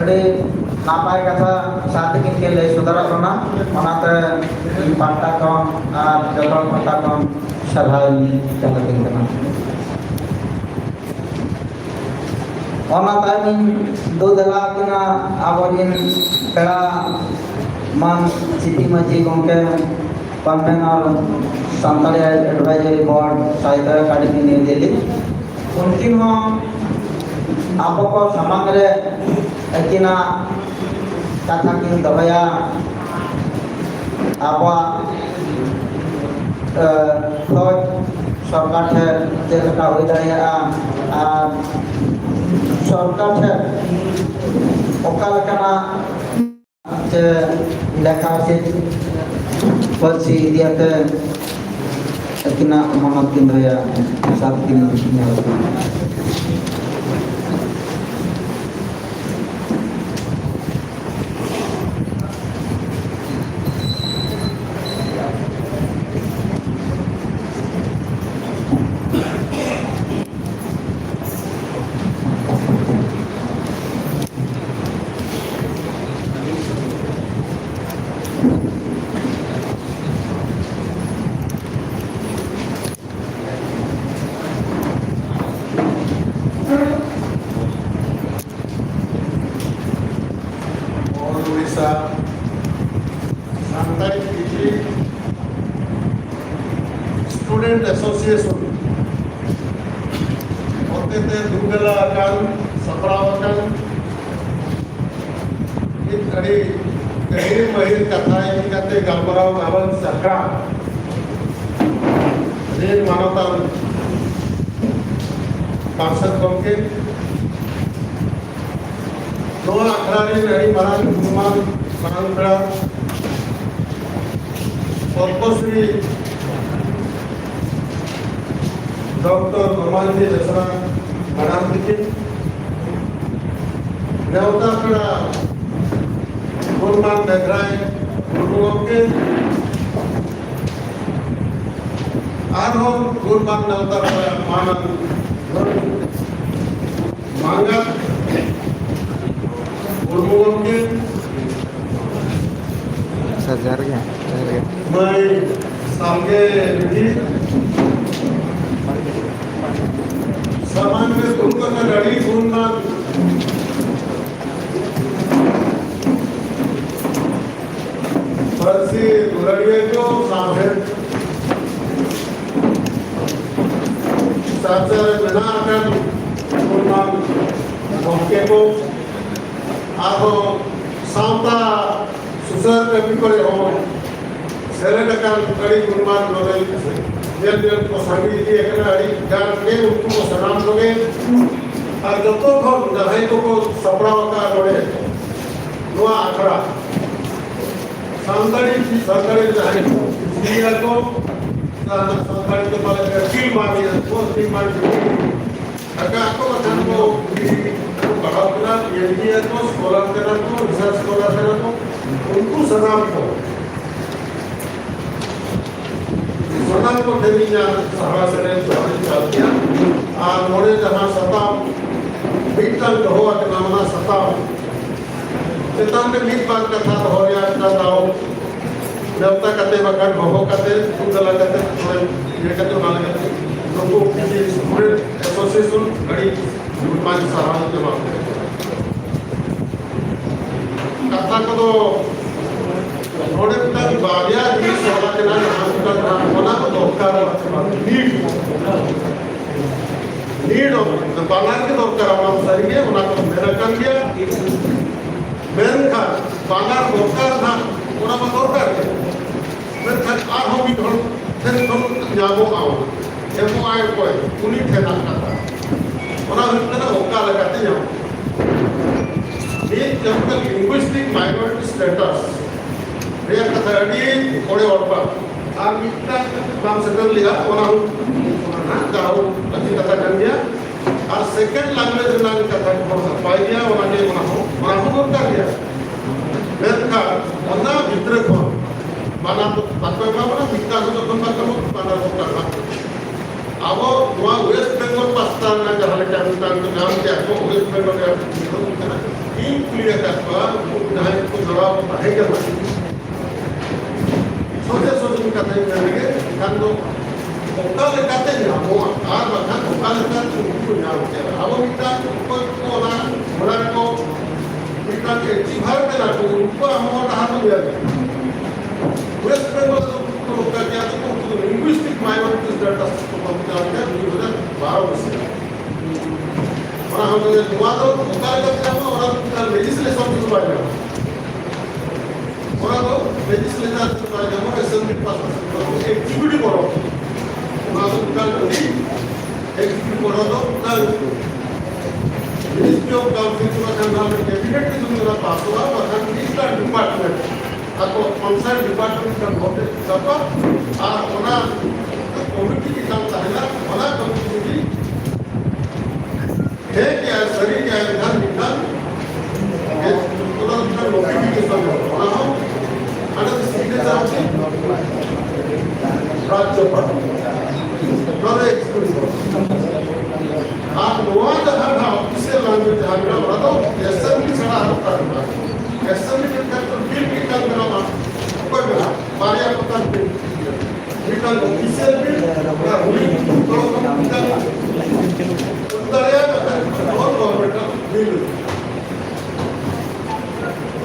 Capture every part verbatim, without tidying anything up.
ᱟᱹᱰᱤ ᱱᱟᱯᱟᱭ ᱠᱟᱛᱷᱟ ᱥᱟᱨ ᱛᱟᱹᱠᱤᱱ ᱠᱤᱱ ᱞᱟᱹᱭ ᱥᱚᱫᱚᱨᱟᱜ ᱵᱚᱱᱟ, ᱚᱱᱟᱛᱮ ᱤᱧ ᱯᱟᱦᱴᱟ ᱠᱷᱚᱱ ᱟᱨ ᱡᱚᱛᱚ ᱦᱚᱲ ᱯᱟᱦᱴᱟ ᱠᱷᱚᱱ ᱥᱟᱨᱦᱟᱣ ᱤᱧ ᱪᱟᱞ ᱟᱹᱠᱤᱱ ᱠᱟᱱᱟ᱾ ᱚᱱᱟ ᱛᱟᱭᱚᱢ ᱤᱧ ᱫᱩ ᱫᱮᱞᱟ ᱟᱹᱠᱤᱱᱟ ᱟᱵᱚᱨᱮᱱ ᱯᱮᱲᱟ ᱢᱟᱱ ᱥᱤᱴᱤ ᱢᱟᱹᱡᱷᱤ ᱜᱚᱢᱠᱮ, convener Santali Advisory Board, Sahitya Academy, New Delhi᱾ ᱩᱱᱠᱤᱱ ᱦᱚᱸ ᱟᱵᱚ ᱠᱚ ᱥᱟᱢᱟᱝ ᱨᱮ ᱟᱹᱠᱤᱱᱟᱜ ᱠᱟᱛᱷᱟ ᱠᱤᱱ ᱫᱚᱦᱚᱭᱟ᱾ ᱟᱵᱚᱣᱟᱜ, ᱮ, ᱠᱷᱚᱡᱽ ᱥᱚᱨᱠᱟᱨ ᱴᱷᱮᱱ ᱪᱮᱫ ᱞᱮᱠᱟ ᱦᱩᱭ ᱫᱟᱲᱮᱭᱟᱜᱼᱟ ᱟᱨ ᱥᱚᱨᱠᱟᱨ ᱴᱷᱮᱱ ᱚᱠᱟ ᱞᱮᱠᱟᱱᱟᱜ ᱪᱮ ᱞᱮᱠᱷᱟ ᱥᱮ ᱯᱟᱹᱨᱥᱤ ᱤᱫᱤ ᱟᱛᱮ ᱟᱹᱠᱤᱱᱟᱜ ᱢᱚᱱᱚᱛ ᱠᱤᱱ ᱫᱚᱦᱚᱭᱟ, ᱥᱟᱛ ᱠᱤᱱ ᱧᱮᱞ᱾ All Odisha Santali Kiti Student Association ᱦᱚᱛᱮᱛᱮ ᱫᱩᱜᱟᱞᱟ ᱟᱠᱟᱱ, ᱥᱟᱯᱲᱟᱣ ᱟᱠᱟᱱ ᱢᱤᱫ ᱟᱹᱰᱤ ᱜᱟᱹᱦᱤᱨ ᱢᱟᱹᱦᱤᱨ ᱠᱟᱛᱷᱟ ᱤᱫᱤ ᱠᱟᱛᱮ ᱜᱟᱞᱢᱟᱨᱟᱣ ᱜᱟᱵᱟᱱ ᱥᱟᱠᱟᱢ ᱨᱮᱱ ᱢᱟᱱᱚᱛᱟᱱ ᱯᱟᱨᱥᱮᱛ ᱜᱚᱢᱠᱮ, ᱱᱚᱣᱟ ᱟᱠᱷᱲᱟ ᱨᱮᱱ ᱟᱹᱰᱤ ᱢᱟᱨᱟᱝ ᱧᱩᱛᱩᱢᱟᱱ ᱢᱟᱨᱟᱝ ᱯᱮᱲᱟ ᱯᱚᱫᱽᱢᱚᱥᱨᱤ ᱰᱚᱠᱴᱚᱨ ᱱᱚᱢᱟᱱᱛᱤ ᱵᱮᱥᱨᱟ ᱢᱟᱰᱟᱢ ᱛᱤᱠᱤᱱ, ᱱᱮᱣᱛᱟ ᱯᱮᱲᱟ ᱜᱩᱱᱢᱟᱱ ᱢᱮᱜᱷᱨᱟᱭ ᱢᱩᱨᱢᱩ ᱜᱚᱢᱠᱮ, ᱟᱨᱦᱚᱸ ᱜᱩᱱᱢᱟᱱ ᱱᱮᱣᱛᱟ ᱯᱮᱲᱟ ᱢᱟᱱᱟᱱ ᱢᱟᱸᱜᱟᱛ ᱡᱚᱦᱟᱨ ᱜᱮ, ᱡᱚᱦᱟᱨ ᱜᱮ᱾ ᱢᱟᱹᱭ ᱥᱟᱢᱜᱮ ᱵᱤᱴᱤ, ᱥᱟᱢᱟᱝ ᱨᱮ ᱫᱩᱲᱩᱵ ᱟᱠᱟᱱ ᱟᱹᱰᱤ ᱜᱩᱱᱢᱟᱱ ᱯᱟᱹᱨᱥᱤ ᱫᱩᱞᱟᱹᱲᱤᱭᱟᱹ ᱠᱚ, ᱥᱟᱶᱦᱮᱫ ᱪᱟᱨᱪᱟ ᱨᱮ ᱢᱮᱱᱟᱜ ᱟᱠᱟᱱ ᱜᱩᱱᱢᱟᱱ ᱜᱚᱢᱠᱮ ᱠᱚ, ᱟᱨᱦᱚᱸ ᱥᱟᱶᱛᱟ ᱥᱩᱥᱟᱹᱨ ᱠᱟᱹᱢᱤ ᱠᱚᱨᱮ ᱦᱚᱸ ᱥᱮᱞᱮᱫ ᱟᱠᱟᱱ ᱟᱹᱰᱤ ᱜᱩᱱᱢᱟᱱ ᱱᱚᱰᱮ ᱧᱮᱞ ᱧᱮᱞ ᱠᱚ ᱥᱟᱸᱜᱮ ᱤᱫᱤ ᱟᱠᱟᱱᱟ᱾ ᱟᱹᱰᱤ ᱜᱟᱱ ᱜᱮ ᱩᱱᱠᱩ ᱠᱚ ᱥᱟᱱᱟᱢ ᱠᱚᱜᱮ, ᱟᱨ ᱡᱚᱛᱚ ᱠᱷᱚᱱ ᱡᱟᱦᱟᱸᱭ ᱠᱚᱠᱚ ᱥᱟᱯᱲᱟᱣ ᱟᱠᱟᱫ ᱱᱚᱰᱮ ᱱᱚᱣᱟ ᱟᱠᱷᱲᱟ, ᱥᱟᱱᱛᱟᱲᱤ, ᱥᱟᱱᱛᱟᱲᱤ ᱡᱟᱦᱟᱸᱭ ᱠᱚ ᱠᱩᱥᱤᱭᱟᱜᱼᱟ ᱠᱚ, ᱡᱟᱦᱟᱸ ᱥᱟᱱᱛᱟᱲᱤ ᱛᱮ ᱵᱟᱞᱮ ᱟᱹᱠᱤᱞ ᱢᱟᱱ ᱮᱫᱟ ᱠᱚ, ᱟᱹᱠᱤᱞ ᱢᱟᱱ ᱡᱩᱫᱤ ᱟᱠᱟ ᱟᱠᱚ ᱵᱟᱠᱷᱟᱱ ᱠᱚ ᱯᱟᱲᱦᱟᱣ ᱠᱟᱱᱟ, ᱯᱤ ᱮᱭᱤᱪ ᱰᱤ ᱟᱠᱚ, ᱥᱠᱚᱞᱟᱨ ᱠᱟᱱᱟ ᱠᱚ, ᱨᱤᱥᱟᱨᱪ ᱥᱠᱚᱞᱟᱨ ᱠᱟᱱᱟ ᱠᱚ, ᱩᱱᱠᱩ ᱥᱟᱱᱟᱢ ᱠᱚ, ᱥᱟᱱᱟᱢ ᱠᱚ ᱴᱷᱮᱱ ᱤᱧᱟᱹᱜ ᱥᱟᱨᱦᱟᱣ ᱥᱮᱞᱮᱫ ᱡᱚᱦᱟᱨ ᱤᱧ ᱪᱟᱞ ᱠᱮᱭᱟ᱾ ᱟᱨ ᱱᱚᱰᱮ ᱡᱟᱦᱟᱸ ᱥᱟᱛᱟᱢ ᱢᱤᱫᱴᱟᱝ ᱫᱚᱦᱚ ᱟᱠᱟᱱᱟ, ᱚᱱᱟ ᱥᱟᱛᱟᱢ ᱪᱮᱛᱟᱱ ᱨᱮ ᱢᱤᱫ ᱵᱟᱨ ᱠᱟᱛᱷᱟ ᱫᱚᱦᱚ ᱨᱮᱭᱟᱜ ᱢᱤᱫᱴᱟᱝ ᱫᱟᱣ ᱱᱮᱣᱛᱟ ᱠᱟᱛᱮ, ᱵᱟᱠᱷᱟᱱ ᱦᱚᱦᱚ ᱠᱟᱛᱮ, ᱫᱩ ᱛᱟᱞᱟ ᱠᱟᱛᱮ, ᱤᱭᱟᱹ ᱠᱟᱛᱮ, ᱚᱱᱟ ᱞᱮᱠᱟᱛᱮ ᱱᱩᱠᱩ student association ᱟᱹᱰᱤ ᱟᱭᱢᱟ ᱥᱟᱨᱦᱟᱣ ᱤᱧ ᱮᱢᱟ ᱠᱚ ᱠᱟᱱᱟ᱾ ᱠᱟᱛᱷᱟ ᱠᱚᱫᱚ ᱱᱚᱰᱮ ᱢᱤᱫᱴᱟᱝ ᱵᱟᱨᱭᱟ ᱡᱤᱱᱤᱥ ᱚᱞ ᱟᱠᱟᱱᱟ, ᱡᱟᱦᱟᱸ ᱢᱤᱫᱴᱟᱝ ᱚᱱᱟ ᱠᱚ ᱫᱚᱨᱠᱟᱨ, need, need of, ᱵᱟᱱᱟᱨ ᱜᱮ ᱫᱚᱨᱠᱟᱨ, ᱚᱱᱟ ᱥᱟᱹᱨᱤ ᱜᱮ, ᱚᱱᱟ ᱠᱚ ᱢᱮᱱ ᱟᱠᱟᱱ ᱜᱮᱭᱟ᱾ ᱢᱮᱱᱠᱷᱟᱱ ᱵᱟᱱᱟᱨ ᱫᱚᱨᱠᱟᱨ ᱱᱟᱜ, ᱚᱱᱟ ᱢᱟ ᱫᱚᱨᱠᱟᱨ ᱜᱮ᱾ ᱢᱮᱱᱠᱷᱟᱱ ᱟᱨᱦᱚᱸ ᱢᱤᱫ ᱦᱚᱲ ᱴᱷᱮᱱ ᱠᱷᱚᱱ ᱧᱟᱢᱚᱜᱼᱟ, ᱮᱢᱚᱜᱼᱟᱭ ᱚᱠᱚᱭ, ᱩᱱᱤ ᱴᱷᱮᱱᱟᱜ ᱠᱟᱛᱷᱟ᱾ ᱚᱱᱟ ᱦᱩᱭᱩᱜ ᱠᱟᱱᱟ ᱚᱠᱟ ᱞᱮᱠᱟᱛᱮ ᱧᱟᱢᱚᱜᱼᱟ᱾ ᱢᱤᱫ ᱡᱟᱦᱟᱸ ᱞᱮᱠᱟ linguistic minority status ᱨᱮᱭᱟᱜ ᱠᱟᱛᱷᱟ ᱟᱹᱰᱤ ᱠᱚᱲᱮ ᱚᱨᱯᱟ, ᱟᱨ ᱢᱤᱫᱴᱟᱝ ᱵᱟᱢ ᱥᱮᱴᱮᱨ ᱞᱮᱫᱟ, ᱚᱱᱟ ᱦᱚᱸ, ᱚᱱᱟ ᱦᱚᱸ ᱡᱟᱦᱟᱸ ᱞᱟᱹᱠᱛᱤ ᱠᱟᱛᱷᱟ ᱠᱟᱱ ᱜᱮᱭᱟ᱾ ᱟᱨ second language ᱨᱮᱱᱟᱜ ᱠᱟᱛᱷᱟ ᱠᱚᱦᱚᱸ ᱱᱟᱯᱟᱭ ᱜᱮᱭᱟ, ᱚᱱᱟ ᱜᱮ, ᱚᱱᱟ ᱦᱚᱸ, ᱚᱱᱟ ᱦᱚᱸ ᱫᱚᱨᱠᱟᱨ ᱜᱮᱭᱟ᱾ ᱢᱮᱱᱠᱷᱟᱱ ᱚᱱᱟ ᱵᱷᱤᱛᱨᱤ ᱠᱷᱚᱱ ᱵᱟᱱᱟᱨ ᱫᱚ ᱵᱟᱠᱚ ᱮᱢᱟ ᱵᱚᱱᱟ, ᱢᱤᱫᱴᱟᱝ ᱦᱚᱸ ᱡᱚᱠᱷᱚᱱ ᱵᱟᱠᱚ ᱮᱢᱟ ᱵᱚᱱᱟ, ᱵᱟᱱᱟᱨ ᱫᱚᱨᱠᱟᱨ ᱵᱟᱝ᱾ ᱟᱵᱚ ᱱᱚᱣᱟ West Bengal ᱯᱟᱥᱴᱟ ᱨᱮᱱᱟᱜ ᱡᱟᱦᱟᱸ ᱞᱮᱠᱟ ᱢᱤᱫᱴᱟᱝ ᱠᱚ ᱧᱟᱢ ᱠᱮᱫᱟ ᱠᱚ, West Bengal ᱨᱮᱭᱟᱜ ᱠᱟᱱᱟ, ᱤᱧ ᱠᱩᱞᱤ ᱟᱠᱟᱫ ᱠᱚᱣᱟ, ᱩᱱᱠᱩ ᱡᱟᱦᱟᱸᱭ ᱠᱚ ᱡᱚᱲᱟᱣ ᱠᱚ ᱛᱟᱦᱮᱸ ᱠᱟᱱᱟ, ᱥᱚᱡᱷᱮ ᱥᱚᱡᱷᱮ ᱠᱟᱛᱷᱟᱧ ᱢᱮᱱ ᱞᱮᱜᱮ, ᱮᱱᱠᱷᱟᱱ ᱫᱚ ᱚᱠᱟ ᱞᱮᱠᱟᱛᱮ ᱧᱟᱢᱚᱜᱼᱟ ᱟᱨ ᱵᱟᱠᱷᱟᱱ ᱚᱠᱟ ᱞᱮᱠᱟᱛᱮ ᱩᱱᱠᱩ ᱠᱚ ᱧᱟᱢ ᱠᱮᱫᱟ? ᱟᱵᱚ ᱢᱤᱫᱴᱟᱝ ᱚᱠᱚᱭ ᱠᱚ ᱚᱱᱟ, ᱚᱱᱟ ᱠᱚ ᱢᱤᱫᱴᱟᱝ ᱮᱪᱤᱵᱷᱟᱨ ᱠᱟᱱᱟ ᱠᱚ, ᱩᱱᱠᱩᱣᱟᱜ ᱦᱚᱸ ᱰᱟᱦᱟᱨ ᱵᱚᱱ ᱧᱮᱞ ᱠᱮᱫᱟ᱾ ᱣᱮᱥᱴ ᱵᱮᱝᱜᱚᱞ ᱨᱮᱫᱚ ᱩᱱᱠᱩ ᱠᱚ ᱱᱚᱝᱠᱟ ᱜᱮᱭᱟ, ᱩᱱᱠᱩ ᱫᱚ ᱞᱤᱝᱜᱩᱭᱥᱴᱤᱠ ᱢᱟᱭᱱᱚᱨᱤᱴᱤᱡᱽ ᱰᱮᱴᱟ ᱥᱮᱴ ᱠᱚ ᱠᱚᱢᱯᱤᱞ ᱠᱮᱫᱟ ᱫᱩ ᱦᱟᱡᱟᱨ ᱵᱟᱨᱚ ᱢᱟᱥ ᱨᱮ᱾ ᱚᱱᱟ ᱦᱚᱸ ᱱᱚᱣᱟ ᱫᱚ ᱚᱠᱟ ᱞᱮᱠᱟ ᱛᱮ ᱧᱟᱢᱚᱜᱼᱟ, ᱚᱱᱟ ᱫᱚ ᱞᱮᱡᱤᱥᱞᱮᱥᱚᱱ ᱛᱮᱫᱚ ᱵᱟᱭ ᱧᱟᱢᱚᱜᱼᱟ᱾ ᱚᱱᱟ ᱫᱚ ᱞᱮᱡᱤᱥᱞᱮᱪᱟᱨ ᱛᱮᱫᱚ ᱵᱟᱭ ᱧᱟᱢᱚᱜᱼᱟ, ᱮᱥᱮᱢᱵᱞᱤ ᱯᱟᱥ ᱠᱟᱛᱮ ᱚᱱᱟ ᱫᱚ ᱮᱠᱡᱤᱠᱤᱭᱩᱴᱤᱵᱷ ᱚᱰᱟᱨ᱾ ᱚᱱᱟ ᱫᱚ ᱢᱤᱫᱴᱟᱝ ᱟᱹᱰᱤ ᱮᱠᱡᱤᱠᱤᱭᱩᱴᱤᱵᱷ ᱚᱰᱟᱨ ᱫᱚ ᱢᱤᱫᱴᱟᱝ ᱢᱤᱱᱤᱥᱴᱨᱤ ᱚᱯᱷ ᱠᱟᱞᱪᱟᱨ ᱠᱚ ᱠᱷᱟᱱ ᱱᱚᱣᱟ ᱫᱚ ᱠᱮᱵᱤᱱᱮᱴ ᱜᱮ ᱡᱩᱫᱤ ᱚᱱᱟ ᱯᱟᱥᱚᱜᱼᱟ, ᱵᱟᱠᱷᱟᱱ ᱢᱤᱫᱴᱟᱝ ᱰᱤᱯᱟᱨᱴᱢᱮᱱᱴ ᱟᱠᱚ ᱠᱚᱱᱥᱟᱨᱱ ᱰᱤᱯᱟᱨᱴᱢᱮᱱᱴ ᱠᱷᱚᱱ ᱱᱚᱰᱮ ᱪᱟᱯᱟ ᱟᱨ ᱚᱱᱟ ᱠᱚᱢᱤᱴᱤ ᱢᱤᱫᱴᱟᱝ ᱛᱟᱦᱮᱱᱟ, ᱚᱱᱟ ᱠᱚᱢᱤᱴᱤ ᱡᱩᱫᱤ ᱦᱮᱸ ᱜᱮᱭᱟ, ᱥᱟᱹᱨᱤ ᱜᱮᱭᱟ, ᱮᱱᱠᱷᱟᱱ ᱢᱤᱫᱴᱟᱝ ᱚᱱᱟ ᱢᱤᱫᱴᱟᱝ ᱱᱳᱴᱤᱯᱷᱤᱠᱮᱥᱚᱱ ᱚᱰᱚᱠ, ᱚᱱᱟ ᱦᱚᱸ under the signature of the ᱨᱟᱡᱽᱡᱚᱯᱟᱞ᱾ ᱱᱚᱣᱟ ᱫᱚ ᱮᱠᱥᱠᱞᱩᱥᱤᱵᱷ᱾ ᱟᱨ ᱱᱚᱣᱟ ᱡᱟᱦᱟᱸ ᱱᱟᱦᱟᱜ ᱚᱯᱷᱤᱥᱤᱭᱟᱞ ᱞᱮᱝᱜᱩᱭᱮᱡᱽ ᱡᱟᱦᱟᱸ ᱢᱮᱱᱟᱜᱼᱟ, ᱚᱱᱟ ᱫᱚ ᱮᱥᱮᱢᱵᱞᱤ ᱪᱷᱟᱲᱟ ᱟᱨ ᱚᱠᱟ ᱨᱮ ᱵᱟᱝ᱾ ᱮᱥᱮᱢᱵᱞᱤ ᱢᱮᱱᱠᱷᱟᱱ ᱫᱚ ᱵᱤᱞ ᱢᱤᱫᱴᱟᱝ ᱵᱮᱱᱟᱣᱟ, ᱚᱠᱚᱭ ᱵᱮᱱᱟᱣᱟ? ᱵᱟᱨᱭᱟ ᱯᱨᱚᱠᱟᱨ ᱵᱤᱞ᱾ ᱢᱤᱫᱴᱟᱝ ᱚᱯᱷᱤᱥᱤᱭᱟᱞ ᱵᱤᱞ, ᱚᱱᱟ ᱨᱩᱞᱤᱝ ᱛᱚᱨᱚᱯ ᱠᱷᱚᱱ ᱢᱤᱫᱴᱟᱝ ᱫᱟᱲᱮᱭᱟᱜ ᱠᱟᱱᱟ, ᱱᱚᱣᱟ ᱜᱚᱵᱷᱚᱨᱱᱢᱮᱱᱴ ᱟᱜ ᱵᱤᱞ᱾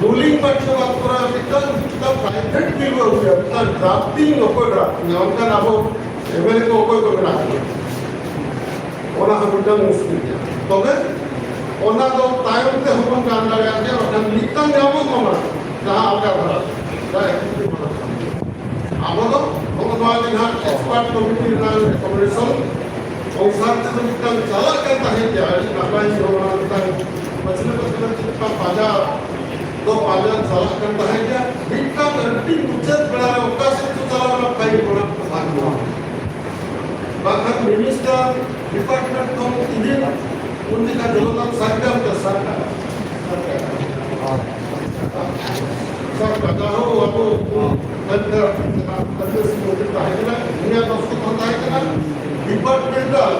ᱨᱩᱞᱤᱝ ᱯᱟᱨᱴᱤ ᱫᱚ ᱵᱟᱝ ᱠᱚᱨᱟᱣ, ᱢᱤᱫᱴᱟᱝ, ᱢᱤᱫᱴᱟᱝ ᱯᱨᱟᱭᱵᱷᱮᱴ ᱵᱤᱞ ᱵᱚ ᱟᱹᱜᱩᱭᱟ, ᱢᱤᱫᱴᱟᱝ ᱰᱨᱟᱯᱴᱤᱝ ᱚᱠᱚᱭ ᱰᱨᱟᱯᱴᱤᱝ, ᱚᱱᱠᱟᱱ ᱟᱵᱚ ᱮᱢᱮᱞᱮ ᱠᱚ ᱚᱠᱚᱭ ᱠᱚ ᱢᱮᱱᱟᱜ ᱠᱚᱣᱟ? ᱚᱱᱟ ᱦᱚᱸ ᱢᱤᱫᱴᱟᱝ ᱢᱩᱥᱠᱤᱞ ᱜᱮᱭᱟ᱾ ᱛᱚᱵᱮ ᱚᱱᱟ ᱫᱚ ᱛᱟᱭᱚᱢ ᱛᱮ ᱦᱚᱸᱵᱚᱱ ᱜᱟᱱ ᱫᱟᱲᱮᱭᱟᱜ ᱜᱮᱭᱟ, ᱵᱟᱠᱷᱟᱱ ᱢᱤᱫᱴᱟᱝ ᱧᱟᱢᱚᱜ ᱢᱟ, ᱡᱟᱦᱟᱸ ᱟᱞᱜᱟ ᱫᱷᱟᱨᱟ, ᱡᱟᱦᱟᱸ ᱮᱠᱴᱩ ᱢᱟᱱᱟ᱾ ᱟᱵᱚ ᱫᱚ ᱱᱚᱜᱼᱚ ᱱᱚᱣᱟ ᱜᱮ ᱱᱟᱦᱟᱜ ᱮᱠᱥᱯᱟᱨᱴ ᱠᱚᱢᱤᱴᱤ ᱨᱮᱱᱟᱜ ᱨᱮᱠᱚᱢᱮᱱᱰᱮᱥᱚᱱ ᱚᱱᱩᱥᱟᱨ ᱛᱮᱫᱚ ᱢᱤᱫᱴᱟᱝ ᱪᱟᱞᱟᱜ ᱠᱟᱱ ᱛᱟᱦᱮᱸᱫ ᱜᱮᱭᱟ, ᱟᱹᱰᱤ ᱱᱟᱯᱟᱭ ᱱᱚᱣᱟ ᱢᱤᱫᱴᱟᱝ ᱯᱟᱹᱪᱷᱞᱟᱹ ᱯᱟᱹᱪᱷᱞᱟᱹ ᱪᱮᱫ ᱞᱮᱠᱟ ᱯᱟᱸᱡᱟ ᱫᱚ ᱯᱟᱸᱡᱟ ᱪᱟᱞᱟᱜ ᱠᱟᱱ ᱛᱟᱦᱮᱸᱫ ᱜᱮᱭᱟ᱾ ᱢᱤᱫᱴᱟᱝ ᱟᱹᱰᱤ ᱢᱩᱪᱟᱹᱫ ᱵᱮᱲᱟ ᱨᱮ ᱚᱠᱟ ᱥᱮᱫ ᱠᱚ ᱪᱟᱞᱟᱣ ᱮᱱᱟ, ᱯᱷᱟᱭᱤᱞ ᱚᱱᱟ ᱠᱚ ᱵᱟᱝ ᱧᱟᱢᱚᱜᱼᱟ᱾ ᱵᱟᱝᱠᱷᱟᱱ ᱢᱤᱱᱤᱥᱴᱟᱨ ᱰᱤᱯᱟᱨᱴᱢᱮᱱᱴ ᱠᱷᱚᱱ ᱤᱫᱤ ᱩᱱ ᱡᱚᱠᱷᱟ ᱡᱚᱱᱚᱛᱟᱞ ᱥᱟᱨᱠᱟᱨ ᱛᱮ ᱥᱟᱨᱠᱟᱨ ᱥᱟᱨᱠᱟᱨ ᱡᱟᱦᱟᱸ ᱟᱵᱚ ᱟᱹᱫᱤᱵᱟᱹᱥᱤ ᱢᱚᱱᱛᱨᱤ ᱛᱟᱦᱮᱸ ᱠᱟᱱᱟ, ᱩᱱᱤᱭᱟᱜ ᱫᱚᱥᱛᱚ ᱦᱚᱸ ᱛᱟᱦᱮᱸ ᱠᱟᱱᱟ᱾ ᱰᱤᱯᱟᱨᱴᱢᱮᱱᱴᱟᱞ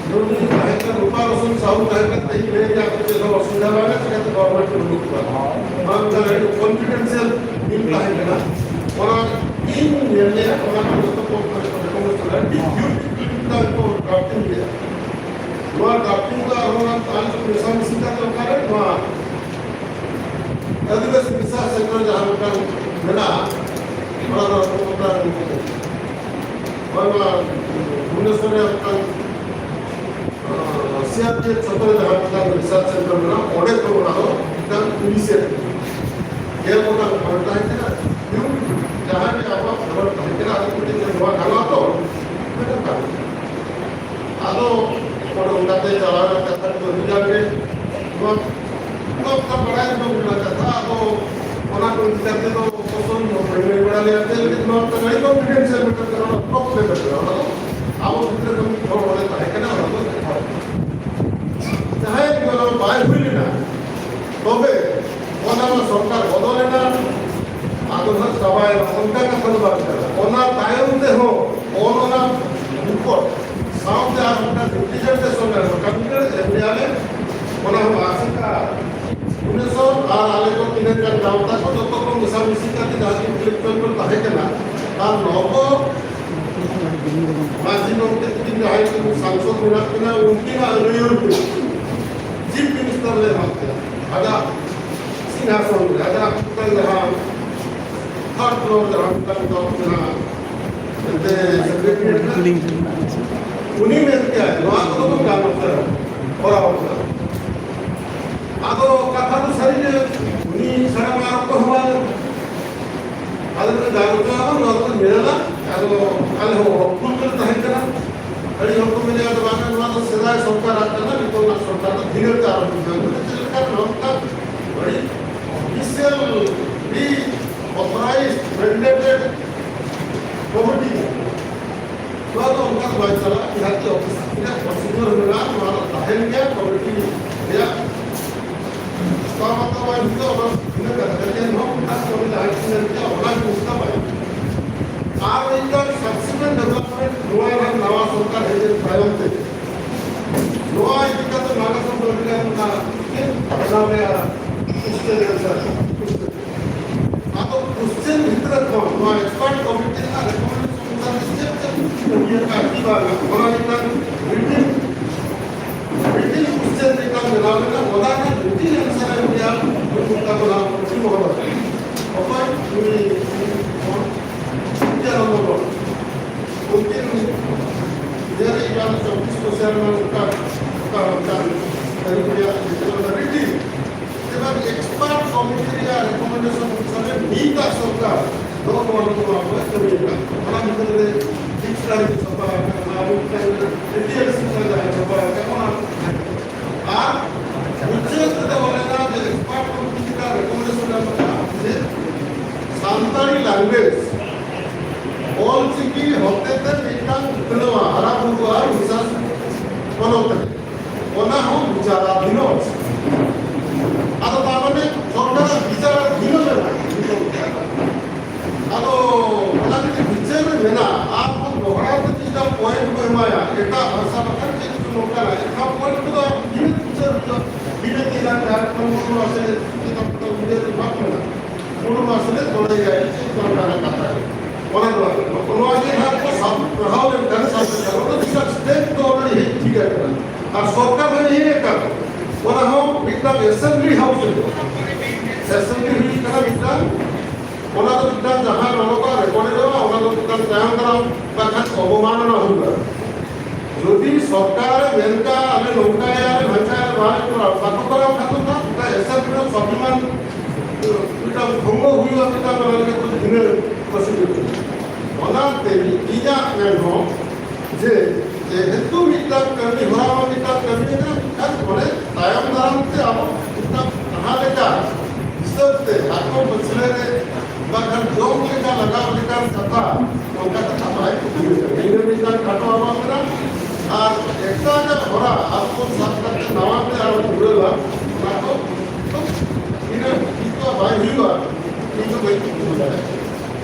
ᱱᱩᱭ ᱛᱟᱦᱮᱸ ᱠᱟᱱᱟ ᱨᱩᱯᱟ ᱨᱳᱥᱚᱱ ᱥᱟᱦ᱾ ᱟᱵᱚ ᱛᱟᱦᱮᱸ ᱠᱟᱛᱮ ᱤᱧ ᱞᱟᱹᱭ ᱜᱮᱭᱟ, ᱟᱯᱮ ᱪᱮᱫ ᱦᱚᱸ ᱚᱥᱩᱵᱤᱫᱷᱟ ᱵᱟᱝ ᱦᱩᱭᱩᱜᱼᱟ, ᱪᱤᱠᱟᱹᱛᱮ ᱜᱚᱵᱷᱚᱨᱱᱢᱮᱱᱴ ᱠᱚ ᱵᱟᱹᱱᱩᱜ ᱠᱚᱣᱟ? ᱱᱚᱣᱟ ᱢᱤᱫᱴᱟᱝ ᱟᱹᱰᱤ ᱠᱚᱱᱯᱷᱤᱰᱮᱱᱥᱤᱭᱟᱞ ᱢᱤᱞ ᱛᱟᱦᱮᱸ ᱠᱟᱱᱟ᱾ ᱚᱱᱟ ᱤᱧ ᱧᱮᱞ ᱞᱮᱫᱼᱟ, ᱚᱱᱟ ᱠᱚ ᱡᱚᱛᱚ ᱠᱚ ᱟᱹᱰᱤ ᱵᱤᱭᱩᱴᱤᱯᱷᱩᱞ ᱢᱤᱫᱴᱟᱝ ᱠᱚ ᱰᱨᱟᱯᱴᱤᱝ ᱞᱮᱫᱼᱟ᱾ ᱱᱚᱣᱟ ᱰᱨᱟᱯᱴᱤᱝ ᱫᱚ ᱟᱨᱦᱚᱸ ᱚᱱᱟ ᱟᱞᱮ ᱥᱟᱶ ᱢᱮᱥᱟ ᱢᱤᱥᱤ ᱠᱟᱛᱮ ᱚᱠᱟᱨᱮ ᱱᱚᱣᱟ ᱟᱹᱫᱤᱵᱟᱹᱥᱤ ᱨᱤᱥᱟᱨᱪ ᱥᱮᱱᱴᱟᱨ ᱡᱟᱦᱟᱸ ᱢᱤᱫᱴᱟᱝ ᱢᱮᱱᱟᱜᱼᱟ, ᱚᱱᱟ ᱫᱚ ᱢᱤᱫᱴᱟᱝ ᱱᱚᱣᱟ ᱵᱷᱩᱵᱽᱱᱮᱥᱚᱨ ᱨᱮ ᱢᱤᱫᱴᱟᱝ ᱥᱤᱟᱨᱯᱤᱮᱯᱷ ᱪᱷᱚᱛᱚᱨ ᱡᱟᱦᱟᱸ ᱢᱤᱫᱴᱟᱝ ᱨᱤᱥᱟᱨᱪ ᱥᱮᱱᱴᱟᱨ ᱢᱮᱱᱟᱜᱼᱟ, ᱚᱸᱰᱮ ᱠᱷᱚᱱ ᱚᱱᱟ ᱫᱚ ᱢᱤᱫᱴᱟᱝ ᱤᱱᱤᱥᱤᱭᱮᱴᱤᱵᱷ ᱜᱮᱞ ᱜᱚᱴᱟᱝ ᱯᱷᱟᱱᱰ ᱛᱟᱦᱮᱸ ᱠᱟᱱᱟ᱾ ᱡᱟᱦᱟᱸ ᱜᱮ ᱟᱵᱚᱣᱟᱜ ᱠᱷᱚᱵᱚᱨ ᱛᱟᱦᱮᱸ ᱠᱟᱱᱟ, ᱟᱫᱚ ᱠᱚ ᱞᱟᱹᱭ ᱠᱮᱫᱟ, "ᱱᱚᱣᱟ ᱜᱟᱱᱚᱜᱼᱟ ᱛᱚ?" ᱢᱮᱱᱫᱟ, "ᱜᱟᱱᱚᱜᱼᱟ᱾" ᱟᱫᱚ ᱚᱱᱮ ᱚᱱᱠᱟᱛᱮ ᱪᱟᱞᱟᱣ ᱨᱮᱱᱟᱜ ᱠᱟᱛᱷᱟ ᱠᱚ ᱦᱩᱭ ᱞᱮᱱ ᱜᱮ᱾ ᱱᱚᱣᱟ ᱱᱚᱣᱟ ᱠᱟᱛᱷᱟ ᱵᱟᱲᱟᱭ ᱡᱚᱝ ᱨᱮᱱᱟᱜ ᱠᱟᱛᱷᱟ᱾ ᱟᱫᱚ ᱚᱱᱟ ᱠᱚ ᱤᱫᱤ ᱠᱟᱛᱮ ᱫᱚ ᱚᱵᱚᱥᱥᱳᱭ ᱵᱟᱹᱧ ᱞᱟᱹᱭ ᱵᱟᱲᱟ ᱞᱮᱭᱟ᱾ ᱪᱮᱫ ᱞᱟᱹᱜᱤᱫ ᱱᱚᱣᱟ ᱠᱟᱱᱟ? ᱟᱹᱰᱤ ᱠᱚᱱᱯᱷᱤᱰᱮᱱᱥᱤᱭᱟᱞ ᱢᱮᱴᱟᱨ ᱠᱟᱱᱟ, ᱚᱱᱟ ᱫᱚ ᱵᱞᱚᱠ ᱞᱮᱵᱮᱞ ᱨᱮ, ᱚᱱᱟ ᱫᱚ ᱟᱵᱚ ᱵᱷᱤᱛᱨᱤ ᱠᱷᱚᱱ ᱢᱤᱫ ᱦᱚᱲ ᱚᱸᱰᱮ ᱛᱟᱦᱮᱸ ᱠᱟᱱᱟ, ᱚᱱᱟ ᱫᱚ ᱡᱚᱛᱚ᱾ ᱡᱟᱦᱟᱸᱭ ᱜᱮ ᱚᱱᱟ ᱵᱟᱭ ᱦᱩᱭ ᱞᱮᱱᱟ, ᱛᱚᱵᱮ ᱚᱱᱟ ᱢᱟ ᱥᱚᱨᱠᱟᱨ ᱵᱚᱫᱚᱞ ᱮᱱᱟ, ᱟᱫᱚ ᱱᱟᱦᱟᱜ ᱪᱟᱵᱟᱭᱮᱱᱟ, ᱚᱱᱠᱟ ᱠᱟᱛᱷᱟ ᱫᱚ ᱵᱟᱝ ᱠᱟᱱᱟ᱾ ᱚᱱᱟ ᱛᱟᱭᱚᱢ ᱛᱮᱦᱚᱸ ᱚᱞ ᱚᱱᱟ ᱨᱤᱯᱳᱨᱴ ᱥᱟᱶᱛᱮ ᱟᱨ ᱚᱱᱟ ᱨᱤᱯᱨᱮᱡᱮᱱᱴᱮᱥᱚᱱ ᱨᱮ ᱠᱟᱹᱢᱤ ᱠᱟᱱᱟ, ᱮᱢ ᱞᱮᱭᱟ ᱞᱮ, ᱚᱱᱟ ᱦᱚᱸ ᱟᱥᱮᱠᱟ ᱵᱷᱩᱵᱽᱱᱮᱥᱚᱨ ᱟᱨ ᱟᱞᱮ ᱠᱚ ᱛᱤᱱᱟᱹᱜ ᱜᱟᱱ ᱜᱟᱶᱛᱟ ᱠᱚ ᱡᱚᱛᱚ ᱠᱚ ᱢᱮᱥᱟᱢᱤᱥᱤ ᱠᱟᱛᱮ ᱡᱟᱦᱟᱸ ᱤᱱᱴᱮᱞᱮᱠᱪᱩᱣᱟᱞ ᱠᱚ ᱛᱟᱦᱮᱸ ᱠᱟᱱᱟ, ᱟᱨ ᱱᱚᱣᱟ ᱠᱚ ᱢᱟᱹᱡᱷᱤ ᱜᱚᱢᱠᱮ ᱛᱤᱠᱤᱱ ᱡᱟᱦᱟᱸᱭ ᱠᱚ ᱥᱟᱝᱥᱚᱫ ᱢᱮᱱᱟᱜ ᱠᱤᱱᱟ, ᱩᱱᱠᱤᱱᱟᱜ ᱟᱹᱭᱩᱨ ᱛᱮ ᱪᱤᱯ ᱢᱤᱱᱤᱥᱴᱟᱨ ᱞᱮ ᱮᱢᱟᱫ ᱠᱤᱱᱟ᱾ ᱟᱡᱟᱜ ᱥᱤᱝᱦᱟᱥᱚᱱ ᱨᱮ, ᱟᱡᱟᱜ ᱢᱤᱫᱴᱟᱝ ᱡᱟᱦᱟᱸ ᱛᱷᱟᱨᱰ ᱯᱷᱞᱳᱨ ᱡᱟᱦᱟᱸ ᱢᱤᱫᱴᱟᱝ ᱫᱚ ᱢᱮᱱᱟᱜᱼᱟ, ᱮᱱᱛᱮ ᱥᱮᱠᱨᱮᱴᱟᱨᱤᱭᱮᱴ ᱨᱮ ᱩᱱᱤ ᱢᱮᱱ ᱠᱮᱜᱼᱟᱭ, "ᱱᱚᱣᱟ ᱠᱚᱫᱚ ᱵᱚᱱ ᱜᱟᱱ ᱩᱛᱟᱹᱨᱟ, ᱠᱚᱨᱟᱣ ᱩᱛᱟᱹᱨᱟ᱾" ᱟᱫᱚ ᱠᱟᱛᱷᱟ ᱫᱚ ᱥᱟᱹᱨᱤ ᱜᱮ, ᱩᱱᱤ ᱥᱟᱨᱟ ᱢᱟ ᱟᱨᱚ ᱠᱚ ᱦᱚᱦᱚ ᱟᱫᱮ᱾ ᱟᱫᱚ ᱢᱮᱱᱫᱟ, "ᱜᱟᱱ ᱩᱛᱟᱹᱨᱟ ᱵᱚᱱ, ᱱᱚᱣᱟ ᱫᱚᱵᱚᱱ ᱧᱮᱞᱟ᱾" ᱟᱫᱚ ᱟᱞᱮ ᱦᱚᱸ ᱦᱚᱯᱯᱷᱩᱞ ᱜᱮᱞᱮ ᱛᱟᱦᱮᱸ ᱠᱟᱱᱟ᱾ ᱟᱹᱰᱤ ᱦᱚᱲ ᱠᱚ ᱢᱮᱱᱟ, "ᱟᱫᱚ ᱵᱟᱝᱟ, ᱱᱚᱣᱟ ᱫᱚ ᱥᱮᱫᱟᱭ ᱥᱚᱨᱠᱟᱨᱟᱜ ᱠᱟᱱᱟ, ᱱᱤᱛᱚᱜ ᱨᱮᱱᱟᱜ ᱥᱚᱨᱠᱟᱨ ᱫᱚ ᱫᱷᱤᱨᱮ ᱛᱮ ᱟᱨᱚ ᱵᱩᱡᱷᱟᱹᱣ ᱢᱮ᱾" ᱪᱮᱫ ᱞᱮᱠᱟ ᱱᱚᱝᱠᱟ ᱟᱹᱰᱤ ᱚᱯᱷᱤᱥᱤᱭᱟᱞ, ᱯᱨᱤ ᱚᱛᱷᱚᱨᱟᱭᱤᱡᱽᱰ ᱢᱮᱱᱰᱮᱴᱮᱰ ᱠᱚᱢᱤᱴᱤ ᱠᱟᱱᱟ᱾ ᱱᱚᱣᱟ ᱫᱚ ᱚᱱᱠᱟ ᱫᱚ ᱵᱟᱭ ᱪᱟᱞᱟᱜᱼᱟ᱾ ᱡᱟᱦᱟᱸ ᱪᱮ ᱚᱯᱷᱤᱥ ᱨᱮᱭᱟᱜ ᱯᱨᱚᱥᱤᱰᱤᱭᱳᱨ ᱢᱮᱱᱟᱜᱼᱟ, ᱱᱚᱣᱟ ᱫᱚ ᱛᱟᱦᱮᱱ ᱜᱮᱭᱟ᱾ ᱠᱚᱢᱤᱴᱤ ᱨᱮᱭᱟᱜ ᱦᱟᱛᱟᱣ ᱦᱟᱛᱟᱣ ᱵᱟᱭ ᱦᱩᱭᱩᱜᱼᱟ, ᱚᱱᱟ ᱤᱱᱟᱹ ᱠᱟᱛᱷᱟ ᱠᱟᱱᱟ᱾ ᱡᱮ ᱱᱚᱣᱟ ᱚᱱᱠᱟ ᱠᱟᱹᱢᱤ ᱡᱟᱦᱟᱸᱭ ᱠᱚ ᱢᱮᱱ ᱠᱮᱫᱟ, ᱚᱱᱟ ᱡᱤᱱᱤᱥᱴᱟ ᱵᱟᱭ ᱦᱩᱭᱩᱜᱼᱟ᱾ ᱟᱨ ᱢᱤᱫᱴᱟᱝ ᱥᱟᱵᱥᱤᱠᱩᱭᱮᱱᱴ ᱰᱮᱵᱷᱞᱚᱯᱢᱮᱱᱴ ᱱᱚᱣᱟ ᱨᱮᱱᱟᱜ ᱱᱟᱣᱟ ᱥᱚᱨᱠᱟᱨ ᱦᱮᱡ ᱮᱱ ᱛᱟᱭᱚᱢ ᱛᱮ ᱱᱚᱣᱟ ᱤᱫᱤ ᱠᱟᱛᱮ ᱚᱱᱟ ᱨᱮᱭᱟᱜ question answer, question. ᱟᱫᱚ question ᱵᱷᱤᱛᱨᱤ ᱠᱷᱚᱱ ᱱᱚᱣᱟ expert committee ᱨᱮᱱᱟᱜ recommendation ᱚᱱᱩᱥᱟᱨ ᱛᱮ ᱪᱮᱫ ᱪᱮᱫ ᱠᱟᱹᱢᱤ ᱟᱠᱟᱫ ᱠᱤ ᱵᱟᱝ, ᱚᱱᱟ ᱢᱤᱫᱴᱟᱝ written, written question ᱢᱤᱫᱴᱟᱝ ᱵᱮᱱᱟᱣ ᱞᱮᱱᱟ, ᱚᱱᱟ ᱨᱮᱱᱟᱜ written answer ᱮ ᱮᱢ ᱠᱮᱜᱼᱟ ᱩᱱᱤ ᱵᱚᱸᱜᱟ ᱛᱟᱞᱟ ᱯᱩᱛᱷᱤ ᱢᱚᱦᱚᱞ ᱨᱮ᱾ ᱚᱠᱚᱭ? ᱩᱱᱤ ᱱᱤᱛᱭᱟᱱᱚᱱᱫᱚ ᱵᱟᱵᱩ᱾ ᱩᱱᱠᱤᱱ ᱤᱭᱟᱹ ᱨᱮ ᱤᱧᱟᱹᱜ ᱪᱚᱵᱵᱤᱥ ᱵᱚᱪᱷᱚᱨ ᱨᱮᱱᱟᱜ ᱚᱱᱠᱟ, ᱚᱱᱠᱟ ᱢᱤᱫᱴᱟᱝ ᱛᱟᱹᱨᱤᱠᱷ ᱨᱮᱭᱟᱜ ᱡᱮ ᱪᱮᱫ ᱞᱮᱠᱟ written, ᱮᱵᱚᱝ expert committee ᱨᱮᱭᱟᱜ recommendation ᱚᱱᱩᱥᱟᱨ ᱱᱤᱛᱟᱜ ᱥᱚᱨᱠᱟᱨ ᱫᱚ ᱱᱚᱣᱟ ᱫᱚ ᱱᱚᱣᱟ ᱠᱚ ᱠᱟᱹᱢᱤ ᱠᱟᱱᱟ᱾ ᱚᱱᱟ ᱵᱷᱤᱛᱨᱤ ᱨᱮ dictionary ᱠᱚ ᱪᱷᱟᱯᱟ ᱟᱠᱟᱱᱟ, ᱟᱵᱚ ᱢᱤᱫᱴᱟᱝ ᱨᱮ ᱤᱛᱤᱦᱟᱥ ᱠᱚ ᱡᱟᱦᱟᱸ ᱪᱷᱟᱯᱟ ᱟᱠᱟᱱᱟ, ᱚᱱᱟ ᱠᱚ ᱟᱨ ᱢᱩᱪᱟᱹᱫ ᱨᱮᱫᱚ ᱚᱞ ᱞᱮᱱᱟ ᱡᱮ expert committee ᱪᱮᱛᱟᱱ recommendation ᱮᱢ ᱠᱟᱜᱼᱟ ᱡᱮ ᱥᱟᱱᱛᱟᱲᱤ language ᱚᱞ ᱪᱤᱠᱤ ᱦᱚᱛᱮᱛᱮ ᱢᱤᱫᱴᱟᱝ ᱩᱛᱱᱟᱹᱣᱟ, ᱦᱟᱨᱟ ᱵᱩᱨᱩᱜᱼᱟ ᱩᱲᱤᱥᱥᱟ ᱯᱚᱱᱚᱛ ᱨᱮ, ᱚᱱᱟ ᱦᱚᱸ ᱵᱤᱪᱟᱨᱟᱫᱷᱤᱱ᱾ ᱟᱫᱚ ᱛᱟᱨ ᱢᱟᱱᱮ ᱥᱚᱨᱠᱟᱨᱟᱜ ᱵᱤᱪᱟᱨᱟᱫᱷᱤᱱ ᱢᱮᱱᱟᱜᱼᱟ᱾ ᱟᱫᱚ ᱚᱱᱟ ᱡᱩᱫᱤ ᱵᱤᱪᱟᱹᱨ ᱨᱮ ᱢᱮᱱᱟᱜᱼᱟ, ᱟᱨᱦᱚᱸ ᱫᱚᱦᱲᱟ ᱛᱮ ᱪᱮᱫᱟᱜ point ᱠᱚ ᱮᱢᱟᱭᱟ, ᱮᱴᱟᱜ ᱵᱷᱟᱥᱟ ᱵᱟᱠᱷᱟᱱ ᱪᱮᱫ ᱪᱚ ᱱᱚᱝᱠᱟᱱᱟᱜ, ᱮᱱᱠᱷᱟᱱ point ᱠᱚᱫᱚ ᱵᱤᱱᱟᱹ ᱵᱤᱪᱟᱹᱨ ᱦᱩᱭᱩᱜᱼᱟ, ᱵᱤᱱᱟᱹ ᱛᱮᱞᱟ ᱡᱟᱦᱟᱸ ᱠᱷᱚᱱ ᱵᱚᱱ ᱱᱚᱣᱟ ᱥᱮᱞᱮᱫ ᱪᱮᱫ ᱚᱠᱛᱚ ᱩᱭᱦᱟᱹᱨ ᱨᱮ ᱵᱟᱝ ᱢᱮᱱᱟᱜᱼᱟ, ᱚᱱᱟ ᱱᱚᱣᱟ ᱥᱮᱞᱮᱫ ᱫᱚᱦᱲᱟᱭᱟ, ᱪᱮᱫ ᱱᱚᱝᱠᱟᱱᱟᱜ ᱠᱟᱛᱷᱟ᱾ ᱚᱱᱟ ᱫᱚ ᱵᱟᱝ ᱠᱟᱱᱟ᱾ ᱱᱚᱣᱟ ᱡᱮ ᱱᱟᱦᱟᱜ ᱠᱚ ᱥᱟᱵ ᱯᱟᱲᱦᱟᱣ ᱞᱮᱱᱠᱷᱟᱱ ᱥᱟᱵ ᱞᱮᱱᱠᱷᱟᱱ ᱚᱱᱟ ᱫᱚ ᱪᱮᱫᱟᱜ step ᱫᱚ already ᱦᱮᱡ ᱴᱷᱤᱠ ᱟᱠᱟᱱᱟ, ᱟᱨ ᱥᱚᱨᱠᱟᱨ ᱦᱚᱸᱭ ᱦᱮᱡ ᱟᱠᱟᱱ, ᱚᱱᱟ ᱦᱚᱸ ᱢᱤᱫᱴᱟᱝ assembly house ᱨᱮ, assembly ᱦᱩᱭᱩᱜ ᱠᱟᱱᱟ ᱢᱤᱫᱴᱟᱝ ᱚᱱᱟ ᱫᱚ ᱢᱤᱫᱴᱟᱝ ᱡᱟᱦᱟᱸ ᱱᱚᱝᱠᱟ ᱨᱮᱠᱚᱨᱰ ᱮᱫᱟ, ᱚᱱᱟ ᱫᱚ ᱢᱤᱫᱴᱟᱝ ᱛᱟᱭᱚᱢ ᱫᱟᱨᱟᱢ ᱵᱟᱠᱷᱟᱱ ᱚᱵᱚᱢᱟᱱᱚᱱᱟ ᱦᱩᱭᱩᱜᱼᱟ᱾ ᱡᱩᱫᱤ ᱥᱚᱨᱠᱟᱨ ᱢᱮᱱ ᱠᱟᱜᱼᱟ, ᱟᱞᱮ ᱱᱚᱝᱠᱟᱭᱟ, ᱟᱞᱮ ᱱᱚᱝᱠᱟᱭᱟ, ᱵᱟᱞᱮ ᱠᱚᱨᱟᱣ, ᱵᱟᱠᱚ ᱠᱚᱨᱟᱣ ᱠᱷᱟᱱ ᱫᱚ ᱱᱟᱦᱟᱜ ᱚᱱᱟ ᱮᱥᱮᱨ ᱨᱮᱱᱟᱜ ᱥᱟᱵᱷᱤᱢᱟᱱ ᱢᱤᱫᱴᱟᱝ ᱵᱷᱚᱝᱜᱚ ᱦᱩᱭᱩᱜᱼᱟ, ᱢᱤᱫᱴᱟᱝ ᱚᱱᱟ ᱞᱟᱹᱜᱤᱫ ᱫᱚ ᱵᱷᱤᱱᱟᱹ ᱯᱨᱚᱥᱤᱰᱤᱭᱳᱨ᱾ ᱚᱱᱟᱛᱮ ᱤᱧᱟᱹᱜ ᱢᱮᱱ ᱦᱚᱸ ᱡᱮ ᱡᱮᱦᱮᱛᱩ ᱢᱤᱫᱴᱟᱝ ᱠᱟᱹᱢᱤ ᱦᱚᱨᱟ ᱢᱟ ᱢᱤᱫᱴᱟᱝ ᱠᱟᱹᱢᱤ ᱠᱟᱱᱟ, ᱢᱮᱱᱠᱷᱟᱱ ᱚᱱᱮ ᱛᱟᱭᱚᱢ ᱫᱟᱨᱟᱢ ᱛᱮ ᱟᱵᱚ ᱢᱤᱫᱴᱟᱝ ᱡᱟᱦᱟᱸ ᱞᱮᱠᱟ ᱦᱤᱥᱟᱹᱵ ᱛᱮ ᱟᱠᱚ ᱯᱟᱹᱪᱷᱞᱟᱹ ᱨᱮ ᱵᱟᱠᱷᱟᱱ ᱡᱚᱢ ᱞᱮᱠᱟ ᱞᱟᱜᱟᱣ ᱞᱮᱠᱟᱱ ᱠᱟᱛᱷᱟ, ᱚᱱᱠᱟ ᱠᱟᱛᱷᱟ ᱵᱟᱭ ᱠᱩᱠᱞᱤ ᱠᱟᱱᱟ᱾ ᱤᱱᱟᱹ ᱢᱤᱫᱴᱟᱝ ᱠᱷᱟᱴᱚ ᱟᱵᱚ ᱠᱟᱱᱟ᱾ ᱟᱨ ᱮᱴᱟᱜᱟᱜ ᱦᱚᱨᱟ ᱟᱵᱚ ᱥᱟᱵ ᱠᱟᱛᱮ ᱱᱟᱣᱟ ᱛᱮ ᱟᱨᱚ ᱫᱷᱩᱨᱟᱹᱣᱟ, ᱚᱱᱟ ᱫᱚ ᱤᱱᱟᱹ ᱱᱤᱛᱚᱜ ᱵᱟᱭ ᱦᱩᱭᱩᱜᱼᱟ, ᱤᱧ ᱫᱚ ᱵᱟᱹᱧ ᱠᱩᱠᱞᱤ ᱫᱟᱲᱮᱭᱟᱜᱼᱟ᱾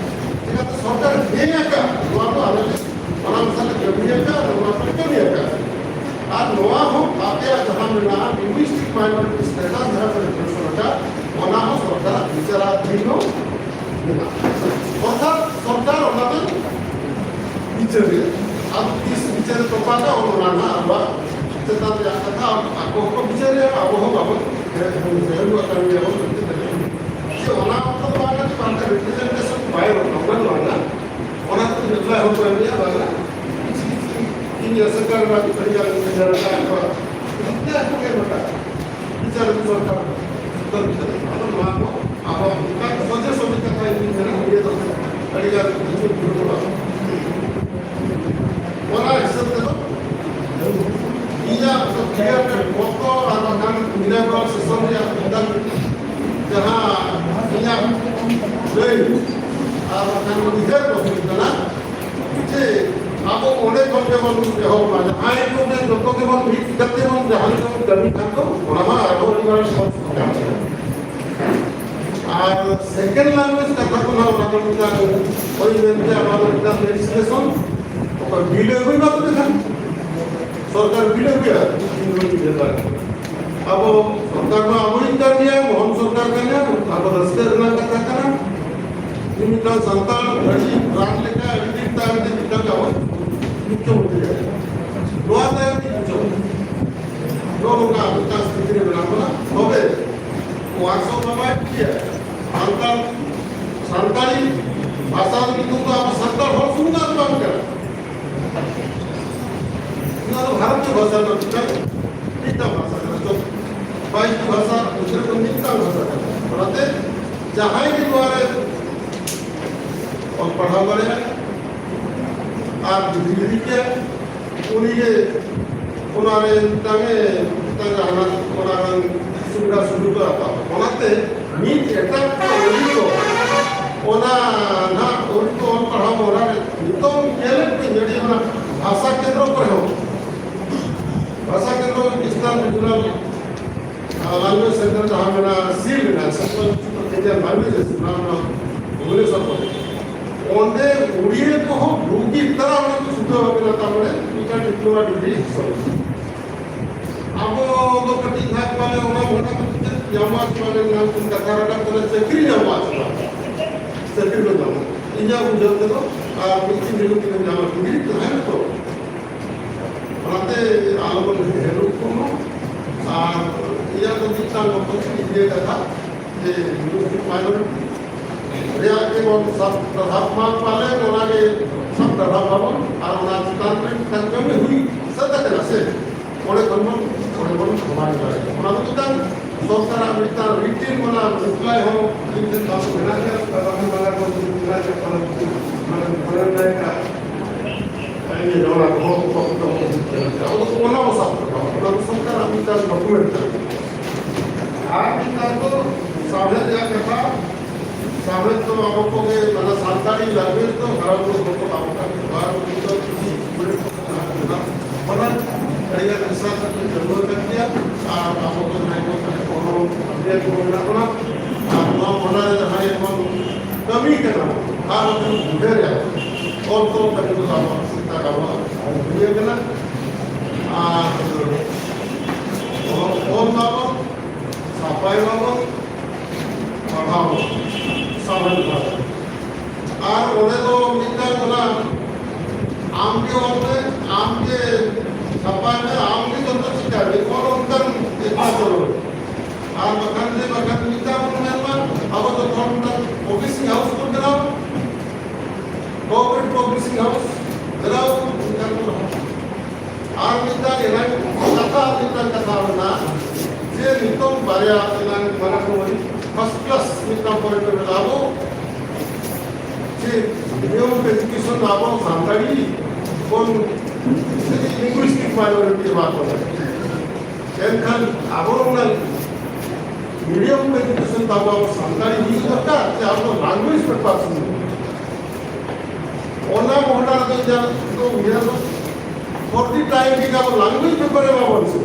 ᱪᱮᱠᱟᱛᱮ ᱥᱚᱨᱠᱟᱨ ᱦᱮᱸ ᱟᱠᱟᱫ, ᱱᱚᱣᱟ ᱫᱚ ᱟᱞᱮ ᱞᱮ ᱚᱱᱟ ᱢᱮᱥᱟ ᱞᱮ ᱠᱟᱹᱢᱤ ᱟᱠᱟᱫ, ᱱᱚᱣᱟ ᱠᱚ ᱠᱟᱹᱢᱤ ᱟᱠᱟᱫ᱾ ᱟᱨ ᱱᱚᱣᱟ ᱦᱚᱸ ᱟᱯᱮᱭᱟᱜ ᱡᱟᱦᱟᱸ ᱢᱮᱱᱟᱜᱼᱟ, linguistic ᱢᱟᱭᱱᱚᱨᱤᱴᱤ ᱥᱴᱮᱴᱟᱥ ᱡᱟᱦᱟᱸ ᱠᱚ ᱨᱤᱡᱟᱨᱵᱷᱮᱥᱚᱱ ᱟᱠᱟᱫ, ᱚᱱᱟ ᱦᱚᱸ ᱥᱚᱨᱠᱟᱨᱟᱜ ᱵᱤᱪᱟᱹᱨᱟᱫᱷᱤᱱ ᱦᱚᱸ ᱢᱮᱱᱟᱜᱼᱟ᱾ ᱚᱨᱛᱷᱟᱛ ᱥᱚᱨᱠᱟᱨ ᱚᱱᱟ ᱫᱚ ᱵᱤᱪᱟᱹᱨᱮᱭᱟ᱾ ᱟᱫᱚ ᱛᱤᱥ ᱵᱤᱪᱟᱹᱨᱮ ᱛᱚᱯᱟᱜᱟ, ᱚᱱᱟ ᱨᱮᱱᱟᱜ ᱟᱵᱚᱣᱟᱜ ᱪᱮᱛᱟᱱ ᱨᱮᱭᱟᱜ ᱠᱟᱛᱷᱟ, ᱟᱠᱚ ᱦᱚᱸᱠᱚ ᱵᱤᱪᱟᱹᱨᱮᱭᱟ, ᱟᱵᱚ ᱦᱚᱸ ᱵᱟᱵᱚᱱ ᱦᱮᱡ ᱦᱩᱭᱩᱜ ᱠᱟᱱ ᱜᱮᱭᱟ ᱵᱚᱱ᱾ ᱡᱮ ᱚᱱᱟ ᱚᱠᱛᱚ ᱫᱚ ᱵᱟᱝ ᱠᱟᱛᱮ ᱵᱟᱝ ᱠᱟᱛᱮ ᱨᱤᱯᱨᱮᱡᱮᱱᱴᱮᱥᱚᱱ ᱵᱟᱭ ᱨᱚᱲ ᱚᱱᱟ ᱫᱚ ᱵᱟᱝ᱾ ᱚᱱᱟ ᱠᱷᱟᱹᱛᱤᱨ ᱮᱯᱞᱟᱭ ᱦᱚᱸᱠᱚ ᱮᱢᱮᱜᱼᱟ, ᱵᱟᱝᱟ? ᱤᱧ ᱟᱥᱮᱠᱟ ᱨᱮᱱᱟᱜ ᱟᱹᱰᱤ ᱜᱟᱱ ᱡᱟᱭᱜᱟ ᱨᱮ ᱢᱮᱱᱟᱜ ᱠᱚᱣᱟ᱾ ᱤᱧ ᱟᱠᱚ ᱜᱮ ᱱᱚᱝᱠᱟ ᱵᱤᱪᱟᱨ ᱥᱚᱨᱠᱟᱨ ᱫᱚ ᱵᱤᱪᱟᱨ᱾ ᱟᱫᱚ ᱱᱚᱣᱟ ᱠᱚ ᱟᱵᱚ ᱚᱱᱠᱟ ᱥᱚᱡᱷᱮ ᱥᱚᱡᱷᱮ ᱠᱟᱛᱷᱟ ᱤᱧ ᱢᱮᱱᱟ, ᱱᱤᱭᱟᱹ ᱫᱚ ᱟᱹᱰᱤ ᱜᱟᱱ ᱠᱤᱪᱷᱩ ᱵᱷᱩᱞ ᱠᱚ ᱚᱱᱟ ᱦᱤᱥᱟᱹᱵ ᱛᱮᱫᱚ ᱤᱧᱟᱹᱜ ᱠᱞᱤᱭᱟᱨ ᱠᱟᱴ ᱵᱚᱠᱛᱚ ᱟᱨ ᱵᱟᱝᱠᱷᱟᱱ ᱢᱤᱨᱟᱠᱚᱞ ᱥᱮᱥᱚᱱ ᱨᱮᱭᱟᱜ ᱡᱟᱦᱟᱸ ᱤᱧᱟᱹᱜ ᱞᱟᱹᱭ ᱟᱨ ᱵᱟᱝᱠᱷᱟᱱ ᱩᱭᱦᱟᱹᱨ ᱫᱚ ᱦᱩᱭᱩᱜ ᱠᱟᱱᱟ ᱡᱮ ᱟᱵᱚ ᱚᱸᱰᱮ ᱠᱷᱚᱱ ᱜᱮᱵᱚᱱ ᱮᱦᱚᱵ ᱢᱟ᱾ ᱡᱟᱦᱟᱸᱭ ᱠᱚᱜᱮ ᱡᱚᱛᱚ ᱜᱮᱵᱚᱱ ᱢᱤᱫ ᱠᱟᱛᱮ ᱵᱚᱱ ᱡᱟᱦᱟᱸ ᱞᱮᱠᱟ ᱵᱚᱱ ᱠᱟᱹᱢᱤ ᱠᱷᱟᱱ ᱫᱚ ᱚᱱᱟ ᱢᱟ ᱟᱨᱦᱚᱸ ᱟᱹᱰᱤ ᱢᱟᱨᱟᱝ ᱥᱚᱢᱚᱥᱥᱟ ᱠᱟᱱ ᱜᱮᱭᱟ᱾ ᱟᱨ ᱥᱮᱠᱮᱱᱰ ᱞᱮᱝᱜᱩᱭᱮᱡᱽ ᱠᱟᱛᱷᱟ ᱠᱚ ᱱᱟᱦᱟᱜ ᱚᱱᱟ ᱫᱚ ᱢᱤᱫᱴᱟᱝ ᱦᱳᱭ ᱢᱮᱱᱛᱮ ᱚᱱᱟ ᱫᱚ ᱢᱤᱫᱴᱟᱝ ᱞᱮᱡᱤᱥᱞᱮᱥᱚᱱ ᱚᱠᱚᱭ ᱵᱤᱞ ᱟᱹᱜᱩᱭ ᱢᱟ ᱛᱚᱵᱮ ᱠᱷᱟᱱ ᱥᱚᱨᱠᱟᱨ ᱵᱤᱞ ᱟᱹᱜᱩᱭᱟ᱾ ᱟᱵᱚ ᱥᱚᱨᱠᱟᱨ ᱢᱟ ᱟᱵᱚᱭᱤᱡ ᱠᱟᱱ ᱜᱮᱭᱟ, ᱢᱚᱦᱚᱱ ᱥᱚᱨᱠᱟᱨ ᱠᱟᱱ ᱜᱮᱭᱟ, ᱟᱵᱚ ᱨᱟᱹᱥᱠᱟᱹ ᱨᱮᱱᱟᱜ ᱠᱟᱛᱷᱟ ᱠᱟᱱᱟ᱾ ᱩᱱᱤ ᱢᱤᱫᱴᱟᱝ ᱥᱟᱱᱛᱟᱲ ᱟᱹᱰᱤ ᱨᱟᱱ ᱞᱮᱠᱟ ᱟᱹᱰᱤ ᱫᱤᱱ ᱛᱟᱭᱚᱢ ᱛᱮ ᱢᱤᱫᱴᱟᱝ ᱟᱵᱚ ᱢᱩᱠᱷᱭᱚᱢᱚᱱᱛᱨᱤ ᱠᱟᱱᱟ᱾ ᱱᱚᱣᱟ ᱛᱟᱭᱚᱢ ᱛᱮ ᱪᱮᱫ ᱪᱚᱝ? ᱱᱚᱜᱼᱚ ᱱᱚᱝᱠᱟ ᱢᱤᱫᱴᱟᱝ ᱥᱛᱷᱤᱛᱤ ᱨᱮ ᱢᱮᱱᱟᱜ ᱵᱚᱱᱟ᱾ ᱛᱚᱵᱮ ᱱᱚᱣᱟ ᱥᱚᱵ ᱵᱟᱵᱟᱭ ᱴᱷᱤᱠ ᱜᱮᱭᱟ᱾ ᱥᱟᱱᱛᱟᱲ, ᱥᱟᱱᱛᱟᱲᱤ ᱵᱷᱟᱥᱟ ᱫᱚ ᱠᱤᱱᱛᱩ ᱟᱵᱚ ᱥᱟᱱᱛᱟᱲ ᱦᱚᱲ ᱥᱩᱢᱩᱝ ᱫᱚ ᱵᱟᱝ ᱠᱟᱱᱟ᱾ ᱱᱚᱣᱟ ᱫᱚ ᱵᱷᱟᱨᱚᱛᱤᱭᱚ ᱵᱷᱟᱥᱟ ᱨᱮᱱᱟᱜ ᱢᱤᱫᱴᱟᱝ, ᱢᱤᱫᱴᱟᱝ ᱵᱷᱟᱥᱟ ᱠᱟᱱᱟ᱾ ᱛᱚ ᱵᱟᱭᱤᱥ ᱴᱤ ᱵᱷᱟᱥᱟ ᱵᱷᱤᱛᱨᱤ ᱠᱷᱚᱱ ᱢᱤᱫᱴᱟᱝ ᱵᱷᱟᱥᱟ ᱠᱟᱱᱟ᱾ ᱚᱱᱟᱛᱮ ᱡᱟᱦᱟᱸᱭ ᱜᱮ ᱱᱚᱣᱟ ᱨᱮ ᱚᱞ ᱯᱟᱲᱦᱟᱣ ᱫᱟᱲᱮᱭᱟᱜᱼᱟ ᱟᱨ ᱰᱤᱜᱽᱨᱤ ᱤᱫᱤ ᱠᱮᱭᱟ, ᱩᱱᱤ ᱜᱮ ᱚᱱᱟ ᱨᱮ ᱢᱤᱫᱴᱟᱝ ᱮ, ᱢᱤᱫᱴᱟᱝ ᱡᱟᱦᱟᱱᱟᱜ ᱚᱱᱟ ᱨᱮᱱ ᱥᱩᱵᱤᱫᱷᱟ ᱥᱩᱡᱳᱜᱽ ᱮ ᱦᱟᱛᱟᱣᱟ᱾ ᱚᱱᱟᱛᱮ ᱢᱤᱫ ᱮᱴᱟᱜ ᱠᱚ ᱟᱹᱰᱤ ᱠᱚ ᱚᱱᱟ ᱱᱟᱦᱟᱜ ᱟᱹᱰᱤ ᱠᱚ ᱚᱞ ᱯᱟᱲᱦᱟᱣ ᱚᱱᱟ ᱨᱮ ᱱᱤᱛᱚᱝ ᱧᱮᱞᱮᱫ ᱠᱚ ᱟᱹᱰᱤ ᱚᱱᱟ ᱵᱷᱟᱥᱟ ᱠᱮᱱᱫᱨᱚ ᱠᱚᱨᱮ ᱦᱚᱸ, ᱵᱷᱟᱥᱟ ᱠᱮᱱᱫᱨᱚ ᱠᱷᱨᱤᱥᱴᱟᱱ ᱨᱤᱡᱚᱱᱟᱞ ᱟᱨ language center ᱡᱟᱦᱟᱸ ᱢᱮᱱᱟᱜᱼᱟ, ᱥᱤᱞ ᱢᱮᱱᱟᱜᱼᱟ, Central Institute of Indian Languages, ᱚᱱᱟ ᱨᱮᱱᱟᱜ ᱵᱷᱩᱵᱚᱱᱮᱥᱚᱨ ᱠᱚᱨᱮ᱾ ᱚᱸᱰᱮ ᱩᱲᱤᱭᱟᱹ ᱠᱚᱦᱚᱸ ᱵᱩᱜᱤ ᱛᱟᱨᱟ ᱚᱱᱟ ᱠᱚ ᱥᱩᱫᱷᱟᱹ ᱵᱷᱟᱵᱮ ᱱᱟᱛᱟ ᱵᱚᱞᱮ ᱢᱤᱫᱴᱟᱝ diploma degree ᱥᱚᱨᱮᱥ᱾ ᱟᱵᱚ ᱫᱚ ᱠᱟᱹᱴᱤᱡ ᱱᱟᱦᱟᱜ ᱯᱟᱞᱮ ᱚᱱᱟ ᱵᱷᱟᱲᱟ ᱠᱚ ᱪᱮᱫ ᱧᱟᱢᱚᱜᱼᱟ ᱥᱮ ᱵᱟᱝ, ᱚᱱᱟ ᱠᱚ ᱠᱟᱛᱷᱟ ᱨᱟᱠᱟᱵ ᱠᱟᱱᱟ, ᱪᱟᱹᱠᱨᱤ ᱧᱟᱢᱚᱜᱼᱟ ᱥᱮ ᱵᱟᱝ? ᱪᱟᱹᱠᱨᱤ ᱫᱚ ᱧᱟᱢᱚᱜᱼᱟ᱾ ᱤᱧᱟᱹᱜ ᱵᱩᱡᱷᱟᱹᱣ ᱛᱮᱫᱚ, ᱟᱨ ᱢᱤᱫ ᱫᱤᱱ ᱦᱤᱞᱳᱜ ᱛᱮᱜᱮ ᱧᱟᱢᱟ, ᱰᱤᱜᱽᱨᱤ ᱛᱟᱦᱮᱱᱟ ᱛᱚ᱾ ᱚᱱᱟᱛᱮ ᱟᱞᱚᱵᱚᱱ ᱦᱮᱨᱳᱜ ᱠᱚᱢᱟ᱾ ᱟᱨ ᱤᱧᱟᱹᱜ ᱫᱚ ᱢᱤᱫᱴᱟᱝ ᱢᱚᱛᱚ ᱤᱧ ᱞᱟᱹᱭ ᱠᱟᱛᱷᱟ, ᱡᱮ ᱢᱟᱭᱱᱚᱨᱤᱴᱤ ᱨᱮᱭᱟᱜ ᱜᱮᱵᱚᱱ ᱥᱟᱵ ᱨᱟᱠᱟᱵ ᱢᱟ, ᱯᱟᱞᱮ ᱚᱱᱟᱜᱮ ᱥᱟᱵ ᱨᱟᱠᱟᱵ ᱢᱟᱵᱚᱱ, ᱟᱨ ᱚᱱᱟ ᱪᱮᱛᱟᱱ ᱨᱮ ᱢᱤᱫᱴᱟᱝ ᱠᱟᱹᱢᱤ ᱦᱩᱭ ᱥᱟᱹᱛ ᱟᱠᱟᱱᱟ ᱥᱮ, ᱚᱸᱰᱮ ᱠᱷᱚᱱ ᱵᱚᱱ, ᱚᱸᱰᱮ ᱵᱚᱱ ᱥᱚᱢᱟᱡᱽ ᱫᱟᱲᱮᱭᱟᱜᱼᱟ᱾ ᱚᱱᱟ ᱫᱚ ᱢᱤᱫᱴᱟᱝ ᱥᱚᱨᱠᱟᱨᱟᱜ ᱢᱤᱫᱴᱟᱝ ᱨᱤᱴᱤᱱ ᱚᱱᱟ ᱨᱤᱯᱞᱟᱭ ᱦᱚᱸ ᱤᱧ ᱴᱷᱮᱱ ᱵᱟᱝ ᱢᱮᱱᱟᱜ ᱜᱮᱭᱟ, ᱠᱟᱨᱚᱱ ᱢᱟᱱᱮ ᱠᱚ ᱢᱮᱱᱟᱜ ᱜᱮᱭᱟ, ᱠᱟᱨᱚᱱ ᱢᱟᱱᱮ ᱢᱟᱱᱮ ᱞᱟᱹᱭ ᱠᱟᱜ ᱤᱭᱟᱹ ᱚᱱᱟ ᱠᱚ ᱦᱚᱸ ᱠᱚ ᱠᱚ ᱠᱚ ᱦᱤᱡᱩᱜ ᱠᱟᱱᱟ᱾ ᱚᱱᱟ ᱠᱚ ᱥᱟᱵ ᱨᱟᱠᱟᱵ, ᱚᱱᱟ ᱫᱚ ᱥᱚᱨᱠᱟᱨᱟᱜ ᱢᱤᱫᱴᱟᱝ ᱰᱚᱠᱩᱢᱮᱱᱴ ᱠᱟᱱᱟ᱾ ᱟᱨ ᱢᱤᱫᱴᱟᱝ ᱫᱚ ᱥᱟᱶᱦᱮᱫ ᱨᱮᱭᱟᱜ ᱠᱟᱛᱷᱟ, ᱥᱟᱶᱦᱮᱫ ᱫᱚ ᱟᱵᱚ ᱠᱚᱜᱮ, ᱢᱟᱱᱮ ᱥᱟᱱᱛᱟᱲᱤ ᱞᱮᱝᱜᱩᱭᱮᱡᱽ ᱫᱚ ᱦᱟᱨᱟ ᱵᱩᱨᱩ ᱦᱚᱲ ᱠᱚ ᱟᱵᱚ ᱠᱟᱱ ᱜᱮᱭᱟ᱾ ᱟᱨ ᱩᱱᱠᱩ ᱫᱚ ᱠᱤᱪᱷᱩ ᱚᱱᱟ ᱟᱹᱰᱤᱜᱟᱱ ᱨᱤᱥᱟᱨᱪ ᱠᱟᱛᱮ ᱪᱟᱹᱞᱩ ᱟᱠᱟᱱ ᱜᱮᱭᱟ᱾ ᱟᱨ ᱟᱵᱚ ᱫᱚ ᱡᱟᱦᱟᱸᱭ ᱠᱚ ᱠᱟᱱᱟ ᱠᱚ, ᱚᱱᱟ ᱟᱹᱰᱤ ᱟᱹᱰᱤ ᱵᱚᱱ ᱢᱮᱱᱟᱜ ᱵᱚᱱᱟ᱾ ᱟᱨ ᱱᱚᱣᱟ ᱢᱚᱱᱮ ᱨᱮ ᱡᱟᱦᱟᱸᱭ ᱵᱚᱱ ᱠᱟᱹᱢᱤ ᱠᱟᱱᱟ, ᱟᱨ ᱟᱵᱚ ᱵᱚᱱ ᱩᱭᱦᱟᱹᱨᱟ, ᱚᱞ ᱛᱚᱞ ᱠᱟᱹᱢᱤ ᱠᱚᱫᱚ ᱟᱵᱚᱣᱟᱜ ᱥᱮᱛᱟᱜ ᱟᱵᱚᱣᱟᱜ ᱫᱩᱱᱤᱭᱟᱹ ᱠᱟᱱᱟ᱾ ᱟᱨ ᱚᱞ, ᱚᱞ ᱢᱟᱵᱚᱱ, ᱥᱟᱯᱷᱟᱭ ᱢᱟᱵᱚᱱ, ᱯᱟᱲᱦᱟᱣ ᱢᱟᱵᱚᱱ, ᱥᱟᱶᱦᱮᱫ ᱢᱟᱵᱚᱱ᱾ ᱟᱨ ᱚᱸᱰᱮ ᱫᱚ ᱢᱤᱫᱴᱟᱝ ᱚᱱᱟ ᱟᱢ ᱜᱮ ᱚᱞ ᱢᱮ, ᱟᱢ ᱜᱮ ᱪᱷᱟᱯᱟᱭ ᱢᱮ, ᱟᱢ ᱜᱮ ᱡᱚᱛᱚ ᱪᱤᱠᱟᱹᱭ ᱢᱮ, ᱚᱱ ᱚᱱᱠᱟᱱ ᱮᱴᱟᱜ ᱫᱚ ᱵᱟᱹᱱᱩᱜ᱾ ᱟᱨ ᱵᱟᱠᱷᱟᱱ ᱡᱮ ᱵᱟᱠᱷᱟᱱ ᱢᱤᱫᱴᱟᱝ ᱵᱚᱱ ᱢᱮᱱ ᱢᱟ, ᱟᱵᱚ ᱡᱚᱛᱚ ᱦᱚᱲ ᱢᱤᱫᱴᱟᱝ ᱯᱟᱵᱽᱞᱤᱥᱤᱝ ᱦᱟᱣᱩᱥ ᱵᱚᱱ ᱵᱮᱱᱟᱣ, ᱠᱳᱚᱯᱟᱨᱮᱴᱤᱵᱷ ᱯᱟᱵᱽᱞᱤᱥᱤᱝ ᱦᱟᱣᱩᱥ ᱵᱮᱱᱟᱣ, ᱢᱤᱫᱴᱟᱝ ᱵᱚᱱ ᱟᱨ ᱢᱤᱫᱴᱟᱝ ᱮᱱᱟᱝ ᱠᱟᱛᱷᱟ, ᱟᱨ ᱢᱤᱫᱴᱟᱝ ᱠᱟᱛᱷᱟ ᱢᱮᱱᱟᱜᱼᱟ ᱡᱮ ᱱᱤᱛᱚᱝ ᱵᱟᱨᱭᱟ ᱮᱱᱟᱝ ᱢᱟᱱᱮ ᱠᱚ ᱯᱷᱟᱨᱥᱴ ᱠᱞᱟᱥ ᱢᱤᱫᱴᱟᱝ ᱯᱚᱭᱮᱱᱴ ᱢᱮᱱᱟᱜᱼᱟ᱾ ᱟᱵᱚ ᱡᱮ ᱢᱤᱰᱤᱭᱟᱢ ᱚᱯᱷ ᱮᱡᱩᱠᱮᱥᱚᱱ ᱟᱵᱚ ᱥᱟᱱᱛᱟᱲᱤ ᱵᱚᱱ ᱞᱤᱝᱜᱩᱭᱤᱥᱴᱤᱠ ᱢᱟᱭᱱᱚᱨᱤᱴᱤ ᱮᱢᱟ ᱠᱚ ᱞᱟᱹᱜᱤᱫ᱾ ᱮᱱᱠᱷᱟᱱ ᱟᱵᱚ ᱚᱱᱟ ᱢᱤᱰᱤᱭᱟᱢ ᱚᱯᱷ ᱮᱡᱩᱠᱮᱥᱚᱱ ᱛᱟᱵᱚ ᱟᱵᱚ ᱥᱟᱱᱛᱟᱲᱤ ᱦᱩᱭᱩᱜ ᱫᱚᱨᱠᱟᱨ, ᱥᱮ ᱟᱵᱚ ᱞᱟᱝᱜᱩᱭᱮᱡᱽ ᱯᱮᱯᱟᱨ ᱥᱩᱢᱩᱝ? ᱚᱱᱟ ᱢᱚᱦᱰᱟ ᱨᱮᱫᱚ ᱤᱧᱟᱹᱜ ᱫᱚ ᱩᱭᱦᱟᱹᱨ ᱫᱚ ᱯᱨᱚᱛᱤ ᱴᱟᱭᱤᱢ ᱨᱮᱜᱮ ᱟᱵᱚ ᱞᱟᱝᱜᱩᱭᱮᱡᱽ ᱯᱮᱯᱟᱨ ᱮᱢᱟ ᱵᱚᱱ ᱥᱮ᱾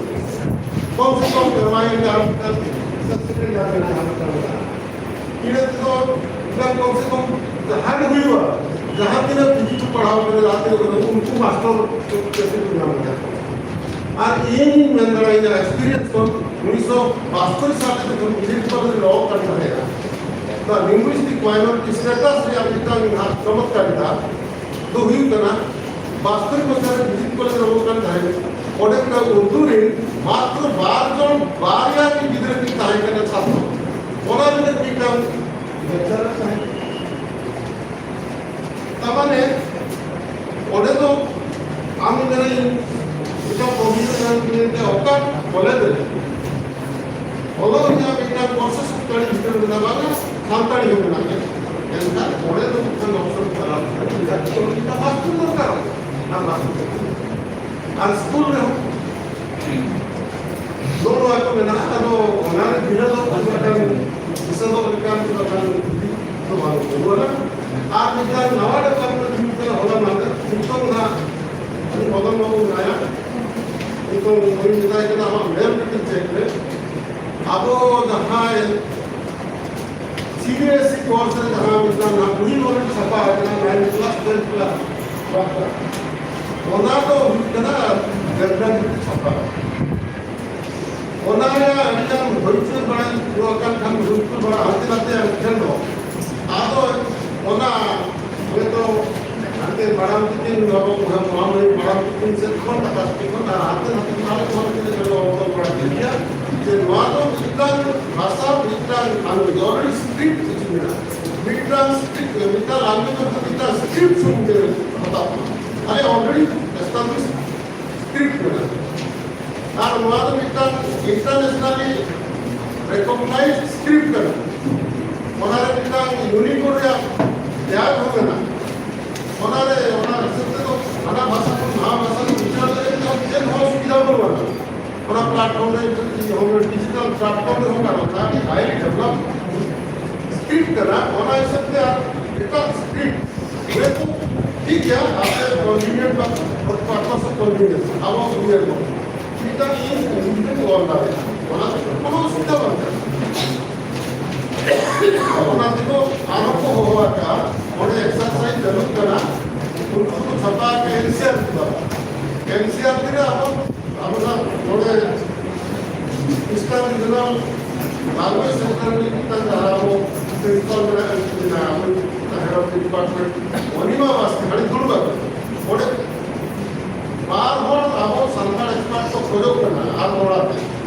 ᱠᱚᱢ ᱥᱮ ᱠᱚᱢ ᱮᱢᱟᱭ ᱜᱮ ᱟᱨ ᱢᱤᱫᱴᱟᱝ ᱥᱟᱵᱡᱮᱠᱴ ᱨᱮ ᱡᱟᱦᱟᱸ ᱢᱮᱱᱟᱜᱼᱟ, ᱢᱤᱫᱴᱟᱝ ᱢᱮᱱᱟᱜᱼᱟ᱾ ᱤᱱᱟᱹ ᱛᱮᱫᱚ ᱢᱤᱫᱴᱟᱝ ᱠᱚᱢ ᱥᱮ ᱠᱚᱢ ᱡᱟᱦᱟᱸ ᱜᱮ ᱦᱩᱭᱩᱜᱼᱟ, ᱡᱟᱦᱟᱸ ᱛᱤᱱᱟᱹᱜ ᱯᱤᱡᱤ ᱠᱚ ᱯᱟᱲᱦᱟᱣ ᱠᱟᱱᱟ, ᱡᱟᱦᱟᱸ ᱛᱤᱱᱟᱹᱜ ᱠᱚ, ᱩᱱᱠᱩ ᱢᱟᱥᱴᱟᱨ ᱪᱟᱹᱠᱨᱤ ᱠᱚ ᱧᱟᱢ ᱫᱟᱲᱮᱭᱟᱜᱼᱟ᱾ ᱟᱨ ᱤᱧᱤᱧ ᱢᱮᱱ ᱫᱟᱲᱮᱭᱟᱜᱼᱟ, ᱮᱠᱥᱯᱤᱨᱤᱭᱮᱱᱥ ᱠᱷᱚᱱ, ᱩᱱᱤᱥᱥᱚ ᱵᱟᱥᱛᱳᱨᱤ ᱥᱟᱞ ᱨᱮ ᱡᱚᱠᱷᱚᱱ ᱵᱤᱞᱤᱯ ᱠᱚᱞᱮᱡᱽ ᱨᱮ ᱚᱞ ᱠᱟᱱ ᱛᱟᱦᱮᱸᱫᱼᱟ, ᱱᱚᱣᱟ ᱞᱤᱝᱜᱩᱭᱥᱴᱤᱠ ᱢᱟᱭᱱᱚᱨᱤᱴᱤ ᱥᱴᱮᱴᱟᱥ ᱨᱮᱭᱟᱜ ᱢᱤᱫᱴᱟᱝ ᱦᱟᱸᱜ ᱪᱚᱢᱚᱛᱠᱟᱨᱤᱛᱟ ᱫᱚ ᱦᱩᱭᱩᱜ ᱠᱟᱱᱟ, ᱵᱟᱥᱛᱳᱨᱤ ᱢᱚᱪᱟ ᱨᱮ ᱵᱤᱞᱤᱯ ᱠᱚᱞᱮᱡᱽ ᱨᱮ ᱚᱞ ᱠᱟᱱ ᱛᱟᱦᱮᱸᱫ, ᱚᱸᱰᱮ ᱢᱤᱫᱴᱟᱝ ᱩᱨᱫᱩ ᱨᱮᱱ ᱢᱟᱛᱨᱚ ᱵᱟᱨ ᱡᱚᱱ, ᱵᱟᱨᱭᱟ ᱜᱮ ᱜᱤᱫᱽᱨᱟᱹ ᱠᱤᱱ ᱛᱟᱦᱮᱸ ᱠᱟᱱᱟ ᱪᱷᱟᱛᱨᱚ᱾ ᱚᱱᱟ ᱞᱟᱹᱜᱤᱫ ᱢᱤᱫᱴᱟᱝ ᱞᱮᱠᱪᱟᱨᱟᱨ ᱛᱟᱦᱮᱸ ᱠᱟᱱᱟ᱾ ᱛᱟᱨ ᱢᱟᱱᱮ, ᱚᱸᱰᱮ ᱫᱚ ᱟᱢ ᱢᱮᱱᱟᱢ, ᱮᱴᱟᱜ ᱯᱨᱚᱵᱤᱱ ᱢᱮᱱᱟᱢ, ᱚᱠᱟ ᱠᱚᱞᱮᱡᱽ ᱨᱮ ᱚᱞᱚᱜ ᱨᱮᱭᱟᱜ ᱢᱤᱫᱴᱟᱝ ᱠᱳᱨᱥ ᱥᱟᱱᱛᱟᱲᱤ ᱵᱷᱤᱛᱨᱤ ᱨᱮ ᱢᱮᱱᱟᱜᱼᱟ, ᱵᱟᱝᱟ, ᱥᱟᱱᱛᱟᱲᱤ ᱦᱚᱸ ᱢᱮᱱᱟᱜ ᱜᱮᱭᱟ᱾ ᱢᱮᱱᱠᱷᱟᱱ ᱚᱸᱰᱮ ᱫᱚ ᱢᱤᱫᱴᱟᱝ ᱚᱯᱥᱚᱱ ᱪᱟᱞᱟᱣ ᱠᱟᱱᱟ, ᱢᱮᱱᱠᱷᱟᱱ ᱢᱤᱫᱴᱟᱝ ᱵᱟᱥᱛᱩ ᱫᱚᱨᱠᱟᱨ, ᱚᱱᱟ ᱵᱟᱥᱛᱩ ᱫᱚᱨᱠᱟᱨ᱾ ᱟᱨ ᱥᱠᱩᱞ ᱨᱮᱦᱚᱸ ᱱᱚᱜᱼᱚ ᱱᱚᱣᱟ ᱠᱚ ᱢᱮᱱᱟᱜᱼᱟ᱾ ᱟᱫᱚ ᱚᱱᱟ ᱨᱮ ᱵᱷᱤᱲ ᱫᱚ ᱢᱤᱫᱴᱟᱝ ᱫᱤᱥᱟᱹ ᱫᱚ ᱞᱮᱠᱟᱱ ᱫᱚ ᱵᱟᱝ, ᱫᱚ ᱵᱟᱝ ᱵᱟᱹᱱᱩᱜᱼᱟ᱾ ᱟᱨ ᱢᱤᱫᱴᱟᱝ ᱱᱟᱣᱟ ᱰᱮᱵᱷᱞᱚᱯᱢᱮᱱᱴ ᱦᱩᱭᱩᱜ ᱠᱟᱱᱟ ᱦᱚᱞᱟ ᱢᱟᱦᱫᱮᱨ, ᱱᱤᱛᱚᱝ ᱱᱟᱦᱟᱜ ᱩᱱᱤ ᱢᱚᱫᱚᱱ ᱵᱟᱹᱵᱩ ᱢᱮᱱᱟᱭᱟ, ᱱᱤᱛᱚᱝ ᱩᱱᱤ ᱢᱮᱛᱟᱭ ᱠᱟᱱᱟ, "ᱟᱢᱟᱜ ᱢᱮᱞ ᱢᱤᱫᱴᱮᱱ ᱪᱮᱠ ᱨᱮ ᱟᱵᱚ ᱡᱟᱦᱟᱸᱭ C B S E course ᱨᱮ ᱡᱟᱦᱟᱸ ᱢᱤᱫᱴᱟᱝ ᱱᱟᱦᱟᱜ ᱵᱳᱭ ᱚᱞ ᱪᱷᱟᱯᱟ ᱟᱠᱟᱱᱟ, ᱱᱟᱭᱤᱱ ᱠᱞᱟᱥ, ᱴᱮᱱ ᱠᱞᱟᱥ, ᱚᱱᱟ ᱫᱚ ᱦᱩᱭᱩᱜ ᱠᱟᱱᱟ ᱫᱮᱵᱽᱱᱟᱜᱚᱨᱤ ᱛᱮ ᱪᱷᱟᱯᱟ᱾ ᱚᱱᱟ ᱨᱮ ᱟᱹᱰᱤ ᱜᱟᱱ ᱦᱩᱭ ᱦᱚᱪᱚ ᱵᱟᱲᱟᱭ ᱦᱚᱪᱚ ᱟᱠᱟᱱ ᱠᱷᱟᱱ ᱦᱩᱭ ᱦᱚᱪᱚ ᱵᱟᱲᱟ ᱦᱟᱱᱛᱮ ᱱᱟᱛᱮ ᱴᱷᱮᱱ ᱫᱚ, ᱟᱫᱚ ᱚᱱᱟ ᱦᱚᱭᱛᱳ ᱦᱟᱱᱛᱮ ᱢᱟᱲᱟᱝ ᱛᱤᱠᱤᱱ ᱵᱟᱵᱟ ᱵᱚᱭᱦᱟ ᱢᱟᱲᱟᱝ ᱢᱟᱲᱟᱝ ᱛᱤᱠᱤᱱ ᱥᱮᱫ ᱠᱷᱚᱱ ᱴᱟᱴᱟ ᱥᱴᱤᱞ ᱠᱷᱚᱱ ᱟᱨ ᱦᱟᱱᱛᱮ ᱱᱟᱛᱮ ᱠᱷᱚᱱ ᱟᱞᱮ ᱠᱚᱦᱚᱸ ᱢᱤᱫᱴᱮᱱ ᱞᱮ ᱚᱞ ᱛᱚᱞ ᱵᱟᱲᱟ ᱠᱮᱫ ᱜᱮᱭᱟ ᱡᱮ ᱱᱚᱣᱟ ᱫᱚ ᱢᱤᱫᱴᱟᱝ ᱵᱷᱟᱥᱟ, ᱢᱤᱫᱴᱟᱝ ᱞᱟᱝᱜᱩᱭᱮᱡᱽ, ᱚᱞᱨᱮᱰᱤ ᱥᱠᱨᱤᱯᱴ ᱠᱤᱪᱷᱩ ᱢᱮᱱᱟᱜᱼᱟ, ᱢᱤᱫᱴᱟᱝ ᱥᱠᱨᱤᱯᱴ, ᱢᱤᱫᱴᱟᱝ ᱞᱟᱝᱜᱩᱭᱮᱡᱽ ᱢᱮᱱᱛᱮ ᱢᱤᱫᱴᱟᱝ ᱥᱠᱨᱤᱯᱴ ᱥᱩᱢᱩᱝ ᱛᱮ ᱦᱟᱛᱟᱣ ᱠᱟᱱᱟ᱾ ᱟᱞᱮ ᱚᱞᱨᱮᱰᱤ ᱮᱥᱴᱟᱵᱞᱤᱥ ᱥᱠᱨᱤᱯᱴ ᱠᱟᱱᱟ᱾ ᱟᱨ ᱱᱚᱣᱟ ᱫᱚ ᱢᱤᱫᱴᱟᱝ ᱤᱱᱴᱟᱨᱱᱮᱥᱱᱟᱞᱤ ᱨᱮᱠᱚᱜᱱᱟᱭᱤᱡᱰ ᱥᱠᱨᱤᱯᱴ ᱠᱟᱱᱟ᱾ ᱚᱱᱟ ᱨᱮ ᱢᱤᱫᱴᱟᱝ ᱭᱩᱱᱤᱠᱳᱰ ᱨᱮᱭᱟᱜ ᱴᱮᱜᱽ ᱦᱚᱸ ᱢᱮᱱᱟᱜᱼᱟ᱾ ᱚᱱᱟ ᱨᱮ, ᱚᱱᱟ ᱦᱤᱥᱟᱹᱵ ᱛᱮᱫᱚ ᱦᱟᱱᱟ ᱵᱷᱟᱥᱟ ᱠᱷᱚᱱ ᱱᱚᱣᱟ ᱵᱷᱟᱥᱟ ᱨᱮ ᱩᱪᱟᱹᱲ ᱞᱟᱹᱜᱤᱫ ᱫᱚ ᱪᱮᱫ ᱦᱚᱸ ᱚᱥᱩᱵᱤᱫᱷᱟ ᱵᱟᱹᱱᱩᱜᱼᱟ᱾ ᱚᱱᱟ ᱯᱞᱟᱴᱯᱷᱚᱨᱢ ᱨᱮ ᱡᱩᱫᱤ ᱦᱚᱸ ᱰᱤᱡᱤᱴᱟᱞ ᱯᱞᱟᱴᱯᱷᱚᱨᱢ ᱨᱮᱦᱚᱸ ᱜᱟᱱᱚᱜᱼᱟ, ᱟᱹᱰᱤ ᱦᱟᱭᱞᱤ ᱰᱮᱵᱷᱞᱚᱯ ᱥᱠᱨᱤᱯᱴ ᱠᱟᱱᱟ᱾ ᱚᱱᱟ ᱦᱤᱥᱟᱹᱵ ᱛᱮ ᱟᱨ ᱮᱴᱟᱜ ᱥᱠᱨᱤᱯᱴ ᱡᱮᱦᱮᱛᱩ ᱴᱷᱤᱠ ᱜᱮᱭᱟ, ᱟᱯᱮ ᱠᱚᱱᱵᱷᱤᱱᱤᱭᱮᱱᱴ ᱵᱟ ᱯᱟᱨᱯᱟᱥ ᱚᱯ ᱠᱚᱱᱵᱷᱤᱱᱤᱭᱮᱱᱥ, ᱟᱵᱚ ᱩᱭᱦᱟᱹᱨ ᱠᱚ ᱢᱤᱫᱴᱟᱝ ᱤᱧ ᱤᱧ ᱚᱞ ᱫᱟᱲᱮᱭᱟᱜᱼᱟ, ᱚᱱᱟ ᱫᱚ ᱠᱳᱱᱳ ᱚᱥᱩᱵᱤᱫᱷᱟ ᱵᱟᱝ ᱠᱟᱱᱟ᱾ ᱚᱱᱟ ᱛᱮᱠᱚ ᱟᱨᱦᱚᱸ ᱠᱚ ᱦᱚᱦᱚ ᱟᱠᱟᱫᱼᱟ, ᱚᱸᱰᱮ ᱮᱠᱥᱟᱨᱥᱟᱭᱤᱡᱽ ᱪᱟᱹᱞᱩᱜ ᱠᱟᱱᱟ, ᱩᱱᱠᱩ ᱠᱚ ᱪᱷᱟᱯᱟ ᱟᱠᱟᱫ ᱮᱱ ᱥᱤ ᱟᱨ ᱴᱤ ᱫᱚ᱾ ᱮᱱ ᱥᱤ ᱟᱨ ᱴᱤ ᱨᱮ ᱟᱵᱚ, ᱟᱵᱚ ᱠᱷᱨᱤᱥᱴᱟᱱ ᱨᱤᱡᱚᱱᱟᱞ ᱞᱟᱝᱜᱩᱭᱮᱡᱽ ᱥᱮᱱᱴᱟᱨ ᱨᱤᱱᱤᱡ ᱢᱤᱫᱴᱟᱝ ᱡᱟᱦᱟᱸ ᱟᱵᱚ ᱯᱨᱤᱱᱥᱤᱯᱟᱞ ᱢᱮᱱᱟᱭᱟ, ᱩᱱᱤ ᱢᱮᱱᱟᱭᱟ, ᱟᱵᱚ ᱦᱮᱰ ᱚᱯᱷ ᱰᱤᱯᱟᱨᱴᱢᱮᱱᱴ, ᱚᱱᱤᱢᱟ ᱵᱟᱥᱠᱮ, ᱟᱹᱰᱤ ᱫᱩᱲᱩᱵ ᱟᱠᱟᱱᱟ᱾ ᱚᱸᱰᱮ ᱵᱟᱨ ᱦᱚᱲ ᱟᱵᱚ ᱥᱟᱱᱛᱟᱲ ᱮᱠᱥᱯᱟᱨᱴ ᱠᱚ ᱠᱷᱚᱡᱚᱜ ᱠᱟᱱᱟ ᱟᱨ ᱛᱷᱚᱲᱟ ᱛᱮ,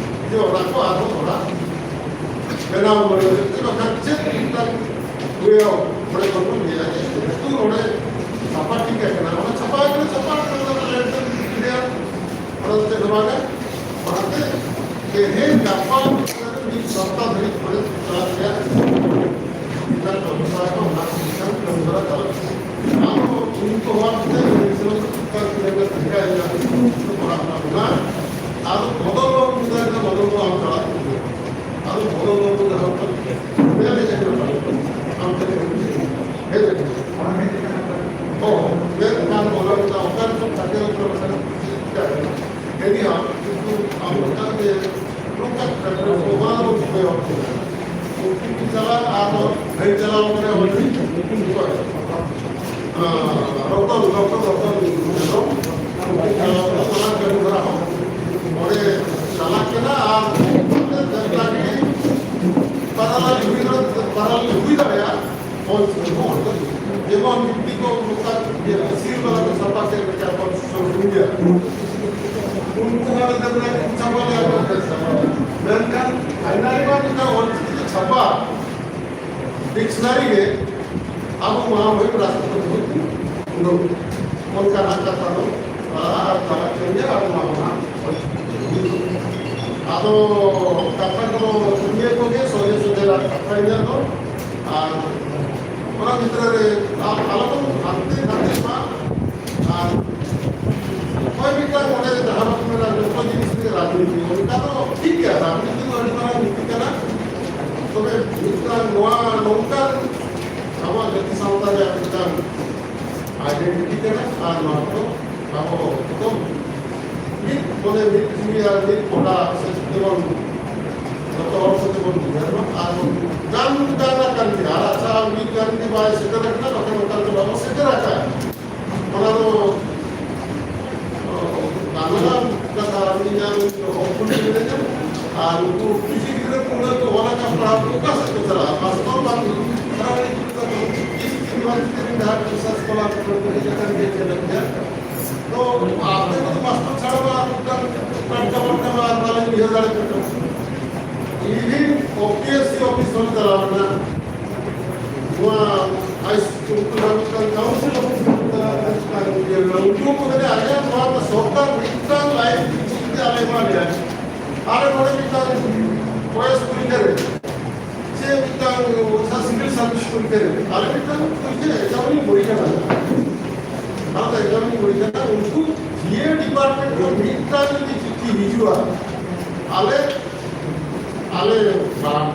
ᱡᱮ ᱚᱱᱟ ᱠᱚ ᱟᱨᱦᱚᱸ ᱛᱷᱚᱲᱟ ᱵᱮᱱᱟᱣ ᱢᱚᱱᱮ ᱦᱩᱭᱩᱜ ᱠᱟᱱᱟ, ᱵᱟᱠᱷᱟᱱ ᱪᱮᱫ ᱢᱤᱫᱴᱟᱝ ᱦᱩᱭᱩᱜᱼᱟ? ᱚᱸᱰᱮ ᱠᱷᱚᱱ ᱵᱚᱱ ᱞᱟᱹᱭᱟ ᱡᱮ ᱡᱮᱦᱮᱛᱩ ᱱᱚᱰᱮ ᱪᱷᱟᱯᱟ ᱴᱷᱤᱠ ᱟᱠᱟᱱᱟ, ᱚᱱᱟ ᱪᱷᱟᱯᱟ ᱟᱠᱟᱱᱟ, ᱪᱷᱟᱯᱟ ᱟᱠᱟᱱᱟ, ᱚᱱᱟ ᱫᱚ ᱞᱮᱱ ᱛᱮ ᱜᱤᱫᱽᱨᱟᱹ ᱚᱱᱟ ᱫᱚ ᱪᱮᱫ ᱦᱚᱸ ᱵᱟᱝᱟ᱾ ᱚᱱᱟᱛᱮ ᱛᱮᱦᱮᱧ ᱜᱟᱯᱟ ᱢᱤᱫ ᱥᱚᱯᱛᱟ ᱫᱷᱟᱹᱨᱤᱡ ᱠᱚᱞᱮᱡᱽ ᱪᱟᱞᱟᱜ ᱨᱮᱭᱟᱜ ᱢᱤᱫᱴᱟᱝ ᱵᱮᱵᱚᱥᱛᱷᱟ ᱠᱚ ᱚᱱᱟ ᱢᱤᱫᱴᱟᱝ ᱠᱟᱹᱢᱤ ᱦᱚᱨᱟ ᱪᱟᱞᱟᱜ ᱠᱟᱱᱟ᱾ ᱟᱫᱚ ᱩᱱᱠᱩ ᱦᱚᱲ ᱠᱚ ᱥᱤᱞᱮᱵᱟᱥ ᱪᱮᱛᱟᱱ ᱨᱮ ᱵᱷᱮᱡᱟ ᱦᱩᱭᱩᱜᱼᱟ, ᱯᱟᱲᱦᱟᱜ ᱠᱟᱱᱟ᱾ ᱟᱫᱚ ᱵᱚᱫᱚᱞ ᱵᱟᱵᱚᱱ ᱵᱩᱡᱷᱟᱹᱣ ᱠᱟᱱᱟ, ᱵᱚᱫᱚᱞ ᱫᱚ ᱵᱟᱝ ᱪᱟᱞᱟᱜ ᱠᱟᱱᱟ᱾ ᱟᱫᱚ ᱵᱚᱫᱚᱞ ᱵᱟᱵᱚᱱ ᱡᱟᱦᱟᱸ ᱞᱮᱠᱟ ᱦᱮᱡ ᱟᱠᱟᱱᱟ, ᱟᱢ ᱴᱷᱮᱱ ᱦᱮᱡ ᱟᱠᱟᱱᱟ᱾ ᱚ, ᱢᱮᱱᱠᱷᱟᱱ ᱚᱱᱟ ᱨᱮᱱᱟᱜ ᱚᱠᱟ ᱨᱮᱪᱚ ᱯᱷᱟᱸᱠᱟ ᱨᱮ ᱪᱚ ᱢᱮᱱᱟᱜ ᱠᱟᱱᱟ᱾ ᱡᱩᱫᱤ ᱟᱢ ᱠᱤᱱᱛᱩ ᱟᱢ ᱚᱱᱠᱟ ᱜᱮ ᱱᱚᱝᱠᱟ ᱯᱨᱚᱜᱨᱟᱢ ᱠᱚ ᱦᱩᱭᱩᱜᱼᱟ᱾ ᱩᱱᱠᱤᱱ ᱠᱤᱱ ᱪᱟᱞᱟᱜ ᱟᱨ ᱵᱷᱟᱹᱭ ᱪᱟᱞᱟᱣ ᱠᱟᱱᱟ ᱚᱸᱰᱮ᱾ ᱨᱚᱛᱚᱱ, ᱰᱚᱠᱴᱚᱨ ᱨᱚᱛᱚᱱ ᱦᱮᱢᱵᱨᱚᱢ, ᱩᱱᱠᱤᱱ ᱪᱟᱞᱟᱣ ᱠᱟᱱᱟ, ᱚᱱᱟ ᱠᱟᱹᱢᱤ ᱦᱚᱨᱟ ᱦᱚᱸ ᱚᱸᱰᱮ ᱪᱟᱞᱟᱜ ᱠᱟᱱᱟ᱾ ᱟᱨ ᱯᱟᱨᱟᱞᱟᱞ ᱦᱩᱭ ᱫᱟᱲᱮᱭᱟᱜᱼᱟ, ᱯᱟᱨᱟᱞᱟᱞ ᱦᱩᱭ ᱫᱟᱲᱮᱭᱟᱜᱼᱟ᱾ ᱚᱞ ᱪᱤᱠᱤ ᱦᱚᱸ ᱚᱞ ᱫᱚ ᱡᱮᱢᱚᱱ ᱦᱤᱱᱫᱤ ᱠᱚ ᱱᱚᱝᱠᱟ ᱤᱭᱟᱹ ᱥᱤᱞ ᱵᱟᱞᱟ ᱠᱚ ᱪᱷᱟᱯᱟ ᱠᱮᱫ ᱞᱮᱠᱟ ᱠᱚ ᱥᱳᱥᱟᱞ ᱢᱤᱰᱤᱭᱟ᱾ ᱩᱱᱠᱩ ᱦᱚᱸ ᱟᱞᱮ ᱫᱚ ᱢᱮᱱᱟ ᱪᱷᱟᱯᱟ ᱞᱮᱭᱟ ᱠᱚ᱾ ᱢᱮᱱᱠᱷᱟᱱ ᱟᱭᱢᱟ ᱟᱭᱢᱟ ᱢᱤᱫᱴᱟᱝ ᱚᱞ ᱪᱤᱠᱤ ᱛᱮ ᱪᱷᱟᱯᱟ ᱰᱤᱠᱥᱱᱟᱨᱤ ᱨᱮ ᱟᱵᱚ ᱢᱟᱦᱟ ᱵᱷᱳᱭ ᱨᱟᱥᱴᱨᱚᱯᱚᱛᱤ ᱩᱰᱩᱠ ᱚᱱᱠᱟᱱᱟᱜ ᱠᱟᱛᱷᱟ ᱫᱚ ᱟᱨ ᱪᱟᱞᱟᱜ ᱠᱟᱱ ᱜᱮᱭᱟ᱾ ᱟᱵᱚ ᱢᱟᱦᱟ ᱚᱞ ᱪᱤᱠᱤ ᱛᱮ ᱦᱩᱭᱩᱜ ᱠᱟᱱᱟ᱾ ᱟᱫᱚ ᱠᱟᱛᱷᱟ ᱠᱚᱫᱚ ᱱᱤᱭᱟᱹ ᱠᱚᱜᱮ ᱥᱚᱡᱷᱮ ᱥᱚᱡᱷᱮ ᱨᱟᱜ ᱠᱟᱛᱷᱟ ᱤᱧᱟᱹᱜ ᱫᱚ᱾ ᱟᱨ ᱚᱱᱟ ᱵᱷᱤᱛᱨᱤ ᱨᱮ ᱟᱞᱚᱵᱚᱱ ᱦᱟᱱᱛᱮ ᱱᱟᱛᱮ ᱢᱟ᱾ ᱟᱨ ᱚᱠᱚᱭ ᱢᱤᱫᱴᱟᱝ ᱚᱸᱰᱮ ᱡᱟᱦᱟᱸ ᱵᱟᱠᱚ ᱢᱮᱱᱟ, ᱡᱚᱛᱚ ᱡᱤᱱᱤᱥ ᱨᱮᱜᱮ ᱨᱟᱡᱽᱱᱤᱛᱤ, ᱚᱱᱠᱟ ᱫᱚ ᱴᱷᱤᱠ ᱜᱮᱭᱟ, ᱨᱟᱡᱽᱱᱤᱛᱤ ᱫᱚ ᱟᱹᱰᱤ ᱢᱟᱨᱟᱝ ᱱᱤᱛᱤ ᱠᱟᱱᱟ᱾ ᱛᱚᱵᱮ ᱢᱤᱫᱴᱟᱝ ᱱᱚᱣᱟ ᱱᱚᱝᱠᱟᱱ ᱟᱵᱚᱣᱟᱜ ᱡᱟᱹᱛᱤ ᱥᱟᱶᱛᱟ ᱨᱮᱭᱟᱜ ᱢᱤᱫᱴᱟᱝ ᱟᱭᱰᱮᱱᱴᱤᱴᱤ ᱠᱟᱱᱟ᱾ ᱟᱨ ᱱᱚᱣᱟ ᱠᱚᱫᱚ ᱟᱵᱚ ᱡᱚᱛᱚ ᱢᱤᱫ ᱢᱚᱱᱮ, ᱢᱤᱫ ᱡᱤᱣᱤ ᱟᱨ ᱢᱤᱫ ᱢᱚᱱᱟ ᱥᱮ ᱡᱮᱢᱚᱱ ᱡᱚᱛᱚ ᱦᱚᱲ ᱥᱟᱛᱮ ᱵᱚᱱ ᱵᱩᱡᱷᱟᱹᱣ ᱢᱟ᱾ ᱟᱨ ᱵᱚᱱ ᱜᱟᱱ, ᱜᱟᱱ ᱟᱠᱟᱱ ᱜᱮᱭᱟ᱾ ᱟᱨ ᱟᱪᱪᱷᱟ, ᱢᱤᱫ ᱜᱟᱱ ᱜᱮ ᱵᱟᱭ ᱥᱮᱴᱮᱨ ᱟᱠᱟᱱᱟ, ᱵᱟᱠᱷᱟᱱ ᱚᱱᱠᱟ ᱫᱚ ᱵᱟᱵᱚ ᱥᱮᱴᱮᱨ ᱟᱠᱟᱱ᱾ ᱚᱱᱟ ᱫᱚ, ᱚ, ᱵᱟᱝᱞᱟ ᱠᱟᱛᱷᱟ ᱟᱹᱞᱤᱧᱟᱜ ᱫᱚᱦᱚ ᱟᱨ ᱩᱱᱠᱩ ᱠᱤᱪᱷᱩ ᱜᱤᱫᱽᱨᱟᱹ ᱠᱚ ᱚᱱᱟ ᱠᱚ ᱚᱞ ᱟᱠᱟᱫ ᱯᱟᱲᱦᱟᱣ ᱠᱚ ᱚᱠᱟ ᱥᱮᱫ ᱠᱚ ᱪᱟᱞᱟᱜᱼᱟ? ᱢᱟᱥᱴᱟᱨ ᱵᱟᱝ ᱥᱟᱨᱟ ᱜᱷᱟᱹᱲᱤᱡ ᱠᱚ ᱛᱤᱥ ᱛᱤᱱ ᱵᱟᱡᱮ ᱛᱮ ᱡᱟᱦᱟᱸ ᱠᱚ ᱥᱟᱥ ᱠᱚᱞᱟ ᱠᱚ ᱦᱮᱡ ᱟᱠᱟᱱ ᱜᱮ ᱪᱮᱫ ᱞᱮᱠᱟ? ᱛᱚ ᱟᱯᱮ ᱠᱚᱫᱚ ᱢᱟᱥᱴᱟᱨ ᱪᱷᱟᱲᱟ ᱢᱟ ᱟᱨ ᱢᱤᱫᱴᱟᱝ ᱴᱟᱴᱠᱟ ᱵᱟᱴᱠᱟ ᱢᱟ ᱟᱨ ᱵᱟᱞᱮ ᱩᱭᱦᱟᱹᱨ ᱫᱟᱲᱮ ᱠᱮᱫᱟ᱾ ᱤᱵᱷᱤᱱ ᱳᱯᱤᱮᱥᱥᱤ ᱚᱯᱷᱤᱥ ᱦᱚᱸ ᱪᱟᱞᱟᱣ ᱞᱮᱱᱟ᱾ ᱱᱚᱣᱟ ᱦᱟᱭ ᱥᱠᱩᱞ ᱨᱮᱱᱟᱜ ᱢᱤᱫᱴᱟᱝ ᱠᱟᱣᱩᱱᱥᱤᱞ ᱚᱯᱷᱤᱥ ᱨᱮ ᱪᱟᱞᱟᱣ ᱞᱮᱱᱟ, ᱢᱤᱫᱴᱟᱝ ᱤᱭᱟᱹ ᱞᱮᱱᱟ᱾ ᱩᱱᱠᱩ ᱠᱚ ᱢᱮᱱᱟ, ᱟᱞᱮᱭᱟᱜ ᱱᱚᱣᱟ ᱫᱚ ᱥᱚᱨᱠᱟᱨ ᱢᱤᱫᱴᱟᱝ ᱞᱟᱭᱤᱱ ᱪᱤᱱᱛᱟᱹ ᱟᱞᱮ ᱮᱢᱟ ᱞᱮᱭᱟ᱾ ᱟᱞᱮ ᱱᱚᱰᱮ ᱢᱤᱫᱴᱟᱝ ᱵᱚᱭᱮᱥ ᱯᱚᱨᱤᱠᱠᱷᱟ ᱨᱮ ᱥᱮ ᱢᱤᱫᱴᱟᱝ ᱥᱤᱵᱤᱞ ᱥᱟᱨᱵᱷᱤᱥ ᱯᱚᱨᱤᱠᱠᱷᱟ ᱨᱮ ᱟᱞᱮ ᱢᱤᱫᱴᱟᱝ ᱯᱚᱨᱤᱠᱠᱷᱟ ᱮᱠᱡᱟᱢᱤᱱ ᱵᱳᱭ ᱠᱟᱱᱟ᱾ ᱟᱞᱮ ᱫᱚ ᱮᱠᱡᱟᱢᱤᱱ ᱵᱳᱭ ᱠᱟᱱᱟ᱾ ᱩᱱᱠᱩ ᱡᱤᱭᱟᱹ ᱰᱤᱯᱟᱨᱴᱢᱮᱱᱴ ᱠᱷᱚᱱ ᱢᱤᱫᱴᱟᱝ ᱡᱩᱫᱤ ᱪᱤᱴᱷᱤ ᱦᱤᱡᱩᱜᱼᱟ, ᱟᱞᱮ, ᱟᱞᱮ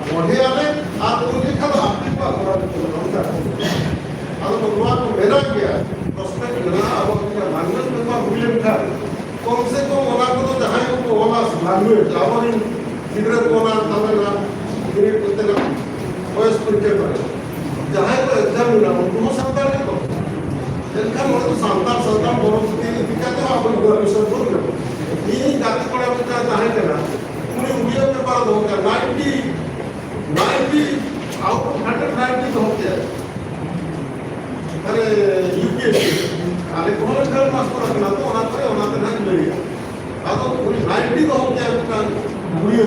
ᱯᱚᱲᱦᱮ ᱟᱞᱮ ᱟᱨ ᱩᱱ ᱡᱚᱠᱷᱟ ᱫᱚ ᱟᱯᱮ ᱠᱚᱣᱟᱜ ᱠᱚᱨᱟᱣ ᱦᱩᱭᱩᱜ ᱛᱟᱵᱚᱱᱟ᱾ ᱚᱱᱠᱟ ᱟᱫᱚ ᱱᱚᱣᱟ ᱠᱚ ᱢᱮᱱᱟᱜ ᱜᱮᱭᱟ, ᱯᱨᱚᱥᱯᱮᱠᱴ ᱢᱮᱱᱟᱜᱼᱟ᱾ ᱟᱵᱚ ᱡᱩᱫᱤ ᱞᱟᱝᱜᱩᱭᱮᱡᱽ ᱯᱮᱯᱟᱨ ᱦᱩᱭ ᱞᱮᱱᱠᱷᱟᱱ ᱠᱚᱢ ᱥᱮ ᱠᱚᱢ ᱚᱱᱟ ᱠᱚᱫᱚ ᱡᱟᱦᱟᱸᱭ ᱠᱚᱠᱚ ᱚᱞᱟ ᱞᱟᱝᱜᱩᱭᱮᱡᱽ, ᱟᱵᱚᱨᱮᱱ ᱜᱤᱫᱽᱨᱟᱹ ᱠᱚ ᱚᱱᱟ ᱛᱟᱵᱮᱱᱟ ᱵᱤᱱᱤᱰ ᱠᱚᱛᱮ ᱱᱟᱜ ᱵᱚᱭᱮᱥ ᱯᱚᱨᱤᱪᱚᱭ ᱠᱚᱨᱮ ᱡᱟᱦᱟᱸᱭ ᱠᱚ ᱮᱠᱡᱟᱢ ᱮᱫᱟ ᱩᱱᱠᱩ ᱦᱚᱸ ᱥᱟᱱᱛᱟᱲ ᱜᱮᱠᱚ᱾ ᱮᱱᱠᱷᱟᱱ ᱱᱚᱰᱮ ᱫᱚ ᱥᱟᱱᱛᱟᱲ ᱥᱟᱱᱛᱟᱲ ᱵᱚᱨᱚᱝ ᱪᱤᱠᱟᱹ ᱤᱫᱤ ᱠᱟᱛᱮ ᱦᱚᱸ ᱟᱵᱚ ᱤᱱᱯᱷᱚᱨᱢᱮᱥᱚᱱ ᱵᱚᱱ ᱧᱟᱢᱟ᱾ ᱤᱧ ᱜᱟᱛᱮ ᱠᱚᱲᱟ ᱢᱤᱫᱴᱟᱝ ᱛᱟᱦᱮᱸ ᱠᱟᱱᱟ, ᱩᱱᱤ ᱩᱰᱤᱭᱟ ᱯᱮᱯᱟᱨ ᱫᱚᱦᱚ ᱠᱮᱫᱟ, ninety, ninety out of hundred ninety ᱫᱚᱦᱚ ᱠᱮᱫᱟ᱾ ᱢᱟᱱᱮ ᱤᱭᱩ ᱯᱤ ᱮᱥ ᱥᱤ, ᱟᱞᱮ ᱠᱚᱦᱚᱸ ᱞᱮ ᱯᱷᱮᱞ ᱯᱟᱥ ᱠᱚᱨᱟᱣ ᱠᱟᱱᱟ, ᱛᱚ ᱚᱱᱟ ᱠᱚᱨᱮ, ᱚᱱᱟ ᱛᱮ ᱱᱟᱜ ᱤᱧ ᱞᱟᱹᱭᱮᱫᱼᱟ᱾ ᱟᱫᱚ ᱩᱱᱤ ᱱᱟᱭᱤᱱᱴᱤ ᱫᱚᱦᱚ ᱠᱮᱫᱟ ᱢᱤᱫᱴᱟᱝ ᱩᱲᱤᱭᱟᱹ᱾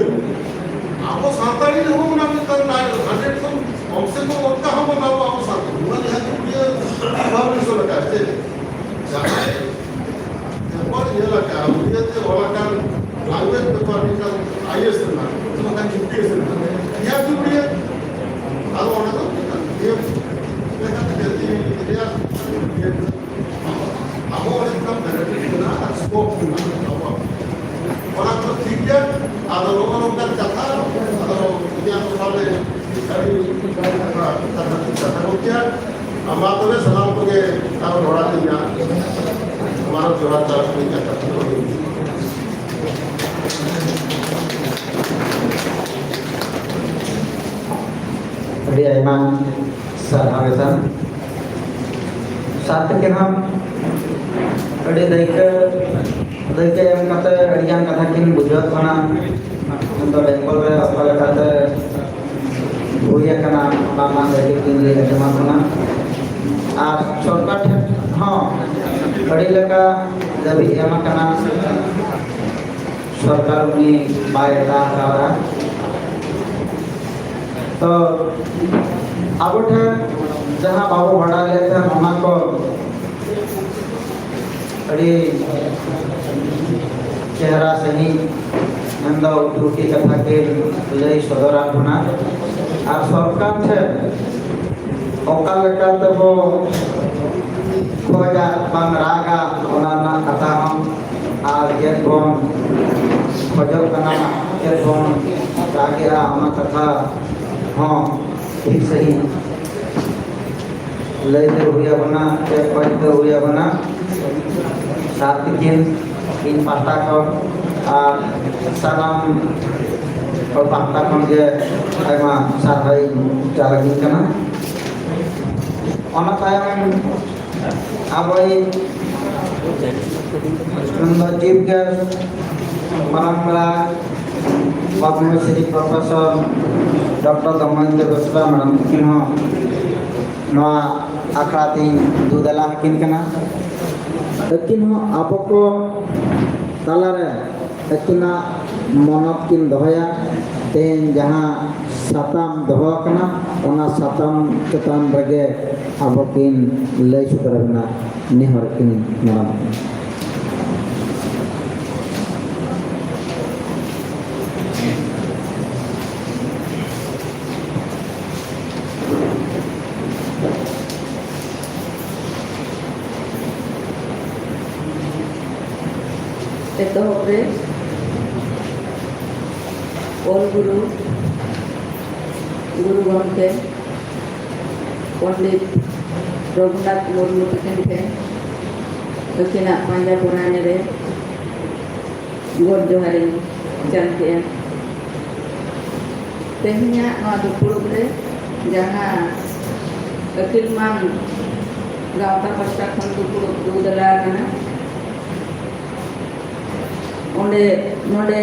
ᱟᱵᱚ ᱥᱟᱱᱛᱟᱲᱤ ᱨᱮᱦᱚᱸ ᱚᱱᱟ ᱢᱤᱫᱴᱟᱝ ᱱᱟᱭ-, ᱦᱟᱱᱰᱨᱮᱰ ᱠᱷᱚᱱ ᱠᱚᱢ ᱥᱮ ᱠᱚᱢ ᱚᱱᱠᱟ ᱦᱚᱸ ᱵᱚᱱ ᱟᱵᱚ, ᱟᱵᱚ ᱥᱟᱱᱛᱟᱲ᱾ ᱱᱚᱣᱟ ᱡᱟᱦᱟᱸ ᱛᱤᱱ ᱩᱲᱤᱭᱟᱹ ᱯᱟᱵᱽᱞᱤᱥᱚᱱ ᱟᱠᱟᱫ ᱪᱮᱫ? ᱡᱟᱦᱟᱸᱭ ᱯᱮᱯᱟᱨ ᱧᱮᱞ ᱟᱠᱟᱫ, ᱩᱲᱤᱭᱟᱹ ᱛᱮ ᱚᱞ ᱟᱠᱟᱱ ᱞᱟᱝᱜᱩᱭᱮᱡᱽ ᱯᱮᱯᱟᱨ ᱢᱤᱫᱴᱟᱝ ᱟᱭ ᱮ ᱮᱥ ᱨᱮᱱᱟᱜ, ᱵᱟᱠᱷᱟᱱ ᱤᱭᱩ ᱯᱤ ᱮᱥ ᱨᱮᱱᱟᱜ᱾ ᱤᱭᱟᱹ ᱠᱤ ᱩᱲᱤᱭᱟᱹ? ᱟᱫᱚ ᱚᱱᱟ ᱫᱚ ᱢᱤᱫᱴᱟᱝ ᱤᱭᱟᱹ ᱞᱮᱠᱟᱛᱮ ᱡᱟᱹᱛᱤ ᱨᱮᱭᱟᱜ ᱤᱭᱟᱹ ᱟᱵᱚ ᱚᱸᱰᱮ ᱠᱷᱚᱱ ᱵᱮᱱᱮᱯᱷᱤᱴ ᱢᱮᱱᱟᱜᱼᱟ ᱟᱨ ᱥᱠᱳᱯ ᱢᱮᱱᱟᱜᱼᱟ ᱟᱵᱚᱣᱟᱜ᱾ ᱚᱱᱟ ᱠᱚ ᱴᱷᱤᱠ ᱜᱮᱭᱟ᱾ ᱟᱫᱚ ᱱᱚᱜᱼᱚ ᱱᱚᱝᱠᱟᱱ ᱠᱟᱛᱷᱟ, ᱟᱫᱚ ᱤᱧᱟᱹᱜ ᱴᱚᱴᱷᱟ ᱨᱮ ᱟᱹᱰᱤ ᱠᱟᱛᱷᱟ ᱠᱚ ᱠᱟᱛᱷᱟ ᱠᱚ ᱠᱮᱭᱟ᱾ ᱟᱨ ᱢᱟ ᱛᱚᱵᱮ ᱥᱟᱱᱟᱢ ᱠᱚᱜᱮ ᱟᱨᱚ ᱫᱚᱦᱲᱟ ᱛᱮ ᱤᱧᱟᱹᱜ ᱢᱟᱱᱚᱛ ᱡᱚᱦᱟᱨ ᱪᱟᱞ ᱠᱟᱛᱮ ᱤᱧᱟᱹᱜ ᱠᱟᱛᱷᱟ ᱫᱚ ᱱᱚᱰᱮ ᱜᱮ᱾ ᱟᱹᱰᱤ ᱟᱭᱢᱟ ᱥᱟᱨᱦᱟᱣ ᱮᱫᱟ᱾ ᱥᱟᱨ ᱛᱟᱹᱠᱤᱱ ᱦᱚᱸ ᱟᱹᱰᱤ ᱫᱟᱹᱭᱠᱟᱹ, ᱫᱟᱹᱭᱠᱟᱹ ᱮᱢ ᱠᱟᱛᱮ ᱟᱹᱰᱤᱜᱟᱱ ᱠᱟᱛᱷᱟ ᱠᱤᱱ ᱵᱩᱡᱷᱟᱹᱣ ᱠᱟᱱᱟ᱾ ᱢᱮᱱᱫᱚ ᱵᱮᱝᱜᱚᱞ ᱨᱮ ᱚᱠᱟ ᱞᱮᱠᱟᱛᱮ ᱦᱩᱭ ᱟᱠᱟᱱᱟ, ᱚᱱᱟ ᱨᱮᱱᱟᱜ ᱫᱟᱹᱵᱤ ᱠᱤᱱ ᱞᱟᱹᱭ ᱟᱸᱡᱚᱢ ᱟᱵᱚᱱᱟ᱾ ᱟᱨ ᱥᱚᱨᱠᱟᱨ ᱴᱷᱮᱱ ᱦᱚᱸ ᱟᱹᱰᱤ ᱞᱮᱠᱟ ᱫᱟᱹᱵᱤ ᱮᱢ ᱟᱠᱟᱱᱟ, ᱥᱚᱨᱠᱟᱨ ᱩᱱᱤ ᱵᱟᱭ ᱮᱴᱟᱜ ᱟᱠᱟᱫᱟ᱾ ᱛᱚ ᱟᱵᱚ ᱴᱷᱮᱱ ᱡᱟᱦᱟᱸ ᱵᱟᱵᱚ ᱵᱟᱰᱟᱭ ᱞᱮᱫ ᱛᱟᱦᱮᱸ, ᱚᱱᱟ ᱠᱚ ᱟᱹᱰᱤ ᱪᱮᱦᱨᱟ ᱥᱟᱺᱦᱤᱡ ᱢᱮᱱᱫᱚ ᱩᱴᱤ ᱠᱟᱛᱷᱟ ᱠᱤᱱ ᱞᱟᱹᱭ ᱥᱚᱫᱚᱨᱟᱫ ᱵᱚᱱᱟ᱾ ᱟᱨ ᱥᱚᱨᱠᱟᱨ ᱴᱷᱮᱱ ᱚᱠᱟ ᱞᱮᱠᱟ ᱛᱮᱵᱚ ᱠᱷᱚᱡᱟ ᱵᱟᱝ ᱨᱟᱜᱟ, ᱚᱱᱟ ᱨᱮᱱᱟᱜ ᱠᱟᱛᱷᱟ ᱦᱚᱸ, ᱟᱨ ᱪᱮᱫ ᱵᱚᱱ ᱠᱷᱚᱡᱚᱜ ᱠᱟᱱᱟ, ᱪᱮᱫ ᱵᱚᱱ ᱨᱟᱜᱮᱜᱼᱟ, ᱚᱱᱟ ᱠᱟᱛᱷᱟ ᱦᱚᱸ ᱴᱷᱤᱠ ᱥᱟᱺᱦᱤᱡ ᱞᱟᱹᱭ ᱫᱚ ᱦᱩᱭ ᱟᱵᱚᱱᱟ, ᱥᱮ ᱠᱷᱚᱡᱽ ᱫᱚ ᱦᱩᱭ ᱟᱵᱚᱱᱟ᱾ ᱥᱟᱨ ᱛᱤᱠᱤᱱ ᱤᱧ ᱯᱟᱦᱴᱟ ᱠᱷᱚᱱ ᱟᱨ ᱥᱟᱱᱟᱢ ᱦᱚᱲ ᱯᱟᱦᱴᱟ ᱠᱷᱚᱱ ᱜᱮ ᱟᱭᱢᱟ ᱥᱟᱨᱦᱟᱣ ᱤᱧ ᱪᱟᱞ ᱟᱹᱵᱤᱱ ᱠᱟᱱᱟ᱾ ᱚᱱᱟ ᱛᱟᱭᱚᱢ ᱟᱵᱚᱭᱤᱡ ᱢᱮᱱᱫᱚ ᱪᱤᱯ ᱜᱮᱥᱴ ᱢᱟᱨᱟᱝ ᱯᱮᱲᱟ Padmashri professor doctor Damayanti Besra madam ᱛᱟᱹᱠᱤᱱ ᱦᱚᱸ ᱱᱚᱣᱟ ᱟᱠᱷᱲᱟ ᱛᱤᱧ ᱫᱩ ᱫᱮᱞᱟ ᱟᱹᱠᱤᱱ ᱠᱟᱱᱟ᱾ ᱟᱹᱠᱤᱱ ᱦᱚᱸ ᱟᱵᱚ ᱠᱚ ᱛᱟᱞᱟᱨᱮ ᱟᱹᱠᱤᱱᱟᱜ ᱢᱚᱱᱚᱛ ᱠᱤᱱ ᱫᱚᱦᱚᱭᱟ᱾ ᱛᱮᱦᱮᱧ ᱡᱟᱦᱟᱸ ᱥᱟᱛᱟᱢ ᱫᱚᱦᱚ ᱟᱠᱟᱱᱟ, ᱚᱱᱟ ᱥᱟᱛᱟᱢ ᱪᱮᱛᱟᱱ ᱨᱮᱜᱮ ᱟᱵᱚ ᱠᱤᱱ ᱞᱟᱹᱭ ᱥᱚᱫᱚᱨ ᱟᱵᱚᱱᱟ᱾ ᱱᱮᱦᱚᱨ ᱠᱤᱱ ᱢᱟᱲᱟᱝ᱾ ᱮᱛᱚᱦᱚᱵ ᱨᱮ ᱚᱞ ᱜᱩᱨᱩ, ᱜᱩᱨᱩ ᱜᱚᱢᱠᱮ ᱯᱚᱱᱰᱤᱛ ᱨᱚᱜᱷᱩᱱᱟᱛᱷ ᱢᱩᱨᱢᱩ ᱛᱟᱹᱠᱤᱱ ᱴᱷᱮᱱ ᱟᱹᱠᱤᱱᱟᱜ ᱯᱟᱸᱡᱟ ᱯᱚᱨᱟᱭᱱᱤ ᱨᱮ ᱜᱚᱰ ᱡᱚᱦᱟᱨᱤᱧ ᱪᱟᱞ ᱠᱮᱜᱼᱟ᱾ ᱛᱮᱦᱮᱧᱟᱜ ᱱᱚᱣᱟ ᱫᱩᱯᱲᱩᱵ ᱨᱮ ᱡᱟᱦᱟᱸ ᱟᱹᱠᱤᱞ ᱢᱟᱱ ᱜᱟᱶᱛᱟ ᱯᱟᱥᱴᱟ ᱠᱷᱚᱱ ᱫᱩᱯᱲᱩᱵ ᱫᱩ ᱫᱟᱞᱟ ᱟᱠᱟᱱᱟ, ᱚᱸᱰᱮ, ᱱᱚᱰᱮ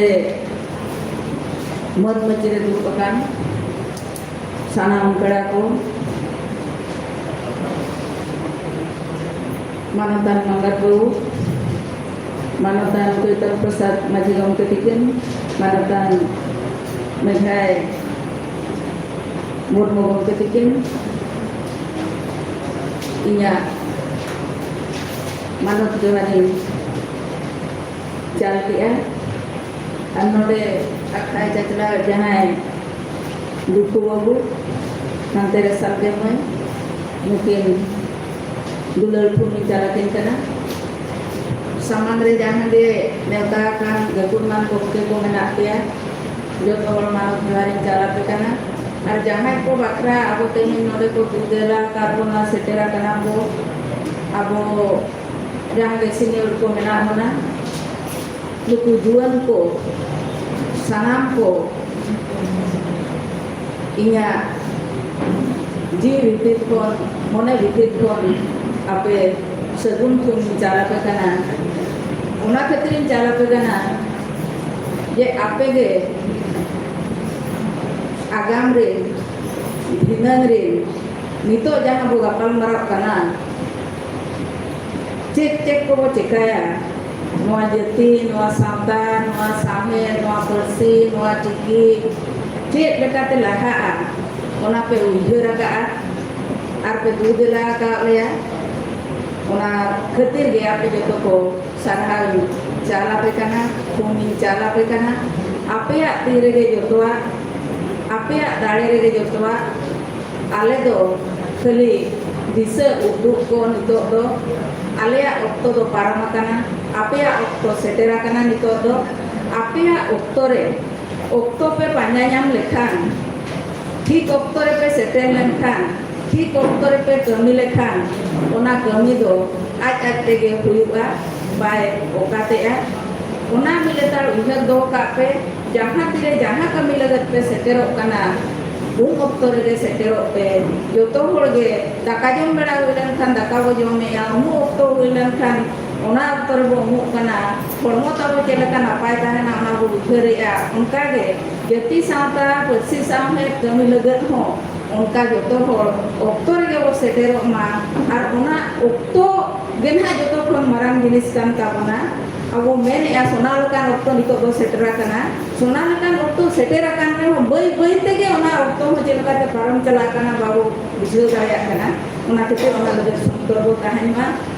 ᱢᱟᱹᱨ ᱢᱟᱹᱪᱤ ᱨᱮ ᱫᱩᱲᱩᱵ ᱟᱠᱟᱱ ᱥᱟᱱᱟᱢ ᱯᱮᱲᱟ ᱠᱚ, ᱢᱟᱱᱚᱛᱟᱱ ᱢᱟᱸᱜᱟᱛ ᱵᱟᱹᱵᱩ, ᱢᱟᱱᱚᱛᱟᱱ ᱪᱳᱭᱛᱚᱱ ᱯᱨᱚᱥᱟᱫᱽ ᱢᱟᱹᱡᱷᱤ ᱜᱚᱢᱠᱮ ᱛᱤᱠᱤᱱ, ᱢᱟᱱᱚᱛᱟᱱ ᱢᱮᱜᱷᱟᱭ ᱢᱩᱨᱢᱩ ᱜᱚᱢᱠᱮ ᱛᱤᱠᱤᱱ, ᱤᱧᱟᱹᱜ ᱢᱟᱱᱚᱛ ᱡᱚᱦᱟᱨᱤᱧ ᱪᱟᱞ ᱠᱮᱜᱼᱟ᱾ ᱟᱨ ᱱᱚᱰᱮ ᱟᱠᱷᱲᱟᱭ ᱪᱟᱪᱞᱟᱣ ᱡᱟᱦᱟᱸᱭ ᱫᱩᱠᱷᱩ ᱵᱟᱹᱵᱩ, ᱦᱟᱱᱛᱮ ᱨᱮ ᱥᱟᱨᱡᱚᱢ ᱢᱟᱹᱭ, ᱱᱩᱠᱤᱱ ᱫᱩᱞᱟᱹᱲ ᱯᱷᱩᱞ ᱤᱧ ᱪᱟᱞ ᱟᱹᱠᱤᱱ ᱠᱟᱱᱟ᱾ ᱥᱟᱢᱟᱝ ᱨᱮ ᱡᱟᱦᱟᱸ ᱜᱮ ᱱᱮᱣᱛᱟ ᱟᱠᱟᱱ ᱜᱟᱹᱠᱷᱩᱲ ᱢᱟᱱ ᱜᱚᱢᱠᱮ ᱠᱚ ᱢᱮᱱᱟᱜ ᱯᱮᱭᱟ, ᱡᱚᱛᱚ ᱦᱚᱲ ᱢᱟᱱᱚᱛ ᱡᱚᱦᱟᱨ ᱤᱧ ᱪᱟᱞ ᱟᱯᱮ ᱠᱟᱱᱟ᱾ ᱟᱨ ᱡᱟᱦᱟᱸᱭ ᱠᱚ ᱵᱟᱠᱷᱨᱟ ᱟᱵᱚ ᱛᱮᱦᱮᱧ ᱱᱚᱰᱮ ᱠᱚ ᱫᱩᱫᱮᱞᱟ ᱟᱠᱟᱫ ᱵᱚᱱᱟ, ᱥᱮᱴᱮᱨ ᱟᱠᱟᱱᱟ ᱠᱚ, ᱟᱵᱚ ᱡᱟᱦᱟᱸ ᱜᱮ ᱥᱤᱱᱤᱭᱚᱨ ᱠᱚ ᱢᱮᱱᱟᱜ ᱵᱚᱱᱟ, ᱱᱩᱠᱩ ᱡᱩᱣᱟᱹᱱ ᱠᱚ, ᱥᱟᱱᱟᱢ ᱠᱚ ᱤᱧᱟᱹᱜ ᱡᱤᱣᱤ ᱵᱷᱤᱛᱤᱨ ᱠᱷᱚᱱ, ᱢᱚᱱᱮ ᱵᱷᱤᱛᱤᱨ ᱠᱷᱚᱱ ᱟᱯᱮ ᱥᱟᱹᱜᱩᱱ ᱛᱷᱩᱢ ᱤᱧ ᱪᱟᱞ ᱟᱯᱮ ᱠᱟᱱᱟ᱾ ᱚᱱᱟ ᱠᱷᱟᱹᱛᱤᱨ ᱤᱧ ᱪᱟᱞ ᱟᱯᱮ ᱠᱟᱱᱟ ᱡᱮ ᱟᱯᱮ ᱜᱮ ᱟᱜᱟᱢ ᱨᱮ, ᱫᱷᱤᱱᱟᱹᱝ ᱨᱮ, ᱱᱤᱛᱚᱜ ᱡᱟᱦᱟᱸ ᱵᱚ ᱜᱟᱯᱟᱞ ᱢᱟᱨᱟᱜ ᱠᱟᱱᱟ, ᱪᱮᱫ ᱪᱮᱫ ᱠᱚᱵᱚ ᱪᱮᱠᱟᱭᱟ, ᱱᱚᱣᱟ ᱡᱟᱹᱛᱤ, ᱱᱚᱣᱟ ᱥᱟᱶᱛᱟ, ᱱᱚᱣᱟ ᱥᱟᱶᱦᱮᱫ, ᱱᱚᱣᱟ ᱯᱟᱹᱨᱥᱤ, ᱱᱚᱣᱟ ᱪᱤᱠᱤ ᱪᱮᱫ ᱞᱮᱠᱟᱛᱮ ᱞᱟᱦᱟᱜᱼᱟ, ᱚᱱᱟ ᱯᱮ ᱩᱭᱦᱟᱹᱨ ᱟᱠᱟᱫᱼᱟ ᱟᱨ ᱯᱮ ᱫᱩ ᱫᱮᱞᱟ ᱟᱠᱟᱫ ᱞᱮᱭᱟ᱾ ᱚᱱᱟ ᱠᱷᱟᱹᱛᱤᱨ ᱜᱮ ᱟᱯᱮ ᱡᱚᱛᱚ ᱠᱚ ᱥᱟᱨᱦᱟᱣ ᱤᱧ ᱪᱟᱞ ᱟᱯᱮ ᱠᱟᱱᱟ, ᱛᱷᱩᱢ ᱤᱧ ᱪᱟᱞ ᱟᱯᱮ ᱠᱟᱱᱟ᱾ ᱟᱯᱮᱭᱟᱜ ᱛᱤ ᱨᱮᱜᱮ ᱡᱚᱛᱚᱣᱟᱜ, ᱟᱯᱮᱭᱟᱜ ᱫᱟᱲᱮ ᱨᱮᱜᱮ ᱡᱚᱛᱚᱣᱟᱜ᱾ ᱟᱞᱮ ᱫᱚ ᱠᱷᱟᱹᱞᱤ ᱫᱤᱥᱟᱹ ᱩᱫᱩᱜ ᱠᱚ ᱱᱤᱛᱚᱜ ᱫᱚ᱾ ᱟᱞᱮᱭᱟᱜ ᱚᱠᱛᱚ ᱫᱚ ᱯᱟᱨᱚᱢ ᱟᱠᱟᱱᱟ, ᱟᱯᱮᱭᱟᱜ ᱚᱠᱛᱚ ᱥᱮᱴᱮᱨ ᱟᱠᱟᱱᱟ ᱱᱤᱛᱚᱜ ᱫᱚ᱾ ᱟᱯᱮᱭᱟᱜ ᱚᱠᱛᱚ ᱨᱮ, ᱚᱠᱛᱚ ᱯᱮ ᱯᱟᱸᱡᱟ ᱧᱟᱢ ᱞᱮᱠᱷᱟᱱ, ᱴᱷᱤᱠ ᱚᱠᱛᱚ ᱨᱮᱯᱮ ᱥᱮᱴᱮᱨ ᱞᱮᱱᱠᱷᱟᱱ, ᱴᱷᱤᱠ ᱚᱠᱛᱚ ᱨᱮᱯᱮ ᱠᱟᱹᱢᱤ ᱞᱮᱠᱷᱟᱱ, ᱚᱱᱟ ᱠᱟᱹᱢᱤ ᱫᱚ ᱟᱡ ᱟᱡ ᱛᱮᱜᱮ ᱦᱩᱭᱩᱜᱼᱟ, ᱵᱟᱭ ᱚᱠᱟᱛᱮᱜᱼᱟ᱾ ᱚᱱᱟ ᱢᱤᱫ ᱞᱮᱛᱟᱲ ᱩᱭᱦᱟᱹᱨ ᱫᱚᱦᱚ ᱠᱟᱜ ᱯᱮ, ᱡᱟᱦᱟᱸ ᱛᱤᱨᱮ ᱡᱟᱦᱟᱸ ᱠᱟᱹᱢᱤ ᱞᱟᱹᱜᱤᱫ ᱯᱮ ᱥᱮᱴᱮᱨᱚᱜ ᱠᱟᱱᱟ, ᱩᱱ ᱚᱠᱛᱚ ᱨᱮᱜᱮ ᱥᱮᱴᱮᱨᱚᱜ ᱯᱮ᱾ ᱡᱚᱛᱚ ᱦᱚᱲ ᱜᱮ ᱫᱟᱠᱟ ᱡᱚᱢ ᱵᱮᱲᱟ ᱦᱩᱭ ᱞᱮᱱᱠᱷᱟᱱ ᱫᱟᱠᱟ ᱵᱚ ᱡᱚᱢᱮᱜᱼᱟ, ᱩᱢᱩᱜ ᱚᱠᱛᱚ ᱦᱩᱭ ᱞᱮᱱᱠᱷᱟᱱ ᱚᱱᱟ ᱚᱠᱛᱚ ᱨᱮᱵᱚ ᱩᱢᱩᱜ ᱠᱟᱱᱟ, ᱦᱚᱲᱢᱚ ᱛᱟᱵᱚ ᱪᱮᱫ ᱞᱮᱠᱟ ᱱᱟᱯᱟᱭ ᱛᱟᱦᱮᱱᱟ ᱚᱱᱟ ᱵᱚ ᱩᱭᱦᱟᱹᱨᱮᱜᱼᱟ᱾ ᱚᱱᱠᱟᱜᱮ ᱡᱟᱹᱛᱤ ᱥᱟᱶᱛᱟ ᱯᱟᱹᱨᱥᱤ ᱥᱟᱶᱦᱮᱫ ᱠᱟᱹᱢᱤ ᱞᱟᱹᱜᱤᱫ ᱦᱚᱸ ᱚᱱᱠᱟ ᱡᱚᱛᱚ ᱦᱚᱲ ᱚᱠᱛᱚ ᱨᱮᱜᱮ ᱵᱚ ᱥᱮᱴᱮᱨᱚᱜ ᱢᱟ᱾ ᱟᱨ ᱚᱱᱟ ᱚᱠᱛᱚ ᱜᱮ ᱱᱟᱦᱟᱜ ᱡᱚᱛᱚ ᱠᱷᱚᱱ ᱢᱟᱨᱟᱝ ᱡᱤᱱᱤᱥ ᱠᱟᱱ ᱛᱟᱵᱚᱱᱟ᱾ ᱟᱵᱚ ᱢᱮᱱᱮᱜᱼᱟ ᱥᱚᱱᱟ ᱞᱮᱠᱟᱱ ᱚᱠᱛᱚ ᱱᱤᱛᱚᱜ ᱫᱚ ᱥᱮᱴᱮᱨ ᱟᱠᱟᱱᱟ᱾ ᱥᱚᱱᱟ ᱞᱮᱠᱟᱱ ᱚᱠᱛᱚ ᱥᱮᱴᱮᱨ ᱟᱠᱟᱱ ᱨᱮᱦᱚᱸ ᱵᱟᱹᱭ ᱵᱟᱹᱭ ᱛᱮᱜᱮ ᱚᱱᱟ ᱚᱠᱛᱚ ᱦᱚᱸ ᱪᱮᱫ ᱞᱮᱠᱟᱛᱮ ᱯᱟᱨᱚᱢ ᱪᱟᱞᱟᱜ ᱠᱟᱱᱟ ᱵᱟᱵᱚ ᱵᱩᱡᱷᱟᱹᱣ ᱫᱟᱲᱮᱭᱟᱜ ᱠᱟᱱᱟ᱾ ᱚᱱᱟ ᱠᱷᱟᱹᱛᱤᱨ ᱚᱱᱟ ᱞᱟᱹᱜᱤᱫ ᱥᱚᱱᱛᱚᱨ ᱵᱚ ᱛᱟᱦᱮᱱ ᱢᱟ᱾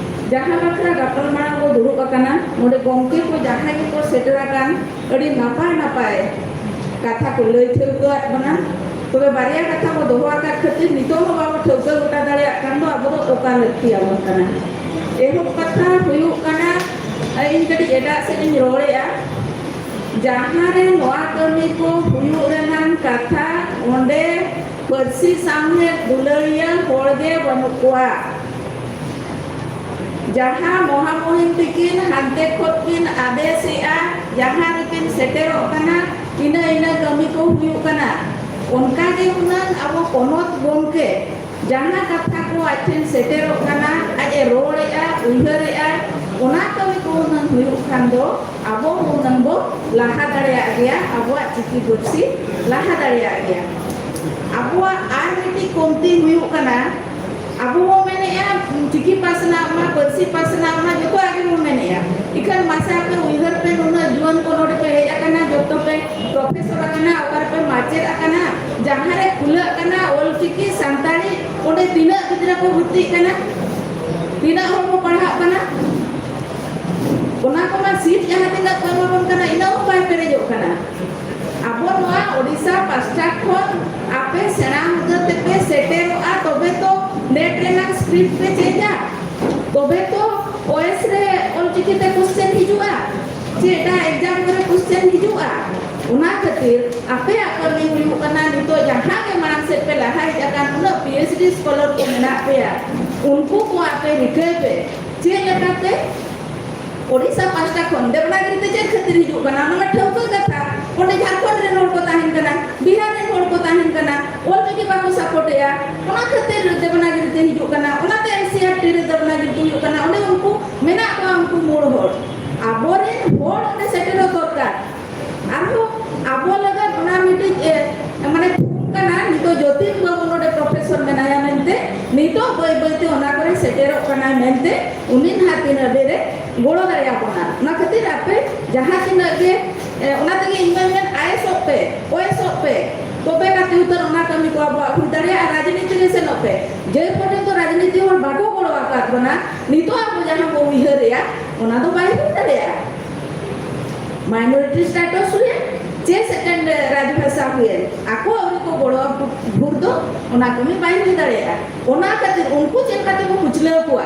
ᱡᱟᱦᱟᱸ ᱵᱟᱠᱷᱨᱟ ᱜᱟᱯᱟᱞ ᱢᱟᱨᱟᱣ ᱵᱚ ᱫᱩᱲᱩᱵ ᱟᱠᱟᱱᱟ, ᱱᱚᱰᱮ ᱜᱚᱢᱠᱮ ᱠᱚ ᱡᱟᱦᱟᱸᱭ ᱜᱮᱠᱚ ᱥᱮᱴᱮᱨ ᱟᱠᱟᱱ, ᱟᱹᱰᱤ ᱱᱟᱯᱟᱭ ᱱᱟᱯᱟᱭ ᱠᱟᱛᱷᱟ ᱠᱚ ᱞᱟᱹᱭ ᱴᱷᱟᱹᱣᱠᱟᱹ ᱟᱫ ᱵᱚᱱᱟ᱾ ᱛᱚᱵᱮ ᱵᱟᱨᱭᱟ ᱠᱟᱛᱷᱟ ᱵᱚ ᱫᱚᱦᱚ ᱟᱠᱟᱫ ᱠᱷᱟᱹᱛᱤᱨ ᱱᱤᱛᱚᱜ ᱦᱚᱸ ᱵᱟᱵᱚ ᱴᱷᱟᱹᱣᱠᱟᱹ ᱜᱚᱴᱟ ᱫᱟᱲᱮᱭᱟᱜ ᱠᱟᱱ ᱫᱚ ᱟᱵᱚ ᱫᱚ ᱚᱠᱟ ᱞᱟᱹᱠᱛᱤ ᱟᱵᱚᱱ ᱠᱟᱱᱟ᱾ ᱮᱦᱚᱵ ᱠᱟᱛᱷᱟ ᱦᱩᱭᱩᱜ ᱠᱟᱱᱟ, ᱤᱧ ᱠᱟᱹᱴᱤᱡ ᱮᱴᱟᱜ ᱥᱮᱫ ᱤᱧ ᱨᱚᱲᱮᱜᱼᱟ᱾ ᱡᱟᱦᱟᱸ ᱨᱮ ᱱᱚᱣᱟ ᱠᱟᱹᱢᱤ ᱠᱚ ᱦᱩᱭᱩᱜ ᱨᱮᱱᱟᱜ ᱠᱟᱛᱷᱟ, ᱚᱸᱰᱮ ᱯᱟᱹᱨᱥᱤ ᱥᱟᱶᱦᱮᱫ ᱫᱩᱞᱟᱹᱲᱤᱭᱟᱹ ᱦᱚᱲ ᱜᱮ ᱵᱟᱹᱱᱩᱜ ᱠᱚᱣᱟ᱾ ᱡᱟᱦᱟᱸ ᱢᱚᱦᱟᱢᱩᱦᱤᱢ ᱛᱤᱠᱤᱱ ᱦᱟᱱᱛᱮ ᱠᱷᱚᱱ ᱠᱤᱱ ᱟᱫᱮᱥᱮᱜᱼᱟ, ᱡᱟᱦᱟᱸ ᱨᱮᱠᱤᱱ ᱥᱮᱴᱮᱨᱚᱜ ᱠᱟᱱᱟ, ᱤᱱᱟᱹ ᱤᱱᱟᱹ ᱠᱟᱹᱢᱤ ᱠᱚ ᱦᱩᱭᱩᱜ ᱠᱟᱱᱟ᱾ ᱚᱱᱠᱟ ᱜᱮ ᱦᱩᱱᱟᱹᱝ ᱟᱵᱚ ᱯᱚᱱᱚᱛ ᱜᱚᱢᱠᱮ ᱡᱟᱦᱟᱸ ᱠᱟᱛᱷᱟ ᱠᱚ ᱟᱡ ᱴᱷᱮᱱ ᱥᱮᱴᱮᱨᱚᱜ ᱠᱟᱱᱟ, ᱟᱡ ᱮ ᱨᱚᱲᱮᱜᱼᱟ, ᱩᱭᱦᱟᱹᱨᱮᱜᱼᱟ, ᱚᱱᱟ ᱠᱟᱹᱢᱤ ᱠᱚ ᱦᱩᱱᱟᱹᱝ ᱦᱩᱭᱩᱜ ᱠᱷᱟᱱ ᱫᱚ ᱟᱵᱚ ᱦᱩᱱᱟᱹᱝ ᱵᱚ ᱞᱟᱦᱟ ᱫᱟᱲᱮᱭᱟᱜ ᱜᱮᱭᱟ, ᱟᱵᱚᱣᱟᱜ ᱪᱤᱠᱤ ᱯᱟᱹᱨᱥᱤ ᱞᱟᱦᱟ ᱫᱟᱲᱮᱭᱟᱜ ᱜᱮᱭᱟ᱾ ᱟᱵᱚᱣᱟᱜ ᱟᱨ ᱢᱤᱫᱴᱤᱡ ᱠᱚᱢᱛᱤ ᱦᱩᱭᱩᱜ ᱠᱟᱱᱟ, ᱟᱵᱚ ᱵᱚ ᱢᱮᱱᱮᱜᱼᱟ ᱪᱤᱠᱤ ᱯᱟᱥᱱᱟᱜ ᱢᱟ, ᱯᱟᱹᱨᱥᱤ ᱯᱟᱥᱱᱟᱜ ᱢᱟ, ᱡᱚᱛᱚᱣᱟᱜ ᱜᱮᱵᱚ ᱢᱮᱱᱮᱜᱼᱟ᱾ ᱤᱠᱷᱟᱹᱱ ᱢᱟᱥᱮ ᱟᱯᱮ ᱩᱭᱦᱟᱹᱨ ᱯᱮ, ᱱᱩᱱᱟᱹᱜ ᱡᱩᱣᱟᱹᱱ ᱠᱚ ᱱᱚᱰᱮ ᱯᱮ ᱦᱮᱡ ᱟᱠᱟᱱᱟ, ᱡᱚᱛᱚ ᱯᱮ ᱯᱨᱚᱯᱷᱮᱥᱚᱨ ᱟᱠᱟᱱᱟ, ᱚᱠᱟ ᱨᱮᱯᱮ ᱢᱟᱪᱮᱫ ᱟᱠᱟᱱᱟ, ᱡᱟᱦᱟᱸ ᱨᱮ ᱠᱷᱩᱞᱟᱹᱜ ᱠᱟᱱᱟ ᱚᱞᱪᱤᱠᱤ ᱥᱟᱱᱛᱟᱲᱤ, ᱚᱸᱰᱮ ᱛᱤᱱᱟᱹᱜ ᱜᱤᱫᱽᱨᱟᱹ ᱠᱚ ᱵᱷᱚᱨᱛᱤᱜ ᱠᱟᱱᱟ? ᱛᱤᱱᱟᱹᱜ ᱦᱚᱲ ᱠᱚ ᱯᱟᱲᱦᱟᱜ ᱠᱟᱱᱟ? ᱚᱱᱟ ᱠᱚᱢᱟ ᱥᱤᱴ ᱡᱟᱦᱟᱸ ᱛᱤᱱᱟᱹᱜ ᱠᱚ ᱮᱢᱟ ᱵᱚᱱ ᱠᱟᱱᱟ, ᱤᱱᱟᱹᱜ ᱦᱚᱸ ᱵᱟᱭ ᱯᱮᱨᱮᱡᱚᱜ ᱠᱟᱱᱟ᱾ ᱟᱵᱚ ᱱᱚᱣᱟ ᱳᱰᱤᱥᱟ ᱯᱟᱥᱴᱟ ᱠᱷᱚᱱ ᱟᱯᱮ ᱥᱮᱬᱟ ᱦᱩᱫᱟᱹ ᱛᱮᱯᱮ ᱥᱮᱴᱮᱨᱚᱜᱼᱟ, ᱛᱚᱵᱮ ᱛᱚ ᱱᱮᱴ ᱨᱮᱱᱟᱜ ᱥᱠᱨᱤᱯᱴ ᱯᱮ ᱪᱮᱧᱡᱟ, ᱛᱚᱵᱮ ᱛᱚ ᱳᱭᱮᱥ ᱨᱮ ᱚᱞᱪᱤᱠᱤ ᱛᱮ ᱠᱚᱥᱪᱮᱱ ᱦᱤᱡᱩᱜᱼᱟ, ᱪᱮ ᱮᱴᱟᱜ ᱮᱠᱡᱟᱢ ᱠᱚᱨᱮ ᱠᱚᱥᱪᱮᱱ ᱦᱤᱡᱩᱜᱼᱟ᱾ ᱚᱱᱟ ᱠᱷᱟᱹᱛᱤᱨ ᱟᱯᱮᱭᱟᱜ ᱠᱟᱹᱢᱤ ᱦᱩᱭᱩᱜ ᱠᱟᱱᱟ, ᱱᱤᱛᱚᱜ ᱡᱟᱦᱟᱸ ᱜᱮ ᱢᱟᱲᱟᱝ ᱥᱮᱫ ᱯᱮ ᱞᱟᱦᱟ ᱦᱮᱡ ᱟᱠᱟᱱ, ᱩᱱᱟᱹᱜ ᱯᱤ ᱮᱭᱤᱪ ᱰᱤ ᱥᱠᱚᱞᱟᱨ ᱠᱚ ᱢᱮᱱᱟᱜ ᱯᱮᱭᱟ, ᱩᱱᱠᱩ ᱠᱚ ᱟᱯᱮ ᱨᱤᱠᱟᱹᱭ ᱯᱮ᱾ ᱪᱮᱫ ᱞᱮᱠᱟᱛᱮ ᱳᱰᱤᱥᱟ ᱯᱟᱥᱴᱟ ᱠᱷᱚᱱ ᱫᱮᱵᱽᱱᱟᱜᱤᱨᱤ ᱛᱮ ᱪᱮᱫ ᱠᱷᱟᱹᱛᱤᱨ ᱦᱤᱡᱩᱜ ᱠᱟᱱᱟ? ᱚᱱᱟ ᱢᱟ ᱴᱷᱟᱹᱣᱠᱟᱹ ᱠᱟᱛᱷᱟ᱾ ᱚᱸᱰᱮ ᱡᱷᱟᱲᱠᱷᱚᱸᱰ ᱨᱮᱱ ᱦᱚᱲ ᱠᱚ ᱛᱟᱦᱮᱱ ᱠᱟᱱᱟ, ᱵᱤᱦᱟᱨ ᱨᱮᱱ ᱦᱚᱲ ᱠᱚ ᱛᱟᱦᱮᱱ ᱠᱟᱱᱟ, ᱚᱞ ᱪᱤᱠᱤ ᱵᱟᱠᱚ ᱥᱟᱯᱳᱨᱴᱮᱜᱼᱟ, ᱚᱱᱟ ᱠᱷᱟᱹᱛᱤᱨ ᱫᱮᱵᱽᱱᱟᱜᱤᱨᱤ ᱛᱮ ᱦᱤᱡᱩᱜ ᱠᱟᱱᱟ᱾ ᱚᱱᱟᱛᱮ ᱮᱱ ᱥᱤ ᱟᱨ ᱴᱤ ᱨᱮ ᱫᱮᱵᱽᱱᱟᱜᱤᱨᱤ ᱛᱮ ᱦᱩᱭᱩᱜ ᱠᱟᱱᱟ᱾ ᱚᱸᱰᱮ ᱩᱱᱠᱩ ᱢᱮᱱᱟᱜ ᱠᱚᱣᱟ ᱩᱱᱠᱩ ᱢᱩᱲ ᱦᱚᱲ᱾ ᱟᱵᱚᱨᱮᱱ ᱦᱚᱲ ᱚᱸᱰᱮ ᱥᱮᱴᱮᱨᱚᱜ ᱫᱚᱨᱠᱟᱨ᱾ ᱟᱨᱦᱚᱸ ᱟᱵᱚ ᱞᱟᱹᱜᱤᱫ ᱚᱱᱟ ᱢᱤᱫᱴᱤᱡ, ᱮ, ᱢᱟᱱᱮ ᱛᱷᱩᱢ ᱠᱟᱱᱟ᱾ ᱱᱤᱛᱚᱜ ᱡᱚᱛᱤᱱ ᱵᱟᱹᱵᱩ ᱱᱚᱰᱮ ᱯᱨᱚᱯᱷᱮᱥᱚᱨ ᱢᱮᱱᱟᱭᱟ ᱢᱮᱱᱛᱮ, ᱱᱤᱛᱚᱜ ᱵᱟᱹᱭ ᱵᱟᱹᱭᱛᱮ ᱚᱱᱟ ᱠᱚᱨᱮ ᱥᱮᱴᱮᱨᱚᱜ ᱠᱟᱱᱟᱭ ᱢᱮᱱᱛᱮ, ᱩᱱᱤ ᱱᱟᱦᱟᱜ ᱛᱤᱱᱟᱹᱜ ᱰᱷᱮᱨᱮ ᱜᱚᱲᱚ ᱫᱟᱲᱮᱭᱟᱵᱚᱱᱟ᱾ ᱚᱱᱟ ᱠᱷᱟᱹᱛᱤᱨ ᱟᱯᱮ ᱡᱟᱦᱟᱸ ᱛᱤᱱᱟᱹᱜ ᱜᱮ, ᱮ, ᱚᱱᱟ ᱛᱮᱜᱮ ᱤᱧ ᱢᱟᱧ ᱢᱮᱱ, ᱟᱭᱮᱥᱚᱜ ᱯᱮ, ᱚᱭᱮᱥᱚᱜ ᱯᱮ, ᱛᱚᱵᱮ ᱠᱟᱛᱮ ᱩᱛᱟᱹᱨ ᱚᱱᱟ ᱠᱟᱹᱢᱤ ᱠᱚ ᱟᱵᱚᱣᱟᱜ ᱦᱩᱭ ᱫᱟᱲᱮᱭᱟᱜᱼᱟ᱾ ᱨᱟᱡᱽᱱᱤᱛᱤ ᱨᱮ ᱥᱮᱱᱚᱜ ᱯᱮ᱾ ᱡᱮ ᱯᱚᱨᱡᱚᱱᱛᱚ ᱨᱟᱡᱽᱱᱤᱛᱤ ᱦᱚᱲ ᱵᱟᱠᱚ ᱜᱚᱲᱚ ᱟᱠᱟᱫ ᱵᱚᱱᱟ, ᱱᱤᱛᱚᱜ ᱟᱵᱚ ᱡᱟᱦᱟᱸ ᱵᱚ ᱩᱭᱦᱟᱹᱨᱮᱜᱼᱟ, ᱚᱱᱟ ᱫᱚ ᱵᱟᱭ ᱦᱩᱭ ᱫᱟᱲᱮᱭᱟᱜᱼᱟ᱾ ᱢᱟᱭᱱᱚᱨᱤᱴᱤ ᱥᱴᱮᱴᱟᱥ ᱦᱩᱭᱮᱱ, ᱪᱮ ᱥᱮᱠᱮᱱᱰ ᱨᱟᱡᱽᱵᱷᱟᱥᱟ ᱦᱩᱭᱮᱱ, ᱟᱠᱚ ᱟᱹᱣᱨᱤ ᱠᱚ ᱜᱚᱲᱚ ᱵᱷᱳᱨ ᱫᱚ ᱚᱱᱟ ᱠᱟᱹᱢᱤ ᱵᱟᱭ ᱦᱩᱭ ᱫᱟᱲᱮᱭᱟᱜᱼᱟ᱾ ᱚᱱᱟ ᱠᱷᱟᱹᱛᱤᱨ ᱩᱱᱠᱩ ᱪᱮᱫ ᱞᱮᱠᱟ ᱛᱮᱵᱚ ᱠᱩᱪᱞᱟᱹᱣ ᱠᱚᱣᱟ,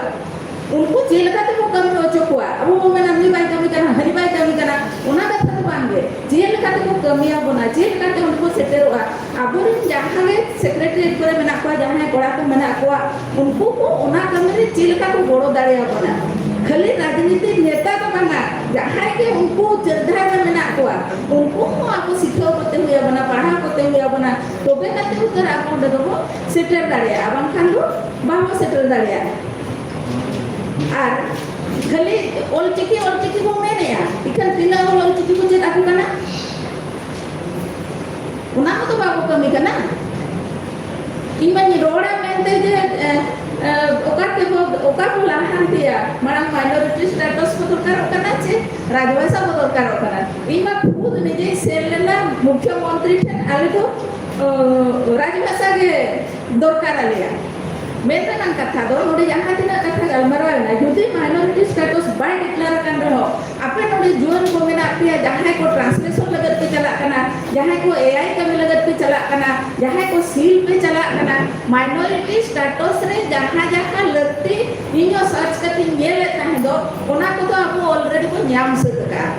ᱩᱱᱠᱩ ᱪᱮᱫ ᱞᱮᱠᱟ ᱛᱮᱵᱚ ᱠᱟᱹᱢᱤ ᱦᱚᱪᱚ ᱠᱚᱣᱟ? ᱟᱵᱚ ᱵᱚ ᱢᱮᱱᱟ, "ᱱᱩᱭ ᱵᱟᱭ ᱠᱟᱹᱢᱤ ᱠᱟᱱᱟ, ᱦᱟᱹᱱᱤ ᱵᱟᱭ ᱠᱟᱹᱢᱤ ᱠᱟᱱᱟ", ᱚᱱᱟ ᱠᱟᱛᱷᱟ ᱫᱚ ᱵᱟᱝ ᱜᱮ᱾ ᱪᱮᱫ ᱞᱮᱠᱟ ᱛᱮᱠᱚ ᱠᱟᱹᱢᱤᱭᱟᱵᱚᱱᱟ, ᱪᱮᱫ ᱞᱮᱠᱟ ᱛᱮ ᱚᱸᱰᱮ ᱠᱚ ᱥᱮᱴᱮᱨᱚᱜᱼᱟ, ᱟᱵᱚᱨᱮᱱ ᱡᱟᱦᱟᱸ ᱜᱮ ᱥᱮᱠᱨᱮᱴᱟᱨᱤᱭᱮᱴ ᱠᱚᱨᱮ ᱢᱮᱱᱟᱜ ᱠᱚᱣᱟ, ᱡᱟᱦᱟᱸᱭ ᱠᱚᱲᱟ ᱠᱚ ᱢᱮᱱᱟᱜ ᱠᱚᱣᱟ, ᱩᱱᱠᱩ ᱠᱚ ᱚᱱᱟ ᱠᱟᱹᱢᱤ ᱨᱮ ᱪᱮᱫ ᱞᱮᱠᱟ ᱠᱚ ᱜᱚᱲᱚ ᱫᱟᱲᱮᱭᱟᱵᱚᱱᱟ? ᱠᱷᱟᱹᱞᱤ ᱨᱟᱡᱽᱱᱤᱛᱤ ᱱᱮᱛᱟ ᱫᱚ ᱵᱟᱝᱟ, ᱡᱟᱦᱟᱸᱭ ᱜᱮ ᱩᱱᱠᱩ ᱪᱟᱹᱨᱫᱷᱟᱨ ᱨᱮ ᱢᱮᱱᱟᱜ ᱠᱚᱣᱟ, ᱩᱱᱠᱩ ᱦᱚᱸ ᱟᱵᱚ ᱥᱤᱠᱷᱟᱹᱣ ᱠᱟᱛᱮ ᱦᱩᱭ ᱟᱵᱚᱱᱟ, ᱯᱟᱲᱦᱟᱣ ᱠᱟᱛᱮ ᱦᱩᱭ ᱟᱵᱚᱱᱟ, ᱛᱚᱵᱮ ᱠᱟᱛᱮ ᱩᱛᱟᱹᱨ ᱟᱵᱚ ᱚᱸᱰᱮ ᱫᱚᱵᱚ ᱥᱮᱴᱮᱨ ᱫᱟᱲᱮᱭᱟᱜᱼᱟ, ᱵᱟᱝᱠᱷᱟᱱ ᱫᱚ ᱵᱟᱵᱚ ᱥᱮᱴᱮᱨ ᱫᱟᱲᱮᱭᱟᱜᱼᱟ᱾ ᱟᱨ ᱠᱷᱟᱹᱞᱤ ᱚᱞᱪᱤᱠᱤ, ᱚᱞᱪᱤᱠᱤ ᱵᱚ ᱢᱮᱱᱮᱜᱼᱟ, ᱤᱠᱷᱟᱹᱱ ᱛᱤᱱᱟᱹᱜ ᱦᱚᱲ ᱚᱞᱪᱤᱠᱤ ᱠᱚ ᱪᱮᱫ ᱟᱠᱚ ᱠᱟᱱᱟ? ᱚᱱᱟ ᱦᱚᱸᱛᱚ ᱵᱟᱵᱚ ᱠᱟᱹᱢᱤ ᱠᱟᱱᱟ᱾ ᱤᱧ ᱢᱟᱧ ᱨᱚᱲᱟ ᱢᱮᱱᱛᱮ ᱡᱮ, ᱮ, ᱮ, ᱚᱠᱟ ᱛᱮᱵᱚ, ᱚᱠᱟ ᱵᱚ ᱞᱟᱦᱟᱱᱛᱤᱭᱟ, ᱢᱟᱲᱟᱝ ᱢᱟᱭᱱᱚᱨᱤᱴᱤ ᱥᱴᱮᱴᱟᱥ ᱠᱚ ᱫᱚᱨᱠᱟᱨᱚᱜ ᱠᱟᱱᱟ ᱪᱮ ᱨᱟᱡᱽᱵᱷᱟᱥᱟ ᱠᱚ ᱫᱚᱨᱠᱟᱨᱚᱜ ᱠᱟᱱᱟ? ᱤᱧ ᱢᱟ ᱠᱷᱩᱫ ᱱᱤᱡᱮᱧ ᱥᱮᱱ ᱞᱮᱱᱟ ᱢᱩᱠᱷᱭᱚᱢᱚᱱᱛᱨᱤ ᱴᱷᱮᱱ, ᱟᱞᱮ ᱫᱚ, ᱚ, ᱨᱟᱡᱽᱵᱷᱟᱥᱟ ᱜᱮ ᱫᱚᱨᱠᱟᱨ ᱟᱞᱮᱭᱟ᱾ ᱢᱮᱱ ᱨᱮᱱᱟᱜ ᱠᱟᱛᱷᱟ ᱫᱚ, ᱱᱚᱰᱮ ᱡᱟᱦᱟᱸ ᱛᱤᱱᱟᱹᱜ ᱠᱟᱛᱷᱟ ᱜᱟᱞᱢᱟᱨᱟᱣ ᱮᱱᱟ, ᱡᱩᱫᱤ ᱢᱟᱭᱱᱚᱨᱤᱴᱤ ᱥᱴᱮᱴᱟᱥ ᱵᱟᱭ ᱰᱤᱠᱞᱮᱭᱟᱨ ᱟᱠᱟᱱ ᱨᱮᱦᱚᱸ, ᱟᱯᱮ ᱱᱚᱰᱮ ᱡᱩᱣᱟᱹᱱ ᱠᱚ ᱢᱮᱱᱟᱜ ᱯᱮᱭᱟ, ᱡᱟᱦᱟᱸᱭ ᱠᱚ ᱴᱨᱟᱱᱥᱞᱮᱥᱚᱱ ᱞᱟᱹᱜᱤᱫ ᱯᱮ ᱪᱟᱞᱟᱜ ᱠᱟᱱᱟ, ᱡᱟᱦᱟᱸᱭ ᱠᱚ ᱮ ᱟᱭ ᱠᱟᱹᱢᱤ ᱞᱟᱹᱜᱤᱫ ᱯᱮ ᱪᱟᱞᱟᱜ ᱠᱟᱱᱟ, ᱡᱟᱦᱟᱸᱭ ᱠᱚ ᱥᱤᱞ ᱯᱮ ᱪᱟᱞᱟᱜ ᱠᱟᱱᱟ, ᱢᱟᱭᱱᱚᱨᱤᱴᱤ ᱥᱴᱮᱴᱟᱥ ᱨᱮ ᱡᱟᱦᱟᱸ ᱡᱟᱦᱟᱸ ᱞᱟᱹᱠᱛᱤ, ᱤᱧ ᱦᱚᱸ ᱥᱟᱨᱪ ᱠᱟᱛᱮᱧ ᱧᱮᱞᱮᱫ ᱛᱟᱦᱮᱸ ᱫᱚ, ᱚᱱᱟ ᱠᱚᱫᱚ ᱟᱵᱚ already ᱵᱚᱱ ᱧᱟᱢ ᱥᱟᱹᱛ ᱟᱠᱟᱫᱼᱟ᱾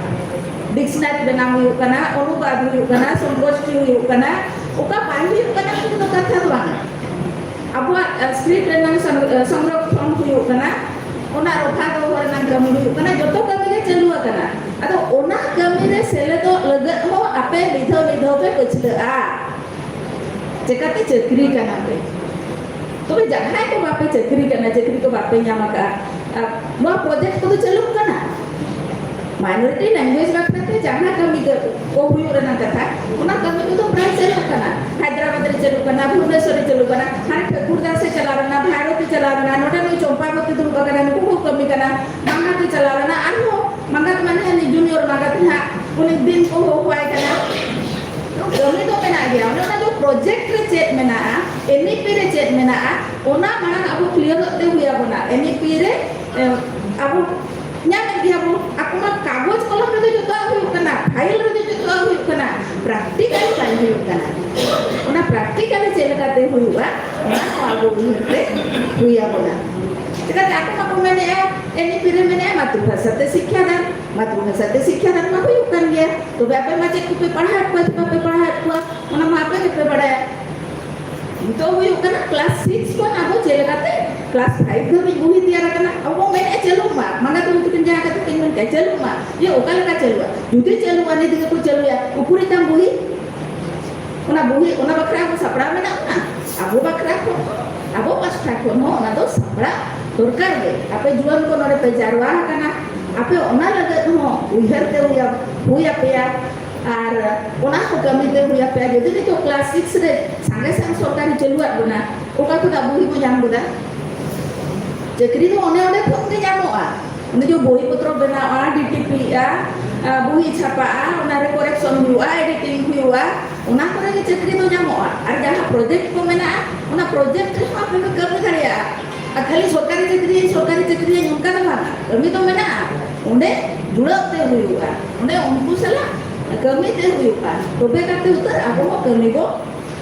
ᱰᱤᱠᱥᱱᱟᱨᱤ ᱵᱮᱱᱟᱣ ᱦᱩᱭᱩᱜ ᱠᱟᱱᱟ, ᱚᱱᱩᱵᱟᱫ ᱦᱩᱭᱩᱜ ᱠᱟᱱᱟ, ᱥᱚᱝᱜᱚᱥᱴᱷᱤ ᱦᱩᱭᱩᱜ ᱠᱟᱱᱟ, ᱚᱠᱟ ᱵᱟᱝ ᱦᱩᱭᱩᱜ ᱠᱟᱱᱟ, ᱚᱱᱟ ᱫᱚ ᱠᱟᱛᱷᱟ ᱫᱚ ᱵᱟᱝ᱾ ᱟᱵᱚᱣᱟᱜ, ᱮ, ᱥᱠᱨᱤᱯᱴ ᱨᱮᱱᱟᱜ ᱥᱚᱝ-, ᱮ, ᱥᱚᱝᱨᱚᱠᱷᱚᱱ ᱦᱩᱭᱩᱜ ᱠᱟᱱᱟ, ᱚᱱᱟ ᱨᱚᱯᱷᱟ ᱫᱚᱦᱚ ᱨᱮᱱᱟᱜ ᱠᱟᱹᱢᱤ ᱦᱩᱭᱩᱜ ᱠᱟᱱᱟ, ᱡᱚᱛᱚ ᱠᱟᱹᱢᱤ ᱜᱮ ᱪᱟᱹᱞᱩ ᱟᱠᱟᱱᱟ᱾ ᱟᱫᱚ ᱚᱱᱟ ᱠᱟᱹᱢᱤ ᱨᱮ ᱥᱮᱞᱮᱫᱚᱜ ᱞᱟᱹᱜᱤᱫ ᱦᱚᱸ ᱟᱯᱮ ᱢᱤᱫ ᱫᱷᱟᱣ ᱢᱤᱫ ᱫᱷᱟᱣ ᱯᱮ ᱯᱟᱹᱪᱷᱞᱟᱹᱜᱼᱟ᱾ ᱪᱮᱠᱟᱛᱮ ᱪᱟᱹᱠᱨᱤ ᱠᱟᱱᱟ ᱯᱮ? ᱛᱚᱵᱮ ᱡᱟᱦᱟᱸᱭ ᱠᱚ ᱵᱟᱯᱮ ᱪᱟᱹᱠᱨᱤ ᱠᱟᱱᱟ, ᱪᱟᱹᱠᱨᱤ ᱠᱚ ᱵᱟᱯᱮ ᱧᱟᱢ ᱟᱠᱟᱫᱼᱟ, ᱱᱚᱣᱟ ᱯᱨᱚᱡᱮᱠᱴ ᱠᱚᱫᱚ ᱪᱟᱹᱞᱩᱜ ᱠᱟᱱᱟ᱾ ᱢᱟᱭᱱᱚᱨᱤᱴᱤ ᱞᱮᱝᱜᱩᱭᱮᱡᱽ ᱵᱟᱠᱷᱨᱟ ᱛᱮ ᱡᱟᱦᱟᱸ ᱠᱟᱹᱢᱤ ᱠᱚ ᱦᱩᱭᱩᱜ ᱨᱮᱱᱟᱜ ᱠᱟᱛᱷᱟ, ᱚᱱᱟ ᱠᱟᱹᱢᱤ ᱠᱚᱫᱚ ᱯᱨᱟᱭ ᱪᱟᱹᱞᱩᱜ ᱠᱟᱱᱟ᱾ ᱦᱟᱭᱫᱨᱟᱵᱟᱫᱽ ᱨᱮ ᱪᱟᱹᱞᱩᱜ ᱠᱟᱱᱟ, ᱵᱷᱩᱵᱽᱱᱮᱥᱚᱨ ᱨᱮ ᱪᱟᱹᱞᱩᱜ ᱠᱟᱱᱟ, ᱦᱟᱱᱮ ᱴᱷᱟᱹᱠᱩᱨ ᱫᱟᱥ ᱮ ᱪᱟᱞᱟᱣ ᱞᱮᱱᱟ, ᱵᱷᱟᱭᱨᱚᱛ ᱮ ᱪᱟᱞᱟᱣ ᱞᱮᱱᱟ, ᱱᱚᱰᱮ ᱱᱩᱭ ᱪᱚᱢᱯᱟᱵᱚᱛᱤ ᱫᱩᱲᱩᱵ ᱟᱠᱟᱱᱟ, ᱱᱩᱠᱩ ᱠᱚ ᱠᱟᱹᱢᱤ ᱠᱟᱱᱟ, ᱢᱟᱸᱜᱟᱛ ᱮ ᱪᱟᱞᱟᱣ ᱞᱮᱱᱟ, ᱟᱨᱦᱚᱸ ᱢᱟᱸᱜᱟᱛ ᱢᱟᱱᱮ ᱦᱟᱹᱱᱤ ᱡᱩᱱᱤᱭᱚᱨ ᱢᱟᱸᱜᱟᱛ ᱦᱟᱸᱜ ᱩᱱᱤ ᱫᱤᱱ ᱠᱚ ᱦᱚᱦᱚᱣᱟᱭ ᱠᱟᱱᱟ᱾ ᱠᱟᱹᱢᱤ ᱫᱚ ᱢᱮᱱᱟᱜ ᱜᱮᱭᱟ, ᱚᱱᱮ ᱚᱱᱟ ᱫᱚ ᱯᱨᱚᱡᱮᱠᱴ ᱨᱮ ᱪᱮᱫ ᱢᱮᱱᱟᱜᱼᱟ, ᱮᱱ ᱤ ᱯᱤ ᱨᱮ ᱪᱮᱫ ᱢᱮᱱᱟᱜᱼᱟ, ᱚᱱᱟ ᱢᱟᱲᱟᱝ ᱟᱵᱚ ᱠᱞᱤᱭᱟᱨᱚᱜ ᱛᱮ ᱦᱩᱭ ᱟᱵᱚᱱᱟ᱾ ᱮᱱ ᱤ ᱯᱤ ᱨᱮ ᱮ, ᱟᱵᱚ ᱧᱟᱢᱮᱫ ᱜᱮᱭᱟ ᱵᱚᱱ᱾ ᱟᱠᱚ ᱢᱟ ᱠᱟᱜᱚᱡᱽ ᱠᱚᱞᱚᱢ ᱨᱮᱫᱚ ᱡᱚᱛᱚᱣᱟᱜ ᱦᱩᱭᱩᱜ ᱠᱟᱱᱟ, ᱯᱷᱟᱭᱤᱞ ᱨᱮᱫᱚ ᱡᱚᱛᱚᱣᱟᱜ ᱦᱩᱭᱩᱜ ᱠᱟᱱᱟ, ᱯᱨᱮᱠᱴᱤᱠᱟᱞ ᱵᱟᱭ ᱦᱩᱭᱩᱜ ᱠᱟᱱᱟ᱾ ᱚᱱᱟ ᱯᱨᱮᱠᱴᱤᱠᱟᱞ ᱪᱮᱫ ᱞᱮᱠᱟᱛᱮ ᱦᱩᱭᱩᱜᱼᱟ, ᱚᱱᱟ ᱠᱚ ᱟᱵᱚ ᱩᱭᱦᱟᱹᱨ ᱛᱮ ᱦᱩᱭ ᱟᱵᱚᱱᱟ᱾ ᱪᱮᱫᱟᱜ ᱟᱠᱚ ᱢᱟᱠᱚ ᱢᱮᱱᱮᱫᱼᱟ, ᱮᱱ ᱤ ᱯᱤ ᱨᱮ ᱢᱮᱱᱮᱫᱼᱟ ᱢᱟᱛᱨᱤᱵᱷᱟᱥᱟ ᱛᱮ ᱥᱤᱠᱠᱷᱟ ᱫᱟᱱ, ᱢᱟᱛᱨᱤᱵᱷᱟᱥᱟ ᱛᱮ ᱥᱤᱠᱠᱷᱟ ᱫᱟᱱ ᱢᱟ ᱦᱩᱭᱩᱜ ᱠᱟᱱ ᱜᱮᱭᱟ, ᱛᱚᱵᱮ ᱟᱯᱮ ᱢᱟ ᱪᱮᱫ ᱠᱚᱯᱮ ᱯᱟᱲᱦᱟᱣᱮᱫ ᱠᱚᱣᱟ ᱥᱮ ᱵᱟᱯᱮ ᱯᱟᱲᱦᱟᱣᱮᱫ ᱠᱚᱣᱟ, ᱚᱱᱟ ᱢᱟ ᱟᱯᱮ ᱜᱮᱯᱮ ᱵᱟᱲᱟᱭᱟ᱾ ᱱᱤᱛᱚᱜ ᱦᱩᱭᱩᱜ ᱠᱟᱱᱟ ᱠᱞᱟᱥ ᱥᱤᱠᱥ ᱠᱷᱚᱱ ᱟᱵᱚ ᱪᱮᱫ ᱞᱮᱠᱟᱛᱮ ᱠᱞᱟᱥ ᱯᱷᱟᱭᱤᱵᱷ ᱫᱷᱟᱹᱵᱤᱡ ᱵᱩᱦᱤ ᱛᱮᱭᱟᱨ ᱟᱠᱟᱱᱟ, ᱟᱵᱚ ᱵᱚ ᱢᱮᱱᱮᱫᱼᱟ ᱪᱟᱹᱞᱩᱜ ᱢᱟ, ᱢᱟᱸᱜᱟᱛ ᱛᱟᱠᱚ ᱛᱟᱹᱠᱤᱱ ᱡᱟᱦᱟᱸ ᱠᱟᱛᱷᱟ ᱠᱤᱱ ᱢᱮᱱ ᱠᱮᱫᱼᱟ ᱪᱟᱹᱞᱩᱜ ᱢᱟ, ᱡᱮ ᱚᱠᱟ ᱞᱮᱠᱟ ᱪᱟᱹᱞᱩᱜᱼᱟ? ᱡᱩᱫᱤ ᱪᱟᱹᱞᱩᱜᱼᱟ ᱱᱤᱛ ᱜᱮᱠᱚ ᱪᱟᱹᱞᱩᱭᱟ, ᱩᱠᱩᱨᱤᱡ ᱛᱟᱢ ᱵᱩᱦᱤ? ᱚᱱᱟ ᱵᱩᱦᱤ, ᱚᱱᱟ ᱵᱟᱠᱷᱨᱟ ᱟᱵᱚ ᱥᱟᱯᱲᱟᱣ ᱢᱮᱱᱟᱜ ᱵᱚᱱᱟ? ᱟᱵᱚ ᱵᱟᱠᱷᱨᱟ ᱠᱷᱚᱱ ᱦᱚᱸ, ᱟᱵᱚ ᱯᱟᱥᱴᱟ ᱠᱷᱚᱱ ᱦᱚᱸ ᱚᱱᱟ ᱫᱚ ᱥᱟᱯᱲᱟᱣ ᱫᱚᱨᱠᱟᱨ ᱜᱮ᱾ ᱟᱯᱮ ᱡᱩᱣᱟᱹᱱ ᱠᱚ ᱱᱚᱰᱮ ᱯᱮ ᱡᱟᱨᱣᱟ ᱟᱠᱟᱱᱟ, ᱟᱯᱮ ᱚᱱᱟ ᱞᱟᱹᱜᱤᱫ ᱦᱚᱸ ᱩᱭᱦᱟᱹᱨ ᱛᱮ ᱦᱩᱭ ᱟ-, ᱦᱩᱭ ᱟᱯᱮᱭᱟ᱾ ᱟᱨ ᱚᱱᱟ ᱠᱚ ᱠᱟᱹᱢᱤ ᱛᱮ ᱦᱩᱭ ᱟᱯᱮᱭᱟ᱾ ᱡᱩᱫᱤ ᱱᱤᱛᱚᱜ ᱠᱞᱟᱥ ᱥᱤᱠᱥ ᱨᱮ ᱥᱟᱸᱜᱮ ᱥᱟᱝ ᱥᱚᱨᱠᱟᱨᱤ ᱪᱟᱹᱞᱩᱣᱟᱜ ᱵᱚᱱᱟ, ᱚᱠᱟ ᱠᱷᱚᱱᱟᱜ ᱵᱩᱦᱤ ᱵᱚ ᱧᱟᱢ ᱜᱚᱫᱟ? ᱪᱟᱹᱠᱨᱤ ᱫᱚ ᱚᱱᱮ ᱚᱸᱰᱮ ᱠᱷᱚᱱ ᱜᱮ ᱧᱟᱢᱚᱜᱼᱟ᱾ ᱚᱸᱰᱮ ᱡᱮ ᱵᱳᱭ ᱯᱚᱛᱨᱚ ᱵᱮᱱᱟᱣᱼᱟ, ᱰᱤ ᱴᱤ ᱯᱤᱜᱼᱟ, ᱟ, ᱵᱩᱦᱤ ᱪᱷᱟᱯᱟᱜᱼᱟ, ᱚᱱᱟ ᱨᱮ ᱠᱚᱨᱮᱠᱥᱚᱱ ᱦᱩᱭᱩᱜᱼᱟ, ᱮᱰᱤᱴᱤᱝ ᱦᱩᱭᱩᱜᱼᱟ, ᱚᱱᱟ ᱠᱚᱨᱮ ᱜᱮ ᱪᱟᱹᱠᱨᱤ ᱫᱚ ᱧᱟᱢᱚᱜᱼᱟ᱾ ᱟᱨ ᱡᱟᱦᱟᱸ ᱯᱨᱚᱡᱮᱠᱴ ᱠᱚ ᱢᱮᱱᱟᱜᱼᱟ, ᱚᱱᱟ ᱯᱨᱚᱡᱮᱠᱴ ᱨᱮᱦᱚᱸ ᱟᱯᱮ ᱯᱮ ᱠᱟᱹᱢᱤ ᱫᱟᱲᱮᱭᱟᱜᱼᱟ᱾ ᱟᱨ ᱠᱷᱟᱹᱞᱤ ᱥᱚᱨᱠᱟᱨᱤ ᱪᱟᱹᱠᱨᱤ, ᱥᱚᱨᱠᱟᱨᱤ ᱪᱟᱹᱠᱨᱤ ᱱᱚᱝᱠᱟ ᱫᱚ ᱵᱟᱝᱟ, ᱠᱟᱹᱢᱤ ᱫᱚ ᱢᱮᱱᱟᱜᱼᱟ, ᱚᱸᱰᱮ ᱡᱩᱲᱟᱹᱣ ᱛᱮ ᱦᱩᱭᱩᱜᱼᱟ, ᱚᱸᱰᱮ ᱩᱱᱠᱩ ᱥᱟᱞᱟᱜ ᱠᱟᱹᱢᱤ ᱛᱮ ᱦᱩᱭᱩᱜᱼᱟ, ᱛᱚᱵᱮ ᱠᱟᱛᱮ ᱩᱛᱟᱹᱨ ᱟᱵᱚ ᱦᱚᱸ ᱠᱟᱹᱢᱤ ᱵᱚ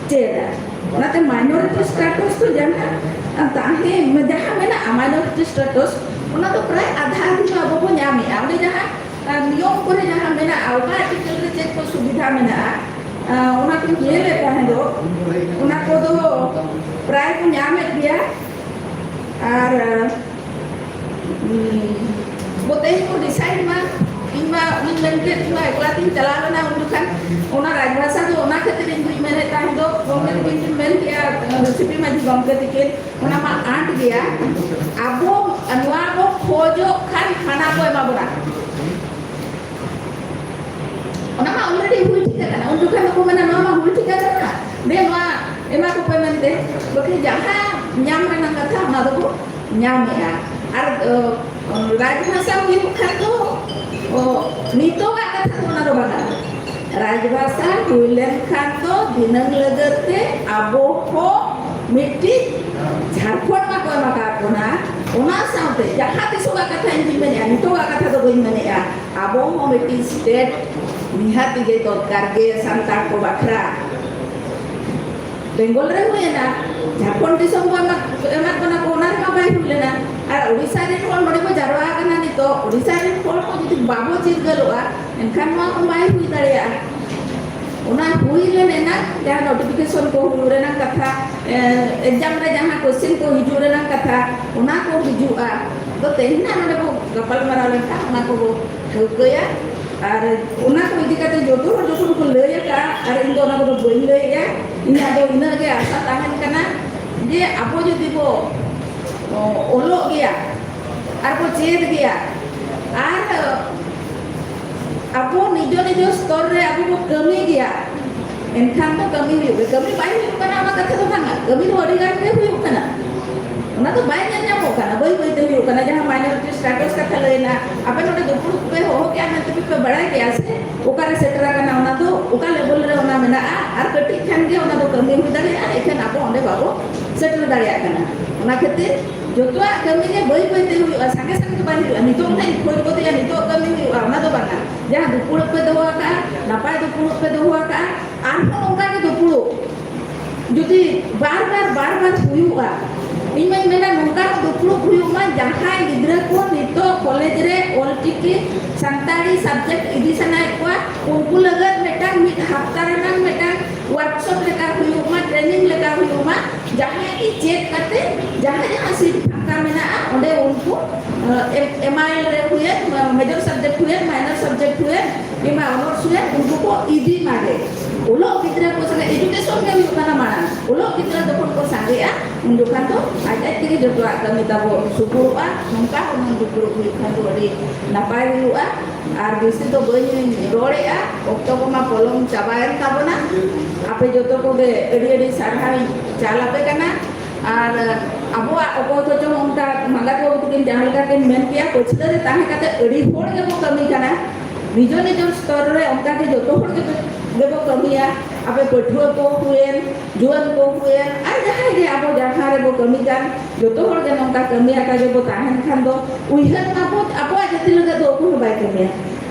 ᱪᱮᱫᱟ᱾ ᱚᱱᱟᱛᱮ ᱢᱟᱭᱱᱚᱨᱤᱴᱤ ᱥᱴᱮᱴᱟᱥ ᱫᱚ ᱡᱟᱦᱟᱸ ᱛᱟᱦᱮᱸ, ᱡᱟᱦᱟᱸ ᱢᱮᱱᱟᱜᱼᱟ ᱢᱟᱭᱱᱚᱨᱤᱴᱤ ᱥᱴᱮᱴᱟᱥ, ᱚᱱᱟ ᱫᱚ ᱯᱨᱟᱭ ᱟᱫᱷᱟ ᱟᱫᱷᱤ ᱫᱚ ᱟᱵᱚ ᱵᱚ ᱧᱟᱢᱮᱜᱼᱟ᱾ ᱚᱸᱰᱮ ᱡᱟᱦᱟᱸ, ᱟᱨ ᱱᱤᱭᱚᱢ ᱠᱚᱨᱮ ᱡᱟᱦᱟᱸ ᱢᱮᱱᱟᱜᱼᱟ, ᱚᱠᱟ ᱟᱨᱴᱤᱠᱮᱞ ᱨᱮ ᱪᱮᱫ ᱠᱚ ᱥᱩᱵᱤᱫᱷᱟ ᱢᱮᱱᱟᱜᱼᱟ, ᱟᱨ ᱚᱱᱟ ᱠᱚᱧ ᱧᱮᱞᱮᱫ ᱛᱟᱦᱮᱸ ᱫᱚ, ᱚᱱᱟ ᱠᱚᱫᱚ ᱯᱨᱟᱭ ᱠᱚ ᱧᱟᱢᱮᱫ ᱜᱮᱭᱟ᱾ ᱟᱨ, ᱩᱸ, ᱵᱚ ᱛᱮᱦᱮᱧ ᱠᱚ ᱰᱤᱥᱟᱭᱤᱰ ᱢᱟ, ᱤᱧ ᱢᱟ ᱩᱱᱤᱧ ᱢᱮᱱ ᱠᱮᱫ, ᱤᱧ ᱢᱟ ᱮᱠᱞᱟ ᱛᱤᱧ ᱪᱟᱞᱟᱣ ᱞᱮᱱᱟ ᱩᱱ ᱡᱚᱠᱷᱟᱱ᱾ ᱚᱱᱟ ᱨᱟᱡᱽᱵᱷᱟᱥᱟ ᱫᱚ ᱚᱱᱟ ᱠᱷᱟᱹᱛᱤᱨ ᱤᱧ ᱫᱩᱧ ᱢᱮᱱᱮᱫ ᱛᱟᱦᱮᱸ ᱫᱚ, ᱜᱚᱢᱠᱮ ᱛᱟᱹᱠᱤᱱ ᱠᱤᱱ ᱢᱮᱱ ᱠᱮᱜᱼᱟ, ᱥᱤᱯᱤ ᱢᱟᱹᱡᱷᱤ ᱜᱚᱢᱠᱮ ᱛᱟᱹᱠᱤᱱ, ᱚᱱᱟ ᱢᱟ ᱟᱸᱴ ᱜᱮᱭᱟ᱾ ᱟᱵᱚ ᱱᱚᱣᱟ ᱵᱚ ᱠᱷᱚᱡᱚᱜ ᱠᱷᱟᱱ ᱦᱟᱱᱟ ᱠᱚ ᱮᱢᱟ ᱵᱚᱱᱟ᱾ ᱚᱱᱟ ᱢᱟ already ᱦᱩᱭ ᱴᱷᱤᱠ ᱟᱠᱟᱱᱟ᱾ ᱩᱱ ᱡᱚᱠᱷᱚᱱ ᱫᱚᱠᱚ ᱢᱮᱱᱟ, "ᱱᱚᱣᱟ ᱢᱟ ᱦᱩᱭ ᱴᱷᱤᱠ ᱟᱠᱟᱱᱟ, ᱫᱮ ᱱᱚᱣᱟ ᱮᱢᱟ ᱠᱚᱯᱮ" ᱢᱮᱱᱛᱮ᱾ ᱵᱟᱠᱷᱟᱱ ᱡᱟᱦᱟᱸ ᱧᱟᱢ ᱨᱮᱱᱟᱜ ᱠᱟᱛᱷᱟ, ᱚᱱᱟ ᱫᱚᱠᱚ ᱧᱟᱢᱮᱜᱼᱟ᱾ ᱟᱨ ᱚ, ᱨᱟᱡᱽᱵᱷᱟᱥᱟ ᱦᱩᱭᱩᱜ ᱠᱷᱟᱱ ᱫᱚ, ᱚ, ᱱᱤᱛᱚᱜᱟᱜ ᱠᱟᱛᱷᱟ ᱫᱚ ᱚᱱᱟ ᱫᱚ ᱵᱟᱝᱟ᱾ ᱨᱟᱡᱽᱵᱷᱟᱥᱟ ᱦᱩᱭ ᱞᱮᱱᱠᱷᱟᱱ ᱫᱚ ᱫᱷᱤᱱᱟᱹᱝ ᱞᱟᱹᱜᱤᱫ ᱛᱮ ᱟᱵᱚ ᱦᱚᱸ ᱢᱤᱫᱴᱤᱡ ᱡᱷᱟᱲᱠᱷᱚᱸᱰ ᱢᱟ ᱠᱚ ᱮᱢ ᱟᱠᱟᱫ ᱵᱚᱱᱟ, ᱚᱱᱟ ᱥᱟᱶᱛᱮ ᱡᱟᱦᱟᱸ ᱛᱤᱥᱚᱜᱟᱜ ᱠᱟᱛᱷᱟ ᱤᱧ ᱫᱩᱧ ᱢᱮᱱᱮᱫᱼᱟ, ᱱᱤᱛᱚᱜᱟᱜ ᱠᱟᱛᱷᱟ ᱫᱚ ᱵᱟᱹᱧ ᱢᱮᱱᱮᱫᱼᱟ, ᱟᱵᱚ ᱦᱚᱸ ᱢᱤᱫᱴᱤᱡ ᱥᱴᱮᱴ ᱱᱤᱦᱟᱹᱛ ᱜᱮ ᱫᱚᱨᱠᱟᱨ ᱜᱮ ᱥᱟᱱᱛᱟᱲ ᱠᱚ ᱵᱟᱠᱷᱨᱟ᱾ ᱵᱮᱝᱜᱚᱞ ᱨᱮ ᱦᱩᱭᱮᱱᱟ, ᱡᱷᱟᱲᱠᱷᱚᱸᱰ ᱫᱤᱥᱚᱢ ᱠᱚ ᱮᱢᱟ-, ᱮᱢᱟᱜ ᱵᱚᱱᱟ ᱠᱚ, ᱚᱱᱟ ᱨᱮᱢᱟ ᱵᱟᱭ ᱦᱩᱭ ᱞᱮᱱᱟ᱾ ᱟᱨ ᱳᱰᱤᱥᱟ ᱨᱮᱱ ᱦᱚᱲ ᱱᱚᱰᱮ ᱠᱚ ᱡᱟᱨᱣᱟ ᱟᱠᱟᱱᱟ ᱱᱤᱛᱚᱜ, ᱳᱰᱤᱥᱟ ᱨᱮᱱ ᱦᱚᱲ ᱠᱚ ᱡᱩᱫᱤ ᱵᱟᱵᱚ ᱪᱮᱫ ᱜᱟᱞᱚᱜᱼᱟ, ᱮᱱᱠᱷᱟᱱ ᱱᱚᱣᱟ ᱠᱚ ᱵᱟᱭ ᱦᱩᱭ ᱫᱟᱲᱮᱭᱟᱜᱼᱟ᱾ ᱚᱱᱟ ᱦᱩᱭ ᱞᱮᱱ ᱮᱱᱟᱝ ᱡᱟᱦᱟᱸ ᱱᱳᱴᱤᱯᱷᱤᱠᱮᱥᱚᱱ ᱠᱚ ᱦᱩᱭᱩᱜ ᱨᱮᱱᱟᱜ ᱠᱟᱛᱷᱟ, ᱮ, ᱮᱠᱡᱟᱢ ᱨᱮ ᱡᱟᱦᱟᱸ ᱠᱚᱥᱪᱮᱱ ᱠᱚ ᱦᱤᱡᱩᱜ ᱨᱮᱱᱟᱜ ᱠᱟᱛᱷᱟ, ᱚᱱᱟ ᱠᱚ ᱦᱤᱡᱩᱜᱼᱟ᱾ ᱛᱚ ᱛᱮᱦᱮᱧ ᱱᱟᱜ ᱱᱚᱰᱮ ᱵᱚ ᱜᱟᱯᱟᱞ ᱢᱟᱨᱟᱣ ᱞᱮᱱᱠᱷᱟᱱ ᱚᱱᱟ ᱠᱚᱵᱚ ᱴᱷᱟᱹᱣᱠᱟᱹᱭᱟ᱾ ᱟᱨ ᱚᱱᱟ ᱠᱚ ᱤᱫᱤ ᱠᱟᱛᱮ ᱡᱚᱛᱚ ᱦᱚᱲ ᱡᱚᱠᱷᱚᱱ ᱠᱚ ᱞᱟᱹᱭ ᱟᱠᱟᱫᱼᱟ, ᱟᱨ ᱤᱧ ᱫᱚ ᱚᱱᱟ ᱠᱚᱫᱚ ᱵᱟᱹᱧ ᱞᱟᱹᱭᱮᱫᱼᱟ, ᱤᱧᱟᱹᱜ ᱫᱚ ᱤᱱᱟᱹᱜ ᱜᱮ ᱟᱥᱟ ᱛᱟᱦᱮᱱ ᱠᱟᱱᱟ ᱡᱮ ᱟᱵᱚ ᱡᱩᱫᱤ ᱵᱚ, ᱚ, ᱚᱞᱚᱜ ᱜᱮᱭᱟ ᱟᱨ ᱵᱚ ᱪᱮᱫ ᱜᱮᱭᱟ ᱟᱨ ᱟᱵᱚ ᱱᱤᱡᱚ ᱱᱤᱡᱚ ᱥᱛᱚᱨ ᱨᱮ ᱟᱵᱚ ᱵᱚ ᱠᱟᱹᱢᱤ ᱜᱮᱭᱟ, ᱮᱱᱠᱷᱟᱱ ᱫᱚ ᱠᱟᱹᱢᱤ ᱦᱩᱭᱩᱜ ᱜᱮ᱾ ᱠᱟᱹᱢᱤ ᱵᱟᱭ ᱦᱩᱭᱩᱜ ᱠᱟᱱᱟ, ᱚᱱᱟ ᱠᱟᱛᱷᱟ ᱫᱚ ᱵᱟᱝᱟ, ᱠᱟᱹᱢᱤ ᱫᱚ ᱟᱹᱰᱤ ᱜᱟᱱ ᱜᱮ ᱦᱩᱭᱩᱜ ᱠᱟᱱᱟ᱾ ᱚᱱᱟ ᱫᱚ ᱵᱟᱭ ᱧᱮᱞ ᱧᱟᱢᱚᱜ ᱠᱟᱱᱟ, ᱵᱟᱹᱭ ᱵᱟᱹᱭ ᱛᱮ ᱦᱩᱭᱩᱜ ᱠᱟᱱᱟ᱾ ᱡᱟᱦᱟᱸ minority status ᱠᱟᱛᱷᱟ ᱞᱟᱹᱭᱮᱱᱟ, ᱟᱯᱮ ᱱᱚᱰᱮ ᱫᱩᱯᱲᱩᱵ ᱯᱮ ᱦᱚᱦᱚ ᱠᱮᱜᱼᱟ ᱢᱮᱱᱛᱮ ᱯᱮ ᱵᱟᱲᱟᱭ ᱜᱮᱭᱟ ᱥᱮ ᱚᱠᱟᱨᱮ ᱥᱮᱴᱮᱨ ᱟᱠᱟᱱᱟ? ᱚᱱᱟ ᱫᱚ ᱚᱠᱟ level ᱨᱮ ᱚᱱᱟ ᱢᱮᱱᱟᱜᱼᱟ? ᱟᱨ ᱠᱟᱹᱴᱤᱡ ᱠᱷᱟᱱ ᱜᱮ ᱚᱱᱟ ᱫᱚ ᱠᱟᱹᱢᱤ ᱦᱩᱭ ᱫᱟᱲᱮᱭᱟᱜᱼᱟ, ᱮᱠᱷᱟᱱ ᱟᱵᱚ ᱚᱸᱰᱮ ᱵᱟᱵᱚ ᱥᱮᱴᱮᱨ ᱫᱟᱲᱮᱭᱟᱜ ᱠᱟᱱᱟ᱾ ᱚᱱᱟ ᱠᱷᱟᱹᱛᱤᱨ ᱡᱚᱛᱚᱣᱟᱜ ᱠᱟᱹᱢᱤ ᱜᱮ ᱵᱟᱹᱭ ᱵᱟᱹᱭ ᱛᱮ ᱦᱩᱭᱩᱜᱼᱟ, ᱥᱟᱸᱜᱮ ᱥᱟᱸᱜᱮ ᱫᱚ ᱵᱟᱭ ᱦᱩᱭᱩᱜᱼᱟ᱾ ᱱᱤᱛᱚᱜ ᱱᱟᱦᱟᱜ ᱤᱧ ᱠᱷᱚᱡᱽ ᱜᱚᱫᱮᱜᱼᱟ, ᱱᱤᱛᱚᱜ ᱠᱟᱹᱢᱤ ᱦᱩᱭᱩᱜᱼᱟ, ᱚᱱᱟ ᱫᱚ ᱵᱟᱝᱟ᱾ ᱡᱟᱦᱟᱸ ᱫᱩᱯᱲᱩᱵ ᱯᱮ ᱫᱚᱦᱚ ᱟᱠᱟᱫᱼᱟ, ᱱᱟᱯᱟᱭ ᱫᱩᱯᱲᱩᱵ ᱯᱮ ᱫᱚᱦᱚ ᱟᱠᱟᱫᱼᱟ, ᱟᱨᱦᱚᱸ ᱚᱱᱠᱟ ᱜᱮ ᱫᱩᱯᱲᱩᱵ ᱡᱩᱫᱤ ᱵᱟᱨ ᱵᱟᱨ, ᱵᱟᱨ ᱵᱟᱨ ᱦᱩᱭᱩᱜᱼᱟ, ᱤᱧ ᱢᱟᱧ ᱢᱮᱱᱟ ᱱᱚᱝᱠᱟ ᱦᱚᱸ ᱫᱩᱯᱲᱩᱵ ᱦᱩᱭᱩᱜ ᱢᱟ, ᱡᱟᱦᱟᱸᱭ ᱜᱤᱫᱽᱨᱟᱹ ᱠᱚ ᱱᱤᱛᱚᱜ ᱠᱚᱞᱮᱡᱽ ᱨᱮ ᱚᱞᱪᱤᱠᱤ ᱥᱟᱱᱛᱟᱲᱤ subject ᱤᱫᱤ ᱥᱟᱱᱟᱭᱮᱫ ᱠᱚᱣᱟ, ᱩᱱᱠᱩ ᱞᱟᱹᱜᱤᱫ ᱢᱤᱫᱴᱟᱝ ᱢᱤᱫ ᱦᱟᱯᱛᱟ ᱨᱮᱱᱟᱜ ᱢᱤᱫᱴᱟᱝ workshop ᱞᱮᱠᱟ ᱦᱩᱭᱩᱜ ᱢᱟ, training ᱞᱮᱠᱟ ᱦᱩᱭᱩᱜ ᱢᱟ, ᱡᱟᱦᱟᱸᱭ ᱜᱮ ᱪᱮᱫ ᱠᱟᱛᱮ ᱡᱟᱦᱟᱸ ᱡᱟᱦᱟᱸ seat ᱯᱷᱟᱸᱠᱟ ᱢᱮᱱᱟᱜᱼᱟ, ᱚᱸᱰᱮ ᱩᱱᱠᱩ, ᱮ, MIL ᱨᱮ ᱦᱩᱭᱮᱱ, major subject ᱦᱩᱭᱮᱱ, minor subject ᱦᱩᱭᱮᱱ, ᱠᱤᱝᱵᱟ honours ᱦᱩᱭᱮᱱ, ᱩᱱᱠᱩ ᱠᱚ ᱤᱫᱤ ᱢᱟᱜᱮ᱾ ᱚᱞᱚᱜ ᱜᱤᱫᱽᱨᱟᱹ ᱠᱚ ᱥᱟᱞᱟᱜ education ᱜᱮ ᱦᱩᱭᱩᱜ ᱠᱟᱱᱟ ᱢᱟᱲᱟᱝ᱾ ᱚᱞᱚᱜ ᱜᱤᱫᱽᱨᱟᱹ ᱡᱚᱠᱷᱚᱱ ᱠᱚ ᱥᱟᱸᱜᱮ ᱫᱟᱲᱮᱭᱟᱜᱼᱟ, ᱩᱱ ᱡᱚᱠᱷᱟᱱ ᱫᱚ ᱟᱡ ᱟᱡ ᱛᱮᱜᱮ ᱡᱚᱛᱚᱣᱟᱜ ᱠᱟᱹᱢᱤ ᱛᱟᱵᱚ ᱥᱩᱜᱩᱲᱚᱜᱼᱟ᱾ ᱱᱚᱝᱠᱟ ᱦᱩᱱᱟᱹᱝ ᱫᱩᱯᱲᱩᱵ ᱦᱩᱭᱩᱜ ᱠᱷᱟᱱ ᱫᱚ ᱟᱹᱰᱤ ᱱᱟᱯᱟᱭ ᱦᱩᱭᱩᱜᱼᱟ᱾ ᱟᱨ ᱵᱮᱥᱤ ᱫᱚ ᱵᱟᱹᱧ ᱨᱚᱲᱮᱜᱼᱟ, ᱚᱠᱛᱚ ᱠᱚᱢᱟ ᱯᱚᱞᱚᱢ ᱪᱟᱵᱟᱭᱮᱱ ᱛᱟᱵᱚᱱᱟ᱾ ᱟᱯᱮ ᱡᱚᱛᱚ ᱠᱚᱜᱮ ᱟᱹᱰᱤ ᱟᱹᱰᱤ ᱥᱟᱨᱦᱟᱣ ᱤᱧ ᱪᱟᱞ ᱟᱯᱮ ᱠᱟᱱᱟ᱾ ᱟᱨ ᱟᱵᱚᱣᱟᱜ ᱚᱠᱚᱭ ᱠᱚᱪᱚᱝ ᱚᱱᱠᱟ ᱢᱟᱞᱟ ᱵᱟᱹᱵᱩ ᱛᱟᱹᱠᱤᱱ ᱡᱟᱦᱟᱸ ᱞᱮᱠᱟ ᱠᱤᱱ ᱢᱮᱱ ᱠᱮᱜᱼᱟ, ᱯᱟᱹᱪᱷᱞᱟᱹ ᱨᱮ ᱛᱟᱦᱮᱸ ᱠᱟᱛᱮ ᱟᱹᱰᱤ ᱦᱚᱲ ᱜᱮᱵᱚ ᱠᱟᱹᱢᱤ ᱠᱟᱱᱟ᱾ ᱱᱤᱡᱚ ᱱᱤᱡᱚ ᱥᱛᱚᱨ ᱨᱮ ᱚᱱᱠᱟ ᱜᱮ ᱡᱚᱛᱚ ᱦᱚᱲ ᱜᱮᱵᱚ, ᱜᱮᱵᱚ ᱠᱟᱹᱢᱤᱭᱟ᱾ ᱟᱯᱮ ᱯᱟᱹᱴᱷᱩᱣᱟᱹ ᱠᱚ ᱦᱩᱭᱮᱱ, ᱡᱩᱣᱟᱹᱱ ᱠᱚ ᱦᱩᱭᱮᱱ, ᱟᱨ ᱡᱟᱦᱟᱸᱭ ᱜᱮ ᱟᱵᱚ ᱡᱟᱦᱟᱸ ᱨᱮᱵᱚ ᱠᱟᱹᱢᱤ ᱠᱟᱱ, ᱡᱚᱛᱚ ᱦᱚᱲ ᱜᱮ ᱱᱚᱝᱠᱟ ᱠᱟᱹᱢᱤ ᱟᱠᱟ ᱜᱮᱵᱚ ᱛᱟᱦᱮᱱ ᱠᱷᱟᱱ ᱫᱚ, ᱩᱭᱦᱟᱹᱨ ᱢᱟᱵᱚ ᱟᱵᱚᱣᱟᱜ ᱡᱟᱹᱛᱤ ᱞᱟᱹᱜᱤᱫ ᱫᱚ ᱚᱠᱚᱭ ᱦᱚᱸ ᱵᱟᱭ ᱠᱟᱹᱢᱤᱭᱟ᱾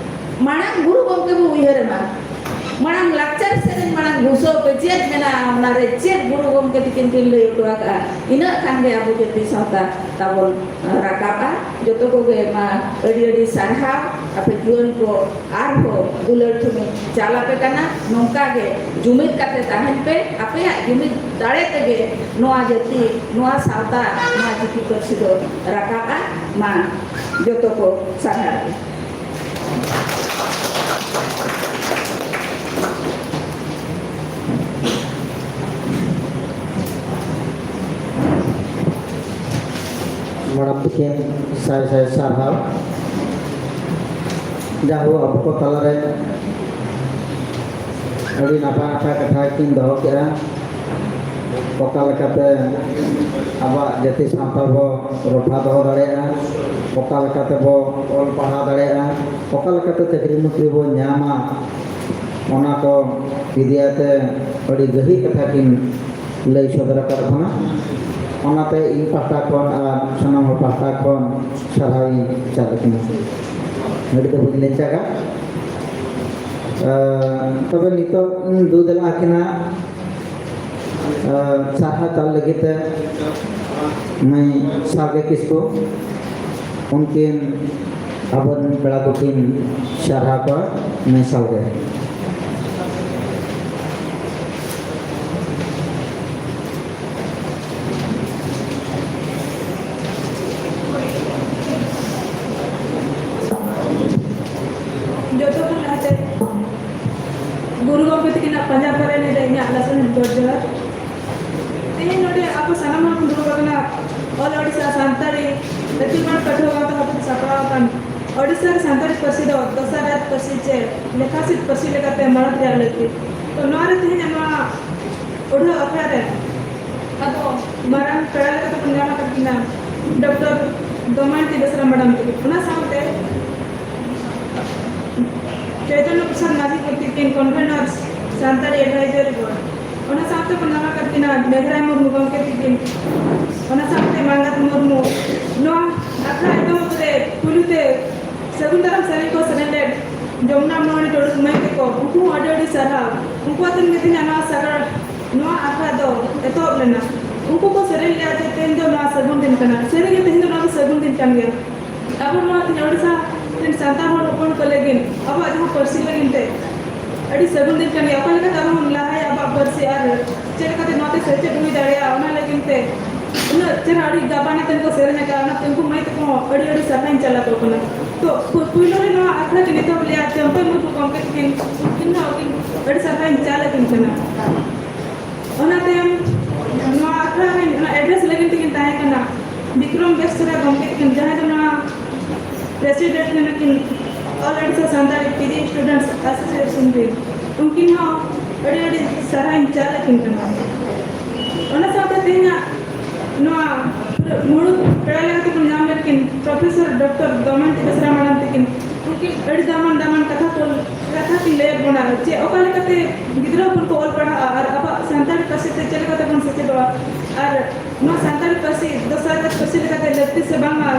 ᱢᱟᱲᱟᱝ ᱜᱩᱨᱩ ᱜᱚᱢᱠᱮ ᱵᱚ ᱩᱭᱦᱟᱹᱨ ᱮᱢᱟ, ᱢᱟᱲᱟᱝ ᱞᱟᱠᱪᱟᱨ ᱥᱮᱨᱮᱧ ᱢᱟᱲᱟᱝ ᱜᱷᱩᱥᱟᱹᱣ ᱯᱮ, ᱪᱮᱫ ᱢᱮᱱᱟᱜᱼᱟ ᱚᱱᱟᱨᱮ, ᱪᱮᱫ ᱜᱩᱨᱩ ᱜᱚᱢᱠᱮ ᱛᱤᱠᱤᱱ ᱠᱤᱱ ᱞᱟᱹᱭ ᱦᱚᱴᱚ ᱟᱠᱟᱫᱼᱟ, ᱤᱱᱟᱹᱜ ᱠᱷᱟᱱ ᱜᱮ ᱟᱵᱚ ᱡᱟᱹᱛᱤ ᱥᱟᱶᱛᱟ ᱛᱟᱵᱚᱱ ᱨᱟᱠᱟᱵᱼᱟ᱾ ᱡᱚᱛᱚ ᱠᱚᱜᱮ ᱢᱟ ᱟᱹᱰᱤ ᱟᱹᱰᱤ ᱥᱟᱨᱦᱟᱣ, ᱟᱯᱮ ᱡᱩᱣᱟᱹᱱ ᱠᱚ ᱟᱨᱦᱚᱸ ᱫᱩᱞᱟᱹᱲ ᱴᱷᱩᱢᱤ ᱪᱟᱞ ᱟᱯᱮ ᱠᱟᱱᱟ᱾ ᱱᱚᱝᱠᱟ ᱜᱮ ᱡᱩᱢᱤᱫ ᱠᱟᱛᱮ ᱛᱟᱦᱮᱱ ᱯᱮ, ᱟᱯᱮᱭᱟᱜ ᱡᱩᱢᱤᱫ ᱫᱟᱲᱮ ᱛᱮᱜᱮ ᱱᱚᱣᱟ ᱡᱟᱹᱛᱤ, ᱱᱚᱣᱟ ᱥᱟᱶᱛᱟ, ᱱᱚᱣᱟ ᱪᱤᱠᱤ ᱯᱟᱹᱨᱥᱤ ᱫᱚ ᱨᱟᱠᱟᱵᱼᱟ᱾ ᱢᱟ ᱡᱚᱛᱚ ᱠᱚ ᱥᱟᱨᱦᱟᱣ᱾ ᱢᱟᱲᱟᱝ ᱛᱤᱠᱤᱱ ᱥᱟᱭ ᱥᱟᱭ ᱥᱟᱨᱦᱟᱣ᱾ ᱡᱟᱭᱦᱳᱠ, ᱟᱵᱚ ᱠᱚ ᱛᱟᱞᱟᱨᱮ ᱟᱹᱰᱤ ᱱᱟᱯᱟᱭ ᱱᱟᱯᱟᱭ ᱠᱟᱛᱷᱟ ᱠᱤᱱ ᱫᱚᱦᱚ ᱠᱮᱫᱼᱟ᱾ ᱚᱠᱟ ᱞᱮᱠᱟᱛᱮ ᱟᱵᱚᱣᱟᱜ ᱡᱟᱹᱛᱤ ᱥᱟᱶᱛᱟ ᱵᱚ ᱨᱚᱯᱷᱟ ᱫᱚᱦᱚ ᱫᱟᱲᱮᱭᱟᱜᱼᱟ, ᱚᱠᱟ ᱞᱮᱠᱟᱛᱮ ᱵᱚ ᱚᱞ ᱯᱟᱲᱦᱟᱣ ᱫᱟᱲᱮᱭᱟᱜᱼᱟ, ᱚᱠᱟ ᱞᱮᱠᱟᱛᱮ ᱪᱟᱹᱠᱨᱤ ᱱᱚᱠᱨᱤ ᱵᱚ ᱧᱟᱢᱟ, ᱚᱱᱟ ᱠᱚ ᱤᱫᱤᱭᱟᱛᱮ ᱟᱹᱰᱤ ᱜᱟᱹᱦᱤᱨ ᱠᱟᱛᱷᱟ ᱠᱤᱱ ᱞᱟᱹᱭ ᱥᱚᱫᱚᱨ ᱟᱠᱟᱫ ᱵᱚᱱᱟ᱾ ᱚᱱᱟᱛᱮ ᱤᱧ ᱯᱟᱦᱴᱟ ᱠᱷᱚᱱ ᱟᱨ ᱥᱟᱱᱟᱢ ᱦᱚᱲ ᱯᱟᱦᱴᱟ ᱠᱷᱚᱱ ᱥᱟᱨᱦᱟᱣ ᱤᱧ ᱪᱟᱞ ᱟᱹᱠᱤᱱᱟ᱾ ᱟᱹᱰᱤ ᱫᱚ ᱵᱟᱹᱧ ᱞᱟᱹᱭ ᱪᱟᱜᱟ᱾ ᱟᱨ ᱛᱚᱵᱮ ᱱᱤᱛᱚᱜ ᱤᱧ ᱫᱩ ᱫᱮᱞᱟ ᱟᱹᱠᱤᱱᱟ, ᱟᱨ ᱥᱟᱨᱦᱟᱣ ᱪᱟᱞ ᱞᱟᱹᱜᱤᱫ ᱛᱮ ᱢᱟᱹᱭ ᱥᱟᱨᱜᱮ ᱠᱤᱥᱠᱩ, ᱩᱱᱠᱤᱱ ᱟᱵᱚᱨᱮᱱ ᱯᱮᱲᱟ ᱠᱚᱠᱤᱱ ᱥᱟᱨᱦᱟᱣ ᱠᱚᱣᱟ᱾ ᱢᱟᱹᱭ ᱥᱟᱨᱜᱮ᱾ ᱡᱚᱛᱚ ᱠᱷᱚᱱ ᱞᱟᱦᱟᱛᱮ ᱜᱩᱨᱩ ᱜᱚᱢᱠᱮ ᱛᱟᱹᱠᱤᱱᱟᱜ ᱯᱟᱸᱡᱟ ᱯᱚᱨᱮ ᱱᱤᱭᱟᱹ ᱤᱧᱟᱹᱜ ᱞᱟᱥᱟᱲᱦᱮᱫ ᱡᱚᱦᱟᱨ ᱡᱚᱦᱟᱨ᱾ ᱛᱮᱦᱮᱧ ᱱᱚᱰᱮ ᱳᱰᱤᱥᱟ ᱨᱮ ᱥᱟᱱᱛᱟᱲᱤ ᱯᱟᱹᱨᱥᱤ ᱫᱚ ᱫᱚᱥᱟᱨ ᱨᱟᱡᱽ ᱯᱟᱹᱨᱥᱤ ᱪᱮ ᱞᱮᱠᱷᱟᱥᱤᱛ ᱯᱟᱹᱨᱥᱤ ᱞᱮᱠᱟᱛᱮ ᱢᱟᱲᱟᱝ ᱨᱮᱭᱟᱜ ᱞᱟᱹᱠᱛᱤ᱾ ᱛᱚ ᱱᱚᱣᱟ ᱨᱮ ᱛᱮᱦᱮᱧ ᱱᱚᱣᱟ ᱩᱰᱷᱟᱹᱣ ᱟᱠᱷᱲᱟ ᱨᱮ ᱟᱵᱚ ᱢᱟᱨᱟᱝ ᱯᱮᱲᱟ ᱞᱮᱠᱟᱛᱮ ᱵᱚᱱ ᱧᱟᱢ ᱟᱠᱟᱫ ᱠᱤᱱᱟ ᱰᱚᱠᱴᱚᱨ ᱫᱚᱢᱟᱭᱚᱱᱛᱤ ᱵᱮᱥᱨᱟ ᱢᱮᱰᱟᱢ ᱛᱟᱹᱠᱤᱱ᱾ ᱚᱱᱟ ᱥᱟᱶᱛᱮ ᱪᱳᱭᱛᱚᱱᱭᱚ ᱯᱨᱚᱥᱟᱫᱽ ᱢᱟᱹᱡᱷᱤ ᱜᱚᱢᱠᱮ ᱛᱟᱹᱠᱤᱱ, ᱠᱚᱱᱵᱷᱮᱱᱚᱨ ᱥᱟᱱᱛᱟᱲᱤ ᱮᱰᱵᱷᱟᱭᱡᱟᱨᱤ ᱵᱳᱨᱰ, ᱚᱱᱟ ᱥᱟᱶᱛᱮ ᱵᱚᱱ ᱧᱟᱢ ᱟᱠᱟᱫ ᱠᱤᱱᱟ ᱢᱮᱜᱷᱨᱟᱭ ᱢᱩᱨᱢᱩ ᱜᱚᱢᱠᱮ ᱛᱟᱹᱠᱤᱱ, ᱚᱱᱟ ᱥᱟᱶᱛᱮ ᱢᱟᱸᱜᱟᱛ ᱢᱩᱨᱢᱩ᱾ ᱱᱚᱣᱟ ᱟᱠᱷᱲᱟ ᱮᱛᱚᱦᱚᱵ ᱨᱮ ᱯᱩᱭᱞᱩ ᱛᱮ ᱥᱟᱹᱜᱩᱱ ᱫᱟᱨᱟᱢ ᱥᱮᱨᱮᱧ ᱠᱚ ᱥᱮᱨᱮᱧ ᱞᱮᱫ ᱡᱚᱢᱩᱱᱟ ᱢᱚᱬᱤ ᱴᱩᱰᱩ ᱢᱟᱹᱭ ᱛᱟᱠᱚ, ᱩᱱᱠᱩ ᱦᱚᱸ ᱟᱹᱰᱤ ᱟᱹᱰᱤ ᱥᱟᱨᱦᱟᱣ᱾ ᱩᱱᱠᱩ ᱟᱛᱮᱱ ᱜᱮ ᱛᱮᱦᱮᱧ ᱱᱚᱣᱟ ᱥᱟᱜᱟᱲ, ᱱᱚᱣᱟ ᱟᱠᱷᱲᱟ ᱫᱚ ᱮᱛᱚᱦᱚᱵ ᱞᱮᱱᱟ᱾ ᱩᱱᱠᱩ ᱠᱚ ᱥᱮᱨᱮᱧ ᱞᱮᱫᱼᱟ ᱡᱮ ᱛᱮᱦᱮᱧ ᱫᱚ ᱱᱚᱣᱟ ᱥᱟᱹᱜᱩᱱ ᱫᱤᱱ ᱠᱟᱱᱟ᱾ ᱥᱟᱹᱨᱤᱜᱮ ᱛᱮᱦᱮᱧ ᱫᱚ ᱱᱚᱣᱟ ᱫᱚ ᱥᱟᱹᱜᱩᱱ ᱫᱤᱱ ᱠᱟᱱ ᱜᱮᱭᱟ᱾ ᱟᱵᱚ ᱱᱚᱣᱟ ᱛᱮᱦᱮᱧ ᱳᱰᱤᱥᱟ ᱨᱮᱱ ᱥᱟᱱᱛᱟᱲ ᱦᱚᱲ ᱦᱚᱯᱚᱱ ᱠᱚ ᱞᱟᱹᱜᱤᱫ, ᱟᱵᱚᱣᱟᱜ ᱡᱟᱦᱟᱸ ᱯᱟᱹᱨᱥᱤ ᱞᱟᱹᱜᱤᱫ ᱛᱮ ᱟᱹᱰᱤ ᱥᱟᱹᱜᱩᱱ ᱫᱤᱱ ᱠᱟᱱ ᱜᱮᱭᱟ᱾ ᱚᱠᱟ ᱞᱮᱠᱟᱛᱮ ᱟᱵᱚ ᱵᱚᱱ ᱞᱟᱦᱟᱭᱟ ᱟᱵᱚᱣᱟᱜ ᱯᱟᱹᱨᱥᱤ ᱟᱨ ᱪᱮᱫ ᱞᱮᱠᱟᱛᱮ ᱱᱚᱣᱟ ᱛᱮ ᱥᱮᱪᱮᱫ ᱦᱩᱭ ᱫᱟᱲᱮᱭᱟᱜᱼᱟ, ᱚᱱᱟ ᱞᱟᱹᱜᱤᱫ ᱛᱮ ᱩᱱᱟᱹᱜ ᱪᱮᱦᱨᱟ ᱟᱹᱰᱤ ᱜᱟᱵᱟᱱ ᱟᱛᱮ ᱠᱚ ᱥᱮᱨᱮᱧ ᱟᱠᱟᱫᱼᱟ᱾ ᱚᱱᱟᱛᱮ ᱩᱱᱠᱩ ᱢᱟᱹᱭ ᱛᱟᱠᱚ ᱦᱚᱸ ᱟᱹᱰᱤ ᱟᱹᱰᱤ ᱥᱟᱨᱦᱟᱣ ᱤᱧ ᱪᱟᱞ ᱟᱠᱚ ᱠᱟᱱᱟ᱾ ᱛᱚ ᱯᱩ-, ᱯᱩᱭᱞᱩ ᱨᱮ ᱱᱚᱣᱟ ᱟᱠᱷᱲᱟ ᱠᱤᱱ ᱮᱛᱚᱦᱚᱵ ᱞᱮᱫᱼᱟ ᱪᱟᱹᱢᱯᱟᱹᱭ ᱢᱩᱨᱢᱩ ᱜᱚᱢᱠᱮ ᱛᱟᱹᱠᱤᱱ, ᱩᱱᱠᱤᱱ ᱦᱚᱸ ᱟᱹᱰᱤ ᱥᱟᱨᱦᱟᱣ ᱤᱧ ᱪᱟᱞ ᱟᱹᱠᱤᱱ ᱠᱟᱱᱟ᱾ ᱚᱱᱟ ᱛᱟᱭᱚᱢ ᱱᱚᱣᱟ ᱟᱠᱷᱲᱟ ᱨᱮ ᱚᱱᱟ ᱮᱰᱨᱮᱥ ᱞᱟᱹᱜᱤᱫ ᱛᱮᱠᱤᱱ ᱛᱟᱦᱮᱸ ᱠᱟᱱᱟ ᱵᱤᱠᱨᱚᱢ ᱵᱮᱥᱨᱟ ᱜᱚᱢᱠᱮ ᱛᱟᱹᱠᱤᱱ, ᱡᱟᱦᱟᱸᱭ ᱫᱚ ᱱᱚᱣᱟ ᱯᱨᱮᱥᱤᱰᱮᱱᱴ ᱠᱟᱱᱟ ᱠᱤᱱ All Odisha Santali P G Students Association ᱨᱮᱱ᱾ ᱩᱱᱠᱤᱱ ᱦᱚᱸ ᱟᱹᱰᱤ ᱟᱹᱰᱤ ᱥᱟᱨᱦᱟᱣ ᱤᱧ ᱪᱟᱞ ᱟᱹᱠᱤᱱ ᱠᱟᱱᱟ᱾ ᱚᱱᱟ ᱥᱟᱶᱛᱮ ᱛᱮᱦᱮᱧᱟᱜ ᱱᱚᱣᱟ ᱢᱩᱲᱩᱫ ᱯᱮᱲᱟ ᱞᱮᱠᱟᱛᱮ ᱵᱚᱱ ᱧᱟᱢ ᱞᱮᱫ ᱠᱤᱱ professor doctor Damayanti Besra madam ᱛᱟᱹᱠᱤᱱ᱾ ᱩᱱᱠᱤᱱ ᱟᱹᱰᱤ ᱫᱟᱢᱟᱱ ᱫᱟᱢᱟᱱ ᱠᱟᱛᱷᱟ ᱠᱚ, ᱠᱟᱛᱷᱟ ᱠᱤᱱ ᱞᱟᱹᱭᱟᱫ ᱵᱚᱱᱟ, ᱡᱮ ᱚᱠᱟ ᱞᱮᱠᱟᱛᱮ ᱜᱤᱫᱽᱨᱟᱹ ᱦᱚᱯᱚᱱ ᱠᱚ ᱚᱞ ᱯᱟᱲᱦᱟᱜᱼᱟ ᱟᱨ ᱟᱵᱚᱣᱟᱜ ᱥᱟᱱᱛᱟᱲᱤ ᱯᱟᱹᱨᱥᱤ ᱛᱮ ᱪᱮᱫ ᱞᱮᱠᱟᱛᱮ ᱵᱚᱱ ᱥᱮᱪᱮᱫᱚᱜᱼᱟ᱾ ᱟᱨ ᱱᱚᱣᱟ ᱥᱟᱱᱛᱟᱲᱤ ᱯᱟᱹᱨᱥᱤ ᱫᱚᱥᱟᱨ ᱯᱟᱹᱨᱥᱤ ᱞᱮᱠᱟᱛᱮ ᱞᱟᱹᱠᱛᱤ ᱥᱮ ᱵᱟᱝᱟ,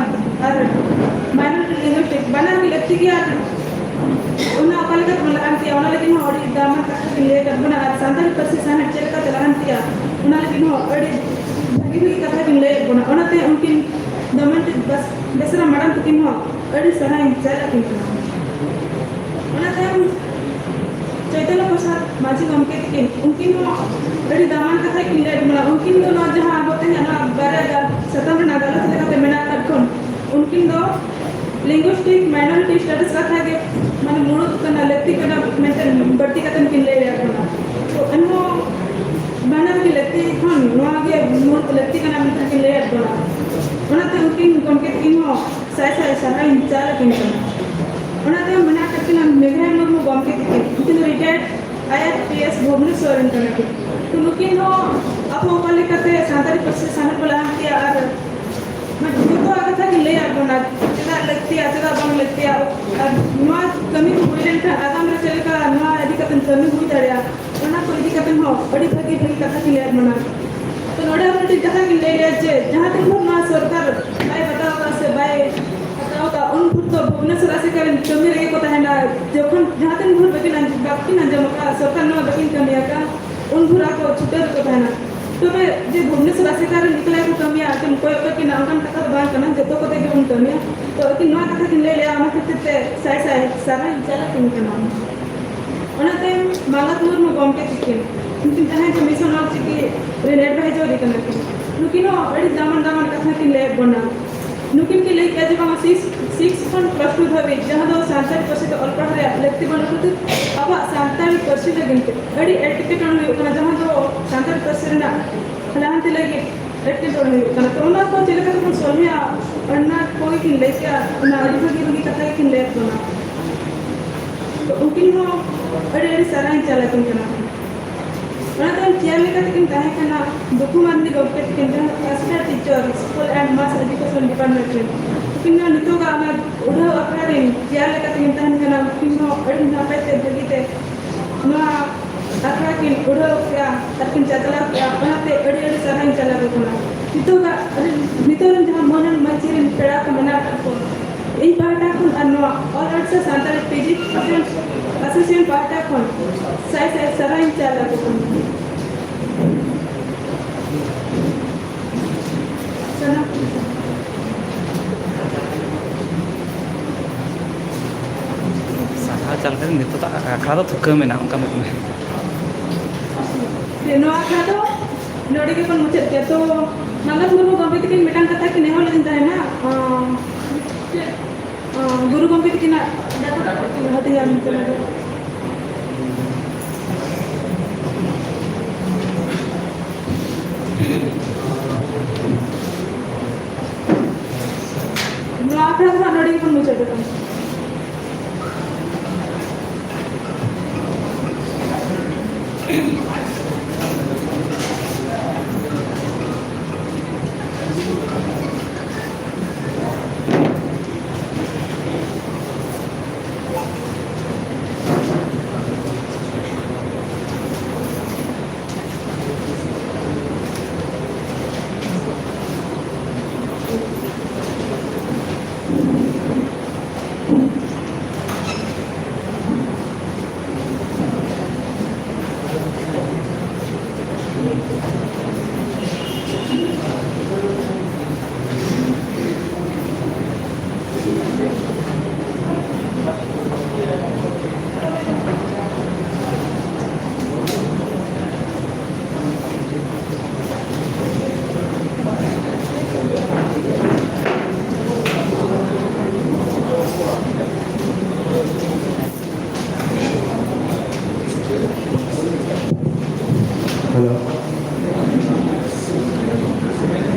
ᱟᱨ minority linguistic ᱵᱟᱱᱟᱨ ᱜᱮ ᱞᱟᱹᱠᱛᱤ ᱜᱮᱭᱟ, ᱟᱨ ᱚᱱᱟ ᱚᱠᱟ ᱞᱮᱠᱟ ᱛᱮᱵᱚᱱ ᱞᱟᱦᱟᱱᱛᱤᱭᱟ, ᱚᱱᱟ ᱞᱟᱹᱜᱤᱫ ᱦᱚᱸ ᱟᱹᱰᱤ ᱫᱟᱢᱟᱱ ᱠᱟᱛᱷᱟ ᱠᱤᱱ ᱞᱟᱹᱭ ᱟᱠᱟᱫ ᱵᱚᱱᱟ, ᱟᱨ ᱥᱟᱱᱛᱟᱲᱤ ᱯᱟᱹᱨᱥᱤ ᱥᱟᱶᱦᱮᱫ ᱪᱮᱫ ᱞᱮᱠᱟᱛᱮ ᱞᱟᱦᱟᱱᱛᱤᱭᱟ, ᱚᱱᱟ ᱞᱟᱹᱜᱤᱫ ᱦᱚᱸ ᱟᱹᱰᱤ ᱵᱷᱟᱹᱜᱤ ᱵᱷᱟᱹᱜᱤ ᱠᱟᱛᱷᱟ ᱠᱤᱱ ᱞᱟᱹᱭ ᱟᱫ ᱵᱚᱱᱟ᱾ ᱚᱱᱟᱛᱮ ᱩᱱᱠᱤᱱ ᱫᱚᱢᱚᱭᱚᱱᱛᱤ ᱵᱮᱥ-, ᱵᱮᱥᱨᱟ ᱢᱮᱰᱟᱢ ᱛᱟᱹᱠᱤᱱ ᱦᱚᱸ ᱟᱹᱰᱤ ᱥᱟᱨᱦᱟᱣ ᱤᱧ ᱪᱟᱞ ᱟᱹᱠᱤᱱ ᱠᱟᱱᱟ᱾ ᱚᱱᱟ ᱛᱟᱭᱚᱢ ᱪᱳᱭᱛᱚᱱᱭᱚ ᱯᱨᱚᱥᱟᱫᱽ ᱢᱟᱹᱡᱷᱤ ᱜᱚᱢᱠᱮ ᱛᱟᱹᱠᱤᱱ, ᱩᱱᱠᱤᱱ ᱦᱚᱸ ᱟᱹᱰᱤ ᱫᱟᱢᱟᱱ ᱠᱟᱛᱷᱟ ᱠᱤᱱ ᱞᱟᱹᱭ ᱟᱫ ᱵᱚᱱᱟ᱾ ᱩᱱᱠᱤᱱ ᱫᱚ ᱱᱚᱣᱟ ᱡᱟᱦᱟᱸ ᱟᱵᱚ ᱛᱮᱦᱮᱧ ᱱᱚᱣᱟ ᱵᱟᱨᱭᱟ ᱜᱟ-, ᱥᱟᱛᱟᱢ ᱨᱮᱱᱟᱜ ᱜᱟᱞᱚᱪ ᱞᱮᱠᱟᱛᱮ ᱢᱮᱱᱟᱜ ᱟᱠᱟᱫ ᱠᱷᱚᱱ, ᱩᱱᱠᱤᱱ ᱫᱚ linguistic minority studies ᱠᱟᱛᱷᱟ ᱜᱮ ᱢᱟᱱᱮ ᱢᱩᱲᱩᱫ ᱠᱟᱱᱟ, ᱞᱟᱹᱠᱛᱤ ᱠᱟᱱᱟ ᱢᱮᱱᱛᱮ ᱵᱟᱹᱲᱛᱤ ᱠᱟᱛᱮ ᱠᱤᱱ ᱞᱟᱹᱭ ᱟᱠᱟᱫ ᱵᱚᱱᱟ᱾ ᱛᱚ ᱮᱱᱦᱚᱸ ᱵᱟᱱᱟᱨ ᱜᱮ ᱞᱟᱹᱠᱛᱤ ᱠᱷᱚᱱ ᱱᱚᱣᱟ ᱜᱮ ᱢᱩᱲᱩᱫ ᱞᱟᱹᱠᱛᱤ ᱠᱟᱱᱟ ᱢᱮᱱᱛᱮ ᱠᱤᱱ ᱞᱟᱹᱭ ᱟᱫ ᱵᱚᱱᱟ᱾ ᱚᱱᱟᱛᱮ ᱩᱱᱠᱤᱱ ᱜᱚᱢᱠᱮ ᱛᱟᱹᱠᱤᱱ ᱦᱚᱸ ᱥᱟᱭ ᱥᱟᱭ ᱥᱟᱨᱦᱟᱣ ᱤᱧ ᱪᱟᱞ ᱚᱱᱟᱛᱮ ᱢᱮᱱᱟᱜ ᱟᱠᱟᱫ ᱠᱤᱱᱟ ᱢᱮᱜᱷᱨᱟᱭ ᱢᱩᱨᱢᱩ ᱜᱚᱢᱠᱮ ᱛᱤᱠᱤᱱ, ᱩᱱᱠᱤᱱ ᱫᱚ ᱨᱤᱴᱟᱭᱟᱨᱰ ᱟᱭ ᱟᱨ ᱯᱤ ᱮᱥ ᱵᱷᱩᱵᱽᱱᱮᱥᱚᱨ ᱨᱮᱱ ᱠᱟᱱᱟ ᱠᱤᱱ᱾ ᱛᱚ ᱱᱩᱠᱤᱱ ᱦᱚᱸ ᱟᱵᱚ ᱚᱠᱟ ᱞᱮᱠᱟᱛᱮ ᱥᱟᱱᱛᱟᱲᱤ ᱯᱟᱹᱨᱥᱤ ᱥᱟᱶᱦᱮᱫ ᱵᱚ ᱞᱟᱦᱟᱱᱛᱤᱭᱟ ᱟᱨ ᱢᱟᱱᱮ ᱡᱚᱛᱚᱣᱟᱜ ᱠᱟᱛᱷᱟ ᱠᱤᱱ ᱞᱟᱹᱭ ᱟᱫ ᱵᱚᱱᱟ, ᱪᱮᱫᱟᱜ ᱞᱟᱹᱠᱛᱤᱭᱟ, ᱪᱮᱫᱟᱜ ᱵᱟᱝ ᱞᱟᱹᱠᱛᱤᱭᱟ, ᱟᱨ ᱱᱚᱣᱟ ᱠᱟᱹᱢᱤ ᱠᱚ ᱦᱩᱭ ᱞᱮᱱᱠᱷᱟᱱ ᱟᱜᱟᱢ ᱨᱮ ᱪᱮᱫ ᱞᱮᱠᱟ ᱱᱚᱣᱟ ᱤᱫᱤ ᱠᱟᱛᱮ ᱠᱟᱹᱢᱤ ᱦᱩᱭ ᱫᱟᱲᱮᱭᱟᱜᱼᱟ, ᱚᱱᱟ ᱠᱚ ᱤᱫᱤ ᱠᱟᱛᱮ ᱦᱚᱸ ᱟᱹᱰᱤ ᱵᱷᱟᱹᱜᱤ ᱵᱷᱟᱹᱜᱤ ᱠᱟᱛᱷᱟ ᱠᱤᱱ ᱞᱟᱹᱭ ᱟᱫ ᱵᱚᱱᱟ᱾ ᱛᱚ ᱱᱚᱰᱮ ᱟᱵᱚ ᱢᱤᱫᱴᱤᱡ ᱠᱟᱛᱷᱟ ᱠᱤᱱ ᱞᱟᱹᱭ ᱞᱮᱭᱟ ᱡᱮ ᱡᱟᱦᱟᱸ ᱛᱤᱱ ᱵᱷᱳᱨ ᱱᱚᱣᱟ ᱥᱚᱨᱠᱟᱨ ᱵᱟᱭ ᱵᱟᱛᱟᱣ ᱠᱟᱜᱼᱟ ᱥᱮ ᱵᱟᱭ ᱦᱟᱛᱟᱣ ᱠᱟᱜᱼᱟ, ᱩᱱ ᱵᱷᱳᱨ ᱫᱚ ᱵᱷᱩᱵᱽᱱᱮᱥᱚᱨ ᱟᱥᱮᱠᱟ ᱨᱮᱱ ᱠᱟᱹᱢᱤ ᱨᱮᱜᱮ ᱠᱚ ᱛᱟᱦᱮᱱᱟ᱾ ᱡᱚᱠᱷᱚᱱ ᱡᱟᱦᱟᱸ ᱛᱤᱱ ᱵᱷᱳᱨ ᱵᱟᱹᱠᱤᱱ ᱟᱸᱡ-, ᱵᱟᱹᱠᱤᱱ ᱟᱸᱡᱚᱢ ᱟᱠᱟᱫᱼᱟ ᱥᱚᱨᱠᱟᱨ ᱱᱚᱣᱟ ᱵᱟᱹᱠᱤᱱ ᱠᱟᱹᱢᱤ ᱟᱠᱟᱫᱼᱟ, ᱩᱱ ᱵᱷᱳᱨ ᱟᱠᱚ ᱪᱷᱩᱴᱟᱹᱣ ᱨᱮᱠᱚ ᱛᱟᱦᱮᱱᱟ᱾ ᱛᱚᱵᱮ ᱡᱮ ᱵᱷᱩᱵᱽᱱᱮᱥᱚᱨ ᱟᱥᱮᱠᱟ ᱨᱮᱱ ᱮᱠᱞᱟ ᱜᱮᱠᱚ ᱠᱟᱹᱢᱤᱭᱟ, ᱟᱹᱠᱤᱱ ᱠᱚᱭᱚᱜ ᱠᱟᱹᱠᱤᱱᱟ, ᱚᱱᱠᱟᱱ ᱠᱟᱛᱷᱟ ᱫᱚ ᱵᱟᱝ ᱠᱟᱱᱟ, ᱡᱚᱛᱚ ᱠᱚᱛᱮ ᱜᱮᱵᱚᱱ ᱠᱟᱹᱢᱤᱭᱟ᱾ ᱛᱚ ᱟᱹᱠᱤᱱ ᱱᱚᱣᱟ ᱠᱟᱛᱷᱟ ᱠᱤᱱ ᱞᱟᱹᱭ ᱞᱮᱜᱼᱟ, ᱚᱱᱟ ᱠᱷᱟᱹᱛᱤᱨ ᱛᱮ ᱥᱟᱭ ᱥᱟᱭ ᱥᱟᱨᱦᱟᱣ ᱤᱧ ᱪᱟᱞ ᱟᱹᱠᱤᱱ ᱠᱟᱱᱟ᱾ ᱚᱱᱟᱛᱮ ᱢᱟᱞᱟᱛ ᱢᱩᱨᱢᱩ ᱜᱚᱢᱠᱮ ᱛᱤᱠᱤᱱ, ᱩᱱᱠᱤᱱ ᱡᱟᱦᱟᱸᱭ ᱫᱚ ᱢᱤᱥᱚᱱ ᱚᱞ ᱪᱤᱠᱤ ᱨᱮᱱ ᱮᱰᱵᱷᱟᱭᱡᱟᱨ ᱠᱟᱱᱟ ᱠᱤᱱ, ᱱᱩᱠᱤᱱ ᱦᱚᱸ ᱟᱹᱰᱤ ᱫᱟᱢᱟᱱ ᱫᱟᱢᱟᱱ ᱠᱟᱛᱷᱟ ᱠᱤᱱ ᱞᱟᱹᱭᱟᱫ ᱵᱚᱱᱟ᱾ ᱱᱩᱠᱤᱱ ᱠᱤᱱ ᱞᱟᱹᱭ ᱠᱮᱜᱼᱟ ᱡᱮ ᱵᱟᱝ six, six ᱠᱷᱚᱱ plus two ᱫᱷᱟᱹᱵᱤᱡ ᱡᱟᱦᱟᱸ ᱫᱚ ᱥᱟᱱᱛᱟᱲᱤ ᱯᱟᱹᱨᱥᱤ ᱛᱮ ᱚᱞ ᱯᱟᱲᱦᱟᱣ ᱨᱮᱭᱟᱜ ᱞᱟᱹᱠᱛᱤ ᱵᱟᱹᱱᱩᱜ ᱠᱷᱟᱹᱛᱤᱨ ᱟᱵᱚᱣᱟᱜ ᱥᱟᱱᱛᱟᱲᱤ ᱯᱟᱹᱨᱥᱤ ᱞᱟᱹᱜᱤᱫ ᱛᱮ ᱟᱹᱰᱤ ᱮᱴᱠᱮᱴᱚᱬᱮ ᱦᱩᱭᱩᱜ ᱠᱟᱱᱟ, ᱡᱟᱦᱟᱸ ᱫᱚ ᱥᱟᱱᱛᱟᱲᱤ ᱯᱟᱹᱨᱥᱤ ᱨᱮᱱᱟᱜ ᱞᱟᱦᱟᱱᱛᱤ ᱞᱟᱹᱜᱤᱫ ᱮᱴᱠᱮᱴᱚᱬᱮ ᱦᱩᱭᱩᱜ ᱠᱟᱱᱟ᱾ ᱛᱚ ᱚᱱᱟ ᱠᱚ ᱪᱮᱫ ᱞᱮᱠᱟ ᱛᱮᱵᱚᱱ ᱥᱚᱞᱦᱮᱭᱟ, ᱚᱱᱟ ᱠᱚᱜᱮ ᱠᱤᱱ ᱞᱟᱹᱭ ᱠᱮᱜᱼᱟ, ᱚᱱᱟ ᱟᱹᱰᱤ ᱵᱷᱟᱹᱜᱤ ᱵᱷᱟᱹᱜᱤ ᱠᱟᱛᱷᱟ ᱜᱮᱠᱤᱱ ᱞᱟᱹᱭᱟᱫ ᱵᱚᱱᱟ᱾ ᱛᱚ ᱩᱱᱠᱤᱱ ᱦᱚᱸ ᱟᱹᱰᱤ ᱟᱹᱰᱤ ᱥᱟᱨᱦᱟᱣ ᱤᱧ ᱪᱟᱞ ᱟᱹᱠᱤᱱ ᱠᱟᱱᱟ᱾ ᱚᱱᱟ ᱛᱟᱭᱚᱢ ᱪᱮᱭᱟᱨ ᱞᱮᱠᱟ ᱛᱮᱠᱤᱱ ᱛᱟᱦᱮᱸ ᱠᱟᱱᱟ ᱫᱩᱠᱷᱩ ᱢᱟᱨᱰᱤ ᱜᱚᱢᱠᱮ ᱛᱟᱹᱠᱤᱱ, ᱡᱟᱦᱟᱸ ᱫᱚ ᱟᱥᱲᱟ ᱴᱤᱪᱟᱨ, ᱥᱠᱩᱞ ᱮᱱᱰ ᱢᱟᱥ ᱮᱰᱩᱠᱮᱥᱚᱱ ᱰᱤᱯᱟᱨᱴᱢᱮᱱᱴ ᱨᱮᱱ᱾ ᱩᱱᱠᱤᱱ ᱦᱚᱸ ᱱᱤᱛᱚᱜᱟᱜ ᱚᱱᱟ ᱩᱰᱷᱟᱹᱣ ᱟᱠᱷᱲᱟ ᱨᱮᱱ ᱪᱮᱭᱟᱨ ᱞᱮᱠᱟ ᱛᱮᱠᱤᱱ ᱛᱟᱦᱮᱱ ᱠᱟᱱᱟ᱾ ᱩᱱᱠᱤᱱ ᱦᱚᱸ ᱟᱹᱰᱤ ᱱᱟᱯᱟᱭ ᱛᱮ ᱵᱷᱟᱹᱜᱤ ᱛᱮ ᱱᱚᱣᱟ ᱟᱠᱷᱲᱟ ᱠᱤᱱ ᱩᱰᱷᱟᱹᱣ ᱠᱮᱜᱼᱟ ᱟᱨ ᱠᱤᱱ ᱪᱟᱪᱞᱟᱣ ᱠᱮᱜᱼᱟ, ᱚᱱᱟᱛᱮ ᱟᱹᱰᱤ ᱟᱹᱰᱤ ᱥᱟᱨᱦᱟᱣ ᱤᱧ ᱪᱟᱞ ᱟᱠᱚ ᱠᱟᱱᱟ᱾ ᱱᱤᱛᱚᱜᱟᱜ, ᱱᱤᱛᱚᱜ ᱨᱮᱱ ᱡᱟᱦᱟᱸ ᱢᱟᱹᱱᱟᱱ ᱢᱟᱹᱪᱤ ᱨᱮᱱ ᱯᱮᱲᱟ ᱠᱚ ᱢᱮᱱᱟᱜ ᱟᱠᱟᱫ ᱠᱚ, ᱤᱧ ᱯᱟᱦᱴᱟ ᱠᱷᱚᱱ ᱟᱨ ᱱᱚᱣᱟ All Odisha Santali P G Students Association ᱯᱟᱦᱴᱟ ᱠᱷᱚᱱ ᱥᱟᱭ ᱥᱟᱭ ᱥᱟᱨᱦᱟᱣ ᱤᱧ ᱪᱟᱞ ᱟᱠᱚ ᱠᱟᱱᱟ᱾ ᱥᱟᱱᱟᱢ ᱥᱟᱨᱦᱟᱣ ᱪᱟᱞ ᱠᱟᱛᱮ ᱱᱤᱛᱚᱜ ᱫᱚ ᱟᱠᱷᱲᱟ ᱫᱚ ᱛᱷᱩᱠᱟᱹᱢ ᱮᱱᱟ, ᱚᱱᱠᱟ ᱢᱮᱱ ᱢᱮ᱾ ᱱᱚᱣᱟ ᱟᱠᱷᱲᱟ ᱫᱚ ᱱᱚᱰᱮ ᱜᱮᱵᱚᱱ ᱢᱩᱪᱟᱹᱫ ᱠᱮᱫᱟ᱾ ᱛᱚ ᱢᱟᱞᱚᱛ ᱢᱩᱨᱢᱩ ᱜᱚᱢᱠᱮ ᱛᱟᱹᱠᱤᱱ ᱢᱤᱫᱴᱟᱝ ᱠᱟᱛᱷᱟ ᱠᱤᱱ ᱱᱮᱦᱚᱨ ᱞᱮᱫ ᱛᱟᱦᱮᱱᱟ, ᱟᱸ, ᱪᱮᱫ, ᱟᱸ, ᱜᱩᱨᱩ ᱜᱚᱢᱠᱮ ᱛᱟᱹᱠᱤᱱᱟᱜ ᱞᱟᱹᱭ ᱛᱮ ᱱᱚᱰᱮ ᱱᱚᱣᱟ ᱟᱨ ᱱᱚᱰᱮ ᱜᱮᱵᱚᱱ ᱢᱩᱪᱟᱹᱫ ᱠᱟᱜᱼᱟ᱾ ᱦᱮᱞᱳ᱾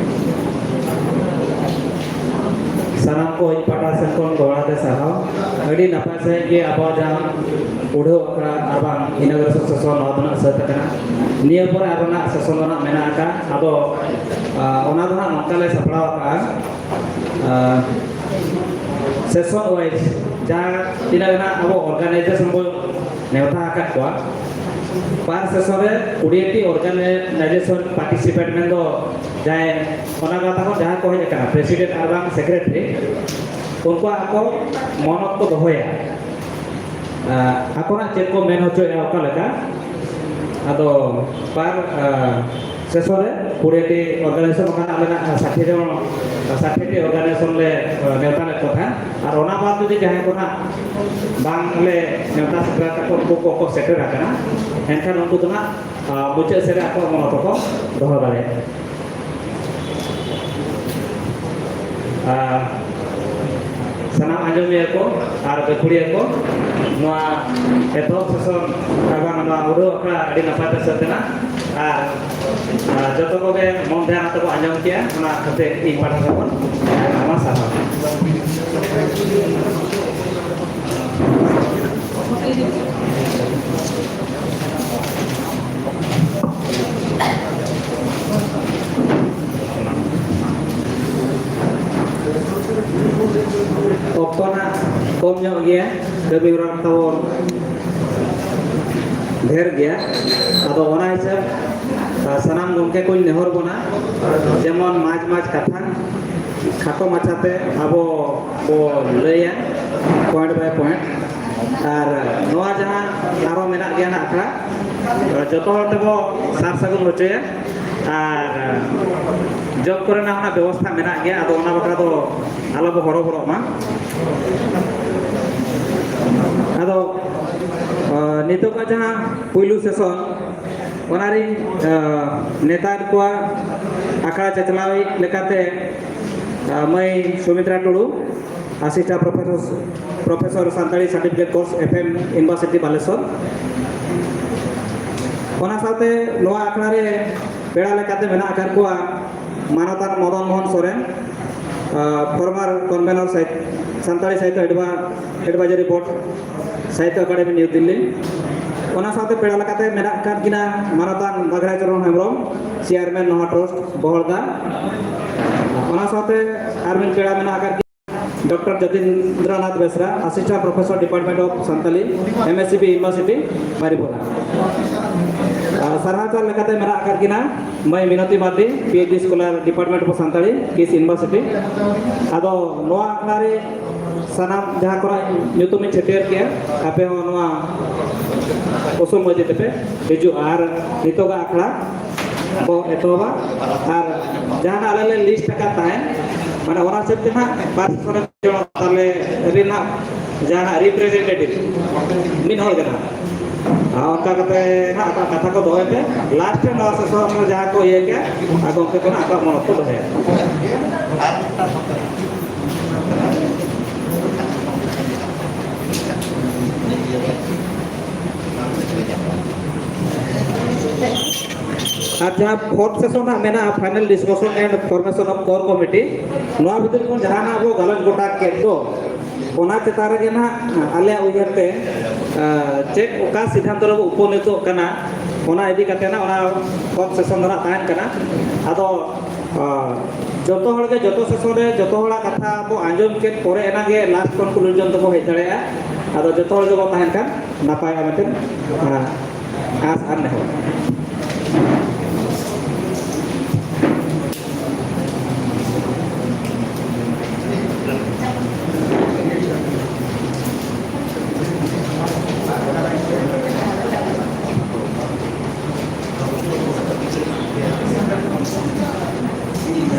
ᱥᱟᱱᱟᱢ ᱠᱚ ᱤᱧ ᱯᱟᱦᱴᱟ ᱥᱮᱱ ᱠᱷᱚᱱ ᱫᱚᱦᱲᱟ ᱛᱮ ᱥᱟᱨᱦᱟᱣ᱾ ᱟᱹᱰᱤ ᱱᱟᱯᱟᱭ ᱥᱟᱺᱦᱤᱡ ᱜᱮ ᱟᱵᱚᱣᱟᱜ ᱡᱟᱦᱟᱸ ᱩᱰᱷᱟᱹᱣ ᱟᱠᱷᱲᱟ ᱟᱨ ᱵᱟᱝ inauguration session ᱱᱚᱣᱟ ᱫᱚ ᱱᱟᱜ ᱥᱟᱹᱛ ᱟᱠᱟᱱᱟ᱾ ᱱᱤᱭᱟᱹ ᱯᱚᱨᱮ ᱟᱨᱚ ᱱᱟᱜ session ᱫᱚ ᱱᱟᱜ ᱢᱮᱱᱟᱜ ᱟᱠᱟᱫ᱾ ᱟᱫᱚ, ᱟ, ᱚᱱᱟ ᱫᱚ ᱱᱟᱜ ᱱᱚᱝᱠᱟ ᱞᱮ ᱥᱟᱯᱲᱟᱣ ᱟᱠᱟᱫᱼᱟ᱾ ᱟ, session wise ᱡᱟᱦᱟᱸ ᱛᱤᱱᱟᱹᱜ ᱜᱮ ᱱᱟᱜ ᱟᱵᱚ organization ᱵᱚᱱ ᱱᱮᱣᱛᱟ ᱟᱠᱟᱫ ᱠᱚᱣᱟ, per session ᱨᱮ ᱠᱩᱲᱤ ᱴᱤ organization participant ᱢᱮᱱᱫᱚ ᱡᱟᱦᱟᱸᱭ ᱚᱱᱟ ᱜᱟᱶᱛᱟ ᱠᱷᱚᱱ ᱡᱟᱦᱟᱸ ᱠᱚ ᱦᱮᱡ ᱟᱠᱟᱱᱟ, president ᱟᱨ ᱵᱟᱝ secretary, ᱩᱱᱠᱩᱣᱟᱜ ᱟᱠᱚ ᱢᱚᱱᱚᱛ ᱠᱚ ᱫᱚᱦᱚᱭᱟ᱾ ᱟᱸ, ᱟᱠᱚᱱᱟᱜ ᱪᱮᱫ ᱠᱚ ᱢᱮᱱ ᱦᱚᱪᱚᱭᱮᱫᱼᱟ, ᱚᱠᱟ ᱞᱮᱠᱟ, ᱟᱫᱚ per, ᱟᱸ, session ᱨᱮ ᱠᱩᱲᱤ ᱴᱤ organization ᱵᱟᱠᱷᱟᱱ ᱟᱞᱮᱱᱟᱜ ᱥᱟᱴᱷᱤ ᱡᱚᱱ, ᱥᱟᱴᱷᱤ ᱴᱤ organization ᱞᱮ, ᱟᱸ, ᱱᱮᱣᱛᱟ ᱞᱮᱫ ᱠᱚ ᱛᱟᱦᱮᱸᱫ᱾ ᱟᱨ ᱚᱱᱟ ᱵᱟᱫ ᱡᱩᱫᱤ ᱡᱟᱦᱟᱸᱭ ᱠᱚ ᱱᱟᱜ ᱵᱟᱝ ᱞᱮ ᱱᱮᱣᱛᱟ ᱥᱮᱴᱮᱨ ᱟᱠᱟᱫ ᱠᱚ, ᱩᱱᱠᱩ ᱠᱚᱠᱚ ᱥᱮᱴᱮᱨ ᱟᱠᱟᱱᱟ, ᱮᱱᱠᱷᱟᱱ ᱩᱱᱠᱩ ᱫᱚ ᱱᱟᱜ, ᱟᱸ, ᱢᱩᱪᱟᱹᱫ ᱥᱮᱫ ᱨᱮ ᱟᱠᱚᱣᱟᱜ ᱢᱚᱱᱚᱛ ᱦᱚᱸᱠᱚ ᱫᱚᱦᱚ ᱫᱟᱲᱮᱭᱟᱜᱼᱟ᱾ ᱟᱨ ᱥᱟᱱᱟᱢ ᱟᱸᱡᱚᱢᱤᱭᱟᱹ ᱠᱚ ᱟᱨ ᱜᱟᱹᱠᱷᱩᱲᱤᱭᱟᱹ ᱠᱚ, ᱱᱚᱣᱟ ᱮᱛᱚᱦᱚᱵ session ᱟᱨ ᱵᱟᱝ ᱱᱚᱣᱟ ᱩᱰᱷᱟᱹᱣ ᱟᱠᱷᱲᱟ ᱟᱹᱰᱤ ᱱᱟᱯᱟᱭ ᱛᱮ ᱥᱟᱹᱛ ᱮᱱᱟ᱾ ᱟᱨ, ᱟᱨ ᱡᱚᱛᱚ ᱠᱚᱜᱮ ᱢᱚᱱ ᱫᱷᱮᱭᱟᱱ ᱟᱛᱮ ᱵᱚᱱ ᱟᱸᱡᱚᱢ ᱠᱮᱭᱟ, ᱚᱱᱟ ᱠᱷᱟᱹᱛᱤᱨ ᱤᱧ ᱯᱟᱦᱴᱟ ᱥᱮᱫ ᱠᱷᱚᱱ ᱟᱭᱢᱟ ᱥᱟᱨᱦᱟᱣ᱾ ᱚᱠᱛᱚ ᱱᱟᱜ ᱠᱚᱢ ᱧᱚᱜ ᱜᱮᱭᱟ, ᱠᱟᱹᱢᱤ ᱦᱚᱨᱟ ᱛᱟᱵᱚᱱ ᱰᱷᱮᱨ ᱜᱮᱭᱟ᱾ ᱟᱫᱚ ᱚᱱᱟ ᱦᱤᱥᱟᱹᱵ, ᱟ, ᱥᱟᱱᱟᱢ ᱜᱚᱢᱠᱮ ᱠᱚᱧ ᱱᱮᱦᱚᱨ ᱵᱚᱱᱟ, ᱡᱮᱢᱚᱱ ᱢᱟᱡᱽ ᱢᱟᱡᱽ ᱠᱟᱛᱷᱟ ᱠᱷᱟᱴᱚ ᱢᱟᱪᱷᱟᱛᱮ ᱟᱵᱚ ᱵᱚ ᱞᱟᱹᱭᱟ, point by point᱾ ᱟᱨ ᱱᱚᱣᱟ ᱡᱟᱦᱟᱸ ᱟᱨᱦᱚᱸ ᱢᱮᱱᱟᱜ ᱜᱮᱭᱟ ᱱᱟᱜ ᱟᱠᱷᱲᱟ, ᱡᱚᱛᱚ ᱦᱚᱲ ᱛᱮᱵᱚ ᱥᱟᱨ ᱥᱟᱹᱜᱩᱱ ᱦᱚᱪᱚᱭᱟ᱾ ᱟᱨ ᱡᱚᱢ ᱠᱚᱨᱮᱱᱟᱜ ᱦᱚᱸ ᱵᱮᱵᱚᱥᱛᱷᱟ ᱢᱮᱱᱟᱜ ᱜᱮᱭᱟ, ᱟᱫᱚ ᱚᱱᱟ ᱵᱟᱠᱷᱨᱟ ᱫᱚ ᱟᱞᱚ ᱵᱚ ᱦᱚᱨᱚᱵᱚᱨᱚᱜ ᱢᱟ᱾ ᱟᱫᱚ, ᱟ, ᱱᱤᱛᱚᱜᱟᱜ ᱡᱟᱦᱟᱸ ᱯᱩᱭᱞᱩ session, ᱚᱱᱟᱨᱤᱧ, ᱟ, ᱱᱮᱣᱛᱟᱭᱮᱫ ᱠᱚᱣᱟ ᱟᱠᱷᱲᱟ ᱪᱟᱪᱞᱟᱣᱤᱡ ᱞᱮᱠᱟᱛᱮ, ᱟ, ᱢᱟᱹᱭ ᱥᱩᱢᱤᱛᱨᱟ ᱴᱩᱰᱩ, Assistant Professor, Professor Santali Certificate Course, F M University Balasore. ᱚᱱᱟ ᱥᱟᱶᱛᱮ ᱱᱚᱣᱟ ᱟᱠᱷᱲᱟ ᱨᱮ ᱯᱮᱲᱟ ᱞᱮᱠᱟᱛᱮ ᱢᱮᱱᱟᱜ ᱟᱠᱟᱫ ᱠᱚᱣᱟ ᱢᱟᱱᱚᱛᱟᱱ ᱢᱚᱫᱚᱱ ᱢᱳᱦᱚᱱ ᱥᱚᱨᱮᱱ, ᱟ, former convener ᱥᱟᱭ-, ᱥᱟᱱᱛᱟᱲᱤ ᱥᱟᱦᱤᱛᱛᱚ ᱮᱰᱵᱷᱟ-, Advisory Board, Sahitya Akademi, New Delhi. ᱚᱱᱟ ᱥᱟᱶᱛᱮ ᱯᱮᱲᱟ ᱞᱮᱠᱟᱛᱮ ᱢᱮᱱᱟᱜ ᱟᱠᱟᱫ ᱠᱤᱱᱟ ᱢᱟᱱᱚᱛᱟᱱ ᱵᱟᱜᱽᱲᱟ ᱪᱚᱨᱚᱱ ᱦᱮᱢᱵᱨᱚᱢ, Chairman ᱱᱚᱣᱟ Trust, ᱵᱚᱦᱚᱲᱫᱟ᱾ ᱚᱱᱟ ᱥᱟᱶᱛᱮ ᱟᱨ ᱢᱤᱫ ᱯᱮᱲᱟ ᱢᱮᱱᱟᱜ ᱟᱠᱟᱫ ᱠᱤᱱᱟ doctor Jatindranath Besra, Assistant Professor, Department of Santali, M S C B University, ᱵᱟᱨᱤᱯᱟᱫᱟ᱾ ᱟᱨ ᱥᱟᱨᱦᱟᱣ ᱪᱟᱞ ᱞᱮᱠᱟᱛᱮ ᱢᱮᱱᱟᱜ ᱟᱠᱟᱫ ᱠᱤᱱᱟ ᱢᱟᱹᱭ Minoti Mardi, P H D scholar, Department of Santali, KIIS University᱾ ᱟᱫᱚ ᱱᱚᱣᱟ ᱟᱠᱷᱲᱟ ᱨᱮ ᱥᱟᱱᱟᱢ ᱡᱟᱦᱟᱸ ᱠᱚᱨᱮ ᱧᱩᱛᱩᱢᱤᱧ ᱪᱷᱟᱹᱴᱭᱟᱹᱨ ᱠᱮᱜᱼᱟ, ᱟᱯᱮ ᱦᱚᱸ ᱱᱚᱣᱟ ᱩᱥᱩᱞ ᱢᱟᱹᱡᱷᱤ ᱛᱮᱯᱮ ᱦᱤᱡᱩᱜᱼᱟ᱾ ᱟᱨ ᱱᱤᱛᱚᱜᱟᱜ ᱟᱠᱷᱲᱟ ᱵᱚ ᱮᱛᱚᱦᱚᱵᱟ᱾ ᱟᱨ ᱡᱟᱦᱟᱱᱟᱜ ᱟᱞᱮ ᱞᱮ list ᱟᱠᱟᱫ ᱛᱟᱦᱮᱸᱫ, ᱢᱟᱱᱮ ᱚᱱᱟ ᱦᱤᱥᱟᱹᱵ ᱛᱮ ᱦᱟᱸᱜ ᱵᱟᱨ ᱥᱚᱨᱮᱥ ᱡᱚᱱ ᱛᱟᱞᱮ ᱨᱮᱱᱟᱜ ᱡᱟᱦᱟᱱᱟᱜ representative ᱢᱤᱫ ᱦᱚᱲ ᱜᱮ ᱱᱟᱦᱟᱜ᱾ ᱟᱨ ᱚᱱᱠᱟ ᱠᱟᱛᱮ ᱱᱟᱦᱟᱜ ᱟᱠᱚᱣᱟᱜ ᱠᱟᱛᱷᱟ ᱠᱚ ᱫᱚᱦᱚᱭ ᱛᱮ, last ᱨᱮ ᱱᱚᱣᱟ ᱥᱮᱥᱚᱱ ᱨᱮ ᱡᱟᱦᱟᱸ ᱠᱚ ᱤᱭᱟᱹ ᱠᱮᱜᱼᱟ, ᱟᱨ ᱜᱚᱢᱠᱮ ᱠᱚ ᱱᱟᱦᱟᱜ ᱟᱠᱚᱣᱟᱜ ᱢᱚᱱᱚᱛ ᱠᱚ ᱫᱚᱦᱚᱭᱟ᱾ ᱟᱨ ᱡᱟᱦᱟᱸ ᱯᱷᱳᱨᱛᱷ ᱥᱮᱥᱚᱱ ᱦᱟᱸᱜ ᱢᱮᱱᱟᱜᱼᱟ, final discussion and formation of core committee, ᱱᱚᱣᱟ ᱵᱷᱤᱛᱤᱨ ᱠᱷᱚᱱ ᱡᱟᱦᱟᱸ ᱱᱟᱜ ᱵᱚ ᱜᱟᱞᱚᱪ ᱜᱚᱴᱟ ᱠᱮᱫ ᱫᱚ, ᱚᱱᱟ ᱪᱮᱛᱟᱱ ᱨᱮᱜᱮ ᱱᱟᱦᱟᱜ ᱟᱞᱮᱭᱟᱜ ᱩᱭᱦᱟᱹᱨ ᱛᱮ, ᱟᱸ, ᱪᱮᱫ ᱚᱠᱟ ᱥᱤᱫᱷᱟᱱᱛᱚ ᱨᱮᱵᱚ ᱩᱯᱚᱱᱤᱛᱚᱜ ᱠᱟᱱᱟ, ᱚᱱᱟ ᱤᱫᱤ ᱠᱟᱛᱮ ᱱᱟᱜ ᱚᱱᱟ ᱯᱷᱳᱨᱛᱷ ᱥᱮᱥᱚᱱ ᱫᱚ ᱱᱟᱜ ᱛᱟᱦᱮᱱ ᱠᱟᱱᱟ᱾ ᱟᱫᱚ, ᱟᱸ, ᱡᱚᱛᱚ ᱦᱚᱲ ᱜᱮ ᱡᱚᱛᱚ ᱥᱮᱥᱚᱱ ᱨᱮ ᱡᱚᱛᱚ ᱦᱚᱲᱟᱜ ᱠᱟᱛᱷᱟ ᱵᱚ ᱟᱸᱡᱚᱢ ᱠᱮᱫ ᱯᱚᱨᱮ ᱮᱱᱟᱝ ᱜᱮ last conclusion ᱛᱮᱵᱚ ᱦᱮᱡ ᱫᱟᱲᱮᱭᱟᱜᱼᱟ᱾ ᱟᱫᱚ ᱡᱚᱛᱚ ᱦᱚᱲ ᱜᱮᱵᱚ ᱛᱟᱦᱮᱱ ᱠᱷᱟᱱ ᱱᱟᱯᱟᱭᱚᱜᱼᱟ ᱢᱮᱱᱛᱮ, ᱟᱸ, ᱟᱸᱥ ᱟᱨ ᱱᱮᱦᱚᱨ᱾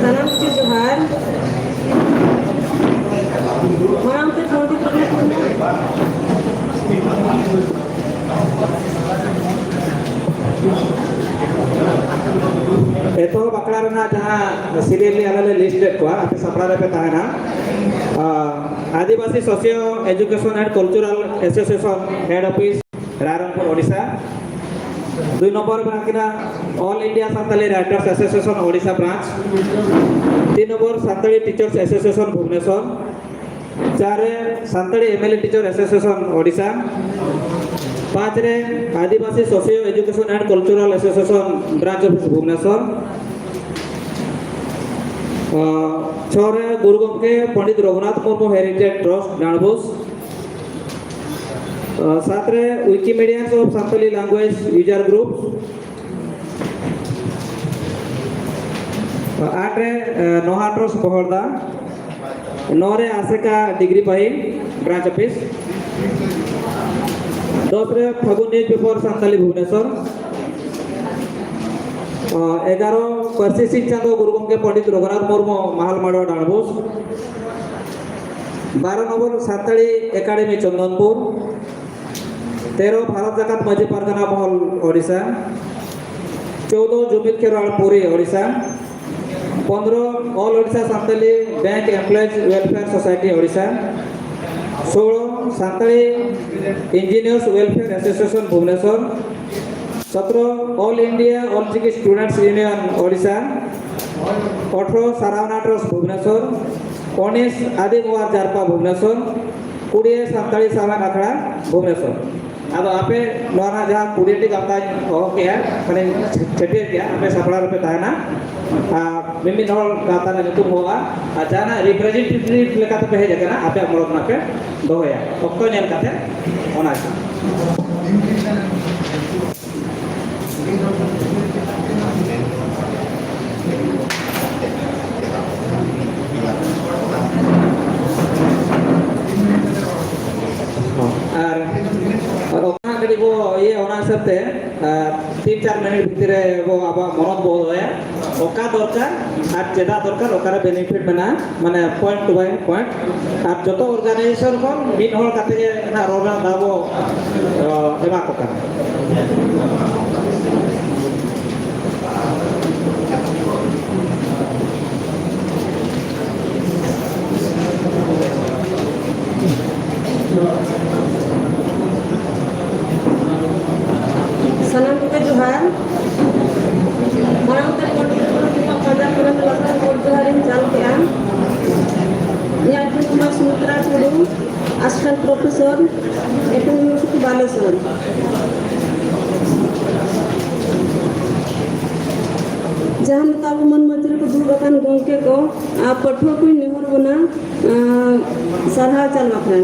ᱥᱟᱱᱟᱢ ᱠᱚ ᱡᱚᱦᱟᱨ᱾ ᱢᱟᱲᱟᱝ ᱛᱮ ᱯᱚᱱᱰᱤᱛ ᱨᱚᱜᱷᱩᱱᱟᱛᱷ ᱢᱩᱨᱢᱩ᱾ ᱮᱛᱚᱦᱚᱵ ᱟᱠᱷᱲᱟ ᱨᱮᱱᱟᱜ ᱡᱟᱦᱟᱸ serially ᱟᱞᱮ ᱞᱮ list ᱞᱮᱫ ᱠᱚᱣᱟ, ᱟᱯᱮ ᱥᱟᱯᱲᱟᱣ ᱨᱮᱯᱮ ᱛᱟᱦᱮᱱᱟ᱾ ᱟᱸ, ᱟᱹᱫᱤᱵᱟᱹᱥᱤ Socio Education and Cultural Association, head office, Rairangpur, Odisha. ᱫᱩᱭ ᱱᱚᱢᱵᱚᱨ ᱨᱮ ᱢᱮᱱᱟᱜ ᱠᱤᱱᱟ All India Santali Writers Association, Odisha branch᱾ ᱛᱤᱱ number Santali Teachers Association, Bhubaneswar. ᱪᱟᱨ ᱨᱮ Santali MLA Teacher Association, Odisha. ᱯᱟᱸᱪ ᱨᱮ ᱟᱹᱫᱤᱵᱟᱹᱥᱤ Socio Education and Cultural Association, branch office, Bhubaneswar. ᱟᱸ, ᱪᱷᱚ ᱨᱮ ᱜᱩᱨᱩ ᱜᱚᱢᱠᱮ ᱯᱚᱱᱰᱤᱛ ᱨᱚᱜᱷᱩᱱᱟᱛᱷ ᱢᱩᱨᱢᱩ Heritage Trust, ᱰᱟᱸᱰᱵᱳᱥ᱾ ᱟᱸ, ᱥᱟᱛ ᱨᱮ Wikimedians of Santali Language User Groups᱾ ᱟᱸ, ᱟᱴ ᱨᱮ, ᱟᱸ, ᱱᱚᱦᱟ ᱴᱨᱚᱥᱴ ᱵᱚᱦᱚᱲᱫᱟ᱾ ᱱᱚ ᱨᱮ ᱟᱥᱮᱠᱟ ᱰᱤᱜᱽᱨᱤ ᱯᱟᱹᱦᱤᱞ, branch office᱾ ᱫᱚᱥ ᱨᱮ ᱯᱷᱟᱹᱜᱩᱱ Newspaper Santali, ᱵᱷᱩᱵᱽᱱᱮᱥᱚᱨ᱾ ᱟᱸ, ᱮᱜᱟᱨᱚ, ᱯᱟᱹᱨᱥᱤ ᱥᱤᱧ ᱪᱟᱸᱫᱚ ᱜᱩᱨᱩ ᱜᱚᱢᱠᱮ ᱯᱚᱱᱰᱤᱛ ᱨᱚᱜᱷᱩᱱᱟᱛᱷ ᱢᱩᱨᱢᱩ, ᱢᱟᱦᱟᱞ ᱢᱟᱰᱣᱟ, ᱰᱟᱸᱰᱵᱳᱥ᱾ ᱵᱟᱨᱚ ᱱᱚᱢᱵᱚᱨ, ᱥᱟᱱᱛᱟᱲᱤ ᱮᱠᱟᱰᱮᱢᱤ, ᱪᱚᱱᱫᱚᱱᱯᱩᱨ᱾ ᱛᱮᱨᱚ, ᱵᱷᱟᱨᱚᱛ ᱡᱟᱠᱟᱛ ᱢᱟᱹᱡᱷᱤ ᱯᱟᱨᱜᱟᱱᱟ ᱢᱚᱦᱚᱞ, ᱳᱰᱤᱥᱟ᱾ ᱪᱳᱫᱚ, ᱡᱩᱢᱤᱫ ᱠᱷᱮᱨᱣᱟᱲ, ᱯᱩᱨᱤ, Odisha. ᱯᱚᱱᱫᱽᱨᱚ, All Odisha Santali Bank Employees Welfare Society, Odisha. ᱥᱳᱞᱳ, Santali Engineers Welfare Association, Bhubaneswar. ᱥᱚᱛᱨᱚ All India All Chiki Students Union Odisha, ᱟᱴᱷᱨᱚ ᱥᱟᱨᱟᱣᱱᱟ ᱴᱨᱟᱥᱴ ᱵᱷᱩᱵᱽᱱᱮᱥᱚᱨ, ᱩᱱᱤᱥ ᱟᱫᱤ ᱢᱚᱣᱟᱨ ᱡᱟᱨᱯᱟ ᱵᱷᱩᱵᱽᱱᱮᱥᱚᱨ, ᱠᱩᱲᱤ ᱥᱟᱱᱛᱟᱲᱤ ᱥᱟᱶᱦᱮᱫ ᱟᱠᱷᱲᱟ ᱵᱷᱩᱵᱽᱱᱮᱥᱚᱨ᱾ ᱟᱫᱚ ᱟᱯᱮ ᱱᱚᱣᱟ ᱨᱮᱱᱟᱜ ᱡᱟᱦᱟᱸ ᱠᱩᱲᱤ ᱴᱤ ᱜᱟᱶᱛᱟᱧ ᱦᱚᱦᱚ ᱠᱮᱜᱼᱟ, ᱢᱟᱱᱮ ᱪᱷᱟᱹᱴᱭᱟᱹᱨ ᱠᱮᱜᱼᱟ, ᱟᱯᱮ ᱥᱟᱯᱲᱟᱣ ᱨᱮᱯᱮ ᱛᱟᱦᱮᱱᱟ᱾ ᱟᱨ ᱢᱤᱢᱤᱫ ᱦᱚᱲ ᱜᱟᱶᱛᱟ ᱨᱮᱱᱟᱜ ᱧᱩᱛᱩᱢ ᱦᱚᱦᱚᱜᱼᱟ, ᱟᱨ ᱡᱟᱦᱟᱸᱱᱟᱜ ᱨᱤᱯᱨᱮᱡᱮᱱᱴᱮᱴᱤᱵᱷ ᱞᱮᱠᱟᱛᱮ ᱯᱮ ᱦᱮᱡ ᱟᱠᱟᱱᱟ, ᱟᱯᱮᱭᱟᱜ ᱢᱚᱲᱚ ᱠᱷᱚᱱᱟᱜ ᱯᱮ ᱫᱚᱦᱚᱭᱟ᱾ ᱚᱠᱛᱚ ᱧᱮᱞ ᱠᱟᱛᱮ ᱚᱱᱟ ᱜᱮ᱾ ᱟᱨ ᱚᱱᱟ ᱠᱟᱹᱴᱤᱡ ᱵᱚ ᱤᱭᱟᱹ, ᱚᱱᱟ ᱦᱤᱥᱟᱹᱵ ᱛᱮ, ᱟᱨ ᱛᱤᱱ ᱪᱟᱨ ᱢᱤᱱᱤᱴ ᱵᱷᱤᱛᱤᱨ ᱨᱮ ᱵᱚ ᱟᱵᱚᱣᱟᱜ ᱢᱚᱱᱚᱛ ᱵᱚ ᱫᱚᱦᱚᱭᱟ, ᱚᱠᱟ ᱫᱚᱨᱠᱟᱨ ᱟᱨ ᱪᱮᱫᱟᱜ ᱫᱚᱨᱠᱟᱨ, ᱚᱠᱟᱨᱮ ᱵᱮᱱᱤᱯᱷᱤᱴ ᱢᱮᱱᱟᱜᱼᱟ, ᱢᱟᱱᱮ ᱯᱚᱭᱮᱱᱴ ᱴᱩ ᱯᱚᱭᱮᱱᱴ ᱯᱚᱭᱮᱱᱴ᱾ ᱟᱨ ᱡᱚᱛᱚ ᱚᱨᱜᱟᱱᱟᱭᱡᱮᱥᱚᱱ ᱠᱷᱚᱱ ᱢᱤᱫ ᱦᱚᱲ ᱠᱟᱛᱮ ᱜᱮ ᱱᱟᱦᱟᱜ ᱨᱚᱲ ᱨᱮᱱᱟᱜ ᱫᱟᱣ ᱵᱚ, ᱚ, ᱮᱢᱟ ᱠᱚ ᱠᱟᱱᱟ᱾ ᱥᱟᱱᱟᱢ ᱠᱚᱜᱮ ᱡᱚᱦᱟᱨ᱾ ᱢᱟᱲᱟᱝ ᱛᱮ ᱯᱚᱱᱰᱤᱛ ᱨᱚᱜᱷᱩᱱᱟᱛᱷ ᱯᱟᱸᱡᱟ ᱠᱚᱨᱮ ᱞᱟᱥᱟᱲ ᱜᱚᱰ ᱡᱚᱦᱟᱨᱤᱧ ᱪᱟᱞ ᱠᱮᱜᱼᱟ᱾ ᱤᱧᱟᱹᱜ ᱧᱩᱛᱩᱢ ᱫᱚ ᱥᱩᱢᱤᱛᱨᱟ ᱴᱩᱰᱩ, ᱟᱥᱤᱥᱴᱮᱱᱴ ᱯᱨᱚᱯᱷᱮᱥᱚᱨ, ᱮᱴᱩ ᱤᱭᱩᱱᱤᱵᱷᱟᱨᱥᱤᱴᱤ ᱵᱟᱞᱮᱥᱚᱨ᱾ ᱡᱟᱦᱟᱸ ᱞᱮᱠᱟ ᱟᱵᱚ ᱢᱟᱹᱱ ᱢᱟᱹᱡᱷᱤ ᱨᱮᱠᱚ ᱫᱩᱲᱩᱵ ᱟᱠᱟᱱ ᱜᱚᱢᱠᱮ ᱠᱚ ᱟᱨ ᱯᱟᱹᱴᱷᱩᱣᱟᱹ ᱠᱚᱧ ᱱᱮᱦᱚᱨ ᱵᱚᱱᱟ, ᱟᱸ, ᱥᱟᱨᱦᱟᱣ ᱪᱟᱞ ᱵᱟᱠᱷᱨᱟ᱾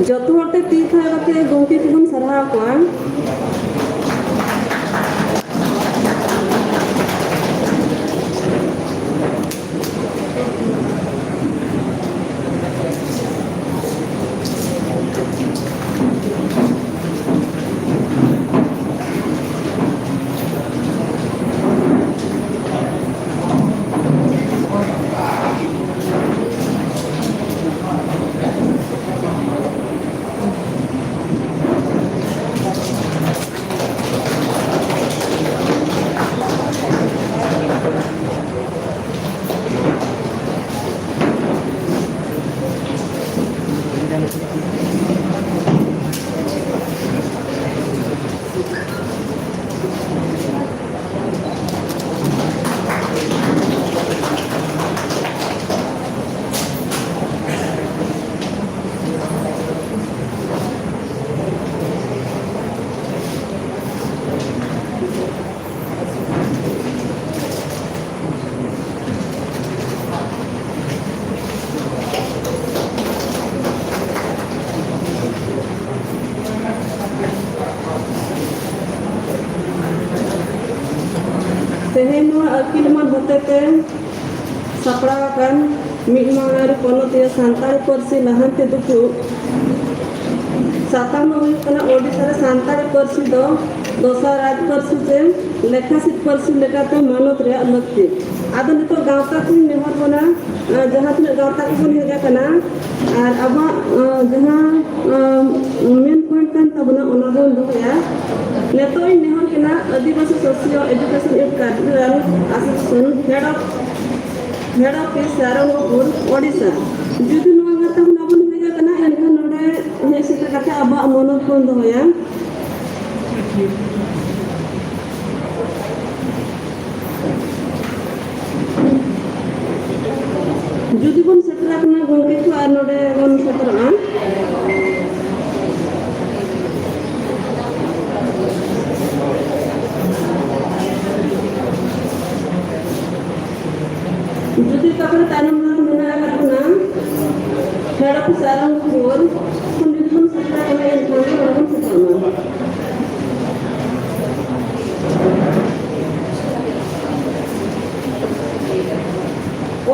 ᱡᱚᱛᱚ ᱦᱚᱲ ᱛᱮ ᱛᱤ ᱛᱷᱟᱭᱚ ᱠᱟᱛᱮ ᱜᱚᱢᱠᱮ ᱠᱚᱵᱚᱱ ᱥᱟᱨᱦᱟᱣ ᱠᱚᱣᱟ᱾ ᱛᱮᱦᱮᱧ ᱱᱚᱣᱟ ᱟᱹᱠᱤᱞ ᱢᱟᱹᱱ ᱦᱚᱛᱮᱛᱮ ᱥᱟᱯᱲᱟᱣ ᱟᱠᱟᱱ ᱢᱤᱫ ᱢᱟᱦᱟ ᱨᱮ ᱯᱚᱱᱚᱛᱤᱭᱟᱹ ᱥᱟᱱᱛᱟᱲᱤ ᱯᱟᱹᱨᱥᱤ ᱞᱟᱦᱟᱱᱛᱤ ᱫᱩᱯᱲᱩᱵ᱾ ᱥᱟᱛᱟᱢ ᱫᱚ ᱦᱩᱭᱩᱜ ᱠᱟᱱᱟ ᱳᱰᱤᱥᱟ ᱨᱮ ᱥᱟᱱᱛᱟᱲᱤ ᱯᱟᱹᱨᱥᱤ ᱫᱚ ᱫᱚᱥᱟᱨ ᱨᱟᱡᱽ ᱯᱟᱹᱨᱥᱤ ᱪᱮ ᱞᱮᱠᱷᱟᱥᱤᱛ ᱯᱟᱹᱨᱥᱤ ᱞᱮᱠᱟᱛᱮ ᱢᱟᱱᱚᱛ ᱨᱮᱭᱟᱜ ᱞᱟᱹᱠᱛᱤ᱾ ᱟᱫᱚ ᱱᱤᱛᱚᱜ ᱜᱟᱶᱛᱟ ᱠᱚᱧ ᱱᱮᱦᱚᱨ ᱵᱚᱱᱟ, ᱟᱨ ᱡᱟᱦᱟᱸ ᱛᱤᱱᱟᱹᱜ ᱜᱟᱶᱛᱟ ᱠᱚᱵᱚᱱ ᱦᱮᱡ ᱟᱠᱟᱱᱟ, ᱟᱨ ᱟᱵᱚᱣᱟᱜ, ᱟᱸ, ᱡᱟᱦᱟᱸ, ᱟᱸ, ᱢᱮᱱ ᱯᱚᱭᱮᱱᱴ ᱠᱟᱱ ᱛᱟᱵᱚᱱᱟ, ᱚᱱᱟ ᱵᱚᱱ ᱫᱚᱦᱚᱭᱟ᱾ ᱱᱤᱛᱚᱜ ᱤᱧ ᱱᱮᱦᱚᱨ ᱠᱟᱱᱟ Adivasi socio education and cultural association head of, head office Sarangapur, Odisha. ᱡᱩᱫᱤ ᱱᱚᱣᱟ ᱜᱟᱶᱛᱟ ᱠᱷᱚᱱ ᱟᱵᱚ ᱵᱚᱱ ᱦᱮᱡ ᱟᱠᱟᱱᱟ, ᱮᱱᱠᱷᱟᱱ ᱱᱚᱰᱮ ᱦᱮᱡ ᱥᱮᱴᱮᱨ ᱠᱟᱛᱮ ᱟᱵᱚᱣᱟᱜ ᱢᱚᱱᱚᱛ ᱵᱚᱱ ᱫᱚᱦᱚᱭᱟ᱾ ᱡᱩᱫᱤ ᱵᱚᱱ ᱥᱮᱴᱮᱨ ᱟᱠᱟᱱᱟ ᱜᱚᱢᱠᱮ ᱠᱚ, ᱟᱨ ᱱᱚᱰᱮ ᱵᱚᱱ ᱥᱮᱴᱮᱨᱚᱜᱼᱟ᱾ ᱡᱩᱫᱤ ᱛᱟᱯᱚᱨᱮ ᱛᱟᱭᱱᱚᱢ ᱨᱮ ᱢᱮᱱᱟᱜ ᱟᱠᱟᱫ ᱵᱚᱱᱟ, ᱦᱮᱰ ᱚᱯᱷᱤᱥ ᱟᱨᱟᱢᱯᱩᱨ ᱠᱷᱚᱱ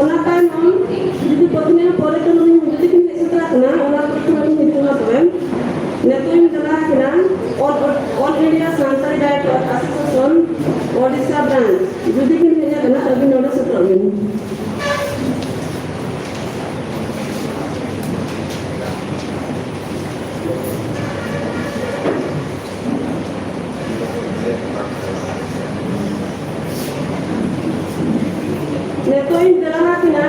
ᱚᱱᱟ ᱛᱟᱭᱱᱚᱢ ᱡᱩᱫᱤ ᱯᱨᱚᱛᱷᱚᱢ ᱯᱚᱨᱮ ᱛᱮ ᱱᱩᱭ ᱡᱩᱫᱤ ᱠᱤᱱ ᱦᱮᱡ ᱥᱮᱴᱮᱨ ᱟᱠᱟᱱᱟ, ᱚᱱᱟ ᱯᱨᱚᱛᱷᱚᱢ ᱟᱹᱞᱤᱧ ᱧᱩᱛᱩᱢ ᱢᱟ ᱛᱚᱵᱮ ᱱᱤᱛᱚᱜ ᱤᱧ ᱪᱟᱞᱟᱣ ᱟᱠᱟᱱᱟ All, All India Santali Diaspora Association Odisha Branch᱾ ᱡᱩᱫᱤ ᱵᱤᱱ ᱦᱮᱡ ᱟᱠᱟᱱᱟ, ᱟᱹᱵᱤᱱ ᱱᱚᱰᱮ ᱥᱮᱴᱮᱨᱚᱜ ᱵᱤᱱ᱾ ᱱᱤᱛᱚᱜ ᱤᱧ ᱪᱟᱞᱟᱣ ᱟᱠᱟᱱᱟ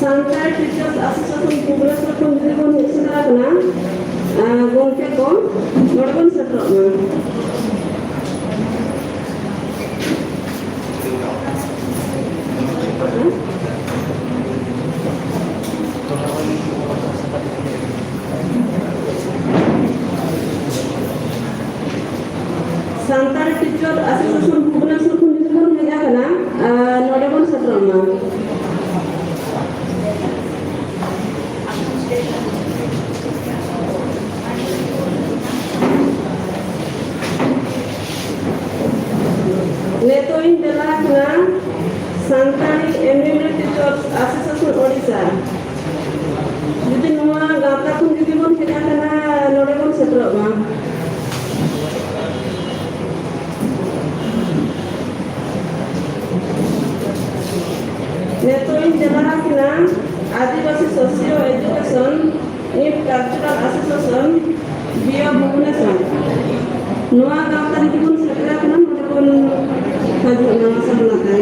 Santali Teachers Association ᱵᱷᱩᱵᱽᱱᱮᱥᱚᱨ ᱠᱷᱚᱱ ᱡᱩᱫᱤ ᱵᱚᱱ ᱦᱮᱡ ᱥᱮᱴᱮᱨ ᱟᱠᱟᱱᱟ, ᱟᱨ ᱜᱚᱢᱠᱮ ᱠᱚ ᱱᱚᱰᱮ ᱵᱚᱱ ᱥᱮᱴᱮᱨᱚᱜ ᱢᱟ᱾ Santali Teachers Association ᱵᱷᱩᱵᱽᱱᱮᱥᱚᱨ ᱠᱷᱚᱱ ᱡᱩᱫᱤ ᱵᱚᱱ ᱦᱮᱡ ᱟᱠᱟᱱᱟ, ᱟᱨ ᱱᱚᱰᱮ ᱵᱚᱱ ᱥᱮᱴᱮᱨᱚᱜ ᱢᱟ᱾ ᱱᱤᱛᱚᱜ ᱤᱧ ᱪᱟᱞᱟᱣ ᱟᱠᱟᱱᱟ Santali Emeritus Teachers Association Odisha᱾ ᱡᱩᱫᱤ ᱱᱚᱣᱟ ᱜᱟᱶᱛᱟ ᱠᱷᱚᱱ ᱡᱩᱫᱤ ᱵᱚᱱ ᱦᱮᱡ ᱟᱠᱟᱱᱟ, ᱱᱚᱰᱮ ᱵᱚᱱ ᱥᱮᱴᱮᱨᱚᱜ ᱢᱟ᱾ ᱱᱤᱛᱚᱜ ᱤᱧ ᱪᱟᱞᱟᱣ ᱟᱠᱟᱱᱟ Adivasi Socio Education Youth Cultural Association, ᱵᱤᱭᱟ Bhubaneswar. ᱱᱚᱣᱟ ᱜᱟᱶᱛᱟ ᱨᱮᱜᱮ ᱵᱚᱱ ᱥᱮᱴᱮᱨ ᱟᱠᱟᱱᱟ, ᱱᱚᱰᱮ ᱵᱚᱱ ᱦᱤᱡᱩᱜ ᱢᱟ ᱥᱟᱢᱱᱟ ᱛᱮ᱾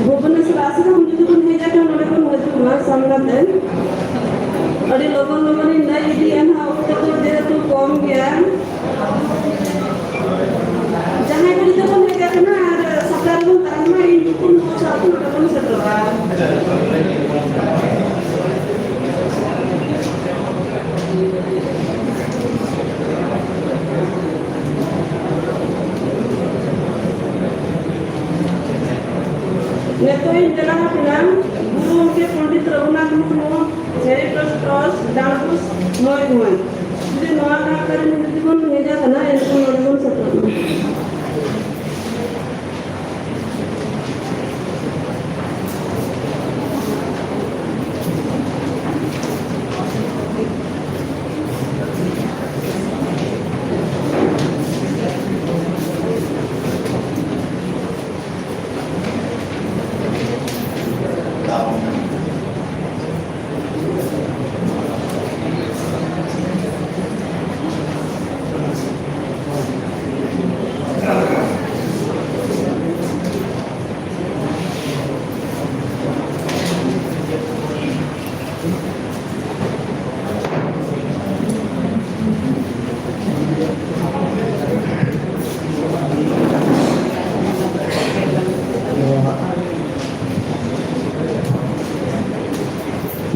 ᱵᱷᱩᱵᱽᱱᱮᱥᱚᱨ ᱟᱥᱨᱚᱢ ᱡᱩᱫᱤ ᱵᱚᱱ ᱦᱮᱡ ᱟᱠᱟᱱ, ᱱᱚᱰᱮ ᱵᱚᱱ ᱦᱤᱡᱩᱜ ᱢᱟ ᱥᱟᱢᱱᱟ ᱛᱮ᱾ ᱟᱹᱰᱤ ᱞᱚᱜᱚᱱ ᱞᱚᱜᱚᱱ ᱤᱧ ᱞᱟᱹᱭ ᱤᱫᱤᱭᱟ ᱱᱟᱦᱟᱜ, ᱚᱠᱛᱚ ᱠᱚ ᱡᱮᱦᱮᱛᱩ ᱠᱚᱢ ᱜᱮᱭᱟ᱾ ᱡᱟᱦᱟᱸᱭ ᱠᱚ ᱡᱩᱫᱤ ᱵᱚᱱ ᱦᱮᱡ ᱟᱠᱟᱱᱟ ᱟᱨ ᱥᱟᱯᱲᱟᱣ ᱨᱮᱵᱚᱱ ᱛᱟᱦᱮᱱ ᱢᱟ, ᱤᱧ ᱧᱩᱛᱩᱢ ᱱᱚᱣᱟ ᱥᱟᱶᱛᱮ ᱱᱚᱰᱮ ᱵᱚᱱ ᱥᱮᱴᱮᱨᱚᱜᱼᱟ᱾ ᱤᱧ ᱪᱟᱞᱟᱣ ᱟᱠᱟᱱᱟ ᱜᱩᱨᱩ ᱜᱚᱢᱠᱮ ᱯᱚᱱᱰᱤᱛ ᱨᱚᱜᱷᱩᱱᱟᱛᱷ ᱢᱩᱨᱢᱩ ᱪᱮᱨᱤᱴᱮᱵᱚᱞ ᱴᱨᱟᱥᱴ ᱰᱟᱸᱰᱵᱩᱥ ᱢᱚᱭᱩᱨᱵᱷᱚᱸᱡᱽ᱾ ᱡᱩᱫᱤ ᱱᱚᱣᱟ ᱠᱟᱛᱷᱟ ᱨᱮ ᱡᱩᱫᱤ ᱵᱚᱱ ᱵᱷᱮᱡᱟ ᱠᱟᱱᱟ, ᱮᱱᱠᱷᱟᱱ ᱱᱚᱰᱮ ᱵᱚᱱ ᱥᱮᱴᱮᱨᱚᱜᱼᱟ᱾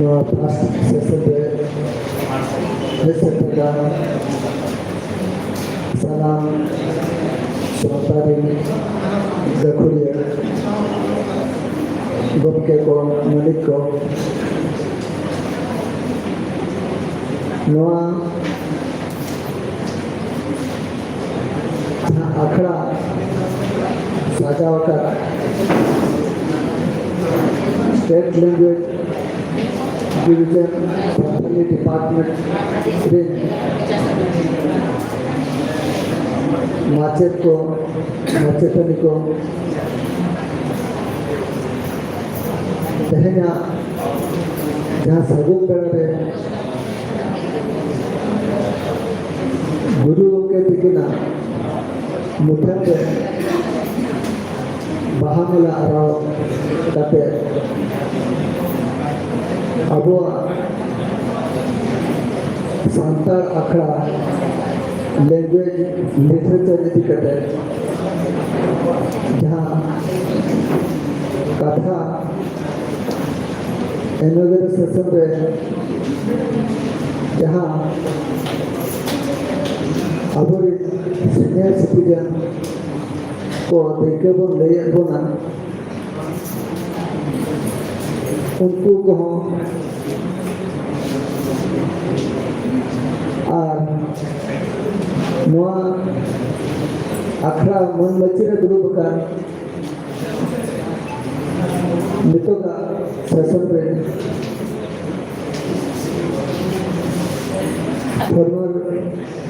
ᱱᱚᱣᱟ ᱯᱷᱟᱥᱴ ᱥᱮᱥᱚᱱ ᱨᱮ ᱦᱮᱡ ᱥᱮᱴᱮᱨ ᱟᱠᱟᱱ ᱥᱟᱱᱟᱢ ᱥᱟᱶᱛᱟ ᱨᱤᱱ ᱜᱟᱹᱠᱷᱩᱲᱤᱭᱟᱹ ᱜᱚᱢᱠᱮ ᱠᱚ, ᱢᱟᱹᱞᱤᱠ ᱠᱚ, ᱱᱚᱣᱟ ᱡᱟᱦᱟᱸ ᱟᱠᱷᱲᱟ ᱥᱟᱡᱟᱣ ᱟᱠᱟᱫ State Language Division Santhali Department ᱨᱤᱱ ᱢᱟᱪᱮᱫ ᱠᱚ, ᱢᱟᱪᱮᱛᱟᱹᱱᱤ ᱠᱚ, ᱛᱮᱦᱮᱧᱟᱜ ᱡᱟᱦᱟᱸ ᱥᱟᱹᱜᱩᱱ ᱵᱮᱲᱟ ᱨᱮ ᱜᱩᱨᱩ ᱜᱚᱢᱠᱮ ᱛᱤᱠᱤᱱᱟᱜ ᱢᱩᱴᱷᱟᱹᱱ ᱨᱮ ᱵᱟᱦᱟ ᱢᱟᱞᱟ ᱟᱨᱟᱣ ᱠᱟᱛᱮ ᱟᱵᱚᱣᱟᱜ ᱥᱟᱱᱛᱟᱲ ᱟᱠᱷᱲᱟ, language literature ᱤᱫᱤ ᱠᱟᱛᱮ ᱡᱟᱦᱟᱸ ᱠᱟᱛᱷᱟ inaugural session ᱨᱮ ᱡᱟᱦᱟᱸ ᱟᱵᱚᱨᱮᱱ senior citizen ᱠᱚ ᱫᱟᱹᱭᱠᱟᱹ ᱵᱚᱱ ᱞᱟᱹᱭᱮᱫ ᱵᱚᱱᱟ, ᱩᱱᱠᱩ ᱠᱚᱦᱚᱸ ᱟᱨ ᱱᱚᱣᱟ ᱟᱠᱷᱲᱟ ᱢᱟᱹᱱ ᱢᱟᱹᱪᱤ ᱨᱮ ᱫᱩᱲᱩᱵ ᱟᱠᱟᱱ ᱱᱤᱛᱚᱜᱟᱜ ᱥᱮᱥᱚᱱ ᱨᱮ former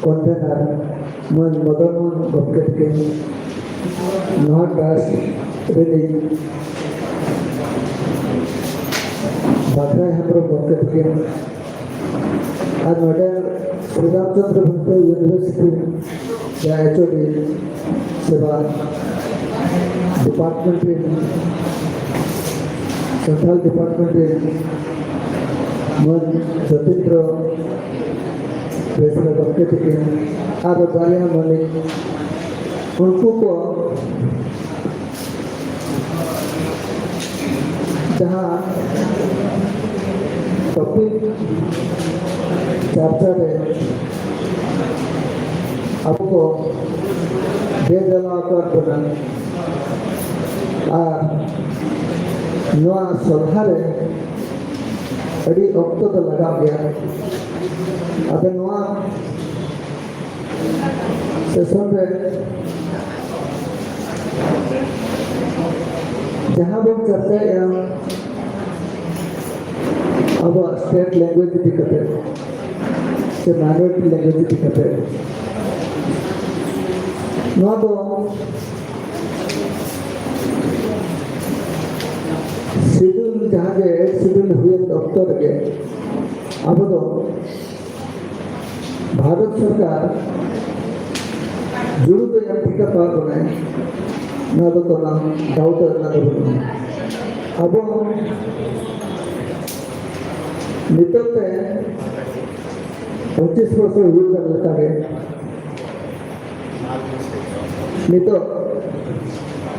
convener ᱢᱟᱹᱱ ᱢᱚᱫᱚᱱ ᱢᱳᱦᱚᱱ ᱜᱚᱢᱠᱮ ᱛᱟᱹᱠᱤᱱ, ᱱᱚᱣᱟ ᱴᱨᱟᱥᱴ ᱨᱤᱱᱤᱡ ᱵᱟᱜᱽᱨᱟᱭ ᱦᱮᱢᱵᱨᱚᱢ ᱜᱚᱢᱠᱮ ᱛᱟᱹᱠᱤᱱ, ᱟᱨ ᱱᱚᱰᱮ ᱥᱨᱤ ᱨᱟᱢᱪᱚᱸᱫᱽᱨᱚ ᱵᱷᱚᱱᱛᱮ ᱤᱭᱩᱱᱤᱵᱷᱟᱨᱥᱤᱴᱤ ᱨᱮ ᱡᱟᱦᱟᱸ ᱮᱪ ᱳ ᱰᱤ ᱥᱮᱵᱟ ᱰᱤᱯᱟᱨᱴᱢᱮᱱᱴ ᱨᱮᱱ, ᱥᱟᱱᱛᱟᱲ ᱰᱤᱯᱟᱨᱴᱢᱮᱱᱴ ᱨᱮᱱ ᱢᱟᱹᱱ ᱡᱚᱛᱤᱱᱫᱨᱚ ᱵᱮᱥᱨᱟ ᱜᱚᱢᱠᱮ ᱛᱟᱹᱠᱤᱱ ᱟᱨ ᱵᱟᱨᱭᱟ ᱢᱟᱹᱱᱤᱡ, ᱩᱱᱠᱩ ᱠᱚ ᱡᱟᱦᱟᱸ ᱴᱚᱯᱤᱠ ᱪᱟᱨᱪᱟ ᱨᱮ ᱟᱵᱚ ᱠᱚ ᱫᱮᱡ ᱫᱮᱞᱟ ᱟᱠᱟᱫ ᱵᱚᱱᱟ, ᱟᱨ ᱱᱚᱣᱟ ᱥᱚᱵᱷᱟ ᱨᱮ ᱟᱹᱰᱤ ᱚᱠᱛᱚ ᱫᱚ ᱞᱟᱜᱟᱜ ᱜᱮᱭᱟ᱾ ᱟᱫᱚ ᱱᱚᱣᱟ ᱥᱮᱥᱚᱱ ᱨᱮ ᱡᱟᱦᱟᱸ ᱵᱚᱱ ᱪᱟᱨᱪᱟᱭᱮᱫᱼᱟ, ᱟᱵᱚᱣᱟᱜ state language ᱤᱫᱤ ᱠᱟᱛᱮ ᱥᱮ minority language ᱤᱫᱤ ᱠᱟᱛᱮ, ᱱᱚᱣᱟ ᱫᱚ schedule, ᱡᱟᱦᱟᱸ ᱜᱮ schedule ᱦᱩᱭᱮᱱ ᱚᱠᱛᱚ ᱨᱮᱜᱮ ᱟᱵᱚ ᱫᱚ ᱵᱷᱟᱨᱚᱛ ᱥᱚᱨᱠᱟᱨ ᱡᱩᱲᱩ ᱫᱚ ᱮᱢ ᱴᱷᱤᱠ ᱟᱠᱟᱫ ᱵᱚᱱᱟᱭ, ᱱᱚᱣᱟ ᱫᱚ ᱠᱳᱱᱳ doubt ᱨᱮᱱᱟᱜ ᱫᱚ ᱵᱟᱹᱱᱩᱜᱼᱟ᱾ ᱟᱵᱚ ᱱᱤᱛᱚᱜ ᱛᱮ ᱯᱚᱸᱪᱤᱥ ᱵᱚᱪᱷᱚᱨ ᱦᱩᱭᱩᱜ ᱠᱟᱱ ᱞᱮᱠᱟᱜᱮ ᱱᱤᱛᱚᱜ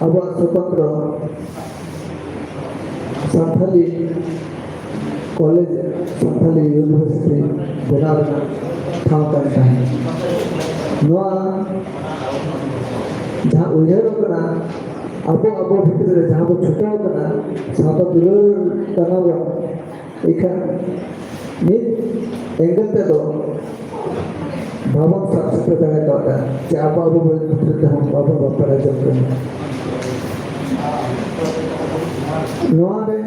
ᱟᱵᱚᱣᱟᱜ ᱥᱚᱛᱚᱱᱛᱨᱚ ᱥᱟᱱᱛᱟᱞᱤ ᱠᱚᱞᱮᱡᱽ, ᱥᱟᱱᱛᱟᱞᱤ ᱤᱭᱩᱱᱤᱵᱷᱟᱨᱥᱤᱴᱤ ᱵᱮᱱᱟᱣ ᱨᱮᱱᱟᱜ ᱴᱷᱟᱶ ᱠᱟᱱ ᱛᱟᱦᱮᱸᱫ᱾ ᱱᱚᱣᱟ ᱡᱟᱦᱟᱸ ᱩᱭᱦᱟᱹᱨ ᱠᱟᱱᱟ, ᱟᱵᱚ ᱟᱵᱚ ᱵᱷᱤᱛᱨᱤ ᱨᱮ ᱡᱟᱦᱟᱸ ᱵᱚ ᱪᱷᱩᱴᱟᱹᱣ ᱠᱟᱱᱟ, ᱥᱟᱶᱛᱟ ᱫᱩᱞᱟᱹᱲ ᱠᱟᱱᱟ ᱵᱚᱱ, ᱮᱱᱠᱷᱟᱱ ᱢᱤᱫ ᱮᱸᱜᱮᱞ ᱛᱮᱫᱚ ᱵᱟᱵᱚᱱ ᱥᱟᱵ ᱥᱮᱴᱮᱨ ᱫᱟᱲᱮ ᱠᱟᱣᱫᱟ ᱡᱮ ᱟᱵᱚ ᱟᱵᱚ ᱵᱚᱱ ᱵᱷᱤᱛᱨᱤ ᱛᱮᱦᱚᱸ ᱵᱟᱵᱚᱱ ᱵᱟᱯᱞᱟ ᱡᱚᱝ ᱠᱟᱱᱟ᱾ ᱱᱚᱣᱟ ᱨᱮ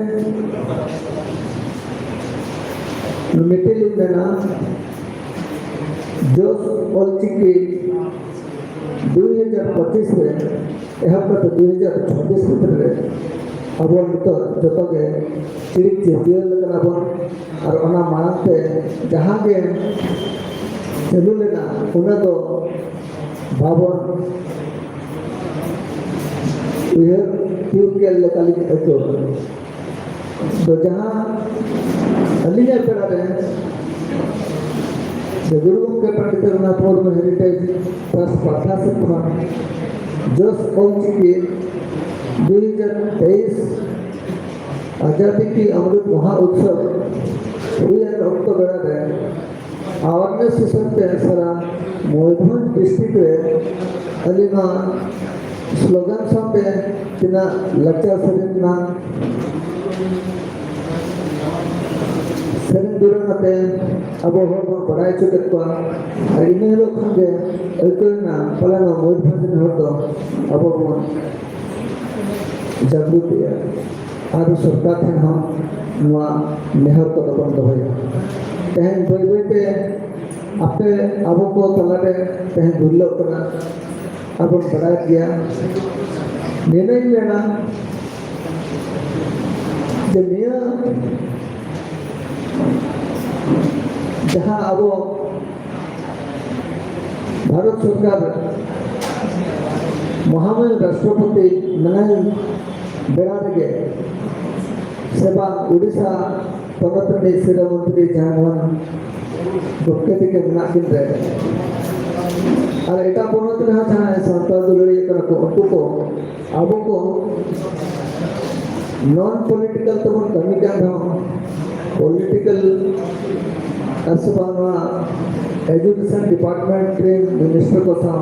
ᱢᱤᱫᱴᱮᱱ ᱞᱤᱧ ᱢᱮᱱᱟ, ᱡᱚᱥ ᱚᱞᱪᱤᱠᱤ ᱫᱩᱭ ᱦᱟᱡᱟᱨ ᱯᱚᱸᱪᱤᱥ ᱨᱮ ᱮᱦᱚᱵ ᱠᱟᱛᱮ ᱫᱩᱭ ᱦᱟᱡᱟᱨ ᱪᱷᱟᱵᱵᱤᱥ ᱵᱷᱤᱛᱨᱤ ᱨᱮ ᱟᱵᱚ ᱱᱤᱛᱚᱜ ᱡᱚᱛᱚ ᱜᱮ ᱪᱤᱨᱤᱠ ᱪᱤᱨᱡᱟᱹᱣ ᱞᱮᱠᱟᱱᱟ ᱵᱚᱱ᱾ ᱟᱨ ᱚᱱᱟ ᱢᱟᱲᱟᱝ ᱛᱮ ᱡᱟᱦᱟᱸ ᱜᱮ ᱪᱟᱹᱞᱩ ᱞᱮᱱᱟ, ᱚᱱᱟ ᱫᱚ ᱵᱟᱵᱚᱱ ᱩᱭᱦᱟᱹᱨ ᱛᱤᱭᱳᱜ ᱠᱮᱫ ᱞᱮᱠᱟᱞᱤᱧ ᱟᱹᱭᱠᱟᱹᱣ᱾ ᱫᱚ ᱡᱟᱦᱟᱸ ᱟᱹᱞᱤᱧᱟᱜ ᱵᱮᱲᱟ ᱨᱮ ᱥᱮ ᱜᱩᱨᱩ ᱜᱚᱢᱠᱮ ᱯᱚᱱᱰᱤᱛ ᱨᱚᱜᱷᱩᱱᱟᱛᱷ ᱢᱩᱨᱢᱩ ᱦᱮᱨᱤᱴᱮᱡᱽ ᱴᱨᱟᱥᱴ ᱯᱟᱦᱴᱟ ᱥᱮᱫ ᱠᱷᱚᱱ ᱡᱚᱥ ᱚᱞᱪᱤᱠᱤ ᱫᱩᱭ ᱦᱟᱡᱟᱨ ᱛᱮᱭᱤᱥ ᱟᱡᱟᱫᱤ ᱠᱤ ᱚᱢᱨᱤᱛ ᱢᱚᱦᱟ ᱩᱛᱥᱚᱵ ᱦᱩᱭᱮᱱ ᱚᱠᱛᱚ ᱵᱮᱲᱟ ᱨᱮ ᱟᱣᱟᱨᱱᱮᱥ ᱦᱤᱥᱟᱹᱵ ᱛᱮ ᱥᱟᱨᱟ ᱢᱚᱭᱩᱨᱵᱷᱚᱸᱡᱽ ᱰᱤᱥᱴᱨᱤᱠᱴ ᱨᱮ ᱟᱹᱞᱤᱧ ᱱᱚᱣᱟ ᱥᱞᱳᱜᱟᱱ ᱥᱟᱶᱛᱮ ᱛᱤᱱᱟᱹᱜ ᱞᱟᱠᱪᱟᱨ ᱥᱮᱨᱮᱧ ᱨᱮᱱᱟᱜ ᱥᱮᱨᱮᱧ ᱫᱩᱨᱟᱹᱝ ᱟᱛᱮ ᱟᱵᱚ ᱦᱚᱲ ᱵᱚᱱ ᱵᱟᱲᱟᱭ ᱦᱚᱪᱚ ᱠᱮᱫ ᱠᱚᱣᱟ᱾ ᱟᱨ ᱤᱱᱟᱹ ᱦᱤᱞᱳᱜ ᱠᱷᱚᱱ ᱜᱮ ᱟᱹᱭᱠᱟᱹᱣ ᱮᱱᱟ, ᱯᱟᱞᱮᱱ ᱱᱚᱣᱟ ᱢᱚᱭᱩᱨᱵᱷᱚᱸᱡᱽ ᱨᱮᱱ ᱦᱚᱲ ᱫᱚ ᱟᱵᱚ ᱵᱚᱱ ᱡᱟᱜᱽᱨᱩᱛᱤᱜᱼᱟ ᱟᱨ ᱥᱚᱨᱠᱟᱨ ᱴᱷᱮᱱ ᱦᱚᱸ ᱱᱚᱣᱟ ᱱᱮᱦᱚᱨ ᱠᱚᱫᱚ ᱵᱚᱱ ᱫᱚᱦᱚᱭᱟ᱾ ᱛᱮᱦᱮᱧ ᱵᱟᱹᱭ ᱵᱟᱹᱭ ᱛᱮ ᱟᱯᱮ ᱟᱵᱚ ᱠᱚ ᱛᱟᱞᱟᱨᱮ ᱛᱮᱦᱮᱧ ᱜᱩᱨᱞᱟᱹᱜ ᱠᱟᱱᱟ ᱟᱨ ᱵᱚᱱ ᱵᱟᱲᱟᱭ ᱜᱮᱭᱟ᱾ ᱱᱤᱭᱟᱹᱧ ᱢᱮᱱᱟ ᱡᱮ ᱱᱤᱭᱟᱹ ᱡᱟᱦᱟᱸ ᱟᱵᱚ ᱵᱷᱟᱨᱚᱛ ᱥᱚᱨᱠᱟᱨ ᱢᱚᱦᱟᱢᱟᱹᱭ ᱨᱟᱥᱴᱨᱚᱯᱚᱛᱤ ᱢᱮᱱᱟᱭ ᱵᱮᱲᱟ ᱨᱮᱜᱮ ᱥᱮ ᱵᱟᱝ ᱩᱰᱤᱥᱟ ᱯᱚᱱᱚᱛ ᱨᱤᱱᱤᱡ ᱥᱤᱨᱟᱹ ᱢᱚᱱᱛᱨᱤ ᱡᱟᱦᱟᱸᱭ ᱱᱚᱣᱟ ᱜᱚᱢᱠᱮ ᱛᱤᱠᱤᱱ ᱢᱮᱱᱟᱜ ᱠᱤᱱ ᱨᱮ ᱟᱨ ᱮᱴᱟᱜ ᱯᱚᱱᱚᱛ ᱨᱮᱦᱚᱸ ᱡᱟᱦᱟᱸᱭ ᱥᱟᱱᱛᱟᱲ ᱫᱩᱞᱟᱹᱲᱤᱭᱟᱹ ᱠᱟᱱᱟ ᱠᱚ, ᱩᱱᱠᱩ ᱠᱚ ᱟᱵᱚ ᱠᱚ ᱱᱚᱱ ᱯᱚᱞᱤᱴᱤᱠᱟᱞ ᱛᱮᱵᱚᱱ ᱠᱟᱹᱢᱤ ᱠᱟᱱ ᱨᱮᱦᱚᱸ ᱯᱚᱞᱤᱴᱤᱠᱟᱞ ᱟᱨ ᱥᱮ ᱵᱟᱝ ᱱᱚᱣᱟ ᱮᱡᱩᱠᱮᱥᱚᱱ ᱰᱤᱯᱟᱨᱴᱢᱮᱱᱴ ᱨᱮᱱ ᱢᱤᱱᱤᱥᱴᱟᱨ ᱠᱚ ᱥᱟᱶ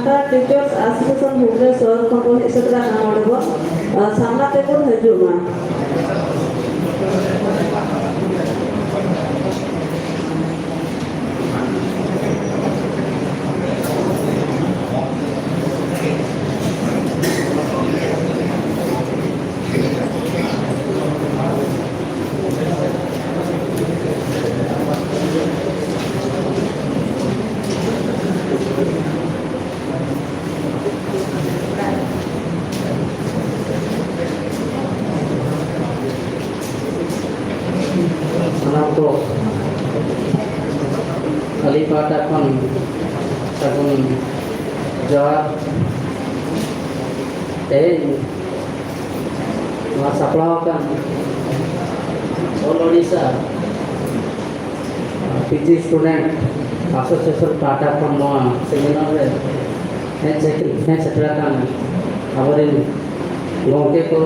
ᱥᱟᱱᱛᱟᱲ ᱴᱤᱪᱟᱨᱥ ᱮᱥᱳᱥᱤᱭᱮᱥᱚᱱ ᱵᱷᱩᱵᱽᱱᱮᱥᱚᱨ ᱠᱷᱚᱱ ᱵᱚᱱ ᱦᱮᱡ ᱥᱮᱴᱮᱨ ᱟᱠᱟᱱᱟ ᱱᱚᱰᱮ ᱵᱚᱱ, ᱟᱨ ᱥᱟᱢᱱᱟ ᱛᱮᱵᱚᱱ ᱦᱤᱡᱩᱜ ᱢᱟ᱾ ᱥᱟᱱᱟᱢ ᱠᱚ ᱟᱹᱞᱤᱧ ᱯᱟᱦᱴᱟ ᱠᱷᱚᱱ ᱥᱟᱹᱜᱩᱱ ᱡᱚᱦᱟᱨ᱾ ᱛᱮᱦᱮᱧ ᱱᱚᱣᱟ ᱥᱟᱯᱲᱟᱣ ᱟᱠᱟᱱ ᱚᱞ ᱳᱰᱤᱥᱟ ᱯᱤᱡᱤ ᱥᱴᱩᱰᱮᱱᱴ ᱮᱥᱳᱥᱤᱭᱮᱥᱚᱱ ᱯᱟᱦᱴᱟ ᱠᱷᱚᱱ ᱱᱚᱣᱟ ᱥᱮᱢᱤᱱᱟᱨ ᱨᱮ ᱦᱮᱡ ᱥᱮᱴᱮᱨ, ᱦᱮᱡ ᱥᱮᱴᱮᱨ ᱟᱠᱟᱱ ᱟᱵᱚᱨᱮᱱ ᱜᱚᱢᱠᱮ ᱠᱚ,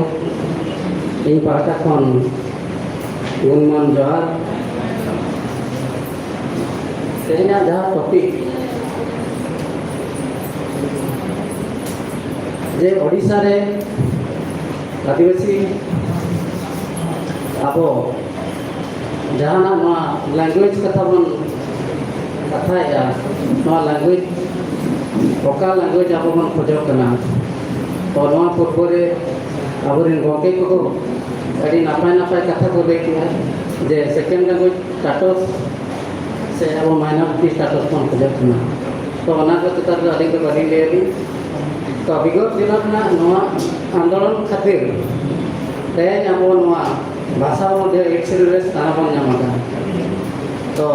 ᱤᱧ ᱯᱟᱦᱴᱟ ᱠᱷᱚᱱ ᱜᱩᱱᱢᱟᱱ ᱡᱚᱦᱟᱨ᱾ ᱛᱮᱦᱮᱧᱟᱜ ᱡᱟᱦᱟᱸ ᱴᱚᱯᱤᱠ, ᱡᱮ ᱳᱰᱤᱥᱟ ᱨᱮ ᱟᱹᱫᱤᱵᱟᱹᱥᱤ ᱟᱵᱚ ᱡᱟᱦᱟᱱᱟᱜ ᱱᱚᱣᱟ ᱞᱮᱝᱜᱩᱭᱮᱡᱽ ᱠᱟᱛᱷᱟ ᱵᱚᱱ ᱠᱟᱛᱷᱟᱭᱮᱫᱼᱟ, ᱱᱚᱣᱟ ᱞᱮᱝᱜᱩᱭᱮᱡᱽ ᱚᱠᱟ ᱞᱮᱝᱜᱩᱭᱮᱡᱽ ᱟᱵᱚ ᱵᱚᱱ ᱠᱷᱚᱡᱚᱜ ᱠᱟᱱᱟ? ᱛᱚ ᱱᱚᱣᱟ ᱯᱩᱨᱵᱚ ᱨᱮ ᱟᱵᱚᱨᱮᱱ ᱜᱚᱢᱠᱮ ᱠᱚᱠᱚ ᱟᱹᱰᱤ ᱱᱟᱯᱟᱭ ᱱᱟᱯᱟᱭ ᱠᱟᱛᱷᱟ ᱠᱚ ᱞᱟᱹᱭ ᱠᱮᱫᱼᱟ, ᱡᱮ ᱥᱮᱠᱮᱱᱰ ᱞᱮᱝᱜᱩᱭᱮᱡᱽ ᱥᱴᱟᱴᱚᱥ ᱥᱮ ᱟᱵᱚ ᱢᱟᱭᱱᱚᱨᱤᱴᱤ ᱥᱴᱟᱴᱚᱥ ᱵᱚᱱ ᱠᱷᱚᱡᱚᱜ ᱠᱟᱱᱟ᱾ ᱛᱚ ᱚᱱᱟ ᱠᱚ ᱪᱮᱛᱟᱱ ᱨᱮ ᱟᱹᱞᱤᱧ ᱫᱚ ᱵᱟᱹᱞᱤᱧ ᱞᱟᱹᱭ ᱟᱹᱵᱤᱱ᱾ ᱛᱚ ᱵᱤᱜᱚᱛ ᱫᱤᱱ ᱨᱮᱱᱟᱜ ᱱᱚᱣᱟ ᱟᱱᱫᱳᱞᱚᱱ ᱠᱷᱟᱹᱛᱤᱨ ᱛᱮᱦᱮᱧ ᱟᱵᱚ ᱱᱚᱣᱟ ᱵᱷᱟᱥᱟ ᱢᱚᱫᱽᱫᱷᱮ ᱮᱠᱥᱤᱰᱮᱱᱴ ᱨᱮ ᱥᱛᱷᱟᱱ ᱵᱚᱱ ᱧᱟᱢ ᱟᱠᱟᱫᱟ᱾ ᱛᱚ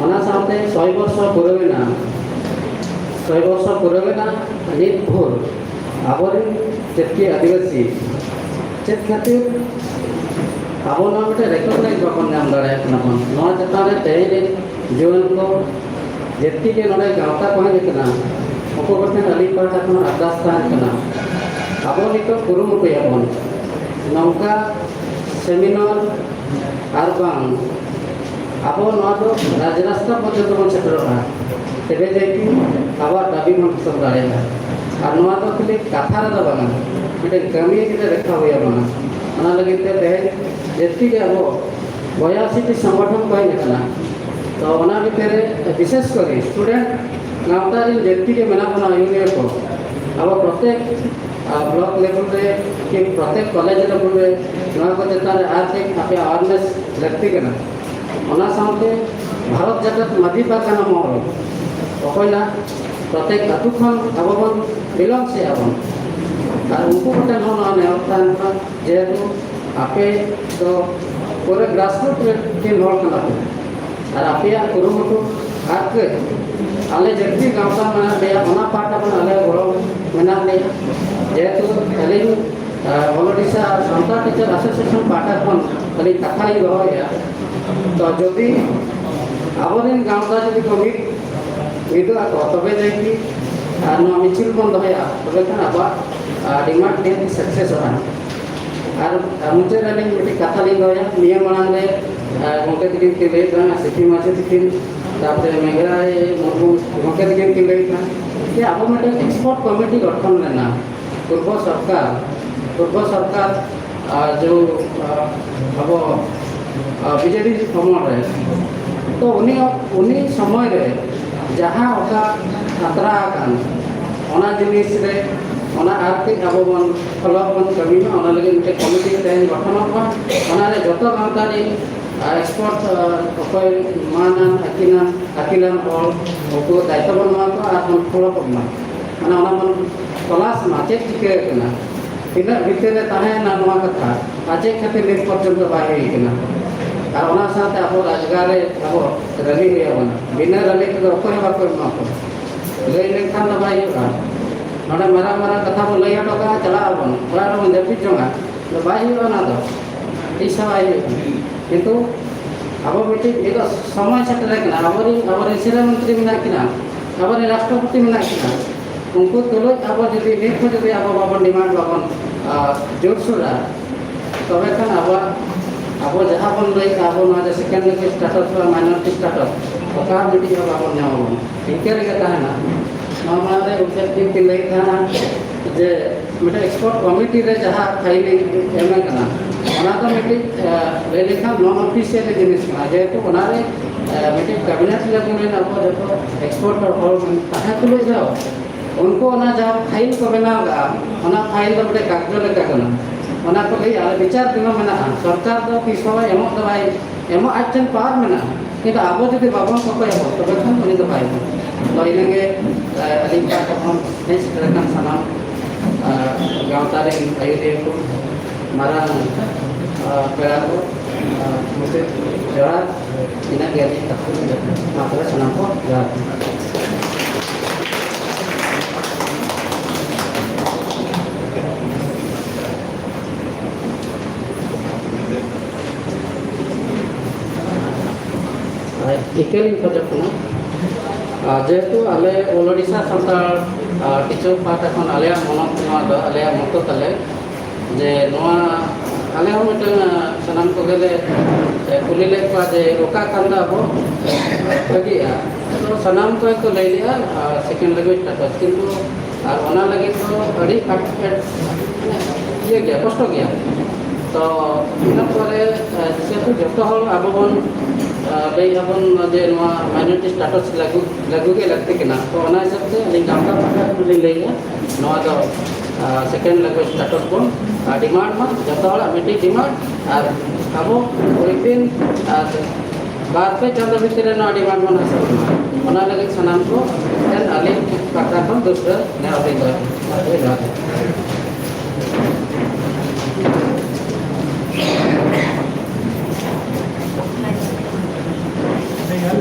ᱚᱱᱟ ᱥᱟᱶᱛᱮ ᱥᱚᱭ ᱵᱚᱨᱥᱚ ᱯᱩᱨᱟᱹᱣ ᱮᱱᱟ, ᱥᱚᱭ ᱵᱚᱨᱥᱚ ᱯᱩᱨᱟᱹᱣ ᱮᱱᱟ ᱱᱤᱛ ᱵᱷᱳᱨ ᱟᱵᱚᱨᱮᱱ ᱪᱮᱫᱠᱤ ᱟᱹᱫᱤᱵᱟᱹᱥᱤ ᱪᱮᱫ ᱠᱷᱟᱹᱛᱤᱨ ᱟᱵᱚ ᱱᱚᱣᱟ ᱢᱤᱫᱴᱮᱱ ᱨᱮᱠᱚᱜᱱᱟᱭᱤᱡᱽ ᱵᱟᱵᱚᱱ ᱧᱟᱢ ᱫᱟᱲᱮᱭᱟᱜ ᱠᱟᱱᱟ ᱵᱚᱱ? ᱱᱚᱣᱟ ᱪᱮᱛᱟᱱ ᱨᱮ ᱛᱮᱦᱮᱧ ᱨᱮᱱ ᱡᱩᱣᱟᱹᱱ ᱠᱚ ᱡᱟᱹᱥᱛᱤ ᱜᱮ ᱱᱚᱰᱮ ᱜᱟᱶᱛᱟ ᱠᱚ ᱦᱮᱡ ᱟᱠᱟᱱᱟ, ᱩᱱᱠᱩ ᱠᱚᱴᱷᱮᱱ ᱟᱹᱞᱤᱧ ᱯᱟᱦᱴᱟ ᱠᱷᱚᱱ ᱟᱨᱫᱟᱥ ᱛᱟᱦᱮᱱ ᱠᱟᱱᱟ, ᱟᱵᱚ ᱱᱤᱛᱚᱜ ᱠᱩᱨᱩᱢᱩᱴᱩᱭᱟᱵᱚᱱ ᱱᱚᱝᱠᱟ ᱥᱮᱢᱤᱱᱟᱨ ᱟᱨ ᱵᱟᱝ ᱟᱵᱚ ᱱᱚᱣᱟ ᱫᱚ ᱨᱟᱡᱽ ᱨᱟᱥᱛᱟ ᱯᱚᱨᱡᱚᱱᱛᱚ ᱵᱚᱱ ᱥᱮᱴᱮᱨᱚᱜᱼᱟ, ᱛᱚᱵᱮ ᱡᱟᱭ ᱠᱤ ᱟᱵᱚᱣᱟᱜ ᱫᱟᱹᱵᱤ ᱵᱚᱱ ᱦᱟᱥᱤᱞ ᱫᱟᱲᱮᱭᱟᱜᱼᱟ᱾ ᱟᱨ ᱱᱚᱣᱟ ᱫᱚ ᱠᱷᱟᱹᱞᱤ ᱠᱟᱛᱷᱟ ᱨᱮᱫᱚ ᱵᱟᱝᱟ, ᱢᱤᱫᱴᱮᱱ ᱠᱟᱹᱢᱤ ᱨᱮ ᱫᱮᱠᱷᱟᱣ ᱦᱩᱭ ᱟᱵᱚᱱᱟ᱾ ᱚᱱᱟ ᱞᱟᱹᱜᱤᱫ ᱛᱮ ᱛᱮᱦᱮᱧ ᱡᱟᱹᱥᱛᱤ ᱜᱮ ᱟᱵᱚ ᱵᱚᱭᱟᱥᱤᱴᱤ ᱥᱚᱝᱜᱚᱴᱷᱚᱱ ᱠᱚ ᱦᱮᱡ ᱟᱠᱟᱱᱟ᱾ ᱛᱚ ᱚᱱᱟ ᱵᱷᱤᱛᱤᱨ ᱨᱮ ᱵᱤᱥᱮᱥ ᱠᱚᱨᱮ ᱥᱴᱩᱰᱮᱱᱴ ᱜᱟᱶᱛᱟ ᱨᱮᱱ ᱡᱟᱹᱥᱛᱤ ᱜᱮ ᱢᱮᱱᱟᱜ ᱵᱚᱱᱟ ᱤᱭᱩᱱᱤᱭᱚᱱ ᱠᱚ᱾ ᱟᱵᱚ ᱯᱨᱚᱛᱮᱠ ᱟᱨ ᱵᱞᱚᱠ ᱞᱮᱵᱮᱞ ᱨᱮ ᱠᱤ ᱯᱨᱚᱛᱮᱠ ᱠᱚᱞᱮᱡᱽ ᱞᱮᱵᱮᱞ ᱨᱮ ᱱᱚᱣᱟ ᱠᱚ ᱪᱮᱛᱟᱱ ᱨᱮ ᱟᱨ ᱪᱮᱫ ᱟᱯᱮᱭᱟᱜ ᱟᱣᱟᱨᱱᱮᱥ ᱞᱟᱹᱠᱛᱤ ᱠᱟᱱᱟ? ᱚᱱᱟ ᱥᱟᱶᱛᱮ ᱵᱷᱟᱨᱚᱛ ᱡᱟᱠᱟᱛ ᱢᱟᱹᱡᱷᱤ ᱯᱟᱨᱜᱟᱱᱟ ᱢᱚᱦᱚᱞ ᱚᱠᱚᱭ ᱱᱟᱜ ᱯᱨᱚᱛᱮᱠ ᱟᱹᱛᱩ ᱠᱷᱚᱱ ᱟᱵᱚ ᱵᱚᱱ ᱵᱤᱞᱚᱝ ᱥᱮ ᱟᱵᱚᱱ, ᱟᱨ ᱩᱱᱠᱩ ᱠᱚᱴᱷᱮᱱ ᱦᱚᱸ ᱱᱚᱣᱟ ᱱᱮᱦᱚᱨ ᱛᱟᱦᱮᱱ ᱠᱟᱱᱟ, ᱡᱮᱦᱮᱛᱩ ᱟᱯᱮ ᱫᱚ ᱯᱩᱨᱟᱹ ᱜᱨᱟᱥᱨᱩᱴ ᱨᱮᱱ ᱦᱚᱲ ᱠᱟᱱᱟ ᱯᱮ, ᱟᱨ ᱟᱯᱮᱭᱟᱜ ᱠᱩᱨᱩᱢᱩᱴᱩ ᱟᱨ ᱠᱟᱹᱡ ᱟᱞᱮ ᱡᱟᱹᱛᱤ ᱜᱟᱶᱛᱟ ᱢᱮᱱᱟᱜ ᱞᱮᱭᱟ, ᱚᱱᱟ ᱯᱟᱦᱴᱟ ᱠᱷᱚᱱ ᱟᱞᱮ ᱜᱚᱲᱚ ᱢᱮᱱᱟᱜ ᱞᱮᱭᱟ᱾ ᱡᱮᱦᱮᱛᱩ ᱟᱹᱞᱤᱧ ᱚᱞ ᱳᱰᱤᱥᱟ ᱥᱟᱱᱛᱟᱲ ᱴᱤᱪᱟᱨ ᱮᱥᱳᱥᱤᱭᱮᱥᱚᱱ ᱯᱟᱦᱴᱟ ᱠᱷᱚᱱ ᱟᱹᱞᱤᱧ ᱠᱟᱛᱷᱟ ᱞᱤᱧ ᱫᱚᱦᱚᱭᱮᱫᱼᱟ᱾ ᱛᱚ ᱡᱩᱫᱤ ᱟᱵᱚᱨᱮᱱ ᱜᱟᱶᱛᱟ ᱡᱩᱫᱤ ᱠᱚ ᱢᱤᱫ ᱢᱤᱫᱚᱜ ᱟᱠᱚ, ᱛᱚᱵᱮ ᱡᱟᱭ ᱠᱤ ᱟᱨ ᱱᱚᱣᱟ ᱢᱤᱪᱷᱤᱞ ᱵᱚᱱ ᱫᱚᱦᱚᱭᱟ, ᱛᱚᱵᱮ ᱠᱷᱟᱱ ᱟᱵᱚᱣᱟᱜ ᱰᱤᱢᱟᱱᱰ ᱱᱤᱦᱟᱹᱛ ᱥᱟᱠᱥᱮᱥᱚᱜᱼᱟ᱾ ᱟᱨ ᱟᱨ ᱢᱩᱪᱟᱹᱫ ᱨᱮ ᱟᱹᱞᱤᱧ ᱢᱤᱫᱴᱤᱡ ᱠᱟᱛᱷᱟ ᱞᱤᱧ ᱫᱚᱦᱚᱭᱟ᱾ ᱱᱤᱭᱟᱹ ᱢᱟᱲᱟᱝ ᱨᱮ ᱟᱨ ᱜᱚᱢᱠᱮ ᱛᱟᱹᱠᱤᱱ ᱠᱤᱱ ᱞᱟᱹᱭᱮᱫ ᱛᱟᱦᱮᱱᱟ, ᱥᱤᱯᱤ ᱢᱟᱹᱡᱷᱤ ᱛᱟᱹᱠᱤᱱ, ᱛᱟᱨᱯᱚᱨᱮ ᱢᱮᱜᱷᱨᱟᱭ ᱢᱩᱨᱢᱩ ᱜᱚᱢᱠᱮ ᱛᱟᱹᱠᱤᱱ ᱠᱤᱱ ᱞᱟᱹᱭᱮᱫ ᱛᱟᱦᱮᱱᱟ ᱡᱮ ᱟᱵᱚ ᱢᱤᱫᱴᱮᱱ ᱮᱠᱥᱯᱟᱨᱴ ᱠᱚᱢᱤᱴᱤ ᱜᱚᱴᱷᱚᱱ ᱞᱮᱱᱟ ᱯᱩᱨᱵᱚ ᱥᱚᱨᱠᱟᱨ, ᱯᱩᱨᱵᱚ ᱥᱚᱨᱠᱟᱨ ᱟᱨ ᱡᱮ ᱟᱵᱚ ᱵᱤᱡᱮᱰᱤ ᱟᱢᱚᱞ ᱨᱮ, ᱛᱚ ᱩᱱᱤ ᱩᱱᱤ ᱥᱚᱢᱚᱭ ᱨᱮ ᱡᱟᱦᱟᱸ ᱚᱠᱟ ᱠᱷᱟᱛᱨᱟ ᱟᱠᱟᱱ ᱚᱱᱟ ᱡᱤᱱᱤᱥ ᱨᱮ ᱚᱱᱟ ᱟᱨ ᱠᱟᱹᱡ ᱟᱵᱚ ᱵᱚᱱ ᱯᱷᱚᱞᱳ ᱵᱚᱱ ᱠᱟᱹᱢᱤ ᱢᱟ, ᱚᱱᱟ ᱞᱟᱹᱜᱤᱫ ᱢᱤᱫᱴᱮᱱ ᱠᱚᱢᱤᱴᱤ ᱛᱮᱦᱮᱧ ᱜᱚᱴᱷᱚᱱᱚᱜ ᱢᱟ᱾ ᱚᱱᱟ ᱨᱮ ᱡᱚᱛᱚ ᱜᱟᱶᱛᱟ ᱨᱮᱱ ᱮᱠᱥᱯᱟᱨᱴ ᱚᱠᱚᱭ ᱢᱟᱱᱟᱱ ᱟᱹᱠᱤᱞᱟᱱ ᱟᱹᱠᱤᱞᱟᱱ ᱦᱚᱲ ᱩᱱᱠᱩ ᱫᱟᱭᱤᱛᱛᱚ ᱵᱚᱱ ᱮᱢᱟ ᱠᱚᱣᱟ ᱟᱨ ᱵᱚᱱ ᱯᱷᱚᱞᱳ ᱠᱚ ᱢᱟ᱾ ᱢᱟᱱᱮ ᱚᱱᱟ ᱵᱚᱱ ᱛᱚᱞᱟᱥ ᱢᱟ ᱪᱮᱫ ᱪᱤᱠᱟᱹ ᱟᱠᱟᱱᱟ, ᱛᱤᱱᱟᱹᱜ ᱵᱷᱤᱛᱤᱨ ᱨᱮ ᱛᱟᱦᱮᱸᱭᱮᱱᱟ ᱱᱚᱣᱟ ᱠᱟᱛᱷᱟ ᱟᱨ ᱪᱮᱫ ᱠᱷᱟᱹᱛᱤᱨ ᱱᱤᱛ ᱯᱚᱨᱡᱚᱱᱛᱚ ᱵᱟᱭ ᱦᱩᱭ ᱟᱠᱟᱱᱟ᱾ ᱟᱨ ᱚᱱᱟ ᱥᱟᱶᱛᱮ ᱟᱵᱚ ᱨᱟᱡᱽᱜᱟᱲ ᱨᱮ ᱟᱵᱚ ᱨᱮᱞᱤ ᱦᱩᱭ ᱟᱵᱚᱱᱟ, ᱵᱤᱱᱟᱹ ᱨᱮᱞᱤ ᱛᱮᱫᱚ ᱚᱠᱚᱭ ᱦᱚᱸ ᱵᱟᱠᱚ ᱮᱢᱟ ᱠᱚᱣᱟ᱾ ᱞᱟᱹᱭ ᱞᱮᱱᱠᱷᱟᱱ ᱫᱚ ᱵᱟᱭ ᱦᱩᱭᱩᱜᱼᱟ᱾ ᱱᱚᱰᱮ ᱢᱟᱨᱟᱝ ᱢᱟᱨᱟᱝ ᱠᱟᱛᱷᱟ ᱵᱚᱱ ᱞᱟᱹᱭ ᱦᱚᱴᱚ ᱠᱟᱜᱼᱟ, ᱪᱟᱞᱟᱜ ᱟᱵᱚᱱ ᱚᱲᱟᱜ ᱨᱮᱵᱚᱱ ᱡᱟᱹᱯᱤᱫ ᱡᱚᱝᱟ, ᱫᱚ ᱵᱟᱭ ᱦᱩᱭᱩᱜᱼᱟ ᱚᱱᱟ ᱫᱚ, ᱛᱤᱥ ᱦᱚᱸ ᱵᱟᱭ ᱦᱩᱭᱩᱜᱼᱟ᱾ ᱠᱤᱱᱛᱩ ᱟᱵᱚ ᱢᱤᱫᱴᱤᱡ ᱱᱤᱛᱚᱜ ᱥᱚᱢᱚᱭ ᱥᱮᱴᱮᱨ ᱟᱠᱟᱱᱟ, ᱟᱵᱚᱨᱮᱱ ᱟᱵᱚᱨᱮᱱ ᱥᱤᱨᱟᱹ ᱢᱚᱱᱛᱨᱤ ᱢᱮᱱᱟᱜ ᱠᱤᱱᱟ, ᱟᱵᱚᱨᱮᱱ ᱨᱟᱥᱴᱨᱚᱯᱚᱛᱤ ᱢᱮᱱᱟᱜ ᱠᱤᱱᱟ, ᱩᱱᱠᱩ ᱛᱩᱞᱩᱡ ᱟᱵᱚ ᱡᱩᱫᱤ ᱱᱤᱛ ᱦᱚᱸ ᱡᱩᱫᱤ ᱟᱵᱚ ᱵᱟᱵᱚᱱ ᱰᱤᱢᱟᱱᱰ ᱵᱟᱵᱚᱱ ᱟ, ᱡᱳᱨᱥᱳᱨᱟ, ᱛᱚᱵᱮ ᱠᱷᱟᱱ ᱟᱵᱚᱣᱟᱜ ᱟᱵᱚ ᱡᱟᱦᱟᱸ ᱵᱚᱱ ᱞᱟᱹᱭᱮᱫᱼᱟ ᱟᱵᱚ ᱱᱚᱣᱟ ᱡᱮ ᱥᱮᱠᱮᱱᱰ ᱞᱮᱝᱜᱩᱭᱮᱡᱽ ᱥᱴᱮᱴᱟᱥ ᱵᱟ ᱢᱟᱭᱱᱚᱨᱤᱴᱤ ᱥᱴᱮᱴᱟᱥ ᱚᱠᱟ ᱢᱤᱫᱴᱤᱡ ᱦᱚᱸ ᱵᱟᱵᱚᱱ ᱧᱟᱢ ᱟᱵᱚᱱ, ᱤᱱᱠᱟᱹ ᱨᱮᱜᱮ ᱛᱟᱦᱮᱱᱟ᱾ ᱱᱚᱣᱟ ᱢᱟᱲᱟᱝ ᱨᱮ ᱩᱱᱠᱤᱱ ᱠᱤᱱ ᱞᱟᱹᱭᱮᱫ ᱛᱟᱦᱮᱱᱟ ᱡᱮ ᱢᱤᱫᱴᱮᱱ ᱮᱠᱥᱯᱟᱨᱴ ᱠᱚᱢᱤᱴᱤ ᱨᱮ ᱡᱟᱦᱟᱸ ᱯᱷᱟᱭᱤᱞᱤᱝ ᱮᱢ ᱟᱠᱟᱱᱟ, ᱚᱱᱟ ᱫᱚ ᱢᱤᱫᱴᱤᱡ, ᱮ, ᱞᱟᱹᱭ ᱞᱮᱠᱷᱟᱱ ᱱᱚᱱ ᱚᱯᱷᱤᱥᱤᱭᱟᱞ ᱡᱤᱱᱤᱥ ᱠᱟᱱᱟ, ᱡᱮᱦᱮᱛᱩ ᱚᱱᱟᱨᱮ, ᱮ, ᱢᱤᱫᱴᱤᱡ ᱠᱮᱵᱤᱱᱮᱴ ᱞᱮᱵᱮᱞ ᱨᱮᱱ ᱟᱵᱚ ᱡᱚᱛᱚ ᱮᱠᱥᱯᱟᱨᱴ ᱦᱚᱲ ᱛᱟᱦᱮᱸ ᱛᱩᱞᱩᱡ ᱨᱮᱦᱚᱸ ᱩᱱᱠᱩ ᱚᱱᱟ ᱡᱟᱦᱟᱸ ᱯᱷᱟᱭᱤᱞ ᱠᱚ ᱵᱮᱱᱟᱣ ᱠᱟᱜᱼᱟ, ᱚᱱᱟ ᱯᱷᱟᱭᱤᱞ ᱫᱚ ᱢᱤᱫᱴᱮᱡ ᱠᱟᱜᱡᱚ ᱞᱮᱠᱟ ᱠᱟᱱᱟ᱾ ᱚᱱᱟ ᱠᱚ ᱞᱟᱹᱭ ᱟᱞᱮ ᱵᱤᱪᱟᱨ ᱵᱤᱢᱟ ᱢᱮᱱᱟᱜᱼᱟ, ᱥᱚᱨᱠᱟᱨ ᱫᱚ ᱛᱤᱥ ᱦᱚᱸ ᱮᱢᱚᱜ ᱫᱚ ᱵᱟᱭ ᱮᱢᱚᱜ, ᱟᱡ ᱴᱷᱮᱱ ᱯᱟᱣᱟᱨ ᱢᱮᱱᱟᱜᱼᱟ, ᱠᱤᱱᱛᱩ ᱟᱵᱚ ᱡᱩᱫᱤ ᱵᱟᱵᱚᱱ ᱠᱚᱠᱚᱭᱟᱵᱚᱱ ᱛᱚᱵᱮ ᱠᱷᱟᱱ ᱩᱱᱤ ᱫᱚ ᱵᱟᱭ ᱮᱢᱟ᱾ ᱛᱚ ᱤᱱᱟᱹᱜᱮ, ᱮ, ᱟᱹᱞᱤᱧ ᱯᱟᱦᱴᱟ ᱠᱷᱚᱱ ᱦᱮᱡ ᱥᱮᱴᱮᱨ ᱟᱠᱟᱱ ᱥᱟᱱᱟᱢ, ᱮ, ᱜᱟᱶᱛᱟ ᱨᱮᱱ ᱟᱹᱭᱩᱨᱤᱭᱟᱹ ᱠᱚ, ᱢᱟᱨᱟᱝ, ᱮ, ᱯᱮᱲᱟ ᱠᱚ, ᱮ, ᱢᱩᱪᱟᱹᱫ ᱡᱚᱦᱟᱨ᱾ ᱤᱱᱟᱹᱜ ᱜᱮ ᱟᱹᱞᱤᱧ ᱠᱟᱛᱷᱟ ᱫᱚ᱾ ᱢᱟ ᱛᱚᱵᱮ ᱥᱟᱱᱟᱢ ᱠᱚ ᱡᱚᱦᱟᱨ᱾ ᱤᱠᱟᱹ ᱞᱤᱧ ᱠᱷᱚᱡᱚᱜ ᱠᱟᱱᱟ᱾ ᱟᱨ ᱡᱮᱦᱮᱛᱩ ᱟᱞᱮ ᱚᱞ ᱳᱰᱤᱥᱟ ᱥᱟᱱᱛᱟᱲ, ᱟᱨ, ᱴᱤᱪᱟᱨ ᱯᱟᱦᱴᱟ ᱠᱷᱚᱱ ᱟᱞᱮᱭᱟᱜ ᱢᱚᱱᱚᱛ ᱱᱚᱣᱟ ᱫᱚ, ᱟᱞᱮᱭᱟᱜ ᱢᱚᱛᱚ ᱛᱟᱞᱮ, ᱡᱮ ᱱᱚᱣᱟ ᱟᱞᱮ ᱦᱚᱸ ᱢᱤᱫᱴᱟᱝ, ᱟᱨ, ᱥᱟᱱᱟᱢ ᱠᱚᱜᱮ ᱞᱮ, ᱮ, ᱠᱩᱞᱤ ᱞᱮᱫ ᱠᱚᱣᱟ ᱡᱮ ᱚᱠᱟ ᱠᱷᱟᱱ ᱫᱚ ᱟᱵᱚ ᱵᱷᱟᱹᱜᱤᱜᱼᱟ᱾ ᱛᱚ ᱥᱟᱱᱟᱢ ᱠᱚᱜᱮ ᱠᱚ ᱞᱟᱹᱭ ᱞᱮᱜᱼᱟ, ᱟᱨ, second language status, ᱠᱤᱱᱛᱩ ᱟᱨ ᱚᱱᱟ ᱞᱟᱹᱜᱤᱫ ᱫᱚ ᱟᱹᱰᱤ ᱠᱟᱴ-, ᱤᱭᱟᱹ ᱜᱮᱭᱟ, ᱠᱚᱥᱴᱚ ᱜᱮᱭᱟ᱾ ᱛᱚ ᱤᱱᱟᱹ ᱯᱚᱨᱮ, ᱮ, ᱡᱮᱦᱮᱛᱩ ᱡᱚᱛᱚ ᱦᱚᱲ ᱟᱵᱚ ᱵᱚᱱ, ᱮ, ᱞᱟᱹᱭ ᱟᱵᱚᱱ ᱡᱮ ᱱᱚᱣᱟ minority status ᱞᱟᱹᱜᱩ, ᱞᱟᱹᱜᱩ ᱜᱮ ᱞᱟᱹᱠᱛᱤ ᱠᱟᱱᱟ᱾ ᱛᱚ ᱚᱱᱟ ᱦᱤᱥᱟᱹᱵ ᱛᱮ ᱟᱹᱞᱤᱧ ᱜᱟᱶᱛᱟ ᱯᱟᱦᱴᱟ ᱠᱷᱚᱱ ᱞᱤᱧ ᱞᱟᱹᱭᱮᱫᱼᱟ, ᱱᱚᱣᱟ ᱫᱚ, ᱮ, second language status ᱵᱚᱱ, ᱮ, demand ᱢᱟ, ᱡᱚᱛᱚ ᱦᱚᱲᱟᱜ ᱢᱤᱫᱴᱤᱡ demand᱾ ᱟᱨ ᱟᱵᱚ within, ᱟᱨ ᱵᱟᱨ ᱯᱮ ᱪᱟᱸᱫᱚ ᱵᱷᱤᱛᱤᱨ ᱨᱮ ᱱᱚᱣᱟ demand ᱵᱚᱱ ᱦᱟᱥᱤᱞ ᱢᱟ, ᱚᱱᱟ ᱞᱟᱹᱜᱤᱫ ᱥᱟᱱᱟᱢ ᱠᱚ ᱴᱷᱮᱱ ᱟᱹᱞᱤᱧ ᱯᱟᱦᱴᱟ ᱠᱷᱚᱱ ᱫᱩᱥᱨᱟᱹ ᱱᱮᱦᱚᱨ ᱞᱤᱧ ᱫᱚᱦᱚᱭᱮᱫᱟ᱾ ᱡᱚᱦᱟᱨ ᱜᱮ᱾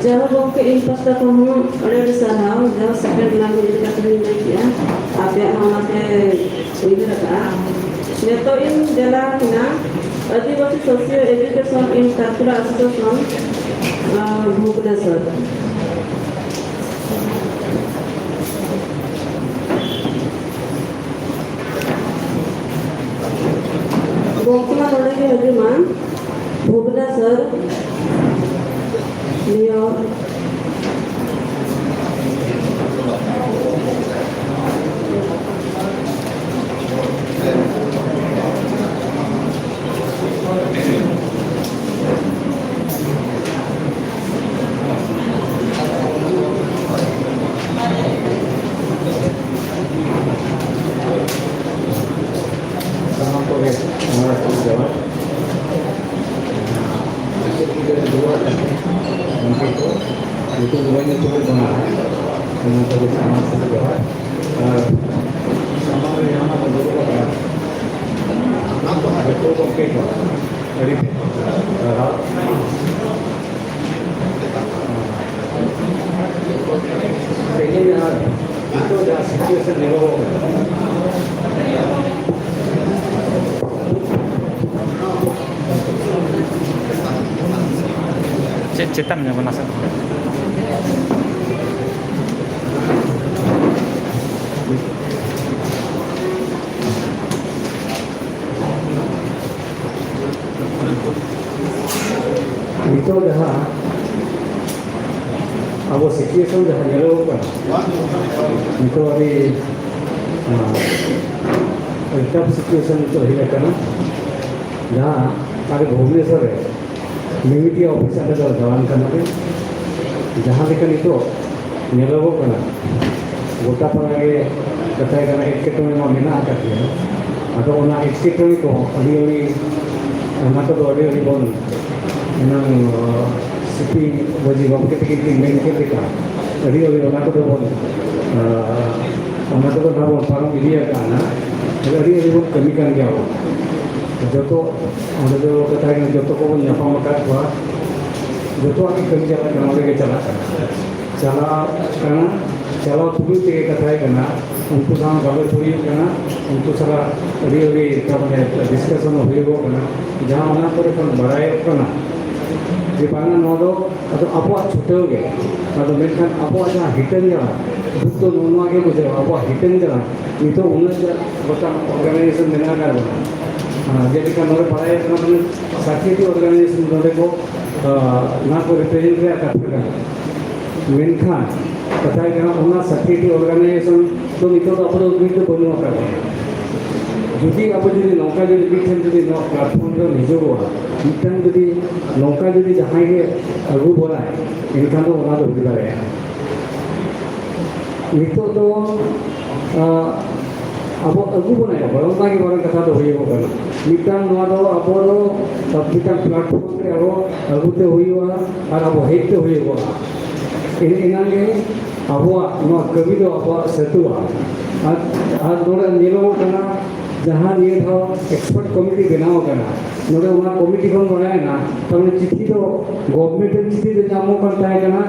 ᱡᱟᱭᱦᱳᱠ ᱜᱚᱢᱠᱮ, ᱤᱧ ᱯᱟᱥᱴᱟ ᱠᱷᱚᱱ ᱦᱚᱸ ᱟᱹᱰᱤ ᱟᱹᱰᱤ ᱥᱟᱨᱦᱟᱣ, ᱡᱟᱦᱟᱸ second language ᱤᱫᱤ ᱠᱟᱛᱮ ᱞᱤᱧ ᱞᱟᱹᱭ ᱠᱮᱜᱼᱟ, ᱟᱯᱮᱭᱟᱜ ᱦᱚᱸ ᱚᱱᱟᱛᱮ ᱩᱭᱦᱟᱹᱨ ᱟᱠᱟᱫᱼᱟ᱾ ᱱᱤᱛᱚᱜ ᱤᱧ ᱫᱮᱞᱟ ᱟᱹᱠᱤᱱᱟ ᱟᱹᱫᱤᱵᱟᱹᱥᱤ Socio Education in Tripura Association, ᱟᱸ, ᱵᱷᱩᱵᱽᱱᱮᱥᱚᱨ᱾ ᱜᱚᱢᱠᱮ ᱢᱟ ᱱᱚᱰᱮ ᱜᱮ ᱦᱤᱡᱩᱜ ᱢᱟ, ᱵᱷᱩᱵᱽᱱᱮᱥᱚᱨ, ᱱᱤᱭᱩ ᱭᱚᱨᱠ᱾ ᱥᱟᱱᱟᱢ ᱠᱚᱜᱮ ᱱᱚᱣᱟ ᱠᱚ ᱡᱚᱦᱟᱨ᱾ ᱪᱮᱫ ᱜᱤᱫᱽᱨᱟᱹ ᱫᱩᱲᱩᱵ ᱟᱠᱟᱱ ᱩᱱᱠᱩ ᱠᱚ ᱧᱩᱛᱩᱢ ᱫᱚ ᱵᱟᱹᱧ ᱧᱩᱛᱩᱢ ᱮᱫ ᱵᱚᱱᱟ᱾ ᱩᱱᱠᱩ ᱠᱚ ᱥᱟᱱᱟᱢ ᱠᱚ ᱡᱚᱦᱟᱨ᱾ ᱟᱨ ᱥᱟᱢᱟᱝ ᱨᱮ ᱡᱟᱦᱟᱸ ᱠᱚ ᱫᱩᱲᱩᱵ ᱟᱠᱟᱱᱟ, ᱡᱚᱛᱚ ᱜᱚᱢᱠᱮ ᱠᱚ ᱟᱹᱰᱤ ᱥᱟᱨᱦᱟᱣ᱾ ᱛᱮᱦᱮᱧ ᱟᱨ ᱱᱤᱛᱚᱜ ᱡᱟᱦᱟᱸ situation ᱧᱮᱞᱚᱜᱚᱜ ᱠᱟᱱᱟ, ᱪᱮᱫ ᱪᱮᱛᱟᱱ ᱧᱚᱜ ᱱᱟᱥᱮ ᱫᱚ᱾ ᱱᱤᱛᱚᱜ ᱡᱟᱦᱟᱸ ᱟᱵᱚ situation ᱡᱟᱦᱟᱸ ᱧᱮᱞᱚᱜᱚᱜ ᱠᱟᱱᱟ, ᱱᱤᱛᱚᱜ ᱟᱹᱰᱤ, ᱟᱸ, ᱟᱹᱰᱤ tough situation ᱱᱤᱛᱚᱜ ᱦᱮᱡ ᱟᱠᱟᱱᱟ᱾ ᱡᱟᱦᱟᱸ ᱟᱞᱮ ᱵᱷᱩᱵᱽᱱᱮᱥᱚᱨ ᱨᱮ ᱢᱤᱢᱤᱫᱴᱤᱡ ᱚᱯᱷᱤᱥ ᱟᱞᱮ ᱫᱚ ᱫᱟᱬᱟᱱ ᱠᱟᱱᱟᱞᱮ, ᱡᱟᱦᱟᱸ ᱞᱮᱠᱟ ᱱᱤᱛᱚᱜ ᱧᱮᱞᱚᱜᱚᱜ ᱠᱟᱱᱟ, ᱜᱚᱴᱟ ᱯᱟᱲᱟ ᱜᱮ ᱠᱟᱛᱷᱟᱭ ᱠᱟᱱᱟ, ᱮᱴᱠᱮᱴᱚᱬᱮ ᱢᱟ ᱢᱮᱱᱟᱜ ᱟᱠᱟᱫ ᱜᱮᱭᱟ᱾ ᱟᱫᱚ ᱚᱱᱟ ᱮᱴᱠᱮᱴᱚᱬᱮ ᱠᱚ ᱟᱹᱰᱤ ᱟᱹᱰᱤ, ᱚᱱᱟ ᱠᱚᱫᱚ ᱟᱹᱰᱤ ᱟᱹᱰᱤ ᱵᱚᱱ ᱮᱱᱟᱝ, ᱟᱸ, ᱥᱤᱯᱤ ᱢᱟᱹᱡᱷᱤ ᱜᱚᱢᱠᱮ ᱛᱟᱹᱠᱤᱱ ᱠᱤᱱ ᱢᱮᱱ ᱠᱮᱫ ᱞᱮᱠᱟ, ᱟᱹᱰᱤ ᱟᱹᱰᱤ ᱚᱱᱟ ᱠᱚᱫᱚ ᱵᱚᱱ, ᱟᱸ, ᱚᱱᱟ ᱠᱚᱫᱚ ᱱᱟᱦᱟᱜ ᱵᱚᱱ ᱯᱟᱨᱚᱢ ᱤᱫᱤ ᱟᱠᱟᱫᱼᱟ ᱱᱟᱦᱟᱜ᱾ ᱟᱹᱰᱤ ᱟᱹᱰᱤ ᱵᱚᱱ ᱠᱟᱹᱢᱤ ᱠᱟᱱ ᱜᱮᱭᱟ ᱵᱚᱱ᱾ ᱡᱚᱛᱚ ᱚᱸᱰᱮ ᱫᱚ ᱠᱟᱛᱷᱟ ᱠᱟᱱᱟ, ᱡᱚᱛᱚ ᱠᱚᱵᱚᱱ ᱧᱟᱯᱟᱢ ᱟᱠᱟᱫ ᱠᱚᱣᱟ, ᱡᱚᱛᱚᱣᱟᱜ ᱜᱮ ᱠᱟᱹᱢᱤ ᱪᱟᱞᱟᱜ ᱠᱟᱱᱟ, ᱚᱸᱰᱮ ᱜᱮ ᱪᱟᱞᱟᱜ ᱠᱟᱱᱟ, ᱪᱟᱞᱟᱜ ᱠᱟᱱᱟ, ᱪᱟᱞᱟᱣ ᱛᱩᱞᱩᱡ ᱛᱮᱜᱮ ᱠᱟᱛᱷᱟᱭ ᱠᱟᱱᱟ, ᱩᱱᱠᱩ ᱥᱟᱶ ᱜᱟᱞᱚᱪ ᱦᱩᱭᱩᱜ ᱠᱟᱱᱟ, ᱩᱱᱠᱩ ᱥᱟᱞᱟᱜ ᱟᱹᱰᱤ ᱟᱹᱰᱤ ᱛᱟᱨᱢᱟᱱᱮ discussion ᱦᱚᱸ ᱦᱩᱭᱩᱜᱚᱜ ᱠᱟᱱᱟ, ᱡᱟᱦᱟᱸ ᱚᱱᱟ ᱠᱚᱨᱮ ᱠᱷᱚᱱ ᱵᱟᱲᱟᱭᱚᱜ ᱠᱟᱱᱟ ᱡᱮ ᱵᱟᱝᱟ ᱱᱚᱣᱟ ᱫᱚ ᱟᱫᱚ ᱟᱵᱚᱣᱟᱜ ᱪᱷᱩᱴᱟᱹᱣ ᱜᱮ, ᱟᱫᱚ ᱢᱮᱱᱠᱷᱟᱱ ᱟᱵᱚᱣᱟᱜ ᱡᱟᱦᱟᱸ ᱦᱤᱴᱟᱹᱝ ᱡᱟᱲᱟ ᱫᱩᱠ ᱫᱚ ᱱᱚᱣᱟ ᱜᱮ ᱵᱩᱡᱷᱟᱹᱜᱼᱟ, ᱟᱵᱚᱣᱟᱜ ᱦᱤᱴᱟᱹᱝ ᱡᱟᱲᱟ ᱱᱤᱛᱚᱜ ᱩᱱᱟᱹᱜ ᱜᱚᱴᱟᱝ organisation ᱢᱮᱱᱟᱜ ᱟᱠᱟᱫ ᱵᱚᱱᱟ᱾ ᱟᱨ ᱡᱮᱞᱮᱠᱟ ᱱᱚᱰᱮ ᱵᱟᱲᱟᱭ ᱠᱟᱱᱟ ᱵᱚᱱ, ᱥᱟᱛᱴᱤ organisation ᱱᱚᱰᱮ ᱠᱚ, ᱟᱨ, ᱱᱚᱣᱟ ᱠᱚ represent ᱨᱮᱭᱟᱜ ᱠᱟᱛᱷᱟ ᱠᱟᱱᱟ᱾ ᱢᱮᱱᱠᱷᱟᱱ ᱠᱟᱛᱷᱟ ᱦᱩᱭᱩᱜ ᱠᱟᱱᱟ, ᱚᱱᱟ ᱥᱟᱛᱴᱤ organisation ᱫᱚ ᱱᱤᱛᱚᱜ ᱫᱚ ᱟᱵᱚ ᱫᱚ ᱢᱤᱫ ᱫᱚ ᱵᱟᱹᱱᱩᱜ ᱟᱠᱟᱫ ᱵᱚᱱᱟ᱾ ᱡᱩᱫᱤ ᱟᱵᱚ ᱡᱩᱫᱤ ᱱᱚᱝᱠᱟ ᱡᱩᱫᱤ ᱢᱤᱫᱴᱷᱮᱱ ᱡᱩᱫᱤ ᱱᱚᱣᱟ platform ᱨᱮ ᱦᱤᱡᱩᱜᱚᱜᱼᱟ, ᱢᱤᱫᱴᱟᱝ ᱡᱩᱫᱤ ᱱᱚᱝᱠᱟ ᱡᱩᱫᱤ ᱡᱟᱦᱟᱸᱭ ᱜᱮ ᱟᱹᱜᱩ ᱵᱚᱱᱟᱭ, ᱮᱱᱠᱷᱟᱱ ᱫᱚ ᱚᱱᱟ ᱫᱚ ᱦᱩᱭ ᱫᱟᱲᱮᱭᱟᱜᱼᱟ᱾ ᱱᱤᱛᱚᱜ ᱫᱚ, ᱟᱸ, ᱟᱵᱚ ᱟᱹᱜᱩ ᱵᱚᱱᱟᱭ ᱟᱵᱚ, ᱚᱱᱟ ᱜᱮ ᱢᱟᱨᱟᱝ ᱠᱟᱛᱷᱟ ᱫᱚ ᱦᱩᱭᱩᱜᱚᱜ ᱠᱟᱱᱟ᱾ ᱢᱤᱫᱴᱟᱝ ᱱᱚᱣᱟ ᱫᱚ ᱟᱵᱚ ᱫᱚ ᱢᱤᱫᱴᱟᱝ platform ᱨᱮ ᱟᱵᱚ ᱟᱹᱜᱩ ᱛᱮ ᱦᱩᱭᱩᱜᱼᱟ ᱟᱨ ᱟᱵᱚ ᱦᱮᱡ ᱛᱮ ᱦᱩᱭᱩᱜᱚᱜᱼᱟ᱾ ᱮᱱ-, ᱮᱱᱟᱝ ᱜᱮ ᱟᱵᱚᱣᱟᱜ ᱱᱚᱣᱟ ᱠᱟᱹᱢᱤ ᱫᱚ ᱟᱵᱚᱣᱟᱜ ᱥᱟᱹᱛᱩᱜᱼᱟ᱾ ᱟᱨ, ᱟᱨ ᱱᱚᱰᱮ ᱧᱮᱞᱚᱜᱚᱜ ᱠᱟᱱᱟ, ᱡᱟᱦᱟᱸ ᱱᱤᱭᱟᱹ ᱫᱷᱟᱣ expert committee ᱵᱮᱱᱟᱣ ᱟᱠᱟᱱᱟ, ᱱᱚᱰᱮ ᱚᱱᱟ committee ᱠᱷᱚᱱ ᱵᱟᱲᱟᱭᱮᱱᱟ, ᱛᱟᱨᱢᱟᱱᱮ ᱪᱤᱴᱷᱤ ᱫᱚ government ᱨᱮᱱ ᱪᱤᱴᱷᱤ ᱫᱚ ᱧᱟᱢᱚᱜ ᱠᱟᱱ ᱛᱟᱦᱮᱸ ᱠᱟᱱᱟ,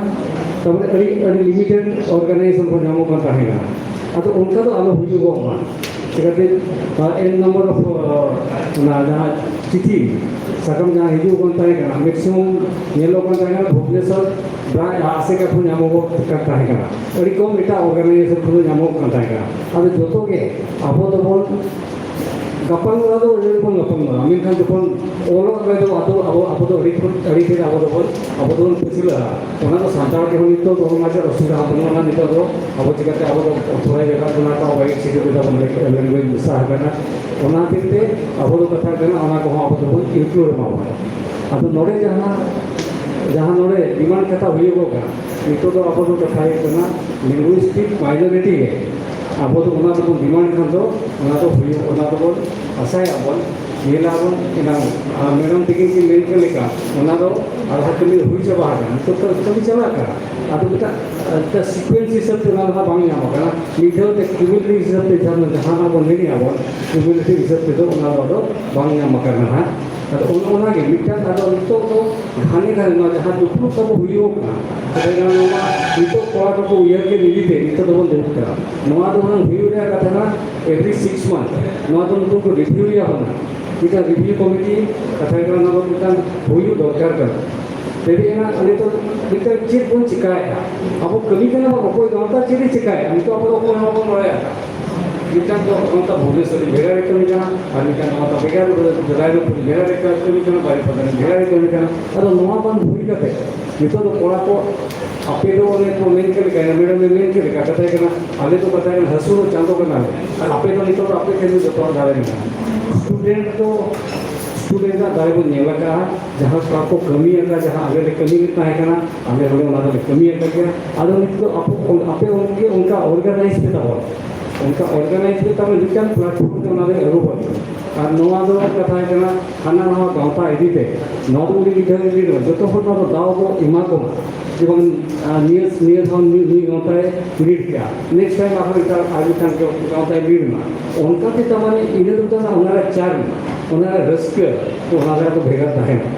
ᱛᱟᱨᱢᱟᱱᱮ ᱟᱹᱰᱤ, ᱟᱹᱰᱤ limited organisation ᱠᱚ ᱧᱟᱢᱚᱜ ᱠᱟᱱ ᱛᱟᱦᱮᱸ ᱠᱟᱱᱟ᱾ ᱟᱫᱚ ᱚᱱᱠᱟ ᱫᱚ ᱟᱞᱚ ᱦᱩᱭᱩᱜᱚᱜ ᱢᱟ, ᱪᱤᱠᱟᱹᱛᱮ, ᱟᱸ, n number of, ᱟᱸ, ᱚᱱᱟ ᱡᱟᱦᱟᱸ ᱪᱤᱴᱷᱤ ᱥᱟᱠᱟᱢ ᱡᱟᱦᱟᱸ ᱦᱤᱡᱩᱜ ᱠᱟᱱ ᱛᱟᱦᱮᱸ ᱠᱟᱱᱟ, ᱢᱮᱠᱥᱤᱢᱟᱢ ᱧᱮᱞᱚᱜ ᱠᱟᱱ ᱛᱟᱦᱮᱸ ᱠᱟᱱᱟ ᱵᱷᱩᱵᱽᱱᱮᱥᱚᱨ ᱵᱟ ᱟᱥᱮᱠᱟ ᱠᱷᱚᱱ ᱧᱟᱢᱚᱜᱚᱜ ᱠᱟᱱ ᱛᱟᱦᱮᱸ ᱠᱟᱱᱟ, ᱟᱹᱰᱤ ᱠᱚᱢ ᱮᱴᱟᱜ ᱚᱨᱜᱟᱱᱟᱭᱡᱮᱥᱚᱱ ᱠᱷᱚᱱ ᱫᱚ ᱧᱟᱢᱚᱜ ᱠᱟᱱ ᱛᱟᱦᱮᱸ ᱠᱟᱱᱟ᱾ ᱟᱫᱚ ᱡᱚᱛᱚ ᱜᱮ ᱟᱵᱚ ᱫᱚᱵᱚᱱ ᱜᱟᱯᱟᱞᱢᱟᱨᱟᱣ ᱫᱚ ᱟᱹᱰᱤ ᱵᱚᱱ ᱜᱟᱯᱟᱞᱢᱟᱨᱟᱣᱟ, ᱢᱮᱱᱠᱷᱟᱱ ᱡᱚᱠᱷᱚᱱ ᱚᱞᱚᱜ ᱨᱮᱫᱚ ᱟᱫᱚ ᱟᱵᱚ ᱟᱵᱚ ᱫᱚ ᱟᱹᱰᱤ ᱟᱹᱰᱤ ᱛᱮᱫ ᱟᱵᱚ ᱫᱚᱵᱚᱱ ᱟᱵᱚ ᱫᱚᱵᱚᱱ ᱯᱟᱹᱪᱷᱞᱟᱹᱜᱼᱟ᱾ ᱚᱱᱟ ᱫᱚ ᱥᱟᱱᱛᱟᱲ ᱠᱚᱦᱚᱸ ᱱᱤᱛᱚᱜ ᱫᱚ ᱚᱱᱟ ᱪᱮᱫ ᱚᱥᱩᱵᱤᱫᱷᱟ ᱵᱟᱹᱱᱩᱜᱼᱟ᱾ ᱱᱤᱛᱚᱜ ᱫᱚ ᱟᱵᱚ ᱪᱤᱠᱟᱹᱛᱮ ᱟᱵᱚ ᱫᱚ ᱚᱛᱷᱚᱨᱟᱭ ᱡᱟᱭᱜᱟ ᱠᱷᱚᱱᱟᱜ ᱟᱵᱚ ᱮᱠ ᱥᱤᱴᱤ ᱨᱮ ᱛᱟᱵᱚᱱ ᱞᱮᱝᱜᱩᱭᱮᱡᱽ ᱢᱮᱥᱟ ᱟᱠᱟᱱᱟ᱾ ᱚᱱᱟ ᱦᱚᱛᱮᱡ ᱛᱮ ᱟᱵᱚ ᱫᱚ ᱠᱟᱛᱷᱟ ᱠᱟᱱᱟ, ᱚᱱᱟ ᱠᱚᱦᱚᱸ ᱟᱵᱚ ᱫᱚᱵᱚᱱ ᱤᱱᱠᱞᱩᱰ ᱮᱢᱟ ᱵᱚᱱᱟ᱾ ᱟᱫᱚ ᱱᱚᱰᱮ ᱡᱟᱦᱟᱸ ᱡᱟᱦᱟᱸ ᱱᱚᱰᱮ ᱰᱤᱢᱟᱱᱰ ᱠᱟᱛᱷᱟ ᱦᱩᱭᱩᱜᱚᱜ ᱠᱟᱱᱟ, ᱱᱤᱛᱚᱜ ᱫᱚ ᱟᱵᱚ ᱫᱚ ᱠᱟᱛᱷᱟ ᱦᱩᱭᱩᱜ ᱠᱟᱱᱟ ᱞᱤᱝᱜᱩᱭᱥᱴᱤᱠ ᱢᱟᱭᱱᱚᱨᱤᱴᱤ ᱜᱮ ᱟᱵᱚ ᱫᱚ ᱚᱱᱟ ᱫᱚᱵᱚᱱ ᱰᱤᱢᱟᱱᱰ ᱠᱷᱟᱱ ᱫᱚ ᱚᱱᱟ ᱫᱚ ᱦᱩᱭᱩᱜ, ᱚᱱᱟ ᱫᱚᱵᱚᱱ ᱟᱥᱟᱭᱟᱵᱚᱱ, ᱧᱮᱞᱟᱵᱚᱱ᱾ ᱮᱱᱟᱝ ᱟᱨ ᱢᱮᱰᱟᱢ ᱛᱟᱹᱠᱤᱱ ᱠᱤᱱ ᱞᱟᱹᱭ ᱠᱮᱫ ᱞᱮᱠᱟ ᱚᱱᱟ ᱫᱚ ᱟᱨᱦᱚᱸ ᱠᱟᱹᱢᱤ ᱦᱩᱭ ᱪᱟᱵᱟ ᱟᱠᱟᱱᱟ, ᱱᱤᱛᱚᱜ ᱫᱚ ᱠᱟᱹᱢᱤ ᱪᱟᱞᱟᱜ ᱠᱟᱱᱟ᱾ ᱟᱫᱚ ᱢᱤᱫᱴᱟᱝ, ᱢᱤᱫᱴᱟᱝ ᱥᱤᱠᱩᱭᱮᱱᱥ ᱦᱤᱥᱟᱹᱵ ᱛᱮ ᱚᱱᱟ ᱫᱚ ᱦᱟᱸᱜ ᱵᱟᱝ ᱧᱟᱢ ᱟᱠᱟᱱᱟ᱾ ᱢᱤᱫ ᱫᱷᱟᱣ ᱛᱮ ᱠᱤᱭᱩᱢᱩᱞᱮᱴᱤᱵᱷ ᱦᱤᱥᱟᱹᱵ ᱛᱮ ᱡᱟᱦᱟᱸ, ᱡᱟᱦᱟᱱᱟᱜ ᱵᱚᱱ ᱞᱟᱹᱭ ᱟᱵᱚᱱ, ᱠᱤᱭᱩᱢᱩᱞᱮᱴᱤᱵᱷ ᱦᱤᱥᱟᱹᱵ ᱛᱮᱫᱚ ᱚᱱᱟ ᱫᱚ ᱟᱫᱚ ᱵᱟᱝ ᱧᱟᱢ ᱟᱠᱟᱱᱟ ᱦᱟᱸᱜ᱾ ᱟᱫᱚ ᱚᱱ-, ᱚᱱᱟᱜᱮ ᱢᱤᱫᱴᱟᱝ ᱟᱫᱚ ᱱᱤᱛᱚᱜ ᱫᱚ ᱜᱷᱟᱱᱮ ᱜᱷᱟᱱᱮ ᱱᱚᱣᱟ ᱡᱟᱦᱟᱸ ᱫᱩᱯᱲᱩᱵ ᱛᱟᱵᱚ ᱦᱩᱭᱩᱜ ᱠᱟᱱᱟ, ᱟᱫᱚ ᱱᱚᱣᱟ ᱱᱤᱛᱚᱜ ᱠᱚᱲᱟ ᱠᱚᱠᱚ ᱩᱭᱦᱟᱹᱨ ᱠᱮᱫ ᱤᱫᱤ ᱛᱮ ᱱᱤᱛᱚᱜ ᱫᱚᱵᱚᱱ ᱫᱩᱲᱩᱵ ᱠᱟᱱᱟ᱾ ᱱᱚᱣᱟ ᱫᱚ ᱦᱩᱱᱟᱹᱝ ᱦᱩᱭᱩᱜ ᱨᱮᱭᱟᱜ ᱠᱟᱛᱷᱟ ᱠᱟᱱᱟ every six month᱾ ᱱᱚᱣᱟ ᱫᱚ ᱱᱩᱠᱩ ᱠᱚ ᱨᱤᱵᱷᱤᱭᱩᱭᱟ ᱦᱩᱱᱟᱹᱝ᱾ ᱢᱤᱫᱴᱟᱝ ᱨᱤᱵᱷᱤᱭᱩ ᱠᱚᱢᱤᱴᱤ ᱠᱟᱛᱷᱟ ᱠᱟᱱᱟ, ᱱᱚᱣᱟ ᱫᱚ ᱢᱤᱫᱴᱟᱝ ᱦᱩᱭᱩᱜ ᱫᱚᱨᱠᱟᱨ ᱠᱟᱱᱟ᱾ ᱛᱮᱵᱮ ᱮᱱᱟᱝ ᱱᱤᱛᱚᱜ ᱢᱤᱫᱴᱟᱝ ᱪᱮᱫ ᱵᱚᱱ ᱪᱤᱠᱟᱭᱮᱫᱼᱟ? ᱟᱵᱚ ᱠᱟᱹᱢᱤ ᱠᱟᱱᱟ ᱵᱚᱱ, ᱚᱠᱚᱭ ᱜᱟᱶᱛᱟ ᱪᱮᱫ ᱮ ᱪᱤᱠᱟᱭᱮᱫᱼᱟ? ᱱᱤᱛᱚᱜ ᱟᱵᱚ ᱫᱚ ᱚᱠᱚᱭ ᱦᱚᱸ ᱵᱟᱵᱚᱱ ᱵᱟᱲᱟᱭᱟ᱾ ᱢᱤᱫᱴᱟᱝ ᱫᱚ ᱱᱚᱝᱠᱟ ᱵᱷᱩᱵᱽᱱᱮᱥᱚᱨ ᱨᱮ ᱵᱷᱮᱜᱟᱨ ᱨᱮ ᱠᱟᱹᱢᱤ ᱠᱟᱱᱟ, ᱟᱨ ᱢᱤᱫᱴᱟᱝ ᱱᱚᱝᱠᱟ ᱵᱷᱮᱜᱟᱨ ᱨᱟᱭᱨᱚᱝᱯᱩᱨ ᱨᱮ ᱵᱷᱮᱜᱟᱨ ᱨᱮ ᱠᱟᱹᱢᱤ ᱠᱟᱱᱟ, ᱵᱟᱨᱤᱯᱟᱫᱟ ᱨᱮ ᱵᱷᱮᱜᱟᱨ ᱨᱮ ᱠᱟᱹᱢᱤ ᱠᱟᱱᱟ᱾ ᱟᱫᱚ ᱱᱚᱣᱟ ᱵᱟᱝ ᱦᱩᱭ ᱠᱟᱛᱮ ᱱᱤᱛᱚᱜ ᱫᱚ ᱠᱚᱲᱟ ᱠᱚ, ᱟᱯᱮ ᱫᱚ ᱚᱱᱮ ᱠᱚ ᱢᱮᱱ ᱠᱮᱫ ᱞᱮᱠᱟ, ᱢᱮᱰᱟᱢ ᱮ ᱢᱮᱱ ᱠᱮᱫ ᱞᱮᱠᱟ, ᱠᱟᱛᱷᱟ ᱦᱩᱭᱩᱜ ᱠᱟᱱᱟ, ᱟᱞᱮ ᱫᱚ ᱠᱟᱛᱷᱟ ᱦᱩᱭᱩᱜ ᱠᱟᱱᱟ ᱦᱟᱹᱥᱩᱨ ᱪᱟᱸᱫᱚ ᱠᱟᱱᱟ ᱞᱮ, ᱟᱨ ᱟᱯᱮ ᱫᱚ ᱱᱤᱛᱚᱜ ᱫᱚ ᱟᱯᱮ ᱴᱷᱮᱱ ᱜᱮ ᱡᱚᱛᱚᱣᱟᱜ ᱫᱟᱲᱮ ᱢᱮᱱᱟᱜᱼᱟ᱾ ᱥᱴᱩᱰᱮᱱᱴ ᱫᱚ, ᱥᱴᱩᱰᱮᱱᱴ ᱟᱜ ᱫᱟᱲᱮ ᱵᱚᱱ ᱧᱮᱞ ᱟᱠᱟᱫᱼᱟ, ᱡᱟᱦᱟᱸ ᱠᱚᱲᱟ ᱠᱚ ᱠᱟᱹᱢᱤ ᱟᱠᱟᱫ, ᱡᱟᱦᱟᱸ ᱟᱞᱮ ᱞᱮ ᱠᱟᱹᱢᱤ ᱨᱮ ᱛᱟᱦᱮᱸ ᱠᱟᱱᱟ, ᱟᱞᱮ ᱦᱚᱸᱞᱮ ᱚᱱᱟ ᱫᱚᱞᱮ ᱠᱟᱹᱢᱤ ᱟᱠᱟᱫ ᱜᱮᱭᱟ᱾ ᱟᱫᱚ ᱱᱤᱛᱚᱜ ᱟᱯᱮ, ᱟᱯᱮ ᱚᱱᱠᱮ ᱚᱱᱠᱟ ᱚᱨᱜᱟᱱᱟᱭᱤᱡᱽ ᱯᱮ ᱛᱟᱵᱚᱱ, ᱚᱱᱠᱟ ᱚᱨᱜᱟᱱᱟᱭᱤᱡᱽ ᱯᱮ ᱛᱟᱵᱚᱱ, ᱢᱤᱫᱴᱟᱝ ᱯᱞᱟᱴᱯᱷᱚᱨᱢ ᱨᱮ ᱚᱱᱟ ᱞᱮ ᱟᱹᱜᱩ ᱠᱚᱣᱟ᱾ ᱟᱨ ᱱᱚᱣᱟ ᱫᱚ ᱠᱟᱛᱷᱟ ᱦᱩᱭᱩᱜ ᱠᱟᱱᱟ, ᱦᱟᱱᱟ ᱱᱟᱣᱟ ᱜᱟᱶᱛᱟ ᱤᱫᱤ ᱛᱮ, ᱱᱚᱣᱟ ᱫᱚ ᱩᱱᱤ ᱢᱤᱫ ᱫᱷᱟᱣ ᱤᱫᱤ ᱫᱚ, ᱡᱚᱛᱚ ᱦᱚᱲ ᱱᱚᱣᱟ ᱫᱚ ᱫᱟᱣ ᱵᱚ ᱮᱢᱟ ᱠᱚᱢᱟ᱾ ᱡᱮᱢᱚᱱ, ᱟᱨ ᱱᱤᱭᱟᱹ, ᱱᱤᱭᱟᱹ ᱫᱷᱟᱣ ᱱᱩᱭ, ᱱᱩᱭ ᱜᱟᱶᱛᱟᱭ ᱞᱤᱰ ᱠᱮᱜᱼᱟ, ᱱᱮᱠᱥᱴ ᱴᱟᱭᱤᱢ ᱟᱨᱦᱚᱸ ᱮᱴᱟᱜ ᱟᱨ ᱢᱤᱫᱴᱟᱝ ᱜᱟᱶᱛᱟᱭ ᱞᱤᱰ ᱢᱟ᱾ ᱚᱱᱠᱟᱛᱮ ᱛᱟᱨ ᱢᱟᱱᱮ ᱤᱱᱟᱹ ᱫᱚ ᱛᱟᱨ ᱚᱱᱟ ᱨᱮ ᱪᱟᱨ, ᱚᱱᱟ ᱨᱮ ᱨᱟᱹᱥᱠᱟᱹ, ᱚᱱᱟ ᱨᱮ ᱟᱫᱚ ᱵᱷᱮᱜᱟᱨ ᱛᱟᱦᱮᱱᱟ᱾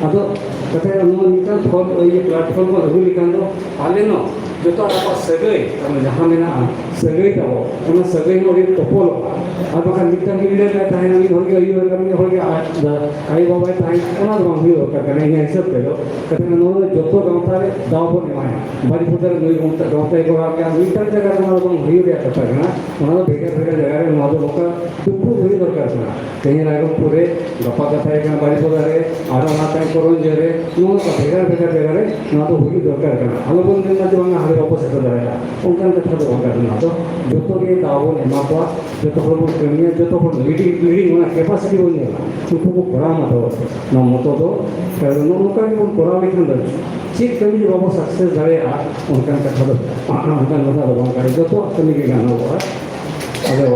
ᱟᱫᱚ ᱠᱟᱛᱮ ᱱᱚᱣᱟ ᱢᱤᱫᱴᱟᱝ ᱯᱷᱚᱨᱢ, ᱤᱭᱟᱹ, ᱯᱞᱟᱴᱯᱷᱚᱨᱢ ᱵᱚᱱ ᱟᱹᱜᱩ ᱞᱮᱠᱷᱟᱱ ᱫᱚ ᱟᱞᱮ ᱱᱚ ᱡᱚᱛᱚ ᱟᱵᱚᱣᱟᱜ ᱥᱟᱹᱜᱟᱹᱭ ᱛᱟᱵᱚᱱ ᱡᱟᱦᱟᱸ ᱢᱮᱱᱟᱜᱼᱟ, ᱥᱟᱹᱜᱟᱹᱭ ᱛᱟᱵᱚ, ᱚᱱᱟ ᱥᱟᱹᱜᱟᱹᱭ ᱦᱚᱸ ᱟᱹᱰᱤ ᱛᱚᱯᱚᱞᱚᱜᱼᱟ᱾ ᱟᱨ ᱵᱟᱠᱷᱟᱱ ᱢᱤᱫᱴᱟᱝ ᱜᱮ ᱞᱤᱰᱟᱨ ᱮ ᱛᱟᱦᱮᱱᱟ, ᱢᱤᱫ ᱦᱚᱲ ᱜᱮ ᱟᱹᱭᱩᱨ ᱟᱠᱟᱫ, ᱢᱤᱫ ᱦᱚᱲ ᱜᱮ ᱟᱡ ᱫᱟ-, ᱟᱭᱳ ᱵᱟᱵᱟᱭ ᱛᱟᱦᱮᱱ, ᱚᱱᱟ ᱫᱚ ᱵᱟᱝ ᱦᱩᱭᱩᱜ ᱫᱚᱨᱠᱟᱨ ᱠᱟᱱᱟ ᱤᱧᱟᱹᱜ ᱦᱤᱥᱟᱹᱵ ᱛᱮᱫᱚ᱾ ᱠᱟᱛᱮ ᱱᱚᱣᱟ ᱫᱚ ᱡᱚᱛᱚ ᱜᱟᱶᱛᱟ ᱨᱮ ᱫᱟᱣ ᱵᱚᱱ ᱮᱢᱟᱭᱟ᱾ ᱵᱟᱨᱤᱯᱚᱫᱟ ᱨᱮ ᱱᱩᱭ ᱜᱟᱶᱛᱟ, ᱜᱟᱶᱛᱟᱭ ᱠᱚᱨᱟᱣ ᱠᱮᱫᱟ, ᱢᱤᱫᱴᱟᱝ ᱡᱟᱭᱜᱟ ᱨᱮ ᱱᱚᱣᱟ ᱫᱚ ᱵᱟᱝ ᱦᱩᱭᱩᱜ ᱨᱮᱭᱟᱜ ᱠᱟᱛᱷᱟ ᱠᱟᱱᱟ, ᱚᱱᱟ ᱫᱚ ᱵᱷᱮᱜᱟᱨ ᱵᱷᱮᱜᱟᱨ ᱡᱟᱭᱜᱟ ᱨᱮ ᱱᱚᱣᱟ ᱫᱚ ᱱᱚᱝᱠᱟ ᱫᱩᱯᱲᱩᱵ ᱦᱩᱭ ᱫᱚᱨᱠᱟᱨ ᱠᱟᱱᱟ᱾ ᱛᱮᱦᱮᱧ ᱨᱟᱭᱨᱚᱝᱯᱩᱨ ᱨᱮ, ᱜᱟᱯᱟ ᱠᱟᱛᱷᱟ ᱦᱩᱭᱩᱜ ᱠᱟᱱᱟ ᱵᱟᱨᱤᱯᱚᱫᱟ ᱨᱮ, ᱟᱨ ᱚᱱᱟ ᱛᱟᱭᱚᱢ ᱠᱚᱨᱚᱧᱡᱚᱭ ᱨᱮ, ᱱᱚᱣᱟ ᱠᱚ ᱵᱷᱮᱜᱟᱨ ᱵᱷᱮᱜᱟᱨ ᱡᱟᱭᱜᱟ ᱨᱮ ᱱᱚᱣᱟ ᱫᱚ ᱦᱩᱭᱩᱜ ᱫᱚᱨᱠᱟᱨ ᱠᱟᱱᱟ᱾ ᱟᱞᱚᱵᱚᱱ ᱢᱮᱱᱟ ᱡᱮ ᱵᱟᱝᱟ ᱦᱟᱸᱰᱮ ᱵᱟᱠᱚ ᱥᱮᱴᱮᱨ ᱫᱟᱲᱮᱭᱟᱜᱼᱟ, ᱚᱱᱠᱟᱱ ᱠᱟᱛᱷᱟ ᱫᱚ ᱵᱟᱝ ᱠᱟᱱᱟ᱾ ᱱᱚᱣᱟ ᱫᱚ ᱡᱚᱛᱚ ᱜᱮ ᱫᱟᱣ ᱵᱚᱱ ᱮᱢᱟ ᱠᱚᱣᱟ, ᱡᱚᱛᱚ ᱦᱚᱲ ᱵᱚᱱ ᱠᱟᱹᱢᱤᱭᱟ, ᱡᱚᱛᱚ ᱦᱚᱲ ᱞᱤᱰᱤᱝ, ᱞᱤᱰᱤᱝ ᱚᱱᱟ ᱠᱮᱯᱟᱥᱤᱴᱤ ᱵᱚᱱ ᱧᱮᱞᱟ, ᱩᱱᱠᱩ ᱠᱚ ᱠᱚᱨᱟᱣ ᱢᱟ ᱛᱟᱵᱚᱱ᱾ ᱱᱚᱣᱟ ᱢᱚᱛᱚ ᱫᱚ ᱱᱚᱜᱼᱚ ᱱᱚᱝᱠᱟ ᱜᱮᱵᱚᱱ ᱠᱚᱨᱟᱣ ᱞᱮᱠᱷᱟᱱ ᱫᱚ ᱪᱮᱫ ᱠᱟᱹᱢᱤ ᱜᱮ ᱵᱟᱵᱚ ᱥᱟᱠᱥᱮᱥ ᱫᱟᱲᱮᱭᱟᱜᱼᱟ, ᱚᱱᱠᱟᱱ ᱠᱟᱛᱷᱟ ᱫᱚ, ᱚᱱᱠᱟᱱ ᱠᱟᱛᱷᱟ ᱫᱚ ᱵᱟᱝ ᱠᱟᱱᱟ, ᱡᱚᱛᱚᱣᱟᱜ ᱠᱟᱹᱢᱤ ᱜᱮ ᱜᱟᱱᱚᱜᱚᱜᱼᱟ᱾ ᱟᱫᱚ,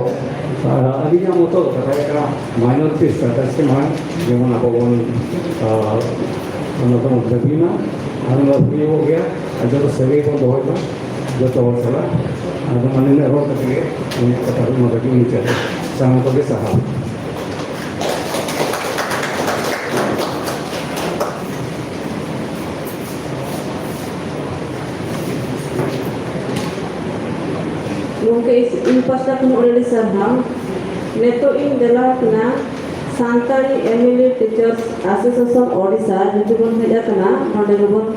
ᱟᱨ ᱟᱹᱞᱤᱧᱟᱜ ᱢᱚᱛᱚ ᱠᱟᱛᱷᱟ ᱦᱩᱭᱩᱜ ᱠᱟᱱᱟ, ᱢᱟᱭᱱᱚᱨᱤᱴᱤ ᱥᱴᱮᱴᱟᱥ ᱨᱮ ᱢᱟ ᱡᱮᱢᱚᱱ ᱟᱵᱚ ᱵᱚᱱ, ᱟᱨ, ᱚᱱᱟ ᱫᱚᱵᱚᱱ ᱫᱟᱹᱵᱤ ᱢᱟ, ᱟᱨ ᱚᱱᱟ ᱦᱩᱭᱩᱜᱚᱜ ᱜᱮᱭᱟ, ᱟᱨ ᱡᱚᱛᱚ ᱥᱟᱹᱜᱟᱹᱭ ᱵᱚᱱ ᱫᱚᱦᱚᱭ ᱢᱟ ᱡᱚᱛᱚ ᱦᱚᱲ ᱥᱟᱞᱟᱜ᱾ ᱟᱫᱚ ᱢᱟ ᱱᱤᱱᱟᱹᱜ ᱨᱚᱲ ᱠᱟᱛᱮ ᱜᱮ ᱤᱧᱟᱹᱜ ᱠᱟᱛᱷᱟ ᱫᱚ ᱱᱚᱰᱮ ᱜᱮ ᱢᱩᱪᱟᱹᱫ᱾ ᱥᱟᱱᱟᱢ ᱠᱚᱜᱮ ᱥᱟᱨᱦᱟᱣ᱾ ᱜᱚᱢᱠᱮ, ᱤᱧ ᱯᱟᱥᱴᱟ ᱠᱷᱚᱱ ᱟᱹᱰᱤ ᱟᱹᱰᱤ ᱥᱟᱨᱦᱟᱣ᱾ ᱱᱤᱛᱚᱜ ᱤᱧ ᱫᱮᱞᱟ ᱟᱠᱟᱱᱟ Santali M L A teachers association Odisha, ᱡᱩᱫᱤ ᱵᱚᱱ ᱦᱮᱡ ᱟᱠᱟᱱᱟ, ᱱᱚᱰᱮ ᱜᱮᱵᱚᱱ,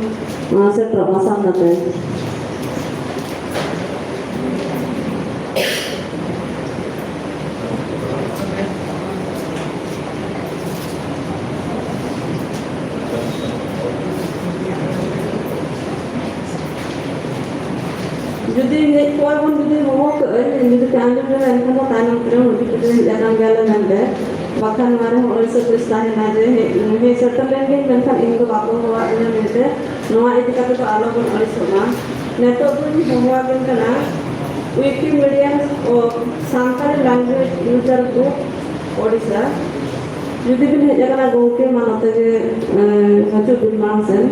ᱟᱸ, ᱥᱮᱴᱮᱨᱚᱜ ᱢᱟ ᱥᱟᱢᱱᱟ ᱛᱮ᱾ ᱡᱩᱫᱤ ᱦᱮᱡ ᱠᱚᱜᱼᱟ ᱵᱚᱱ, ᱡᱩᱫᱤ ᱦᱚᱦᱚ ᱠᱟᱜᱼᱟᱹᱧ, ᱡᱩᱫᱤ ᱯᱮ ᱟᱸᱡᱚᱢ ᱞᱮᱫᱟ, ᱮᱱᱠᱷᱟᱱ ᱫᱚ ᱛᱟᱭᱱᱚᱢ ᱛᱮ ᱦᱩᱫᱤᱥ ᱠᱟᱛᱮ ᱦᱮᱡ ᱟᱠᱟᱱ ᱜᱮᱭᱟᱞᱮ ᱢᱮᱱᱛᱮ᱾ ᱵᱟᱠᱷᱟᱱ ᱱᱚᱣᱟ ᱨᱮᱦᱚᱸ ᱟᱹᱲᱤᱥ ᱟᱹᱲᱤᱥ ᱛᱟᱦᱮᱱᱟ ᱡᱮ ᱦᱮᱡ, ᱦᱮᱡ ᱥᱮᱴᱮᱨ ᱞᱮᱱ ᱜᱮ, ᱢᱮᱱᱠᱷᱟᱱ ᱤᱧ ᱫᱚ ᱵᱟᱠᱚ ᱦᱚᱦᱚᱣᱟᱫᱤᱧᱟ ᱢᱮᱱᱛᱮ᱾ ᱱᱚᱣᱟ ᱤᱫᱤ ᱠᱟᱛᱮ ᱫᱚ ᱟᱞᱚ ᱵᱚᱱ ᱟᱹᱲᱤᱥᱚᱜ ᱢᱟ᱾ ᱱᱤᱛᱚᱜ ᱫᱚᱧ ᱦᱚᱦᱚᱣᱟᱵᱮᱱ ᱠᱟᱱᱟ Wikimedia of Santali Language User Group, Odisha᱾ ᱡᱩᱫᱤ ᱵᱤᱱ ᱦᱮᱡ ᱟᱠᱟᱱᱟ ᱜᱚᱢᱠᱮ, ᱢᱟ ᱱᱚᱛᱮ ᱜᱮ, ᱮᱸ, ᱦᱤᱡᱩᱜ ᱵᱤᱱ ᱢᱟᱲᱟᱝ ᱥᱮᱱ᱾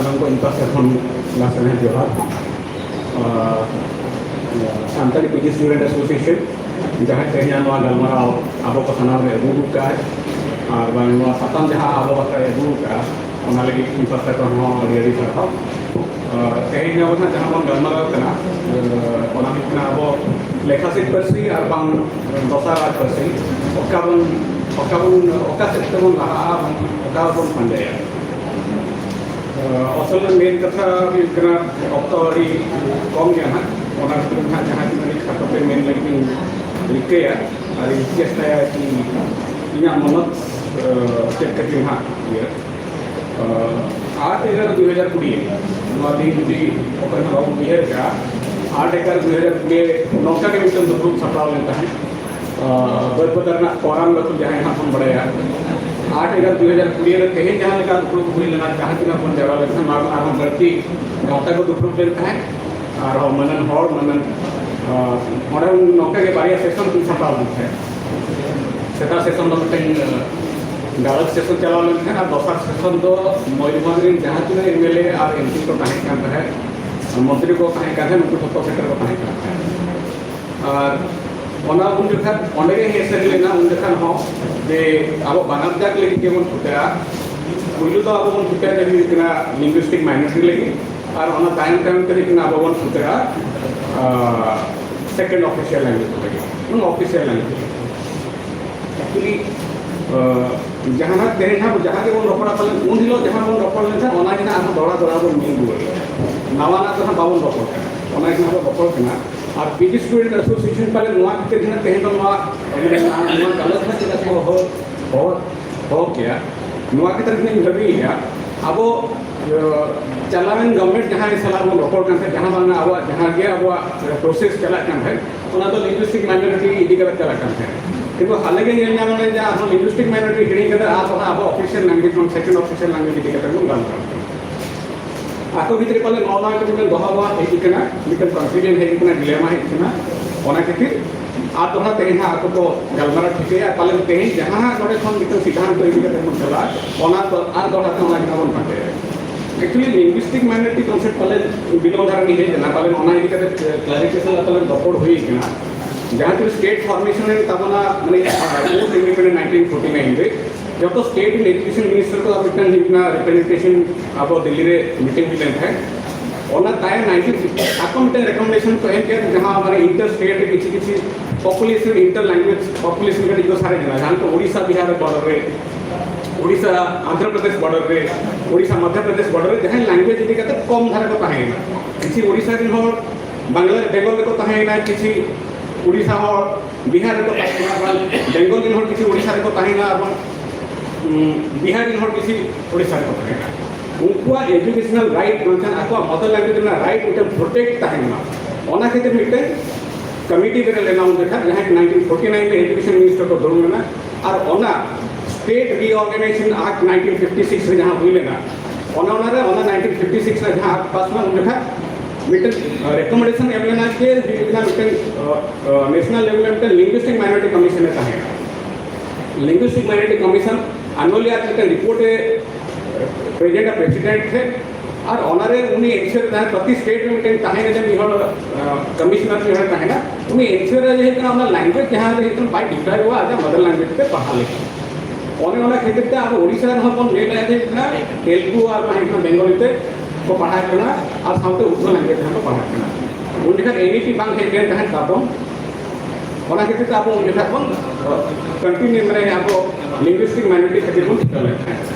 ᱥᱟᱱᱟᱢ ᱠᱚ ᱤᱧ ᱯᱟᱥᱴᱟ ᱠᱷᱚᱱ ᱞᱟᱥᱮᱱ ᱡᱚᱦᱟᱨ᱾ ᱟᱨ ᱥᱟᱱᱛᱟᱲᱤ ᱯᱤᱡᱤ ᱥᱴᱩᱰᱮᱱᱴ ᱮᱥᱳᱥᱤᱭᱮᱥᱚᱱ, ᱡᱟᱦᱟᱸᱭ ᱛᱮᱦᱮᱧᱟᱜ ᱱᱚᱣᱟ ᱜᱟᱞᱢᱟᱨᱟᱣ ᱟᱵᱚ ᱠᱚ ᱥᱟᱱᱟᱢ ᱨᱮ ᱟᱹᱜᱩ ᱟᱠᱟᱫ ᱟᱨ ᱵᱟᱝ ᱱᱚᱣᱟ ᱥᱟᱛᱟᱢ ᱡᱟᱦᱟᱸ ᱟᱵᱚ ᱵᱟᱠᱷᱨᱟ ᱟᱹᱜᱩ ᱟᱠᱟᱫ, ᱚᱱᱟ ᱞᱟᱹᱜᱤᱫ ᱤᱧ ᱯᱟᱥᱴᱟ ᱠᱷᱚᱱ ᱦᱚᱸ ᱟᱹᱰᱤ ᱟᱹᱰᱤ ᱥᱟᱨᱦᱟᱣ᱾ ᱟᱨ ᱛᱮᱦᱮᱧ ᱟᱵᱚ ᱱᱟᱦᱟᱜ ᱡᱟᱦᱟᱸ ᱵᱚᱱ ᱜᱟᱞᱢᱟᱨᱟᱣ ᱠᱟᱱᱟ, ᱚᱱᱟ ᱦᱩᱭᱩᱜ ᱠᱟᱱᱟ ᱟᱵᱚ ᱞᱮᱠᱷᱟᱥᱤᱫ ᱯᱟᱹᱨᱥᱤ ᱟᱨ ᱵᱟᱝ ᱫᱚᱥᱟᱨ ᱨᱟᱡᱽ ᱯᱟᱹᱨᱥᱤ ᱚᱠᱟ ᱵᱚᱱ, ᱚᱠᱟ ᱵᱚᱱ, ᱚᱠᱟ ᱥᱮᱫ ᱛᱮᱵᱚᱱ ᱞᱟᱦᱟᱜᱼᱟ, ᱚᱠᱟ ᱵᱚᱱ ᱯᱟᱸᱡᱟᱭᱟ᱾ ᱟᱥᱚᱞ ᱨᱮ ᱢᱮᱱ ᱠᱟᱛᱷᱟ ᱦᱩᱭᱩᱜ ᱠᱟᱱᱟ, ᱚᱠᱛᱚ ᱟᱹᱰᱤ ᱠᱚᱢ ᱜᱮᱭᱟ ᱱᱟᱦᱟᱜ, ᱚᱱᱟ ᱠᱷᱟᱹᱛᱤᱨ ᱱᱟᱦᱟᱜ ᱡᱟᱦᱟᱸ ᱛᱤᱱᱟᱹᱜ ᱠᱷᱟᱴᱚ ᱛᱮ ᱢᱮᱱ ᱞᱟᱹᱜᱤᱫ ᱤᱧ ᱨᱤᱠᱟᱹᱭᱟ ᱟᱨ ᱤᱧ ᱪᱮᱥᱴᱟᱭᱟ ᱠᱤ ᱤᱧᱟᱹᱜ ᱢᱚᱱᱚᱛ ᱪᱮᱫ ᱠᱷᱟᱹᱛᱤᱨ ᱱᱟᱦᱟᱜ ᱤᱭᱟᱹ ᱟᱴ ᱮᱜᱟᱨᱚ ᱫᱩ ᱦᱟᱡᱟᱨ ᱠᱩᱲᱤ, ᱱᱚᱣᱟ ᱫᱤᱱ ᱡᱩᱫᱤ ᱚᱠᱚᱭ ᱦᱚᱸ ᱵᱟᱵᱚᱱ ᱩᱭᱦᱟᱹᱨ ᱠᱟᱜᱼᱟ, ᱟᱴ ᱮᱜᱟᱨᱚ ᱫᱩ ᱦᱟᱡᱟᱨ ᱠᱩᱲᱤ ᱱᱚᱝᱠᱟ ᱜᱮ ᱢᱤᱫᱴᱟᱝ ᱫᱩᱯᱲᱩᱵ ᱥᱟᱯᱲᱟᱣ ᱞᱮᱱ ᱛᱟᱦᱮᱸᱫ᱾ ᱵᱟᱹᱨᱯᱟᱫᱟ ᱨᱮᱱᱟᱜ ᱠᱚᱨᱟᱱ ᱞᱟᱹᱴᱩ ᱡᱟᱦᱟᱸᱭ ᱦᱟᱸᱜ ᱵᱚᱱ ᱵᱟᱲᱟᱭᱟ, ᱟᱴ ᱮᱜᱟᱨᱚ ᱫᱩ ᱦᱟᱡᱟᱨ ᱠᱩᱲᱤ ᱨᱮ ᱛᱮᱦᱮᱧ ᱡᱟᱦᱟᱸ ᱞᱮᱠᱟ ᱫᱩᱯᱲᱩᱵ ᱦᱩᱭ ᱞᱮᱱᱟ, ᱡᱟᱦᱟᱸ ᱛᱤᱱᱟᱹᱜ ᱵᱚᱱ ᱡᱟᱣᱨᱟ ᱞᱮᱱ ᱛᱟᱦᱮᱸᱫ, ᱱᱚᱣᱟ ᱠᱷᱚᱱ ᱟᱨᱦᱚᱸ ᱵᱟᱹᱲᱛᱤ ᱜᱟᱶᱛᱟ ᱠᱚ ᱫᱩᱯᱲᱩᱵ ᱞᱮᱱ ᱛᱟᱦᱮᱸᱫ᱾ ᱟᱨᱦᱚᱸ ᱢᱟᱹᱱᱟᱱ ᱦᱚᱲ, ᱢᱟᱹᱱᱟᱱ, ᱚᱸᱰᱮ ᱱᱚᱝᱠᱟ ᱜᱮ ᱵᱟᱨᱭᱟ ᱥᱮᱥᱚᱱ ᱠᱤᱱ ᱥᱟᱯᱲᱟᱣ ᱞᱮᱫ ᱛᱟᱦᱮᱸᱫ᱾ ᱥᱮᱛᱟᱜ ᱥᱮᱥᱚᱱ ᱫᱚ ᱢᱤᱫᱴᱮᱱ ᱜᱟᱞᱚᱪ ᱥᱮᱥᱚᱱ ᱪᱟᱞᱟᱣ ᱞᱮᱱ ᱛᱟᱦᱮᱸᱫ, ᱟᱨ ᱫᱚᱥᱟᱨ ᱥᱮᱥᱚᱱ ᱫᱚ ᱢᱚᱭᱩᱨᱵᱷᱚᱸᱡᱽ ᱨᱮᱱ ᱡᱟᱦᱟᱸ ᱛᱤᱱᱟᱹᱜ M L A R M P ᱠᱚ ᱛᱟᱦᱮᱸ ᱠᱟᱱ ᱛᱟᱦᱮᱸᱫ, ᱢᱚᱱᱛᱨᱤ ᱠᱚ ᱛᱟᱦᱮᱸ ᱠᱟᱱ ᱛᱟᱦᱮᱸᱫ, ᱩᱱᱠᱩ ᱡᱷᱚᱛᱚ ᱥᱮᱴᱮᱨ ᱠᱚ ᱛᱟᱦᱮᱸ ᱠᱟᱱ ᱛᱟᱦᱮᱸᱫ᱾ ᱟᱨ ᱚᱱᱟ ᱩᱱ ᱡᱚᱠᱷᱟᱱ ᱚᱸᱰᱮ ᱜᱮ ᱦᱮᱡ ᱥᱮᱴᱮᱨ ᱞᱮᱱᱟ, ᱩᱱ ᱡᱚᱠᱷᱟᱱ ᱦᱚᱸ ᱡᱮ ᱟᱵᱚ ᱵᱟᱱᱟᱨ ᱡᱟᱛ ᱞᱟᱹᱜᱤᱫ ᱜᱮᱵᱚᱱ ᱪᱷᱩᱴᱟᱹᱜᱼᱟ᱾ ᱯᱩᱭᱞᱩ ᱫᱚ ᱟᱵᱚ ᱵᱚᱱ ᱪᱷᱩᱴᱟᱹᱜᱼᱟ ᱡᱮ ᱦᱩᱭᱩᱜ ᱠᱟᱱᱟ ᱞᱤᱝᱜᱩᱭᱥᱴᱤᱠ ᱢᱟᱭᱱᱚᱨᱤᱴᱤ ᱞᱟᱹᱜᱤᱫ, ᱟᱨ ᱚᱱᱟ ᱛᱟᱭᱚᱢ ᱛᱟᱭᱚᱢ ᱛᱮ ᱦᱩᱭᱩᱜ ᱠᱟᱱᱟ ᱟᱵᱚ ᱵᱚᱱ ᱪᱷᱩᱴᱟᱹᱜᱼᱟ ᱥᱮᱠᱮᱱᱰ ᱚᱯᱷᱤᱥᱤᱭᱟᱞ ᱞᱮᱝᱜᱩᱭᱮᱡᱽ ᱞᱟᱹᱜᱤᱫ, ᱚᱯᱷᱤᱥᱤᱭᱟᱞ ᱞᱮᱝᱜᱩᱭᱮᱡᱽ ᱞᱟᱹᱜᱤᱫ᱾ ᱮᱠᱪᱩᱭᱮᱞᱤ ᱡᱟᱦᱟᱱᱟᱜ ᱛᱮᱦᱮᱧ ᱦᱟᱸᱜ ᱡᱟᱦᱟᱸ ᱜᱮᱵᱚᱱ ᱨᱚᱯᱚᱲᱟ ᱯᱟᱞᱮᱱ ᱩᱱ ᱦᱤᱞᱳᱜ ᱡᱟᱦᱟᱸ ᱵᱚᱱ ᱨᱚᱯᱚᱲ ᱞᱮᱱ ᱛᱟᱦᱮᱸᱫ, ᱚᱱᱟ ᱜᱮ ᱦᱟᱸᱜ ᱟᱨᱦᱚᱸ ᱫᱚᱦᱲᱟ ᱫᱚᱦᱲᱟ ᱵᱚᱱ ᱢᱮᱱ ᱨᱩᱣᱟᱹᱲ ᱮᱫᱟ᱾ ᱱᱟᱣᱟᱱᱟᱜ ᱫᱚ ᱦᱟᱸᱜ ᱵᱟᱵᱚᱱ ᱨᱚᱯᱚᱲ ᱠᱟᱱᱟ, ᱚᱱᱟ ᱜᱮ ᱦᱟᱸᱜ ᱵᱚᱱ ᱨᱚᱯᱚᱲ ᱠᱟᱱᱟ᱾ ᱟᱨ ᱯᱤᱡᱤ ᱥᱴᱩᱰᱮᱱᱴ ᱮᱥᱳᱥᱤᱭᱮᱥᱚᱱ ᱯᱟᱞᱮ ᱱᱚᱣᱟ ᱠᱷᱟᱹᱛᱤᱨ ᱜᱮ ᱦᱟᱸᱜ ᱛᱮᱦᱮᱧ ᱫᱚ ᱱᱚᱣᱟ, ᱱᱚᱣᱟ ᱜᱟᱞᱚᱪ ᱦᱟᱸᱜ ᱪᱮᱫᱟᱜ ᱠᱚ ᱦᱚᱦᱚ, ᱦᱚᱦᱚ, ᱦᱚᱦᱚ ᱠᱮᱭᱟ, ᱱᱚᱣᱟ ᱠᱷᱟᱹᱛᱤᱨ ᱜᱮᱞᱤᱧ ᱵᱷᱟᱹᱵᱤᱭᱮᱫᱼᱟ᱾ ᱟᱵᱚ ᱪᱟᱞᱟᱣᱮᱱ ᱜᱚᱵᱷᱢᱮᱱᱴ ᱡᱟᱦᱟᱸᱭ ᱥᱟᱞᱟᱜ ᱵᱚᱱ ᱨᱚᱯᱚᱲ ᱠᱟᱱ ᱛᱟᱦᱮᱸᱫ, ᱡᱟᱦᱟᱸ ᱵᱟᱝ ᱟᱵᱚᱣᱟᱜ ᱡᱟᱦᱟᱸ ᱜᱮ ᱟᱵᱚᱣᱟᱜ ᱯᱨᱚᱥᱮᱥ ᱪᱟᱞᱟᱜ ᱠᱟᱱ ᱛᱟᱦᱮᱸᱫ, ᱚᱱᱟ ᱫᱚ ᱞᱤᱝᱜᱩᱭᱥᱴᱤᱠ ᱢᱟᱭᱱᱚᱨᱤᱴᱤ ᱤᱫᱤ ᱠᱟᱛᱮ ᱪᱟᱞᱟᱜ ᱠᱟᱱ ᱛᱟᱦᱮᱸᱫ᱾ ᱠᱤᱱᱛᱩ ᱦᱟᱞᱮ ᱜᱮ ᱧᱮᱞ ᱧᱟᱢ ᱞᱮᱱᱟ ᱡᱮ ᱟᱨᱦᱚᱸ ᱞᱤᱝᱜᱩᱭᱥᱴᱤᱠ ᱢᱟᱭᱱᱚᱨᱤᱴᱤ ᱦᱤᱲᱤᱧ ᱠᱟᱛᱮ ᱟᱨᱦᱚᱸ ᱟᱵᱚ ᱚᱯᱷᱤᱥᱤᱭᱟᱞ ᱞᱮᱝᱜᱩᱭᱮᱡᱽ ᱠᱷᱚᱱ ᱥᱮᱠᱮᱱᱰ ᱚᱯᱷᱤᱥᱤᱭᱟᱞ ᱞᱮᱝᱜᱩᱭᱮᱡᱽ ᱤᱫᱤ ᱠᱟᱛᱮ ᱵᱚᱱ ᱜᱟᱞᱢᱟᱨᱟᱣ ᱠᱟᱱᱟ᱾ ᱟᱠᱚ ᱵᱷᱤᱛᱨᱤ ᱯᱟᱞᱮ ᱱᱚᱣᱟ ᱱᱚᱣᱟ ᱢᱤᱫᱴᱮᱱ ᱫᱚᱦᱟ ᱵᱚᱦᱟ ᱦᱮᱡ ᱟᱠᱟᱱᱟ, ᱢᱤᱫᱴᱮᱱ ᱠᱚᱱᱯᱷᱤᱭᱩᱡᱚᱱ ᱦᱮᱡ ᱟᱠᱟᱱᱟ, ᱰᱤᱞᱮᱢᱟ ᱦᱮᱡ ᱟᱠᱟᱱᱟ᱾ ᱚᱱᱟ ᱠᱷᱟᱹᱛᱤᱨ ᱟᱨ ᱫᱚᱦᱲᱟ ᱛᱮᱦᱮᱧ ᱦᱟᱸᱜ ᱟᱠᱚ ᱠᱚ ᱜᱟᱞᱢᱟᱨᱟᱣ ᱴᱷᱤᱠᱟᱹᱭᱟ᱾ ᱯᱟᱞᱮᱱ ᱛᱮᱦᱮᱧ ᱡᱟᱦᱟᱸ ᱱᱚᱰᱮ ᱠᱷᱚᱱ ᱢᱤᱫᱴᱮᱱ ᱥᱤᱫᱽᱫᱷᱟᱱᱛᱚ ᱤᱫᱤ ᱠᱟᱛᱮ ᱵᱚᱱ ᱪᱟᱞᱟᱜᱼᱟ, ᱚᱱᱟ ᱫᱚ ᱟᱨ ᱫᱚᱦᱲᱟ ᱛᱮ ᱚᱱᱟ ᱜᱮ ᱵᱚᱱ ᱯᱟᱸᱡᱟᱭᱟ᱾ Actually linguistic minority concept ᱯᱟᱞᱮ ᱵᱤᱞᱚᱢ ᱫᱷᱟᱨᱟ ᱜᱮ ᱦᱮᱡ ᱮᱱᱟ, ᱯᱟᱞᱮ ᱚᱱᱟ ᱤᱫᱤ ᱠᱟᱛᱮ clarification ᱞᱮᱠᱟ ᱯᱟᱞᱮ ᱨᱚᱯᱚᱲ ᱦᱩᱭ ᱠᱟᱱᱟ᱾ ᱡᱟᱦᱟᱸ ᱛᱤᱱᱟᱹᱜ state formation ᱮᱱ ᱛᱟᱵᱚᱱᱟ, ᱢᱟᱱᱮ post independent nineteen forty nine ᱨᱮ, ᱡᱚᱛᱚ state education minister ᱠᱚ ᱢᱤᱫᱴᱟᱝ ᱦᱩᱭᱩᱜ ᱠᱟᱱᱟ representation ᱟᱵᱚ ᱫᱤᱞᱞᱤ ᱨᱮ meeting ᱦᱩᱭ ᱞᱮᱱ ᱛᱟᱦᱮᱸᱫ᱾ ᱚᱱᱟ ᱛᱟᱭᱚᱢ nineteen fifty ᱟᱠᱚ ᱢᱤᱫᱴᱟᱝ recommendation ᱠᱚ ᱮᱢ ᱠᱮᱫ, ᱡᱟᱦᱟᱸ ᱢᱟᱱᱮ inter state ᱨᱮ ᱠᱤᱪᱷᱩ ᱠᱤᱪᱷᱩ population, inter language population ᱠᱟᱹᱴᱤᱡ ᱠᱚ ᱥᱟᱨᱮᱡ ᱮᱱᱟ, ᱡᱟᱦᱟᱸ ᱞᱮᱠᱟ ᱳᱰᱤᱥᱟ ᱵᱤᱦᱟᱨ border ᱨᱮ, ᱳᱰᱤᱥᱟ ᱟᱱᱫᱷᱨᱚ ᱯᱨᱚᱫᱮᱥ border ᱨᱮ, ᱳᱰᱤᱥᱟ ᱢᱚᱫᱷᱭᱚ ᱯᱨᱚᱫᱮᱥ border ᱨᱮ ᱡᱟᱦᱟᱸᱭ language ᱤᱫᱤ ᱠᱟᱛᱮ ᱠᱚᱢ ᱫᱷᱟᱨᱟ ᱠᱚ ᱛᱟᱦᱮᱸᱭᱮᱱᱟ᱾ ᱠᱤᱪᱷᱩ ᱳᱰᱤᱥᱟ ᱨᱮᱱ ᱦᱚᱲ ᱵᱟᱝᱞᱟ ᱵᱮᱝᱜᱚᱞ ᱨᱮᱠᱚ ᱛᱟᱦᱮᱸᱭᱮᱱᱟ, ᱠᱤᱪᱷᱩ ᱳᱰᱤᱥᱟ ᱦᱚᱲ ᱵᱤᱦᱟᱨ ᱨᱮᱠᱚ ᱛᱟᱦᱮᱸᱭᱮᱱᱟ, ᱵᱟᱝ ᱵᱮᱝᱜᱚᱞ ᱨᱮᱱ ᱦᱚᱲ ᱠᱤᱪᱷᱩ ᱳᱰᱤᱥᱟ ᱨᱮᱠᱚ ᱛᱟᱦᱮᱸᱭᱮᱱᱟ, ᱟᱨ ᱵᱟᱝ ᱩᱸ, ᱵᱤᱦᱟᱨ ᱨᱮᱱ ᱦᱚᱲ ᱠᱤᱪᱷᱩ ᱳᱰᱤᱥᱟ ᱨᱮᱠᱚ ᱛᱟᱦᱮᱸᱭᱮᱱᱟ᱾ ᱩᱱᱠᱩᱣᱟᱜ educational right ᱵᱟᱝᱠᱷᱟᱱ ᱟᱠᱚᱣᱟᱜ mother language ᱨᱮᱱᱟᱜ right ᱢᱤᱫᱴᱮᱱ protect ᱛᱟᱦᱮᱸ ᱞᱮᱱᱟ᱾ ᱚᱱᱟ ᱠᱷᱟᱹᱛᱤᱨ ᱢᱤᱫᱴᱮᱱ committee ᱵᱮᱨᱮᱫ ᱞᱮᱱᱟ ᱩᱱ ᱡᱚᱠᱷᱟ, ᱡᱟᱦᱟᱸᱭ nineteen forty nine ᱨᱮ education minister ᱠᱚ ᱫᱩᱲᱩᱵ ᱞᱮᱱᱟ, ᱟᱨ ᱚᱱᱟ State Reorganization Act nineteen fifty six ᱨᱮ ᱡᱟᱦᱟᱸ ᱦᱩᱭ ᱞᱮᱱᱟ, ᱚᱱᱟ ᱚᱱᱟᱨᱮ ᱚᱱᱟ nineteen fifty six ᱨᱮ ᱡᱟᱦᱟᱸ Act pass ᱞᱮᱱᱟ ᱩᱱ ᱡᱚᱠᱷᱟ ᱢᱤᱫᱴᱮᱱ recommendation ᱮᱢ ᱞᱮᱱᱟ ᱡᱮ ᱦᱩᱭᱩᱜ ᱠᱟᱱᱟ ᱢᱤᱫᱴᱮᱱ national level ᱨᱮ ᱢᱤᱫᱴᱮᱱ linguistic minority commission ᱮ ᱛᱟᱦᱮᱸᱱᱟ᱾ Linguistic minority commission annually ᱟᱡ ᱢᱤᱫᱴᱮᱱ report ᱮ present ᱟ president ᱴᱷᱮᱱ, ᱟᱨ ᱚᱱᱟᱨᱮ ᱩᱱᱤ ensure ᱛᱟᱦᱮᱸ ᱯᱨᱚᱛᱤ state ᱨᱮ ᱢᱤᱫᱴᱮᱱ ᱛᱟᱦᱮᱸ ᱠᱟᱱᱟ ᱢᱤᱫ ᱦᱚᱲ commissioner ᱢᱤᱫ ᱦᱚᱲ ᱛᱟᱦᱮᱸᱱᱟ, ᱩᱱᱤ ensure ᱮ ᱦᱩᱭᱩᱜ ᱠᱟᱱᱟ ᱚᱱᱟ language ᱡᱟᱦᱟᱸ ᱨᱮ ᱦᱩᱭᱩᱜ ᱠᱟᱱᱟ ᱵᱟᱭ deprive ᱚᱜᱼᱟ ᱟᱡᱟᱜ mother language ᱛᱮ ᱯᱟᱲᱦᱟᱣ ᱞᱟᱹᱜᱤᱫ᱾ ᱚᱱᱮ ᱚᱱᱟ ᱠᱷᱟᱹᱛᱤᱨ ᱛᱮ ᱟᱵᱚ ᱳᱰᱤᱥᱟ ᱨᱮᱦᱚᱸ ᱵᱚᱱ ᱧᱮᱞ ᱮᱫᱟ ᱡᱮ ᱦᱩᱭᱩᱜ ᱠᱟᱱᱟ ᱛᱮᱞᱜᱩ ᱟᱨ ᱦᱩᱭᱩᱜ ᱠᱟᱱᱟ ᱵᱮᱝᱜᱚᱞᱤ ᱛᱮ ᱠᱚ ᱯᱟᱲᱦᱟᱜ ᱠᱟᱱᱟ, ᱟᱨ ᱥᱟᱶᱛᱮ ᱩᱨᱫᱩ language ᱛᱮᱦᱚᱸ ᱠᱚ ᱯᱟᱲᱦᱟᱜ ᱠᱟᱱᱟ᱾ ᱩᱱ ᱡᱚᱠᱷᱟᱱ N E P ᱵᱟᱝ ᱦᱮᱡ ᱞᱮᱱ ᱛᱟᱦᱮᱸᱫ ᱛᱟᱵᱚᱱ, ᱚᱱᱟ ᱠᱷᱟᱹᱛᱤᱨ ᱛᱮ ᱟᱵᱚ ᱩᱱ ᱡᱚᱠᱷᱟᱱ ᱵᱚᱱ continue ᱢᱟᱱᱮ ᱟᱵᱚ linguistic minority ᱠᱷᱟᱹᱛᱤᱨ ᱵᱚᱱ ᱴᱷᱤᱠᱟᱹ ᱞᱮᱫ ᱛᱟᱦᱮᱸᱫ᱾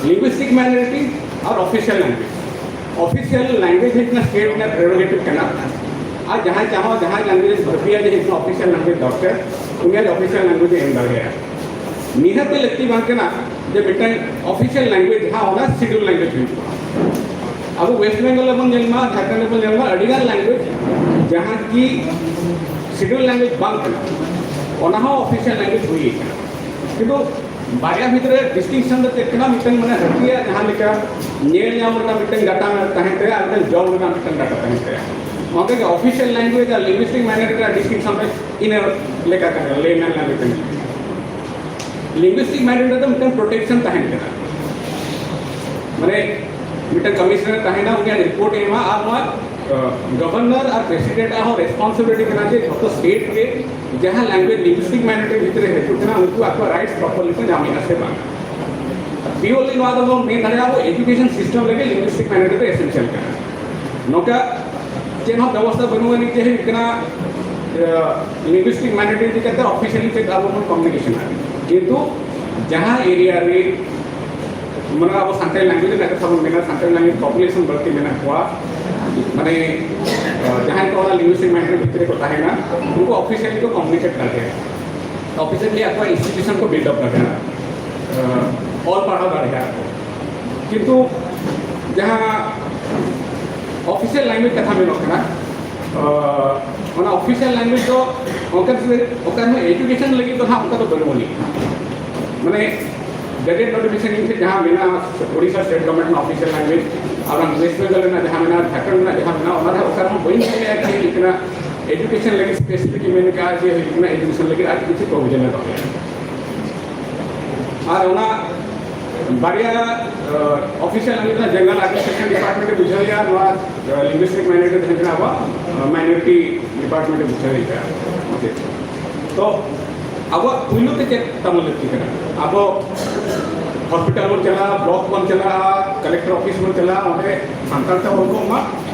Linguistic minority ᱟᱨ official language, official language ᱦᱩᱭᱩᱜ ᱠᱟᱱᱟ state ᱨᱮᱱᱟᱜ prerogative ᱠᱟᱱᱟ, ᱟᱨ ᱡᱟᱦᱟᱸᱭ ᱪᱟᱦᱟᱣ ᱡᱟᱦᱟᱸᱭ language ᱮ ᱫᱟᱹᱵᱤᱭᱟ ᱡᱮ ᱦᱩᱭᱩᱜ ᱠᱟᱱᱟ official language ᱫᱚᱨᱠᱟᱨ, ᱩᱱᱤᱭᱟᱜ official language ᱮ ᱮᱢ ᱫᱟᱲᱮᱭᱟᱜᱼᱟ᱾ ᱱᱤᱦᱟᱹᱛ ᱞᱟᱹᱠᱛᱤ ᱵᱟᱝ ᱠᱟᱱᱟ ᱡᱮ ᱢᱤᱫᱴᱟᱝ official language ᱡᱟᱦᱟᱸ ᱚᱱᱟ schedule language ᱦᱩᱭᱩᱜᱼᱟ᱾ ᱟᱵᱚ West Bengal ᱨᱮᱵᱚᱱ ᱧᱮᱞ ᱢᱟ, ᱡᱷᱟᱲᱠᱷᱚᱸᱰ ᱨᱮᱵᱚᱱ ᱧᱮᱞ ᱢᱟ, ᱟᱹᱰᱤᱜᱟᱱ language ᱡᱟᱦᱟᱸ ᱠᱤ schedule language ᱵᱟᱝ ᱠᱟᱱᱟ, ᱚᱱᱟ ᱦᱚᱸ official language ᱦᱩᱭ ᱟᱠᱟᱱᱟ᱾ ᱠᱤᱱᱛᱩ ᱵᱟᱨᱭᱟ ᱵᱷᱤᱛᱨᱤ ᱨᱮ distinction ᱫᱚ ᱪᱮᱫ ᱠᱟᱱᱟ? ᱢᱤᱫᱴᱟᱝ ᱢᱟᱱᱮ ᱦᱟᱹᱛᱤᱭᱟᱜ ᱡᱟᱦᱟᱸ ᱞᱮᱠᱟ ᱧᱮᱞ ᱧᱟᱢ ᱨᱮᱱᱟᱜ ᱢᱤᱫᱴᱟᱝ data ᱛᱟᱦᱮᱱ ᱛᱟᱭᱟ, ᱟᱨ ᱢᱤᱫᱴᱟᱝ ᱡᱚᱢ ᱨᱮᱱᱟᱜ ᱢᱤᱫᱴᱟᱝ data ᱛᱟᱦᱮᱱ ᱛᱟᱭᱟ᱾ ᱚᱱᱠᱟ ᱜᱮ official language ᱟᱨ linguistic minority ᱨᱮᱱᱟᱜ distinction ᱫᱚ ᱤᱱᱟᱹ ᱞᱮᱠᱟ ᱠᱟᱱᱟ, layman language ᱠᱟᱱᱟ᱾ Linguistic minority ᱨᱮᱫᱚ ᱢᱤᱫᱴᱟᱝ protection ᱛᱟᱦᱮᱱ ᱠᱟᱱᱟ᱾ ᱢᱟᱱᱮ ᱢᱤᱫᱴᱟᱝ ᱠᱚᱢᱤᱥᱚᱱᱟᱨ ᱛᱟᱦᱮᱱᱟ, ᱩᱱᱤᱭᱟᱜ ᱨᱤᱯᱳᱨᱴ ᱮ ᱮᱢᱟ, ᱟᱨ ᱱᱚᱣᱟ ᱜᱚᱵᱷᱚᱨᱱᱚᱨ ᱟᱨ ᱯᱨᱮᱥᱤᱰᱮᱱᱴ ᱟᱜ ᱦᱚᱸ ᱨᱮᱥᱯᱚᱱᱥᱤᱵᱤᱞᱤᱴᱤ ᱠᱟᱱᱟ ᱡᱮ ᱡᱷᱚᱛᱚ ᱥᱴᱮᱴ ᱨᱮ ᱡᱟᱦᱟᱸ ᱞᱮᱝᱜᱩᱭᱮᱡᱽ ᱞᱤᱝᱜᱩᱤᱥᱴᱤᱠ ᱢᱟᱭᱱᱚᱨᱤᱴᱤ ᱵᱷᱤᱛᱨᱤ ᱨᱮ ᱦᱤᱡᱩᱜ ᱠᱟᱱᱟ, ᱩᱱᱠᱩ ᱟᱠᱚᱣᱟᱜ ᱨᱟᱭᱤᱴᱥ ᱯᱨᱚᱯᱟᱨᱞᱤ ᱠᱚ ᱧᱟᱢᱮᱫᱼᱟ ᱥᱮ ᱵᱟᱝ᱾ ᱯᱤᱭᱳᱨᱞᱤ ᱱᱚᱣᱟ ᱫᱚᱵᱚᱱ ᱢᱮᱱ ᱫᱟᱲᱮᱭᱟᱜᱼᱟ, ᱟᱵᱚ ᱮᱡᱩᱠᱮᱥᱚᱱ ᱥᱤᱥᱴᱮᱢ ᱞᱟᱹᱜᱤᱫ ᱞᱤᱝᱜᱩᱤᱥᱴᱤᱠ ᱢᱟᱭᱱᱚᱨᱤᱴᱤ ᱫᱚ ᱮᱥᱮᱱᱥᱤᱭᱟᱞ ᱠᱟᱱᱟ᱾ ᱱᱚᱝᱠᱟ ᱪᱮᱫ ᱦᱚᱸ ᱵᱮᱵᱚᱥᱛᱷᱟ ᱵᱟᱹᱱᱩᱜ ᱟᱹᱱᱤᱡ ᱡᱮ ᱦᱩᱭᱩᱜ ᱠᱟᱱᱟ ᱞᱤᱝᱜᱩᱤᱥᱴᱤᱠ ᱢᱟᱭᱱᱚᱨᱤᱴᱤ ᱤᱫᱤ ᱠᱟᱛᱮ ᱚᱯᱷᱤᱥᱤᱭᱟᱞᱤ ᱪᱮᱫ ᱟᱵᱚ ᱵᱚᱱ ᱠᱚᱢᱤᱭᱩᱱᱤᱠᱮᱥᱚᱱᱟ, ᱠᱤᱱᱛᱩ ᱡᱟᱦᱟᱸ ᱮᱨᱤᱭᱟ ᱨᱮ ᱢᱟᱱᱮ ᱟᱵᱚ ᱥᱟᱱᱛᱟᱲᱤ ᱞᱮᱝᱜᱩᱭᱮᱡᱽ ᱨᱮᱱᱟᱜ ᱠᱟᱛᱷᱟ ᱵᱚᱱ ᱢᱮᱱᱟ, ᱥᱟᱱᱛᱟᱲᱤ ᱞᱮᱝᱜᱩᱭᱮᱡᱽ ᱯᱚᱯᱩᱞᱮᱥᱚᱱ ᱵᱟᱹᱲᱛᱤ ᱢᱮᱱᱟᱜ ᱠᱚᱣᱟ, ᱢᱟᱱᱮ ᱡᱟᱦᱟᱸᱭ ᱠᱚ ᱚᱱᱟ ᱞᱤᱝᱜᱩᱭᱮᱡᱽ ᱢᱟᱭᱱᱚᱨᱤᱴᱤ ᱵᱷᱤᱛᱨᱤ ᱨᱮᱠᱚ ᱛᱟᱦᱮᱱᱟ, ᱩᱱᱠᱩ ᱚᱯᱷᱤᱥᱤᱭᱟᱞᱤ ᱠᱚ ᱠᱚᱢᱤᱭᱩᱱᱤᱠᱮᱴ ᱫᱟᱲᱮᱭᱟᱜᱼᱟ, ᱚᱯᱷᱤᱥᱤᱭᱟᱞᱤ ᱟᱠᱚᱣᱟᱜ ᱤᱱᱥᱴᱤᱴᱤᱭᱩᱥᱚᱱ ᱠᱚ ᱵᱤᱞᱰ ᱟᱯ ᱫᱟᱲᱮᱭᱟᱜᱼᱟ, ᱚᱞ ᱯᱟᱲᱦᱟᱣ ᱫᱟᱲᱮᱭᱟᱜᱼᱟ ᱠᱚ᱾ ᱠᱤᱱᱛᱩ ᱡᱟᱦᱟᱸ ᱚᱯᱷᱤᱥᱤᱭᱟᱞ ᱞᱮᱝᱜᱩᱭᱮᱡᱽ ᱠᱟᱛᱷᱟ ᱢᱮᱱᱚᱜ ᱠᱟᱱᱟ, ᱚᱱᱟ ᱚᱯᱷᱤᱥᱤᱭᱟᱞ ᱞᱮᱝᱜᱩᱭᱮᱡᱽ ᱫᱚ ᱚᱱᱠᱟ ᱚᱠᱟ ᱨᱮᱦᱚᱸ ᱮᱡᱩᱠᱮᱥᱚᱱ ᱞᱟᱹᱜᱤᱫ ᱫᱚ ᱱᱟᱦᱟᱜ ᱚᱱᱠᱟ ᱫᱚ ᱵᱟᱹᱱᱩᱜ ᱟᱹᱱᱤᱡ᱾ ᱢᱟᱱᱮ ᱜᱮᱡᱮᱴ ᱱᱳᱴᱤᱯᱷᱤᱠᱮᱥᱚᱱ ᱡᱟᱦᱟᱸ ᱢᱮᱱᱟᱜᱼᱟ ᱳᱰᱤᱥᱟ ᱥᱴᱮᱴ ᱜᱚᱵᱷᱚᱨᱱᱢᱮᱱᱴ ᱨᱮᱱᱟᱜ ᱚᱯᱷᱤᱥᱤᱭᱟᱞ ᱞᱮᱝᱜᱩᱭᱮᱡᱽ, ᱟᱨ ᱵᱟᱝ ᱳᱭᱮᱥᱴ ᱵᱮᱝᱜᱚᱞ ᱨᱮᱱᱟᱜ ᱡᱟᱦᱟᱸ ᱢᱮᱱᱟᱜᱼᱟ, ᱡᱷᱟᱲᱠᱷᱚᱸᱰ ᱨᱮᱱᱟᱜ ᱡᱟᱦᱟᱸ ᱢᱮᱱᱟᱜᱼᱟ, ᱚᱱᱟ ᱨᱮᱦᱚᱸ ᱚᱠᱟ ᱨᱮᱦᱚᱸ ᱵᱟᱹᱧ ᱧᱮᱞ ᱞᱮᱫᱼᱟ ᱡᱮ ᱦᱩᱭᱩᱜ ᱠᱟᱱᱟ ᱮᱡᱩᱠᱮᱥᱚᱱ ᱞᱟᱹᱜᱤᱫ ᱥᱯᱮᱥᱤᱯᱷᱤᱠ ᱢᱮᱱ ᱠᱟᱜᱼᱟ ᱡᱮ ᱦᱩᱭᱩᱜ ᱠᱟᱱᱟ ᱮᱡᱩᱠᱮᱥᱚᱱ ᱞᱟᱹᱜᱤᱫ ᱟᱨ ᱠᱤᱪᱷᱩ ᱯᱨᱚᱵᱷᱤᱡᱚᱱ ᱮ ᱫᱚᱦᱚᱭᱟ᱾ ᱟᱨ ᱚᱱᱟ ᱵᱟᱨᱭᱟ ᱚᱯᱷᱤᱥᱤᱭᱟᱞ ᱞᱮᱝᱜᱩᱭᱮᱡᱽ ᱨᱮᱱᱟᱜ ᱡᱮᱱᱟᱨᱟᱞ ᱟᱰᱢᱤᱱᱤᱥᱴᱨᱮᱥᱚᱱ ᱰᱤᱯᱟᱨᱴᱢᱮᱱᱴ ᱮ ᱵᱩᱡᱷᱟᱹᱣᱮᱭᱟ, ᱱᱚᱣᱟ ᱞᱤᱝᱜᱩᱭᱤᱥᱴᱤᱠ ᱢᱟᱭᱱᱚᱨᱤᱴᱤ ᱛᱟᱦᱮᱸ ᱠᱟᱱᱟ ᱟᱵᱚᱣᱟᱜ ᱢᱟᱭᱱᱚᱨᱤᱴᱤ ᱰᱤᱯᱟᱨᱴᱢᱮᱱᱴ ᱮ ᱵᱩᱡᱷᱟᱹᱣᱮᱭᱟ᱾ ᱛᱚ ᱟᱵᱚᱣᱟᱜ ᱯᱩᱭᱞᱩ ᱛᱮ ᱪᱮᱫ ᱛᱟᱵᱚᱱ ᱞᱟᱹᱠᱛᱤ ᱠᱟᱱᱟ? ᱟᱵᱚ ᱦᱚᱥᱯᱤᱴᱟᱞ ᱵᱚᱱ ᱪᱟᱞᱟᱜᱼᱟ, ᱵᱞᱚᱠ ᱵᱚᱱ ᱪᱟᱞᱟᱜᱼᱟ, ᱠᱟᱞᱮᱠᱴᱚᱨ ᱚᱯᱷᱤᱥ ᱵᱚᱱ ᱪᱟᱞᱟᱜᱼᱟ, ᱚᱸᱰᱮ ᱥᱟᱱᱛᱟᱲ ᱛᱮ ᱚᱞ ᱠᱚ ᱮᱢᱟ᱾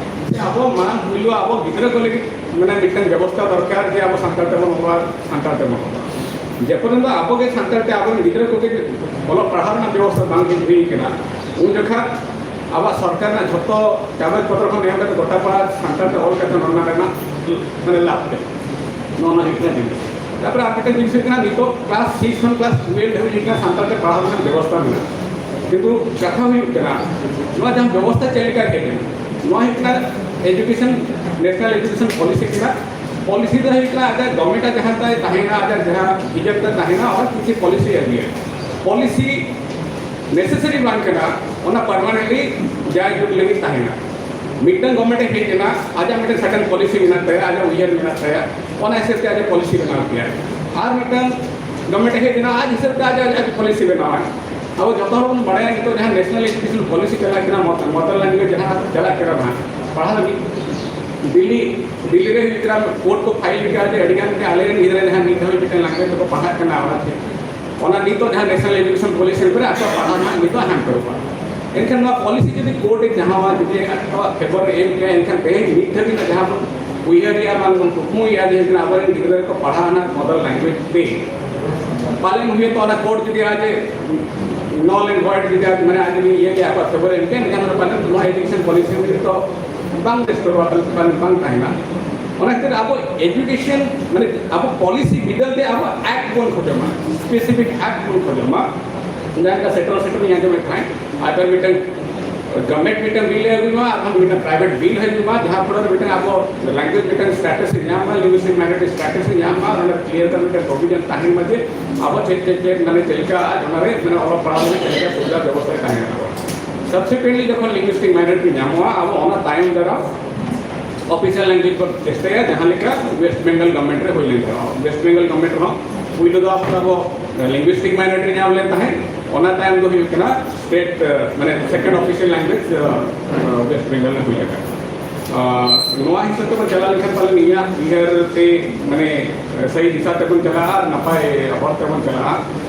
ᱡᱮ ᱟᱵᱚ ᱢᱟᱲᱟᱝ ᱯᱩᱭᱞᱩ ᱟᱵᱚ ᱜᱤᱫᱽᱨᱟᱹ ᱠᱚ ᱞᱟᱹᱜᱤᱫ ᱢᱟᱱᱮ ᱢᱤᱫᱴᱟᱝ ᱵᱮᱵᱚᱥᱛᱷᱟ ᱫᱚᱨᱠᱟᱨ ᱡᱮ ᱟᱵᱚ ᱥᱟᱱᱛᱟᱲ ᱛᱮᱵᱚᱱ ᱚᱞᱟ, ᱥᱟᱱᱛᱟᱲ ᱛᱮᱵᱚᱱ ᱚᱞᱟ᱾ ᱡᱮ ᱯᱚᱨᱡᱚᱱᱛᱚ ᱟᱵᱚ ᱜᱮ ᱥᱟᱱᱛᱟᱲ ᱛᱮ ᱟᱵᱚᱨᱮᱱ ᱜᱤᱫᱽᱨᱟᱹ ᱠᱚᱜᱮ ᱚᱞᱚᱜ ᱯᱟᱲᱦᱟᱣ ᱨᱮᱱᱟᱜ ᱵᱮᱵᱚᱥᱛᱷᱟ ᱵᱟᱝ ᱦᱩᱭ ᱠᱟᱱᱟ, ᱩᱱ ᱡᱚᱠᱷᱟ ᱟᱵᱚᱣᱟᱜ ᱥᱚᱨᱠᱟᱨ ᱨᱮᱱᱟᱜ ᱡᱷᱚᱛᱚ ᱠᱟᱜᱚᱡᱽ ᱯᱚᱛᱨᱚ ᱠᱷᱚᱱ ᱮᱦᱚᱵ ᱠᱟᱛᱮ ᱜᱚᱴᱟ ᱯᱟᱲᱟ ᱥᱟᱱᱛᱟᱲ ᱛᱮ ᱚᱞ ᱠᱟᱛᱮ ᱱᱚᱣᱟ ᱨᱮᱱᱟᱜ ᱢᱟᱱᱮ ᱞᱟᱵᱷ ᱛᱮ ᱱᱚᱜᱼᱚ ᱱᱚᱣᱟ ᱦᱩᱭᱩᱜ ᱠᱟᱱᱟ ᱡᱤᱱᱤᱥ᱾ ᱛᱟᱨᱯᱚᱨᱮ ᱟᱨ ᱢᱤᱫᱴᱮᱱ ᱡᱤᱱᱤᱥ ᱦᱩᱭᱩᱜ ᱠᱟᱱᱟ, ᱱᱤᱛᱚᱜ ᱠᱞᱟᱥ ᱥᱤᱠᱥ ᱠᱷᱚᱱ ᱠᱞᱟᱥ ᱴᱩᱭᱮᱞᱵᱷ ᱫᱷᱟᱹᱵᱤᱡ ᱦᱩᱭᱩᱜ ᱠᱟᱱᱟ ᱥᱟᱱᱛᱟᱲ ᱛᱮ ᱯᱟᱲᱦᱟᱣ ᱨᱮᱱᱟᱜ ᱵᱮᱵᱚᱥᱛᱷᱟ ᱢᱮᱱᱟᱜᱼᱟ, ᱠᱤᱱᱛᱩ ᱠᱟᱛᱷᱟ ᱦᱩᱭᱩᱜ ᱠᱟᱱᱟ ᱱᱚᱣᱟ ᱡᱟᱦᱟᱸ ᱵᱮᱵᱚᱥᱛᱷᱟ ᱪᱮᱫ ᱞᱮᱠᱟ ᱦᱮᱡ ᱮᱱᱟ, ᱱᱚᱣᱟ ᱦᱩᱭᱩᱜ ᱠᱟᱱᱟ ᱮᱡᱩᱠᱮᱥᱚᱱ, ᱱᱮᱥᱱᱟᱞ ᱮᱡᱩᱠᱮᱥᱚᱱ ᱯᱚᱞᱤᱥᱤ ᱠᱟᱱᱟ᱾ ᱯᱚᱞᱤᱥᱤ ᱫᱚ ᱦᱩᱭᱩᱜ ᱠᱟᱱᱟ ᱟᱡᱟᱜ ᱜᱚᱵᱷᱢᱮᱱᱴ ᱟᱜ ᱡᱟᱦᱟᱸ ᱛᱟᱭ ᱛᱟᱦᱮᱱᱟ, ᱟᱡᱟᱜ ᱡᱟᱦᱟᱸ ᱵᱷᱤᱡᱚᱱ ᱛᱟᱭ ᱛᱟᱦᱮᱱᱟ, ᱚᱱᱟ ᱠᱤᱪᱷᱩ ᱯᱚᱞᱤᱥᱤ ᱟᱹᱜᱩᱭᱟ᱾ ᱯᱚᱞᱤᱥᱤ ᱱᱮᱥᱮᱥᱟᱨᱤ ᱵᱟᱝ ᱠᱟᱱᱟ, ᱚᱱᱟ ᱯᱟᱨᱢᱟᱱᱮᱱᱴᱞᱤ ᱡᱟᱭ ᱡᱩᱜᱽ ᱞᱟᱹᱜᱤᱫ ᱛᱟᱦᱮᱱᱟ᱾ ᱢᱤᱫᱴᱟᱝ ᱜᱚᱵᱷᱢᱮᱱᱴ ᱮ ᱦᱮᱡ ᱮᱱᱟ, ᱟᱡᱟᱜ ᱢᱤᱫᱴᱟᱝ ᱥᱟᱨᱴᱮᱱ ᱯᱚᱞᱤᱥᱤ ᱢᱮᱱᱟᱜ ᱛᱟᱭᱟ, ᱟᱡᱟᱜ ᱩᱭᱦᱟᱹᱨ ᱢᱮᱱᱟᱜ ᱛᱟᱭᱟ, ᱚᱱᱟ ᱦᱤᱥᱟᱹᱵ ᱛᱮ ᱟᱡᱟᱜ ᱯᱚᱞᱤᱥᱤ ᱵᱮᱱᱟᱣ ᱠᱮᱭᱟ᱾ ᱟᱨ ᱢᱤᱫᱴᱟᱝ ᱜᱚᱵᱷᱢᱮᱱᱴ ᱮ ᱦᱮᱡ ᱮᱱᱟ, ᱟᱡ ᱦᱤᱥᱟᱹᱵ ᱛᱮ ᱟᱡᱟᱜ ᱟᱡᱟᱜ ᱯᱚᱞᱤᱥᱤ ᱵᱮᱱᱟᱣᱟ᱾ ᱟᱵᱚ ᱡᱚᱛᱚ ᱦᱚᱲ ᱵᱚᱱ ᱵᱟᱲᱟᱭᱟ, ᱱᱤᱛᱚᱜ ᱡᱟᱦᱟᱸ national education policy ᱪᱟᱞᱟᱜ ᱠᱟᱱᱟ, mother language ᱡᱟᱦᱟᱸ ᱪᱟᱞᱟᱜ ᱠᱟᱱᱟ ᱱᱟᱦᱟᱜ ᱯᱟᱲᱦᱟᱣ ᱞᱟᱹᱜᱤᱫ, ᱫᱤᱞᱞᱤ, ᱫᱤᱞᱞᱤ ᱨᱮ ᱦᱩᱭᱩᱜ ᱠᱟᱱᱟ, court ᱠᱚ file ᱞᱮᱠᱟ ᱡᱮ ᱟᱹᱰᱤ ᱜᱟᱱ ᱜᱮ ᱟᱞᱮ ᱨᱮᱱ ᱜᱤᱫᱽᱨᱟᱹ ᱱᱟᱦᱟᱜ ᱱᱤᱛ ᱫᱷᱟᱹᱵᱤᱡ ᱢᱤᱫᱴᱟᱝ language ᱛᱮᱠᱚ ᱯᱟᱲᱦᱟᱜ ᱠᱟᱱᱟ, ᱚᱱᱟ ᱪᱮᱫ, ᱚᱱᱟ ᱱᱤᱛᱚᱜ ᱡᱟᱦᱟᱸ national education policy ᱠᱚᱨᱮ ᱟᱠᱚᱣᱟᱜ ᱯᱟᱲᱦᱟᱣ ᱱᱟᱦᱟᱜ ᱱᱤᱛᱚᱜ ᱦᱟᱱ ᱠᱚᱨᱮ ᱯᱟᱲᱦᱟᱜ᱾ ᱮᱱᱠᱷᱟᱱ ᱱᱚᱣᱟ policy ᱡᱩᱫᱤ court ᱮ ᱪᱟᱦᱟᱣᱟ, ᱡᱩᱫᱤ ᱟᱠᱚᱣᱟᱜ favour ᱮ ᱮᱢ ᱠᱮᱭᱟ, ᱮᱱᱠᱷᱟᱱ ᱛᱮᱦᱮᱧ ᱱᱤᱛ ᱫᱷᱟᱹᱵᱤᱡ ᱡᱟᱦᱟᱸ ᱵᱚᱱ ᱩᱭᱦᱟᱹᱨᱮᱜᱼᱟ, ᱵᱟᱝ ᱵᱚᱱ ᱠᱩᱠᱢᱩᱭᱮᱜᱼᱟ ᱡᱮ ᱟᱵᱚᱨᱮᱱ ᱜᱤᱫᱽᱨᱟᱹ ᱠᱚ ᱯᱟᱲᱦᱟᱣ ᱱᱟᱦᱟᱜ mother language ᱛᱮ, ᱯᱟᱞᱮᱱ ᱦᱩᱭᱩᱜ ᱚᱱᱟ court ᱡᱩᱫᱤ ᱟᱡ ᱮ null and void ᱡᱩᱫᱤ ᱟᱡ, ᱢᱟᱱᱮ, ᱟᱡ ᱡᱩᱫᱤ ᱤᱭᱟᱹ ᱜᱮ ᱟᱠᱚᱣᱟᱜ favour ᱮᱢ ᱠᱮᱭᱟ, ᱮᱱᱠᱷᱟᱱ ᱫᱚ ᱯᱟᱞᱮᱱ ᱱᱚᱣᱟ education policy ᱨᱮ ᱫᱚ ᱵᱟᱝ ᱨᱮᱥᱴᱳᱨ ᱵᱟᱝ, ᱵᱟᱝ ᱛᱟᱦᱮᱱᱟ᱾ ᱚᱱᱟ ᱠᱷᱟᱹᱛᱤᱨ ᱟᱵᱚ education, ᱢᱟᱱᱮ, ᱟᱵᱚ policy ᱵᱤᱫᱟᱹᱞ ᱛᱮ ᱟᱵᱚ act ᱵᱚᱱ ᱠᱷᱚᱡᱚᱜ ᱢᱟ, specific act ᱵᱚᱱ ᱠᱷᱚᱡᱚᱜ ᱢᱟ᱾ ᱡᱟᱦᱟᱸ ᱞᱮᱠᱟ ᱥᱮᱴᱮᱨ ᱥᱮᱴᱮᱨ ᱤᱧ ᱟᱸᱡᱚᱢᱮᱫ ᱛᱟᱦᱮᱸᱫ, ᱟᱨ ᱢᱤᱫᱴᱟᱝ government ᱢᱤᱫᱴᱟᱝ bill ᱮ ᱟᱹᱜᱩᱭ ᱢᱟ, ᱟᱨ ᱢᱤᱫᱴᱟᱝ private bill ᱦᱤᱡᱩᱜ ᱢᱟ, ᱡᱟᱦᱟᱸ ᱯᱷᱚᱲᱚ ᱨᱮ ᱢᱤᱫᱴᱟᱝ ᱟᱵᱚ language ᱢᱤᱫᱴᱟᱝ status ᱮ ᱧᱟᱢ ᱢᱟ, linguistic minority status ᱮ ᱧᱟᱢ ᱢᱟ, ᱚᱸᱰᱮ clear ᱠᱟᱛᱮ ᱢᱤᱫᱴᱟᱝ provision ᱛᱟᱦᱮᱱ ᱢᱟ ᱡᱮ ᱟᱵᱚ ᱪᱮᱫ ᱪᱮᱫ ᱪᱮᱫ, ᱢᱟᱱᱮ, ᱪᱮᱫ ᱞᱮᱠᱟ ᱚᱱᱟ ᱨᱮ, ᱢᱟᱱᱮ, ᱚᱞᱚᱜ ᱯᱟᱲᱦᱟᱣ ᱨᱮ ᱪᱮᱫ ᱞᱮᱠᱟ ᱥᱩᱵᱤᱫᱷᱟ ᱵᱮᱵᱚᱥᱛᱷᱟ ᱛᱟᱦᱮᱱᱟ᱾ Subsequently ᱡᱚᱠᱷᱚᱱ linguistic minority ᱧᱟᱢᱚᱜᱼᱟ, ᱟᱵᱚ ᱚᱱᱟ ᱛᱟᱭᱚᱢ ᱫᱟᱨᱟᱢ official language ᱵᱚᱱ ᱪᱮᱥᱴᱟᱭᱟ, ᱡᱟᱦᱟᱸ ᱞᱮᱠᱟ West Bengal government ᱨᱮ ᱦᱩᱭ ᱞᱮᱱ ᱛᱟᱦᱮᱸᱫ᱾ West Bengal government ᱨᱮᱦᱚᱸ ᱯᱩᱭᱞᱩ ᱫᱚ ᱟᱵᱚ linguistic minority ᱧᱟᱢ ᱞᱮᱱ ᱛᱟᱦᱮᱸᱫ, ᱚᱱᱟ ᱛᱟᱭᱚᱢ ᱫᱚ ᱦᱩᱭᱩᱜ ᱠᱟᱱᱟ state, ᱢᱟᱱᱮ, second official language West Bengal ᱨᱮ ᱦᱩᱭ ᱟᱠᱟᱱᱟ᱾ ᱟᱨ ᱱᱚᱣᱟ ᱦᱤᱥᱟᱹᱵ ᱛᱮᱵᱚᱱ ᱪᱟᱞᱟᱣ ᱞᱮᱱᱠᱷᱟᱱ ᱯᱟᱞᱮᱱ ᱤᱧᱟᱹᱜ ᱩᱭᱦᱟᱹᱨ ᱛᱮ, ᱢᱟᱱᱮ, ᱥᱟᱹᱦᱤ ᱫᱤᱥᱟ ᱛᱮᱵᱚᱱ ᱪᱟᱞᱟᱜᱼᱟ ᱟᱨ ᱱᱟᱯᱟᱭ ᱦᱚᱨ ᱛᱮᱵᱚᱱ ᱪᱟᱞᱟᱜᱼᱟ᱾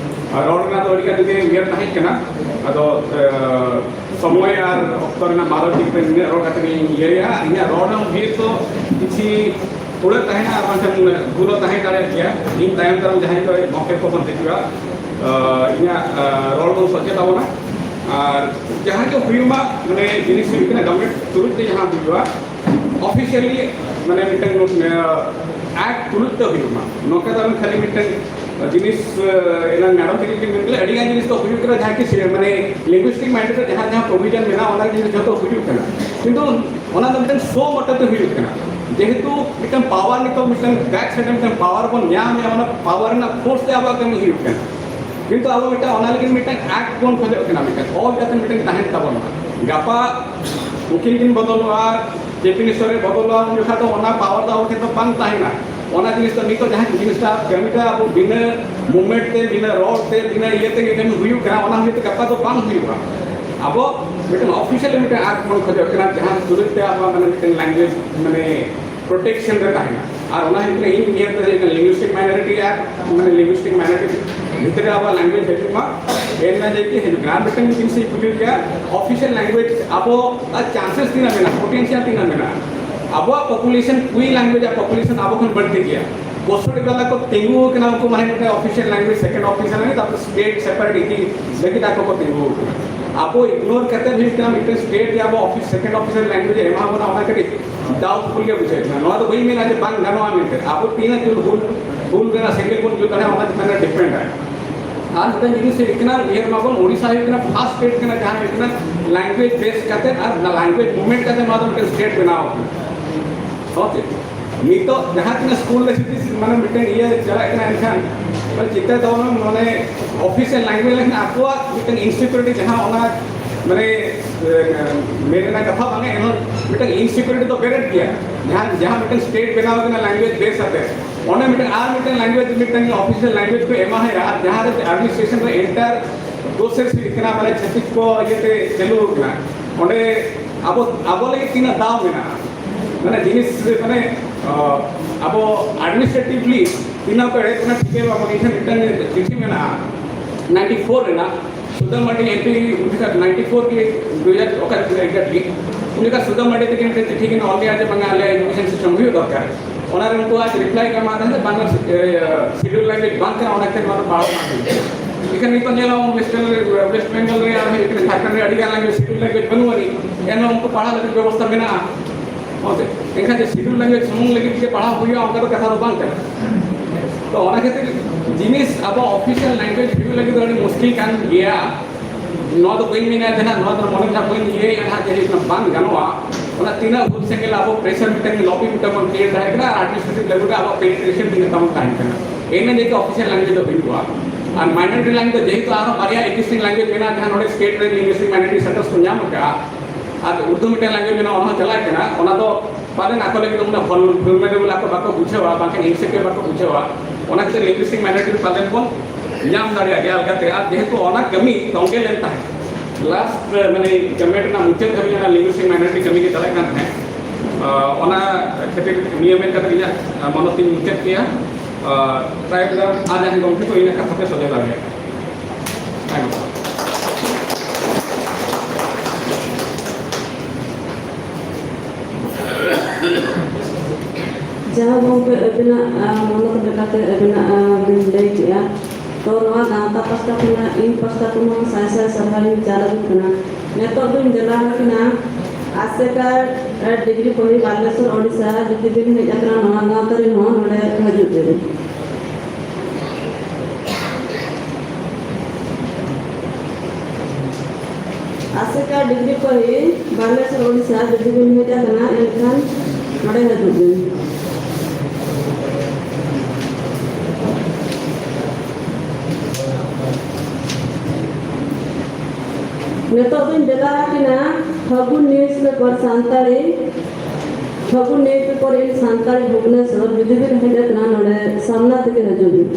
ᱟᱨ ᱨᱚᱲ ᱨᱮᱱᱟᱜ ᱫᱚ ᱟᱹᱰᱤ ᱜᱟᱱ ᱜᱮ ᱩᱭᱦᱟᱹᱨ ᱛᱟᱦᱮᱸ ᱠᱟᱱᱟ, ᱟᱫᱚ, ᱮ, ᱥᱚᱢᱚᱭ ᱟᱨ ᱚᱠᱛᱚ ᱨᱮᱱᱟᱜ ᱢᱟᱨᱚᱛ ᱫᱤᱠ ᱛᱮ ᱱᱤᱱᱟᱹᱜ ᱨᱚᱲ ᱠᱟᱛᱮ ᱤᱧ ᱤᱭᱟᱹᱭᱟ᱾ ᱤᱧᱟᱹᱜ ᱨᱚᱲ ᱨᱮᱱᱟᱜ ᱩᱭᱦᱟᱹᱨ ᱫᱚ ᱠᱤᱪᱷᱤ ᱩᱲᱟᱹᱜ ᱛᱟᱦᱮᱱᱟ ᱟᱨ ᱵᱟᱝᱠᱷᱟᱱ ᱵᱷᱩᱞ ᱦᱚᱸ ᱛᱟᱦᱮᱸ ᱫᱟᱲᱮᱭᱟᱜ ᱜᱮᱭᱟ᱾ ᱤᱧ ᱛᱟᱭᱚᱢ ᱫᱟᱨᱟᱢ ᱡᱟᱦᱟᱸᱭ ᱠᱚ ᱢᱚᱠᱮ ᱠᱚ ᱵᱚᱱ ᱦᱤᱡᱩᱜᱼᱟ, ᱟᱨ ᱤᱧᱟᱹᱜ, ᱟᱨ, ᱨᱚᱲ ᱵᱚᱱ ᱥᱚᱡᱷᱮ ᱛᱟᱵᱚᱱᱟ᱾ ᱟᱨ ᱡᱟᱦᱟᱸ ᱜᱮ ᱦᱩᱭᱩᱜ ᱢᱟ, ᱢᱟᱱᱮ, ᱡᱤᱱᱤᱥ ᱦᱩᱭᱩᱜ ᱠᱟᱱᱟ, government ᱛᱩᱞᱩᱡ ᱛᱮ ᱡᱟᱦᱟᱸ ᱦᱩᱭᱩᱜᱼᱟ, officially, ᱢᱟᱱᱮ, ᱢᱤᱫᱴᱟᱝ, ᱟᱸ, act ᱛᱩᱞᱩᱡ ᱛᱮ ᱦᱩᱭᱩᱜ ᱢᱟ᱾ ᱱᱚᱝᱠᱟ ᱫᱚ ᱟᱢ ᱠᱷᱟᱹᱞᱤ ᱢᱤᱫᱴᱟᱝ ᱡᱤᱱᱤᱥ, ᱟᱸ, ᱮᱱᱟᱝ madam ᱛᱟᱹᱠᱤᱱ ᱠᱤᱱ ᱢᱮᱱ ᱠᱮᱫᱟ, ᱟᱹᱰᱤ ᱜᱟᱱ ᱡᱤᱱᱤᱥ ᱫᱚ ᱦᱩᱭᱩᱜ ᱠᱟᱱᱟ, ᱡᱟᱦᱟᱸ ᱠᱤ ᱥᱮ, ᱢᱟᱱᱮ, linguistic minority ᱨᱮ ᱡᱟᱦᱟᱸ, ᱡᱟᱦᱟᱸ provision ᱢᱮᱱᱟᱜᱼᱟ, ᱚᱱᱟ ᱡᱤᱱᱤᱥ ᱡᱚᱛᱚ ᱦᱩᱭᱩᱜ ᱠᱟᱱᱟ, ᱠᱤᱱᱛᱩ ᱚᱱᱟ ᱫᱚ ᱢᱤᱫᱴᱟᱝ show ᱢᱚᱛᱚ ᱛᱮ ᱦᱩᱭᱩᱜ ᱠᱟᱱᱟ᱾ ᱡᱮᱦᱮᱛᱩ ᱢᱤᱫᱴᱟᱝ power, ᱱᱤᱛᱚᱜ ᱢᱤᱫᱴᱟᱝ back side ᱨᱮ ᱢᱤᱫᱴᱟᱝ power ᱵᱚᱱ ᱧᱟᱢᱮᱫᱼᱟ, ᱚᱱᱟ power ᱨᱮᱱᱟᱜ force ᱛᱮ ᱟᱵᱚᱣᱟᱜ ᱠᱟᱹᱢᱤ ᱦᱩᱭᱩᱜ ᱠᱟᱱᱟ᱾ ᱠᱤᱱᱛᱩ ᱟᱵᱚ ᱢᱤᱫᱴᱟᱝ ᱚᱱᱟ ᱞᱟᱹᱜᱤᱫ ᱢᱤᱫᱴᱟᱝ act ᱵᱚᱱ ᱠᱷᱚᱡᱚᱜ ᱠᱟᱱᱟ, ᱢᱤᱫᱴᱟᱝ ᱚᱞ ᱠᱟᱛᱮ ᱢᱤᱫᱴᱟᱝ ᱛᱟᱦᱮᱱ ᱛᱟᱵᱚᱱ ᱢᱟ᱾ ᱜᱟᱯᱟ ᱩᱠᱤᱞ ᱠᱤᱱ ᱵᱚᱫᱚᱞᱚᱜᱼᱟ, chief minister ᱮ ᱵᱚᱫᱚᱞᱚᱜᱼᱟ, ᱩᱱ ᱡᱚᱠᱷᱟᱡ ᱫᱚ ᱚᱱᱟ power ᱫᱚ ᱟᱵᱚ ᱴᱷᱮᱱ ᱫᱚ ᱵᱟᱝ ᱛᱟᱦᱮᱱᱟ᱾ ᱚᱱᱟ ᱡᱤᱱᱤᱥ ᱫᱚ ᱱᱤᱛᱚᱜ ᱡᱟᱦᱟᱸ ᱡᱤᱱᱤᱥᱴᱟ ᱠᱟᱹᱢᱤᱴᱟ ᱟᱵᱚ ᱵᱤᱱᱟᱹ movement ᱛᱮ, ᱵᱤᱱᱟᱹ ᱨᱚᱲ ᱛᱮ, ᱵᱤᱱᱟᱹ ᱤᱭᱟᱹ ᱛᱮᱜᱮ ᱠᱟᱹᱢᱤ ᱦᱩᱭᱩᱜ ᱠᱟᱱᱟ, ᱚᱱᱟ ᱦᱚᱭᱛᱳ ᱜᱟᱯᱟ ᱫᱚ ᱵᱟᱝ ᱦᱩᱭᱩᱜᱼᱟ᱾ ᱟᱵᱚ ᱢᱤᱫᱴᱮᱱ official ᱢᱤᱫᱴᱮᱱ act ᱵᱚᱱ ᱠᱷᱚᱡᱚᱜ ᱠᱟᱱᱟ, ᱡᱟᱦᱟᱸ ᱛᱩᱞᱩᱡ ᱛᱮ ᱟᱵᱚᱣᱟᱜ ᱢᱟᱱᱮ ᱢᱤᱫᱴᱮᱱ language ᱢᱟᱱᱮ protection ᱨᱮ ᱛᱟᱦᱮᱱᱟ᱾ ᱟᱨ ᱚᱱᱟ ᱦᱩᱭᱩᱜ ᱠᱟᱱᱟ ᱤᱧ ᱧᱮᱞ ᱛᱮ ᱡᱮ linguistic minority act, ᱢᱟᱱᱮ linguistic minority ᱵᱷᱤᱛᱨᱤ ᱨᱮ ᱟᱵᱚᱣᱟᱜ language ᱦᱤᱡᱩᱜ ᱢᱟ, ᱮᱱ ᱢᱟ ᱡᱮ ᱠᱤ ᱦᱤᱡᱩᱜ ᱠᱟᱱᱟ᱾ ᱟᱨ ᱢᱤᱫᱴᱮᱱ ᱡᱤᱱᱤᱥ ᱤᱧ ᱠᱩᱞᱤ ᱜᱮᱭᱟ, official language ᱟᱵᱚ ᱟᱨ chances ᱛᱤᱱᱟᱹᱜ ᱢᱮᱱᱟᱜᱼᱟ, potential ᱛᱤᱱᱟᱹᱜ ᱢᱮᱱᱟᱜᱼᱟ? ᱟᱵᱚᱣᱟᱜ population, ᱠᱩᱭ language ᱟᱜ population ᱟᱵᱚ ᱠᱷᱚᱱ ᱵᱟᱹᱲᱛᱤ ᱜᱮᱭᱟ᱾ ᱵᱚᱥᱚᱲ ᱵᱟᱞᱟ ᱠᱚ ᱛᱤᱸᱜᱩ ᱟᱠᱟᱱᱟ, ᱩᱱᱠᱩ ᱢᱟᱱᱮ ᱢᱤᱫᱴᱮᱱ official language, second official language, ᱛᱟᱨᱯᱚᱨ state separate ᱤᱫᱤ ᱞᱟᱹᱜᱤᱫ ᱟᱠᱚ ᱠᱚ ᱛᱤᱸᱜᱩ ᱟᱠᱟᱱᱟ᱾ ᱟᱵᱚ ignore ᱠᱟᱛᱮ ᱦᱩᱭᱩᱜ ᱠᱟᱱᱟ ᱢᱤᱫᱴᱮᱱ state ᱨᱮ ᱟᱵᱚ office, second official language ᱮ ᱮᱢᱟ ᱵᱚᱱᱟ, ᱚᱱᱟ ᱠᱟᱹᱴᱤᱡ doubtful ᱜᱮ ᱵᱩᱡᱷᱟᱹᱜ ᱠᱟᱱᱟ᱾ ᱱᱚᱣᱟ ᱫᱚ ᱵᱟᱹᱧ ᱢᱮᱱᱟ ᱡᱮ ᱵᱟᱝ ᱜᱟᱱᱚᱜᱼᱟ ᱢᱮᱱᱛᱮ, ᱟᱵᱚ ᱛᱤᱱᱟᱹᱜ ᱡᱳᱨ ᱦᱩᱞ, ᱦᱩᱞ ᱨᱮᱱᱟᱜ ᱥᱮᱸᱜᱮᱞ ᱵᱚᱱ ᱡᱩᱞ ᱫᱟᱲᱮᱭᱟᱜᱼᱟ, ᱚᱱᱟ ᱪᱮᱛᱟᱱ ᱨᱮ depend ᱟᱭ᱾ ᱟᱨ ᱢᱤᱫᱴᱟᱝ ᱡᱤᱱᱤᱥ ᱦᱩᱭᱩᱜ ᱠᱟᱱᱟ, ᱩᱭᱦᱟᱹᱨ ᱢᱟᱵᱚᱱ, ᱳᱰᱤᱥᱟ ᱦᱩᱭᱩᱜ ᱠᱟᱱᱟ first state ᱠᱟᱱᱟ ᱡᱟᱦᱟᱸ ᱦᱩᱭᱩᱜ ᱠᱟᱱᱟ language base ᱠᱟᱛᱮ ᱟᱨ language movement ᱠᱟᱛᱮ ᱱᱚᱣᱟ ᱫᱚ ᱢᱤᱫᱴᱟᱝ state ᱵᱮᱱᱟᱣ ᱟᱠᱟᱱᱟ᱾ ᱦᱚᱸ ᱪᱮ? ᱱᱤᱛᱚᱜ ᱡᱟᱦᱟᱸ ᱛᱤᱱᱟᱹᱜ ᱥᱠᱩᱞ ᱨᱮ ᱡᱩᱫᱤ ᱢᱟᱱᱮ ᱢᱤᱫᱴᱟᱝ ᱤᱭᱟᱹ ᱪᱟᱞᱟᱜ ᱠᱟᱱᱟ, ᱮᱱᱠᱷᱟᱱ ᱪᱤᱱᱛᱟᱹ ᱛᱟᱵᱚᱱ ᱢᱟᱱᱮ official language ᱞᱮᱠᱷᱟᱱ ᱟᱠᱚᱣᱟᱜ ᱢᱤᱫᱴᱟᱝ insecurity ᱡᱟᱦᱟᱸ ᱚᱱᱟ ᱢᱟᱱᱮ, ᱮ, ᱢᱮᱱ ᱨᱮᱱᱟᱜ ᱠᱟᱛᱷᱟ ᱵᱟᱝ, ᱮᱱᱦᱚᱸ ᱢᱤᱫᱴᱟᱝ insecurity ᱫᱚ ᱵᱮᱨᱮᱫ ᱜᱮᱭᱟ᱾ ᱡᱟᱦᱟᱸ, ᱡᱟᱦᱟᱸ ᱢᱤᱫᱴᱟᱝ state ᱵᱮᱱᱟᱣ ᱠᱟᱱᱟ language base ᱟᱛᱮ, ᱚᱸᱰᱮ ᱢᱤᱫᱴᱟᱝ ᱟᱨ ᱢᱤᱫᱴᱟᱝ language, ᱢᱤᱫᱴᱟᱝ official language ᱠᱚ ᱮᱢᱟ ᱦᱩᱭᱩᱜᱼᱟ, ᱟᱨ ᱡᱟᱦᱟᱸ ᱨᱮ administration ᱨᱮ entire process ᱦᱩᱭᱩᱜ ᱠᱟᱱᱟ, ᱢᱟᱱᱮ ᱪᱷᱟᱹᱛᱤᱠ ᱠᱚ ᱤᱭᱟᱹᱛᱮ ᱪᱟᱹᱞᱩ ᱟᱠᱟᱱᱟ, ᱚᱸᱰᱮ ᱟᱵᱚ, ᱟᱵᱚ ᱞᱟᱹᱜᱤᱫ ᱛᱤᱱᱟᱹᱜ ᱫᱟᱣ ᱢᱮᱱᱟᱜᱼᱟ? ᱢᱟᱱᱮ ᱡᱤᱱᱤᱥ ᱢᱟᱱᱮ, ᱚ, ᱟᱵᱚ administratively ᱛᱤᱱᱟᱹᱜ ᱠᱚ ᱮᱲᱮ ᱠᱟᱱᱟ ᱴᱷᱤᱠᱟᱹ ᱵᱟᱵᱚᱱ᱾ ᱤᱧ ᱴᱷᱮᱱ ᱢᱤᱫᱴᱟᱝ ᱪᱤᱴᱷᱤ ᱢᱮᱱᱟᱜᱼᱟ ninety four ᱨᱮᱱᱟᱜ, ᱥᱩᱫᱟᱹᱢ ᱢᱟᱨᱰᱤ MP ᱩᱱ ᱡᱚᱠᱷᱟᱡ ninety four ᱜᱮ, ᱫᱩ ᱦᱟᱡᱟᱨ ᱚᱠᱟ exactly, ᱩᱱ ᱡᱚᱠᱷᱟᱡ ᱥᱩᱫᱟᱹᱢ ᱢᱟᱨᱰᱤ ᱛᱟᱹᱠᱤᱱ ᱢᱤᱫᱴᱮᱱ ᱪᱤᱴᱷᱤ ᱠᱤᱱ ᱚᱞ ᱞᱮᱜᱼᱟ ᱡᱮ ᱵᱟᱝᱟ ᱟᱞᱮ education system ᱦᱩᱭᱩᱜ ᱫᱚᱨᱠᱟᱨ᱾ ᱚᱱᱟ ᱨᱮ ᱩᱱᱠᱩᱣᱟᱜ reply ᱠᱚ ᱮᱢᱟ ᱛᱟᱦᱮᱸ ᱵᱟᱝᱟ, ᱤᱭᱟᱹ, schedule language ᱵᱟᱝ ᱠᱟᱱᱟ, ᱚᱱᱟ ᱠᱷᱟᱹᱛᱤᱨ ᱱᱚᱣᱟ ᱫᱚ ᱯᱟᱲᱦᱟᱣ ᱵᱟᱝ ᱦᱩᱭᱩᱜᱼᱟ᱾ ᱮᱱᱠᱷᱟᱱ ᱱᱤᱛᱚᱜ ᱧᱮᱞᱚᱜᱼᱟ West, West Bengal ᱨᱮ ᱟᱨ ᱦᱩᱭᱩᱜ ᱠᱟᱱᱟ ᱡᱷᱟᱲᱠᱷᱚᱸᱰ ᱨᱮ ᱟᱹᱰᱤ ᱜᱟᱱ language schedule language ᱵᱟᱹᱱᱩᱜ ᱟᱹᱱᱤᱡ, ᱮᱱᱦᱚᱸ ᱩᱱᱠᱩ ᱯᱟᱲᱦᱟᱣ ᱞᱟᱹᱜᱤᱫ ᱵᱮᱵᱚᱥᱛᱷᱟ ᱢᱮᱱᱟᱜᱼᱟ᱾ ᱦᱚᱸ ᱥᱮ? ᱮᱱᱠᱷᱟᱱ ᱡᱮ schedule language ᱥᱩᱢᱩᱝ ᱞᱟᱹᱜᱤᱫ ᱜᱮ ᱯᱟᱲᱦᱟᱣ ᱦᱩᱭᱩᱜᱼᱟ, ᱚᱱᱠᱟ ᱫᱚ ᱠᱟᱛᱷᱟ ᱫᱚ ᱵᱟᱝ ᱠᱟᱱᱟ᱾ ᱛᱚ ᱚᱱᱟ ᱠᱷᱟᱹᱛᱤᱨ ᱡᱤᱱᱤᱥ ᱟᱵᱚ official language ᱦᱩᱭᱩᱜ ᱞᱟᱹᱜᱤᱫ ᱫᱚ ᱟᱹᱰᱤ ᱢᱩᱥᱠᱤᱞ ᱠᱟᱱ ᱜᱮᱭᱟ᱾ ᱱᱚᱣᱟ ᱫᱚ ᱵᱟᱹᱧ ᱢᱮᱱᱟ ᱡᱮ ᱱᱟᱦᱟᱜ ᱱᱚᱣᱟ ᱫᱚ ᱢᱚᱱᱮ ᱫᱷᱟᱨᱟ ᱵᱟᱹᱧ ᱤᱭᱟᱹᱭᱟ ᱱᱟᱦᱟᱜ ᱡᱮ ᱦᱩᱭᱩᱜ ᱠᱟᱱᱟ ᱵᱟᱝ ᱜᱟᱱᱚᱜᱼᱟ᱾ ᱚᱱᱟ ᱛᱤᱱᱟᱹᱜ ᱦᱩᱞ ᱥᱮᱸᱜᱮᱞ ᱟᱵᱚ pressure ᱢᱤᱫᱴᱟᱝ lobby ᱢᱤᱫᱴᱟᱝ ᱵᱚᱱ create ᱫᱟᱲᱮᱭᱟᱜ ᱠᱟᱱᱟ, ᱟᱨ administrative level ᱨᱮ ᱟᱵᱚ penetration ᱛᱤᱱᱟᱹᱜ ᱛᱟᱵᱚᱱ ᱛᱟᱦᱮᱱ ᱠᱟᱱᱟ, ᱮᱱᱮ ᱡᱮ official language ᱫᱚ ᱦᱩᱭᱩᱜᱼᱟ᱾ ᱟᱨ minority language ᱫᱚ ᱡᱮᱦᱮᱛᱩ ᱟᱨᱦᱚᱸ ᱵᱟᱨᱭᱟ existing language ᱢᱮᱱᱟᱜᱼᱟ, ᱡᱟᱦᱟᱸ ᱱᱚᱰᱮ state ᱨᱮ linguistic minority status ᱠᱚ ᱧᱟᱢ ᱟᱠᱟᱫᱼᱟ, ᱟᱨ ᱩᱨᱫᱩ ᱢᱤᱫᱴᱮᱱ language ᱢᱮᱱᱟᱜᱼᱟ, ᱚᱱᱟ ᱦᱚᱸ ᱪᱟᱞᱟᱜ ᱠᱟᱱᱟ, ᱚᱱᱟ ᱫᱚ ᱯᱟᱞᱮᱱ ᱟᱠᱚ ᱞᱟᱹᱜᱤᱫ ᱩᱱᱟᱹᱜ formidable ᱟᱠᱚ ᱵᱟᱠᱚ ᱵᱩᱡᱷᱟᱹᱣᱟ, ᱵᱟᱝᱠᱷᱟᱱ insecure ᱵᱟᱠᱚ ᱵᱩᱡᱷᱟᱹᱣᱟ᱾ ᱚᱱᱟ ᱠᱷᱟᱹᱛᱤᱨ linguistic minority ᱯᱟᱞᱮᱱ ᱵᱚᱱ ᱧᱟᱢ ᱫᱟᱲᱮᱭᱟᱜ ᱜᱮᱭᱟ ᱟᱞᱜᱟᱛᱮ᱾ ᱟᱨ ᱡᱮᱦᱮᱛᱩ ᱚᱱᱟ ᱠᱟᱹᱢᱤ ᱛᱚᱸᱜᱮ ᱞᱮᱱ ᱛᱟᱦᱮᱸᱫ, last ᱢᱟᱱᱮ government ᱨᱮᱱᱟᱜ ᱢᱩᱪᱟᱹᱫ ᱫᱷᱟᱹᱵᱤᱡ ᱚᱱᱟ linguistic minority ᱠᱟᱹᱢᱤ ᱜᱮ ᱪᱟᱞᱟᱜ ᱠᱟᱱ ᱛᱟᱦᱮᱸᱫ, ᱟᱸ, ᱚᱱᱟ ᱠᱷᱟᱹᱛᱤᱨ ᱱᱤᱭᱟᱹ ᱢᱮᱱ ᱠᱟᱛᱮ ᱤᱧᱟᱹᱜ, ᱟᱸ, ᱢᱚᱱᱚᱛ ᱤᱧ ᱢᱩᱪᱟᱹᱫ ᱠᱮᱭᱟ᱾ ᱟᱸ, tribal ᱟᱨ ᱡᱟᱦᱟᱸᱭ ᱜᱚᱢᱠᱮ ᱠᱚ ᱤᱧᱟᱹᱜ ᱠᱟᱛᱷᱟ ᱯᱮ ᱥᱚᱡᱷᱮ ᱫᱟᱲᱮᱭᱟᱜᱼᱟ᱾ ᱡᱟᱦᱟᱸ ᱜᱚᱢᱠᱮ ᱟᱹᱵᱤᱱᱟᱜ, ᱟᱸ, ᱢᱚᱱᱚᱛ ᱞᱮᱠᱟᱛᱮ ᱟᱹᱵᱤᱱᱟᱜ, ᱟᱸ, ᱵᱤᱱ ᱞᱟᱹᱭ ᱠᱮᱜᱼᱟ, ᱛᱚ ᱱᱚᱣᱟ ᱜᱟᱶᱛᱟ ᱯᱟᱥᱴᱟ ᱠᱷᱚᱱᱟᱜ, ᱤᱧ ᱯᱟᱥᱴᱟ ᱠᱷᱚᱱ ᱦᱚᱸ ᱥᱟᱭ ᱥᱟᱭ ᱥᱟᱨᱦᱟᱣ ᱤᱧ ᱪᱟᱞ ᱟᱹᱵᱤᱱ ᱠᱟᱱᱟ᱾ ᱱᱤᱛᱚᱜ ᱵᱤᱱ ᱫᱮᱞᱟ ᱟᱠᱟᱱᱟ ᱟᱥᱮᱠᱟ, ᱟᱸ, ᱰᱤᱜᱽᱨᱤ ᱯᱟᱹᱦᱤ ᱵᱟᱞᱮᱥᱚᱨ, ᱳᱰᱤᱥᱟ, ᱡᱩᱫᱤ ᱵᱤᱱ ᱦᱮᱡ ᱟᱠᱟᱱᱟ ᱱᱚᱣᱟ ᱜᱟᱶᱛᱟ ᱨᱮᱦᱚᱸ ᱱᱚᱰᱮ ᱦᱤᱡᱩᱜ ᱵᱤᱱ᱾ ᱟᱥᱮᱠᱟ ᱰᱤᱜᱽᱨᱤ ᱯᱟᱹᱦᱤ, ᱵᱟᱞᱮᱥᱚᱨ, ᱳᱰᱤᱥᱟ, ᱡᱩᱫᱤ ᱵᱤᱱ ᱦᱮᱡ ᱟᱠᱟᱱᱟ, ᱮᱱᱠᱷᱟᱱ ᱱᱚᱰᱮ ᱦᱤᱡᱩᱜ ᱵᱤᱱ᱾ ᱱᱤᱛᱚᱜ ᱫᱚᱧ ᱫᱮᱞᱟ ᱟᱹᱠᱤᱱᱟ ᱯᱷᱟᱹᱜᱩᱱ newspaper ᱥᱟᱱᱛᱟᱲᱤ, ᱯᱷᱟᱹᱜᱩᱱ newspaper in ᱥᱟᱱᱛᱟᱲᱤ ᱵᱷᱩᱵᱽᱱᱮᱥᱚᱨ, ᱡᱩᱫᱤ ᱵᱤᱱ ᱦᱮᱡ ᱟᱠᱟᱱᱟ, ᱱᱚᱰᱮ ᱥᱟᱢᱱᱟ ᱛᱮᱜᱮ ᱦᱤᱡᱩᱜ ᱵᱤᱱ᱾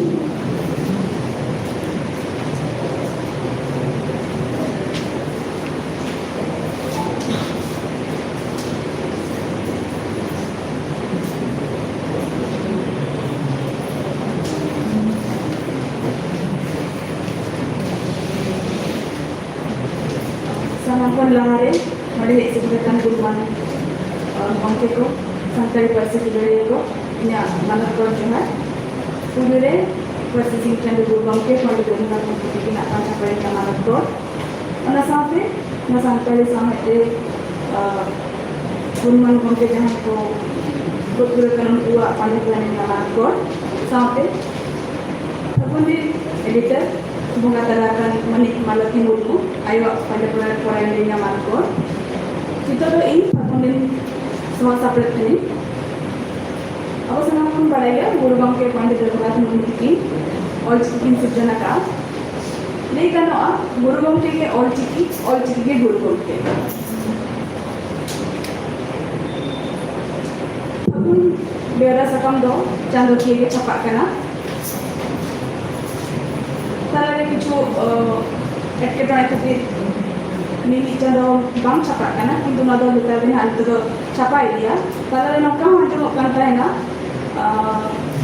ᱥᱟᱱᱟᱢ ᱠᱷᱚᱱ ᱞᱟᱦᱟᱨᱮ ᱱᱚᱰᱮ ᱦᱮᱡ ᱥᱮᱴᱮᱨ ᱟᱠᱟᱱ ᱜᱩᱨᱩᱢᱟᱱ, ᱟᱸ, ᱜᱚᱢᱠᱮ ᱠᱚ, ᱥᱟᱱᱛᱟᱲᱤ ᱯᱟᱹᱨᱥᱤ ᱫᱩᱞᱟᱹᱲᱤᱭᱟᱹ ᱠᱚ, ᱤᱧᱟᱹᱜ ᱢᱟᱱᱚᱛ ᱠᱚᱨ ᱡᱚᱦᱟᱨ᱾ ᱯᱩᱭᱞᱩ ᱨᱮ ᱯᱟᱹᱨᱥᱤ ᱥᱤᱧ ᱪᱟᱸᱫᱳ ᱜᱩᱨᱩ ᱜᱚᱢᱠᱮ ᱯᱚᱱᱰᱤᱛ ᱨᱚᱜᱷᱩᱱᱟᱛᱷ ᱢᱩᱨᱢᱩ ᱛᱤᱠᱤᱱᱟᱜ ᱯᱟᱱᱛᱷᱟ ᱯᱟᱹᱨᱤ ᱨᱮᱱᱟᱜ ᱢᱟᱱᱚᱛ ᱠᱚᱨ, ᱚᱱᱟ ᱥᱟᱶᱛᱮ ᱱᱚᱣᱟ ᱥᱟᱱᱛᱟᱲᱤ ᱥᱟᱶᱦᱮᱫ ᱨᱮ, ᱟᱸ, ᱜᱩᱱᱢᱟᱱ ᱜᱚᱢᱠᱮ ᱡᱟᱦᱟᱸᱭ ᱠᱚ ᱜᱚᱡ ᱜᱩᱨ ᱟᱠᱟᱱ ᱩᱱᱠᱩᱣᱟᱜ ᱯᱟᱱᱰᱮ ᱯᱩᱨᱟᱱᱤ ᱨᱮᱱᱟᱜ ᱢᱟᱱᱚᱛ ᱠᱚᱨ ᱥᱟᱶᱛᱮ ᱯᱷᱟᱹᱜᱩᱱ ᱨᱤᱱ editor ᱵᱚᱸᱜᱟ ᱛᱟᱞᱟ ᱟᱠᱟᱱ ᱢᱟᱹᱱᱤᱡ ᱢᱟᱞᱚᱛᱤ ᱢᱩᱨᱢᱩ ᱟᱭᱳᱣᱟᱜ ᱯᱟᱱᱰᱮ ᱯᱩᱨᱟᱱᱤ ᱨᱮᱱᱟᱜ ᱢᱟᱱᱚᱛ ᱠᱚᱨ᱾ ᱱᱤᱛᱚᱜ ᱫᱚ ᱤᱧ ᱯᱷᱟᱹᱜᱩᱱ ᱨᱤᱱ ᱥᱚᱦᱚ ᱥᱟᱯᱲᱮᱫ ᱠᱟᱹᱱᱟᱹᱧ᱾ ᱟᱵᱚ ᱥᱟᱱᱟᱢ ᱵᱚᱱ ᱵᱟᱲᱟᱭᱟ ᱜᱩᱨᱩ ᱜᱚᱢᱠᱮ ᱯᱚᱱᱰᱤᱛ ᱨᱚᱜᱷᱩᱱᱟᱛᱷ ᱢᱩᱨᱢᱩ ᱛᱤᱠᱤᱱ ᱚᱞᱪᱤᱠᱤ ᱠᱤᱱ ᱥᱤᱨᱡᱚᱱ ᱟᱠᱟᱫᱼᱟ᱾ ᱞᱟᱹᱭ ᱜᱟᱱᱚᱜᱼᱟ ᱜᱩᱨᱩ ᱜᱚᱢᱠᱮ ᱜᱮ ᱚᱞᱪᱤᱠᱤ, ᱚᱞᱪᱤᱠᱤ ᱜᱮ ᱜᱩᱨᱩ ᱜᱚᱢᱠᱮ᱾ ᱵᱮᱣᱨᱟ ᱥᱟᱠᱟᱢ ᱫᱚ ᱪᱟᱸᱫᱚᱠᱤᱭᱟᱹ ᱜᱮ ᱪᱷᱟᱯᱟᱜ ᱠᱟᱱᱟ᱾ ᱛᱟᱞᱟᱨᱮ ᱠᱤᱪᱷᱩ ᱮᱴᱠᱮᱴᱚᱬᱮ ᱠᱷᱟᱹᱛᱤᱨ ᱢᱤᱢᱤᱫ ᱪᱟᱸᱫᱚ ᱵᱟᱝ ᱪᱷᱟᱯᱟᱜ ᱠᱟᱱᱟ, ᱠᱤᱱᱛᱩ ᱱᱚᱣᱟ ᱫᱚ ᱞᱮᱛᱟᱲ ᱜᱮ ᱱᱟᱦᱟᱜ ᱱᱤᱛᱚᱜ ᱫᱚ ᱪᱷᱟᱯᱟ ᱤᱫᱤᱜᱼᱟ᱾ ᱛᱟᱞᱟᱨᱮ ᱱᱚᱝᱠᱟ ᱦᱚᱸ ᱟᱸᱡᱚᱢᱚᱜ ᱠᱟᱱ ᱛᱟᱦᱮᱱᱟ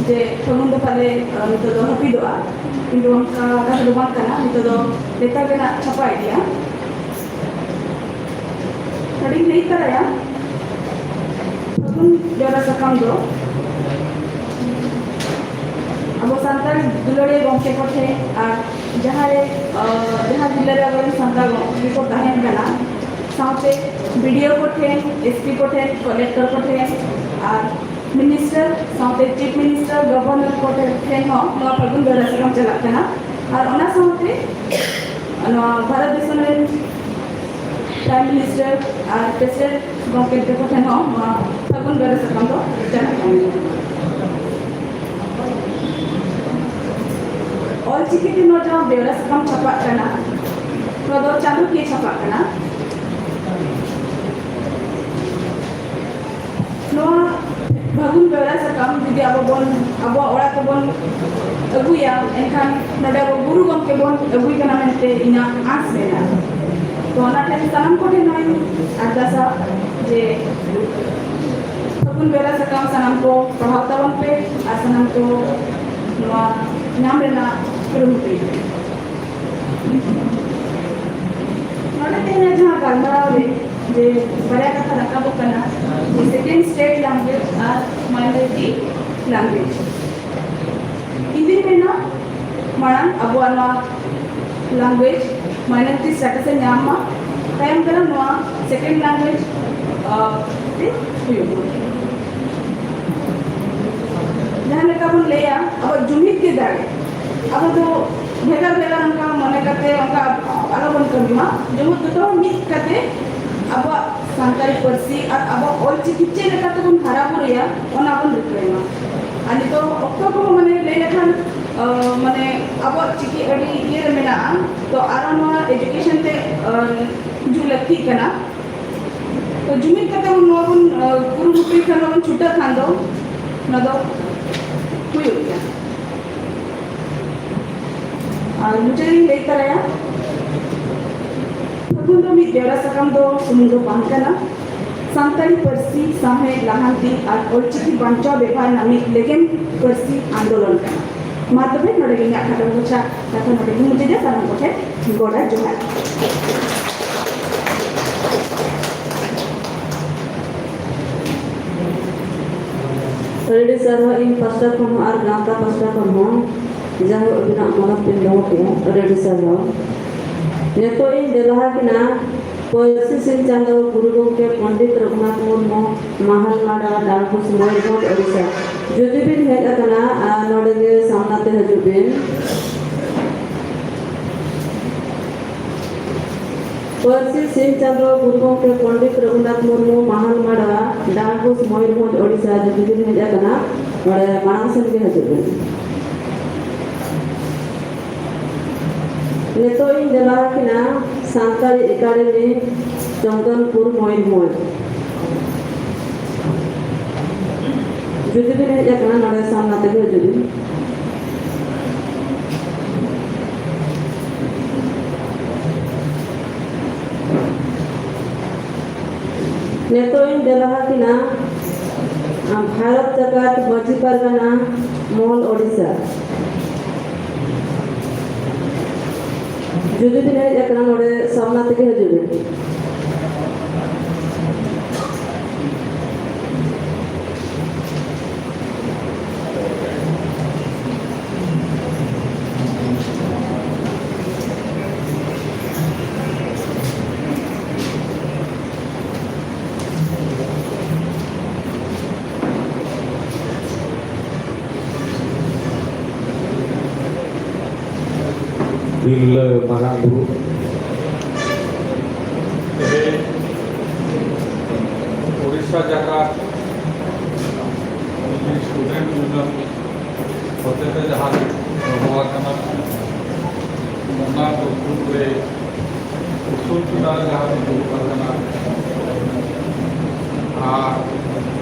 ᱡᱮ ᱯᱷᱟᱹᱜᱩᱱ ᱫᱚ ᱯᱟᱞᱮ ᱱᱤᱛᱚᱜ ᱫᱚ ᱦᱟᱹᱯᱤᱫᱚᱜᱼᱟ, ᱠᱤᱱᱛᱩ ᱚᱱᱠᱟ ᱠᱟᱛᱷᱟ ᱫᱚ ᱵᱟᱝ ᱠᱟᱱᱟ, ᱱᱤᱛᱚᱜ ᱫᱚ ᱞᱮᱛᱟᱲ ᱜᱮ ᱱᱟᱜ ᱪᱷᱟᱯᱟ ᱤᱫᱤᱜᱼᱟ᱾ ᱱᱚᱰᱮᱧ ᱞᱟᱹᱭ ᱛᱟᱨᱟᱭᱟ, ᱯᱷᱟᱹᱜᱩᱱ ᱵᱮᱣᱨᱟ ᱥᱟᱠᱟᱢ ᱫᱚ ᱟᱵᱚ ᱥᱟᱱᱛᱟᱲ ᱫᱩᱞᱟᱹᱲᱤᱭᱟᱹ ᱜᱚᱢᱠᱮ ᱠᱚᱴᱷᱮᱱ ᱟᱨ ᱡᱟᱦᱟᱸ ᱨᱮ ᱡᱟᱦᱟᱸ ᱡᱤᱞᱟᱹ ᱨᱮ ᱟᱵᱚᱨᱮᱱ ᱥᱟᱱᱛᱟᱲ ᱜᱚᱢᱠᱮ ᱠᱚ ᱛᱟᱦᱮᱱ ᱠᱟᱱᱟ, ᱥᱟᱶᱛᱮ ᱵᱤ ᱰᱤ ᱳ ᱠᱚᱴᱷᱮᱱ, ᱮᱥ ᱯᱤ ᱠᱚᱴᱷᱮᱱ, ᱠᱚᱞᱮᱠᱴᱚᱨ ᱠᱚᱴᱷᱮᱱ ᱟᱨ ᱢᱤᱱᱤᱥᱴᱟᱨ ᱥᱟᱶᱛᱮ ᱪᱤᱯ ᱢᱤᱱᱤᱥᱴᱟᱨ, ᱜᱚᱵᱷᱚᱨᱱᱚᱨ ᱠᱚᱴᱷᱮᱱ ᱦᱚᱸ ᱱᱚᱣᱟ ᱯᱷᱟᱹᱜᱩᱱ ᱵᱮᱣᱨᱟ ᱥᱟᱠᱟᱢ ᱪᱟᱞᱟᱜ ᱠᱟᱱᱟ᱾ ᱟᱨ ᱚᱱᱟ ᱥᱟᱶᱛᱮ ᱱᱚᱣᱟ ᱵᱷᱟᱨᱚᱛ ᱫᱤᱥᱚᱢ ᱨᱮᱱ ᱯᱨᱟᱭᱤᱢ ᱢᱤᱱᱤᱥᱴᱟᱨ ᱟᱨ ᱯᱨᱮᱥᱤᱰᱮᱱᱴ ᱜᱚᱢᱠᱮ ᱛᱟᱠᱚ ᱴᱷᱮᱱ ᱦᱚᱸ ᱱᱚᱣᱟ ᱯᱷᱟᱹᱜᱩᱱ ᱵᱮᱣᱨᱟ ᱥᱟᱠᱟᱢ ᱫᱚ ᱪᱟᱞᱟᱜ ᱠᱟᱱ ᱜᱮᱭᱟ᱾ ᱚᱞ ᱪᱤᱠᱤ ᱛᱮ ᱱᱚᱣᱟ ᱡᱟᱦᱟᱸ ᱵᱮᱣᱨᱟ ᱥᱟᱠᱟᱢ ᱪᱷᱟᱯᱟᱜ ᱠᱟᱱᱟ, ᱱᱚᱣᱟ ᱫᱚ ᱪᱟᱸᱫᱳᱠᱤᱭᱟᱹ ᱪᱷᱟᱯᱟᱜ ᱠᱟᱱᱟ᱾ ᱱᱚᱣᱟ ᱯᱷᱟᱹᱜᱩᱱ ᱵᱮᱣᱨᱟ ᱥᱟᱠᱟᱢ ᱡᱩᱫᱤ ᱟᱵᱚ ᱵᱚᱱ, ᱟᱵᱚᱣᱟᱜ ᱚᱲᱟᱜ ᱛᱮᱵᱚᱱ ᱟᱹᱜᱩᱭᱟ, ᱮᱱᱠᱷᱟᱱ ᱱᱚᱰᱮ ᱟᱵᱚ ᱜᱩᱨᱩ ᱜᱚᱢᱠᱮ ᱵᱚᱱ ᱟᱹᱜᱩᱭ ᱠᱟᱱᱟ ᱢᱮᱱᱛᱮ ᱤᱧᱟᱹᱜ ᱟᱸᱥ ᱢᱮᱱᱟᱜᱼᱟ᱾ ᱛᱚ ᱚᱱᱟ ᱴᱷᱮᱱ ᱥᱟᱱᱟᱢ ᱠᱚᱴᱷᱮᱱ ᱱᱚᱣᱟᱧ ᱟᱨᱫᱟᱥᱟ ᱡᱮ ᱯᱷᱟᱹᱜᱩᱱ ᱵᱮᱣᱨᱟ ᱥᱟᱠᱟᱢ ᱥᱟᱱᱟᱢ ᱠᱚ ᱯᱟᱲᱦᱟᱣ ᱛᱟᱵᱚᱱ ᱯᱮ ᱟᱨ ᱥᱟᱱᱟᱢ ᱠᱚ ᱱᱚᱣᱟ ᱧᱟᱢ ᱨᱮᱱᱟᱜ ᱠᱩᱨᱩᱢᱩᱴᱩᱭ ᱯᱮ᱾ ᱱᱚᱰᱮ ᱛᱮᱦᱮᱧᱟᱜ ᱡᱟᱦᱟᱸ ᱜᱟᱞᱢᱟᱨᱟᱣ ᱨᱮ ᱡᱮ ᱵᱟᱨᱭᱟ ᱠᱟᱛᱷᱟ ᱨᱟᱠᱟᱵᱚᱜ ᱠᱟᱱᱟ, second state language ᱟᱨ minority language᱾ ᱤᱧ ᱫᱩᱧ ᱢᱮᱱᱟ, ᱢᱟᱲᱟᱝ ᱟᱵᱚᱣᱟᱜ ᱱᱚᱣᱟ language minority status ᱮ ᱧᱟᱢ ᱢᱟ, ᱛᱟᱭᱚᱢ ᱫᱟᱨᱟᱢ ᱱᱚᱣᱟ second language, ᱟᱸ, ᱛᱮ ᱦᱩᱭᱩᱜ ᱢᱟ᱾ ᱡᱟᱦᱟᱸ ᱞᱮᱠᱟ ᱵᱚᱱ ᱞᱟᱹᱭᱟ, ᱟᱵᱚ ᱡᱩᱢᱤᱫ ᱜᱮ ᱫᱟᱲᱮ᱾ ᱟᱵᱚ ᱫᱚ ᱵᱷᱮᱜᱟᱨ ᱵᱷᱮᱜᱟᱨ ᱚᱱᱠᱟ ᱢᱚᱱᱮ ᱠᱟᱛᱮ ᱚᱱᱠᱟ ᱟᱞᱚ ᱵᱚᱱ ᱠᱟᱹᱢᱤ ᱢᱟ, ᱡᱩᱢᱤᱫ ᱡᱚᱛᱚ ᱦᱚᱲ ᱢᱤᱫ ᱠᱟᱛᱮ ᱟᱵᱚᱣᱟᱜ ᱥᱟᱱᱛᱟᱲᱤ ᱯᱟᱹᱨᱥᱤ ᱟᱨ ᱟᱵᱚᱣᱟᱜ ᱚᱞ ᱪᱤᱠᱤ ᱪᱮᱫ ᱞᱮᱠᱟ ᱛᱮᱵᱚᱱ ᱦᱟᱨᱟ ᱵᱩᱨᱩᱭᱟ, ᱚᱱᱟ ᱵᱚᱱ ᱨᱤᱠᱟᱹᱭ ᱢᱟ᱾ ᱟᱨ ᱱᱤᱛᱚᱜ ᱚᱠᱛᱚ ᱠᱚᱦᱚᱸ ᱢᱟᱱᱮ ᱞᱟᱹᱭ ᱞᱮᱠᱷᱟᱱ, ᱟᱸ, ᱢᱟᱱᱮ ᱟᱵᱚᱣᱟᱜ ᱪᱤᱠᱤ ᱟᱹᱰᱤ ᱤᱭᱟᱹ ᱨᱮ ᱢᱮᱱᱟᱜᱼᱟ, ᱛᱚ ᱟᱨᱚ ᱱᱚᱣᱟ education ᱛᱮ, ᱟᱸ, ᱦᱤᱡᱩᱜ ᱞᱟᱹᱠᱛᱤᱜ ᱠᱟᱱᱟ᱾ ᱛᱚ ᱡᱩᱢᱤᱫ ᱠᱟᱛᱮ ᱵᱚᱱ ᱱᱚᱣᱟ ᱵᱚᱱ, ᱟᱸ, ᱠᱩᱨᱩᱢᱩᱴᱩᱭ ᱠᱷᱟᱱ, ᱱᱚᱣᱟ ᱵᱚᱱ ᱪᱷᱩᱴᱟᱹᱜ ᱠᱷᱟᱱ ᱫᱚ ᱚᱱᱟ ᱫᱚ ᱦᱩᱭᱩᱜ ᱜᱮᱭᱟ᱾ ᱟᱨ ᱢᱩᱪᱟᱹᱫ ᱨᱤᱧ ᱞᱟᱹᱭ ᱛᱟᱨᱟᱭᱟ, ᱯᱷᱟᱹᱜᱩᱱ ᱫᱚ ᱢᱤᱫ ᱵᱮᱣᱨᱟ ᱥᱟᱠᱟᱢ ᱫᱚ ᱥᱩᱢᱩᱝ ᱫᱚ ᱵᱟᱝ ᱠᱟᱱᱟ, ᱥᱟᱱᱛᱟᱲᱤ ᱯᱟᱹᱨᱥᱤ ᱥᱟᱶᱦᱮᱫ ᱞᱟᱦᱟᱱᱛᱤ ᱟᱨ ᱚᱞᱪᱤᱠᱤ ᱵᱟᱧᱪᱟᱣ ᱵᱮᱵᱷᱟᱨ ᱨᱮᱱᱟᱜ ᱢᱤᱫ ᱞᱮᱜᱮᱢ ᱯᱟᱹᱨᱥᱤ ᱟᱱᱫᱳᱞᱚᱱ ᱠᱟᱱᱟ᱾ ᱢᱟ ᱛᱚᱵᱮ ᱱᱚᱰᱮ ᱜᱮ ᱤᱧᱟᱹᱜ ᱠᱷᱟᱴᱚ ᱢᱟᱪᱷᱟ ᱠᱟᱛᱷᱟ ᱱᱚᱰᱮ ᱜᱮᱧ ᱢᱩᱪᱟᱹᱫᱟ᱾ ᱥᱟᱱᱟᱢ ᱠᱚᱴᱷᱮᱱ ᱜᱚᱰᱟ ᱡᱚᱦᱟᱨ᱾ ᱟᱹᱰᱤ ᱥᱟᱨᱦᱟᱣ ᱤᱧ ᱯᱟᱥᱴᱟ ᱠᱷᱚᱱ ᱦᱚᱸ ᱟᱨ ᱜᱟᱶᱛᱟ ᱯᱟᱥᱴᱟ ᱠᱷᱚᱱ ᱦᱚᱸ, ᱡᱟᱭᱦᱳᱠ ᱟᱹᱵᱤᱱᱟᱜ ᱢᱚᱱᱚᱛ ᱵᱤᱱ ᱫᱚᱦᱚ ᱠᱮᱫᱟ, ᱟᱹᱰᱤ ᱟᱹᱰᱤ ᱥᱟᱨᱦᱟᱣ᱾ ᱱᱤᱛᱚᱜ ᱤᱧ ᱫᱮᱞᱟᱦᱟ ᱠᱤᱱᱟ ᱯᱟᱹᱨᱥᱤ ᱥᱤᱧ ᱪᱟᱸᱫᱚ ᱜᱩᱨᱩ ᱜᱚᱢᱠᱮ ᱯᱚᱱᱰᱤᱛ ᱨᱚᱜᱷᱩᱱᱟᱛᱷ ᱢᱩᱨᱢᱩ, ᱢᱟᱦᱟᱞᱢᱟᱲᱟ, ᱰᱟᱸᱰᱵᱳᱥ, ᱢᱚᱭᱩᱨᱵᱷᱚᱸᱡᱽ, ᱳᱰᱤᱥᱟ᱾ ᱡᱩᱫᱤ ᱵᱤᱱ ᱦᱮᱡ ᱟᱠᱟᱱᱟ, ᱟᱨ ᱱᱚᱰᱮ ᱜᱮ ᱥᱟᱢᱱᱟ ᱛᱮ ᱦᱤᱡᱩᱜ ᱵᱤᱱ᱾ ᱯᱟᱹᱨᱥᱤ ᱥᱤᱧ ᱪᱟᱸᱫᱚ ᱜᱩᱨᱩ ᱜᱚᱢᱠᱮ ᱯᱚᱱᱰᱤᱛ ᱨᱚᱜᱷᱩᱱᱟᱛᱷ ᱢᱩᱨᱢᱩ, ᱢᱟᱦᱟᱞᱢᱟᱲᱟ, ᱰᱟᱸᱰᱵᱳᱥ, ᱢᱚᱭᱩᱨᱵᱷᱚᱸᱡᱽ, ᱳᱰᱤᱥᱟ᱾ ᱡᱩᱫᱤ ᱵᱤᱱ ᱦᱮᱡ ᱟᱠᱟᱱᱟ, ᱱᱚᱰᱮ ᱢᱟᱲᱟᱝ ᱥᱮᱱ ᱜᱮ ᱦᱤᱡᱩᱜ ᱵᱤᱱ᱾ ᱱᱤᱛᱚᱜ ᱤᱧ ᱫᱮᱞᱟ ᱟᱹᱠᱤᱱᱟ ᱥᱟᱱᱛᱟᱲᱤ ᱮᱠᱟᱰᱮᱢᱤ, ᱪᱚᱱᱫᱚᱱᱯᱩᱨ, ᱢᱚᱭᱩᱨᱵᱷᱚᱸᱡᱽ᱾ ᱡᱩᱫᱤ ᱵᱤᱱ ᱦᱮᱡ ᱟᱠᱟᱱᱟ, ᱱᱚᱰᱮ ᱥᱟᱢᱱᱟ ᱛᱮᱜᱮ ᱦᱤᱡᱩᱜ ᱵᱤᱱ᱾ ᱱᱤᱛᱚᱜ ᱤᱧ ᱫᱮᱞᱟ ᱟᱹᱠᱤᱱᱟ ᱵᱷᱟᱨᱚᱛ ᱡᱟᱠᱟᱛ ᱢᱟᱹᱡᱷᱤ ᱯᱟᱨᱜᱟᱱᱟ ᱢᱚᱦᱚᱞ, ᱳᱰᱤᱥᱟ᱾ ᱡᱩᱫᱤ ᱵᱤᱱ ᱦᱮᱡ ᱟᱠᱟᱱᱟ, ᱱᱚᱰᱮ ᱥᱟᱢᱱᱟ ᱛᱮᱜᱮ ᱦᱤᱡᱩᱜ ᱵᱤᱱ᱾ ᱛᱤᱨᱞᱟᱹ ᱢᱟᱨᱟᱝ ᱵᱩᱨᱩ᱾ ᱛᱮᱦᱮᱧ ᱳᱰᱤᱥᱟ ᱡᱟᱠᱟᱛ ᱥᱴᱩᱰᱮᱱᱴ ᱤᱭᱩᱱᱤᱭᱚᱱ ᱦᱚᱛᱮᱛᱮ ᱡᱟᱦᱟᱸ ᱦᱚᱦᱚ ᱟᱠᱟᱱᱟ, ᱚᱱᱟ ᱫᱚ ᱯᱩᱨᱩᱵ ᱨᱮ ᱩᱥᱩᱞ ᱪᱮᱛᱟᱱ ᱨᱮ ᱡᱟᱦᱟᱸ ᱠᱚ ᱫᱩᱲᱩᱵ ᱟᱠᱟᱱᱟ ᱟᱨ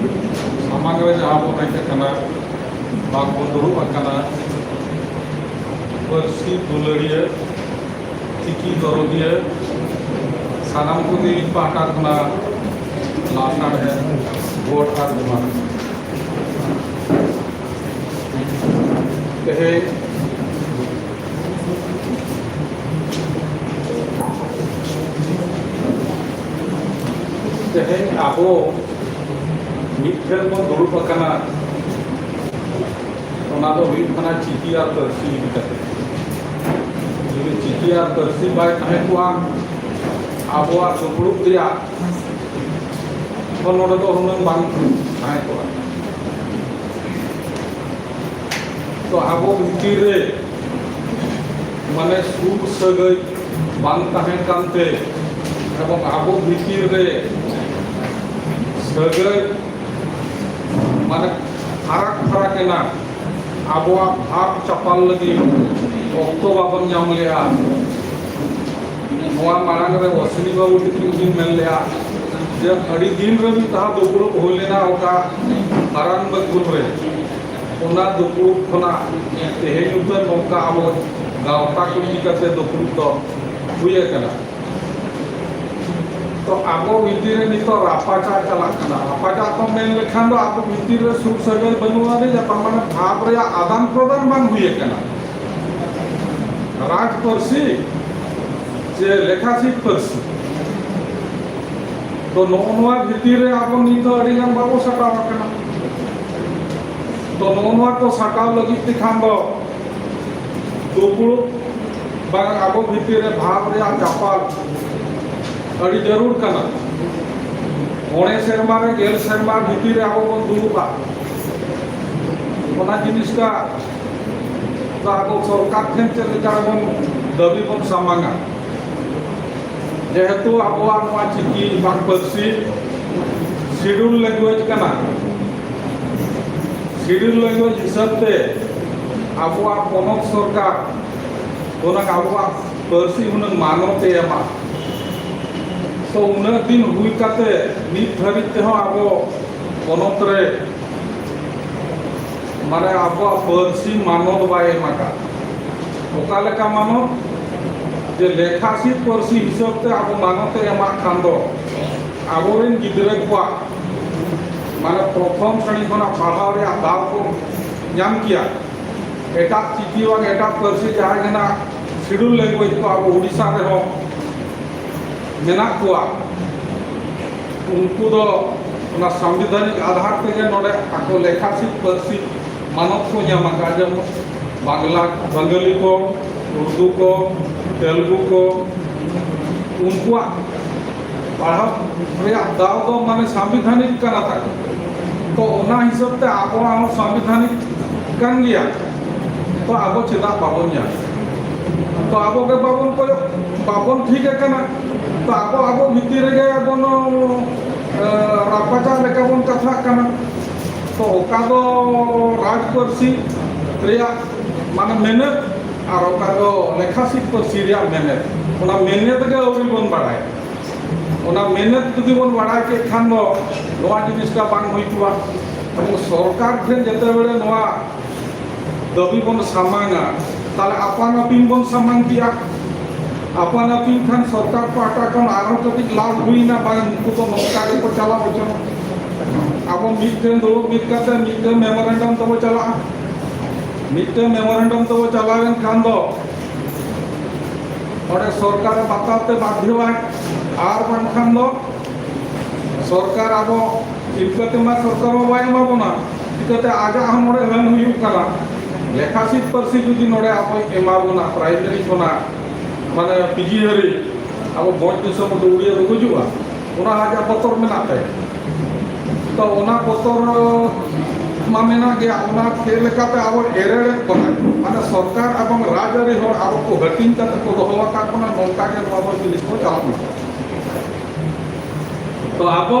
ᱥᱟᱢᱟᱝ ᱨᱮ ᱡᱟᱦᱟᱸ ᱵᱚᱱ ᱦᱮᱡ ᱟᱠᱟᱱᱟ, ᱵᱟᱝ ᱵᱚᱱ ᱫᱩᱲᱩᱵ ᱟᱠᱟᱱᱟ, ᱯᱟᱹᱨᱥᱤ ᱫᱩᱞᱟᱹᱲᱤᱭᱟᱹ, ᱪᱤᱠᱤ ᱫᱚᱨᱚᱫᱤᱭᱟᱹ, ᱥᱟᱱᱟᱢ ᱠᱚᱜᱮ ᱤᱧ ᱯᱟᱦᱴᱟ ᱠᱷᱚᱱᱟᱜ ᱞᱟᱥᱟᱲᱦᱮᱫ ᱜᱚᱰ ᱟᱨ ᱡᱚᱦᱟᱨ᱾ ᱛᱮᱦᱮᱧ ᱛᱮᱦᱮᱧ ᱟᱵᱚ ᱢᱤᱫ ᱴᱷᱮᱱ ᱵᱚᱱ ᱫᱩᱲᱩᱵ ᱟᱠᱟᱱᱟ, ᱚᱱᱟ ᱫᱚ ᱦᱩᱭᱩᱜ ᱠᱟᱱᱟ ᱪᱤᱠᱤ ᱟᱨ ᱯᱟᱹᱨᱥᱤ ᱤᱫᱤ ᱠᱟᱛᱮ᱾ ᱡᱩᱫᱤ ᱪᱤᱠᱤ ᱟᱨ ᱯᱟᱹᱨᱥᱤ ᱵᱟᱭ ᱛᱟᱦᱮᱸ ᱠᱚᱜᱼᱟ, ᱟᱵᱚᱣᱟᱜ ᱫᱩᱯᱲᱩᱵ ᱨᱮᱭᱟᱜ ᱦᱚᱸ ᱱᱚᱰᱮ ᱫᱚ ᱦᱩᱱᱟᱹᱝ ᱵᱟᱝ ᱛᱟᱦᱮᱸ ᱠᱚᱜᱼᱟ᱾ ᱛᱚ ᱟᱵᱚ ᱵᱷᱤᱛᱤᱨ ᱨᱮ ᱢᱟᱱᱮ ᱥᱩᱨ ᱥᱟᱹᱜᱟᱹᱭ ᱵᱟᱝ ᱛᱟᱦᱮᱸ ᱠᱟᱱᱛᱮ ᱮᱵᱚᱝ ᱟᱵᱚ ᱵᱷᱤᱛᱤᱨ ᱨᱮ ᱥᱟᱹᱜᱟᱹᱭ ᱢᱟᱱᱮ ᱯᱷᱟᱨᱟᱠ ᱯᱷᱟᱨᱟᱠ ᱮᱱᱟ, ᱟᱵᱚᱣᱟᱜ ᱵᱷᱟᱵᱽ ᱪᱟᱯᱟᱞ ᱞᱟᱹᱜᱤᱫ ᱚᱠᱛᱚ ᱵᱟᱵᱚᱱ ᱧᱟᱢ ᱞᱮᱜᱼᱟ᱾ ᱱᱚᱣᱟ ᱢᱟᱲᱟᱝ ᱨᱮ ᱚᱥᱱᱤ ᱵᱟᱹᱵᱩ ᱛᱟᱹᱠᱤᱱ ᱠᱤᱱ ᱢᱮᱱ ᱞᱮᱜᱼᱟ ᱡᱮ ᱟᱹᱰᱤ ᱫᱤᱱ ᱨᱮ ᱢᱤᱫ ᱫᱷᱟᱣ ᱫᱩᱯᱲᱩᱵ ᱦᱩᱭ ᱞᱮᱱᱟ ᱚᱠᱟ ᱢᱟᱨᱟᱝ ᱵᱟᱹᱠᱩᱞ ᱨᱮ, ᱚᱱᱟ ᱫᱩᱯᱲᱩᱵ ᱠᱷᱚᱱᱟᱜ ᱛᱮᱦᱮᱧ ᱩᱛᱟᱹᱨ ᱱᱚᱝᱠᱟ ᱟᱵᱚ ᱜᱟᱶᱛᱟ ᱠᱚ ᱤᱫᱤ ᱠᱟᱛᱮ ᱫᱩᱯᱲᱩᱵ ᱫᱚ ᱦᱩᱭ ᱟᱠᱟᱱᱟ᱾ ᱛᱚ ᱟᱵᱚ ᱵᱷᱤᱛᱤᱨ ᱨᱮ ᱱᱤᱛᱚᱜ ᱨᱟᱯᱟᱪᱟᱜ ᱪᱟᱞᱟᱜ ᱠᱟᱱᱟ᱾ ᱨᱟᱯᱟᱪᱟᱜ ᱠᱚ ᱢᱮᱱ ᱞᱮᱠᱷᱟᱱ ᱫᱚ ᱟᱵᱚ ᱵᱷᱤᱛᱤᱨ ᱨᱮ ᱥᱩᱨ ᱥᱟᱹᱜᱟᱹᱭ ᱵᱟᱹᱱᱩᱜᱼᱟ, ᱡᱮ ᱛᱟᱨ ᱢᱟᱱᱮ ᱵᱷᱟᱵᱽ ᱨᱮᱭᱟᱜ ᱟᱫᱟᱱ ᱯᱨᱚᱫᱟᱱ ᱵᱟᱝ ᱦᱩᱭ ᱟᱠᱟᱱᱟ᱾ ᱨᱟᱡᱽ ᱯᱟᱹᱨᱥᱤ ᱪᱮ ᱞᱮᱠᱷᱟᱥᱤᱴ ᱯᱟᱹᱨᱥᱤ ᱛᱚ ᱱᱚᱜᱼᱚ ᱱᱚᱣᱟ ᱵᱷᱤᱛᱤᱨ ᱨᱮ ᱟᱵᱚ ᱱᱤᱛ ᱫᱚ ᱟᱹᱰᱤ ᱜᱟᱱ ᱵᱟᱵᱚ ᱥᱟᱴᱟᱣ ᱟᱠᱟᱱᱟ᱾ ᱛᱚ ᱱᱚᱜᱼᱚ ᱱᱚᱣᱟ ᱠᱚ ᱥᱟᱴᱟᱣ ᱞᱟᱹᱜᱤᱫ ᱛᱮᱠᱷᱟᱱ ᱫᱚ ᱫᱩᱯᱲᱩᱵ ᱵᱟᱝ ᱟᱵᱚ ᱵᱷᱤᱛᱤᱨ ᱨᱮ ᱵᱷᱟᱵᱽ ᱨᱮᱭᱟᱜ ᱪᱟᱯᱟᱞ ᱟᱹᱰᱤ ᱡᱟᱹᱨᱩᱲ ᱠᱟᱱᱟ᱾ ᱢᱚᱬᱮ ᱥᱮᱨᱢᱟ ᱨᱮ ᱜᱮᱞ ᱥᱮᱨᱢᱟ ᱵᱷᱤᱛᱤᱨ ᱨᱮ ᱟᱵᱚ ᱵᱚᱱ ᱫᱩᱲᱩᱵᱼᱟ, ᱚᱱᱟ ᱡᱤᱱᱤᱥᱴᱟ ᱫᱚ ᱟᱵᱚ ᱥᱚᱨᱠᱟᱨ ᱴᱷᱮᱱ ᱪᱮᱫ ᱞᱮᱠᱟ ᱵᱚᱱ ᱫᱟᱹᱵᱤ ᱵᱚᱱ ᱥᱟᱢᱟᱝᱟ? ᱡᱮᱦᱮᱛᱩ ᱟᱵᱚᱣᱟᱜ ᱱᱚᱣᱟ ᱪᱤᱠᱤ ᱵᱟᱝ ᱯᱟᱹᱨᱥᱤ ᱥᱤᱰᱩᱞ ᱞᱮᱝᱜᱩᱭᱮᱡᱽ ᱠᱟᱱᱟ, ᱥᱤᱰᱩᱞ ᱞᱮᱝᱜᱩᱭᱮᱡᱽ ᱦᱤᱥᱟᱹᱵ ᱛᱮ ᱟᱵᱚᱣᱟᱜ ᱯᱚᱱᱚᱛ ᱥᱚᱨᱠᱟᱨ ᱦᱩᱱᱟᱹᱝ ᱟᱵᱚᱣᱟᱜ ᱯᱟᱹᱨᱥᱤ ᱦᱩᱱᱟᱹᱝ ᱢᱟᱱᱚᱛ ᱮ ᱮᱢᱟ᱾ ᱛᱚ ᱩᱱᱟᱹᱜ ᱫᱤᱱ ᱦᱩᱭ ᱠᱟᱛᱮ ᱱᱤᱛ ᱫᱷᱟᱹᱵᱤᱡ ᱛᱮᱦᱚᱸ ᱟᱵᱚ ᱯᱚᱱᱚᱛ ᱨᱮ ᱢᱟᱱᱮ ᱟᱵᱚᱣᱟᱜ ᱯᱟᱹᱨᱥᱤ ᱢᱟᱱᱚᱛ ᱵᱟᱭ ᱮᱢ ᱟᱠᱟᱫ᱾ ᱚᱠᱟ ᱞᱮᱠᱟ ᱢᱟᱱᱚᱛ? ᱡᱮ ᱞᱮᱠᱷᱟ ᱥᱤᱫ ᱯᱟᱹᱨᱥᱤ ᱦᱤᱥᱟᱹᱵ ᱛᱮ ᱟᱵᱚ ᱢᱟᱱᱚᱛ ᱮ ᱮᱢᱟᱜ ᱠᱷᱟᱱ ᱫᱚ ᱟᱵᱚᱨᱮᱱ ᱜᱤᱫᱽᱨᱟᱹ ᱠᱚᱣᱟᱜ ᱢᱟᱱᱮ ᱯᱨᱚᱛᱷᱚᱢ ᱥᱨᱮᱬᱤ ᱠᱷᱚᱱᱟᱜ ᱯᱟᱲᱦᱟᱣ ᱨᱮᱭᱟᱜ ᱫᱟᱣ ᱠᱚ ᱧᱟᱢ ᱠᱮᱭᱟ᱾ ᱮᱴᱟᱜ ᱪᱤᱠᱤ ᱵᱟᱝ ᱮᱴᱟᱜ ᱯᱟᱹᱨᱥᱤ ᱡᱟᱦᱟᱸᱭ ᱜᱮ ᱱᱟᱜ schedule language ᱠᱚ ᱟᱵᱚ ᱳᱰᱤᱥᱟ ᱨᱮᱦᱚᱸ ᱢᱮᱱᱟᱜ ᱠᱚᱣᱟ, ᱩᱱᱠᱩ ᱫᱚ ᱚᱱᱟ ᱥᱟᱝᱵᱤᱫᱷᱟᱱᱤᱠ ᱟᱫᱷᱟᱨ ᱛᱮᱜᱮ ᱱᱚᱰᱮ ᱟᱠᱚ ᱞᱮᱠᱷᱟ ᱥᱤᱫ ᱯᱟᱹᱨᱥᱤ ᱢᱟᱱᱚᱛ ᱠᱚ ᱧᱟᱢ ᱟᱠᱟᱫ, ᱡᱮᱢᱚᱱ ᱵᱟᱝᱞᱟ, ᱵᱟᱝᱜᱟᱞᱤ ᱠᱚ, ᱩᱨᱫᱩ ᱠᱚ, ᱛᱮᱞᱜᱩ ᱠᱚ, ᱩᱱᱠᱩᱣᱟᱜ ᱯᱟᱲᱦᱟᱣ ᱨᱮᱭᱟᱜ ᱫᱟᱣ ᱫᱚ ᱢᱟᱱᱮ ᱥᱟᱝᱵᱤᱫᱷᱟᱱᱤᱠ ᱠᱟᱱᱟ ᱛᱟᱠᱚ᱾ ᱛᱚ ᱚᱱᱟ ᱦᱤᱥᱟᱹᱵ ᱛᱮ ᱟᱵᱚᱣᱟᱜ ᱦᱚᱸ ᱥᱟᱝᱵᱤᱫᱷᱟᱱᱤᱠ ᱠᱟᱱ ᱜᱮᱭᱟ, ᱛᱚ ᱟᱵᱚ ᱪᱮᱫᱟᱜ ᱵᱟᱵᱚᱱ ᱧᱟᱢ? ᱛᱚ ᱟᱵᱚ ᱜᱮ ᱵᱟᱵᱚᱱ ᱠᱚᱭᱚᱜ, ᱵᱟᱵᱚᱱ ᱴᱷᱤᱠ ᱟᱠᱟᱱᱟ᱾ ᱛᱚ ᱟᱵᱚ ᱟᱵᱚ ᱵᱷᱤᱛᱤᱨ ᱨᱮᱜᱮ ᱵᱚᱱ, ᱮ, ᱨᱟᱯᱟᱪᱟᱜ ᱞᱮᱠᱟ ᱵᱚᱱ ᱠᱟᱛᱷᱟᱜ ᱠᱟᱱᱟ᱾ ᱛᱚ ᱚᱠᱟ ᱫᱚ ᱨᱟᱡᱽ ᱯᱟᱹᱨᱥᱤ ᱨᱮᱭᱟᱜ ᱢᱟᱱᱮ ᱢᱮᱱᱮᱛ ᱟᱨ ᱚᱠᱟ ᱫᱚ ᱞᱮᱠᱷᱟ ᱥᱤᱫ ᱯᱟᱹᱨᱥᱤ ᱨᱮᱭᱟᱜ ᱢᱮᱱᱮᱛ, ᱚᱱᱟ ᱢᱮᱱᱮᱛ ᱜᱮ ᱟᱹᱣᱨᱤ ᱵᱚᱱ ᱵᱟᱲᱟᱭ᱾ ᱚᱱᱟ ᱢᱮᱱᱮᱛ ᱡᱩᱫᱤ ᱵᱚᱱ ᱵᱟᱲᱟᱭ ᱠᱮᱫ ᱠᱷᱟᱱ ᱫᱚ ᱱᱚᱣᱟ ᱡᱤᱱᱤᱥᱴᱟ ᱵᱟᱝ ᱦᱩᱭ ᱠᱚᱜᱼᱟ᱾ ᱮᱵᱚᱝ ᱥᱚᱨᱠᱟᱨ ᱴᱷᱮᱱ ᱡᱮᱛᱮ ᱵᱮᱲᱮ ᱱᱚᱣᱟ ᱫᱟᱹᱵᱤ ᱵᱚᱱ ᱥᱟᱢᱟᱝᱟ, ᱛᱟᱦᱞᱮ ᱟᱯᱟᱱ ᱟᱹᱯᱤᱱ ᱵᱚᱱ ᱥᱟᱢᱟᱝ ᱠᱮᱜᱼᱟ᱾ ᱟᱯᱟᱱ ᱟᱹᱯᱤᱱ ᱠᱷᱟᱱ ᱥᱚᱨᱠᱟᱨ ᱯᱟᱦᱴᱟ ᱠᱷᱚᱱ ᱟᱨᱦᱚᱸ ᱠᱟᱹᱴᱤᱡ ᱞᱟᱵᱷ ᱦᱩᱭᱱᱟ, ᱵᱟᱝ ᱩᱱᱠᱩ ᱫᱚ ᱱᱚᱝᱠᱟ ᱜᱮᱠᱚ ᱪᱟᱞᱟᱣ ᱦᱚᱪᱚ᱾ ᱟᱵᱚ ᱢᱤᱫᱴᱮᱱ ᱫᱩᱲᱩᱵ ᱢᱤᱫ ᱠᱟᱛᱮ ᱢᱤᱫᱴᱮᱱ ᱢᱮᱢᱳᱨᱮᱱᱰᱟᱢ ᱛᱮᱵᱚ ᱪᱟᱞᱟᱜᱼᱟ᱾ ᱢᱤᱫᱴᱮᱱ ᱢᱮᱢᱳᱨᱮᱱᱰᱟᱢ ᱛᱮᱵᱚ ᱪᱟᱞᱟᱣ ᱮᱱ ᱠᱷᱟᱱ ᱫᱚ ᱚᱸᱰᱮ ᱥᱚᱨᱠᱟᱨᱮ ᱵᱟᱛᱟᱣ ᱛᱮ ᱵᱟᱫᱷᱭᱚ ᱟᱭ, ᱟᱨ ᱵᱟᱝᱠᱷᱟᱱ ᱫᱚ ᱥᱚᱨᱠᱟᱨ ᱟᱵᱚ ᱤᱱᱠᱟᱹ ᱛᱮᱢᱟ ᱥᱚᱨᱠᱟᱨ ᱢᱟ ᱵᱟᱭ ᱮᱢᱟ ᱵᱚᱱᱟ, ᱪᱤᱠᱟᱹᱛᱮ ᱟᱡᱟᱜ ᱦᱚᱸ ᱱᱚᱰᱮ ᱦᱟᱹᱱ ᱦᱩᱭᱩᱜ ᱠᱟᱱᱟ᱾ ᱞᱮᱠᱷᱟ ᱥᱤᱫ ᱯᱟᱹᱨᱥᱤ ᱡᱩᱫᱤ ᱱᱚᱰᱮ ᱟᱵᱚᱭ ᱮᱢᱟ ᱵᱚᱱᱟ ᱯᱨᱟᱭᱢᱟᱨᱤ ᱠᱷᱚᱱᱟᱜ ᱢᱟᱱᱮ ᱯᱤᱡᱤ ᱦᱟᱹᱨᱤᱡ ᱟᱵᱚ ᱵᱷᱚᱸᱡᱽ ᱫᱤᱥᱚᱢ ᱨᱮᱫᱚ ᱩᱲᱤᱭᱟ ᱫᱚ ᱜᱩᱡᱩᱜᱼᱟ, ᱚᱱᱟ ᱟᱡᱟᱜ ᱵᱚᱛᱚᱨ ᱢᱮᱱᱟᱜ ᱛᱟᱭᱟ᱾ ᱛᱚ ᱚᱱᱟ ᱵᱚᱛᱚᱨ ᱢᱟ ᱢᱮᱱᱟᱜ ᱜᱮᱭᱟ, ᱚᱱᱟ ᱪᱮᱫ ᱞᱮᱠᱟᱛᱮ ᱟᱵᱚ ᱮᱨᱮᱲᱮᱫ ᱵᱚᱱᱟᱭ, ᱢᱟᱱᱮ ᱥᱚᱨᱠᱟᱨ ᱮᱵᱚᱝ ᱨᱟᱡᱽ ᱟᱹᱨᱤ ᱦᱚᱲ ᱟᱵᱚ ᱠᱚ ᱦᱟᱹᱴᱤᱧ ᱠᱟᱛᱮ ᱠᱚ ᱫᱚᱦᱚ ᱟᱠᱟᱫ ᱵᱚᱱᱟ, ᱱᱚᱝᱠᱟ ᱜᱮ ᱱᱚᱣᱟ ᱫᱚ ᱡᱤᱱᱤᱥ ᱠᱚ ᱪᱟᱞᱟᱜ ᱢᱟ᱾ ᱛᱚ ᱟᱵᱚ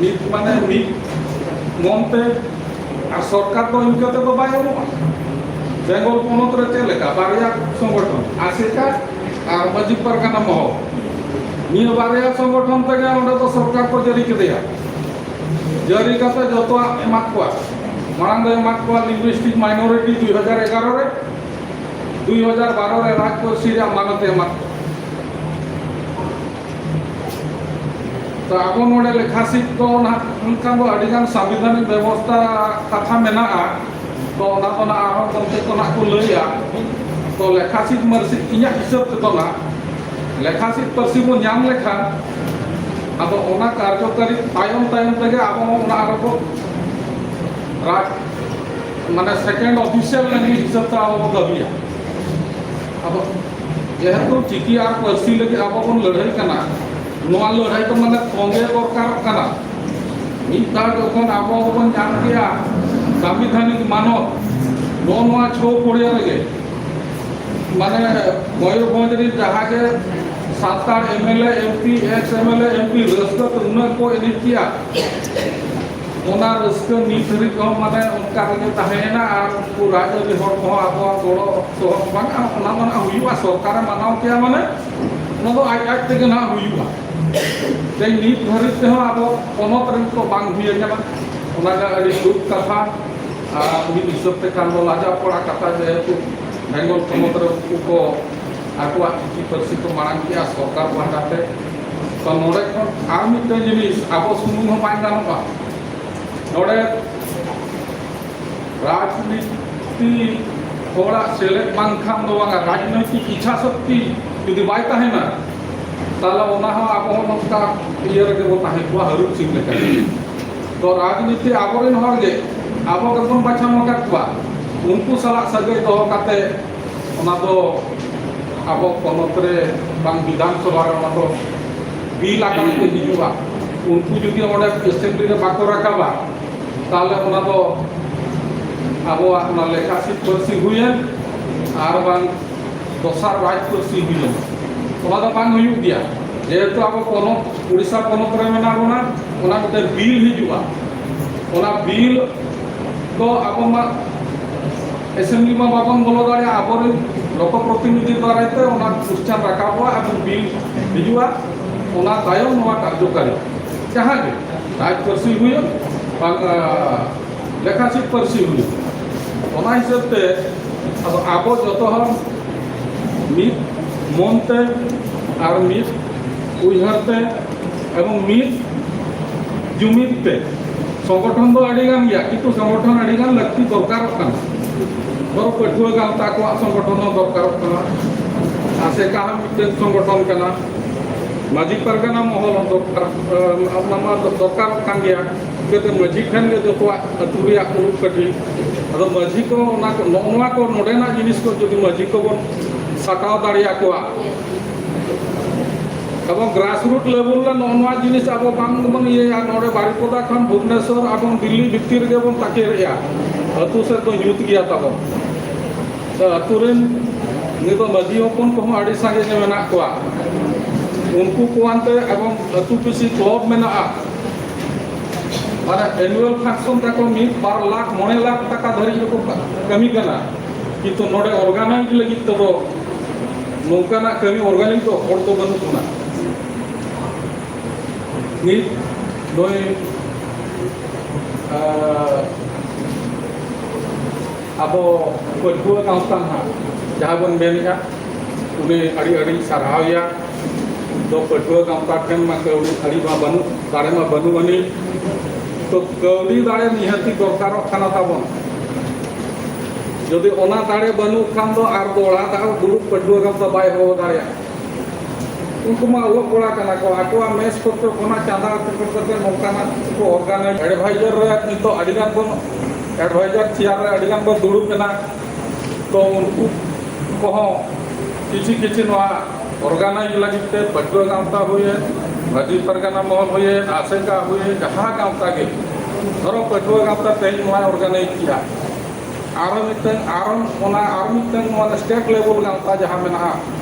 ᱢᱤᱫ ᱢᱟᱱᱮ ᱢᱤᱫ ᱢᱚᱱ ᱛᱮ, ᱟᱨ ᱥᱚᱨᱠᱟᱨ ᱫᱚ ᱤᱱᱠᱟᱹ ᱛᱮᱫᱚ ᱵᱟᱭ ᱮᱢᱚᱜᱼᱟ᱾ ᱵᱮᱝᱜᱚᱞ ᱯᱚᱱᱚᱛ ᱨᱮ ᱪᱮᱫ ᱞᱮᱠᱟ ᱵᱟᱨᱭᱟ ᱥᱚᱝᱜᱚᱴᱷᱚᱱ, ᱟᱥᱮᱠᱟ ᱟᱨ ᱢᱟᱹᱡᱷᱤ ᱯᱟᱨᱜᱟᱱᱟ ᱢᱚᱦᱚᱞ, ᱱᱤᱭᱟᱹ ᱵᱟᱨᱭᱟ ᱥᱚᱝᱜᱚᱴᱷᱚᱱ ᱛᱮᱜᱮ ᱚᱸᱰᱮ ᱫᱚ ᱥᱚᱨᱠᱟᱨ ᱠᱚ ᱡᱟᱹᱨᱤ ᱠᱮᱫᱮᱭᱟ᱾ ᱡᱟᱹᱨᱤ ᱠᱟᱛᱮ ᱡᱚᱛᱚᱣᱟᱜ ᱮᱢᱟᱫ ᱠᱚᱣᱟ᱾ ᱢᱟᱲᱟᱝ ᱫᱚ ᱮᱢᱟᱫ ᱠᱚᱣᱟ linguistic minority ᱫᱩᱭ ᱦᱟᱡᱟᱨ ᱮᱜᱟᱨᱚ ᱨᱮ, ᱫᱩᱭ ᱦᱟᱡᱟᱨ ᱵᱟᱨᱚ ᱨᱮ ᱨᱟᱡᱽ ᱯᱟᱹᱨᱥᱤ ᱨᱮᱭᱟᱜ ᱢᱟᱱᱚᱛ ᱮ ᱮᱢᱟᱫ ᱠᱚᱣᱟ᱾ ᱛᱚ ᱟᱵᱚ ᱱᱚᱰᱮ ᱞᱮᱠᱷᱟ ᱥᱤᱫ ᱫᱚ ᱱᱟᱦᱟᱜ ᱚᱱᱠᱟ ᱫᱚ ᱟᱹᱰᱤᱜᱟᱱ ᱥᱟᱝᱵᱤᱫᱷᱟᱱᱤᱠ ᱵᱮᱵᱚᱥᱛᱷᱟ ᱠᱟᱛᱷᱟ ᱢᱮᱱᱟᱜᱼᱟ, ᱛᱚ ᱚᱱᱟ ᱫᱚ ᱱᱟᱦᱟᱜ ᱟᱨᱦᱚᱸ ᱜᱚᱢᱠᱮ ᱠᱚ ᱱᱟᱦᱟᱜ ᱠᱚ ᱞᱟᱹᱭᱟ᱾ ᱛᱚ ᱞᱮᱠᱷᱟ ᱥᱤᱫ ᱢᱟᱹᱨᱥᱤ ᱤᱧᱟᱹᱜ ᱦᱤᱥᱟᱹᱵ ᱛᱮᱫᱚ ᱱᱟᱦᱟᱜ ᱞᱮᱠᱷᱟ ᱥᱤᱫ ᱯᱟᱹᱨᱥᱤ ᱵᱚᱱ ᱧᱟᱢ ᱞᱮᱠᱷᱟᱱ ᱟᱫᱚ ᱚᱱᱟ ᱠᱟᱨᱡᱚᱠᱟᱨᱤ ᱛᱟᱭᱚᱢ ᱛᱟᱭᱚᱢ ᱛᱮᱜᱮ ᱟᱵᱚ ᱦᱚᱸ ᱚᱱᱟ ᱟᱨᱚ ᱵᱚ ᱨᱟᱡᱽ ᱢᱟᱱᱮ second official language ᱦᱤᱥᱟᱹᱵ ᱛᱮ ᱟᱵᱚ ᱵᱚ ᱫᱟᱹᱵᱤᱭᱟ᱾ ᱟᱫᱚ ᱡᱮᱦᱮᱛᱩ ᱪᱤᱠᱤ ᱟᱨ ᱯᱟᱹᱨᱥᱤ ᱞᱟᱹᱜᱤᱫ ᱟᱵᱚ ᱵᱚᱱ ᱞᱟᱹᱲᱦᱟᱹᱭ ᱠᱟᱱᱟ, ᱱᱚᱣᱟ ᱞᱟᱹᱲᱦᱟᱹᱭ ᱫᱚ ᱢᱟᱱᱮ ᱛᱚᱸᱜᱮ ᱫᱚᱨᱠᱟᱨᱚᱜ ᱠᱟᱱᱟ᱾ ᱢᱤᱫ ᱫᱷᱟᱣ ᱡᱚᱠᱷᱚᱱ ᱟᱵᱚ ᱵᱚᱱ ᱧᱟᱢ ᱠᱮᱜᱼᱟ ᱥᱟᱝᱵᱤᱫᱷᱟᱱᱤᱠ ᱢᱟᱱᱚᱛ, ᱱᱚᱜᱼᱚ ᱱᱚᱣᱟ ᱪᱷᱚ ᱯᱚᱲᱤᱭᱟ ᱨᱮᱜᱮ ᱢᱟᱱᱮ ᱢᱚᱭᱩᱨᱵᱷᱚᱸᱡᱽ ᱨᱮᱱ ᱡᱟᱦᱟᱸ ᱜᱮ Santal MLA, MP, ex MLA, MP ᱨᱟᱹᱥᱠᱟᱹ ᱛᱮ ᱩᱱᱟᱹᱜ ᱠᱚ ᱮᱱᱮᱡ ᱠᱮᱜᱼᱟ, ᱚᱱᱟ ᱨᱟᱹᱥᱠᱟᱹ ᱱᱤᱛ ᱫᱷᱟᱹᱨᱤᱡ ᱦᱚᱸ ᱢᱟᱱᱮ ᱚᱱᱠᱟ ᱨᱮᱜᱮ ᱛᱟᱦᱮᱸᱭᱮᱱᱟ᱾ ᱟᱨ ᱩᱱᱠᱩ ᱨᱟᱡᱽᱟᱹᱨᱤ ᱦᱚᱲ ᱠᱚᱦᱚᱸ ᱟᱵᱚᱣᱟᱜ ᱜᱚᱲᱚ ᱥᱚᱦᱚᱫ ᱵᱟᱝ, ᱚᱱᱟ ᱫᱚ ᱱᱟᱦᱟᱜ ᱦᱩᱭᱩᱜᱼᱟ, ᱥᱚᱨᱠᱟᱨᱮ ᱢᱟᱱᱟᱣ ᱠᱮᱭᱟ ᱢᱟᱱᱮ ᱚᱱᱟ ᱫᱚ ᱟᱡ ᱟᱡ ᱛᱮᱜᱮ ᱱᱟᱦᱟᱜ ᱦᱩᱭᱩᱜᱼᱟ᱾ ᱛᱮᱦᱮᱧ ᱱᱤᱛ ᱫᱷᱟᱹᱨᱤᱡ ᱛᱮᱦᱚᱸ ᱟᱵᱚ ᱯᱚᱱᱚᱛ ᱨᱮᱱ ᱠᱚ ᱵᱟᱝ ᱦᱩᱭ ᱟᱠᱟᱱᱟ, ᱚᱱᱟ ᱜᱮ ᱟᱹᱰᱤ ᱫᱩᱠ ᱠᱟᱛᱷᱟ᱾ ᱟᱨ ᱢᱤᱫ ᱦᱤᱥᱟᱹᱵ ᱛᱮ ᱠᱷᱟᱱ ᱫᱚ ᱞᱟᱡᱟᱣ ᱯᱟᱲᱟ ᱠᱟᱛᱷᱟ, ᱡᱮᱦᱮᱛᱩ ᱵᱮᱝᱜᱚᱞ ᱯᱚᱱᱚᱛ ᱨᱮ ᱩᱱᱠᱩ ᱠᱚ ᱟᱠᱚᱣᱟᱜ ᱪᱤᱠᱤ ᱯᱟᱹᱨᱥᱤ ᱠᱚ ᱢᱟᱲᱟᱝ ᱠᱮᱜᱼᱟ ᱥᱚᱨᱠᱟᱨ ᱯᱟᱦᱴᱟ ᱛᱮ᱾ ᱛᱚ ᱱᱚᱰᱮ ᱠᱷᱚᱱ ᱟᱨ ᱢᱤᱫᱴᱮᱱ ᱡᱤᱱᱤᱥ ᱟᱵᱚ ᱥᱩᱢᱩᱝ ᱦᱚᱸ ᱵᱟᱝ ᱜᱟᱱᱚᱜᱼᱟ, ᱱᱚᱰᱮ ᱨᱟᱡᱽᱱᱤᱛᱤ ᱦᱚᱲᱟᱜ ᱥᱮᱞᱮᱫ ᱵᱟᱝᱠᱷᱟᱱ ᱫᱚ ᱵᱟᱝᱟ, ᱨᱟᱡᱽᱱᱳᱭᱛᱤᱠ ᱤᱪᱪᱷᱟ ᱥᱚᱠᱛᱤ ᱡᱩᱫᱤ ᱵᱟᱭ ᱛᱟᱦᱮᱱᱟ, ᱛᱟᱦᱚᱞᱮ ᱚᱱᱟ ᱦᱚᱸ ᱟᱵᱚ ᱦᱚᱸ ᱱᱚᱝᱠᱟ ᱤᱭᱟᱹ ᱨᱮᱜᱮ ᱵᱚ ᱛᱟᱦᱮᱸ ᱠᱚᱜᱼᱟ, ᱦᱟᱹᱨᱩᱵ ᱥᱤᱢ ᱞᱮᱠᱟ᱾ ᱛᱚ ᱨᱟᱡᱽᱱᱤᱛᱤ ᱟᱵᱚᱨᱮᱱ ᱦᱚᱲ ᱜᱮ ᱟᱵᱚ ᱜᱮᱵᱚᱱ ᱵᱟᱪᱷᱟᱣ ᱟᱠᱟᱫ ᱠᱚᱣᱟ, ᱩᱱᱠᱩ ᱥᱟᱞᱟᱜ ᱥᱟᱹᱜᱟᱹᱭ ᱫᱚᱦᱚ ᱠᱟᱛᱮ ᱚᱱᱟ ᱫᱚ ᱟᱵᱚ ᱯᱚᱱᱚᱛ ᱨᱮ ᱵᱟᱝ ᱵᱤᱫᱷᱟᱱ ᱥᱚᱵᱷᱟ ᱨᱮ ᱚᱱᱟ ᱫᱚ ᱵᱤᱞ ᱟᱠᱟᱨ ᱛᱮ ᱦᱤᱡᱩᱜᱼᱟ᱾ ᱩᱱᱠᱩ ᱡᱩᱫᱤ ᱚᱸᱰᱮ ᱮᱥᱮᱢᱵᱞᱤ ᱨᱮ ᱵᱟᱠᱚ ᱨᱟᱠᱟᱵᱟ, ᱛᱟᱦᱚᱞᱮ ᱚᱱᱟ ᱫᱚ ᱟᱵᱚᱣᱟᱜ ᱚᱱᱟ ᱞᱮᱠᱷᱟ ᱥᱤᱫ ᱯᱟᱹᱨᱥᱤ ᱦᱩᱭᱮᱱ ᱟᱨ ᱵᱟᱝ ᱫᱚᱥᱟᱨ ᱨᱟᱡᱽ ᱯᱟᱹᱨᱥᱤ ᱦᱩᱭᱮᱱ, ᱚᱱᱟ ᱫᱚ ᱵᱟᱝ ᱦᱩᱭᱩᱜ ᱜᱮᱭᱟ᱾ ᱡᱮᱦᱮᱛᱩ ᱟᱵᱚ ᱯᱚᱱᱚᱛ, ᱩᱲᱤᱥᱥᱟ ᱯᱚᱱᱚᱛ ᱨᱮ ᱢᱮᱱᱟᱜ ᱵᱚᱱᱟ, ᱚᱱᱟ ᱢᱤᱫᱴᱮᱱ ᱵᱤᱞ ᱦᱤᱡᱩᱜᱼᱟ, ᱚᱱᱟ ᱵᱤᱞ ᱫᱚ ᱟᱵᱚ ᱢᱟ ᱮᱥᱮᱢᱵᱞᱤ ᱢᱟ ᱵᱟᱵᱚᱱ ᱵᱚᱞᱚ ᱫᱟᱲᱮᱭᱟᱜᱼᱟ, ᱟᱵᱚᱨᱮᱱ ᱞᱳᱠᱚ ᱯᱨᱚᱛᱤᱱᱤᱫᱷᱤ ᱫᱟᱨᱟᱭ ᱛᱮ ᱚᱱᱟ ᱠᱚᱥᱪᱟᱱ ᱨᱟᱠᱟᱵᱚᱜᱼᱟ ᱮᱵᱚᱝ ᱵᱤᱞ ᱦᱤᱡᱩᱜᱼᱟ᱾ ᱚᱱᱟ ᱛᱟᱭᱚᱢ ᱱᱚᱣᱟ ᱠᱟᱨᱡᱚᱠᱟᱨᱤ ᱡᱟᱦᱟᱸ ᱜᱮ ᱨᱟᱡᱽ ᱯᱟᱹᱨᱥᱤ ᱦᱩᱭᱮᱱ, ᱵᱟᱝ, ᱟᱸ, ᱞᱮᱠᱷᱟ ᱥᱤᱫ ᱯᱟᱹᱨᱥᱤ ᱦᱩᱭᱩᱜ᱾ ᱚᱱᱟ ᱦᱤᱥᱟᱹᱵ ᱛᱮ ᱟᱫᱚ ᱟᱵᱚ ᱡᱚᱛᱚ ᱦᱚᱲ ᱢᱤᱫ ᱢᱚᱱ ᱛᱮ ᱟᱨ ᱢᱤᱫ ᱩᱭᱦᱟᱹᱨ ᱛᱮ ᱮᱵᱚᱝ ᱢᱤᱫ ᱡᱩᱢᱤᱫ ᱛᱮ, ᱥᱚᱝᱜᱚᱴᱷᱚᱱ ᱫᱚ ᱟᱹᱰᱤ ᱜᱟᱱ ᱜᱮᱭᱟ, ᱠᱤᱱᱛᱩ ᱥᱚᱝᱜᱚᱴᱷᱚᱱ ᱟᱹᱰᱤ ᱜᱟᱱ ᱞᱟᱹᱠᱛᱤ ᱫᱚᱨᱠᱟᱨᱚᱜ ᱠᱟᱱᱟ᱾ ᱫᱷᱚᱨᱚ ᱯᱟᱹᱴᱷᱩᱣᱟᱹ ᱜᱟᱶᱛᱟ ᱠᱚᱣᱟᱜ ᱥᱚᱝᱜᱚᱴᱷᱚᱱ ᱦᱚᱸ ᱫᱚᱨᱠᱟᱨᱚᱜ ᱠᱟᱱᱟ, ᱟᱥᱮᱠᱟ ᱦᱚᱸ ᱢᱤᱫᱴᱮᱱ ᱥᱚᱝᱜᱚᱴᱷᱚᱱ ᱠᱟᱱᱟ, ᱢᱟᱹᱡᱷᱤ ᱯᱟᱨᱜᱟᱱᱟ ᱢᱚᱦᱚᱞ ᱦᱚᱸ ᱫᱚᱨᱠᱟᱨ, ᱚᱱᱟ ᱢᱟ ᱫᱚᱨᱠᱟᱨᱚᱜ ᱠᱟᱱ ᱜᱮᱭᱟ᱾ ᱪᱤᱠᱟᱹᱛᱮ ᱢᱟᱹᱡᱷᱤ ᱴᱷᱮᱱ ᱜᱮ ᱡᱚᱛᱚᱣᱟᱜ ᱟᱹᱛᱩ ᱨᱮᱭᱟᱜ ᱠᱩᱲᱩᱵ ᱠᱟᱹᱴᱤᱡ᱾ ᱟᱫᱚ ᱢᱟᱹᱡᱷᱤ ᱠᱚ ᱚᱱᱟ ᱠᱚ, ᱱᱚᱜᱼᱚ ᱱᱚᱣᱟ ᱠᱚ, ᱱᱚᱰᱮᱱᱟᱜ ᱡᱤᱱᱤᱥ ᱠᱚ ᱡᱩᱫᱤ ᱢᱟᱹᱡᱷᱤ ᱠᱚᱵᱚᱱ ᱥᱟᱴᱟᱣ ᱫᱟᱲᱮᱭᱟᱠᱚᱣᱟ, ᱮᱵᱚᱝ grassroot level ᱨᱮ ᱱᱚᱜᱼᱚ ᱱᱚᱣᱟ ᱡᱤᱱᱤᱥ ᱟᱵᱚ ᱵᱟᱝ ᱵᱚᱱ ᱤᱭᱟᱹᱭᱟ, ᱱᱚᱰᱮ ᱵᱟᱨᱤᱯᱚᱫᱟ ᱠᱷᱚᱱ ᱵᱷᱩᱵᱽᱱᱮᱥᱚᱨ ᱮᱵᱚᱝ ᱫᱤᱞᱞᱤ ᱵᱷᱤᱛᱤᱨ ᱨᱮᱜᱮ ᱵᱚᱱ ᱛᱟᱠᱮᱨᱮᱜᱼᱟ, ᱟᱹᱛᱩ ᱥᱮᱫ ᱫᱚ ᱧᱩᱛ ᱜᱮᱭᱟ ᱛᱟᱵᱚᱱ᱾ ᱛᱚ ᱟᱹᱛᱩ ᱨᱮᱱ ᱱᱤᱛᱚᱜ ᱢᱟᱹᱡᱷᱤ ᱦᱚᱯᱚᱱ ᱠᱚᱦᱚᱸ ᱟᱹᱰᱤ ᱥᱟᱸᱜᱮ ᱜᱮ ᱢᱮᱱᱟᱜ ᱠᱚᱣᱟ, ᱩᱱᱠᱩ ᱠᱚᱣᱟᱱᱛᱮ ᱮᱵᱚᱝ ᱟᱹᱛᱩ ᱯᱤᱪᱷᱤ ᱠᱞᱟᱵᱽ ᱢᱮᱱᱟᱜᱼᱟ, ᱢᱟᱱᱮ annual function ᱛᱟᱠᱚ ᱢᱤᱫ ᱵᱟᱨ ᱞᱟᱠᱷ ᱢᱚᱬᱮ ᱞᱟᱠᱷ ᱴᱟᱠᱟ ᱫᱷᱟᱹᱨᱤᱡ ᱦᱚᱸᱠᱚ ᱠᱟᱹᱢᱤ ᱠᱟᱱᱟ, ᱠᱤᱱᱛᱩ ᱱᱚᱰᱮ organize ᱞᱟᱹᱜᱤᱫ ᱛᱮᱫᱚ ᱱᱚᱝᱠᱟᱱᱟᱜ ᱠᱟᱹᱢᱤ organize ᱫᱚ ᱦᱚᱲ ᱫᱚ ᱵᱟᱹᱱᱩᱜ ᱵᱚᱱᱟ᱾ ᱱᱤᱛ ᱱᱩᱭ, ᱟᱸ, ᱟᱵᱚ ᱯᱟᱹᱴᱷᱩᱣᱟᱹ ᱜᱟᱶᱛᱟ ᱱᱟᱦᱟᱜ ᱡᱟᱦᱟᱸ ᱵᱚᱱ ᱢᱮᱱᱮᱫᱼᱟ, ᱩᱱᱤ ᱟᱹᱰᱤ ᱟᱹᱰᱤᱧ ᱥᱟᱨᱦᱟᱣᱮᱭᱟ᱾ ᱫᱚ ᱯᱟᱹᱴᱷᱩᱣᱟᱹ ᱜᱟᱶᱛᱟ ᱴᱷᱮᱱ ᱢᱟ ᱠᱟᱹᱣᱰᱤ ᱟᱹᱰᱤ ᱢᱟ ᱵᱟᱹᱱᱩᱜ, ᱫᱟᱲᱮ ᱢᱟ ᱵᱟᱹᱱᱩᱜ ᱟᱹᱱᱤᱡ᱾ ᱛᱚ ᱠᱟᱹᱣᱰᱤ ᱫᱟᱲᱮ ᱱᱤᱦᱟᱹᱛᱤ ᱫᱚᱨᱠᱟᱨᱚᱜ ᱠᱟᱱᱟ ᱛᱟᱵᱚᱱ᱾ ᱡᱩᱫᱤ ᱚᱱᱟ ᱫᱟᱲᱮ ᱵᱟᱹᱱᱩᱜ ᱠᱷᱟᱱ ᱫᱚ ᱟᱨ ᱫᱚᱦᱲᱟ ᱫᱷᱟᱣ ᱫᱩᱲᱩᱵ ᱯᱟᱹᱴᱷᱩᱣᱟᱹ ᱜᱟᱶᱛᱟ ᱵᱟᱭ ᱦᱚᱦᱚ ᱫᱟᱲᱮᱭᱟᱜᱼᱟ᱾ ᱩᱱᱠᱩ ᱢᱟ ᱚᱞᱚᱜ ᱠᱚᱲᱟ ᱠᱟᱱᱟ ᱠᱚ, ᱟᱠᱚᱣᱟᱜ ᱢᱮᱥ ᱠᱷᱚᱨᱪᱚ ᱠᱷᱚᱱᱟᱜ ᱪᱟᱸᱫᱟ ᱠᱷᱚᱨᱪᱚ ᱠᱟᱛᱮ ᱱᱚᱝᱠᱟᱱᱟᱜ ᱠᱚ organize᱾ Advisor ᱨᱮ ᱱᱤᱛᱚᱜ ᱟᱹᱰᱤ ᱜᱟᱱ ᱵᱚᱱ, advisor chair ᱨᱮ ᱟᱹᱰᱤ ᱜᱟᱱ ᱵᱚᱱ ᱫᱩᱲᱩᱵ ᱮᱱᱟ, ᱛᱚ ᱩᱱᱠᱩ ᱠᱚᱦᱚᱸ ᱠᱤᱪᱷᱤ ᱠᱤᱪᱷᱤ ᱱᱚᱣᱟ organize ᱞᱟᱹᱜᱤᱫ ᱛᱮ ᱯᱟᱹᱴᱷᱩᱣᱟᱹ ᱜᱟᱶᱛᱟ ᱦᱩᱭᱮᱱ, ᱢᱟᱹᱡᱷᱤ ᱯᱟᱨᱜᱟᱱᱟ ᱢᱚᱦᱚᱞ ᱦᱩᱭᱮᱱ, ᱟᱥᱮᱠᱟ ᱦᱩᱭᱮᱱ, ᱡᱟᱦᱟᱸ ᱜᱟᱶᱛᱟ ᱜᱮ, ᱫᱷᱚᱨᱚ ᱯᱟᱹᱴᱷᱩᱣᱟᱹ ᱜᱟᱶᱛᱟ ᱛᱮᱦᱮᱧ ᱱᱚᱣᱟ organize ᱠᱮᱜᱼᱟ, ᱟᱨᱚ ᱢᱤᱫᱴᱟᱝ, ᱟᱨᱚ ᱚᱱᱟ, ᱟᱨᱚ ᱢᱤᱫᱴᱟᱝ ᱢᱟᱱᱮ state level ᱜᱟᱶᱛᱟ ᱡᱟᱦᱟᱸ ᱢᱮᱱᱟᱜᱼᱟ,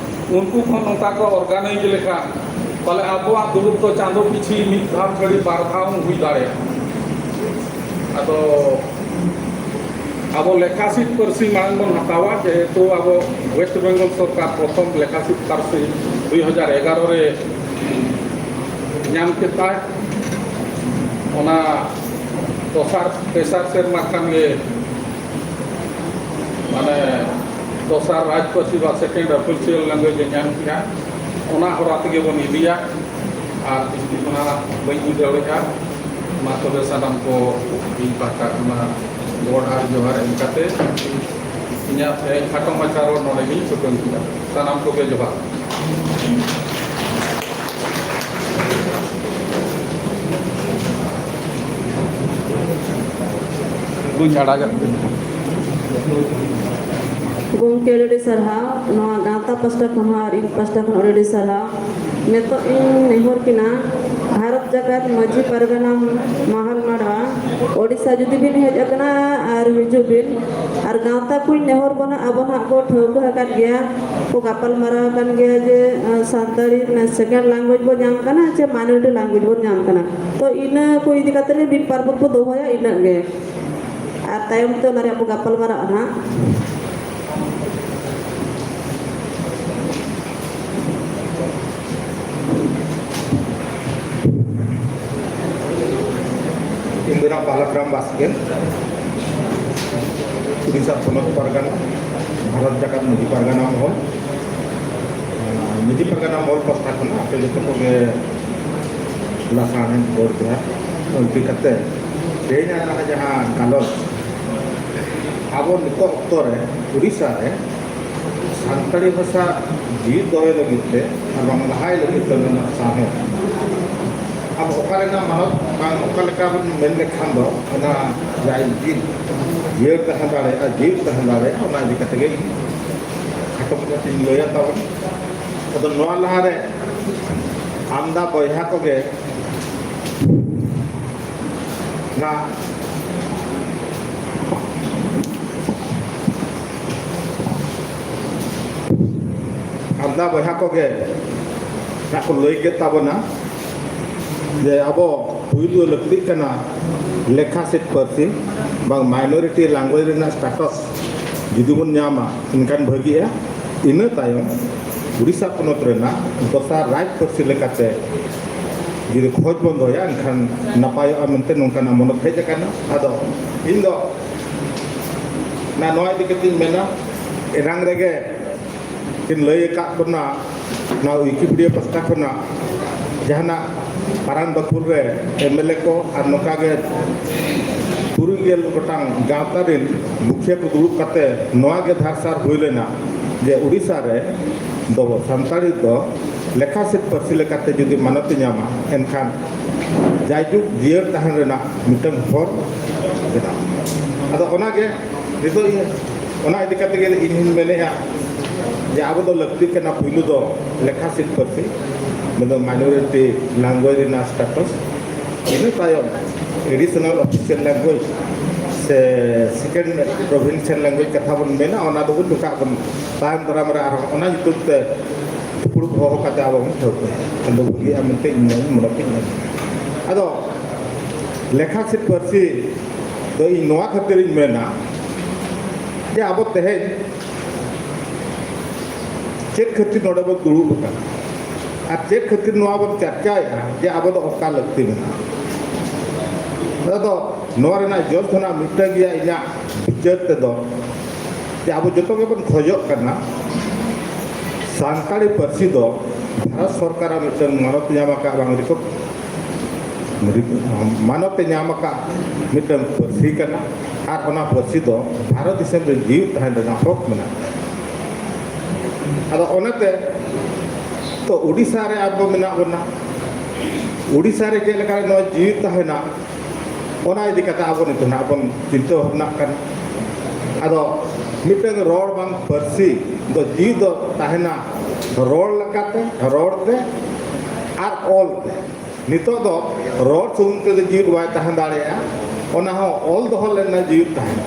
ᱩᱱᱠᱩ ᱠᱷᱚᱱ ᱱᱚᱝᱠᱟ ᱠᱚ organize ᱞᱮᱠᱷᱟᱱ ᱯᱟᱞᱮ ᱟᱵᱚᱣᱟᱜ ᱫᱩᱲᱩᱵ ᱫᱚ ᱪᱟᱸᱫᱚ ᱯᱤᱪᱷᱤ ᱢᱤᱫ ᱫᱷᱟᱣ ᱪᱷᱟᱹᱲᱤ ᱵᱟᱨ ᱫᱷᱟᱣ ᱦᱚᱸ ᱦᱩᱭ ᱫᱟᱲᱮᱭᱟᱜᱼᱟ᱾ ᱟᱫᱚ ᱟᱵᱚ ᱞᱮᱠᱷᱟ ᱥᱤᱫ ᱯᱟᱹᱨᱥᱤ ᱢᱟᱲᱟᱝ ᱵᱚᱱ ᱦᱟᱛᱟᱣᱟ, ᱡᱮᱦᱮᱛᱩ ᱟᱵᱚ West Bengal ᱥᱚᱨᱠᱟᱨ ᱯᱨᱚᱛᱷᱚᱢ ᱞᱮᱠᱷᱟ ᱥᱤᱫ ᱯᱟᱹᱨᱥᱤ ᱫᱩᱭ ᱦᱟᱡᱟᱨ ᱮᱜᱟᱨᱚ ᱨᱮ ᱧᱟᱢ ᱠᱮᱫ ᱛᱟᱦᱮᱸᱫ᱾ ᱚᱱᱟ ᱫᱚᱥᱟᱨ, ᱛᱮᱥᱟᱨ ᱥᱮᱨᱢᱟ ᱠᱷᱟᱱ ᱜᱮ, ᱢᱟᱱᱮ, ᱫᱚᱥᱟᱨ ᱨᱟᱡᱽ ᱯᱟᱹᱨᱥᱤ ᱵᱟ second official language ᱮ ᱧᱟᱢ ᱠᱮᱜᱼᱟ᱾ ᱚᱱᱟ ᱦᱚᱨᱟ ᱛᱮᱜᱮ ᱵᱚᱱ ᱤᱫᱤᱭᱟ᱾ ᱟᱨ ᱵᱤᱥᱛᱤ ᱚᱱᱟ ᱵᱟᱹᱧ ᱵᱩᱡᱽ ᱫᱟᱲᱮᱭᱟᱜᱼᱟ᱾ ᱢᱟ ᱛᱚᱵᱮ ᱥᱟᱱᱟᱢ ᱠᱚ ᱤᱧ ᱯᱟᱦᱴᱟ ᱠᱷᱚᱱᱟᱜ ᱜᱚᱰ ᱟᱨ ᱡᱚᱦᱟᱨ ᱮᱢ ᱠᱟᱛᱮ ᱤᱧᱟᱹᱜ ᱛᱮᱦᱮᱧ ᱠᱷᱟᱴᱚ ᱢᱟᱪᱷᱟ ᱨᱚᱲ ᱱᱚᱰᱮ ᱜᱤᱧ ᱥᱩᱛᱟᱹᱢ ᱠᱮᱫᱟ᱾ ᱥᱟᱱᱟᱢ ᱠᱚᱜᱮ ᱡᱚᱦᱟᱨ᱾ ᱵᱟᱹᱧ ᱟᱲᱟᱜᱟ᱾ ᱜᱚᱢᱠᱮ, ᱟᱹᱰᱤ ᱟᱹᱰᱤ ᱥᱟᱨᱦᱟᱣ᱾ ᱱᱚᱣᱟ ᱜᱟᱶᱛᱟ ᱯᱟᱥᱴᱟ ᱠᱷᱚᱱ ᱦᱚᱸ ᱟᱨ ᱤᱧ ᱯᱟᱥᱴᱟ ᱠᱷᱚᱱ ᱟᱹᱰᱤ ᱟᱹᱰᱤ ᱥᱟᱨᱦᱟᱣ᱾ ᱱᱤᱛᱚᱜ ᱤᱧ ᱱᱮᱦᱚᱨ ᱠᱤᱱᱟ, ᱵᱷᱟᱨᱚᱛ ᱡᱟᱠᱟᱛ ᱢᱟᱹᱡᱷᱤ ᱯᱟᱨᱜᱟᱱᱟ ᱢᱟᱦᱟᱞ ᱢᱟᱰᱣᱟ, ᱳᱰᱤᱥᱟ ᱡᱩᱫᱤ ᱵᱤᱱ ᱦᱮᱡ ᱟᱠᱟᱱᱟ ᱟᱨ ᱦᱤᱡᱩᱜ ᱵᱤᱱ, ᱟᱨ ᱜᱟᱶᱛᱟ ᱠᱚᱧ ᱱᱮᱦᱚᱨ ᱵᱚᱱᱟ, ᱟᱵᱚ ᱱᱟᱦᱟᱜ ᱠᱚ ᱴᱷᱟᱹᱣᱠᱟᱹ ᱟᱠᱟᱫ ᱜᱮᱭᱟ, ᱠᱚ ᱜᱟᱯᱟᱞ ᱢᱟᱨᱟᱣ ᱟᱠᱟᱱ ᱜᱮᱭᱟ ᱡᱮ, ᱟᱸ, ᱥᱟᱱᱛᱟᱲᱤ second language ᱵᱚᱱ ᱧᱟᱢ ᱠᱟᱱᱟ ᱪᱮ minority language ᱵᱚᱱ ᱧᱟᱢ ᱠᱟᱱᱟ᱾ ᱛᱚ ᱤᱱᱟᱹ ᱠᱚ ᱤᱫᱤ ᱠᱟᱛᱮ ᱨᱮ ᱢᱤᱫ ᱵᱟᱨ ᱯᱚᱫ ᱵᱚ ᱫᱚᱦᱚᱭᱟ, ᱤᱱᱟᱹᱜ ᱜᱮ᱾ ᱟᱨ ᱛᱟᱭᱚᱢ ᱛᱮ ᱚᱱᱟ ᱨᱮᱭᱟᱜ ᱵᱚ ᱜᱟᱯᱟᱞ ᱢᱟᱨᱟᱜᱼᱟ ᱱᱟᱦᱟᱜ᱾ ᱤᱧ ᱫᱚ ᱱᱟᱜ ᱵᱟᱞᱚᱠᱨᱟᱢ ᱵᱟᱥᱠᱮ, ᱩᱲᱤᱥᱥᱟ ᱯᱚᱱᱚᱛ ᱯᱟᱨᱜᱟᱱᱟ, ᱵᱷᱟᱨᱚᱛ ᱡᱟᱠᱟᱛ ᱢᱟᱹᱡᱷᱤ ᱯᱟᱨᱜᱟᱱᱟ ᱢᱚᱦᱚᱞ᱾ ᱢᱟᱹᱡᱷᱤ ᱯᱟᱨᱜᱟᱱᱟ ᱢᱚᱦᱚᱞ ᱯᱟᱥᱴᱟ ᱠᱷᱚᱱᱟᱜ ᱟᱯᱮ ᱡᱚᱛᱚ ᱠᱚᱜᱮ ᱞᱟᱥᱟᱲᱦᱮᱫ ᱜᱚᱰ ᱡᱚᱦᱟᱨ ᱜᱚᱢᱠᱮ ᱠᱟᱛᱮ, ᱛᱮᱦᱮᱧᱟᱜ ᱱᱚᱣᱟ ᱡᱟᱦᱟᱸ ᱜᱟᱞᱚᱪ, ᱟᱵᱚ ᱱᱤᱛᱚᱜ ᱚᱠᱛᱚ ᱨᱮ ᱩᱲᱤᱥᱥᱟ ᱨᱮ ᱥᱟᱱᱛᱟᱲᱤ ᱵᱷᱟᱥᱟ ᱡᱤᱣᱤᱫ ᱫᱚᱦᱚᱭ ᱞᱟᱹᱜᱤᱫ ᱛᱮ ᱟᱨ ᱵᱟᱝ ᱞᱟᱦᱟᱭ ᱞᱟᱹᱜᱤᱫ ᱛᱮ ᱚᱱᱟ ᱥᱟᱶᱦᱮᱫ, ᱟᱵᱚ ᱚᱠᱟ ᱨᱮᱱᱟᱜ ᱢᱟᱱᱚᱛ ᱵᱟᱝ ᱚᱠᱟ ᱞᱮᱠᱟ ᱵᱚᱱ ᱢᱮᱱ ᱞᱮᱠᱷᱟᱱ ᱫᱚ ᱚᱱᱟ ᱡᱟᱭ ᱡᱤᱣᱤᱫ ᱡᱤᱭᱟᱹᱲ ᱛᱟᱦᱮᱸ ᱫᱟᱲᱮᱭᱟᱜᱼᱟ, ᱡᱤᱣᱤᱫ ᱛᱟᱦᱮᱸ ᱫᱟᱲᱮᱭᱟᱜᱼᱟ, ᱚᱱᱟ ᱤᱫᱤ ᱠᱟᱛᱮ ᱜᱮ ᱤᱧ ᱠᱷᱟᱴᱚ ᱢᱟᱪᱷᱟ ᱛᱤᱧ ᱞᱟᱹᱭᱟ ᱛᱟᱵᱚᱱ᱾ ᱟᱫᱚ ᱱᱚᱣᱟ ᱞᱟᱦᱟᱨᱮ ᱟᱢᱫᱟ ᱵᱚᱭᱦᱟ ᱠᱚᱜᱮ ᱱᱟ ᱟᱢᱫᱟ ᱵᱚᱭᱦᱟ ᱠᱚᱜᱮ ᱱᱟ ᱠᱚ ᱞᱟᱹᱭ ᱠᱮᱫ ᱛᱟᱵᱚᱱᱟ ᱡᱮ ᱟᱵᱚ ᱯᱩᱭᱞᱩ ᱞᱟᱹᱠᱛᱤᱜ ᱠᱟᱱᱟ ᱞᱮᱠᱷᱟ ᱥᱮᱫ ᱯᱟᱹᱨᱥᱤ ᱵᱟᱝ minority language ᱨᱮᱱᱟᱜ status ᱡᱩᱫᱤ ᱵᱚᱱ ᱧᱟᱢᱟ ᱮᱱᱠᱷᱟᱱ ᱵᱷᱟᱹᱜᱤᱜᱼᱟ᱾ ᱤᱱᱟᱹ ᱛᱟᱭᱚᱢ ᱩᱲᱤᱥᱥᱟ ᱯᱚᱱᱚᱛ ᱨᱮᱱᱟᱜ ᱫᱚᱥᱟᱨ ᱨᱟᱡᱽ ᱯᱟᱹᱨᱥᱤ ᱞᱮᱠᱟᱛᱮ ᱡᱩᱫᱤ ᱠᱷᱚᱡᱽ ᱵᱚᱱ ᱫᱚᱦᱚᱭᱟ, ᱮᱱᱠᱷᱟᱱ ᱱᱟᱯᱟᱭᱚᱜᱼᱟ ᱢᱮᱱᱛᱮ ᱱᱚᱝᱠᱟᱱᱟᱜ ᱢᱚᱱᱮ ᱦᱮᱡ ᱟᱠᱟᱱᱟ᱾ ᱟᱫᱚ ᱤᱧ ᱫᱚ ᱱᱟ-, ᱱᱚᱣᱟ ᱤᱫᱤ ᱠᱟᱛᱮᱧ ᱢᱮᱱᱟ, ᱮᱱᱟᱝ ᱨᱮᱜᱮ ᱠᱤᱱ ᱞᱟᱹᱭ ᱟᱠᱟᱫ ᱵᱚᱱᱟ, ᱱᱚᱣᱟ ᱣᱤᱠᱤᱯᱤᱰᱤᱭᱟ ᱯᱟᱥᱴᱟ ᱠᱷᱚᱱᱟᱜ ᱡᱟᱦᱟᱱᱟᱜ ᱯᱟᱨᱟᱱ ᱵᱟᱹᱠᱷᱩᱞ ᱨᱮ ᱮᱢ ᱮᱞ ᱮ ᱠᱚ ᱟᱨ ᱱᱚᱝᱠᱟ ᱜᱮ ᱛᱩᱨᱩᱭ ᱜᱮᱞ ᱜᱚᱴᱟᱝ ᱜᱟᱶᱛᱟ ᱨᱮᱱ ᱢᱩᱠᱷᱤᱭᱟᱹ ᱠᱚ ᱫᱩᱲᱩᱵ ᱠᱟᱛᱮ ᱱᱚᱣᱟ ᱜᱮ ᱫᱷᱟᱨᱥᱟᱨ ᱦᱩᱭ ᱞᱮᱱᱟ ᱡᱮ ᱳᱰᱤᱥᱟ ᱨᱮ ᱫᱚ ᱥᱟᱱᱛᱟᱲᱤ ᱫᱚ ᱞᱮᱠᱷᱟ ᱥᱤᱫ ᱯᱟᱹᱨᱥᱤ ᱞᱮᱠᱟᱛᱮ ᱡᱩᱫᱤ ᱢᱟᱱᱚᱛ ᱮ ᱧᱟᱢᱟ, ᱮᱱᱠᱷᱟᱱ ᱡᱟᱭᱡᱩᱜᱽ ᱡᱤᱭᱟᱹᱲ ᱛᱟᱦᱮᱱ ᱨᱮᱱᱟᱜ ᱢᱤᱫᱴᱟᱝ ᱦᱚᱨ ᱵᱮᱱᱟᱜᱼᱟ᱾ ᱟᱫᱚ ᱚᱱᱟᱜᱮ ᱱᱤᱛᱚᱜ ᱤᱧ, ᱚᱱᱟ ᱤᱫᱤ ᱠᱟᱛᱮ ᱜᱮ ᱤᱧ ᱦᱚᱧ ᱢᱮᱱᱮᱫᱼᱟ ᱡᱮ ᱟᱵᱚ ᱫᱚ ᱞᱟᱹᱠᱛᱤ ᱠᱟᱱᱟ ᱯᱩᱭᱞᱩ ᱫᱚ ᱞᱮᱠᱷᱟ ᱥᱤᱫ ᱯᱟᱹᱨᱥᱤ, ᱢᱮᱱᱫᱚ minority language ᱨᱮᱱᱟᱜ status, ᱤᱱᱟᱹ ᱛᱟᱭᱚᱢ additional official language ᱥᱮ second provincial language ᱠᱟᱛᱷᱟ ᱵᱚᱱ ᱢᱮᱱᱟ, ᱚᱱᱟ ᱫᱚᱵᱚᱱ ᱫᱚᱦᱚ ᱠᱟᱜ ᱵᱚᱱ ᱛᱟᱭᱚᱢ ᱫᱟᱨᱟᱢ ᱨᱮ ᱟᱨᱦᱚᱸ ᱚᱱᱟ ᱧᱩᱛᱩᱢ ᱛᱮ ᱫᱩᱯᱲᱩᱵ ᱦᱚᱦᱚ ᱠᱟᱛᱮ ᱟᱵᱚ ᱵᱚᱱ ᱴᱷᱟᱹᱣᱠᱟᱹᱭᱟ, ᱟᱫᱚ ᱵᱷᱟᱹᱜᱤᱜᱼᱟ ᱢᱮᱱᱛᱮ ᱤᱧ ᱢᱚᱱᱮ, ᱢᱚᱱᱮ ᱛᱮᱧ ᱢᱮᱱᱟ᱾ ᱟᱫᱚ ᱞᱮᱠᱷᱟ ᱥᱤᱫ ᱯᱟᱹᱨᱥᱤ ᱫᱚ ᱤᱧ ᱱᱚᱣᱟ ᱠᱷᱟᱹᱛᱤᱨᱤᱧ ᱢᱮᱱᱟ ᱡᱮ ᱟᱵᱚ ᱛᱮᱦᱮᱧ ᱪᱮᱫ ᱠᱷᱟᱹᱛᱤᱨ ᱱᱚᱰᱮ ᱵᱚᱱ ᱫᱩᱲᱩᱵ ᱟᱠᱟᱱᱟ ᱟᱨ ᱪᱮᱫ ᱠᱷᱟᱹᱛᱤᱨ ᱱᱚᱣᱟ ᱵᱚᱱ ᱪᱟᱨᱪᱟᱭᱮᱫᱼᱟ ᱡᱮ ᱟᱵᱚ ᱫᱚ ᱚᱠᱟ ᱞᱟᱹᱠᱛᱤ ᱢᱮᱱᱟᱜᱼᱟ᱾ ᱟᱫᱚ ᱱᱚᱣᱟ ᱨᱮᱱᱟᱜ ᱡᱚᱥ ᱫᱚ ᱱᱟᱜ ᱢᱤᱫᱴᱟᱝ ᱜᱮᱭᱟ ᱤᱧᱟᱹᱜ ᱵᱤᱪᱟᱹᱨ ᱛᱮᱫᱚ, ᱡᱮ ᱟᱵᱚ ᱡᱚᱛᱚ ᱜᱮᱵᱚᱱ ᱠᱷᱚᱡᱚᱜ ᱠᱟᱱᱟ ᱥᱟᱱᱛᱟᱲᱤ ᱯᱟᱹᱨᱥᱤ ᱫᱚ ᱵᱷᱟᱨᱚᱛ ᱥᱚᱨᱠᱟᱨᱟᱜ ᱢᱤᱫᱴᱟᱝ ᱢᱟᱱᱚᱛ ᱧᱟᱢ ᱟᱠᱟᱫ ᱵᱟᱝ recognize ᱢᱟᱱᱚᱛ ᱮ ᱧᱟᱢ ᱟᱠᱟᱫ ᱢᱤᱫᱴᱟᱝ ᱯᱟᱹᱨᱥᱤ ᱠᱟᱱᱟ ᱟᱨ ᱚᱱᱟ ᱯᱟᱹᱨᱥᱤ ᱫᱚ ᱵᱷᱟᱨᱚᱛ ᱫᱤᱥᱚᱢ ᱨᱮ ᱡᱤᱣᱤᱫ ᱛᱟᱦᱮᱱ ᱨᱮᱱᱟᱜ ᱦᱚᱠ ᱢᱮᱱᱟᱜᱼᱟ᱾ ᱟᱫᱚ ᱚᱱᱟᱛᱮ ᱛᱚ ᱳᱰᱤᱥᱟ ᱨᱮ ᱟᱵᱚ ᱢᱮᱱᱟᱜ ᱵᱚᱱᱟ, ᱳᱰᱤᱥᱟ ᱨᱮ ᱪᱮᱫ ᱞᱮᱠᱟ ᱱᱚᱣᱟ ᱡᱤᱣᱤᱫ ᱛᱟᱦᱮᱱᱟ, ᱚᱱᱟ ᱤᱫᱤ ᱠᱟᱛᱮ ᱟᱵᱚ ᱱᱤᱛᱚᱜ ᱱᱟᱜ ᱵᱚᱱ ᱪᱤᱱᱛᱟᱹ ᱵᱷᱟᱵᱽᱱᱟᱜ ᱠᱟᱱᱟ᱾ ᱟᱫᱚ ᱢᱤᱫᱴᱟᱝ ᱨᱚᱲ ᱵᱟᱝ ᱯᱟᱹᱨᱥᱤ ᱫᱚ ᱡᱤᱣᱤᱫ ᱫᱚ ᱛᱟᱦᱮᱱᱟ ᱨᱚᱲ ᱞᱮᱠᱟᱛᱮ, ᱨᱚᱲ ᱛᱮ ᱟᱨ ᱚᱞ ᱛᱮ᱾ ᱱᱤᱛᱚᱜ ᱫᱚ ᱨᱚᱲ ᱥᱩᱢᱩᱝ ᱛᱮᱫᱚ ᱡᱤᱣᱤᱫ ᱵᱟᱭ ᱛᱟᱦᱮᱸ ᱫᱟᱲᱮᱭᱟᱜᱼᱟ, ᱚᱱᱟ ᱦᱚᱸ ᱚᱞ ᱫᱚᱦᱚ ᱞᱮᱱᱟ ᱡᱤᱣᱤᱫ ᱛᱟᱦᱮᱱᱟ᱾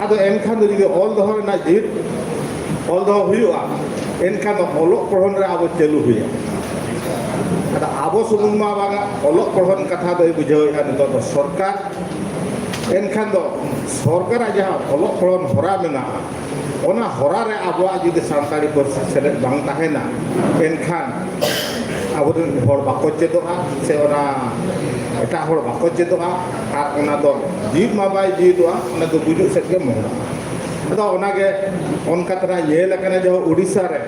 ᱟᱫᱚ ᱮᱱᱠᱷᱟᱱ ᱫᱚ ᱡᱩᱫᱤ ᱚᱞ ᱫᱚᱦᱚ ᱨᱮᱱᱟᱜ ᱡᱤᱣᱤᱫ, ᱚᱞ ᱫᱚᱦᱚ ᱦᱩᱭᱩᱜᱼᱟ, ᱮᱱᱠᱷᱟᱱ ᱫᱚ ᱚᱞᱚᱜ ᱯᱚᱲᱦᱚᱱ ᱨᱮ ᱟᱵᱚ ᱪᱟᱹᱞᱩ ᱦᱩᱭᱩᱜᱼᱟ᱾ ᱟᱫᱚ ᱟᱵᱚ ᱥᱩᱢᱩᱝ ᱢᱟ ᱵᱟᱝᱟ, ᱚᱞᱚᱜ ᱯᱚᱲᱦᱚᱱ ᱠᱟᱛᱷᱟ ᱫᱚᱭ ᱵᱩᱡᱷᱟᱹᱣᱮᱫᱼᱟ ᱱᱤᱛᱚᱜ ᱫᱚ ᱥᱚᱨᱠᱟᱨ᱾ ᱮᱱᱠᱷᱟᱱ ᱫᱚ ᱥᱚᱨᱠᱟᱨᱟᱜ ᱡᱟᱦᱟᱸ ᱚᱞᱚᱜ ᱯᱚᱲᱦᱚᱱ ᱦᱚᱨᱟ ᱢᱮᱱᱟᱜᱼᱟ, ᱚᱱᱟ ᱦᱚᱨᱟ ᱨᱮ ᱟᱵᱚᱣᱟᱜ ᱡᱩᱫᱤ ᱥᱟᱱᱛᱟᱲᱤ ᱯᱟᱹᱨᱥᱤ ᱥᱮᱞᱮᱫ ᱵᱟᱝ ᱛᱟᱦᱮᱱᱟ, ᱮᱱᱠᱷᱟᱱ ᱟᱵᱚᱨᱮᱱ ᱦᱚᱲ ᱵᱟᱠᱚ ᱪᱮᱫᱚᱜᱼᱟ, ᱥᱮ ᱚᱱᱟ ᱮᱴᱟᱜ ᱦᱚᱲ ᱵᱟᱠᱚ ᱪᱮᱫᱚᱜᱼᱟ, ᱟᱨ ᱚᱱᱟ ᱫᱚ ᱡᱤᱣᱤᱫ ᱢᱟ ᱵᱟᱭ ᱡᱤᱣᱤᱫᱚᱜᱼᱟ, ᱚᱱᱟ ᱫᱚ ᱜᱩᱡᱩᱜ ᱥᱮᱫ ᱜᱮ ᱢᱚᱦᱰᱟᱜᱼᱟ᱾ ᱟᱫᱚ ᱚᱱᱟᱜᱮ ᱚᱱᱠᱟ ᱛᱮᱱᱟᱜ ᱧᱮᱞ ᱟᱠᱟᱱᱟ ᱡᱮ ᱩᱲᱤᱥᱥᱟ ᱨᱮ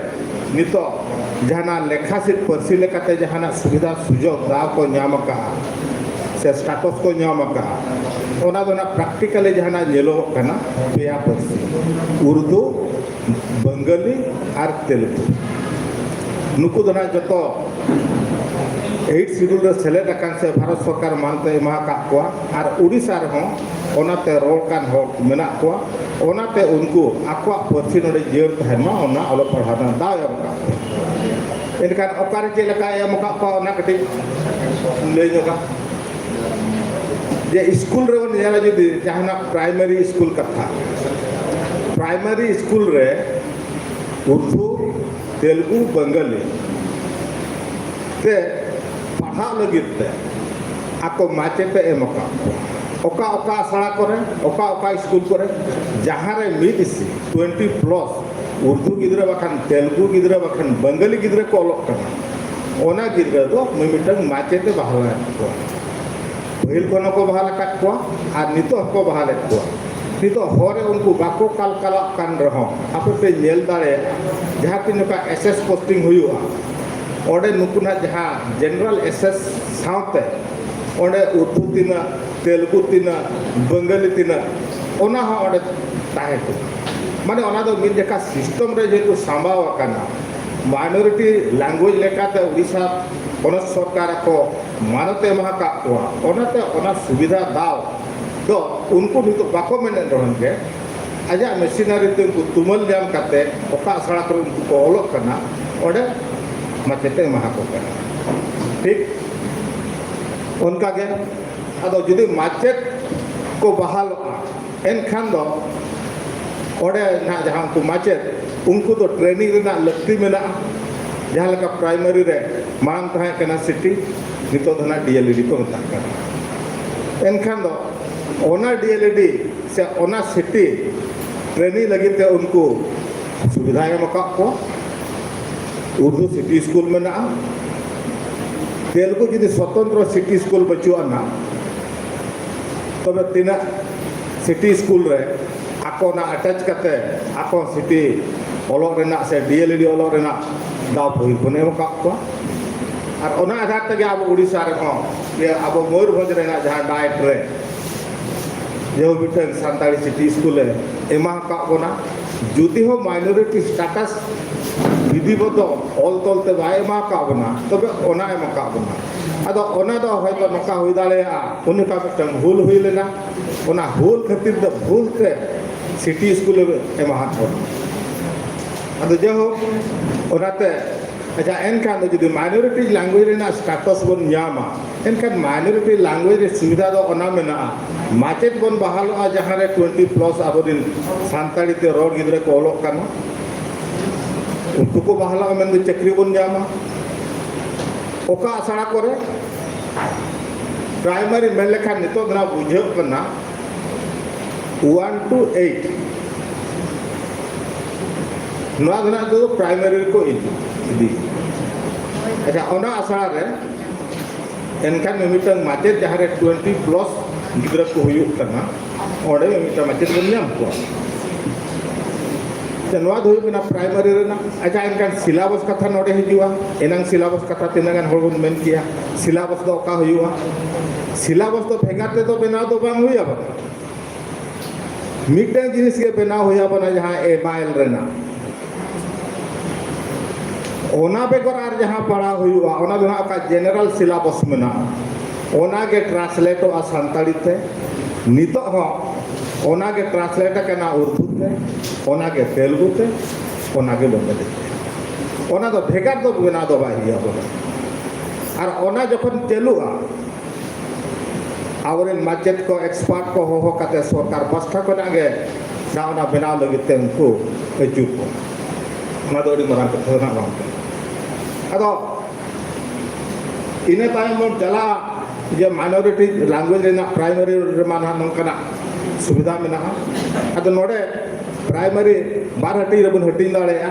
ᱱᱤᱛᱚᱜ ᱡᱟᱦᱟᱱᱟᱜ ᱞᱮᱠᱷᱟ ᱥᱤᱫ ᱯᱟᱹᱨᱥᱤ ᱞᱮᱠᱟᱛᱮ ᱡᱟᱦᱟᱱᱟᱜ ᱥᱩᱵᱤᱫᱷᱟ ᱥᱩᱡᱳᱜᱽ ᱫᱟᱣ ᱠᱚ ᱧᱟᱢ ᱟᱠᱟᱫᱼᱟ, ᱥᱮ ᱥᱴᱟᱴᱚᱥ ᱠᱚ ᱧᱟᱢ ᱟᱠᱟᱫᱼᱟ, ᱚᱱᱟ ᱫᱚ ᱱᱟᱜ ᱯᱨᱮᱠᱴᱤᱠᱟᱞᱤ ᱡᱟᱦᱟᱱᱟᱜ ᱧᱮᱞᱚᱜᱚᱜ ᱠᱟᱱᱟ ᱯᱮᱭᱟ ᱯᱟᱹᱨᱥᱤ, ᱩᱨᱫᱩ, ᱵᱟᱝᱜᱟᱞᱤ ᱟᱨ ᱛᱮᱞᱮᱜᱩ᱾ ᱱᱩᱠᱩ ᱫᱚ ᱱᱟᱜ ᱡᱚᱛᱚ ᱮᱭᱤᱴ ᱥᱤᱰᱩᱞ ᱨᱮ ᱥᱮᱞᱮᱫ ᱟᱠᱟᱱ ᱥᱮ ᱵᱷᱟᱨᱚᱛ ᱥᱚᱨᱠᱟᱨ ᱢᱟᱱᱛᱮ ᱮᱢᱟ ᱟᱠᱟᱫ ᱠᱚᱣᱟ, ᱟᱨ ᱩᱲᱤᱥᱥᱟ ᱨᱮᱦᱚᱸ ᱚᱱᱟᱛᱮ ᱨᱚᱲ ᱠᱟᱱ ᱦᱚᱲ ᱢᱮᱱᱟᱜ ᱠᱚᱣᱟ᱾ ᱚᱱᱟᱛᱮ ᱩᱱᱠᱩ ᱟᱠᱚᱣᱟᱜ ᱯᱟᱹᱨᱥᱤ ᱱᱚᱰᱮ ᱡᱤᱭᱟᱹᱲ ᱛᱟᱦᱮᱱ ᱢᱟ, ᱚᱱᱟ ᱚᱞᱚᱜ ᱯᱟᱲᱦᱟᱣ ᱨᱮᱱᱟᱜ ᱫᱟᱣ ᱮ ᱮᱢ ᱟᱠᱟᱫ ᱠᱚᱣᱟ᱾ ᱮᱱᱠᱷᱟᱱ ᱚᱠᱟᱨᱮ ᱪᱮᱫ ᱞᱮᱠᱟᱭ ᱮᱢ ᱟᱠᱟᱫ ᱠᱚᱣᱟ, ᱚᱱᱟ ᱠᱟᱹᱴᱤᱡ ᱞᱟᱹᱭ ᱧᱚᱜᱟ᱾ ᱡᱮ ᱥᱠᱩᱞ ᱨᱮᱵᱚᱱ ᱧᱮᱞᱟ, ᱡᱩᱫᱤ ᱡᱟᱦᱟᱱᱟᱜ ᱯᱨᱟᱭᱢᱟᱨᱤ ᱥᱠᱩᱞ ᱠᱟᱛᱷᱟ, ᱯᱨᱟᱭᱢᱟᱨᱤ ᱥᱠᱩᱞ ᱨᱮ ᱩᱨᱫᱩ, ᱛᱮᱞᱮᱜᱩ, ᱵᱟᱝᱜᱟᱞᱤ ᱛᱮ ᱯᱟᱲᱦᱟᱜ ᱞᱟᱹᱜᱤᱫ ᱛᱮ ᱟᱠᱚ ᱢᱟᱪᱮᱛ ᱮ ᱮᱢ ᱟᱠᱟᱫ ᱠᱚᱣᱟ᱾ ᱚᱠᱟ ᱚᱠᱟ ᱟᱥᱲᱟ ᱠᱚᱨᱮ, ᱚᱠᱟ ᱚᱠᱟ ᱥᱠᱩᱞ ᱠᱚᱨᱮ, ᱡᱟᱦᱟᱸ ᱨᱮ ᱢᱤᱫ ᱤᱥᱤ, ᱴᱩᱭᱮᱱᱴᱤ ᱯᱞᱟᱥ, ᱩᱨᱫᱩ ᱜᱤᱫᱽᱨᱟᱹ ᱵᱟᱠᱷᱟᱱ ᱛᱮᱞᱮᱜᱩ ᱜᱤᱫᱽᱨᱟᱹ ᱵᱟᱠᱷᱟᱱ ᱵᱟᱝᱜᱟᱞᱤ ᱜᱤᱫᱽᱨᱟᱹ ᱠᱚ ᱚᱞᱚᱜ ᱠᱟᱱᱟ, ᱚᱱᱟ ᱜᱤᱫᱽᱨᱟᱹ ᱫᱚ ᱢᱤᱢᱤᱫᱴᱟᱝ ᱢᱟᱪᱮᱛ ᱮ ᱵᱟᱦᱟᱞ ᱟᱠᱟᱫ ᱠᱚᱣᱟ᱾ ᱯᱟᱹᱦᱤᱞ ᱠᱷᱚᱱ ᱦᱚᱸᱠᱚ ᱵᱟᱦᱟᱞ ᱟᱠᱟᱫ ᱠᱚᱣᱟ ᱟᱨ ᱱᱤᱛᱚᱜ ᱦᱚᱸᱠᱚ ᱵᱟᱦᱟᱞᱮᱫ ᱠᱚᱣᱟ᱾ ᱱᱤᱛᱚᱜ ᱦᱚᱨ ᱨᱮ ᱩᱱᱠᱩ ᱵᱟᱠᱚ ᱠᱟᱞᱠᱟᱞᱟᱜ ᱠᱟᱱ ᱨᱮᱦᱚᱸ, ᱟᱯᱮ ᱯᱮ ᱧᱮᱞ ᱫᱟᱲᱮᱭᱟᱜᱼᱟ, ᱡᱟᱦᱟᱸ ᱛᱤᱱ ᱡᱚᱠᱷᱟ ᱮᱥ ᱮᱥ ᱯᱳᱥᱴᱤᱝ ᱦᱩᱭᱩᱜᱼᱟ, ᱚᱸᱰᱮ ᱱᱩᱠᱩ ᱱᱟᱜ ᱡᱟᱦᱟᱸ ᱡᱮᱱᱟᱨᱮᱞ ᱮᱥ ᱮᱥ ᱥᱟᱶᱛᱮ ᱚᱸᱰᱮ ᱩᱨᱫᱩ ᱛᱤᱱᱟᱹᱜ, ᱛᱮᱞᱮᱜᱩ ᱛᱤᱱᱟᱹᱜ, ᱵᱟᱝᱜᱟᱞᱤ ᱛᱤᱱᱟᱹᱜ, ᱚᱱᱟ ᱦᱚᱸ ᱚᱸᱰᱮ ᱛᱟᱦᱮᱸ ᱠᱚᱜᱼᱟ᱾ ᱢᱟᱱᱮ ᱚᱱᱟ ᱫᱚ ᱢᱤᱫ ᱞᱮᱠᱟ ᱥᱤᱥᱴᱮᱢ ᱨᱮ ᱡᱮᱦᱮᱛᱩ ᱥᱟᱢᱵᱟᱣ ᱟᱠᱟᱱᱟ, ᱢᱟᱭᱱᱚᱨᱤᱴᱤ ᱞᱮᱝᱜᱩᱭᱮᱡᱽ ᱞᱮᱠᱟᱛᱮ ᱩᱲᱤᱥᱥᱟ ᱯᱚᱱᱚᱛ ᱥᱚᱨᱠᱟᱨ ᱟᱠᱚ ᱢᱟᱱᱚᱛ ᱮ ᱮᱢᱟ ᱟᱠᱟᱫ ᱠᱚᱣᱟ, ᱚᱱᱟᱛᱮ ᱚᱱᱟ ᱥᱩᱵᱤᱫᱷᱟ ᱫᱟᱣ ᱫᱚ ᱩᱱᱠᱩ ᱱᱤᱛᱚᱜ ᱵᱟᱠᱚ ᱢᱮᱱᱮᱫ ᱨᱮᱦᱚᱸ ᱜᱮ, ᱟᱡᱟᱜ ᱢᱮᱥᱤᱱᱟᱨᱤ ᱛᱮ ᱩᱱᱠᱩ ᱛᱩᱢᱟᱹᱞ ᱧᱟᱢ ᱠᱟᱛᱮ ᱚᱠᱟ ᱟᱥᱲᱟ ᱠᱚᱨᱮ ᱩᱱᱠᱩ ᱠᱚ ᱚᱞᱚᱜ ᱠᱟᱱᱟ, ᱚᱸᱰᱮ ᱢᱟᱪᱮᱛ ᱮ ᱮᱢᱟ ᱟᱠᱚ ᱠᱟᱱᱟ᱾ ᱴᱷᱤᱠ ᱚᱱᱠᱟᱜᱮ, ᱟᱫᱚ ᱡᱩᱫᱤ ᱢᱟᱪᱮᱛ ᱠᱚ ᱵᱟᱦᱟᱞᱚᱜᱼᱟ, ᱮᱱᱠᱷᱟᱱ ᱫᱚ ᱚᱸᱰᱮ ᱱᱟᱦᱟᱜ ᱡᱟᱦᱟᱸ ᱩᱱᱠᱩ ᱢᱟᱪᱮᱛ, ᱩᱱᱠᱩ ᱫᱚ ᱴᱨᱮᱱᱤᱝ ᱨᱮᱱᱟᱜ ᱞᱟᱹᱠᱛᱤ ᱢᱮᱱᱟᱜᱼᱟ᱾ ᱡᱟᱦᱟᱸ ᱞᱮᱠᱟ ᱯᱨᱟᱭᱢᱟᱨᱤ ᱨᱮ ᱢᱟᱲᱟᱝ ᱛᱟᱦᱮᱸ ᱠᱟᱱᱟ ᱥᱤᱴᱤ, ᱱᱤᱛᱚᱜ ᱫᱚ ᱱᱟᱦᱟᱜ ᱰᱤ ᱮᱞ ᱤ ᱰᱤ ᱠᱚ ᱢᱮᱛᱟᱜ ᱠᱟᱱᱟ᱾ ᱮᱱᱠᱷᱟᱱ ᱫᱚ ᱚᱱᱟ ᱰᱤ ᱮᱞ ᱤ ᱰᱤ ᱥᱮ ᱚᱱᱟ ᱥᱤᱴᱤ ᱴᱨᱮᱱᱤᱝ ᱞᱟᱹᱜᱤᱫ ᱛᱮ ᱩᱱᱠᱩ ᱥᱩᱵᱤᱫᱷᱟᱭ ᱮᱢ ᱟᱠᱟᱫ ᱠᱚᱣᱟ᱾ ᱩᱨᱫᱩ ᱥᱤᱴᱤ ᱥᱠᱩᱞ ᱢᱮᱱᱟᱜᱼᱟ, ᱛᱮᱞᱮᱜᱩ ᱡᱩᱫᱤ ᱥᱚᱛᱚᱱᱛᱨᱚ ᱥᱤᱴᱤ ᱥᱠᱩᱞ ᱵᱟᱹᱪᱩᱜ ᱟᱱᱟ, ᱛᱚᱵᱮ ᱛᱤᱱᱟᱹᱜ ᱥᱤᱴᱤ ᱥᱠᱩᱞ ᱨᱮ ᱟᱠᱚ ᱚᱱᱟ ᱟᱴᱮᱪ ᱠᱟᱛᱮ ᱟᱠᱚ ᱥᱤᱴᱤ ᱚᱞᱚᱜ ᱨᱮᱱᱟᱜ ᱥᱮ ᱰᱤᱮᱞᱤᱰᱤ ᱚᱞᱚᱜ ᱨᱮᱱᱟᱜ ᱫᱟᱣ ᱯᱟᱹᱦᱤᱞ ᱠᱷᱚᱱ ᱮᱢ ᱟᱠᱟᱫ ᱠᱚᱣᱟ᱾ ᱟᱨ ᱚᱱᱟ ᱟᱫᱷᱟᱨ ᱛᱮᱜᱮ ᱟᱵᱚ ᱩᱲᱤᱥᱥᱟ ᱨᱮᱦᱚᱸ ᱤᱭᱟᱹ ᱟᱵᱚ ᱢᱚᱭᱩᱨᱵᱷᱚᱸᱡᱽ ᱨᱮᱱᱟᱜ ᱡᱟᱦᱟᱸ ᱰᱟᱭᱮᱴ ᱨᱮ ᱡᱮ ᱢᱤᱫᱴᱟᱝ ᱥᱟᱱᱛᱟᱲᱤ ᱥᱤᱴᱤ ᱥᱠᱩᱞᱮ ᱮᱢᱟ ᱟᱠᱟᱫ ᱵᱚᱱᱟ, ᱡᱩᱫᱤ ᱦᱚᱸ ᱢᱟᱭᱱᱚᱨᱤᱴᱤ ᱥᱴᱮᱴᱟᱥ ᱵᱤᱫᱷᱤᱵᱚᱫᱽᱫᱷᱚ ᱚᱞ ᱛᱚᱞ ᱛᱮ ᱵᱟᱭ ᱮᱢᱟ ᱟᱠᱟᱫ ᱵᱚᱱᱟ, ᱛᱚᱵᱮ ᱚᱱᱟ ᱮᱢ ᱟᱠᱟᱫ ᱵᱚᱱᱟ᱾ ᱟᱫᱚ ᱚᱱᱟ ᱫᱚ ᱦᱚᱭᱛᱚ ᱱᱚᱝᱠᱟ ᱦᱩᱭ ᱫᱟᱲᱮᱭᱟᱜᱼᱟ, ᱩᱱᱤ ᱚᱠᱟ ᱢᱤᱫᱴᱟᱝ ᱵᱷᱩᱞ ᱦᱩᱭ ᱞᱮᱱᱟ, ᱚᱱᱟ ᱵᱷᱩᱞ ᱠᱷᱟᱹᱛᱤᱨ ᱛᱮ ᱵᱷᱩᱞ ᱛᱮ ᱥᱤᱴᱤ ᱥᱠᱩᱞᱮ ᱮᱢᱟᱦᱟᱫ ᱵᱚᱱᱟ᱾ ᱟᱫᱚ ᱡᱟᱭᱦᱳᱠ, ᱚᱱᱟᱛᱮ ᱟᱪᱪᱷᱟ, ᱮᱱᱠᱷᱟᱱ ᱫᱚ ᱡᱩᱫᱤ ᱢᱟᱭᱱᱚᱨᱤᱴᱤ ᱞᱮᱝᱜᱩᱭᱮᱡᱽ ᱨᱮᱱᱟᱜ ᱥᱴᱮᱴᱟᱥ ᱵᱚᱱ ᱧᱟᱢᱟ, ᱮᱱᱠᱷᱟᱱ ᱢᱟᱭᱱᱚᱨᱤᱴᱤ ᱞᱮᱝᱜᱩᱭᱮᱡᱽ ᱨᱮ ᱥᱩᱵᱤᱫᱷᱟ ᱫᱚ ᱚᱱᱟ ᱢᱮᱱᱟᱜᱼᱟ, ᱢᱟᱪᱮᱫ ᱵᱚᱱ ᱵᱟᱦᱟᱞᱚᱜᱼᱟ, ᱡᱟᱦᱟᱸ ᱨᱮ ᱴᱩᱭᱮᱱᱴᱤ ᱯᱞᱟᱥ ᱟᱵᱚᱨᱮᱱ ᱥᱟᱱᱛᱟᱲᱤ ᱛᱮ ᱨᱚᱲ ᱜᱤᱫᱽᱨᱟᱹ ᱠᱚ ᱚᱞᱚᱜ ᱠᱟᱱᱟ, ᱩᱱᱠᱩ ᱠᱚ ᱵᱟᱦᱟᱞᱚᱜᱼᱟ, ᱢᱮᱱᱫᱚ ᱪᱟᱹᱠᱨᱤ ᱵᱚᱱ ᱧᱟᱢᱟ᱾ ᱚᱠᱟ ᱟᱥᱲᱟ ᱠᱚᱨᱮ ᱯᱨᱟᱭᱢᱟᱨᱤ ᱢᱮᱱ ᱞᱮᱠᱷᱟᱱ ᱱᱤᱛᱚᱜ ᱫᱚ ᱱᱟᱜ ᱵᱩᱡᱷᱟᱹᱜ ᱠᱟᱱᱟ ᱚᱣᱟᱱ ᱴᱩ ᱮᱭᱤᱴ, ᱱᱚᱣᱟ ᱫᱚ ᱱᱟᱜ ᱫᱚ ᱯᱨᱟᱭᱢᱟᱨᱤ ᱨᱮᱠᱚ ᱤᱫᱤ ᱤᱫᱤ᱾ ᱟᱪᱪᱷᱟ, ᱚᱱᱟ ᱟᱥᱲᱟ ᱨᱮ ᱮᱱᱠᱷᱟᱱ ᱢᱤᱢᱤᱫᱴᱟᱝ ᱢᱟᱪᱮᱫ ᱡᱟᱦᱟᱸ ᱨᱮ ᱴᱩᱭᱮᱱᱴᱤ ᱯᱞᱟᱥ ᱜᱤᱫᱽᱨᱟᱹ ᱠᱚ ᱦᱩᱭᱩᱜ ᱠᱟᱱᱟ, ᱚᱸᱰᱮ ᱢᱤᱢᱤᱫᱴᱟᱝ ᱢᱟᱪᱮᱫ ᱵᱚᱱ ᱧᱟᱢ ᱠᱚᱣᱟ᱾ ᱛᱚ, ᱱᱚᱣᱟ ᱫᱚ ᱦᱩᱭᱩᱜ ᱠᱟᱱᱟ ᱯᱨᱟᱭᱢᱟᱨᱤ ᱨᱮᱱᱟᱜ᱾ ᱟᱪᱪᱷᱟ, ᱮᱱᱠᱷᱟᱱ ᱥᱤᱞᱟᱵᱚᱥ ᱠᱟᱛᱷᱟ ᱱᱚᱰᱮ ᱦᱤᱡᱩᱜᱼᱟ᱾ ᱮᱱᱟᱝ ᱥᱤᱞᱟᱵᱚᱥ ᱠᱟᱛᱷᱟ ᱛᱤᱱᱟᱹᱜ ᱜᱟᱱ ᱦᱚᱲ ᱵᱚᱱ ᱢᱮᱱ ᱠᱮᱭᱟ, ᱥᱤᱞᱟᱵᱚᱥ ᱫᱚ ᱚᱠᱟ ᱦᱩᱭᱩᱜᱼᱟ? ᱥᱤᱞᱟᱵᱚᱥ ᱫᱚ ᱵᱷᱮᱜᱟᱨ ᱛᱮᱫᱚ ᱵᱮᱱᱟᱣ ᱫᱚ ᱵᱟᱝ ᱦᱩᱭ ᱟᱵᱚᱱᱟ᱾ ᱢᱤᱫᱴᱟᱝ ᱡᱤᱱᱤᱥ ᱜᱮ ᱵᱮᱱᱟᱣ ᱦᱩᱭ ᱟᱵᱚᱱᱟ, ᱡᱟᱦᱟᱸ ᱮᱢᱟᱭᱮᱞ ᱨᱮᱱᱟᱜ᱾ ᱚᱱᱟ ᱵᱮᱜᱚᱨ ᱟᱨ ᱡᱟᱦᱟᱸ ᱯᱟᱲᱦᱟᱣ ᱦᱩᱭᱩᱜᱼᱟ, ᱚᱱᱟ ᱫᱚ ᱦᱟᱸᱜ ᱚᱠᱟ ᱡᱮᱱᱟᱨᱮᱞ ᱥᱤᱞᱟᱵᱚᱥ ᱢᱮᱱᱟᱜᱼᱟ, ᱚᱱᱟ ᱜᱮ ᱴᱨᱟᱱᱥᱞᱮᱴᱚᱜᱼᱟ ᱥᱟᱱᱛᱟᱲᱤ ᱛᱮ᱾ ᱱᱤᱛᱚᱜ ᱦᱚᱸ ᱚᱱᱟ ᱜᱮ ᱴᱨᱟᱱᱥᱞᱮᱴ ᱟᱠᱟᱱᱟ ᱩᱨᱫᱩ ᱛᱮ, ᱚᱱᱟ ᱜᱮ ᱛᱮᱞᱜᱩ ᱛᱮ, ᱚᱱᱟ ᱜᱮ ᱵᱚᱝᱜᱟᱞᱤ ᱛᱮ᱾ ᱚᱱᱟ ᱫᱚ ᱵᱷᱮᱜᱟᱨ ᱫᱚ ᱵᱮᱱᱟᱣ ᱫᱚ ᱵᱟᱭ ᱦᱩᱭᱩᱜᱼᱟ ᱵᱚᱞᱮ᱾ ᱟᱨ ᱚᱱᱟ ᱡᱚᱠᱷᱚᱱ ᱪᱟᱹᱞᱩᱜᱼᱟ, ᱟᱵᱚᱨᱮᱱ ᱢᱟᱪᱮᱫ ᱠᱚ, ᱮᱠᱥᱯᱟᱨᱴ ᱠᱚ ᱦᱚᱦᱚ ᱠᱟᱛᱮ ᱥᱚᱨᱠᱟᱨ ᱯᱟᱥᱴᱟ ᱠᱷᱚᱱᱟᱜ ᱜᱮ ᱱᱟ ᱚᱱᱟ ᱵᱮᱱᱟᱣ ᱞᱟᱹᱜᱤᱫ ᱛᱮ ᱩᱱᱠᱩ ᱟᱹᱪᱩᱨ ᱠᱚ᱾ ᱚᱱᱟ ᱫᱚ ᱟᱹᱰᱤ ᱢᱟᱨᱟᱝ ᱠᱟᱛᱷᱟ ᱫᱚ ᱱᱟᱜ ᱵᱟᱝ ᱠᱟᱱᱟ᱾ ᱟᱫᱚ ᱤᱱᱟᱹ ᱛᱟᱭᱚᱢ ᱵᱚᱱ ᱪᱟᱞᱟᱜᱼᱟ ᱡᱮ ᱢᱟᱭᱱᱚᱨᱤᱴᱤ ᱞᱮᱝᱜᱩᱭᱮᱡᱽ ᱨᱮᱱᱟᱜ ᱯᱨᱟᱭᱢᱟᱨᱤ ᱨᱮᱢᱟ ᱱᱟᱜ ᱱᱚᱝᱠᱟᱱᱟᱜ ᱥᱩᱵᱤᱫᱷᱟ ᱢᱮᱱᱟᱜᱼᱟ᱾ ᱟᱫᱚ ᱱᱚᱰᱮ ᱯᱨᱟᱭᱢᱟᱨᱤ ᱵᱟᱨ ᱦᱟᱹᱴᱤᱧ ᱨᱮᱵᱚᱱ ᱦᱟᱹᱴᱤᱧ ᱫᱟᱲᱮᱭᱟᱜᱼᱟ,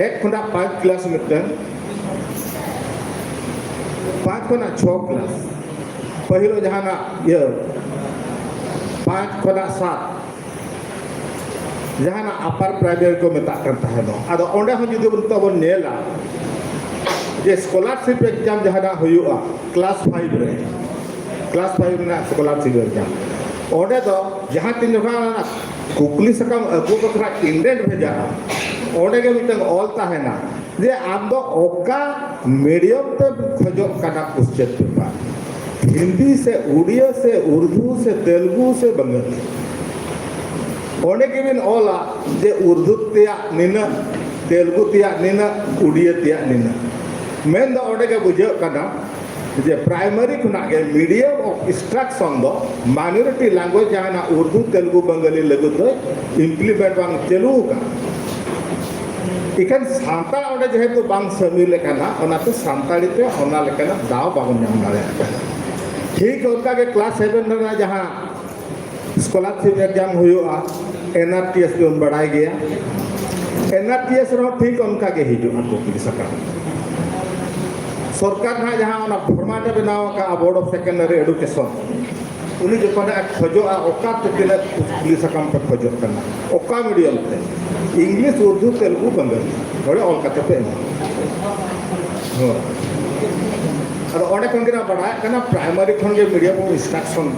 ᱮᱠ ᱠᱷᱚᱱᱟᱜ ᱯᱟᱸᱪ ᱠᱞᱟᱥ ᱢᱤᱫᱴᱟᱝ, ᱯᱟᱸᱪ ᱠᱷᱚᱱᱟᱜ ᱪᱷᱚ ᱠᱞᱟᱥ, ᱯᱟᱹᱦᱤᱞ ᱡᱟᱦᱟᱱᱟᱜ ᱤᱭᱟᱹ ᱯᱟᱸᱪ ᱠᱷᱚᱱᱟᱜ ᱥᱟᱛ, ᱡᱟᱦᱟᱱᱟᱜ ᱟᱯᱟᱨ ᱯᱨᱟᱭᱢᱟᱨᱤ ᱠᱚ ᱢᱮᱛᱟᱜ ᱠᱟᱱ ᱛᱟᱦᱮᱱᱚᱜ᱾ ᱟᱫᱚ ᱚᱸᱰᱮ ᱦᱚᱸ ᱡᱩᱫᱤ ᱵᱚᱱ ᱛᱟᱵᱚᱱ ᱧᱮᱞᱟ ᱡᱮ ᱥᱠᱚᱞᱟᱨᱥᱤᱯ ᱮᱠᱡᱟᱢ ᱡᱟᱦᱟᱱᱟᱜ ᱦᱩᱭᱩᱜᱼᱟ ᱠᱞᱟᱥ ᱯᱷᱟᱭᱤᱵᱷ ᱨᱮ, ᱠᱞᱟᱥ ᱯᱷᱟᱭᱤᱵᱷ ᱨᱮᱱᱟᱜ ᱥᱠᱚᱞᱟᱨᱥᱤᱯ ᱮᱠᱡᱟᱢ, ᱚᱸᱰᱮ ᱫᱚ ᱡᱟᱦᱟᱸ ᱛᱤᱱ ᱡᱚᱠᱷᱚᱱ ᱚᱱᱟ ᱠᱩᱠᱞᱤ ᱥᱟᱠᱟᱢ ᱟᱹᱜᱩ ᱵᱟᱠᱷᱨᱟ ᱤᱱᱰᱮᱱᱴ ᱵᱷᱮᱡᱟᱜᱼᱟ, ᱚᱸᱰᱮ ᱜᱮ ᱢᱤᱫᱴᱟᱝ ᱚᱞ ᱛᱟᱦᱮᱱᱟ ᱡᱮ ᱟᱢ ᱫᱚ ᱚᱠᱟ ᱢᱤᱰᱤᱭᱟᱢ ᱛᱮᱢ ᱠᱷᱚᱡᱚᱜ ᱠᱟᱱᱟ ᱠᱚᱥᱪᱮᱱ ᱯᱮᱯᱟᱨ, ᱦᱤᱱᱫᱤ ᱥᱮ ᱩᱲᱤᱭᱟ ᱥᱮ ᱩᱨᱫᱩ ᱥᱮ ᱛᱮᱞᱜᱩ ᱥᱮ ᱵᱟᱝᱟᱞᱤ᱾ ᱚᱸᱰᱮ ᱜᱮᱵᱤᱱ ᱚᱞᱟ ᱡᱮ ᱩᱨᱫᱩ ᱛᱮᱭᱟᱜ ᱱᱤᱱᱟᱹᱜ, ᱛᱮᱞᱜᱩ ᱛᱮᱭᱟᱜ ᱱᱤᱱᱟᱹᱜ, ᱩᱲᱤᱭᱟ ᱛᱮᱭᱟᱜ ᱱᱤᱱᱟᱹᱜ᱾ ᱢᱮᱱᱫᱚ ᱚᱸᱰᱮ ᱜᱮ ᱵᱩᱡᱷᱟᱹᱜ ᱠᱟᱱᱟ ᱡᱮ ᱯᱨᱟᱭᱢᱟᱨᱤ ᱠᱷᱚᱱᱟᱜ ᱜᱮ ᱢᱤᱰᱤᱭᱟᱢ ᱚᱯᱷ ᱤᱱᱥᱴᱨᱟᱠᱥᱚᱱ ᱫᱚ ᱢᱟᱭᱱᱚᱨᱤᱴᱤ ᱞᱮᱝᱜᱩᱭᱮᱡᱽ ᱡᱟᱦᱟᱱᱟᱜ ᱩᱨᱫᱩ, ᱛᱮᱞᱜᱩ, ᱵᱟᱝᱟᱞᱤ ᱞᱟᱹᱜᱤᱫ ᱫᱚ ᱤᱢᱯᱞᱤᱢᱮᱱᱴ ᱵᱟᱝ ᱪᱟᱹᱞᱩ ᱟᱠᱟᱱᱟ᱾ ᱤᱠᱷᱟᱹᱱ ᱥᱟᱱᱛᱟᱲ ᱚᱸᱰᱮ ᱡᱮᱦᱮᱛᱩ ᱵᱟᱝ ᱥᱟᱹᱢᱤᱞ ᱟᱠᱟᱱᱟ, ᱚᱱᱟᱛᱮ ᱥᱟᱱᱛᱟᱲᱤ ᱛᱮ ᱚᱱᱟ ᱞᱮᱠᱟᱱᱟᱜ ᱫᱟᱣ ᱵᱟᱵᱚᱱ ᱧᱟᱢ ᱫᱟᱲᱮᱭᱟᱜ ᱠᱟᱱᱟ᱾ ᱴᱷᱤᱠ ᱚᱱᱠᱟᱜᱮ ᱠᱞᱟᱥ ᱥᱮᱵᱷᱮᱱ ᱨᱮᱱᱟᱜ ᱡᱟᱦᱟᱸ ᱥᱠᱚᱞᱟᱨᱥᱤᱯ ᱮᱠᱡᱟᱢ ᱦᱩᱭᱩᱜᱼᱟ, ᱮᱱ ᱟᱨ ᱴᱤ ᱮᱥ ᱵᱚᱱ ᱵᱟᱲᱟᱭ ᱜᱮᱭᱟ᱾ ᱮᱱ ᱟᱨ ᱴᱤ ᱮᱥ ᱨᱮᱦᱚᱸ ᱴᱷᱤᱠ ᱚᱱᱠᱟ ᱜᱮ ᱦᱤᱡᱩᱜᱼᱟ ᱠᱩᱠᱞᱤ ᱥᱟᱠᱟᱢ᱾ ᱥᱚᱨᱠᱟᱨ ᱱᱟᱦᱟᱜ ᱡᱟᱦᱟᱸ ᱚᱱᱟ ᱯᱷᱚᱨᱢᱟᱴ ᱮ ᱵᱮᱱᱟᱣ ᱟᱠᱟᱫᱼᱟ, ᱵᱳᱨᱰ ᱚᱯᱷ ᱥᱮᱠᱮᱱᱰᱟᱨᱤ ᱮᱰᱩᱠᱮᱥᱚᱱ, ᱩᱱᱤ ᱡᱚᱠᱷᱚᱱ ᱮ ᱠᱷᱚᱡᱚᱜᱼᱟ, ᱚᱠᱟᱛᱮ ᱛᱤᱱᱟᱹᱜ ᱠᱩᱠᱞᱤ ᱥᱟᱠᱟᱢ ᱯᱮ ᱠᱷᱚᱡᱚᱜ ᱠᱟᱱᱟ, ᱚᱠᱟ ᱢᱤᱰᱤᱭᱟᱢ ᱛᱮ, ᱤᱝᱞᱤᱥ, ᱩᱨᱫᱩ, ᱛᱮᱞᱜᱩ, ᱵᱟᱝᱟᱞᱤ, ᱱᱚᱰᱮ ᱚᱞ ᱠᱟᱛᱮ ᱯᱮ ᱮᱢᱟ᱾ ᱦᱳᱭ᱾ ᱟᱫᱚ ᱚᱸᱰᱮ ᱠᱷᱚᱱ ᱜᱮ ᱱᱟᱜ ᱵᱟᱲᱟᱭᱚᱜ ᱠᱟᱱᱟ, ᱯᱨᱟᱭᱢᱟᱨᱤ ᱠᱷᱚᱱ ᱜᱮ ᱢᱤᱰᱤᱭᱟᱢ ᱚᱯᱷ ᱤᱱᱥᱴᱨᱟᱠᱥᱚᱱ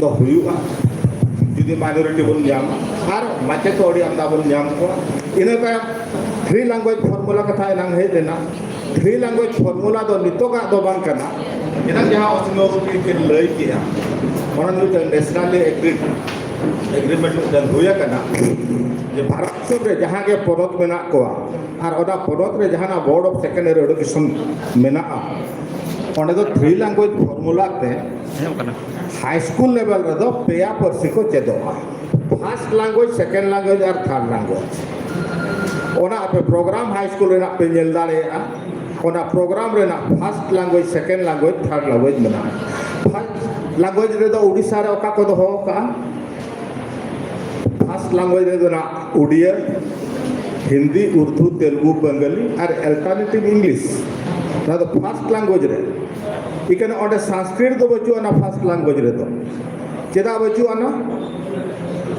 ᱫᱚ ᱦᱩᱭᱩᱜᱼᱟ, ᱡᱩᱫᱤ ᱢᱟᱭᱱᱚᱨᱤᱴᱤ ᱵᱚᱱ ᱧᱟᱢᱟ, ᱟᱨ ᱢᱟᱪᱮᱫ ᱦᱚᱸ ᱟᱹᱰᱤ ᱟᱢᱫᱟ ᱵᱚᱱ ᱧᱟᱢ ᱠᱚᱣᱟ᱾ ᱤᱱᱟᱹ ᱛᱟᱭᱚᱢ ᱛᱷᱨᱤ ᱞᱮᱝᱜᱩᱭᱮᱡᱽ ᱯᱷᱚᱨᱢᱩᱞᱟ ᱠᱟᱛᱷᱟ ᱮᱱᱟᱝ ᱦᱮᱡ ᱞᱮᱱᱟ᱾ ᱛᱷᱨᱤ ᱞᱮᱝᱜᱩᱭᱮᱡᱽ ᱯᱷᱚᱨᱢᱩᱞᱟ ᱫᱚ ᱱᱤᱛᱚᱜᱟᱜ ᱫᱚ ᱵᱟᱝ ᱠᱟᱱᱟ, ᱮᱱᱟᱝ ᱡᱟᱦᱟᱸ ᱚᱥᱤᱢ ᱵᱟᱵᱩ ᱠᱤᱱ ᱞᱟᱹᱭ ᱠᱮᱜᱼᱟ, ᱚᱱᱟ ᱫᱚ ᱢᱤᱫᱴᱟᱝ ᱱᱮᱥᱱᱟᱞᱤ ᱮᱜᱽᱨᱤᱰ ᱮᱜᱽᱨᱤᱢᱮᱱᱴ ᱢᱤᱫᱴᱟᱝ ᱦᱩᱭ ᱟᱠᱟᱱᱟ ᱡᱮ ᱵᱷᱟᱨᱚᱛ ᱫᱤᱥᱚᱢ ᱨᱮ ᱡᱟᱦᱟᱸ ᱜᱮ ᱯᱚᱱᱚᱛ ᱢᱮᱱᱟᱜ ᱠᱚᱣᱟ ᱟᱨ ᱚᱱᱟ ᱯᱚᱱᱚᱛ ᱨᱮ ᱡᱟᱦᱟᱱᱟᱜ ᱵᱳᱨᱰ ᱚᱯᱷ ᱥᱮᱠᱮᱱᱰᱟᱨᱤ ᱮᱰᱩᱠᱮᱥᱚᱱ ᱢᱮᱱᱟᱜᱼᱟ, ᱚᱸᱰᱮ ᱫᱚ ᱛᱷᱨᱤ ᱞᱮᱝᱜᱩᱭᱮᱡᱽ ᱯᱷᱚᱨᱢᱩᱞᱟ ᱛᱮ ᱦᱟᱭ ᱥᱠᱩᱞ ᱞᱮᱵᱮᱞ ᱨᱮᱫᱚ ᱯᱮᱭᱟ ᱯᱟᱹᱨᱥᱤ ᱠᱚ ᱪᱮᱫᱚᱜᱼᱟ, ᱯᱷᱟᱨᱥᱴ ᱞᱮᱝᱜᱩᱭᱮᱡᱽ, ᱥᱮᱠᱮᱱᱰ ᱞᱮᱝᱜᱩᱭᱮᱡᱽ ᱟᱨ ᱛᱷᱟᱨᱰ ᱞᱮᱝᱜᱩᱭᱮᱡᱽ᱾ ᱚᱱᱟ ᱟᱯᱮ ᱯᱨᱳᱜᱨᱟᱢ ᱦᱟᱭ ᱥᱠᱩᱞ ᱨᱮᱱᱟᱜ ᱯᱮ ᱧᱮᱞ ᱫᱟᱲᱮᱭᱟᱜᱼᱟ᱾ ᱚᱱᱟ ᱯᱨᱳᱜᱨᱟᱢ ᱨᱮᱱᱟᱜ first language, second language, third language ᱢᱮᱱᱟᱜᱼᱟ᱾ ᱯᱷᱟᱨᱥᱴ ᱞᱮᱝᱜᱩᱭᱮᱡᱽ ᱨᱮᱫᱚ ᱩᱰᱤᱥᱟ ᱨᱮ ᱚᱠᱟ ᱠᱚ ᱫᱚᱦᱚ ᱟᱠᱟᱫᱼᱟ? ᱯᱷᱟᱨᱥᱴ ᱞᱮᱝᱜᱩᱭᱮᱡᱽ ᱨᱮᱫᱚ ᱢᱮᱱᱟᱜᱼᱟ ᱩᱰᱤᱭᱟ, ᱦᱤᱱᱫᱤ, ᱩᱨᱫᱩ, ᱛᱮᱞᱜᱩ, ᱵᱟᱝᱟᱞᱤ ᱟᱨ ᱚᱞᱴᱟᱨᱱᱮᱴᱤᱵᱷ ᱤᱝᱞᱤᱥ᱾ ᱱᱚᱣᱟ ᱫᱚ ᱯᱷᱟᱥᱴ ᱞᱮᱝᱜᱩᱭᱮᱡᱽ ᱨᱮ᱾ ᱤᱠᱟᱹᱱ ᱚᱸᱰᱮ ᱥᱟᱱᱥᱠᱨᱤᱴ ᱫᱚ ᱵᱟᱹᱪᱩᱜ ᱟᱱᱟ ᱯᱷᱟᱥᱴ ᱞᱮᱝᱜᱩᱭᱮᱡᱽ ᱨᱮᱫᱚ᱾ ᱪᱮᱫᱟᱜ ᱵᱟᱹᱪᱩᱜ ᱟᱱᱟ?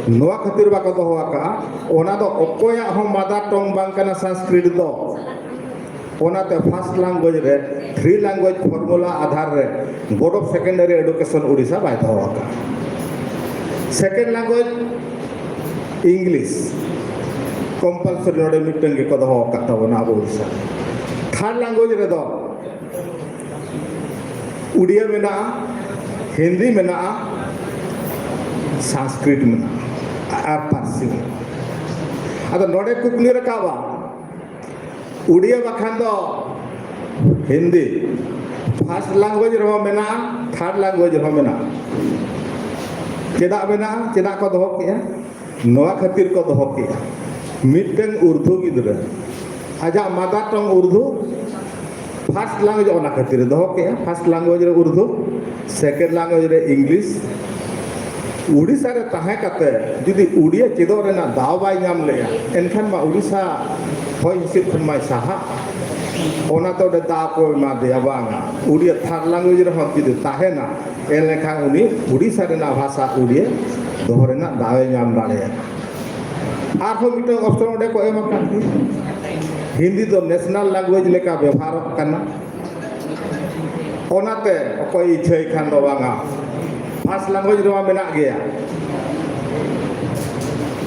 ᱱᱚᱣᱟ ᱠᱷᱟᱹᱛᱤᱨ ᱵᱟᱠᱚ ᱫᱚᱦᱚ ᱟᱠᱟᱫᱼᱟ, ᱚᱱᱟ ᱫᱚ ᱚᱠᱚᱭᱟᱜ ᱦᱚᱸ ᱢᱟᱫᱟᱨ ᱴᱚᱝ ᱵᱟᱝ ᱠᱟᱱᱟ ᱥᱟᱱᱥᱠᱨᱤᱴ ᱫᱚ᱾ ᱚᱱᱟᱛᱮ ᱯᱷᱟᱥᱴ ᱞᱮᱝᱜᱩᱭᱮᱡᱽ ᱨᱮ ᱛᱷᱨᱤ ᱞᱮᱝᱜᱩᱭᱮᱡᱽ ᱯᱷᱚᱨᱢᱩᱞᱟ ᱟᱫᱷᱟᱨ ᱨᱮ board of secondary education Orissa ᱵᱟᱭ ᱫᱚᱦᱚ ᱟᱠᱟᱫᱼᱟ᱾ ᱥᱮᱠᱮᱱᱰ ᱞᱮᱝᱜᱩᱭᱮᱡᱽ ᱤᱝᱞᱤᱥ ᱠᱚᱢᱯᱟᱞᱥᱚᱨᱤ ᱱᱚᱰᱮ ᱢᱤᱫᱴᱟᱝ ᱜᱮᱠᱚ ᱫᱚᱦᱚ ᱟᱠᱟᱫ ᱛᱟᱵᱚᱱᱟ ᱟᱵᱚ ᱩᱲᱤᱥᱥᱟ᱾ ᱛᱷᱟᱨᱰ ᱞᱮᱝᱜᱩᱭᱮᱡᱽ ᱨᱮᱫᱚ ᱩᱲᱤᱭᱟ ᱢᱮᱱᱟᱜᱼᱟ, ᱦᱤᱱᱫᱤ ᱢᱮᱱᱟᱜᱼᱟ, ᱥᱟᱱᱥᱠᱨᱤᱴ ᱢᱮᱱᱟᱜᱼᱟ ᱟᱨ ᱯᱟᱹᱨᱥᱤ ᱢᱮᱱᱟᱜᱼᱟ᱾ ᱟᱫᱚ ᱱᱚᱰᱮ ᱠᱩᱠᱞᱤ ᱨᱟᱠᱟᱵᱼᱟ, ᱩᱲᱤᱭᱟ ᱵᱟᱠᱷᱟᱱ ᱫᱚ ᱦᱤᱱᱫᱤ ᱯᱷᱟᱥᱴ ᱞᱮᱝᱜᱩᱭᱮᱡᱽ ᱨᱮᱦᱚᱸ ᱢᱮᱱᱟᱜᱼᱟ, ᱛᱷᱟᱨᱰ ᱞᱮᱝᱜᱩᱭᱮᱡᱽ ᱨᱮᱦᱚᱸ ᱢᱮᱱᱟᱜᱼᱟ᱾ ᱪᱮᱫᱟᱜ ᱢᱮᱱᱟᱜᱼᱟ? ᱪᱮᱫᱟᱜ ᱠᱚ ᱫᱚᱦᱚ ᱠᱮᱜᱼᱟ? ᱱᱚᱣᱟ ᱠᱷᱟᱹᱛᱤᱨ ᱠᱚ ᱫᱚᱦᱚ ᱠᱮᱜᱼᱟ, ᱢᱤᱫᱴᱟᱝ ᱩᱨᱫᱩ ᱜᱤᱫᱽᱨᱟᱹ ᱟᱡᱟᱜ ᱢᱟᱫᱟᱨ ᱴᱚᱝ ᱩᱨᱫᱩ ᱯᱷᱟᱥᱴ ᱞᱮᱝᱜᱩᱭᱮᱡᱽ ᱚᱱᱟ ᱠᱷᱟᱹᱛᱤᱨ ᱮ ᱫᱚᱦᱚ ᱠᱮᱜᱼᱟ, ᱯᱷᱟᱥᱴ ᱞᱮᱝᱜᱩᱭᱮᱡᱽ ᱨᱮ ᱩᱨᱫᱩ, ᱥᱮᱠᱮᱱᱰ ᱞᱮᱝᱜᱩᱭᱮᱡᱽ ᱨᱮ ᱤᱝᱞᱤᱥ᱾ ᱩᱲᱤᱥᱥᱟ ᱨᱮ ᱛᱟᱦᱮᱸ ᱠᱟᱛᱮ ᱡᱩᱫᱤ ᱩᱲᱤᱭᱟ ᱪᱮᱫᱚᱜ ᱨᱮᱱᱟᱜ ᱫᱟᱣ ᱵᱟᱭ ᱧᱟᱢ ᱞᱮᱜᱼᱟ, ᱮᱱᱠᱷᱟᱱ ᱢᱟ ᱩᱲᱤᱥᱥᱟ ᱦᱚᱭ ᱦᱤᱸᱥᱤᱫ ᱠᱷᱚᱱ ᱢᱟᱭ ᱥᱟᱦᱟᱜ᱾ ᱚᱱᱟᱛᱮ ᱚᱸᱰᱮ ᱫᱟᱣ ᱠᱚ ᱮᱢᱟ ᱫᱮᱭᱟ, ᱵᱟᱝᱟ, ᱩᱲᱤᱭᱟ ᱛᱷᱟᱨᱰ ᱞᱮᱝᱜᱩᱭᱮᱡᱽ ᱨᱮᱦᱚᱸ ᱡᱩᱫᱤ ᱛᱟᱦᱮᱱᱟ, ᱮᱱᱠᱷᱟᱱ ᱩᱱᱤ ᱩᱲᱤᱥᱥᱟ ᱨᱮᱱᱟᱜ ᱵᱷᱟᱥᱟ ᱩᱲᱤᱭᱟ ᱫᱚᱦᱚ ᱨᱮᱱᱟᱜ ᱫᱟᱣ ᱮ ᱧᱟᱢ ᱫᱟᱲᱮᱭᱟᱜᱼᱟ᱾ ᱟᱨᱦᱚᱸ ᱢᱤᱫᱴᱟᱝ ᱚᱯᱥᱚᱱ ᱚᱸᱰᱮ ᱠᱚ ᱮᱢ ᱟᱠᱟᱫ ᱜᱮᱭᱟ, ᱦᱤᱱᱫᱤ ᱫᱚ ᱱᱮᱥᱱᱟᱞ ᱞᱮᱝᱜᱩᱭᱮᱡᱽ ᱞᱮᱠᱟ ᱵᱮᱵᱷᱟᱨᱚᱜ ᱠᱟᱱᱟ᱾ ᱚᱱᱟᱛᱮ ᱚᱠᱚᱭ ᱤᱪᱪᱷᱟᱹᱭ ᱠᱷᱟᱱ ᱫᱚ ᱵᱟᱝᱟ, ᱯᱷᱟᱥᱴ ᱞᱮᱝᱜᱩᱭᱮᱡᱽ ᱨᱮᱢᱟ ᱢᱮᱱᱟᱜ ᱜᱮᱭᱟ,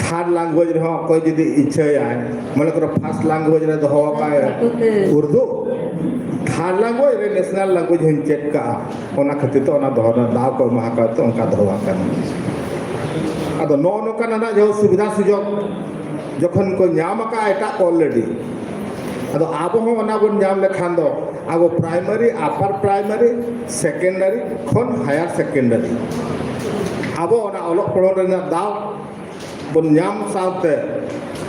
ᱛᱷᱟᱨᱰ ᱞᱮᱝᱜᱩᱭᱮᱡᱽ ᱨᱮᱦᱚᱸ ᱚᱠᱚᱭ ᱡᱩᱫᱤ ᱤᱪᱪᱷᱟᱹᱭᱟᱭ, ᱢᱚᱱᱮ ᱠᱚᱨᱚ ᱯᱷᱟᱥᱴ ᱞᱮᱝᱜᱩᱭᱮᱡᱽ ᱨᱮ ᱫᱚᱦᱚ ᱟᱠᱟᱫ ᱩᱨᱫᱩ, ᱛᱷᱟᱨᱰ ᱞᱮᱝᱜᱩᱭᱮᱡᱽ ᱨᱮ ᱱᱮᱥᱱᱟᱞ ᱞᱮᱝᱜᱩᱭᱮᱡᱽ ᱦᱚᱸᱧ ᱪᱮᱫ ᱠᱟᱜᱼᱟ, ᱚᱱᱟ ᱠᱷᱟᱹᱛᱤᱨ ᱛᱮ ᱚᱱᱟ ᱫᱚᱦᱚ ᱨᱮᱱᱟᱜ ᱫᱟᱣ ᱠᱚ ᱮᱢᱟ ᱟᱠᱟᱫ ᱛᱮ ᱚᱱᱠᱟ ᱫᱚᱦᱚ ᱟᱠᱟᱱᱟ᱾ ᱟᱫᱚ ᱱᱚᱜᱼᱚ ᱱᱚᱝᱠᱟᱱᱟᱜ ᱡᱟᱦᱟᱸ ᱥᱩᱵᱤᱫᱷᱟ ᱥᱩᱡᱳᱜᱽ ᱡᱚᱠᱷᱚᱱ ᱠᱚ ᱧᱟᱢ ᱟᱠᱟᱫᱼᱟ ᱮᱴᱟᱜ ᱠᱚ already, ᱟᱫᱚ ᱟᱵᱚ ᱦᱚᱸ ᱚᱱᱟ ᱵᱚᱱ ᱧᱟᱢ ᱞᱮᱠᱷᱟᱱ ᱫᱚ ᱟᱵᱚ ᱯᱨᱟᱭᱢᱟᱨᱤ, ᱟᱯᱟᱨ ᱯᱨᱟᱭᱢᱟᱨᱤ, ᱥᱮᱠᱮᱱᱰᱟᱨᱤ ᱠᱷᱚᱱ ᱦᱟᱭᱟᱨ ᱥᱮᱠᱮᱱᱰᱟᱨᱤ ᱟᱵᱚ ᱚᱱᱟ ᱚᱞᱚᱜ ᱯᱚᱲᱦᱚᱱ ᱨᱮᱱᱟᱜ ᱫᱟᱣ ᱵᱚᱱ ᱧᱟᱢ ᱥᱟᱶᱛᱮ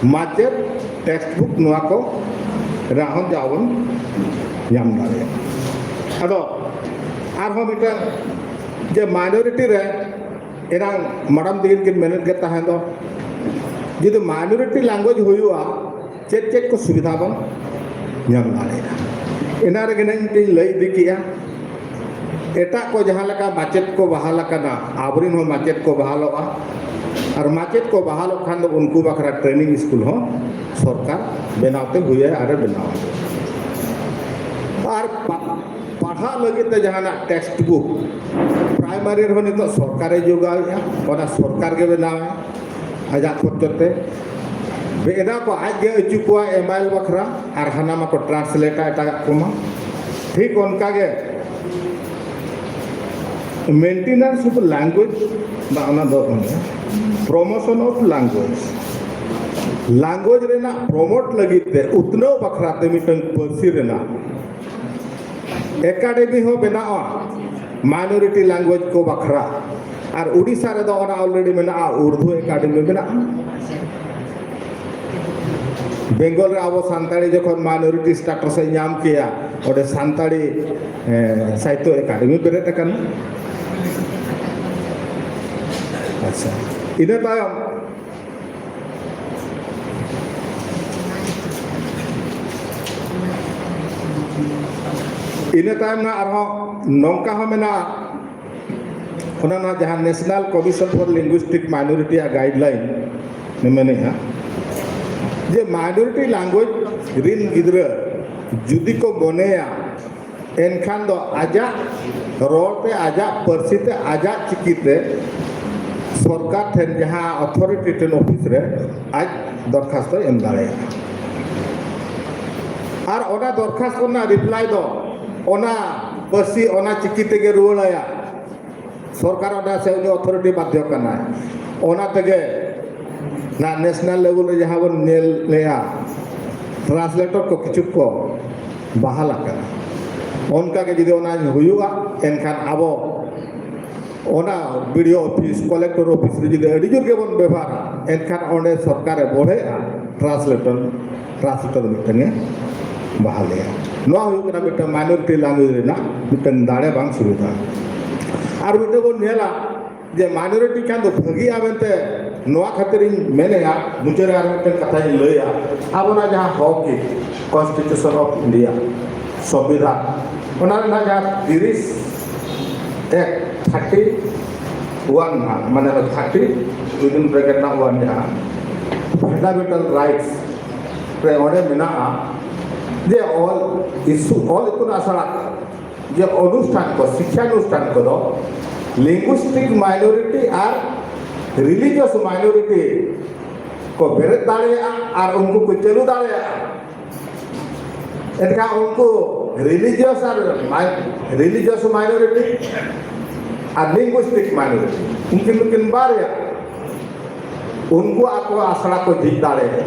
ᱢᱟᱪᱮᱫ, ᱴᱮᱠᱥᱴ ᱵᱩᱠ, ᱱᱚᱣᱟ ᱠᱚ ᱨᱮᱱᱟᱜ ᱦᱚᱸ ᱫᱟᱣ ᱵᱚᱱ ᱧᱟᱢ ᱫᱟᱲᱮᱭᱟᱜᱼᱟ᱾ ᱟᱫᱚ ᱟᱨᱦᱚᱸ ᱢᱤᱫᱴᱟᱝ ᱡᱮ ᱢᱟᱭᱱᱚᱨᱤᱴᱤ ᱨᱮ ᱮᱱᱟᱝ ᱢᱟᱰᱟᱢ ᱛᱟᱹᱠᱤᱱ ᱠᱤᱱ ᱢᱮᱱᱮᱫ ᱜᱮ ᱛᱟᱦᱮᱸ ᱫᱚ, ᱡᱩᱫᱤ ᱢᱟᱭᱱᱚᱨᱤᱴᱤ ᱞᱮᱝᱜᱩᱭᱮᱡᱽ ᱦᱩᱭᱩᱜᱼᱟ, ᱪᱮᱫ ᱪᱮᱫ ᱠᱚ ᱥᱩᱵᱤᱫᱷᱟ ᱵᱚᱱ ᱧᱟᱢ ᱫᱟᱲᱮᱭᱟᱜᱼᱟ? ᱮᱱᱟ ᱨᱮᱜᱮ ᱱᱟᱜ ᱢᱤᱫᱴᱤᱧ ᱞᱟᱹᱭ ᱤᱫᱤ ᱠᱮᱜᱼᱟ, ᱮᱴᱟᱜ ᱠᱚ ᱡᱟᱦᱟᱸ ᱞᱮᱠᱟ ᱢᱟᱪᱮᱫ ᱠᱚ ᱵᱟᱦᱟᱞ ᱟᱠᱟᱱᱟ, ᱟᱵᱚᱨᱮᱱ ᱦᱚᱸ ᱢᱟᱪᱮᱫ ᱠᱚ ᱵᱟᱦᱟᱞᱚᱜᱼᱟ᱾ ᱟᱨ ᱢᱟᱪᱮᱫ ᱠᱚ ᱵᱟᱦᱟᱞᱚᱜ ᱠᱷᱟᱱ ᱫᱚ ᱩᱱᱠᱩ ᱵᱟᱠᱷᱨᱟ training school ᱦᱚᱸ ᱥᱚᱨᱠᱟᱨ ᱵᱮᱱᱟᱣ ᱛᱮ ᱦᱩᱭᱟᱭ ᱟᱨᱮ ᱵᱮᱱᱟᱣᱟ᱾ ᱟᱨ ᱯᱟ-, ᱯᱟᱲᱦᱟᱜ ᱞᱟᱹᱜᱤᱫ ᱛᱮ ᱡᱟᱦᱟᱱᱟᱜ text book, primary ᱨᱮᱦᱚᱸ ᱱᱤᱛᱚᱜ ᱥᱚᱨᱠᱟᱨᱮ ᱡᱚᱜᱟᱣᱮᱫᱼᱟ, ᱚᱱᱟ ᱥᱚᱨᱠᱟᱨ ᱜᱮ ᱵᱮᱱᱟᱣᱟᱭ ᱟᱡᱟᱜ ᱠᱷᱚᱨᱪᱟ ᱛᱮ᱾ ᱵᱮᱱᱟᱣ ᱠᱚ ᱟᱡ ᱜᱮ ᱟᱹᱪᱩ ᱠᱚᱣᱟ ᱮᱢᱟᱭᱮᱞ ᱵᱟᱠᱷᱨᱟ, ᱟᱨ ᱦᱟᱱᱟ ᱢᱟᱠᱚ translate ᱟ ᱮᱴᱟᱜᱟᱜ ᱠᱚᱢᱟ᱾ ᱴᱷᱤᱠ ᱚᱱᱠᱟ ᱜᱮ maintenance of language, ᱵᱟ, ᱚᱱᱟ ᱫᱚ ᱵᱟᱝ, promotion of language, language ᱨᱮᱱᱟᱜ promote ᱞᱟᱹᱜᱤᱫ ᱛᱮ, ᱩᱛᱱᱟᱹᱣ ᱵᱟᱠᱷᱨᱟ ᱛᱮ ᱢᱤᱫᱴᱟᱝ ᱯᱟᱹᱨᱥᱤ ᱨᱮᱱᱟᱜ academy ᱦᱚᱸ ᱵᱮᱱᱟᱜᱼᱟ minority language ᱠᱚ ᱵᱟᱠᱷᱨᱟ᱾ ᱟᱨ ᱩᱰᱤᱥᱟ ᱨᱮᱫᱚ ᱚᱱᱟ already ᱢᱮᱱᱟᱜᱼᱟ, ᱩᱨᱫᱩ academy ᱢᱮᱱᱟᱜᱼᱟ᱾ ᱵᱮᱝᱜᱚᱞ ᱨᱮ ᱟᱵᱚ ᱥᱟᱱᱛᱟᱲᱤ ᱡᱚᱠᱷᱚᱱ minority status ᱮ ᱧᱟᱢ ᱠᱮᱭᱟ, ᱚᱸᱰᱮ ᱥᱟᱱᱛᱟᱲᱤ, ᱮ, ᱥᱟᱦᱤᱛᱛᱚ academy ᱵᱮᱨᱮᱫ ᱟᱠᱟᱱᱟ᱾ ᱟᱪᱪᱷᱟ, ᱤᱱᱟᱹ ᱛᱟᱭᱚᱢ ᱤᱱᱟᱹ ᱛᱟᱭᱚᱢ ᱱᱟᱜ ᱟᱨᱦᱚᱸ ᱱᱚᱝᱠᱟ ᱦᱚᱸ ᱢᱮᱱᱟᱜᱼᱟ, ᱚᱱᱟ ᱱᱟᱜ ᱡᱟᱦᱟᱸ National Commission for Linguistic Minority ᱟᱜ guideline ᱢᱮᱱᱮᱜᱼᱟ ᱡᱮ minority language ᱨᱤᱱ ᱜᱤᱫᱽᱨᱟᱹ ᱡᱩᱫᱤ ᱠᱚ ᱢᱚᱱᱮᱭᱟ, ᱮᱱᱠᱷᱟᱱ ᱫᱚ ᱟᱡᱟᱜ ᱨᱚᱲ ᱛᱮ, ᱟᱡᱟᱜ ᱯᱟᱹᱨᱥᱤ ᱛᱮ, ᱟᱡᱟᱜ ᱪᱤᱠᱤ ᱛᱮ ᱥᱚᱨᱠᱟᱨ ᱴᱷᱮᱱ ᱡᱟᱦᱟᱸ authority ᱴᱷᱮᱱ office ᱨᱮ ᱟᱡ ᱫᱚᱨᱠᱷᱟᱥᱛᱚᱭ ᱮᱢ ᱫᱟᱲᱮᱭᱟᱜᱼᱟ᱾ ᱟᱨ ᱚᱱᱟ ᱫᱚᱨᱠᱷᱟᱥᱛᱚ ᱨᱮᱱᱟᱜ reply ᱫᱚ ᱚᱱᱟ ᱯᱟᱹᱨᱥᱤ, ᱚᱱᱟ ᱪᱤᱠᱤ ᱛᱮᱜᱮ ᱨᱩᱣᱟᱹᱲᱟᱭᱟ᱾ ᱥᱚᱨᱠᱟᱨ ᱚᱸᱰᱮ ᱥᱮ ᱩᱱᱤ authority ᱵᱟᱫᱽᱫᱷᱚ ᱠᱟᱱᱟᱭ᱾ ᱚᱱᱟ ᱛᱮᱜᱮ ᱱᱟ national level ᱨᱮ ᱡᱟᱦᱟᱸ ᱵᱚᱱ ᱧᱮᱞ ᱞᱮᱜᱼᱟ, translator ᱠᱚ ᱠᱤᱪᱷᱩ ᱠᱚ ᱵᱟᱦᱟᱞ ᱟᱠᱟᱱᱟ᱾ ᱚᱱᱠᱟ ᱜᱮ ᱡᱩᱫᱤ ᱚᱱᱟ ᱦᱩᱭᱩᱜᱼᱟ, ᱮᱱᱠᱷᱟᱱ ᱟᱵᱚ ᱚᱱᱟ BDO office, collector office ᱨᱮ ᱡᱩᱫᱤ ᱟᱹᱰᱤ ᱡᱳᱨ ᱜᱮᱵᱚᱱ ᱵᱮᱵᱷᱟᱨᱟ, ᱮᱱᱠᱷᱟᱱ ᱚᱸᱰᱮ ᱥᱚᱨᱠᱟᱨᱮ ᱵᱚᱲᱦᱮᱜᱼᱟ, translator translator ᱢᱤᱫᱴᱟᱝ ᱮ ᱵᱟᱦᱟᱞᱮᱭᱟ᱾ ᱱᱚᱣᱟ ᱦᱩᱭᱩᱜ ᱠᱟᱱᱟ ᱢᱤᱫᱴᱟᱝ minority language ᱨᱮᱱᱟᱜ ᱢᱤᱫᱴᱟᱝ ᱫᱟᱲᱮ ᱵᱟᱝ ᱥᱩᱵᱤᱫᱷᱟ᱾ ᱟᱨ ᱢᱤᱫᱴᱟᱝ ᱵᱚᱱ ᱧᱮᱞᱟ ᱡᱮ minority ᱠᱷᱟᱱ ᱫᱚ ᱵᱷᱟᱹᱜᱤᱜᱼᱟ ᱢᱮᱱᱛᱮ, ᱱᱚᱣᱟ ᱠᱷᱟᱹᱛᱤᱨ ᱤᱧ ᱢᱮᱱᱮᱜᱼᱟ, ᱢᱩᱪᱟᱹᱫ ᱨᱮ ᱟᱨ ᱢᱤᱫᱴᱟᱝ ᱠᱟᱛᱷᱟᱧ ᱞᱟᱹᱭᱟ, ᱟᱵᱚᱱᱟᱜ ᱡᱟᱦᱟᱸ ᱦᱚᱠ ᱜᱮ, Constitution of India, ᱥᱚᱝᱵᱤᱫᱷᱟᱱ, ᱚᱱᱟ ᱨᱮᱱᱟᱜ ᱡᱟᱦᱟᱸ ᱛᱤᱨᱤᱥ ᱮᱠ ᱛᱷᱟᱨᱴᱤ ᱳᱣᱟᱱ ᱱᱟᱦᱟᱜ, ᱢᱟᱱᱮ ᱛᱷᱟᱨᱴᱤ ᱩᱭᱤᱫᱤᱱ ᱵᱨᱮᱠᱮᱴ ᱨᱮᱱᱟᱜ ᱳᱣᱟᱱ, ᱡᱟᱦᱟᱸ ᱯᱷᱟᱱᱰᱟᱢᱮᱱᱴᱟᱞ ᱨᱟᱭᱤᱴᱥ ᱨᱮ ᱚᱸᱰᱮ ᱢᱮᱱᱟᱜᱼᱟ ᱡᱮ ᱚᱞ ᱤᱥᱩ, ᱚᱞ ᱤᱛᱩᱱ ᱟᱥᱲᱟ ᱡᱮ ᱚᱱᱩᱥᱴᱷᱟᱱ ᱠᱚ, ᱥᱤᱠᱠᱷᱟ ᱚᱱᱩᱥᱴᱷᱟᱱ ᱠᱚᱫᱚ ᱞᱤᱝᱜᱩᱥᱴᱤᱠ ᱢᱟᱭᱱᱚᱨᱤᱴᱤ ᱟᱨ ᱨᱤᱞᱤᱡᱤᱭᱟᱥ ᱢᱟᱭᱱᱚᱨᱤᱴᱤ ᱠᱚ ᱵᱮᱨᱮᱫ ᱫᱟᱲᱮᱭᱟᱜᱼᱟ ᱟᱨ ᱩᱱᱠᱩ ᱠᱚ ᱪᱟᱹᱞᱩ ᱫᱟᱲᱮᱭᱟᱜᱼᱟ᱾ ᱮᱱᱠᱷᱟᱱ ᱩᱱᱠᱩ ᱨᱤᱞᱤᱡᱤᱭᱟᱥ ᱟᱨ ᱢᱟᱭ-, ᱨᱤᱞᱤᱡᱤᱭᱟᱥ ᱢᱟᱭᱱᱚᱨᱤᱴᱤ ᱟᱨ ᱞᱤᱝᱜᱩᱥᱴᱤᱠ ᱢᱟᱭᱱᱚᱨᱤᱴᱤ, ᱩᱱᱠᱤᱱ ᱫᱚᱠᱤᱱ ᱵᱟᱨᱭᱟ, ᱩᱱᱠᱩ ᱟᱠᱚ ᱟᱥᱲᱟ ᱠᱚ ᱡᱷᱤᱡ ᱫᱟᱲᱮᱭᱟᱜᱼᱟ᱾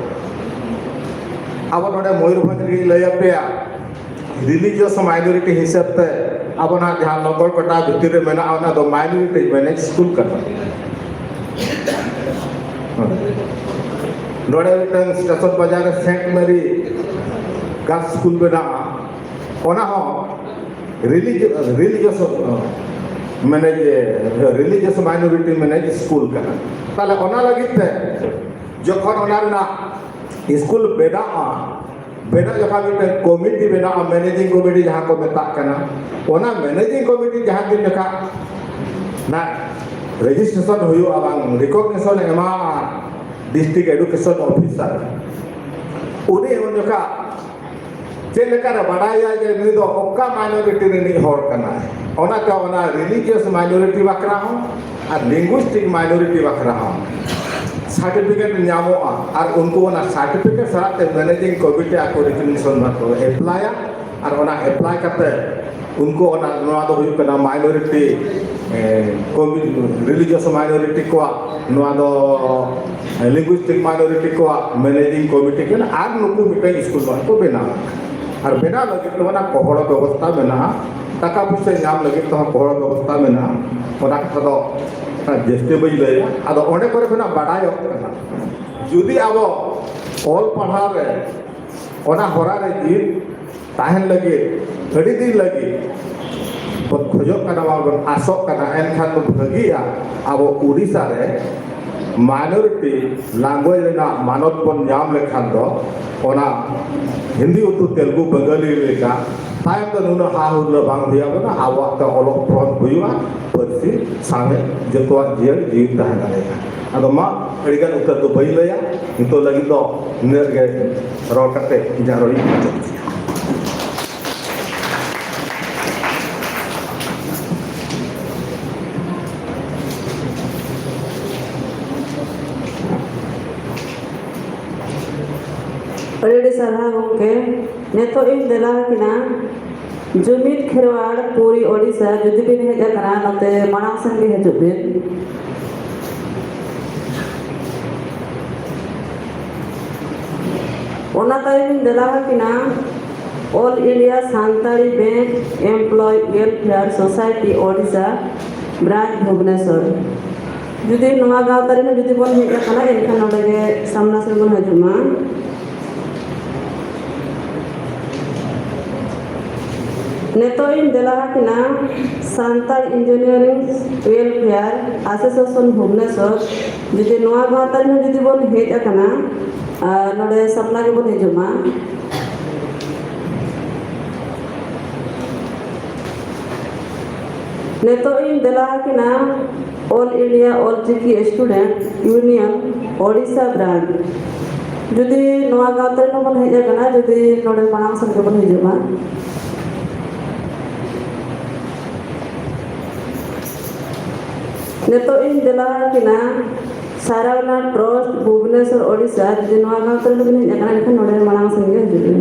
ᱟᱵᱚ ᱱᱚᱰᱮ ᱢᱚᱭᱩᱨᱵᱷᱚᱸᱡᱽ ᱨᱮᱜᱮᱧ ᱞᱟᱹᱭ ᱟᱯᱮᱭᱟ, ᱨᱤᱞᱤᱡᱤᱭᱟᱥ ᱢᱟᱭᱱᱚᱨᱤᱴᱤ ᱦᱤᱥᱟᱹᱵ ᱛᱮ ᱟᱵᱚ ᱱᱟᱦᱟᱜ ᱡᱟᱦᱟᱸ ᱞᱚᱝᱜᱚᱲ ᱠᱟᱴᱟ ᱵᱷᱤᱛᱤᱨ ᱨᱮ ᱢᱮᱱᱟᱜᱼᱟ, ᱚᱱᱟ ᱫᱚ ᱢᱟᱭᱱᱚᱨᱤᱴᱤ ᱢᱮᱱᱮᱡᱽ ᱥᱠᱩᱞ ᱠᱟᱱᱟ᱾ ᱱᱚᱰᱮ ᱢᱤᱫᱴᱟᱝ ᱥᱴᱮᱥᱚᱱ ᱵᱟᱡᱟᱨ ᱨᱮ ᱥᱮᱱᱴ ᱢᱮᱨᱤ ᱜᱟᱨᱞᱥ ᱥᱠᱩᱞ ᱢᱮᱱᱟᱜᱼᱟ, ᱚᱱᱟ ᱦᱚᱸ religious manage, religious ᱢᱟᱭᱱᱚᱨᱤᱴᱤ manage school ᱠᱟᱱᱟ᱾ ᱛᱟᱦᱞᱮ ᱚᱱᱟ ᱞᱟᱹᱜᱤᱫ ᱛᱮ ᱡᱚᱠᱷᱚᱱ ᱚᱱᱟ ᱨᱮᱱᱟᱜ ᱥᱠᱩᱞ ᱵᱮᱱᱟᱜᱼᱟ, ᱵᱮᱱᱟᱜ ᱡᱚᱠᱷᱟᱱ ᱢᱤᱫᱴᱮᱱ ᱠᱚᱢᱤᱴᱤ ᱵᱮᱱᱟᱜᱼᱟ, ᱢᱮᱱᱮᱡᱤᱝ ᱠᱚᱢᱤᱴᱤ ᱡᱟᱦᱟᱸ ᱠᱚ ᱢᱮᱛᱟᱜ ᱠᱟᱱᱟ, ᱚᱱᱟ ᱢᱮᱱᱮᱡᱤᱝ ᱠᱚᱢᱤᱴᱤ ᱡᱟᱦᱟᱸ ᱫᱤᱱ ᱡᱚᱠᱷᱟ ᱱᱟᱜ ᱨᱮᱡᱤᱥᱴᱨᱮᱥᱚᱱ ᱦᱩᱭᱩᱜᱼᱟ, ᱵᱟᱝ ᱨᱤᱠᱚᱜᱱᱤᱥᱚᱱ ᱮᱢᱟᱜᱼᱟ ᱰᱤᱥᱴᱨᱤᱠᱴ ᱮᱰᱩᱠᱮᱥᱚᱱ ᱚᱯᱷᱤᱥᱟᱨ, ᱩᱱᱤ ᱩᱱ ᱡᱚᱠᱷᱟ ᱪᱮᱫ ᱞᱮᱠᱟᱨᱮ ᱵᱟᱰᱟᱭᱟ ᱡᱮ ᱱᱩᱭ ᱫᱚ ᱚᱠᱟ ᱢᱟᱭᱱᱚᱨᱤᱴᱤ ᱨᱤᱱᱤᱡ ᱦᱚᱲ ᱠᱟᱱᱟᱭ? ᱚᱱᱟᱛᱮ ᱚᱱᱟ ᱨᱤᱞᱤᱡᱤᱭᱟᱥ ᱢᱟᱭᱱᱚᱨᱤᱴᱤ ᱵᱟᱠᱷᱨᱟ ᱦᱚᱸ ᱟᱨ ᱞᱤᱝᱜᱩᱥᱴᱤᱠ ᱢᱟᱭᱱᱚᱨᱤᱴᱤ ᱵᱟᱠᱷᱨᱟ ᱦᱚᱸ ᱥᱟᱨᱴᱤᱯᱷᱤᱠᱮᱴ ᱧᱟᱢᱚᱜᱼᱟ ᱟᱨ ᱩᱱᱠᱩ ᱚᱱᱟ ᱥᱟᱨᱴᱤᱯᱷᱤᱠᱮᱴ ᱥᱟᱞᱟᱜ ᱛᱮ ᱢᱮᱱᱮᱡᱤᱝ ᱠᱚᱢᱤᱴᱤ ᱟᱠᱚ ᱨᱮᱠᱚᱜᱱᱤᱥᱚᱱ ᱫᱚᱠᱚ ᱮᱯᱞᱟᱭᱟ ᱟᱨ ᱚᱱᱟ ᱮᱯᱞᱟᱭ ᱠᱟᱛᱮ ᱩᱱᱠᱩ ᱚᱱᱟ, ᱱᱚᱣᱟ ᱫᱚ ᱦᱩᱭᱩᱜ ᱠᱟᱱᱟ ᱢᱟᱭᱱᱚᱨᱤᱴᱤ ᱨᱤᱞᱤᱡᱤᱭᱟᱥ ᱢᱟᱭᱱᱚᱨᱤᱴᱤ ᱠᱚᱣᱟᱜ, ᱱᱚᱣᱟ ᱫᱚ ᱞᱤᱝᱜᱩᱥᱴᱤᱠ ᱢᱟᱭᱱᱚᱨᱤᱴᱤ ᱠᱚᱣᱟᱜ ᱢᱮᱱᱮᱡᱤᱝ ᱠᱚᱢᱤᱴᱤ ᱠᱟᱱᱟ ᱟᱨ ᱱᱩᱠᱩ ᱢᱤᱫᱴᱟᱝ ᱥᱠᱩᱞ ᱱᱚᱜᱼᱚᱭ ᱠᱚ ᱵᱮᱱᱟᱣ᱾ ᱟᱨ ᱵᱮᱱᱟᱣ ᱞᱟᱹᱜᱤᱫ ᱛᱮ ᱚᱱᱟ ᱠᱚᱦᱚᱲ ᱵᱮᱵᱚᱥᱛᱷᱟ ᱢᱮᱱᱟᱜᱼᱟ, ᱴᱟᱠᱟ ᱯᱩᱭᱥᱟᱹ ᱧᱟᱢ ᱞᱟᱹᱜᱤᱫ ᱛᱮᱦᱚᱸ ᱠᱚᱦᱚᱲ ᱵᱮᱵᱚᱥᱛᱷᱟ ᱢᱮᱱᱟᱜᱼᱟ᱾ ᱚᱱᱟ ᱠᱟᱛᱷᱟ ᱫᱚ ᱡᱟᱹᱥᱛᱤ ᱵᱟᱹᱧ ᱞᱟᱹᱭᱟ᱾ ᱟᱫᱚ ᱚᱸᱰᱮ ᱠᱚᱨᱮ ᱠᱷᱚᱱᱟᱜ ᱵᱟᱰᱟᱭᱚᱜ ᱠᱟᱱᱟ, ᱡᱩᱫᱤ ᱟᱵᱚ ᱚᱞ ᱯᱟᱲᱦᱟᱣ ᱨᱮ ᱚᱱᱟ ᱦᱚᱨᱟ ᱨᱮ ᱡᱤᱣᱤ ᱛᱟᱦᱮᱱ ᱞᱟᱹᱜᱤᱫ, ᱟᱹᱰᱤ ᱫᱤᱱ ᱞᱟᱹᱜᱤᱫ ᱵᱚᱱ ᱠᱷᱚᱡᱚᱜ ᱠᱟᱱᱟ, ᱵᱟᱝ ᱵᱚᱱ ᱟᱥᱚᱜ ᱠᱟᱱᱟ, ᱮᱱᱠᱷᱟᱱ ᱫᱚ ᱵᱷᱟᱹᱜᱤᱜᱼᱟ ᱟᱵᱚ ᱩᱰᱤᱥᱟ ᱨᱮ ᱢᱟᱭᱱᱚᱨᱤᱴᱤ ᱞᱟᱝᱜᱩᱭᱮᱡᱽ ᱨᱮᱱᱟᱜ ᱢᱟᱱᱚᱛ ᱵᱚᱱ ᱧᱟᱢ ᱞᱮᱠᱷᱟᱱ ᱫᱚ ᱚᱱᱟ ᱦᱤᱱᱫᱤ, ᱩᱨᱫᱩ, ᱛᱮᱞᱜᱩ, ᱵᱟᱝᱜᱟᱞᱤ ᱞᱮᱠᱟ ᱛᱟᱭᱚᱢ ᱛᱮ ᱱᱩᱱᱟᱹᱜ ᱦᱟ ᱦᱩᱨᱞᱟᱹ ᱵᱟᱝ ᱦᱩᱭ ᱟᱵᱚᱱᱟ, ᱟᱵᱚᱣᱟᱜ ᱛᱮ ᱚᱞᱚᱜ ᱯᱚᱲᱦᱚᱱ ᱦᱩᱭᱩᱜᱼᱟ, ᱯᱟᱹᱨᱥᱤ ᱥᱟᱶᱦᱮᱫ ᱡᱚᱛᱚᱣᱟᱜ ᱡᱤᱭᱟᱹᱲ ᱡᱤᱣᱤ ᱛᱟᱦᱮᱸ ᱫᱟᱲᱮᱭᱟᱜᱼᱟ᱾ ᱟᱫᱚ ᱢᱟ, ᱟᱹᱰᱤᱜᱟᱱ ᱩᱛᱟᱹᱨ ᱫᱚ ᱵᱟᱹᱧ ᱞᱟᱹᱭᱟ, ᱱᱤᱛᱚᱜ ᱞᱟᱹᱜᱤᱫ ᱫᱚ ᱱᱤᱱᱟᱹᱜ ᱜᱮ ᱨᱚᱲ ᱠᱟᱛᱮ ᱤᱧᱟᱹᱜ ᱨᱚᱲ ᱤᱧ ᱢᱩᱪᱟᱹᱫ ᱮᱫᱟ᱾ ᱟᱹᱰᱤ ᱟᱹᱰᱤ ᱥᱟᱨᱦᱟᱣ ᱜᱚᱢᱠᱮ᱾ ᱱᱤᱛᱚᱜ ᱤᱧ ᱫᱮᱞᱟ ᱟᱹᱠᱤᱱᱟ ᱡᱩᱢᱤᱫ ᱠᱷᱮᱨᱣᱟᱲ ᱯᱩᱨᱤ ᱳᱰᱤᱥᱟ᱾ ᱡᱩᱫᱤ ᱵᱤᱱ ᱦᱮᱡ ᱟᱠᱟᱱᱟ, ᱱᱚᱛᱮ ᱢᱟᱲᱟᱝ ᱥᱮᱱ ᱜᱮ ᱦᱤᱡᱩᱜ ᱵᱤᱱ᱾ ᱚᱱᱟ ᱛᱟᱭᱚᱢ ᱤᱧ ᱫᱮᱞᱟ ᱟᱹᱠᱤᱱᱟ All India Santali Bank Employee Welfare Society Odisha Branch Bhubaneswar᱾ ᱡᱩᱫᱤ ᱱᱚᱣᱟ ᱜᱟᱶᱛᱟ ᱨᱮᱦᱚᱸ ᱡᱩᱫᱤ ᱵᱚᱱ ᱦᱮᱡ ᱟᱠᱟᱱᱟ, ᱮᱱᱠᱷᱟᱱ ᱱᱚᱰᱮ ᱜᱮ ᱥᱟᱢᱱᱟ ᱥᱮᱫ ᱵᱚᱱ ᱦᱤᱡᱩᱜ ᱢᱟ᱾ ᱱᱤᱛᱚᱜ ᱤᱧ ᱫᱮᱞᱟ ᱟᱹᱠᱤᱱᱟ Santal Engineering Welfare Association Bhubaneswar᱾ ᱡᱩᱫᱤ ᱱᱚᱣᱟ ᱜᱟᱶᱛᱟ ᱨᱮᱦᱚᱸ ᱡᱩᱫᱤ ᱵᱚᱱ ᱦᱮᱡ ᱟᱠᱟᱱᱟ, ᱟᱨ ᱱᱚᱰᱮ ᱥᱟᱢᱱᱟ ᱜᱮᱵᱚᱱ ᱦᱤᱡᱩᱜ ᱢᱟ᱾ ᱱᱤᱛᱚᱜ ᱤᱧ ᱫᱮᱞᱟ ᱟᱹᱠᱤᱱᱟ All India All Chiki Student Union Odisha Branch᱾ ᱡᱩᱫᱤ ᱱᱚᱣᱟ ᱜᱟᱶᱛᱟ ᱨᱮᱦᱚᱸ ᱵᱚᱱ ᱦᱮᱡ ᱟᱠᱟᱱᱟ, ᱡᱩᱫᱤ ᱱᱚᱰᱮ ᱢᱟᱲᱟᱝ ᱥᱮᱫ ᱜᱮᱵᱚᱱ ᱦᱤᱡᱩᱜ ᱢᱟ᱾ ᱱᱤᱛᱚᱜ ᱤᱧ ᱫᱮᱞᱟ ᱟᱹᱠᱤᱱᱟ Saravana Trust Bhubaneswar Odisha᱾ ᱡᱩᱫᱤ ᱱᱚᱣᱟ ᱜᱟᱶᱛᱟ ᱨᱮ ᱵᱤᱱ ᱦᱮᱡ ᱟᱠᱟᱱᱟ, ᱮᱱᱠᱷᱟᱱ ᱱᱚᱰᱮ ᱢᱟᱲᱟᱝ ᱥᱮᱱ ᱜᱮ ᱦᱤᱡᱩᱜ ᱵᱤᱱ᱾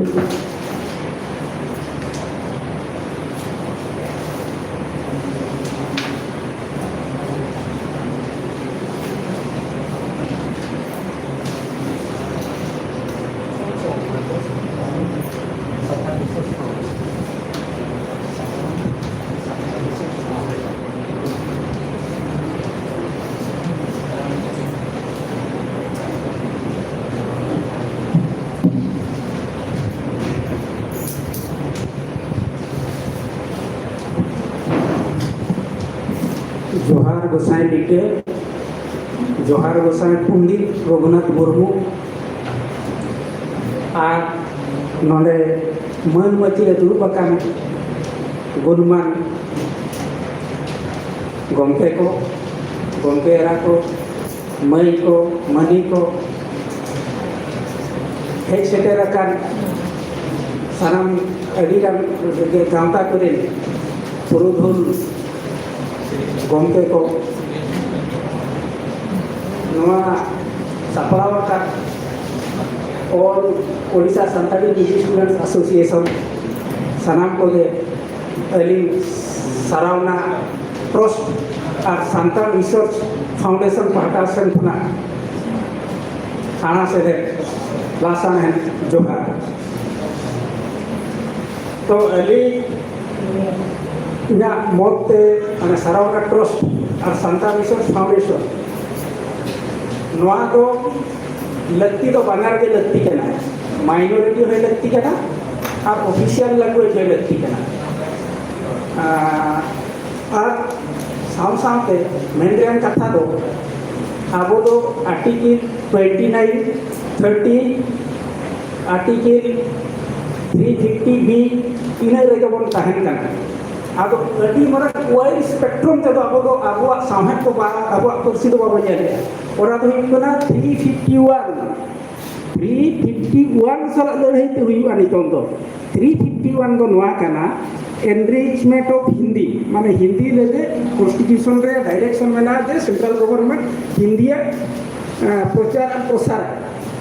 ᱡᱚᱦᱟᱨ ᱜᱚᱸᱥᱟᱭ ᱞᱤᱴᱟᱹ, ᱡᱚᱦᱟᱨ ᱜᱚᱸᱥᱟᱭ ᱯᱚᱱᱰᱤᱛ ᱨᱚᱜᱷᱩᱱᱟᱛᱷ ᱢᱩᱨᱢᱩ ᱟᱨ ᱱᱚᱰᱮ ᱢᱟᱹᱱ ᱢᱟᱹᱪᱤ ᱨᱮ ᱫᱩᱲᱩᱵ ᱟᱠᱟᱱ ᱜᱩᱱᱢᱟᱱ ᱜᱚᱢᱠᱮ ᱠᱚ, ᱜᱚᱢᱠᱮ ᱮᱨᱟ ᱠᱚ, ᱢᱟᱹᱭ ᱠᱚ, ᱢᱟᱹᱱᱤ ᱠᱚ, ᱦᱮᱡ ᱥᱮᱴᱮᱨ ᱟᱠᱟᱱ ᱥᱟᱱᱟᱢ ᱟᱹᱰᱤᱜᱟᱱ ᱜᱟᱶᱛᱟ ᱠᱚᱨᱮᱱ ᱯᱩᱨᱩᱫᱷᱩᱞ ᱜᱚᱢᱠᱮ ᱠᱚ, ᱱᱚᱣᱟ ᱥᱟᱯᱲᱟᱣ ᱟᱠᱟᱫ All Odisha Santali Degree Students Association, ᱥᱟᱱᱟᱢ ᱠᱚᱜᱮ ᱟᱹᱞᱤᱧ ᱥᱟᱨᱟᱣᱱᱟ ᱴᱨᱟᱥᱴ ᱟᱨ ᱥᱟᱱᱛᱟᱲ ᱨᱤᱥᱟᱨᱪ ᱯᱷᱟᱣᱩᱱᱰᱮᱥᱚᱱ ᱯᱟᱦᱴᱟ ᱥᱮᱱ ᱠᱷᱚᱱᱟᱜ ᱥᱟᱬᱟ ᱥᱮᱫᱮᱫ ᱞᱟᱥᱟᱬᱦᱮᱫ ᱡᱚᱦᱟᱨ᱾ ᱛᱚ ᱟᱹᱞᱤᱧ ᱤᱧᱟᱹᱜ ᱢᱚᱛ ᱛᱮ, ᱢᱟᱱᱮ ᱥᱟᱨᱟᱣᱱᱟ ᱴᱨᱟᱥᱴ ᱟᱨ ᱥᱟᱱᱛᱟᱲ ᱨᱤᱥᱟᱨᱪ ᱯᱷᱟᱣᱩᱱᱰᱮᱥᱚᱱ, ᱱᱚᱣᱟ ᱫᱚ ᱞᱟᱹᱠᱛᱤ ᱫᱚ ᱵᱟᱱᱟᱨ ᱜᱮ ᱞᱟᱹᱠᱛᱤ ᱠᱟᱱᱟ, ᱢᱟᱭᱱᱚᱨᱤᱴᱤ ᱦᱚᱸ ᱞᱟᱹᱠᱛᱤ ᱠᱟᱱᱟ ᱟᱨ ᱚᱯᱷᱤᱥᱤᱭᱟᱞ ᱞᱮᱝᱜᱩᱭᱮᱡᱽ ᱦᱚᱸ ᱞᱟᱹᱠᱛᱤ ᱠᱟᱱᱟ᱾ ᱟᱨ ᱟᱨ ᱥᱟᱶ ᱥᱟᱶᱛᱮ ᱢᱮᱱ ᱨᱮᱭᱟᱜ ᱠᱟᱛᱷᱟ ᱫᱚ, ᱟᱵᱚ ᱫᱚ article twenty nine, thirty, article three fifty B, ᱤᱱᱟᱹ ᱨᱮᱜᱮ ᱵᱚᱱ ᱛᱟᱦᱮᱱ ᱠᱟᱱᱟ᱾ ᱟᱫᱚ ᱟᱹᱰᱤ ᱢᱟᱨᱟᱝ ᱣᱟᱭᱤᱰ ᱥᱯᱮᱠᱴᱨᱟᱢ ᱛᱮᱫᱚ ᱟᱵᱚ ᱫᱚ ᱟᱵᱚᱣᱟᱜ ᱥᱟᱶᱦᱮᱫ ᱫᱚ ᱵᱟ-, ᱟᱵᱚᱣᱟᱜ ᱯᱟᱹᱨᱥᱤ ᱫᱚ ᱵᱟᱵᱚᱱ ᱧᱮᱞᱮᱜᱼᱟ᱾ ᱚᱱᱟ ᱫᱚ ᱦᱩᱭᱩᱜ ᱠᱟᱱᱟ ᱛᱷᱨᱤ ᱯᱷᱤᱯᱴᱤ ᱣᱟᱱ, ᱛᱷᱨᱤ ᱯᱷᱤᱯᱴᱤ ᱣᱟᱱ ᱥᱟᱞᱟᱜ ᱞᱟᱹᱲᱦᱟᱹᱭ ᱛᱮ ᱦᱩᱭᱩᱜᱼᱟ ᱱᱤᱛᱚᱝ ᱫᱚ᱾ ᱛᱷᱨᱤ ᱯᱷᱤᱯᱴᱤ ᱣᱟᱱ ᱫᱚ ᱱᱚᱣᱟ ᱠᱟᱱᱟ, ᱮᱱᱨᱤᱪᱢᱮᱱᱴ ᱚᱯᱷ ᱦᱤᱱᱫᱤ, ᱢᱟᱱᱮ ᱦᱤᱱᱫᱤ ᱞᱟᱹᱜᱤᱫ ᱠᱚᱱᱥᱴᱤᱴᱤᱭᱩᱥᱚᱱ ᱨᱮ ᱰᱟᱭᱨᱮᱠᱥᱚᱱ ᱢᱮᱱᱟᱜᱼᱟ ᱡᱮ ᱥᱮᱱᱴᱨᱟᱞ ᱜᱚᱵᱷᱚᱨᱱᱢᱮᱱᱴ ᱦᱤᱱᱫᱤᱭᱟᱜ, ᱮ, ᱯᱨᱚᱪᱟᱨ ᱟᱨ ᱯᱨᱚᱥᱟᱨ,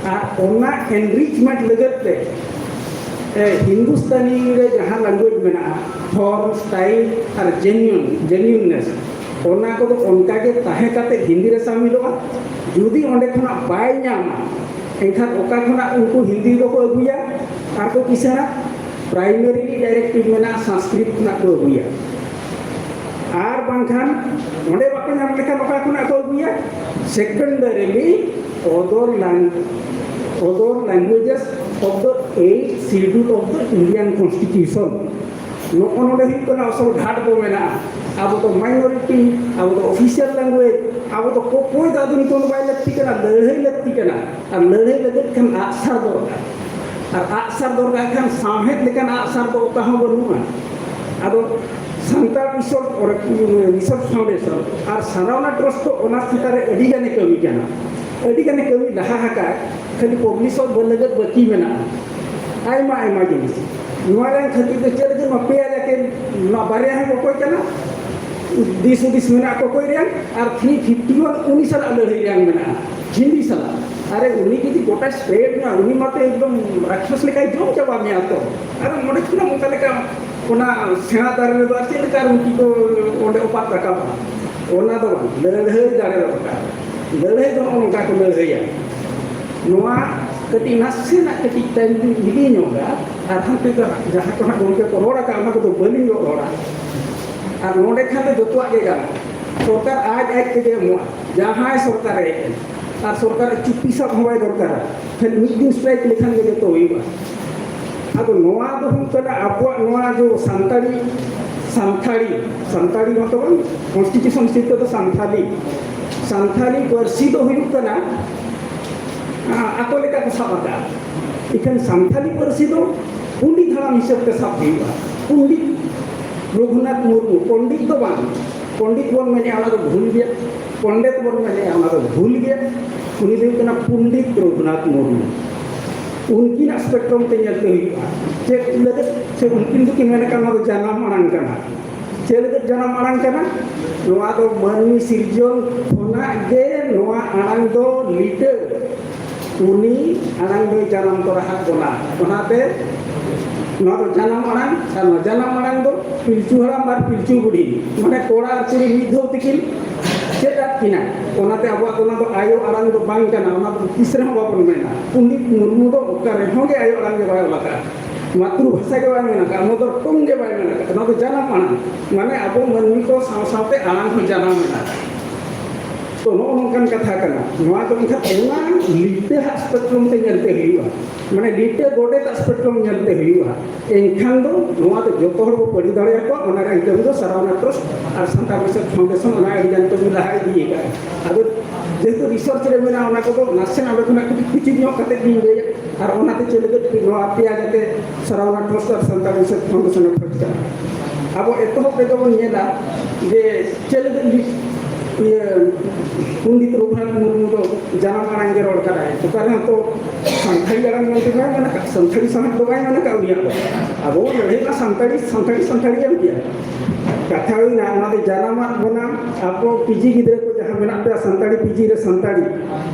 ᱟᱨ ᱚᱱᱟ ᱮᱱᱨᱤᱪᱢᱮᱱᱴ ᱞᱟᱹᱜᱤᱫ ᱛᱮ, ᱮ, ᱦᱤᱱᱫᱩᱥᱛᱟᱱᱤ ᱨᱮ ᱡᱟᱦᱟᱸ ᱞᱮᱝᱜᱩᱭᱮᱡᱽ ᱢᱮᱱᱟᱜᱼᱟ, ᱯᱷᱚᱨᱢ, ᱥᱴᱟᱭᱤᱞ ᱟᱨ ᱡᱮᱱᱩᱭᱤᱱ, ᱡᱮᱱᱩᱭᱤᱱᱱᱮᱥ, ᱚᱱᱟ ᱠᱚᱫᱚ ᱚᱱᱠᱟ ᱜᱮ ᱛᱟᱦᱮᱸ ᱠᱟᱛᱮ ᱦᱤᱱᱫᱤ ᱨᱮ ᱥᱟᱢᱤᱞᱚᱜᱼᱟ᱾ ᱡᱩᱫᱤ ᱚᱸᱰᱮ ᱠᱷᱚᱱᱟᱜ ᱵᱟᱭ ᱧᱟᱢᱟ, ᱮᱱᱠᱷᱟᱱ ᱚᱠᱟ ᱠᱷᱚᱱᱟᱜ ᱩᱱᱠᱩ ᱦᱤᱱᱫᱤ ᱫᱚᱠᱚ ᱟᱹᱜᱩᱭᱟ ᱟᱨ ᱠᱚ ᱠᱤᱥᱟᱹᱬᱟ? ᱯᱨᱟᱭᱢᱟᱨᱤ ᱰᱟᱭᱨᱮᱠᱴᱤᱵᱷ ᱢᱮᱱᱟᱜᱼᱟ, ᱥᱚᱝᱥᱠᱨᱤᱛ ᱠᱷᱚᱱᱟᱜ ᱠᱚ ᱟᱹᱜᱩᱭᱟ᱾ ᱟᱨ ᱵᱟᱝᱠᱷᱟᱱ ᱚᱸᱰᱮ ᱵᱟᱠᱚ ᱧᱟᱢ ᱞᱮᱠᱷᱟᱱ ᱚᱠᱟ ᱠᱷᱚᱱᱟᱜ ᱠᱚ ᱟᱹᱜᱩᱭᱟ? Secondarily, other lang-, other languages of the eighth schedule of the Indian Constitution. ᱱᱚᱜᱼᱚ ᱱᱚᱰᱮ ᱦᱩᱭᱩᱜ ᱠᱟᱱᱟ ᱟᱥᱚᱞ ᱜᱷᱟᱴ ᱫᱚ ᱢᱮᱱᱟᱜᱼᱟ᱾ ᱟᱵᱚ ᱫᱚ ᱢᱟᱭᱱᱚᱨᱤᱴᱤ, ᱟᱵᱚ ᱫᱚ ᱚᱯᱷᱤᱥᱤᱭᱟᱞ ᱞᱮᱝᱜᱩᱭᱮᱡᱽ, ᱟᱵᱚ ᱫᱚ ᱠᱚ-, ᱚᱠᱚᱭ ᱫᱚ ᱟᱫᱚ ᱱᱤᱛᱚᱝ ᱫᱚ ᱵᱟᱭ ᱞᱟᱹᱠᱛᱤ ᱠᱟᱱᱟ, ᱞᱟᱹᱲᱦᱟᱹᱭ ᱞᱟᱹᱠᱛᱤ ᱠᱟᱱᱟ᱾ ᱟᱨ ᱞᱟᱹᱲᱦᱟᱹᱭ ᱞᱟᱹᱜᱤᱫ ᱠᱷᱟᱱ ᱟᱜᱼᱥᱟᱨ ᱫᱚᱨᱠᱟᱨ᱾ ᱟᱨ ᱟᱜᱼᱥᱟᱨ ᱫᱚᱨᱠᱟᱨ ᱠᱷᱟᱱ ᱥᱟᱶᱦᱮᱫ ᱞᱮᱠᱟᱱ ᱟᱜᱼᱥᱟᱨ ᱫᱚ ᱚᱠᱟ ᱦᱚᱸ ᱵᱟᱹᱱᱩᱜᱼᱟ᱾ ᱟᱫᱚ ᱥᱟᱱᱛᱟᱲ ᱨᱤᱥᱳᱨᱥ ᱨᱤᱥᱳᱨᱥ ᱯᱷᱟᱣᱩᱱᱰᱮᱥᱚᱱ ᱟᱨ ᱥᱟᱨᱟᱣᱱᱟ ᱴᱨᱟᱥᱴ ᱫᱚ ᱚᱱᱟ ᱪᱮᱛᱟᱱ ᱨᱮ ᱟᱹᱰᱤ ᱜᱟᱱᱮ ᱠᱟᱹᱢᱤ ᱠᱟᱱᱟ, ᱟᱹᱰᱤ ᱜᱟᱱᱮ ᱠᱟᱹᱢᱤ ᱞᱟᱦᱟ ᱟᱠᱟᱫ᱾ ᱠᱷᱟᱹᱞᱤ ᱯᱟᱵᱽᱞᱤᱥᱚᱜ ᱵᱟᱹ- ᱞᱟᱹᱜᱤᱫ ᱵᱟᱹᱠᱤ ᱢᱮᱱᱟᱜᱼᱟ᱾ ᱟᱭᱢᱟ ᱟᱭᱢᱟ ᱡᱤᱱᱤᱥ ᱱᱚᱣᱟ ᱨᱮᱱ ᱠᱷᱟᱹᱛᱤᱨ ᱫᱚ ᱪᱮᱫ ᱞᱟᱹᱜᱤᱫ ᱱᱚᱣᱟ ᱯᱮᱭᱟ ᱡᱟᱹᱛᱤ ᱱᱚᱣᱟ ᱵᱟᱨᱭᱟ ᱦᱚᱸ ᱚᱠᱚᱭ ᱠᱟᱱᱟ? ᱫᱤᱥ ᱦᱩᱫᱤᱥ ᱢᱮᱱᱟᱜ ᱠᱚ ᱚᱠᱚᱭ ᱨᱮᱭᱟᱝ ᱟᱨ ᱛᱷᱨᱤ ᱯᱷᱤᱯᱴᱤ ᱚᱣᱟᱱ ᱩᱱᱤ ᱥᱟᱞᱟᱜ ᱞᱟᱹᱲᱦᱟᱹᱭ ᱨᱮᱭᱟᱝ ᱢᱮᱱᱟᱜᱼᱟ, ᱦᱤᱱᱫᱤ ᱥᱟᱞᱟᱜ᱾ ᱟᱨᱮ ᱩᱱᱤ ᱡᱩᱫᱤ ᱜᱚᱴᱟ ᱥᱴᱮᱴ ᱨᱮᱱᱟᱜ ᱩᱱᱤ ᱢᱟᱛᱚ ᱮᱠᱫᱚᱢ ᱨᱟᱠᱷᱟᱥ ᱞᱮᱠᱟᱭ ᱡᱚᱢ ᱪᱟᱵᱟ ᱢᱮᱭᱟ ᱛᱚ᱾ ᱟᱨ ᱚᱸᱰᱮ ᱠᱷᱚᱱᱟᱜ ᱚᱱᱠᱟ ᱞᱮᱠᱟ ᱚᱱᱟ ᱥᱮᱬᱟ ᱫᱟᱨᱮ ᱨᱮᱫᱚ ᱟᱨ ᱪᱮᱫ ᱞᱮᱠᱟ ᱨᱩᱴᱤ ᱠᱚ ᱚᱸᱰᱮ ᱚᱯᱟᱛ ᱨᱟᱠᱟᱵᱼᱟ? ᱚᱱᱟ ᱫᱚ ᱵᱟᱝ, ᱞᱟᱹᱲᱦᱟᱹᱭ ᱫᱟᱲᱮ ᱫᱚᱨᱠᱟᱨ᱾ ᱞᱟᱹᱲᱦᱟᱹᱭ ᱫᱚ ᱱᱚᱜᱼᱚ ᱱᱚᱝᱠᱟ ᱠᱚ ᱞᱟᱹᱲᱦᱟᱹᱭᱟ᱾ ᱱᱚᱣᱟ ᱠᱟᱹᱴᱤᱡ ᱱᱟᱥᱮᱱᱟᱜ ᱠᱟᱹᱴᱤᱡ ᱴᱟᱭᱤᱢ ᱞᱤᱧ ᱤᱫᱤ ᱧᱚᱜᱟ, ᱟᱨ ᱦᱟᱱᱛᱮ ᱫᱚ ᱡᱟᱦᱟᱸ ᱠᱚ ᱦᱟᱸᱜ ᱜᱚᱢᱠᱮ ᱠᱚ ᱨᱚᱲ ᱟᱠᱟᱫ ᱚᱱᱟ ᱠᱚᱫᱚ ᱵᱟᱹᱞᱤᱧ ᱨᱚᱲᱟ᱾ ᱟᱨ ᱱᱚᱰᱮ ᱠᱷᱟᱱ ᱫᱚ ᱡᱚᱛᱚᱣᱟᱜ ᱜᱮ ᱜᱟᱱᱚᱜᱼᱟ᱾ ᱥᱚᱨᱠᱟᱨ ᱟᱡ ᱟᱡ ᱛᱮᱜᱮ ᱮᱢᱚᱜᱼᱟ, ᱡᱟᱦᱟᱸᱭ ᱥᱚᱨᱠᱟᱨᱮ ᱮᱢ᱾ ᱟᱨ ᱥᱚᱨᱠᱟᱨ ᱪᱩᱯᱤ ᱥᱟᱵ ᱦᱚᱸ ᱵᱟᱭ ᱫᱚᱨᱠᱟᱨᱟ᱾ ᱠᱷᱟᱹᱞᱤ ᱢᱤᱫ ᱫᱤᱱ ᱥᱴᱨᱟᱭᱤᱠ ᱞᱮᱠᱷᱟᱱ ᱜᱮ ᱡᱚᱛᱚ ᱦᱩᱭᱩᱜᱼᱟ᱾ ᱟᱫᱚ ᱱᱚᱣᱟ ᱫᱚ ᱦᱩᱭᱩᱜ ᱠᱟᱱᱟ ᱟᱵᱚᱣᱟᱜ ᱱᱚᱣᱟ ᱡᱮ ᱥᱟᱱᱛᱟᱲᱤ, ᱥᱟᱱᱛᱟᱲᱤ, ᱥᱟᱱᱛᱟᱲᱤ ᱢᱚᱛᱚ ᱵᱟᱝ, ᱠᱚᱱᱥᱴᱤᱴᱤᱭᱩᱥᱚᱱ ᱦᱤᱥᱟᱹᱵ ᱛᱮᱫᱚ ᱥᱟᱱᱛᱷᱟᱞᱤ, ᱥᱟᱱᱛᱷᱟᱞᱤ ᱯᱟᱹᱨᱥᱤ ᱫᱚ ᱦᱩᱭᱩᱜ ᱠᱟᱱᱟ, ᱟ, ᱟᱠᱚ ᱞᱮᱠᱟ ᱠᱚ ᱥᱟᱵ ᱟᱠᱟᱫᱼᱟ᱾ ᱤᱠᱷᱟᱹᱱ ᱥᱟᱱᱛᱷᱟᱞᱤ ᱯᱟᱹᱨᱥᱤ ᱫᱚ ᱯᱚᱱᱰᱤᱛ ᱦᱟᱲᱟᱢ ᱦᱤᱥᱟᱹᱵ ᱛᱮ ᱥᱟᱵ ᱦᱩᱭᱩᱜᱼᱟ᱾ ᱯᱚᱱᱰᱤᱛ ᱨᱚᱜᱷᱩᱱᱟᱛᱷ ᱢᱩᱨᱢᱩ, ᱯᱚᱱᱰᱤᱛ ᱫᱚ ᱵᱟᱝ, ᱯᱚᱱᱰᱤᱛ ᱵᱚᱱ ᱢᱮᱱᱮᱫᱼᱟ ᱚᱱᱟ ᱫᱚ ᱵᱷᱩᱞ ᱜᱮᱭᱟ, ᱯᱚᱱᱰᱤᱛ ᱵᱚᱱ ᱢᱮᱱᱮᱫᱼᱟ ᱚᱱᱟ ᱫᱚ ᱵᱷᱩᱞ ᱜᱮᱭᱟ᱾ ᱩᱱᱤ ᱫᱚ ᱦᱩᱭᱩᱜ ᱠᱟᱱᱟ ᱯᱚᱱᱰᱤᱛ ᱨᱚᱜᱷᱩᱱᱟᱛᱷ ᱢᱩᱨᱢᱩ᱾ ᱩᱱᱠᱤᱱᱟᱜ ᱥᱯᱮᱠᱴᱨᱚᱢ ᱛᱮ ᱧᱮᱞ ᱛᱮ ᱦᱩᱭᱩᱜᱼᱟ᱾ ᱪᱮᱫ ᱞᱟᱹᱜᱤᱫ? ᱥᱮ ᱩᱱᱠᱤᱱ ᱫᱚᱠᱤᱱ ᱢᱮᱱ ᱟᱠᱟᱫ ᱱᱚᱣᱟ ᱫᱚ ᱡᱟᱱᱟᱢ ᱟᱲᱟᱝ ᱠᱟᱱᱟ᱾ ᱪᱮᱫ ᱞᱟᱹᱜᱤᱫ ᱡᱟᱱᱟᱢ ᱟᱲᱟᱝ ᱠᱟᱱᱟ? ᱱᱚᱣᱟ ᱫᱚ ᱢᱟᱹᱱᱢᱤ ᱥᱤᱨᱡᱚᱱ ᱠᱷᱚᱱᱟᱜ ᱜᱮ ᱱᱚᱣᱟ ᱟᱲᱟᱝ ᱫᱚ ᱞᱤᱴᱟᱹ ᱩᱱᱤ ᱟᱲᱟᱝ ᱫᱚᱭ ᱡᱟᱱᱟᱢ ᱛᱚᱨᱟ ᱟᱫ ᱵᱚᱱᱟ᱾ ᱚᱱᱟᱛᱮ ᱱᱚᱣᱟ ᱫᱚ ᱡᱟᱱᱟᱢ ᱟᱲᱟᱝ, ᱟᱨ ᱱᱚᱣᱟ ᱡᱟᱱᱟᱢ ᱟᱲᱟᱝ ᱫᱚ ᱯᱤᱞᱪᱩ ᱦᱟᱲᱟᱢ ᱟᱨ ᱯᱤᱞᱪᱩ ᱵᱩᱰᱷᱤ, ᱢᱟᱱᱮ ᱠᱚᱲᱟ ᱟᱨ ᱠᱩᱲᱤ ᱢᱤᱫ ᱫᱷᱟᱣ ᱛᱮᱠᱤᱱ ᱪᱮᱫ ᱟᱫ ᱠᱤᱱᱟ᱾ ᱚᱱᱟᱛᱮ ᱟᱵᱚᱣᱟᱜ ᱫᱚ ᱚᱱᱟ ᱫᱚ ᱟᱭᱳ ᱟᱲᱟᱝ ᱫᱚ ᱵᱟᱝ ᱠᱟᱱᱟ, ᱚᱱᱟ ᱫᱚ ᱛᱤᱥ ᱨᱮᱦᱚᱸ ᱵᱟᱵᱚᱱ ᱢᱮᱱᱟ᱾ ᱯᱚᱱᱰᱤᱛ ᱢᱩᱨᱢᱩ ᱫᱚ ᱚᱠᱟ ᱨᱮᱦᱚᱸ ᱜᱮ ᱟᱭᱳ ᱟᱲᱟᱝ ᱜᱮ ᱵᱟᱭ ᱚᱞ ᱟᱠᱟᱫᱼᱟ, ᱢᱟᱛᱨᱩ ᱵᱷᱟᱥᱟ ᱜᱮ ᱵᱟᱭ ᱢᱮᱱ ᱟᱠᱟᱫᱼᱟ, ᱢᱚᱫᱚᱨ ᱴᱚᱝ ᱜᱮ ᱵᱟᱭ ᱢᱮᱱ ᱟᱠᱟᱫᱼᱟ᱾ ᱱᱚᱣᱟ ᱫᱚ ᱡᱟᱱᱟᱢ ᱟᱲᱟᱝ, ᱢᱟᱱᱮ ᱟᱵᱚ ᱢᱟᱹᱱᱢᱤ ᱠᱚ ᱥᱟᱶ ᱥᱟᱶᱛᱮ ᱟᱲᱟᱝ ᱦᱚᱸ ᱡᱟᱱᱟᱢ ᱮᱱᱟ᱾ ᱛᱚ ᱱᱚᱜᱼᱚ ᱱᱚᱝᱠᱟᱱ ᱠᱟᱛᱷᱟ ᱠᱟᱱᱟ᱾ ᱱᱚᱣᱟ ᱫᱚ ᱮᱱᱠᱷᱟᱱ ᱚᱱᱟ ᱞᱤᱴᱟᱹ ᱦᱟᱜ ᱥᱯᱮᱠᱴᱨᱚᱢ ᱛᱮ ᱧᱮᱞ ᱛᱮ ᱦᱩᱭᱩᱜᱼᱟ, ᱢᱟᱱᱮ ᱞᱤᱴᱟᱹ ᱜᱚᱰᱮᱛ ᱟᱜ ᱥᱯᱮᱠᱴᱨᱚᱢ ᱧᱮᱞ ᱛᱮ ᱦᱩᱭᱩᱜᱼᱟ᱾ ᱮᱱᱠᱷᱟᱱ ᱫᱚ ᱱᱚᱣᱟ ᱫᱚ ᱡᱚᱛᱚ ᱦᱚᱲ ᱵᱚ ᱯᱟᱹᱰᱤ ᱫᱟᱲᱮᱭᱟᱠᱚᱣᱟ, ᱚᱱᱟ ᱨᱮᱭᱟᱜ ᱠᱟᱹᱢᱤ ᱫᱚ ᱥᱟᱨᱟᱣᱱᱟ ᱴᱨᱟᱥᱴ ᱟᱨ ᱥᱟᱱᱛᱟᱲ ᱨᱤᱥᱟᱨᱪ ᱯᱷᱟᱣᱩᱱᱰᱮᱥᱚᱱ ᱚᱱᱟ ᱟᱹᱰᱤ ᱜᱟᱱ ᱠᱟᱹᱢᱤ ᱞᱟᱦᱟ ᱤᱫᱤ ᱟᱠᱟᱫᱼᱟ᱾ ᱟᱫᱚ ᱡᱮᱦᱮᱛᱩ ᱨᱤᱥᱟᱨᱪ ᱨᱮ ᱢᱮᱱᱟᱜᱼᱟ, ᱚᱱᱟ ᱠᱚᱫᱚ ᱱᱟᱥᱮᱱᱟᱜ ᱚᱸᱰᱮ ᱠᱷᱚᱱᱟᱜ ᱠᱟᱹᱴᱤᱡ ᱠᱩᱪᱤᱛ ᱧᱚᱜ ᱠᱟᱛᱮ ᱞᱤᱧ ᱞᱟᱹᱭᱟ᱾ ᱟᱨ ᱚᱱᱟᱛᱮ ᱪᱮᱫ ᱞᱟᱹᱜᱤᱫ ᱱᱚᱣᱟ ᱯᱮᱭᱟ ᱡᱟᱛᱮ ᱥᱟᱨᱟᱣᱱᱟ ᱴᱨᱟᱥᱴ ᱟᱨ ᱥᱟᱱᱛᱟᱲ ᱨᱤᱥᱟᱨᱪ ᱯᱷᱟᱣᱩᱱᱰᱮᱥᱚᱱ ᱮ ᱠᱷᱚᱡᱽ ᱠᱟᱱᱟ? ᱟᱵᱚ ᱮᱛᱚᱦᱚᱵ ᱨᱮᱜᱮ ᱵᱚᱱ ᱧᱮᱞᱟ ᱡᱮ ᱪᱮᱫ ᱞᱟᱹᱜᱤᱫ ᱞᱤ- ᱤᱭᱟᱹ ᱯᱚᱱᱰᱤᱛ ᱨᱚᱜᱷᱩᱱᱟᱛᱷ ᱢᱩᱨᱢᱩ ᱫᱚ ᱡᱟᱱᱟᱢ ᱟᱲᱟᱝ ᱜᱮ ᱨᱚᱲ ᱠᱟᱫᱟᱭ, ᱚᱠᱟ ᱨᱮᱦᱚᱸ ᱛᱚ ᱥᱟᱱᱛᱟᱲᱤ ᱟᱲᱟᱝ ᱢᱮᱱᱛᱮ ᱵᱟᱭ ᱢᱮᱱ ᱟᱠᱟᱫ, ᱥᱟᱱᱛᱟᱲᱤ ᱥᱟᱶᱦᱮᱫ ᱫᱚ ᱵᱟᱭ ᱢᱮᱱ ᱟᱠᱟᱫ ᱩᱱᱤᱭᱟᱜ ᱫᱚ᱾ ᱟᱵᱚ ᱵᱚᱱ ᱞᱟᱹᱲᱦᱟᱹᱭ ᱢᱟ ᱥᱟᱱᱛᱟᱲᱤ, ᱥᱟᱱᱛᱟᱲᱤ, ᱥᱟᱱᱛᱟᱲᱤ ᱮᱢ ᱠᱮᱭᱟ᱾ ᱠᱟᱛᱷᱟ ᱦᱩᱭᱱᱟ, ᱚᱱᱟ ᱫᱚ ᱡᱟᱱᱟᱢᱟᱜ ᱵᱚᱱᱟ ᱟᱵᱚ ᱯᱤᱡᱤ ᱜᱤᱫᱽᱨᱟᱹ ᱠᱚ ᱡᱟᱦᱟᱸ ᱢᱮᱱᱟᱜ ᱯᱮᱭᱟ ᱥᱟᱱᱛᱟᱲᱤ ᱯᱤᱡᱤ ᱨᱮ ᱥᱟᱱᱛᱟᱲᱤ,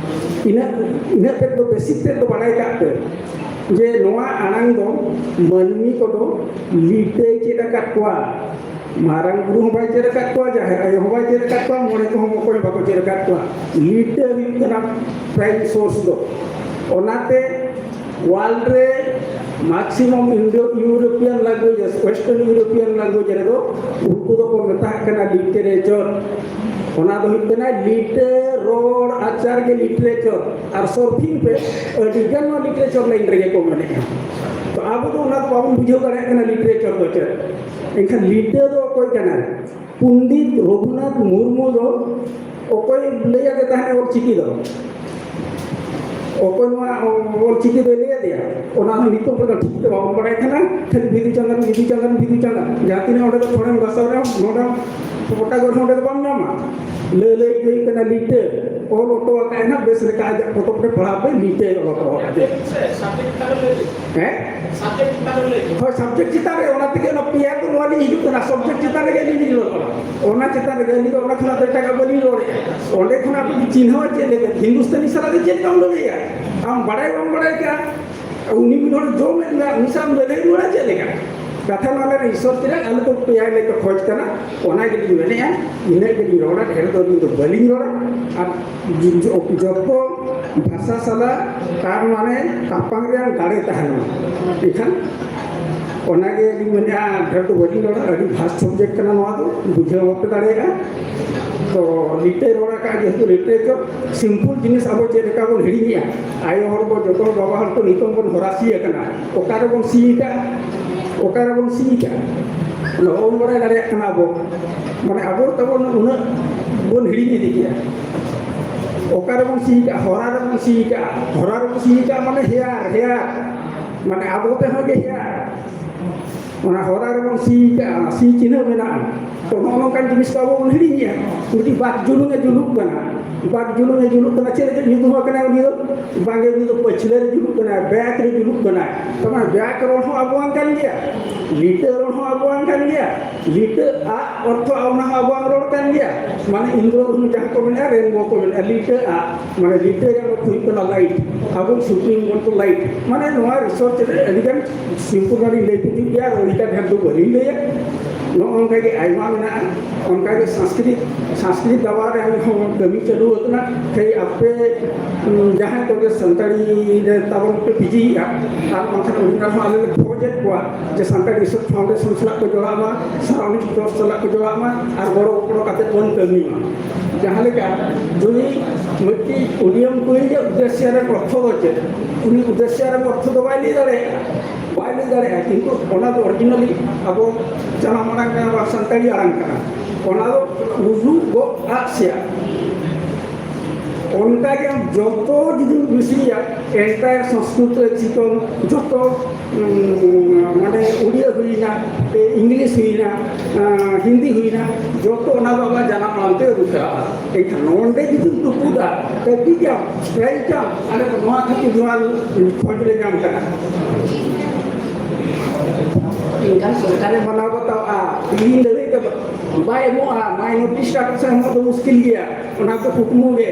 ᱤᱱᱟᱹᱜ ᱤᱱᱟᱹᱜ ᱛᱮᱫ ᱫᱚ ᱵᱮᱥᱤᱠ ᱛᱮᱫ ᱫᱚ ᱵᱟᱲᱟᱭ ᱠᱟᱜ ᱯᱮ ᱡᱮ ᱱᱚᱣᱟ ᱟᱲᱟᱝ ᱫᱚ ᱢᱟᱹᱱᱢᱤ ᱠᱚᱫᱚ ᱞᱤᱴᱟᱹᱭ ᱪᱮᱫ ᱟᱠᱟᱫ ᱠᱚᱣᱟ᱾ ᱢᱟᱨᱟᱝ ᱵᱩᱨᱩ ᱦᱚᱸ ᱵᱟᱭ ᱪᱮᱫ ᱟᱠᱟᱫ ᱠᱚᱣᱟ, ᱡᱟᱦᱮᱨ ᱟᱭᱳ ᱦᱚᱸ ᱵᱟᱭ ᱪᱮᱫ ᱟᱠᱟᱫ ᱠᱚᱣᱟ, ᱢᱚᱬᱮ ᱠᱚᱦᱚᱸ ᱚᱠᱚᱭ ᱦᱚᱸ ᱵᱟᱠᱚ ᱪᱮᱫ ᱟᱠᱟᱫ ᱠᱚᱣᱟ᱾ ᱞᱤᱴᱟᱹ ᱦᱩᱭᱩᱜ ᱠᱟᱱᱟ ᱯᱨᱟᱭᱤᱢ ᱥᱳᱨᱥ ᱫᱚ᱾ ᱚᱱᱟᱛᱮ ᱣᱟᱨᱞᱰ ᱨᱮ ᱢᱟᱠᱥᱤᱢᱟᱢ ᱤᱱᱰᱳ ᱤᱭᱩᱨᱳᱯᱤᱭᱟᱱ ᱞᱮᱝᱜᱩᱭᱮᱡᱮᱥ, ᱳᱭᱮᱥᱴᱟᱨᱱ ᱤᱭᱩᱨᱳᱯᱤᱭᱟᱱ ᱞᱮᱝᱜᱩᱭᱮᱡᱽ ᱨᱮᱫᱚ ᱩᱱᱠᱩ ᱫᱚᱠᱚ ᱢᱮᱛᱟᱜ ᱠᱟᱱᱟ ᱞᱤᱴᱟᱨᱮᱪᱟᱨ᱾ ᱚᱱᱟ ᱫᱚ ᱦᱩᱭᱩᱜ ᱠᱟᱱᱟ ᱞᱤᱴᱟᱹ ᱨᱚᱲ ᱟᱪᱟᱨ ᱜᱮ ᱞᱤᱴᱟᱨᱮᱪᱟᱨ᱾ ᱟᱨ ᱥᱚᱨᱯᱷᱤᱝ ᱯᱮ, ᱟᱹᱰᱤ ᱜᱟᱱ ᱱᱚᱣᱟ ᱞᱤᱴᱟᱨᱮᱪᱟᱨ ᱞᱟᱭᱤᱱ ᱨᱮᱜᱮ ᱠᱚ ᱢᱮᱱᱮᱜᱼᱟ᱾ ᱛᱚ ᱟᱵᱚ ᱫᱚ ᱚᱱᱟ ᱫᱚ ᱵᱟᱵᱚᱱ ᱵᱩᱡᱷᱟᱹᱣ ᱫᱟᱲᱮᱭᱟᱜ ᱠᱟᱱᱟ ᱞᱤᱴᱟᱨᱮᱪᱟᱨ ᱫᱚ ᱪᱮᱫ᱾ ᱮᱱᱠᱷᱟᱱ ᱞᱤᱴᱟᱹ ᱫᱚ ᱚᱠᱚᱭ ᱠᱟᱱᱟᱭ? ᱯᱚᱱᱰᱤᱛ ᱨᱚᱜᱷᱩᱱᱟᱛᱷ ᱢᱩᱨᱢᱩ ᱫᱚ ᱚᱠᱚᱭ ᱞᱟᱹᱭ ᱟᱫᱮ ᱛᱟᱦᱮᱸᱫ ᱚᱞ ᱪᱤᱠᱤ ᱫᱚ? ᱚᱠᱚᱭ ᱱᱚᱣᱟ ᱚᱞ ᱪᱤᱠᱤ ᱫᱚᱭ ᱞᱟᱹᱭ ᱟᱫᱮᱭᱟ? ᱚᱱᱟ ᱦᱚᱸ ᱱᱤᱛᱚᱜ ᱫᱚ ᱴᱷᱤᱠ ᱛᱮ ᱵᱟᱵᱚᱱ ᱵᱟᱲᱟᱭ ᱠᱟᱱᱟ᱾ ᱠᱷᱟᱹᱞᱤ ᱵᱤᱫᱩ ᱪᱟᱸᱫᱟᱱ, ᱵᱤᱫᱩ ᱪᱟᱸᱫᱟᱱ, ᱵᱤᱫᱩ ᱪᱟᱸᱫᱟᱱ᱾ ᱡᱟᱦᱟᱸ ᱛᱤᱱᱟᱹᱜ ᱚᱸᱰᱮ ᱫᱚ ᱛᱷᱚᱲᱮᱢ ᱜᱟᱥᱟᱣ ᱨᱮᱦᱚᱸ ᱱᱚᱰᱮ ᱜᱚᱴᱟ ᱜᱚᱨ ᱚᱸᱰᱮ ᱫᱚ ᱵᱟᱢ ᱧᱟᱢᱟ᱾ ᱞᱟᱹᱭ ᱞᱟᱹᱭ ᱦᱩᱭᱩᱜ ᱠᱟᱱᱟ ᱞᱤᱴᱟᱹ᱾ ᱚᱞ ᱦᱚᱴᱚ ᱟᱠᱟᱫ ᱮᱱᱦᱟᱜ ᱵᱮᱥ ᱞᱮᱠᱟ ᱟᱡᱟᱜ ᱯᱚᱛᱚᱵ ᱨᱮ ᱯᱟᱲᱦᱟᱣ ᱯᱮ, ᱞᱤᱴᱟᱹᱭ ᱚᱞ ᱦᱚᱴᱚ ᱟᱠᱟᱫ᱾ ᱦᱮᱸ? ᱦᱳᱭ, ᱥᱟᱵᱡᱮᱠᱴ ᱪᱮᱛᱟᱱ ᱨᱮ, ᱚᱱᱟ ᱛᱮᱜᱮ ᱚᱱᱟ ᱯᱮᱭᱟ ᱫᱚ ᱱᱚᱣᱟ ᱞᱤᱧ ᱦᱤᱡᱩᱜ ᱠᱟᱱᱟ, ᱥᱟᱵᱡᱮᱠᱴ ᱪᱮᱛᱟᱱ ᱨᱮᱜᱮ ᱟᱹᱞᱤᱧ ᱞᱤᱧ ᱨᱚᱲ ᱠᱟᱱᱟ᱾ ᱚᱱᱟ ᱪᱮᱛᱟᱱ ᱨᱮᱜᱮ ᱟᱹᱞᱤᱧ ᱫᱚ ᱚᱱᱟ ᱠᱷᱚᱱᱟᱜ ᱫᱚ ᱮᱴᱟᱜᱟᱜ ᱵᱟᱹᱞᱤᱧ ᱨᱚᱲᱮᱫᱼᱟ᱾ ᱚᱸᱰᱮ ᱠᱷᱚᱱᱟᱜ ᱟᱯᱮ ᱪᱤᱱᱦᱟᱹᱣᱟ ᱪᱮᱫ ᱞᱮᱠᱟ? ᱦᱤᱱᱫᱩᱥᱛᱟᱱᱤ ᱥᱟᱞᱟᱜ ᱫᱚ ᱪᱮᱫ ᱞᱮᱠᱟᱢ ᱞᱟᱹᱲᱦᱟᱹᱭᱟ? ᱟᱢ ᱵᱟᱲᱟᱭ ᱵᱟᱢ ᱵᱟᱲᱟᱭ ᱠᱟᱜᱼᱟ, ᱩᱱᱤ ᱢᱤᱫ ᱦᱚᱲ ᱡᱚᱢᱮᱫ ᱢᱮᱭᱟ, ᱩᱱᱤ ᱥᱟᱶ ᱞᱟᱹᱲᱦᱟᱹᱭ ᱨᱩᱣᱟᱹᱲᱟ ᱪᱮᱫ ᱞᱮᱠᱟ? ᱠᱟᱛᱷᱟ ᱱᱚᱣᱟ ᱞᱮ ᱤᱥᱚᱨ ᱪᱮᱫᱟᱜ ᱟᱞᱮ ᱫᱚ ᱯᱮᱭᱟ ᱞᱮ ᱠᱷᱚᱡᱽ ᱠᱟᱱᱟ, ᱚᱱᱟ ᱜᱮᱞᱤᱧ ᱢᱮᱱᱮᱫᱼᱟ᱾ ᱤᱱᱟᱹᱜ ᱜᱮᱞᱤᱧ ᱨᱚᱲᱟ, ᱰᱷᱮᱨ ᱫᱚ ᱟᱹᱞᱤᱧ ᱫᱚ ᱵᱟᱹᱞᱤᱧ ᱨᱚᱲᱟ᱾ ᱟᱨ ᱡᱚᱛᱚ ᱵᱷᱟᱥᱟ ᱥᱟᱞᱟᱜ ᱛᱟᱨ ᱢᱟᱱᱮ ᱛᱟᱯᱟᱢ ᱨᱮᱭᱟᱜ ᱫᱟᱲᱮ ᱛᱟᱦᱮᱱ ᱢᱟ᱾ ᱮᱱᱠᱷᱟᱱ ᱚᱱᱟᱜᱮ ᱞᱤᱧ ᱢᱮᱱᱮᱫᱼᱟ, ᱰᱷᱮᱨ ᱫᱚ ᱵᱟᱹᱞᱤᱧ ᱨᱚᱲᱟ, ᱟᱹᱰᱤ ᱵᱷᱟᱥ ᱥᱟᱵᱡᱮᱠᱴ ᱠᱟᱱᱟ ᱱᱚᱣᱟ ᱫᱚ, ᱵᱩᱡᱷᱟᱹᱣ ᱵᱟᱯᱮ ᱫᱟᱲᱮᱭᱟᱜᱼᱟ᱾ ᱛᱚ ᱱᱤᱛᱚᱜ ᱨᱚᱲ ᱟᱠᱟᱫ ᱡᱮᱦᱮᱛᱩ ᱞᱤᱴᱟᱨᱮᱪᱟᱨ, ᱥᱤᱢᱯᱚᱞ ᱡᱤᱱᱤᱥ ᱟᱵᱚ ᱪᱮᱫ ᱞᱮᱠᱟ ᱵᱚᱱ ᱦᱤᱲᱤᱧᱮᱜᱼᱟ᱾ ᱟᱭᱳ ᱦᱚᱲ ᱠᱚ, ᱡᱚᱛᱚ ᱦᱚᱲ, ᱵᱟᱵᱟ ᱦᱚᱲ ᱠᱚ ᱱᱤᱛᱚᱝ ᱵᱚᱱ ᱦᱚᱨᱟᱥᱤ ᱟᱠᱟᱱᱟ᱾ ᱚᱠᱟᱨᱮᱵᱚᱱ ᱥᱤ ᱟᱠᱟᱫᱼᱟ? ᱚᱠᱟᱨᱮᱵᱚᱱ ᱥᱤ ᱟᱠᱟᱫᱼᱟ? ᱚᱱᱟ ᱵᱟᱵᱚᱱ ᱵᱟᱲᱟᱭ ᱫᱟᱲᱮᱭᱟᱜ ᱠᱟᱱᱟ ᱟᱵᱚ᱾ ᱢᱟᱱᱮ ᱟᱵᱚ ᱛᱟᱵᱚᱱ ᱩᱱᱟᱹᱜ ᱵᱚᱱ ᱦᱤᱲᱤᱧ ᱤᱫᱤ ᱠᱮᱜᱼᱟ᱾ ᱚᱠᱟ ᱨᱮᱵᱚᱱ ᱥᱤ ᱠᱟᱜᱼᱟ? ᱦᱚᱨᱟ ᱨᱮᱵᱚᱱ ᱥᱤ ᱠᱟᱜᱼᱟ᱾ ᱦᱚᱨᱟ ᱨᱮᱵᱚᱱ ᱥᱤ ᱠᱟᱜᱼᱟ ᱢᱟᱱᱮ ᱦᱮᱭᱟᱨ, ᱦᱮᱭᱟᱨ, ᱢᱟᱱᱮ ᱟᱵᱚ ᱛᱮᱦᱚᱸ ᱜᱮ ᱦᱮᱭᱟᱨ᱾ ᱚᱱᱟ ᱦᱚᱨᱟ ᱨᱮᱵᱚᱱ ᱥᱤ ᱠᱟᱜᱼᱟ, ᱥᱤ ᱪᱤᱱᱦᱟᱹ ᱢᱮᱱᱟᱜᱼᱟ᱾ ᱛᱚ, ᱱᱚᱜᱼᱚ ᱱᱚᱝᱠᱟᱱ ᱡᱤᱱᱤᱥ ᱠᱚ ᱟᱵᱚ ᱵᱚᱱ ᱦᱤᱲᱤᱧ ᱜᱮᱭᱟ᱾ ᱢᱤᱫᱴᱤᱡ ᱵᱟᱠ ᱡᱩᱞᱩᱝ ᱮ ᱡᱩᱞᱩᱜ ᱠᱟᱱᱟ, ᱵᱟᱠ ᱡᱩᱞᱩᱝ ᱮ ᱡᱩᱞᱩᱜ ᱠᱟᱱᱟ, ᱪᱮᱫ ᱞᱟᱹᱜᱤᱫ ᱧᱩᱛᱩᱢ ᱟᱠᱟᱱᱟᱭ ᱩᱱᱤ ᱫᱚ? ᱵᱟᱝᱜᱮ, ᱩᱱᱤ ᱫᱚ ᱯᱟᱹᱪᱷᱞᱟᱹ ᱨᱮ ᱡᱩᱞᱩᱜ ᱠᱟᱱᱟᱭ, ᱵᱮᱠ ᱨᱮ ᱡᱩᱞᱩᱜ ᱠᱟᱱᱟᱭ᱾ ᱛᱚ, ᱚᱱᱟ ᱵᱮᱠ ᱨᱚᱲ ᱦᱚᱸ ᱟᱵᱚᱣᱟᱜ ᱠᱟᱱ ᱜᱮᱭᱟ, ᱞᱤᱴᱟᱹ ᱨᱚᱲ ᱦᱚᱸ ᱟᱵᱚᱣᱟᱜ ᱠᱟᱱ ᱜᱮᱭᱟ, ᱞᱤᱴᱟᱹ ᱟᱜ ᱚᱨᱛᱷᱚ ᱚᱱᱟ ᱦᱚᱸ ᱟᱵᱚᱣᱟᱜ ᱨᱚᱲ ᱠᱟᱱ ᱜᱮᱭᱟ᱾ ᱢᱟᱱᱮ ᱤᱱᱫᱨᱚ ᱫᱷᱚᱱᱩ ᱡᱟᱦᱟᱸ ᱠᱚ ᱢᱮᱱᱟ, ᱨᱮᱱᱵᱳ ᱠᱚ ᱢᱮᱱᱟ, ᱞᱤᱴᱟᱹ ᱟᱜ, ᱢᱟᱱᱮ ᱞᱤᱴᱟᱹ ᱨᱮᱭᱟᱜ ᱚᱨᱛᱷᱚ ᱦᱩᱭᱩᱜ ᱠᱟᱱᱟ ᱞᱟᱭᱤᱴ᱾ ᱟᱵᱚ ᱥᱩᱯᱨᱤᱢ ᱵᱚᱞ ᱠᱚ ᱞᱟᱭᱤᱴ᱾ ᱢᱟᱱᱮ ᱱᱚᱣᱟ ᱨᱤᱥᱟᱨᱪ ᱨᱮ ᱟᱹᱰᱤ ᱜᱟᱱ ᱥᱤᱢᱯᱚᱞ ᱞᱤᱧ ᱞᱟᱹᱭ ᱛᱮᱜᱮ ᱜᱮᱭᱟ, ᱟᱨ ᱟᱹᱰᱤ ᱜᱟᱱ ᱰᱷᱮᱨ ᱫᱚ ᱵᱟᱹᱞᱤᱧ ᱞᱟᱹᱭᱟ᱾ ᱱᱚᱜᱼᱚ ᱱᱚᱝᱠᱟ ᱜᱮ ᱟᱭᱢᱟ ᱢᱮᱱᱟᱜᱼᱟ᱾ ᱚᱱᱠᱟ ᱜᱮ ᱥᱟᱝᱥᱠᱨᱤᱛ, ᱥᱟᱝᱥᱠᱨᱤᱛ ᱫᱟᱵᱟ ᱨᱮ ᱦᱚᱸ ᱠᱟᱹᱢᱤ ᱪᱟᱹᱞᱩ ᱟᱠᱟᱱᱟ᱾ ᱠᱷᱟᱹᱞᱤ ᱟᱯᱮ, ᱩᱸ, ᱡᱟᱦᱟᱸᱭ ᱠᱚᱜᱮ ᱥᱟᱱᱛᱟᱲᱤ ᱨᱮ ᱛᱟᱵᱚᱱ ᱯᱮ ᱯᱤᱡᱤᱭᱮᱫᱼᱟ, ᱟᱨ ᱵᱟᱝᱠᱷᱟᱱ ᱚᱱᱠᱟ ᱦᱚᱸ ᱟᱞᱮ ᱞᱮ ᱠᱷᱚᱡᱮᱫ ᱠᱚᱣᱟ ᱡᱮ ᱥᱟᱱᱛᱟᱲ ᱨᱤᱥᱟᱨᱪ ᱯᱷᱟᱣᱩᱱᱰᱮᱥᱚᱱ ᱥᱟᱞᱟᱜ ᱠᱚ ᱡᱚᱲᱟᱜ ᱢᱟ, ᱥᱟᱨᱟᱣᱩᱱᱰ ᱴᱨᱟᱥᱴ ᱥᱟᱞᱟᱜ ᱠᱚ ᱡᱚᱲᱟᱜ ᱢᱟ, ᱟᱨ ᱜᱚᱲᱚ ᱜᱚᱯᱚᱲᱚ ᱠᱟᱛᱮ ᱵᱚᱱ ᱠᱟᱹᱢᱤ ᱢᱟ᱾ ᱡᱟᱦᱟᱸ ᱞᱮᱠᱟ ᱡᱩᱫᱤ ᱢᱤᱫᱴᱤᱡ ᱩᱰᱤᱭᱟᱹᱢ ᱠᱩᱲᱤ ᱜᱮ ᱩᱫᱽᱫᱮᱥᱭᱚ ᱨᱮ ᱚᱨᱛᱷᱚ ᱫᱚ ᱪᱮᱫ? ᱩᱱᱤ ᱩᱫᱽᱫᱮᱥᱭᱚ ᱨᱮ ᱚᱨᱛᱷᱚ ᱫᱚ ᱵᱟᱭ ᱞᱟᱹᱭ ᱫᱟᱲᱮᱭᱟᱜᱼᱟ, ᱵᱟᱭ ᱞᱟᱹᱭ ᱫᱟᱲᱮᱭᱟᱜᱼᱟ, ᱠᱤᱱᱛᱩ ᱚᱱᱟ ᱫᱚ ᱚᱨᱤᱡᱤᱱᱟᱞᱤ ᱟᱵᱚ ᱡᱟᱱᱟᱢ ᱟᱲᱟᱝ ᱠᱟᱱᱟ, ᱵᱟ ᱥᱟᱱᱛᱟᱲᱤ ᱟᱲᱟᱝ ᱠᱟᱱᱟ, ᱚᱱᱟ ᱫᱚ ᱩᱰᱩᱠ ᱜᱚᱫ ᱟᱫ ᱥᱮᱭᱟ᱾ ᱚᱱᱠᱟᱜᱮ ᱟᱢ ᱡᱚᱛᱚ ᱡᱩᱫᱤᱢ ᱵᱤᱥᱤᱭᱟ, ᱮᱱᱴᱟᱭᱟᱨ ᱥᱚᱝᱥᱠᱨᱤᱛ ᱞᱮᱠᱥᱤᱠᱚᱱ, ᱡᱚᱛᱚ, ᱩᱸ, ᱢᱟᱱᱮ ᱩᱲᱤᱭᱟ ᱦᱩᱭᱱᱟ, ᱮ, ᱤᱝᱞᱤᱥ ᱦᱩᱭᱱᱟ, ᱟᱸ, ᱦᱤᱱᱫᱤ ᱦᱩᱭᱱᱟ, ᱡᱚᱛᱚ ᱚᱱᱟ ᱫᱚ ᱟᱵᱚᱣᱟᱜ ᱡᱟᱱᱟᱢ ᱟᱲᱟᱝ ᱛᱮ ᱟᱹᱨᱩ ᱯᱷᱮᱨᱟᱜᱼᱟ᱾ ᱮᱱᱠᱷᱟᱱ ᱱᱚᱰᱮ ᱡᱩᱫᱤᱢ ᱛᱩᱯᱩᱫᱟ, ᱠᱟᱹᱴᱤᱡ ᱟᱢ, ᱥᱴᱨᱟᱭᱤᱠ ᱟᱢ, ᱟᱞᱮ ᱫᱚ ᱱᱚᱣᱟ ᱠᱷᱟᱹᱛᱤᱨ ᱱᱚᱣᱟ ᱠᱷᱚᱡᱽ ᱞᱮ ᱧᱟᱢ ᱠᱟᱱᱟ᱾ ᱮᱱᱠᱷᱟᱱ ᱥᱚᱨᱠᱟᱨᱮ ᱢᱟᱱᱟᱣ ᱵᱟᱛᱟᱣᱟ, ᱛᱤᱦᱤᱧ ᱫᱷᱟᱹᱵᱤᱡ ᱛᱮ ᱵᱟᱭ ᱮᱢᱚᱜᱼᱟ, ᱢᱟᱭᱱᱚᱨᱤᱴᱤ ᱥᱴᱟᱴᱟᱥ ᱮ ᱮᱢᱚᱜ ᱫᱚ ᱢᱩᱥᱠᱤᱞ ᱜᱮᱭᱟ᱾ ᱚᱱᱟ ᱫᱚ ᱠᱩᱠᱢᱩ ᱜᱮ᱾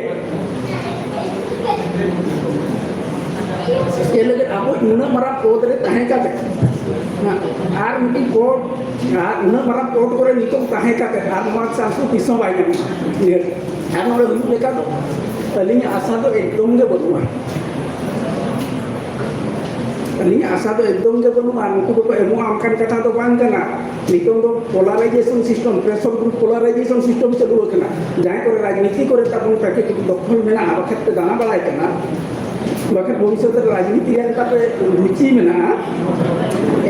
ᱪᱮᱫ ᱞᱟᱹᱜᱤᱫ ᱟᱵᱚ ᱩᱱᱟᱹᱜ ᱢᱟᱨᱟᱝ ᱯᱚᱫᱽ ᱨᱮ ᱛᱟᱦᱮᱸ ᱠᱟᱛᱮ, ᱟᱨ ᱢᱤᱫᱴᱤᱡ ᱯᱚᱫᱽ, ᱟᱨ ᱩᱱᱟᱹᱜ ᱢᱟᱨᱟᱝ ᱯᱚᱫᱽ ᱠᱚᱨᱮ ᱱᱤᱛᱚᱜ ᱛᱟᱦᱮᱸ ᱠᱟᱛᱮ, ᱟᱨ ᱱᱚᱣᱟ ᱪᱟᱱᱥ ᱫᱚ ᱛᱤᱥ ᱦᱚᱸ ᱵᱟᱭ ᱧᱟᱢᱚᱜᱼᱟ᱾ ᱤᱭᱟᱹ, ᱟᱨ ᱱᱚᱰᱮ ᱦᱩᱭᱩᱜ ᱞᱮᱠᱟ ᱫᱚ ᱟᱹᱞᱤᱧᱟᱜ ᱟᱥᱟ ᱫᱚ ᱮᱠᱫᱚᱢ ᱜᱮ ᱵᱟᱹᱱᱩᱜᱼᱟ᱾ ᱟᱹᱞᱤᱧᱟᱜ ᱟᱥᱟ ᱫᱚ ᱮᱠᱫᱚᱢ ᱜᱮ ᱵᱟᱹᱱᱩᱜᱼᱟ᱾ ᱱᱩᱠᱩ ᱫᱚᱠᱚ ᱮᱢᱚᱜᱼᱟ ᱚᱱᱠᱟᱱ ᱠᱟᱛᱷᱟ ᱫᱚ ᱵᱟᱝ ᱠᱟᱱᱟ᱾ ᱱᱤᱛᱚᱝ ᱫᱚ ᱯᱚᱞᱟᱨᱟᱭᱡᱮᱥᱚᱱ ᱥᱤᱥᱴᱮᱢ, ᱯᱨᱮᱥᱚᱨ ᱜᱨᱩᱯ ᱯᱚᱞᱟᱨᱟᱭᱡᱮᱥᱚᱱ ᱥᱤᱥᱴᱮᱢ ᱪᱟᱹᱞᱩ ᱟᱠᱟᱱᱟ᱾ ᱡᱟᱦᱟᱸᱭ ᱠᱚᱨᱮ ᱨᱟᱡᱽᱱᱤᱛᱤ ᱠᱚᱨᱮ ᱛᱟᱵᱚᱱ ᱯᱨᱟᱠᱨᱤᱛᱤᱠ ᱫᱚᱠᱷᱚᱞ ᱢᱮᱱᱟᱜᱼᱟ, ᱵᱟᱠᱷᱟᱡ ᱯᱮ ᱫᱟᱬᱟ ᱵᱟᱲᱟᱭ ᱠᱟᱱᱟ, ᱵᱟᱠᱷᱟᱡ ᱵᱷᱚᱵᱤᱥᱥᱚᱛ ᱨᱮ ᱨᱟᱡᱽᱱᱤᱛᱤ ᱨᱮ ᱛᱟᱯᱮ ᱨᱩᱪᱤ ᱢᱮᱱᱟᱜᱼᱟ,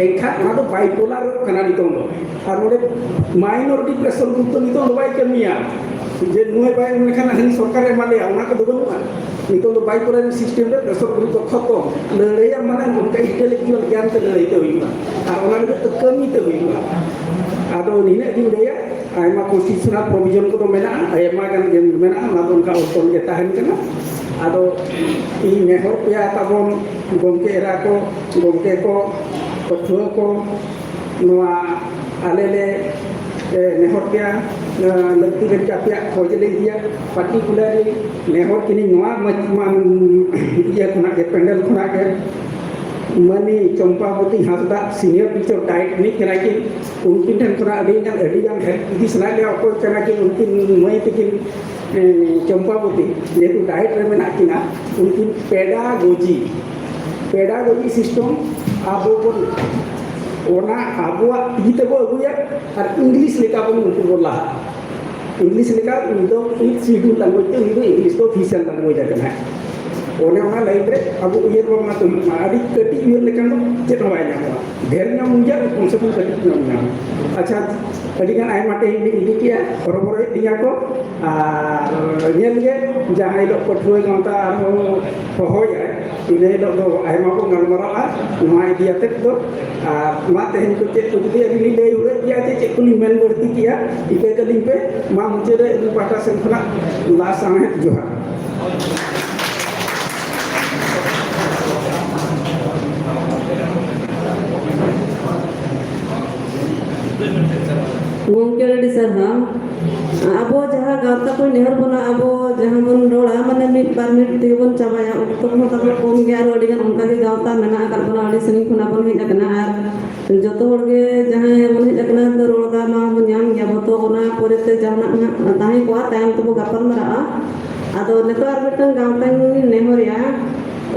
ᱮᱱᱠᱷᱟᱱ ᱚᱱᱟ ᱫᱚ ᱵᱟᱭᱯᱳᱞᱟᱨᱚᱜ ᱠᱟᱱᱟ ᱱᱤᱛᱚᱝ ᱫᱚ᱾ ᱟᱨ ᱱᱚᱰᱮ ᱢᱟᱭᱱᱚᱨᱤᱴᱤ ᱯᱨᱮᱥᱚᱨ ᱜᱨᱩᱯ ᱫᱚ ᱱᱤᱛᱚᱝ ᱫᱚ ᱵᱟᱭ ᱠᱟᱹᱢᱤᱭᱟ᱾ ᱡᱮ ᱱᱩᱭ ᱵᱟᱭ ᱮᱢ ᱞᱮᱠᱷᱟᱱ ᱦᱟᱹᱱᱤ ᱥᱚᱨᱠᱟᱨᱮ ᱮᱢᱟ ᱞᱮᱭᱟ, ᱚᱱᱟ ᱠᱚᱫᱚ ᱵᱟᱹᱱᱩᱜᱼᱟ᱾ ᱱᱤᱛᱚᱜ ᱫᱚ ᱵᱟᱭ ᱯᱚᱨᱟᱭ ᱥᱤᱥᱴᱮᱢ ᱨᱮ ᱯᱨᱮᱥᱚᱨ ᱜᱨᱩᱯ ᱫᱚ ᱠᱷᱚᱛᱚᱢ᱾ ᱞᱟᱹᱲᱦᱟᱹᱭᱟᱢ ᱢᱟᱱᱮ ᱚᱱᱠᱟ ᱤᱱᱴᱮᱞᱮᱠᱪᱩᱣᱟᱞ ᱜᱮᱭᱟᱱ ᱛᱮ ᱞᱟᱹᱲᱦᱟᱹᱭ ᱛᱮ ᱦᱩᱭᱩᱜᱼᱟ, ᱟᱨ ᱚᱱᱟ ᱞᱟᱹᱜᱤᱫ ᱛᱮ ᱠᱟᱹᱢᱤ ᱛᱮ ᱦᱩᱭᱩᱜᱼᱟ᱾ ᱟᱫᱚ ᱱᱤᱱᱟᱹᱜ ᱜᱤᱧ ᱞᱟᱹᱭᱟ, ᱟᱭᱢᱟ ᱠᱚᱱᱥᱴᱤᱴᱩᱥᱚᱱᱟᱞ ᱯᱨᱚᱵᱷᱤᱡᱚᱱ ᱠᱚᱫᱚ ᱢᱮᱱᱟᱜᱼᱟ, ᱟᱭᱢᱟ ᱜᱟᱱ ᱜᱮ ᱢᱮᱱᱟᱜᱼᱟ, ᱚᱱᱟ ᱫᱚ ᱚᱱᱠᱟ ᱚᱞ ᱛᱚᱞ ᱜᱮ ᱛᱟᱦᱮᱱ ᱠᱟᱱᱟ᱾ ᱟᱫᱚ ᱤᱧ ᱱᱮᱦᱚᱨ ᱯᱮᱭᱟ ᱛᱟᱵᱚᱱ ᱜᱚᱢᱠᱮ ᱮᱨᱟ ᱠᱚ, ᱜᱚᱢᱠᱮ ᱠᱚ, ᱯᱟᱹᱴᱷᱩᱣᱟᱹ ᱠᱚ, ᱱᱚᱣᱟ ᱟᱞᱮ ᱞᱮ, ᱮ, ᱱᱮᱦᱚᱨ ᱯᱮᱭᱟ, ᱮ, ᱞᱟᱹᱠᱛᱤ ᱞᱮᱱ ᱟᱯᱮᱭᱟᱜ ᱠᱷᱚᱡᱽ ᱞᱮ ᱤᱫᱤᱭᱟ, ᱯᱟᱨᱴᱤᱠᱩᱞᱟᱨᱞᱤ ᱱᱮᱦᱚᱨ ᱠᱤᱱᱤᱧ ᱱᱚᱣᱟ ᱢᱟᱹᱪ-, ᱢᱟ-, ᱤᱭᱟᱹ ᱠᱷᱚᱱᱟᱜ ᱜᱮ, ᱯᱮᱱᱰᱮᱞ ᱠᱷᱚᱱᱟᱜ ᱜᱮ, ᱢᱟᱹᱱᱤ ᱪᱚᱢᱯᱟᱵᱚᱛᱤ ᱦᱟᱸᱥᱫᱟᱜ, ᱥᱤᱱᱤᱭᱚᱨ ᱴᱤᱪᱟᱨ ᱰᱟᱭᱮᱴ ᱨᱤᱱᱤᱡ ᱠᱟᱱᱟ ᱠᱤᱱ, ᱩᱱᱠᱤᱱ ᱴᱷᱮᱱ ᱠᱷᱚᱱᱟᱜ ᱟᱹᱰᱤ ᱜᱟᱱ, ᱟᱹᱰᱤ ᱜᱟᱱ ᱦᱮᱞᱯ ᱤᱫᱤ ᱥᱟᱱᱟᱭᱮᱫ ᱞᱮᱭᱟ, ᱚᱠᱚᱭ ᱠᱟᱱᱟ ᱠᱤᱱ ᱩᱱᱠᱤᱱ ᱢᱟᱹᱭ ᱛᱟᱹᱠᱤᱱ, ᱮ, ᱪᱚᱢᱯᱟᱵᱚᱛᱤ, ᱡᱮᱦᱮᱛᱩ ᱰᱟᱭᱮᱴ ᱨᱮ ᱢᱮᱱᱟᱜ ᱠᱤᱱᱟ, ᱩᱱᱠᱤᱱ ᱯᱮᱰᱟᱜᱳᱡᱤ, ᱯᱮᱰᱟᱜᱳᱡᱤ ᱥᱤᱥᱴᱮᱢ ᱟᱵᱚ ᱵᱚᱱ, ᱚᱱᱟ ᱟᱵᱚᱣᱟᱜ ᱛᱤ ᱛᱮᱵᱚ ᱟᱹᱜᱩᱭᱟ ᱟᱨ ᱤᱝᱞᱤᱥ ᱞᱮᱠᱟ ᱵᱚᱱ ᱩᱱᱠᱩ ᱵᱚᱱ ᱞᱟᱦᱟ᱾ ᱤᱝᱞᱤᱥ ᱞᱮᱠᱟ ᱩᱱᱤ ᱫᱚ ᱢᱤᱫ ᱥᱤᱰᱩᱞ ᱞᱮᱝᱜᱩᱭᱮᱡᱽ ᱛᱮ, ᱩᱱᱤ ᱫᱚ ᱤᱝᱞᱤᱥ ᱫᱚ ᱚᱯᱷᱤᱥᱤᱭᱟᱞ ᱞᱮᱝᱜᱩᱭᱮᱡᱽ ᱟᱠᱟᱱᱟ᱾ ᱚᱱᱮ ᱚᱱᱟ ᱞᱟᱭᱤᱱ ᱨᱮ ᱟᱵᱚ ᱩᱭᱦᱟᱹᱨ ᱵᱷᱟᱵᱽᱱᱟ ᱠᱚ ᱦᱩᱭᱩᱜ ᱢᱟ, ᱟᱹᱰᱤ ᱠᱟᱹᱴᱤᱡ ᱩᱭᱦᱟᱹᱨ ᱞᱮᱠᱷᱟᱱ ᱫᱚ ᱪᱮᱫ ᱦᱚᱸ ᱵᱟᱭ ᱧᱟᱢᱚᱜᱼᱟ᱾ ᱰᱷᱮᱨ ᱧᱚᱜ ᱩᱭᱦᱟᱹᱨ, ᱠᱚᱢ ᱥᱮ ᱠᱚᱢ ᱠᱟᱹᱴᱤᱡ ᱧᱚᱜ ᱧᱟᱢ᱾ ᱟᱪᱪᱷᱟ, ᱟᱹᱰᱤ ᱜᱟᱱ ᱟᱭᱢᱟ ᱴᱟᱭᱤᱢ ᱞᱤᱧ ᱤᱫᱤ ᱠᱮᱜᱼᱟ, ᱦᱚᱨᱚᱵᱚᱨᱚᱭᱮᱫ ᱞᱤᱧᱟ ᱠᱚ᱾ ᱟᱨ ᱧᱮᱞ ᱜᱮ, ᱡᱟᱦᱟᱸ ᱦᱤᱞᱳᱜ ᱯᱟᱹᱴᱷᱩᱣᱟᱹ ᱜᱟᱶᱛᱟ ᱟᱨᱦᱚᱸ ᱦᱚᱦᱚᱭᱟᱭ, ᱤᱱᱟᱹ ᱦᱤᱞᱳᱜ ᱫᱚ ᱟᱭᱢᱟ ᱵᱚᱱ ᱜᱟᱞᱢᱟᱨᱟᱜᱼᱟ ᱱᱚᱣᱟ ᱤᱫᱤ ᱟᱛᱮᱫ ᱫᱚ᱾ ᱟᱨ ᱢᱟ, ᱛᱮᱦᱮᱧ ᱠᱚ ᱪᱮᱫ ᱠᱚ ᱡᱩᱫᱤ ᱟᱹᱞᱤᱧ ᱞᱤᱧ ᱞᱟᱹᱭ ᱦᱩᱲᱟᱹᱜ ᱜᱮᱭᱟ ᱪᱮ ᱪᱮᱫ ᱠᱚᱞᱤᱧ ᱢᱮᱱ ᱵᱟᱹᱲᱛᱤ ᱠᱮᱜᱼᱟ, ᱤᱠᱟᱹ ᱠᱟᱹᱞᱤᱧ ᱯᱮ᱾ ᱢᱟ, ᱢᱩᱪᱟᱹᱫ ᱨᱮ ᱤᱧ ᱯᱟᱦᱴᱟ ᱥᱮᱱ ᱠᱷᱚᱱᱟᱜ ᱞᱟᱥᱟᱬᱦᱮᱫ ᱡᱚᱦᱟᱨ᱾ ᱜᱚᱢᱠᱮ, ᱟᱹᱰᱤ ᱥᱟᱨᱦᱟᱣ᱾ ᱟᱵᱚ ᱡᱟᱦᱟᱸ ᱜᱟᱶᱛᱟ ᱠᱚ ᱱᱮᱦᱚᱨ ᱵᱚᱱᱟ, ᱟᱵᱚ ᱡᱟᱦᱟᱸ ᱵᱚᱱ ᱨᱚᱲᱟ, ᱢᱟᱱᱮ, ᱢᱤᱫ ᱵᱟᱨ ᱢᱤᱱᱤᱴ ᱛᱮᱜᱮ ᱵᱚᱱ ᱪᱟᱵᱟᱭᱟ, ᱚᱠᱛᱚ ᱠᱚᱦᱚᱸ ᱛᱟᱵᱚᱱ ᱠᱚᱢ ᱜᱮᱭᱟ, ᱟᱨᱚ ᱟᱹᱰᱤ ᱜᱟᱱ ᱚᱱᱠᱟ ᱜᱮ ᱜᱟᱶᱛᱟ ᱢᱮᱱᱟᱜ ᱟᱠᱟᱫ ᱵᱚᱱᱟ, ᱟᱹᱰᱤ ᱥᱟᱺᱜᱤᱧ ᱠᱷᱚᱱᱟᱜ ᱵᱚᱱ ᱦᱮᱡ ᱟᱠᱟᱱᱟ, ᱟᱨ ᱡᱚᱛᱚ ᱦᱚᱲ ᱜᱮ ᱡᱟᱦᱟᱸᱭ ᱵᱚᱱ ᱦᱮᱡ ᱟᱠᱟᱱᱟ, ᱛᱚ ᱨᱚᱲ ᱫᱟ ᱱᱚᱣᱟ ᱵᱚᱱ ᱧᱟᱢ ᱜᱮᱭᱟ, ᱵᱚᱛᱚ ᱚᱱᱟ ᱯᱚᱨᱮ ᱛᱮ ᱡᱟᱦᱟᱱᱟᱜ ᱦᱟᱸᱜ ᱛᱟᱦᱮᱸ ᱠᱚᱜᱼᱟ, ᱛᱟᱭᱚᱢ ᱛᱮᱵᱚ ᱜᱟᱯᱟᱞ ᱢᱟᱨᱟᱜᱼᱟ᱾ ᱟᱫᱚ ᱱᱤᱛᱚᱜ ᱟᱨ ᱢᱤᱫᱴᱟᱝ ᱜᱟᱶᱛᱟᱧ ᱱᱮᱦᱚᱨᱮᱜᱼᱟ,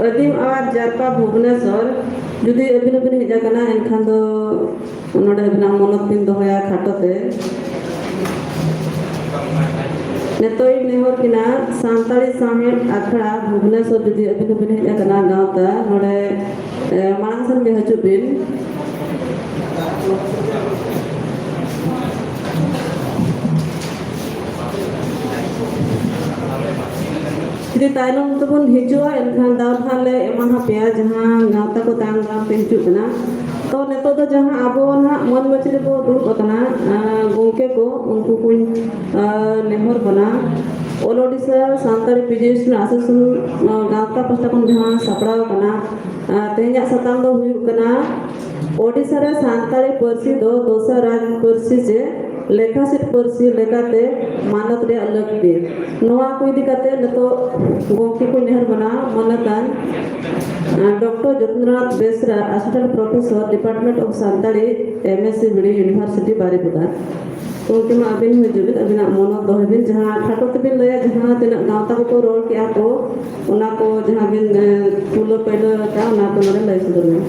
ᱟᱹᱫᱤᱢ ᱟᱨ ᱡᱟᱨᱯᱟ ᱵᱷᱩᱵᱽᱱᱮᱥᱚᱨ, ᱡᱩᱫᱤ ᱟᱹᱵᱤᱱ ᱦᱚᱸᱵᱤᱱ ᱦᱮᱡ ᱟᱠᱟᱱᱟ, ᱮᱱᱠᱷᱟᱱ ᱫᱚ ᱱᱚᱰᱮ ᱟᱹᱵᱤᱱᱟᱜ ᱢᱚᱱᱚᱛ ᱵᱤᱱ ᱫᱚᱦᱚᱭᱟ ᱠᱷᱟᱴᱚ ᱛᱮ᱾ ᱱᱤᱛᱚᱜ ᱤᱧ ᱱᱮᱦᱚᱨ ᱠᱤᱱᱟ ᱥᱟᱱᱛᱟᱲᱤ ᱥᱟᱶᱦᱮᱫ ᱟᱠᱷᱲᱟ ᱵᱷᱩᱵᱽᱱᱮᱥᱚᱨ, ᱡᱩᱫᱤ ᱟᱹᱵᱤᱱ ᱦᱚᱸᱵᱤᱱ ᱦᱮᱡ ᱟᱠᱟᱱᱟ ᱜᱟᱶᱛᱟ, ᱱᱚᱰᱮ, ᱮ, ᱢᱟᱲᱟᱝ ᱥᱮᱱ ᱜᱮ ᱦᱤᱡᱩᱜ ᱵᱤᱱ᱾ ᱡᱩᱫᱤ ᱛᱟᱭᱱᱚᱢ ᱛᱮᱵᱚᱱ ᱦᱤᱡᱩᱜᱼᱟ, ᱮᱱᱠᱷᱟᱱ ᱫᱟᱣ ᱦᱟᱸᱜ ᱞᱮ ᱮᱢᱟ ᱦᱟᱯᱮᱭᱟ, ᱡᱟᱦᱟᱸ ᱜᱟᱶᱛᱟ ᱠᱚ ᱛᱟᱭᱚᱢ ᱫᱟᱨᱟᱢ ᱛᱮ ᱦᱤᱡᱩᱜ ᱠᱟᱱᱟ᱾ ᱛᱚ, ᱱᱤᱛᱚᱜ ᱫᱚ ᱡᱟᱦᱟᱸ ᱟᱵᱚ ᱱᱟᱦᱟᱜ ᱢᱟᱹᱱ ᱢᱟᱹᱪᱤ ᱨᱮᱵᱚ ᱫᱩᱲᱩᱵ ᱟᱠᱟᱱᱟ, ᱟᱸ, ᱜᱚᱢᱠᱮ ᱠᱚ, ᱩᱱᱠᱩ ᱠᱚᱧ, ᱟᱸ, ᱱᱮᱦᱚᱨ ᱵᱚᱱᱟ, All Odisha Santali Physios Association, ᱟᱸ, ᱜᱟᱶᱛᱟ ᱯᱟᱦᱴᱟ ᱠᱷᱚᱱ ᱡᱟᱦᱟᱸ ᱥᱟᱯᱲᱟᱣ ᱟᱠᱟᱱᱟ, ᱟᱸ, ᱛᱮᱦᱮᱧᱟᱜ ᱥᱟᱛᱟᱢ ᱫᱚ ᱦᱩᱭᱩᱜ ᱠᱟᱱᱟ, ᱳᱰᱤᱥᱟ ᱨᱮ ᱥᱟᱱᱛᱟᱲᱤ ᱯᱟᱹᱨᱥᱤ ᱫᱚ ᱫᱚᱥᱟᱨ ᱨᱟᱡᱽ ᱯᱟᱹᱨᱥᱤ ᱪᱮ ᱞᱮᱠᱷᱟᱥᱤᱴ ᱯᱟᱹᱨᱥᱤ ᱞᱮᱠᱟᱛᱮ ᱢᱟᱱᱚᱛ ᱨᱮᱭᱟᱜ ᱞᱟᱹᱠᱛᱤ᱾ ᱱᱚᱣᱟ ᱠᱚ ᱤᱫᱤ ᱠᱟᱛᱮ ᱱᱤᱛᱚᱜ ᱜᱚᱢᱠᱮ ᱠᱚ ᱱᱮᱦᱚᱨ ᱵᱚᱱᱟ, ᱢᱟᱱᱚᱛᱟᱱ, ᱟᱸ, doctor Jatindranath Besra, Assistant Professor, Department of Santali, M S C B D, University ᱵᱟᱨᱤᱯᱟᱫᱟ᱾ ᱜᱚᱢᱠᱮ ᱢᱟ ᱟᱹᱵᱤᱱ ᱦᱚᱸ ᱦᱤᱡᱩᱜ ᱵᱤᱱ, ᱟᱹᱵᱤᱱᱟᱜ ᱢᱚᱱᱚᱛ ᱫᱚᱦᱚᱭ ᱵᱤᱱ, ᱡᱟᱦᱟᱸ ᱠᱷᱟᱴᱚ ᱛᱮᱵᱤᱱ ᱞᱟᱹᱭᱟ, ᱡᱟᱦᱟᱸ ᱛᱤᱱᱟᱹᱜ ᱜᱟᱶᱛᱟ ᱠᱚᱠᱚ ᱨᱚᱲ ᱠᱮᱜᱼᱟ ᱠᱚ, ᱚᱱᱟ ᱠᱚ ᱡᱟᱦᱟᱸ ᱵᱤᱱ, ᱮ, ᱛᱩᱞᱟᱹ ᱯᱟᱭᱞᱟ ᱟᱠᱟᱫ, ᱚᱱᱟ ᱠᱚ ᱱᱚᱰᱮ ᱞᱟᱹᱭ ᱥᱚᱫᱚᱨ ᱢᱮ᱾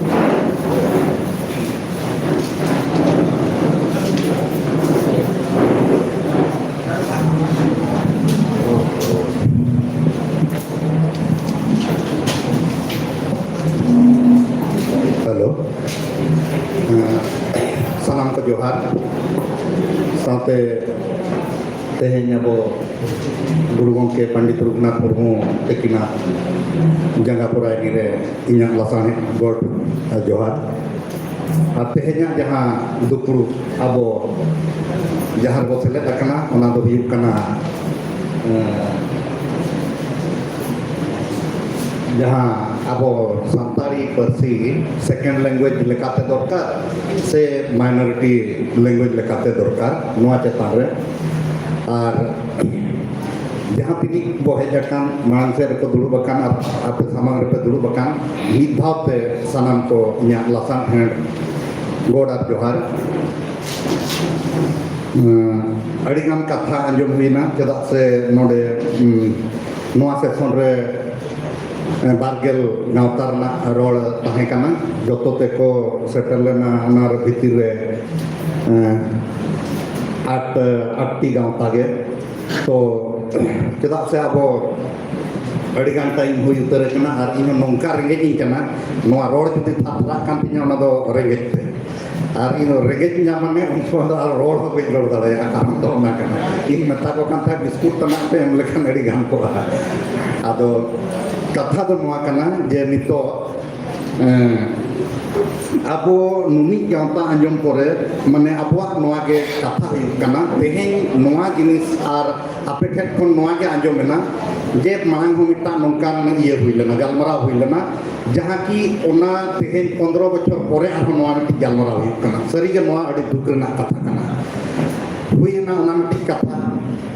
ᱦᱮᱞᱳ᱾ ᱮᱸ, ᱥᱟᱱᱟᱢ ᱠᱚ ᱡᱚᱦᱟᱨ᱾ ᱥᱟᱶᱛᱮ ᱛᱮᱦᱮᱧ ᱟᱵᱚ ᱜᱩᱨᱩ ᱜᱚᱢᱠᱮ ᱯᱚᱱᱰᱤᱛ ᱨᱚᱜᱷᱩᱱᱟᱛᱷ ᱢᱩᱨᱢᱩ ᱛᱟᱹᱠᱤᱱᱟᱜ ᱡᱟᱸᱜᱟ ᱯᱚᱨᱟᱭᱱᱤ ᱨᱮ ᱤᱧᱟᱹᱜ ᱞᱟᱥᱟᱲᱦᱮᱫ ᱜᱚᱰ ᱡᱚᱦᱟᱨ᱾ ᱟᱨ ᱛᱮᱦᱮᱧᱟᱜ ᱡᱟᱦᱟᱸ ᱫᱩᱯᱲᱩᱵ ᱟᱵᱚ ᱡᱟᱦᱟᱸ ᱨᱮᱵᱚ ᱥᱮᱞᱮᱫ ᱟᱠᱟᱱᱟ, ᱚᱱᱟ ᱫᱚ ᱦᱩᱭᱩᱜ ᱠᱟᱱᱟ, ᱮᱸ, ᱡᱟᱦᱟᱸ ᱟᱵᱚ ᱥᱟᱱᱛᱟᱲᱤ ᱯᱟᱹᱨᱥᱤ second language ᱞᱮᱠᱟᱛᱮ ᱫᱚᱨᱠᱟᱨ ᱥᱮ minority language ᱞᱮᱠᱟᱛᱮ ᱫᱚᱨᱠᱟᱨ, ᱱᱚᱣᱟ ᱪᱮᱛᱟᱱ ᱨᱮ᱾ ᱟᱨ ᱡᱟᱦᱟᱸ ᱛᱤᱱᱟᱹᱜ ᱵᱚ ᱦᱮᱡ ᱟᱠᱟᱱ, ᱢᱟᱲᱟᱝ ᱥᱮᱫ ᱨᱮᱠᱚ ᱫᱩᱲᱩᱵ ᱟᱠᱟᱱ, ᱟᱨ ᱟᱯᱮ ᱥᱟᱢᱟᱝ ᱨᱮᱯᱮ ᱫᱩᱲᱩᱵ ᱟᱠᱟᱱ, ᱢᱤᱫ ᱫᱷᱟᱣ ᱛᱮ ᱥᱟᱱᱟᱢ ᱠᱚ ᱤᱧᱟᱹᱜ ᱞᱟᱥᱟᱲᱦᱮᱫ ᱜᱚᱰ ᱟᱨ ᱡᱚᱦᱟᱨ᱾ ᱮᱸ, ᱟᱹᱰᱤᱜᱟᱱ ᱠᱟᱛᱷᱟ ᱟᱸᱡᱚᱢ ᱦᱩᱭᱱᱟ, ᱪᱮᱫᱟᱜ ᱥᱮ ᱱᱚᱰᱮ, ᱩᱸ, ᱱᱚᱣᱟ session ᱨᱮ, ᱮᱸ, ᱵᱟᱨᱜᱮᱞ ᱜᱟᱶᱛᱟ ᱨᱮᱱᱟᱜ ᱨᱚᱲ ᱛᱟᱦᱮᱸ ᱠᱟᱱᱟ᱾ ᱡᱚᱛᱚ ᱛᱮᱠᱚ ᱥᱮᱴᱮᱨ ᱞᱮᱱᱟ ᱚᱱᱟ ᱵᱷᱤᱛᱤᱨ ᱨᱮ, ᱮᱸ, ᱟᱴ, ᱟᱴᱴᱤ ᱜᱟᱶᱛᱟ ᱜᱮ᱾ ᱛᱚ, ᱪᱮᱫᱟᱜ ᱥᱮ ᱟᱵᱚ ᱟᱹᱰᱤᱜᱟᱱ time ᱦᱩᱭ ᱩᱛᱟᱹᱨ ᱟᱠᱟᱱᱟ, ᱟᱨ ᱤᱧ ᱦᱚᱸ ᱱᱚᱝᱠᱟ ᱨᱮᱸᱜᱮᱡ ᱤᱧ ᱠᱟᱱᱟ, ᱱᱚᱣᱟ ᱨᱚᱲ ᱡᱩᱫᱤ ᱛᱷᱟᱯᱲᱟᱜ ᱠᱟᱱ ᱛᱤᱧᱟ, ᱚᱱᱟ ᱫᱚ ᱨᱮᱸᱜᱮᱡ ᱛᱮ᱾ ᱟᱨ ᱤᱧ ᱨᱮᱸᱜᱮᱡ ᱤᱧᱟ ᱢᱟᱱᱮ ᱩᱱ ᱥᱚᱢᱚᱭ ᱫᱚ ᱟᱨ ᱨᱚᱲ ᱦᱚᱸ ᱵᱟᱹᱧ ᱨᱚᱲ ᱫᱟᱲᱮᱭᱟᱜᱼᱟ᱾ ᱠᱟᱨᱚᱱ ᱫᱚ ᱚᱱᱟ ᱠᱟᱱᱟ, ᱤᱧ ᱢᱮᱛᱟ ᱠᱚ ᱠᱟᱱ ᱛᱟᱦᱮᱸᱫ ᱵᱤᱥᱠᱩᱴ ᱛᱟᱱᱟᱜ ᱯᱮ ᱮᱢ ᱞᱮᱠᱷᱟᱱ ᱟᱹᱰᱤ ᱜᱟᱱ ᱠᱚᱜᱼᱟ᱾ ᱟᱫᱚ ᱠᱟᱛᱷᱟ ᱫᱚ ᱱᱚᱣᱟ ᱠᱟᱱᱟ ᱡᱮ ᱱᱤᱛᱚᱜ ᱮᱸ, ᱟᱵᱚ ᱱᱩᱱᱤᱡ ᱜᱟᱶᱛᱟ ᱟᱸᱡᱚᱢ ᱯᱚᱨᱮ, ᱢᱟᱱᱮ ᱟᱵᱚᱣᱟᱜ ᱱᱚᱣᱟ ᱜᱮ ᱠᱟᱛᱷᱟ ᱦᱩᱭᱩᱜ ᱠᱟᱱᱟ, ᱛᱮᱦᱮᱧ ᱱᱚᱣᱟ ᱡᱤᱱᱤᱥ ᱟᱨ ᱟᱯᱮ ᱴᱷᱮᱱ ᱠᱷᱚᱱ ᱱᱚᱣᱟ ᱜᱮ ᱟᱸᱡᱚᱢ ᱮᱱᱟ ᱡᱮ ᱢᱟᱲᱟᱝ ᱦᱚᱸ ᱢᱤᱫᱴᱟᱝ ᱱᱚᱝᱠᱟᱱ ᱤᱭᱟᱹ ᱦᱩᱭ ᱞᱮᱱᱟ, ᱜᱟᱞᱢᱟᱨᱟᱣ ᱦᱩᱭ ᱞᱮᱱᱟ, ᱡᱟᱦᱟᱸ ᱠᱤ ᱚᱱᱟ ᱛᱮᱦᱮᱧ ᱯᱚᱱᱫᱽᱨᱚ ᱵᱚᱪᱷᱚᱨ ᱯᱚᱨᱮ ᱟᱨᱦᱚᱸ ᱱᱚᱣᱟ ᱢᱤᱫᱴᱤᱡ ᱜᱟᱞᱢᱟᱨᱟᱣ ᱦᱩᱭᱩᱜ ᱠᱟᱱᱟ᱾ ᱥᱟᱹᱨᱤᱜᱮ ᱱᱚᱣᱟ ᱟᱹᱰᱤ ᱫᱩᱠ ᱨᱮᱱᱟᱜ ᱠᱟᱛᱷᱟ ᱠᱟᱱᱟ᱾ ᱦᱩᱭ ᱮᱱᱟ ᱚᱱᱟ ᱢᱤᱫᱴᱤᱡ ᱠᱟᱛᱷᱟ᱾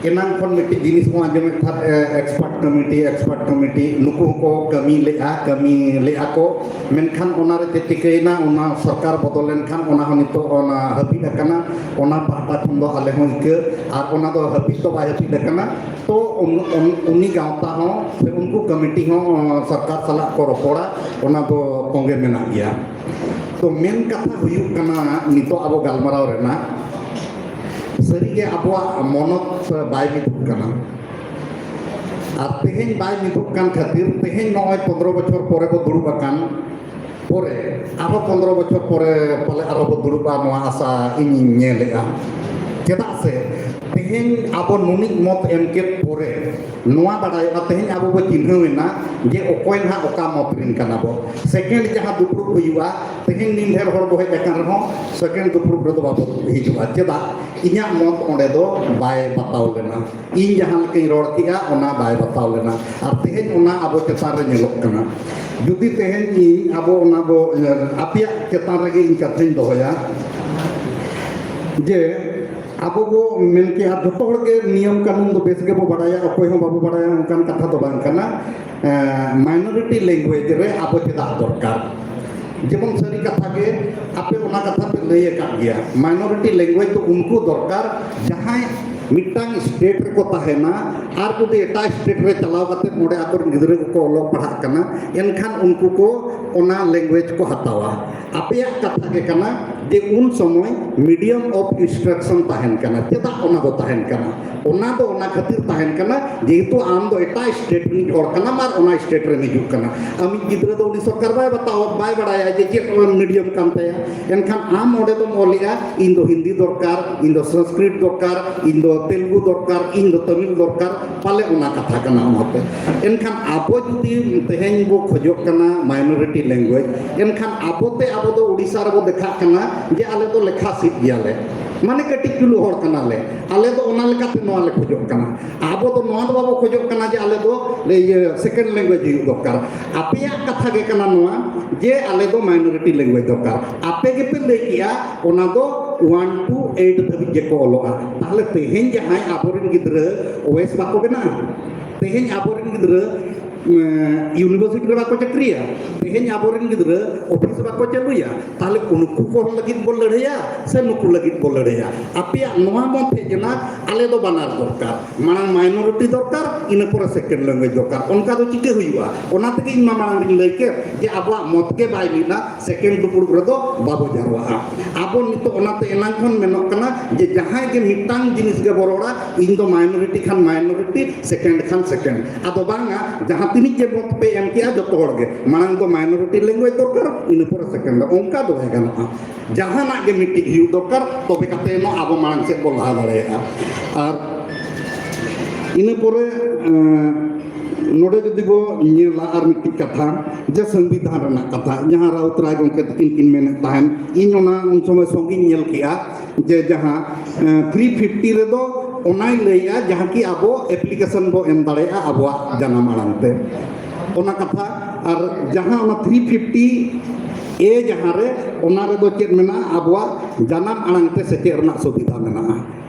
ᱮᱱᱟᱝ ᱠᱷᱚᱱ ᱢᱤᱫᱴᱤᱡ ᱡᱤᱱᱤᱥ ᱵᱚᱱ ᱟᱸᱡᱚᱢᱮᱫ ᱛᱟᱦᱮᱸᱫ, ᱮ, expert committee, expert committee, ᱱᱩᱠᱩ ᱦᱚᱸᱠᱚ ᱠᱟᱹᱢᱤ ᱞᱮᱫᱼᱟ, ᱠᱟᱹᱢᱤ ᱞᱮᱫᱼᱟ ᱠᱚ, ᱢᱮᱱᱠᱷᱟᱱ ᱚᱱᱟᱨᱮ ᱪᱮᱫ ᱪᱤᱠᱟᱹᱭᱮᱱᱟ, ᱚᱱᱟ ᱥᱚᱨᱠᱟᱨ ᱵᱚᱫᱚᱞ ᱞᱮᱱᱠᱷᱟᱱ ᱚᱱᱟ ᱦᱚᱸ ᱱᱤᱛᱚᱜ ᱚᱱᱟ ᱦᱟᱹᱯᱤᱫ ᱟᱠᱟᱱᱟ᱾ ᱚᱱᱟ ᱯᱟᱦᱴᱟ ᱠᱷᱚᱱ ᱫᱚ ᱟᱞᱮ ᱦᱚᱸ ᱤᱠᱟᱹ, ᱟᱨ ᱚᱱᱟ ᱫᱚ ᱦᱟᱹᱯᱤᱫ ᱫᱚ ᱵᱟᱭ ᱦᱟᱹᱯᱤᱫ ᱟᱠᱟᱱᱟ᱾ ᱛᱚ ᱩᱱ-, ᱩᱱ-, ᱩᱱᱤ ᱜᱟᱶᱛᱟ ᱦᱚᱸ ᱥᱮ ᱩᱱᱠᱩ ᱠᱚᱢᱤᱴᱤ ᱦᱚᱸ, ᱚ, ᱥᱚᱨᱠᱟᱨ ᱥᱟᱞᱟᱜ ᱠᱚ ᱨᱚᱯᱚᱲᱟ, ᱚᱱᱟ ᱫᱚ ᱛᱚᱸᱜᱮ ᱢᱮᱱᱟᱜ ᱜᱮᱭᱟ᱾ ᱛᱚ ᱢᱮᱱ ᱠᱟᱛᱷᱟ ᱦᱩᱭᱩᱜ ᱠᱟᱱᱟ, ᱱᱤᱛᱚᱜ ᱟᱵᱚ ᱜᱟᱞᱢᱟᱨᱟᱣ ᱨᱮᱱᱟᱜ, ᱥᱟᱹᱨᱤᱜᱮ ᱟᱵᱚᱣᱟᱜ ᱢᱚᱱᱚᱛ ᱵᱟᱭ ᱢᱤᱫᱚᱜ ᱠᱟᱱᱟ᱾ ᱟᱨ ᱛᱮᱦᱮᱧ ᱵᱟᱭ ᱢᱤᱫᱚᱜ ᱠᱟᱱ ᱠᱷᱟᱹᱛᱤᱨ ᱛᱮᱦᱮᱧ ᱱᱚᱜᱼᱚᱭ ᱯᱚᱱᱫᱽᱨᱚ ᱵᱚᱪᱷᱚᱨ ᱯᱚᱨᱮ ᱵᱚ ᱫᱩᱲᱩᱵ ᱟᱠᱟᱱ ᱯᱚᱨᱮ, ᱟᱨᱦᱚᱸ ᱯᱚᱱᱫᱽᱨᱚ ᱵᱚᱪᱷᱚᱨ ᱯᱚᱨᱮ ᱯᱟᱞᱮ ᱟᱨᱦᱚᱸ ᱵᱚ ᱫᱩᱲᱩᱵᱼᱟ, ᱱᱚᱣᱟ ᱟᱥᱟ ᱤᱧᱤᱧ ᱧᱮᱞᱮᱫᱼᱟ᱾ ᱪᱮᱫᱟᱜ ᱥᱮ ᱛᱮᱦᱮᱧ ᱟᱵᱚ ᱱᱩᱱᱤᱡ ᱢᱚᱛ ᱮᱢ ᱠᱮᱫ ᱯᱚᱨᱮ ᱱᱚᱣᱟ ᱵᱟᱰᱟᱭᱚᱜᱼᱟ, ᱛᱮᱦᱮᱧ ᱟᱵᱚ ᱵᱚ ᱪᱤᱱᱦᱟᱹᱣ ᱮᱱᱟ ᱡᱮ ᱚᱠᱚᱭ ᱱᱟᱦᱟᱜ ᱚᱠᱟ ᱢᱚᱛ ᱨᱮᱱ ᱠᱟᱱᱟ ᱵᱚ᱾ ᱥᱮᱠᱮᱱᱰ ᱡᱟᱦᱟᱸ ᱫᱩᱯᱲᱩᱵ ᱦᱩᱭᱩᱜᱼᱟ, ᱛᱮᱦᱮᱧ ᱱᱤᱱ ᱰᱷᱮᱨ ᱦᱚᱲ ᱵᱚ ᱦᱮᱡ ᱟᱠᱟᱱ ᱨᱮᱦᱚᱸ ᱥᱮᱠᱮᱱᱰ ᱫᱩᱯᱲᱩᱵ ᱨᱮᱫᱚ ᱵᱟᱵᱚ ᱦᱤᱡᱩᱜᱼᱟ᱾ ᱪᱮᱫᱟᱜ? ᱤᱧᱟᱹᱜ ᱢᱚᱛ ᱚᱸᱰᱮ ᱫᱚ ᱵᱟᱭ ᱵᱟᱛᱟᱣ ᱞᱮᱱᱟ᱾ ᱤᱧ ᱡᱟᱦᱟᱸ ᱞᱮᱠᱟᱧ ᱨᱚᱲ ᱠᱮᱜᱼᱟ, ᱚᱱᱟ ᱵᱟᱭ ᱵᱟᱛᱟᱣ ᱞᱮᱱᱟ᱾ ᱟᱨ ᱛᱮᱦᱮᱧ ᱚᱱᱟ ᱟᱵᱚ ᱪᱮᱛᱟᱱ ᱨᱮ ᱧᱮᱞᱚᱜ ᱠᱟᱱᱟ᱾ ᱡᱩᱫᱤ ᱛᱮᱦᱮᱧ ᱤᱧ ᱟᱵᱚ ᱚᱱᱟ ᱵᱚ, ᱟᱯᱮᱭᱟᱜ ᱪᱮᱛᱟᱱ ᱨᱮᱜᱮ ᱤᱧ ᱠᱟᱛᱷᱟᱧ ᱫᱚᱦᱚᱭᱟ ᱡᱮ ᱟᱵᱚ ᱵᱚ ᱢᱮᱱ ᱠᱮᱜᱼᱟ, ᱡᱚᱛᱚ ᱦᱚᱲ ᱜᱮ ᱱᱤᱭᱚᱢ ᱠᱟᱹᱱᱩᱱ ᱫᱚ ᱵᱮᱥ ᱜᱮᱵᱚ ᱵᱟᱲᱟᱭᱟ, ᱚᱠᱚᱭ ᱦᱚᱸ ᱵᱟᱵᱚ ᱵᱟᱲᱟᱭᱟ, ᱚᱱᱠᱟᱱ ᱠᱟᱛᱷᱟ ᱫᱚ ᱵᱟᱝ ᱠᱟᱱᱟ᱾ ᱮᱸ, minority language ᱨᱮ ᱟᱵᱚ ᱪᱮᱫᱟᱜ ᱫᱚᱨᱠᱟᱨ? ᱡᱮᱢᱚᱱ ᱥᱟᱹᱨᱤ ᱠᱟᱛᱷᱟ ᱜᱮ ᱟᱯᱮ ᱚᱱᱟ ᱠᱟᱛᱷᱟ ᱯᱮ ᱞᱟᱹᱭ ᱟᱠᱟᱫ ᱜᱮᱭᱟ, minority language ᱫᱚ ᱩᱱᱠᱩ ᱫᱚᱨᱠᱟᱨ ᱡᱟᱦᱟᱸᱭ ᱢᱤᱫᱴᱟᱝ state ᱨᱮᱠᱚ ᱛᱟᱦᱮᱱᱟ, ᱟᱨ ᱡᱩᱫᱤ ᱮᱴᱟᱜ state ᱨᱮ ᱪᱟᱞᱟᱣ ᱠᱟᱛᱮ ᱚᱸᱰᱮ ᱟᱠᱚᱨᱮᱱ ᱜᱤᱫᱽᱨᱟᱹ ᱠᱚᱠᱚ ᱚᱞᱚᱜ ᱯᱟᱲᱦᱟᱜ ᱠᱟᱱᱟ, ᱮᱱᱠᱷᱟᱱ ᱩᱱᱠᱩ ᱠᱚ ᱚᱱᱟ ᱞᱮᱝᱜᱩᱭᱮᱡᱽ ᱠᱚ ᱦᱟᱛᱟᱣᱟ᱾ ᱟᱯᱮᱭᱟᱜ ᱠᱟᱛᱷᱟ ᱜᱮ ᱠᱟᱱᱟ ᱡᱮ ᱩᱱ ᱥᱚᱢᱚᱭ medium of instruction ᱛᱟᱦᱮᱱ ᱠᱟᱱᱟ᱾ ᱪᱮᱫᱟᱜ ᱚᱱᱟ ᱫᱚ ᱛᱟᱦᱮᱱ ᱠᱟᱱᱟ? ᱚᱱᱟ ᱫᱚ ᱚᱱᱟ ᱠᱷᱟᱹᱛᱤᱨ ᱛᱟᱦᱮᱱ ᱠᱟᱱᱟ, ᱡᱮᱦᱮᱛᱩ ᱟᱢ ᱫᱚ ᱮᱴᱟᱜ ᱥᱴᱮᱴ ᱨᱤᱱᱤᱡ ᱦᱚᱲ ᱠᱟᱱᱟᱢ ᱟᱨ ᱚᱱᱟ ᱥᱴᱮᱴ ᱨᱮᱢ ᱦᱤᱡᱩᱜ ᱠᱟᱱᱟ᱾ ᱟᱢᱤᱡ ᱜᱤᱫᱽᱨᱟᱹ ᱫᱚ ᱩᱱᱤ ᱥᱚᱨᱠᱟᱨ ᱵᱟᱭ ᱵᱟᱛᱟᱣ, ᱵᱟᱭ ᱵᱟᱲᱟᱭᱟ ᱡᱮ ᱪᱮᱫ ᱢᱤᱰᱤᱭᱟᱢ ᱠᱟᱱ ᱛᱟᱭᱟ᱾ ᱮᱱᱠᱷᱟᱱ ᱟᱢ ᱚᱸᱰᱮ ᱫᱚᱢ ᱚᱞᱮᱜᱼᱟ, "ᱤᱧ ᱫᱚ ᱦᱤᱱᱫᱤ ᱫᱚᱨᱠᱟᱨ, ᱤᱧ ᱫᱚ ᱥᱚᱝᱥᱠᱨᱤᱛ ᱫᱚᱨᱠᱟᱨ, ᱤᱧ ᱫᱚ ᱛᱮᱞᱜᱩ ᱫᱚᱨᱠᱟᱨ, ᱤᱧ ᱫᱚ ᱛᱟᱢᱤᱞ ᱫᱚᱨᱠᱟᱨ", ᱯᱟᱞᱮ ᱚᱱᱟ ᱠᱟᱛᱷᱟ ᱠᱟᱱᱟ ᱚᱱᱟᱛᱮ᱾ ᱮᱱᱠᱷᱟᱱ ᱟᱵᱚ ᱡᱩᱫᱤ ᱛᱮᱦᱮᱧ ᱵᱚ ᱠᱷᱚᱡᱚᱜ ᱠᱟᱱᱟ minority language, ᱮᱱᱠᱷᱟᱱ ᱟᱵᱚᱛᱮ ᱟᱵᱚ ᱫᱚ ᱩᱲᱤᱥᱥᱟ ᱨᱮᱵᱚ ᱫᱮᱠᱷᱟᱜ ᱠᱟᱱᱟ ᱡᱮ ᱟᱞᱮ ᱫᱚ ᱞᱮᱠᱷᱟ ᱥᱤᱫ ᱜᱮᱭᱟᱞᱮ, ᱢᱟᱱᱮ ᱠᱟᱹᱴᱤᱡ ᱪᱩᱞᱩ ᱦᱚᱲ ᱠᱟᱱᱟᱞᱮ, ᱟᱞᱮ ᱫᱚ ᱚᱱᱟ ᱞᱮᱠᱟᱛᱮ ᱱᱚᱣᱟ ᱞᱮ ᱠᱷᱚᱡᱚᱜ ᱠᱟᱱᱟ᱾ ᱟᱵᱚ ᱫᱚ ᱱᱚᱣᱟ ᱫᱚ ᱵᱟᱵᱚ ᱠᱷᱚᱡᱚᱜ ᱠᱟᱱᱟ ᱡᱮ ᱟᱞᱮ ᱫᱚ, ᱤᱭᱟᱹ, second language ᱦᱩᱭᱩᱜ ᱫᱚᱨᱠᱟᱨ᱾ ᱟᱯᱮᱭᱟᱜ ᱠᱟᱛᱷᱟ ᱜᱮ ᱠᱟᱱᱟ ᱱᱚᱣᱟ ᱡᱮ ᱟᱞᱮ ᱫᱚ minority language ᱫᱚᱨᱠᱟᱨ᱾ ᱟᱯᱮ ᱜᱮᱯᱮ ᱞᱟᱹᱭ ᱠᱮᱜᱼᱟ ᱚᱱᱟ ᱫᱚ one to eight ᱫᱷᱟᱹᱵᱤᱡ ᱜᱮᱠᱚ ᱚᱞᱚᱜᱼᱟ᱾ ᱛᱟᱦᱞᱮ ᱛᱮᱦᱮᱧ ᱡᱟᱦᱟᱸᱭ ᱟᱵᱚᱨᱮᱱ ᱜᱤᱫᱽᱨᱟᱹ ᱳᱭᱮᱥ ᱵᱟᱠᱚ ᱵᱮᱱᱟᱜᱼᱟ, ᱛᱮᱦᱮᱧ ᱟᱵᱚᱨᱮᱱ ᱜᱤᱫᱽᱨᱟᱹ ᱤᱭᱩᱱᱤᱵᱷᱟᱨᱥᱤᱴᱤ ᱨᱮ ᱵᱟᱠᱚ ᱪᱟᱹᱠᱨᱤᱭᱟ, ᱛᱮᱦᱮᱧ ᱟᱵᱚᱨᱮᱱ ᱜᱤᱫᱽᱨᱟᱹ ᱚᱯᱷᱤᱥ ᱵᱟᱠᱚ ᱪᱟᱹᱞᱩᱭᱟ, ᱛᱟᱦᱞᱮ ᱩᱱᱠᱩ ᱠᱚ ᱞᱟᱹᱜᱤᱫ ᱵᱚ ᱞᱟᱹᱲᱦᱟᱹᱭᱟ ᱥᱮ ᱱᱩᱠᱩ ᱞᱟᱹᱜᱤᱫ ᱵᱚ ᱞᱟᱹᱲᱦᱟᱹᱭᱟ? ᱟᱯᱮᱭᱟᱜ ᱱᱚᱣᱟ ᱢᱚᱛ ᱦᱮᱡ ᱮᱱᱟ, ᱟᱞᱮ ᱫᱚ ᱵᱟᱱᱟᱨ ᱫᱚᱨᱠᱟᱨ, ᱢᱟᱲᱟᱝ minority ᱫᱚᱨᱠᱟᱨ, ᱤᱱᱟᱹ ᱯᱚᱨᱮ second language ᱫᱚᱨᱠᱟᱨ᱾ ᱚᱱᱠᱟ ᱫᱚ ᱪᱤᱠᱟᱹ ᱦᱩᱭᱩᱜᱼᱟ? ᱚᱱᱟ ᱛᱮᱜᱮ ᱤᱧ ᱢᱟ ᱢᱟᱲᱟᱝ ᱨᱤᱧ ᱞᱟᱹᱭ ᱠᱮᱫ ᱡᱮ ᱟᱵᱚᱣᱟᱜ ᱢᱚᱛ ᱜᱮ ᱵᱟᱭ ᱢᱤᱫᱟ, second ᱫᱩᱯᱲᱩᱵ ᱨᱮᱫᱚ ᱵᱟᱵᱚ ᱡᱟᱨᱣᱟᱜᱼᱟ᱾ ᱟᱵᱚ ᱱᱤᱛᱚᱜ ᱚᱱᱟᱛᱮ ᱮᱱᱟᱝ ᱠᱷᱚᱱ ᱢᱮᱱᱚᱜ ᱠᱟᱱᱟ ᱡᱮ ᱡᱟᱦᱟᱸᱭ ᱜᱮ ᱢᱤᱫᱴᱟᱝ ᱡᱤᱱᱤᱥ ᱜᱮ ᱵᱚ ᱨᱚᱲᱟ, ᱤᱧ ᱫᱚ minority ᱠᱷᱟᱱ minority, second ᱠᱷᱟᱱ second᱾ ᱟᱫᱚ ᱵᱟᱝᱟ, ᱡᱟᱦᱟᱸ ᱛᱤᱱᱟᱹᱜ ᱜᱮ ᱢᱚᱛ ᱯᱮ ᱮᱢ ᱠᱮᱜᱼᱟ, ᱡᱚᱛᱚ ᱦᱚᱲ ᱜᱮ ᱢᱟᱲᱟᱝ ᱫᱚ minority language ᱫᱚᱨᱠᱟᱨ, ᱤᱱᱟᱹ ᱯᱚᱨᱮ second ᱫᱚ᱾ ᱚᱱᱠᱟ ᱫᱚ ᱵᱟᱭ ᱜᱟᱱᱚᱜᱼᱟ᱾ ᱡᱟᱦᱟᱱᱟᱜ ᱜᱮ ᱢᱤᱫᱴᱤᱡ ᱦᱩᱭᱩᱜ ᱫᱚᱨᱠᱟᱨ, ᱛᱚᱵᱮ ᱠᱟᱛᱮ ᱱᱚᱣᱟ ᱟᱵᱚ ᱢᱟᱲᱟᱝ ᱥᱮᱫ ᱵᱚ ᱞᱟᱦᱟ ᱫᱟᱲᱮᱭᱟᱜᱼᱟ᱾ ᱟᱨ ᱤᱱᱟᱹ ᱯᱚᱨᱮ, ᱮᱸ, ᱱᱚᱰᱮ ᱡᱩᱫᱤ ᱵᱚ ᱧᱮᱞᱟ ᱟᱨ ᱢᱤᱫᱴᱤᱡ ᱠᱟᱛᱷᱟ, ᱡᱮ ᱥᱚᱝᱵᱤᱫᱷᱟᱱ ᱨᱮᱱᱟᱜ ᱠᱟᱛᱷᱟ, ᱡᱟᱦᱟᱸ ᱨᱟᱣᱩᱛ ᱨᱟᱭ ᱜᱚᱢᱠᱮ ᱛᱟᱹᱠᱤᱱ ᱠᱤᱱ ᱢᱮᱱᱮᱫ ᱛᱟᱦᱮᱱ, ᱤᱧ ᱚᱱᱟ ᱩᱱ ᱥᱚᱢᱚᱭ ᱥᱚᱝᱜᱤᱧ ᱧᱮᱞ ᱠᱮᱜᱼᱟ, ᱡᱮ ᱡᱟᱦᱟᱸ, ᱮᱸ, three fifty ᱨᱮᱫᱚ ᱚᱱᱟᱭ ᱞᱟᱹᱭᱮᱜᱼᱟ, ᱡᱟᱦᱟᱸ ᱠᱤ ᱟᱵᱚ application ᱵᱚ ᱮᱢ ᱫᱟᱲᱮᱭᱟᱜᱼᱟ ᱟᱵᱚᱣᱟᱜ ᱡᱟᱱᱟᱢ ᱟᱲᱟᱝ ᱛᱮ, ᱚᱱᱟ ᱠᱟᱛᱷᱟ᱾ ᱟᱨ ᱡᱟᱦᱟᱸ ᱚᱱᱟ three fifty A ᱡᱟᱦᱟᱸ ᱨᱮ, ᱚᱱᱟ ᱨᱮᱫᱚ ᱪᱮᱫ ᱢᱮᱱᱟᱜᱼᱟ? ᱟᱵᱚᱣᱟᱜ ᱡᱟᱱᱟᱢ ᱟᱲᱟᱝ ᱛᱮ ᱥᱮᱪᱮᱫ ᱨᱮᱱᱟᱜ ᱥᱩᱵᱤᱫᱷᱟ ᱢᱮᱱᱟᱜᱼᱟ᱾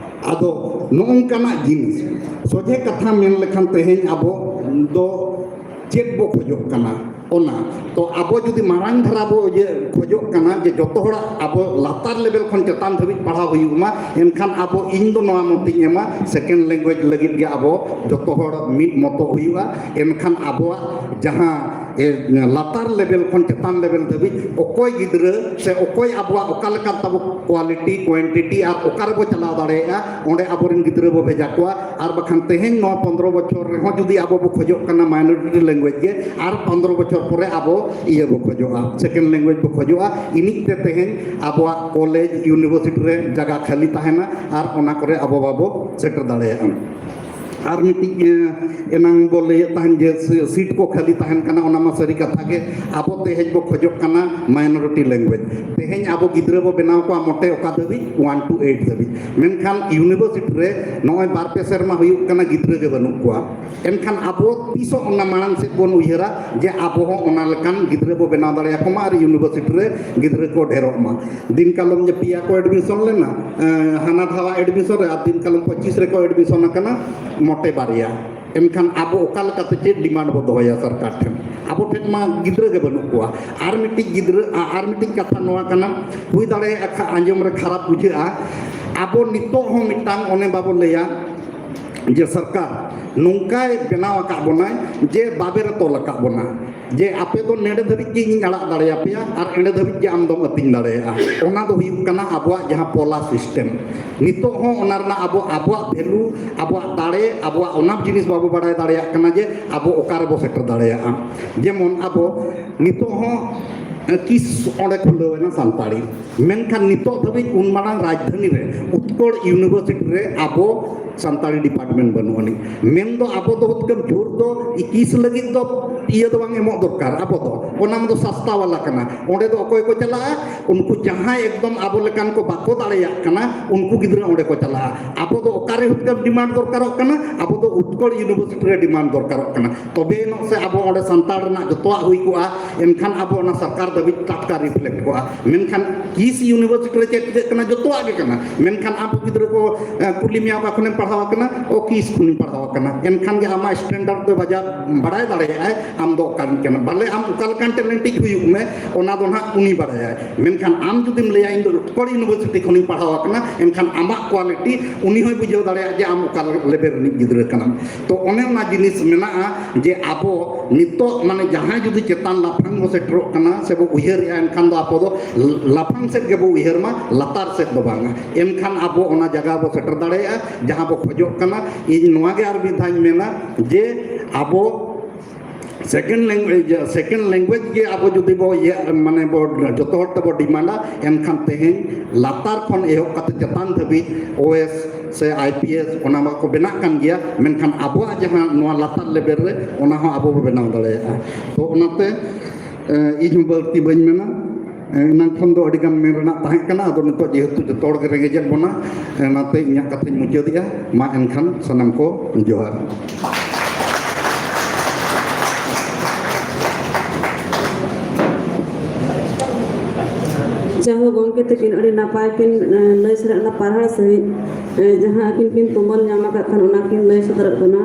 ᱟᱫᱚ ᱱᱚᱜᱼᱚ ᱱᱚᱝᱠᱟᱱᱟᱜ ᱡᱤᱱᱤᱥ, ᱥᱚᱡᱷᱮ ᱠᱟᱛᱷᱟ ᱢᱮᱱ ᱞᱮᱠᱷᱟᱱ, ᱛᱮᱦᱮᱧ ᱟᱵᱚ ᱫᱚ ᱪᱮᱫ ᱵᱚ ᱠᱷᱚᱡᱚᱜ ᱠᱟᱱᱟ? ᱚᱱᱟ ᱛᱚ ᱟᱵᱚ ᱡᱩᱫᱤ ᱢᱟᱨᱟᱝ ᱫᱷᱟᱨᱟ ᱵᱚ ᱤᱭᱟᱹ ᱠᱷᱚᱡᱚᱜ ᱠᱟᱱᱟ ᱡᱮ ᱡᱚᱛᱚ ᱦᱚᱲᱟᱜ ᱟᱵᱚ ᱞᱟᱛᱟᱨ ᱞᱮᱵᱮᱞ ᱠᱷᱚᱱ ᱪᱮᱛᱟᱱ ᱫᱷᱟᱹᱵᱤᱡ ᱯᱟᱲᱦᱟᱣ ᱦᱩᱭᱩᱜ ᱢᱟ, ᱮᱱᱠᱷᱟᱱ ᱟᱵᱚ, ᱤᱧ ᱫᱚ ᱱᱚᱣᱟ ᱢᱚᱛᱤᱧ ᱮᱢᱟ, ᱥᱮᱠᱮᱱᱰ ᱞᱮᱝᱜᱩᱭᱮᱡᱽ ᱞᱟᱹᱜᱤᱫ ᱜᱮ ᱟᱵᱚ ᱡᱚᱛᱚ ᱦᱚᱲ ᱢᱤᱫ ᱢᱚᱛᱚ ᱦᱩᱭᱩᱜᱼᱟ᱾ ᱮᱱᱠᱷᱟᱱ ᱟᱵᱚᱣᱟᱜ ᱡᱟᱦᱟᱸ ᱮ, ᱞᱟᱛᱟᱨ ᱞᱮᱵᱮᱞ ᱠᱷᱚᱱ ᱪᱮᱛᱟᱱ ᱞᱮᱵᱮᱞ ᱫᱷᱟᱹᱵᱤᱡ ᱚᱠᱚᱭ ᱜᱤᱫᱽᱨᱟᱹ ᱥᱮ ᱚᱠᱚᱭ ᱟᱵᱚᱣᱟᱜ ᱚᱠᱟ ᱞᱮᱠᱟᱱ ᱛᱟᱵᱚ ᱠᱣᱟᱞᱤᱴᱤ, ᱠᱣᱟᱱᱴᱤᱴᱤ ᱟᱨ ᱚᱠᱟ ᱨᱮᱵᱚ ᱪᱟᱞᱟᱣ ᱫᱟᱲᱮᱭᱟᱜᱼᱟ, ᱚᱸᱰᱮ ᱟᱵᱚᱨᱮᱱ ᱜᱤᱫᱽᱨᱟᱹ ᱵᱚ ᱵᱷᱮᱡᱟ ᱠᱚᱣᱟ᱾ ᱟᱨ ᱵᱟᱠᱷᱟᱱ ᱛᱮᱦᱮᱧ ᱱᱚᱣᱟ ᱯᱚᱱᱫᱽᱨᱚ ᱵᱚᱪᱷᱚᱨ ᱨᱮᱦᱚᱸ ᱡᱩᱫᱤ ᱟᱵᱚ ᱵᱚ ᱠᱷᱚᱡᱚᱜ ᱠᱟᱱᱟ ᱢᱟᱭᱱᱚᱨᱤᱴᱤ ᱞᱮᱝᱜᱩᱭᱮᱡᱽ ᱜᱮ, ᱟᱨ ᱯᱚᱱᱫᱽᱨᱚ ᱵᱚᱪᱷᱚᱨ ᱯᱚᱨᱮ ᱟᱵᱚ ᱤᱭᱟᱹ ᱵᱚ ᱠᱷᱚᱡᱚᱜᱼᱟ, ᱥᱮᱠᱮᱱᱰ ᱞᱮᱝᱜᱩᱭᱮᱡᱽ ᱵᱚ ᱠᱷᱚᱡᱚᱜᱼᱟ, ᱤᱱᱤᱡ ᱛᱮ ᱛᱮᱦᱮᱧ ᱟᱵᱚᱣᱟᱜ ᱠᱚᱞᱮᱡᱽ, ᱤᱭᱩᱱᱤᱵᱷᱟᱨᱥᱤᱴᱤ ᱨᱮ ᱡᱟᱭᱜᱟ ᱠᱷᱟᱹᱞᱤ ᱛᱟᱦᱮᱱᱟ ᱟᱨ ᱚᱱᱟ ᱠᱚᱨᱮ ᱟᱵᱚ ᱵᱟᱵᱚ ᱥᱮᱴᱮᱨ ᱫᱟᱲᱮᱭᱟᱜᱼᱟ᱾ ᱟᱨ ᱢᱤᱫᱴᱤᱡ, ᱮ, ᱮᱱᱟᱝ ᱵᱚ ᱞᱟᱹᱭᱮᱫ ᱛᱟᱦᱮᱱ ᱡᱮ ᱥᱤ-, ᱥᱤᱴ ᱠᱚ ᱠᱷᱟᱹᱞᱤ ᱛᱟᱦᱮᱱ ᱠᱟᱱᱟ, ᱚᱱᱟ ᱢᱟ ᱥᱟᱹᱨᱤ ᱠᱟᱛᱷᱟ ᱜᱮ᱾ ᱟᱵᱚ ᱛᱮᱦᱮᱧ ᱵᱚ ᱠᱷᱚᱡᱚᱜ ᱠᱟᱱᱟ ᱢᱟᱭᱱᱚᱨᱤᱴᱤ ᱞᱮᱝᱜᱩᱭᱮᱡᱽ᱾ ᱛᱮᱦᱮᱧ ᱟᱵᱚ ᱜᱤᱫᱽᱨᱟᱹ ᱵᱚ ᱵᱮᱱᱟᱣ ᱠᱚᱣᱟ ᱢᱚᱴᱮ ᱚᱠᱟ ᱫᱷᱟᱹᱵᱤᱡ, ᱚᱣᱟᱱ ᱴᱩ ᱮᱭᱤᱴ ᱫᱷᱟᱹᱵᱤᱡ᱾ ᱢᱮᱱᱠᱷᱟᱱ ᱤᱭᱩᱱᱤᱵᱷᱟᱨᱥᱤᱴᱤ ᱨᱮ ᱱᱚᱜᱼᱚᱭ ᱵᱟᱨ ᱯᱮ ᱥᱮᱨᱢᱟ ᱦᱩᱭᱩᱜ ᱠᱟᱱᱟ, ᱜᱤᱫᱽᱨᱟᱹ ᱜᱮ ᱵᱟᱹᱱᱩᱜ ᱠᱚᱣᱟ᱾ ᱮᱱᱠᱷᱟᱱ ᱟᱵᱚ ᱛᱤᱥᱚᱜ ᱚᱱᱟ ᱢᱟᱲᱟᱝ ᱥᱮᱫ ᱵᱚᱱ ᱩᱭᱦᱟᱹᱨᱟ ᱡᱮ ᱟᱵᱚ ᱦᱚᱸ ᱚᱱᱟ ᱞᱮᱠᱟᱱ ᱜᱤᱫᱽᱨᱟᱹ ᱵᱚ ᱵᱮᱱᱟᱣ ᱫᱟᱲᱮᱭᱟᱠᱚ ᱢᱟ ᱟᱨ ᱤᱭᱩᱱᱤᱵᱷᱟᱨᱥᱤᱴᱤ ᱨᱮ ᱜᱤᱫᱽᱨᱟᱹ ᱠᱚ ᱰᱷᱮᱨᱚᱜ ᱢᱟ? ᱫᱤᱱ ᱠᱟᱞᱚᱢ ᱡᱮ ᱯᱮᱭᱟ ᱠᱚ ᱮᱰᱢᱤᱥᱚᱱ ᱞᱮᱱᱟ, ᱮ, ᱦᱟᱱᱟ ᱫᱷᱟᱣᱟ ᱮᱰᱢᱤᱥᱚᱱ ᱨᱮ, ᱟᱨ ᱫᱤᱱ ᱠᱟᱞᱚᱢ ᱯᱚᱸᱪᱤᱥ ᱨᱮᱠᱚ ᱮᱰᱢᱤᱥᱚᱱ ᱟᱠᱟᱱᱟ ᱢᱚᱴᱮ ᱵᱟᱨᱭᱟ᱾ ᱮᱱᱠᱷᱟᱱ ᱟᱵᱚ ᱚᱠᱟ ᱞᱮᱠᱟᱛᱮ ᱪᱮᱫ ᱰᱤᱢᱟᱱᱰ ᱵᱚ ᱫᱚᱦᱚᱭᱟ ᱥᱚᱨᱠᱟᱨ ᱴᱷᱮᱱ? ᱟᱵᱚ ᱴᱷᱮᱱ ᱢᱟ ᱜᱤᱫᱽᱨᱟᱹ ᱜᱮ ᱵᱟᱹᱱᱩᱜ ᱠᱚᱣᱟ᱾ ᱟᱨ ᱢᱤᱫᱴᱤᱡ ᱜᱤᱫᱽᱨᱟᱹ, ᱟ-, ᱟᱨ ᱢᱤᱫᱴᱤᱡ ᱠᱟᱛᱷᱟ ᱱᱚᱣᱟ ᱠᱟᱱᱟ, ᱦᱩᱭ ᱫᱟᱲᱮᱭᱟᱜᱼᱟ ᱠᱷᱟ-, ᱟᱸᱡᱚᱢ ᱨᱮ ᱠᱷᱟᱨᱟᱯ ᱵᱩᱡᱷᱟᱹᱜᱼᱟ, ᱟᱵᱚ ᱱᱤᱛᱚᱜ ᱦᱚᱸ ᱢᱤᱫᱴᱟᱝ ᱚᱱᱮ ᱵᱟᱵᱚ ᱞᱟᱹᱭᱟ ᱡᱮ ᱥᱚᱨᱠᱟᱨ ᱱᱚᱝᱠᱟᱭ ᱵᱮᱱᱟᱣ ᱟᱠᱟᱫ ᱵᱚᱱᱟᱭ ᱡᱮ ᱵᱟᱵᱮᱨ ᱮ ᱛᱚᱞ ᱟᱠᱟᱫ ᱵᱚᱱᱟ, ᱡᱮ ᱟᱯᱮ ᱫᱚ ᱱᱮᱰᱮ ᱫᱷᱟᱹᱵᱤᱡ ᱜᱮ ᱤᱧ ᱟᱲᱟᱜ ᱫᱟᱲᱮᱭᱟᱯᱮᱭᱟ ᱟᱨ ᱮᱸᱰᱮ ᱫᱷᱟᱹᱵᱤᱡ ᱜᱮ ᱟᱢ ᱫᱚᱢ ᱟᱹᱛᱤᱧ ᱫᱟᱲᱮᱭᱟᱜᱼᱟ᱾ ᱚᱱᱟ ᱫᱚ ᱦᱩᱭᱩᱜ ᱠᱟᱱᱟ ᱟᱵᱚᱣᱟᱜ ᱡᱟᱦᱟᱸ ᱯᱚᱞᱟ ᱥᱤᱥᱴᱮᱢ᱾ ᱱᱤᱛᱚᱜ ᱦᱚᱸ ᱚᱱᱟ ᱨᱮᱱᱟᱜ ᱟᱵᱚ, ᱟᱵᱚᱣᱟᱜ ᱵᱷᱮᱞᱩ, ᱟᱵᱚᱣᱟᱜ ᱫᱟᱲᱮ, ᱟᱵᱚᱣᱟᱜ ᱚᱱᱟ ᱡᱤᱱᱤᱥ ᱵᱟᱵᱚ ᱵᱟᱲᱟᱭ ᱫᱟᱲᱮᱭᱟᱜ ᱠᱟᱱᱟ ᱡᱮ ᱟᱵᱚ ᱚᱠᱟ ᱨᱮᱵᱚ ᱥᱮᱴᱮᱨ ᱫᱟᱲᱮᱭᱟᱜᱼᱟ᱾ ᱡᱮᱢᱚᱱ ᱟᱵᱚ ᱱᱤᱛᱚᱜ ᱦᱚᱸ ᱠᱤᱥ ᱚᱸᱰᱮ ᱠᱷᱩᱞᱟᱹᱣ ᱮᱱᱟ ᱥᱟᱱᱛᱟᱲᱤ, ᱢᱮᱱᱠᱷᱟᱱ ᱱᱤᱛᱚᱜ ᱫᱷᱟᱹᱵᱤᱡ ᱩᱱ ᱢᱟᱨᱟᱝ ᱨᱟᱡᱽᱫᱷᱟᱹᱱᱤ ᱨᱮ, ᱩᱛᱠᱚᱲ ᱤᱭᱩᱱᱤᱵᱷᱟᱨᱥᱤᱴᱤ ᱨᱮ ᱟᱵᱚ ᱥᱟᱱᱛᱟᱲᱤ ᱰᱤᱯᱟᱨᱴᱢᱮᱱᱴ ᱵᱟᱹᱱᱩᱜ ᱟᱹᱱᱤᱡ᱾ ᱢᱮᱱᱫᱚ ᱟᱵᱚ ᱫᱚ ᱦᱩᱛᱠᱟᱹᱢ ᱡᱳᱨ ᱫᱚ ᱠᱤᱥ ᱞᱟᱹᱜᱤᱫ ᱫᱚ ᱤᱭᱟᱹ ᱫᱚ ᱵᱟᱝ ᱮᱢᱚᱜ ᱫᱚᱨᱠᱟᱨ, ᱟᱵᱚ ᱫᱚ ᱚᱱᱟ ᱫᱚ ᱥᱟᱥᱛᱟ ᱵᱟᱞᱟ ᱠᱟᱱᱟ᱾ ᱚᱸᱰᱮ ᱫᱚ ᱚᱠᱚᱭ ᱠᱚ ᱪᱟᱞᱟᱜᱼᱟ? ᱩᱱᱠᱩ ᱡᱟᱦᱟᱸᱭ ᱮᱠᱫᱚᱢ ᱟᱵᱚ ᱞᱮᱠᱟᱱ ᱠᱚ ᱵᱟᱠᱚ ᱫᱟᱲᱮᱭᱟᱜ ᱠᱟᱱᱟ, ᱩᱱᱠᱩ ᱜᱤᱫᱽᱨᱟᱹ ᱚᱸᱰᱮ ᱠᱚ ᱪᱟᱞᱟᱜᱼᱟ᱾ ᱟᱵᱚ ᱫᱚ ᱚᱠᱟᱨᱮ ᱦᱩᱛᱠᱟᱹᱢ ᱰᱤᱢᱟᱱᱰ ᱫᱚᱨᱠᱟᱨᱚᱜ ᱠᱟᱱᱟ? ᱟᱵᱚ ᱫᱚ ᱩᱛᱠᱚᱲ ᱤᱭᱩᱱᱤᱵᱷᱟᱨᱥᱤᱴᱤ ᱨᱮ ᱰᱤᱢᱟᱱᱰ ᱫᱚᱨᱠᱟᱨᱚᱜ ᱠᱟᱱᱟ᱾ ᱛᱚᱵᱮ ᱮᱱᱚᱜ ᱥᱮ ᱟᱵᱚ ᱚᱸᱰᱮ ᱥᱟᱱᱛᱟᱲ ᱨᱮᱱᱟᱜ ᱡᱚᱛᱚᱣᱟᱜ ᱦᱩᱭ ᱠᱚᱜᱼᱟ, ᱮᱱᱠᱷᱟᱱ ᱟᱵᱚ ᱚᱱᱟ ᱥᱚᱨᱠᱟᱨ ᱫᱷᱟᱹᱵᱤᱡ ᱴᱟᱴᱠᱟ ᱨᱤᱯᱷᱞᱮᱠᱴ ᱠᱚᱜᱼᱟ᱾ ᱢᱮᱱᱠᱷᱟᱱ ᱠᱤᱥ ᱤᱭᱩᱱᱤᱵᱷᱟᱨᱥᱤᱴᱤ ᱨᱮ ᱪᱮᱫ ᱪᱤᱠᱟᱹᱜ ᱠᱟᱱᱟ? ᱡᱚᱛᱚᱣᱟᱜ ᱜᱮ ᱠᱟᱱᱟ, ᱢᱮᱱᱠᱷᱟᱱ ᱟᱵᱚ ᱜᱤᱫᱽᱨᱟᱹ ᱠᱚ, ᱮ, ᱠᱩᱞᱤ ᱢᱮᱭᱟ, "ᱚᱠᱟ ᱠᱷᱚᱱᱮᱢ ᱯᱟᱲᱦᱟᱣ ᱟᱠᱟᱱᱟ, ᱚᱠᱤ ᱥᱠᱩᱞ ᱤᱧ ᱯᱟᱲᱦᱟᱣ ᱟᱠᱟᱱᱟ᱾ ᱮᱱᱠᱷᱟᱱ ᱜᱮ ᱟᱢᱟᱜ ᱥᱴᱮᱱᱰᱟᱨᱰ ᱫᱚ ᱵᱟᱡᱟᱣ ᱵᱟᱲᱟᱭ ᱫᱟᱲᱮᱭᱟᱜᱼᱟᱭ, ᱟᱢ ᱫᱚ ᱚᱠᱟᱨᱮᱱ ᱠᱟᱱᱟ᱾ ᱵᱷᱟᱞᱮ ᱟᱢ ᱚᱠᱟ ᱞᱮᱠᱟᱱ ᱴᱮᱞᱮᱱᱴᱤᱡ ᱦᱩᱭᱩᱜ ᱢᱮ, ᱚᱱᱟ ᱫᱚ ᱱᱟᱦᱟᱜ ᱩᱱᱤ ᱵᱟᱲᱟᱭᱟᱭ᱾ ᱢᱮᱱᱠᱷᱟᱱ ᱟᱢ ᱡᱩᱫᱤᱢ ᱞᱟᱹᱭᱟ, "ᱤᱧ ᱫᱚ ᱩᱛᱠᱚᱲ ᱤᱭᱩᱱᱤᱵᱷᱟᱨᱥᱤᱴᱤ ᱠᱷᱚᱱᱤᱧ ᱯᱟᱲᱦᱟᱣ ᱟᱠᱟᱱᱟ," ᱮᱱᱠᱷᱟᱱ ᱟᱢᱟᱜ ᱠᱣᱟᱞᱤᱴᱤ ᱩᱱᱤ ᱦᱚᱸᱭ ᱵᱩᱡᱷᱟᱹᱣ ᱫᱟᱲᱮᱭᱟᱜᱼᱟ ᱡᱮ ᱟᱢ ᱚᱠᱟ ᱞᱮᱵᱮᱞ ᱨᱤᱱᱤᱡ ᱜᱤᱫᱽᱨᱟᱹ ᱠᱟᱱᱟᱢ᱾ ᱛᱚ ᱚᱱᱮ ᱚᱱᱟ ᱡᱤᱱᱤᱥ ᱢᱮᱱᱟᱜᱼᱟ ᱡᱮ ᱟᱵᱚ ᱱᱤᱛᱚᱜ ᱢᱟᱱᱮ ᱡᱟᱦᱟᱸᱭ ᱡᱩᱫᱤ ᱪᱮᱛᱟᱱ ᱞᱟᱯᱷᱟᱝ ᱵᱚ ᱥᱮᱴᱮᱨᱚᱜ ᱠᱟᱱᱟ ᱥᱮ ᱵᱚ ᱩᱭᱦᱟᱹᱨᱮᱜᱼᱟ, ᱮᱱᱠᱷᱟᱱ ᱫᱚ ᱟᱵᱚ ᱫᱚ ᱞᱟᱯᱷᱟᱝ ᱥᱮᱫ ᱜᱮᱵᱚ ᱩᱭᱦᱟᱹᱨ ᱢᱟ, ᱞᱟᱛᱟᱨ ᱥᱮᱫ ᱫᱚ ᱵᱟᱝᱟ᱾ ᱮᱱᱠᱷᱟᱱ ᱟᱵᱚ ᱚᱱᱟ ᱡᱟᱭᱜᱟ ᱵᱚ ᱥᱮᱴᱮᱨ ᱫᱟᱲᱮᱭᱟᱜᱼᱟ ᱡᱟᱦᱟᱸ ᱵᱚ ᱠᱷᱚᱡᱚᱜ ᱠᱟᱱᱟ᱾ ᱤᱧ ᱱᱚᱣᱟ ᱜᱮ ᱟᱨ ᱢᱤᱫ ᱫᱷᱟᱣ ᱤᱧ ᱢᱮᱱᱟ ᱡᱮ ᱟᱵᱚ ᱥᱮᱠᱮᱱᱰ ᱞᱮᱝᱜᱩᱭᱮᱡᱽ, ᱥᱮᱠᱮᱱᱰ ᱞᱮᱝᱜᱩᱭᱮᱡᱽ ᱜᱮ ᱟᱵᱚ ᱡᱩᱫᱤ ᱵᱚ ᱤᱭᱟᱹ, ᱢᱟᱱᱮ ᱵᱚ ᱡᱚᱛᱚ ᱦᱚᱲ ᱛᱮᱵᱚ ᱰᱤᱢᱟᱱᱰᱟ, ᱮᱱᱠᱷᱟᱱ ᱛᱮᱦᱮᱧ ᱞᱟᱛᱟᱨ ᱠᱷᱚᱱ ᱮᱦᱚᱵ ᱠᱟᱛᱮ ᱪᱮᱛᱟᱱ ᱫᱷᱟᱹᱵᱤᱡ ᱳ ᱮᱥ ᱥᱮ ᱟᱭ ᱯᱤ ᱮᱥ ᱚᱱᱟ ᱢᱟᱠᱚ ᱵᱮᱱᱟᱜ ᱠᱟᱱ ᱜᱮᱭᱟ, ᱢᱮᱱᱠᱷᱟᱱ ᱟᱵᱚᱣᱟᱜ ᱡᱟᱦᱟᱸ ᱱᱚᱣᱟ ᱞᱟᱛᱟᱨ ᱞᱮᱵᱮᱞ ᱨᱮ, ᱚᱱᱟ ᱦᱚᱸ ᱟᱵᱚ ᱵᱚ ᱵᱮᱱᱟᱣ ᱫᱟᱲᱮᱭᱟᱜᱼᱟ᱾ ᱛᱚ ᱚᱱᱟᱛᱮ, ᱮ, ᱤᱧ ᱦᱚᱸ ᱵᱟᱹᱲᱛᱤ ᱵᱟᱹᱧ ᱢᱮᱱᱟ᱾ ᱮ, ᱮᱱᱟᱝ ᱠᱷᱚᱱ ᱫᱚ ᱟᱹᱰᱤ ᱜᱟᱱ ᱢᱮᱱ ᱨᱮᱱᱟᱜ ᱛᱟᱦᱮᱸ ᱠᱟᱱᱟ, ᱟᱫᱚ ᱱᱤᱛᱚᱜ ᱡᱮᱦᱮᱛᱩ ᱡᱚᱛᱚ ᱦᱚᱲ ᱜᱮ ᱨᱮᱸᱜᱮᱡᱮᱫ ᱵᱚᱱᱟ, ᱮ, ᱚᱱᱟᱛᱮ ᱤᱧᱟᱹᱜ ᱠᱟᱛᱷᱟᱧ ᱢᱩᱪᱟᱹᱫᱮᱜᱼᱟ᱾ ᱢᱟ ᱮᱱᱠᱷᱟᱱ ᱥᱟᱱᱟᱢ ᱠᱚ ᱡᱚᱦᱟᱨ᱾ ᱡᱟᱭᱦᱳᱠ, ᱜᱚᱢᱠᱮ ᱛᱟᱹᱠᱤᱱ ᱟᱹᱰᱤ ᱱᱟᱯᱟᱭ ᱠᱤᱱ, ᱮ, ᱞᱟᱹᱭ ᱥᱮᱱᱚᱜ ᱠᱟᱱᱟ, ᱯᱟᱨᱦᱟᱲ ᱥᱟᱺᱦᱤᱡ, ᱮ, ᱡᱟᱦᱟᱸ ᱟᱹᱠᱤᱱ ᱠᱤᱱ ᱛᱩᱢᱟᱹᱞ ᱧᱟᱢ ᱟᱠᱟᱫ ᱠᱷᱟᱱ, ᱚᱱᱟ ᱠᱤᱱ ᱞᱟᱹᱭ ᱥᱚᱫᱚᱨᱚᱜ ᱠᱟᱱᱟ᱾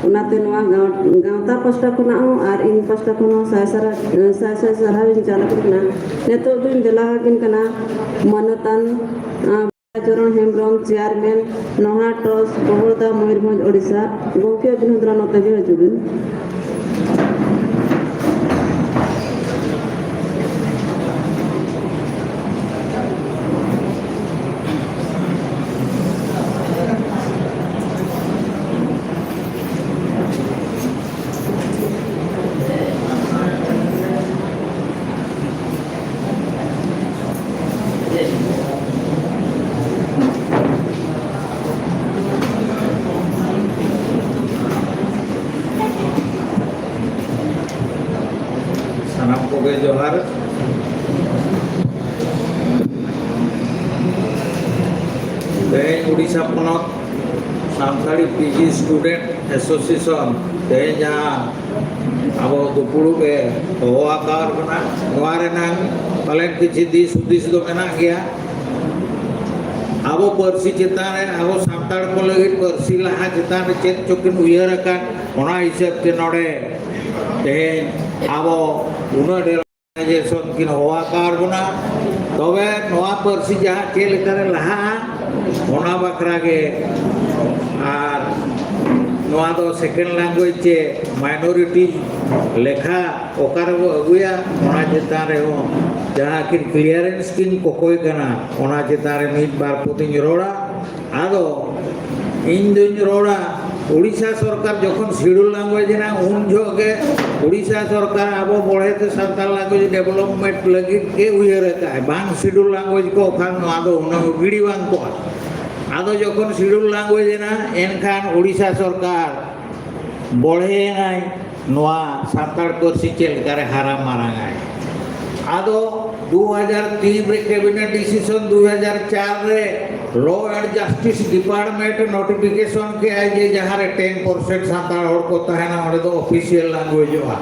ᱚᱱᱟᱛᱮ ᱱᱚᱣᱟ ᱜᱟᱶ-, ᱜᱟᱶᱛᱟ ᱯᱟᱥᱴᱟ ᱠᱷᱚᱱᱟᱜ ᱦᱚᱸ ᱟᱨ ᱤᱧ ᱯᱟᱥᱴᱟ ᱠᱷᱚᱱ ᱦᱚᱸ ᱥᱟᱭ ᱥᱟᱨᱟ-, ᱮ, ᱥᱟᱭ ᱥᱟᱭ ᱥᱟᱨᱦᱟᱣ ᱤᱧ ᱪᱟᱞ ᱟᱹᱠᱤᱱ ᱠᱟᱱᱟ᱾ ᱱᱤᱛᱚᱜ ᱫᱚᱧ ᱫᱮᱞᱟ ᱟᱹᱠᱤᱱ ᱠᱟᱱᱟ ᱢᱟᱱᱚᱛᱟᱱ, ᱟ, ᱪᱚᱨᱚᱱ ᱦᱮᱢᱵᱨᱚᱢ, ᱪᱮᱭᱟᱨᱢᱮᱱ, ᱱᱚᱦᱟ ᱴᱚᱥ, ᱵᱚᱦᱚᱲᱫᱟ, ᱢᱚᱭᱩᱨᱵᱷᱚᱸᱡᱽ, ᱳᱰᱤᱥᱟ᱾ ᱜᱚᱢᱠᱮ, ᱟᱹᱵᱤᱱ ᱦᱚᱸ ᱫᱮᱞᱟ ᱱᱚᱛᱮ ᱜᱮ ᱦᱤᱡᱩᱜ ᱵᱤᱱ᱾ ᱥᱟᱱᱟᱢ ᱠᱚᱜᱮ ᱡᱚᱦᱟᱨ᱾ ᱛᱮᱦᱮᱧ ᱩᱰᱤᱥᱟ ᱯᱚᱱᱚᱛ Santali P G student association ᱛᱮᱦᱮᱧ ᱡᱟᱦᱟᱸ ᱟᱵᱚ ᱫᱩᱯᱩᱲᱩᱵ ᱮ ᱦᱚᱦᱚ ᱟᱠᱟᱫ ᱵᱚᱱᱟ, ᱱᱚᱣᱟ ᱨᱮᱱᱟᱝ ᱯᱟᱞᱮᱱ ᱠᱤᱪᱷᱤ ᱫᱤᱥ ᱦᱩᱫᱤᱥ ᱫᱚ ᱢᱮᱱᱟᱜ ᱜᱮᱭᱟ᱾ ᱟᱵᱚ ᱯᱟᱹᱨᱥᱤ ᱪᱮᱛᱟᱱ ᱨᱮ, ᱟᱵᱚ ᱥᱟᱱᱛᱟᱲ ᱠᱚ ᱞᱟᱹᱜᱤᱫ ᱯᱟᱹᱨᱥᱤ ᱞᱟᱦᱟ ᱪᱮᱛᱟᱱ ᱨᱮ ᱪᱮᱫ ᱪᱚᱠᱤᱱ ᱩᱭᱦᱟᱹᱨ ᱟᱠᱟᱫ, ᱚᱱᱟ ᱦᱤᱥᱟᱹᱵ ᱛᱮ ᱱᱚᱰᱮ ᱛᱮᱦᱮᱧ ᱟᱵᱚ ᱩᱱᱟᱹᱜ ᱰᱷᱮᱨ ᱚᱨᱜᱟᱱᱟᱭᱡᱮᱥᱚᱱ ᱠᱤᱱ ᱦᱚᱦᱚ ᱟᱠᱟᱫ ᱵᱚᱱᱟ᱾ ᱛᱚᱵᱮ ᱱᱚᱣᱟ ᱯᱟᱹᱨᱥᱤ ᱡᱟᱦᱟᱸ ᱪᱮᱫ ᱞᱮᱠᱟᱨᱮ ᱞᱟᱦᱟᱜᱼᱟ, ᱚᱱᱟ ᱵᱟᱠᱷᱨᱟ ᱜᱮ᱾ ᱟᱨ ᱱᱚᱣᱟ ᱫᱚ ᱥᱮᱠᱮᱱᱰ ᱞᱮᱝᱜᱩᱭᱮᱡᱽ ᱪᱮ ᱢᱟᱭᱱᱚᱨᱤᱴᱤ ᱞᱮᱠᱷᱟ ᱚᱠᱟ ᱨᱮᱵᱚ ᱟᱹᱜᱩᱭᱟ, ᱚᱱᱟ ᱪᱮᱛᱟᱱ ᱨᱮᱦᱚᱸ ᱡᱟᱦᱟᱸ ᱠᱤᱱ ᱠᱞᱤᱭᱟᱨᱮᱱᱥ ᱠᱤᱱ ᱠᱚᱠᱚᱭ ᱠᱟᱱᱟ, ᱚᱱᱟ ᱪᱮᱛᱟᱱ ᱨᱮ ᱢᱤᱫ ᱵᱟᱨ ᱯᱚᱫᱤᱧ ᱨᱚᱲᱟ᱾ ᱟᱫᱚ ᱤᱧ ᱫᱩᱧ ᱨᱚᱲᱟ, ᱩᱲᱤᱥᱥᱟ ᱥᱚᱨᱠᱟᱨ ᱡᱚᱠᱷᱚᱱ ᱥᱤᱰᱩᱞ ᱞᱮᱝᱜᱩᱭᱮᱡᱽ ᱮᱱᱟ, ᱩᱱ ᱡᱚᱦᱚᱜ ᱜᱮ ᱩᱲᱤᱥᱥᱟ ᱥᱚᱨᱠᱟᱨ ᱟᱵᱚ ᱵᱚᱲᱦᱮ ᱛᱮ ᱥᱟᱱᱛᱟᱲ ᱞᱮᱝᱜᱩᱭᱮᱡᱽ ᱰᱮᱵᱷᱞᱚᱯᱢᱮᱱᱴ ᱞᱟᱹᱜᱤᱫ ᱜᱮ ᱩᱭᱦᱟᱹᱨ ᱟᱠᱟᱫᱼᱟᱭ᱾ ᱵᱟᱝ ᱥᱤᱰᱩᱞ ᱞᱮᱝᱜᱩᱭᱮᱡᱽ ᱠᱚ ᱠᱷᱟᱱ ᱱᱚᱣᱟ ᱫᱚ ᱩᱱᱟᱹᱜ ᱜᱤᱰᱤ ᱵᱟᱝ ᱠᱚᱜᱼᱟ᱾ ᱟᱫᱚ ᱡᱚᱠᱷᱚᱱ ᱥᱤᱰᱩᱞ ᱞᱮᱝᱜᱩᱭᱮᱡᱽ ᱮᱱᱟ, ᱮᱱᱠᱷᱟᱱ ᱩᱲᱤᱥᱥᱟ ᱥᱚᱨᱠᱟᱨ ᱵᱚᱲᱦᱮᱭᱮᱱᱟᱭ ᱱᱚᱣᱟ ᱥᱟᱱᱛᱟᱲ ᱯᱟᱹᱨᱥᱤ ᱪᱮᱫ ᱞᱮᱠᱟᱨᱮ ᱦᱟᱨᱟ ᱢᱟᱨᱟᱝ ᱟᱭ᱾ ᱟᱫᱚ ᱫᱩ ᱦᱟᱡᱟᱨ ᱛᱤᱱ ᱨᱮ ᱠᱮᱵᱤᱱᱮᱴ ᱰᱤᱥᱤᱥᱚᱱ, ᱫᱩ ᱦᱟᱡᱟᱨ ᱪᱟᱨ ᱨᱮ law and justice department notification ᱠᱮᱜᱼᱟᱭ ᱡᱮ ᱡᱟᱦᱟᱸ ᱨᱮ ᱴᱮᱱ ᱯᱟᱨᱥᱮᱱᱴ ᱥᱟᱱᱛᱟᱲ ᱦᱚᱲ ᱠᱚ ᱛᱟᱦᱮᱱᱟ, ᱚᱸᱰᱮ ᱫᱚ ᱚᱯᱷᱤᱥᱤᱭᱟᱞ ᱞᱮᱝᱜᱩᱭᱮᱡᱚᱜᱼᱟ᱾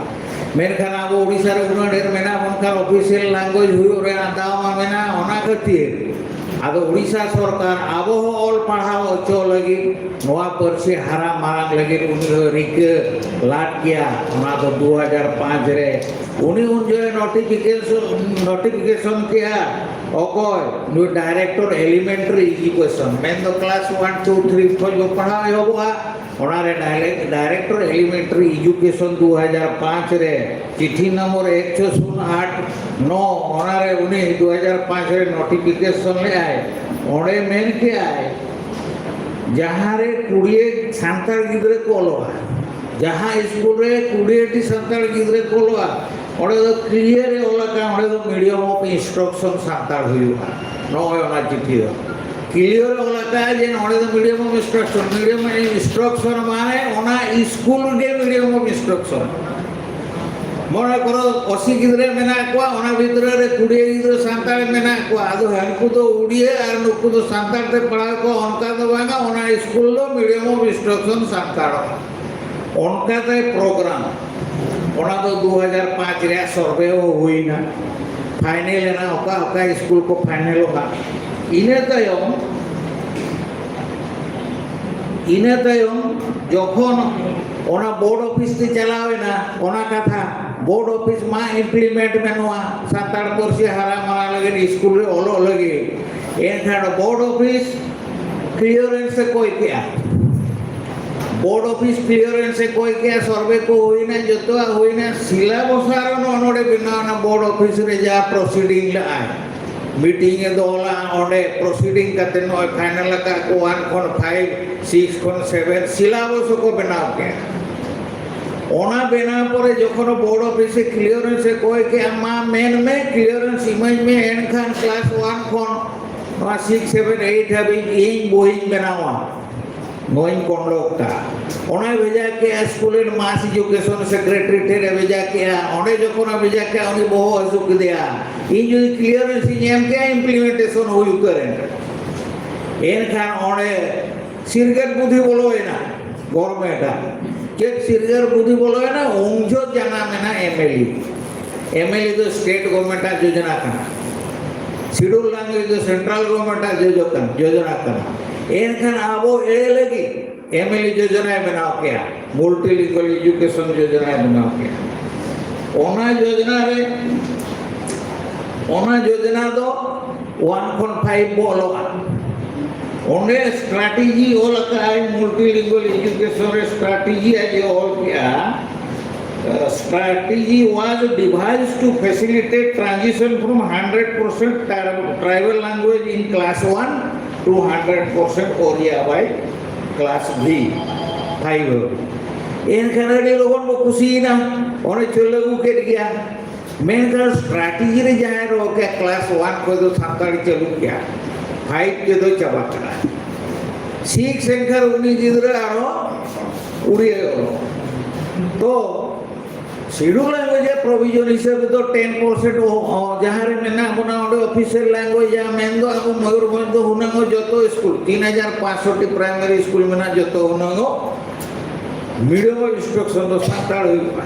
ᱢᱮᱱᱠᱷᱟᱱ ᱟᱵᱚ ᱳᱰᱤᱥᱟ ᱨᱮ ᱩᱱᱟᱹᱜ ᱰᱷᱮᱨ ᱢᱮᱱᱟᱜ ᱵᱚᱱ ᱠᱷᱟᱱ ᱚᱯᱷᱤᱥᱤᱭᱟᱞ ᱞᱮᱝᱜᱩᱭᱮᱡᱽ ᱦᱩᱭᱩᱜ ᱨᱮᱱᱟᱜ ᱫᱟᱣ ᱢᱟ ᱢᱮᱱᱟᱜᱼᱟ᱾ ᱚᱱᱟ ᱠᱷᱟᱹᱛᱤᱨ ᱟᱫᱚ ᱳᱰᱤᱥᱟ ᱥᱚᱨᱠᱟᱨ ᱟᱵᱚ ᱦᱚᱸ ᱚᱞ ᱯᱟᱲᱦᱟᱣ ᱦᱚᱪᱚ ᱞᱟᱹᱜᱤᱫ, ᱱᱚᱣᱟ ᱯᱟᱹᱨᱥᱤ ᱦᱟᱨᱟ ᱢᱟᱨᱟᱝ ᱞᱟᱹᱜᱤᱫ ᱩᱱᱤ ᱦᱚᱸ ᱨᱤᱠᱟᱹ ᱞᱟᱫ ᱜᱮᱭᱟ᱾ ᱚᱱᱟ ᱫᱚ ᱫᱩ ᱦᱟᱡᱟᱨ ᱯᱟᱸᱪ ᱨᱮ ᱩᱱᱤ ᱩᱱ ᱡᱚᱦᱚᱜ ᱱᱳᱴᱤᱯᱷᱤᱠᱮᱥᱚᱱ, ᱱᱳᱴᱤᱯᱷᱤᱠᱮᱥᱚᱱ ᱠᱮᱜᱼᱟ᱾ ᱚᱠᱚᱭ? ᱱᱩᱭ ᱰᱟᱭᱨᱮᱠᱴᱚᱨ ᱮᱞᱤᱢᱮᱱᱴᱟᱨᱤ ᱮᱡᱩᱠᱮᱥᱚᱱ, ᱢᱮᱱᱫᱚ ᱠᱞᱟᱥ ᱚᱣᱟᱱ, ᱴᱩ, ᱛᱷᱨᱤ ᱠᱷᱚᱱ ᱵᱚ ᱯᱟᱲᱦᱟᱣ ᱮᱦᱚᱵᱚᱜᱼᱟ᱾ ᱚᱱᱟᱨᱮ ᱰᱟᱭᱨᱮᱠ-, ᱰᱟᱭᱨᱮᱠᱴᱚᱨ ᱮᱞᱤᱢᱮᱱᱴᱟᱨᱤ ᱮᱡᱩᱠᱮᱥᱚᱱ ᱫᱩ ᱦᱟᱡᱟᱨ ᱯᱟᱸᱪ ᱨᱮ ᱪᱤᱴᱷᱤ ᱱᱚᱢᱵᱚᱨ ᱮᱠ ᱪᱷᱚ ᱥᱩᱱ ᱟᱴ ᱱᱚ, ᱚᱱᱟᱨᱮ ᱩᱱᱤ ᱫᱩ ᱦᱟᱡᱟᱨ ᱯᱟᱸᱪ ᱨᱮ ᱱᱳᱴᱤᱯᱷᱤᱠᱮᱥᱚᱱ ᱞᱮᱜᱼᱟᱭ᱾ ᱚᱸᱰᱮ ᱢᱮᱱ ᱠᱮᱜᱼᱟᱭ, ᱡᱟᱦᱟᱸ ᱨᱮ ᱠᱩᱲᱤᱭᱟᱹ ᱥᱟᱱᱛᱟᱲ ᱜᱤᱫᱽᱨᱟᱹ ᱠᱚ ᱚᱞᱚᱜᱼᱟ, ᱡᱟᱦᱟᱸ ᱥᱠᱩᱞ ᱨᱮ ᱠᱩᱲᱤᱭᱟᱹ ᱴᱤ ᱥᱟᱱᱛᱟᱲ ᱜᱤᱫᱽᱨᱟᱹ ᱠᱚ ᱚᱞᱚᱜᱼᱟ, ᱚᱸᱰᱮ ᱫᱚ ᱠᱞᱤᱭᱟᱨ ᱮ ᱚᱞ ᱟᱠᱟᱱ, ᱚᱸᱰᱮ ᱫᱚ ᱢᱤᱰᱤᱭᱟᱢ ᱚᱯᱷ ᱤᱱᱥᱴᱨᱟᱠᱥᱚᱱ ᱥᱟᱱᱛᱟᱲ ᱦᱩᱭᱩᱜᱼᱟ᱾ ᱱᱚᱜᱼᱚᱭ ᱚᱱᱟ ᱪᱤᱴᱷᱤ ᱫᱚ ᱠᱞᱤᱭᱟᱨ ᱮ ᱚᱞ ᱟᱠᱟᱫᱼᱟ ᱡᱮ ᱱᱚᱸᱰᱮ ᱫᱚ medium of instruction, medium of instruction ᱢᱟᱱᱮ ᱚᱱᱟ ᱥᱠᱩᱞ ᱜᱮ ᱢᱤᱰᱤᱭᱟᱢ ᱚᱯᱷ ᱤᱱᱥᱴᱨᱟᱠᱥᱚᱱ᱾ ᱢᱚᱱᱮ ᱠᱚᱨᱚ ᱟᱥᱤ ᱜᱤᱫᱽᱨᱟᱹ ᱢᱮᱱᱟᱜ ᱠᱚᱣᱟ, ᱚᱱᱟ ᱵᱷᱤᱛᱨᱤ ᱨᱮ ᱠᱩᱲᱤᱭᱟᱹ ᱜᱤᱫᱽᱨᱟᱹ ᱥᱟᱱᱛᱟᱲ ᱢᱮᱱᱟᱜ ᱠᱚᱣᱟ, ᱟᱫᱚ ᱦᱟᱹᱱᱠᱩ ᱫᱚ ᱩᱲᱤᱭᱟᱹ ᱟᱨ ᱱᱩᱠᱩ ᱫᱚ ᱥᱟᱱᱛᱟᱲ ᱛᱮ ᱯᱟᱲᱦᱟᱣ ᱠᱚᱣᱟ, ᱚᱱᱠᱟ ᱫᱚ ᱵᱟᱝᱟ᱾ ᱚᱱᱟ ᱥᱠᱩᱞ ᱫᱚ ᱢᱤᱰᱤᱭᱟᱢ ᱚᱯᱷ ᱤᱱᱥᱴᱨᱟᱠᱥᱚᱱ ᱥᱟᱱᱛᱟᱲᱚᱜᱼᱟ᱾ ᱚᱱᱠᱟᱛᱮ ᱯᱨᱳᱜᱨᱟᱢ, ᱚᱱᱟ ᱫᱚ ᱫᱩ ᱦᱟᱡᱟᱨ ᱯᱟᱸᱪ ᱨᱮᱭᱟᱜ ᱥᱚᱨᱵᱷᱮ ᱦᱚᱸ ᱦᱩᱭᱱᱟ, ᱯᱷᱟᱭᱱᱮᱞ ᱮᱱᱟ, ᱚᱠᱟ ᱚᱠᱟ ᱥᱠᱩᱞ ᱠᱚ ᱯᱷᱟᱭᱱᱮᱞᱚᱜᱼᱟ᱾ ᱤᱱᱟᱹ ᱛᱟᱭᱚᱢ ᱤᱱᱟᱹ ᱛᱟᱭᱚᱢ ᱡᱚᱠᱷᱚᱱ ᱚᱱᱟ ᱵᱳᱨᱰ ᱚᱯᱷᱤᱥ ᱛᱮ ᱪᱟᱞᱟᱣ ᱮᱱᱟ, ᱚᱱᱟ ᱠᱟᱛᱷᱟ ᱵᱳᱨᱰ ᱚᱯᱷᱤᱥ ᱢᱟ ᱤᱢᱯᱞᱤᱢᱮᱱᱴ ᱢᱮ ᱱᱚᱣᱟ ᱥᱟᱱᱛᱟᱲ ᱯᱟᱹᱨᱥᱤ ᱦᱟᱨᱟ ᱢᱟᱨᱟ ᱞᱟᱹᱜᱤᱫ, ᱥᱠᱩᱞ ᱨᱮ ᱚᱞᱚᱜ ᱞᱟᱹᱜᱤᱫ᱾ ᱮᱱᱠᱷᱟᱱ ᱵᱳᱨᱰ ᱚᱯᱷᱤᱥ ᱠᱞᱤᱭᱟᱨᱮᱱᱥ ᱮ ᱠᱚᱭ ᱠᱮᱜᱼᱟ᱾ ᱵᱳᱨᱰ ᱚᱯᱷᱤᱥ ᱠᱞᱤᱭᱟᱨᱮᱱᱥ ᱮ ᱠᱚᱭ ᱠᱮᱜᱼᱟ, ᱥᱚᱨᱵᱷᱮ ᱠᱚ ᱦᱩᱭᱱᱟ, ᱡᱚᱛᱚᱣᱟᱜ ᱦᱩᱭᱱᱟ, ᱥᱤᱞᱟᱵᱚᱥ ᱟᱨᱚ ᱱᱚᱜᱼᱚ ᱱᱚᱰᱮ ᱵᱮᱱᱟᱣ ᱮᱱᱟ, ᱵᱳᱨᱰ ᱚᱯᱷᱤᱥ ᱨᱮ ᱡᱟ ᱯᱨᱚᱥᱤᱰᱤᱝ ᱞᱮᱜᱼᱟᱭ, ᱢᱤᱴᱤᱝ ᱮ ᱫᱚᱦᱚ ᱞᱮᱜᱼᱟ, ᱚᱸᱰᱮ ᱯᱨᱚᱥᱤᱰᱤᱝ ᱠᱟᱛᱮ ᱱᱚᱜᱼᱚᱭ ᱯᱷᱟᱭᱱᱟᱞ ᱟᱠᱟᱫ ᱠᱚ, ᱚᱣᱟᱱ ᱠᱷᱚᱱ ᱯᱷᱟᱭᱤᱵᱷ, ᱥᱤᱠᱥ ᱠᱷᱚᱱ ᱥᱮᱵᱷᱮᱱ, ᱥᱤᱞᱟᱵᱚᱥ ᱦᱚᱸᱠᱚ ᱵᱮᱱᱟᱣ ᱠᱮᱜᱼᱟ᱾ ᱚᱱᱟ ᱵᱮᱱᱟᱣ ᱯᱚᱨᱮ ᱡᱚᱠᱷᱚᱱ ᱵᱳᱨᱰ ᱚᱯᱷᱤᱥ ᱮ ᱠᱞᱤᱭᱟᱨᱮᱱᱥ ᱮ ᱠᱚᱭ ᱠᱮᱜᱼᱟ, ᱢᱟ ᱢᱮᱱ ᱢᱮ, ᱠᱞᱤᱭᱟᱨᱮᱱᱥ ᱤᱢᱟᱹᱧ ᱢᱮ, ᱮᱱᱠᱷᱟᱱ ᱠᱞᱟᱥ ᱚᱣᱟᱱ ᱠᱷᱚᱱ ᱱᱚᱣᱟ ᱥᱤᱠᱥ, ᱥᱮᱵᱷᱮᱱ, ᱮᱭᱤᱴ ᱦᱟᱹᱵᱤᱡ ᱤᱧ ᱵᱳᱭᱤᱧ ᱵᱮᱱᱟᱣᱟ, ᱱᱚᱣᱟᱧ ᱠᱚᱱᱰᱚᱠᱴᱟ᱾ ᱚᱱᱟᱭ ᱵᱷᱮᱡᱟ ᱠᱮᱜᱼᱟ ᱥᱠᱩᱞ ᱨᱮᱱ ᱢᱟᱥ ᱮᱡᱩᱠᱮᱥᱚᱱ ᱥᱮᱠᱨᱮᱴᱟᱨᱤ ᱴᱷᱮᱱ ᱮ ᱵᱷᱮᱡᱟ ᱠᱮᱜᱼᱟ᱾ ᱚᱸᱰᱮ ᱡᱚᱠᱷᱚᱱ ᱮ ᱵᱷᱮᱡᱟ ᱠᱮᱜᱼᱟ, ᱩᱱᱤ ᱵᱚᱦᱚᱜ ᱦᱟᱹᱥᱩ ᱠᱮᱫᱮᱭᱟ, ᱤᱧ ᱡᱩᱫᱤ ᱠᱞᱤᱭᱟᱨᱮᱱᱥ ᱤᱧ ᱮᱢ ᱠᱮᱜᱼᱟ, ᱤᱢᱯᱞᱤᱢᱮᱱᱴᱮᱥᱚᱱ ᱦᱩᱭ ᱩᱛᱟᱹᱨ ᱮᱱ᱾ ᱮᱱᱠᱷᱟᱱ ᱚᱸᱰᱮ ᱥᱤᱨᱜᱟᱹᱨ ᱵᱩᱫᱷᱤ ᱵᱚᱞᱚᱭᱮᱱᱟ ᱜᱚᱨᱢᱮᱱᱴ ᱟᱜ᱾ ᱪᱮᱫ ᱥᱤᱨᱜᱟᱹᱨ ᱵᱩᱫᱷᱤ ᱵᱚᱞᱚᱭᱮᱱᱟ? ᱩᱱ ᱡᱚᱦᱚᱜ ᱡᱟᱱᱟᱢ ᱮᱱᱟ M L E. M L E ᱫᱚ ᱥᱴᱮᱴ ᱜᱚᱨᱢᱮᱱᱴ ᱟᱜ ᱡᱳᱡᱚᱱᱟ ᱠᱟᱱᱟ᱾ ᱥᱤᱰᱩᱞ ᱞᱮᱝᱜᱩᱭᱮᱡᱽ ᱫᱚ ᱥᱮᱱᱴᱨᱟᱞ ᱜᱚᱨᱢᱮᱱᱴ ᱟᱜ ᱡᱳᱡᱚ ᱠᱟᱱ, ᱡᱳᱡᱚᱱᱟ ᱠᱟᱱᱟ᱾ ᱮᱱᱠᱷᱟᱱ ᱟᱵᱚ ᱮᱲᱮ ᱞᱟᱹᱜᱤᱫ ᱮᱢ ᱮᱞ ᱤ ᱡᱳᱡᱚᱱᱟᱭ ᱵᱮᱱᱟᱣ ᱠᱮᱜᱼᱟ, ᱢᱟᱞᱴᱤᱞᱤᱝᱜᱩᱣᱟᱞ ᱮᱡᱩᱠᱮᱥᱚᱱ ᱡᱳᱡᱚᱱᱟᱭ ᱵᱮᱱᱟᱣ ᱠᱮᱜᱼᱟ᱾ ᱚᱱᱟ ᱡᱳᱡᱚᱱᱟ ᱨᱮ, ᱚᱱᱟ ᱡᱳᱡᱚᱱᱟ ᱫᱚ ᱚᱣᱟᱱ ᱠᱷᱚᱱ ᱯᱷᱟᱭᱤᱵᱷ ᱵᱚ ᱚᱞᱚᱜᱼᱟ᱾ ᱚᱸᱰᱮ ᱥᱴᱨᱟᱴᱮᱡᱤ ᱚᱞ ᱟᱠᱟᱫᱼᱟᱭ, ᱢᱟᱞᱴᱤᱞᱤᱝᱜᱩᱣᱟᱞ ᱮᱡᱩᱠᱮᱥᱚᱱ ᱨᱮ ᱥᱴᱨᱟᱴᱮᱡᱤ ᱟᱡ ᱮ ᱚᱞ ᱠᱮᱜᱼᱟ᱾ Uh, strategy was devised to facilitate transition from hundred percent tri- tribal language in class one to hundred percent Oriya by class V, five. ᱮᱱᱠᱷᱟᱱ ᱟᱹᱰᱤ ᱞᱚᱜᱚᱱ ᱵᱚ ᱠᱩᱥᱤᱭᱮᱱᱟ, ᱚᱱᱮ ᱪᱚ ᱞᱟᱹᱜᱩ ᱠᱮᱫ ᱜᱮᱭᱟ᱾ ᱢᱮᱱᱠᱷᱟᱱ ᱥᱴᱨᱟᱴᱮᱡᱤ ᱨᱮ ᱡᱟᱦᱟᱸᱭ ᱨᱚᱲ ᱠᱮᱫ, ᱠᱞᱟᱥ ᱚᱣᱟᱱ ᱠᱷᱚᱱ ᱫᱚ ᱥᱟᱱᱛᱟᱲᱤ ᱪᱟᱹᱞᱩ ᱠᱮᱜᱼᱟ, ᱯᱷᱟᱭᱤᱵᱷ ᱛᱮᱫᱚ ᱪᱟᱵᱟ ᱠᱟᱱᱟ᱾ ᱥᱤᱠᱥ ᱮᱱᱠᱷᱟᱱ ᱩᱱᱤ ᱜᱤᱫᱽᱨᱟᱹ ᱟᱨᱦᱚᱸ ᱩᱲᱤᱭᱟᱹ ᱚᱞᱚᱜ᱾ ᱛᱚ ᱥᱤᱰᱩᱞ ᱞᱮᱝᱜᱩᱭᱮᱡᱽ ᱯᱨᱚᱵᱷᱤᱡᱚᱱ ᱦᱤᱥᱟᱹᱵ ᱛᱮᱫᱚ ᱴᱮᱱ ᱯᱟᱨᱥᱮᱱᱴ ᱡᱟᱦᱟᱸ ᱨᱮ ᱢᱮᱱᱟᱜ ᱵᱚᱱᱟ, ᱚᱸᱰᱮ ᱚᱯᱷᱤᱥᱤᱭᱟᱞ ᱞᱮᱝᱜᱩᱭᱮᱡᱽ ᱡᱟᱦᱟᱸ ᱢᱮᱱᱫᱚ ᱟᱵᱚ ᱢᱚᱭᱩᱨᱵᱷᱚᱸᱡᱽ ᱫᱚ ᱦᱩᱱᱟᱹᱝ ᱡᱚᱛᱚ ᱥᱠᱩᱞ, ᱛᱤᱱ ᱦᱟᱡᱟᱨ ᱯᱟᱸᱪᱥᱚ ᱴᱤ ᱯᱨᱟᱭᱢᱟᱨᱤ ᱥᱠᱩᱞ ᱢᱮᱱᱟᱜ, ᱡᱚᱛᱚ ᱦᱩᱱᱟᱹᱝ ᱢᱤᱰᱤᱭᱟᱢ ᱤᱱᱥᱴᱨᱟᱠᱥᱚᱱ ᱫᱚ ᱥᱟᱱᱛᱟᱲ ᱦᱩᱭᱩᱜᱼᱟ᱾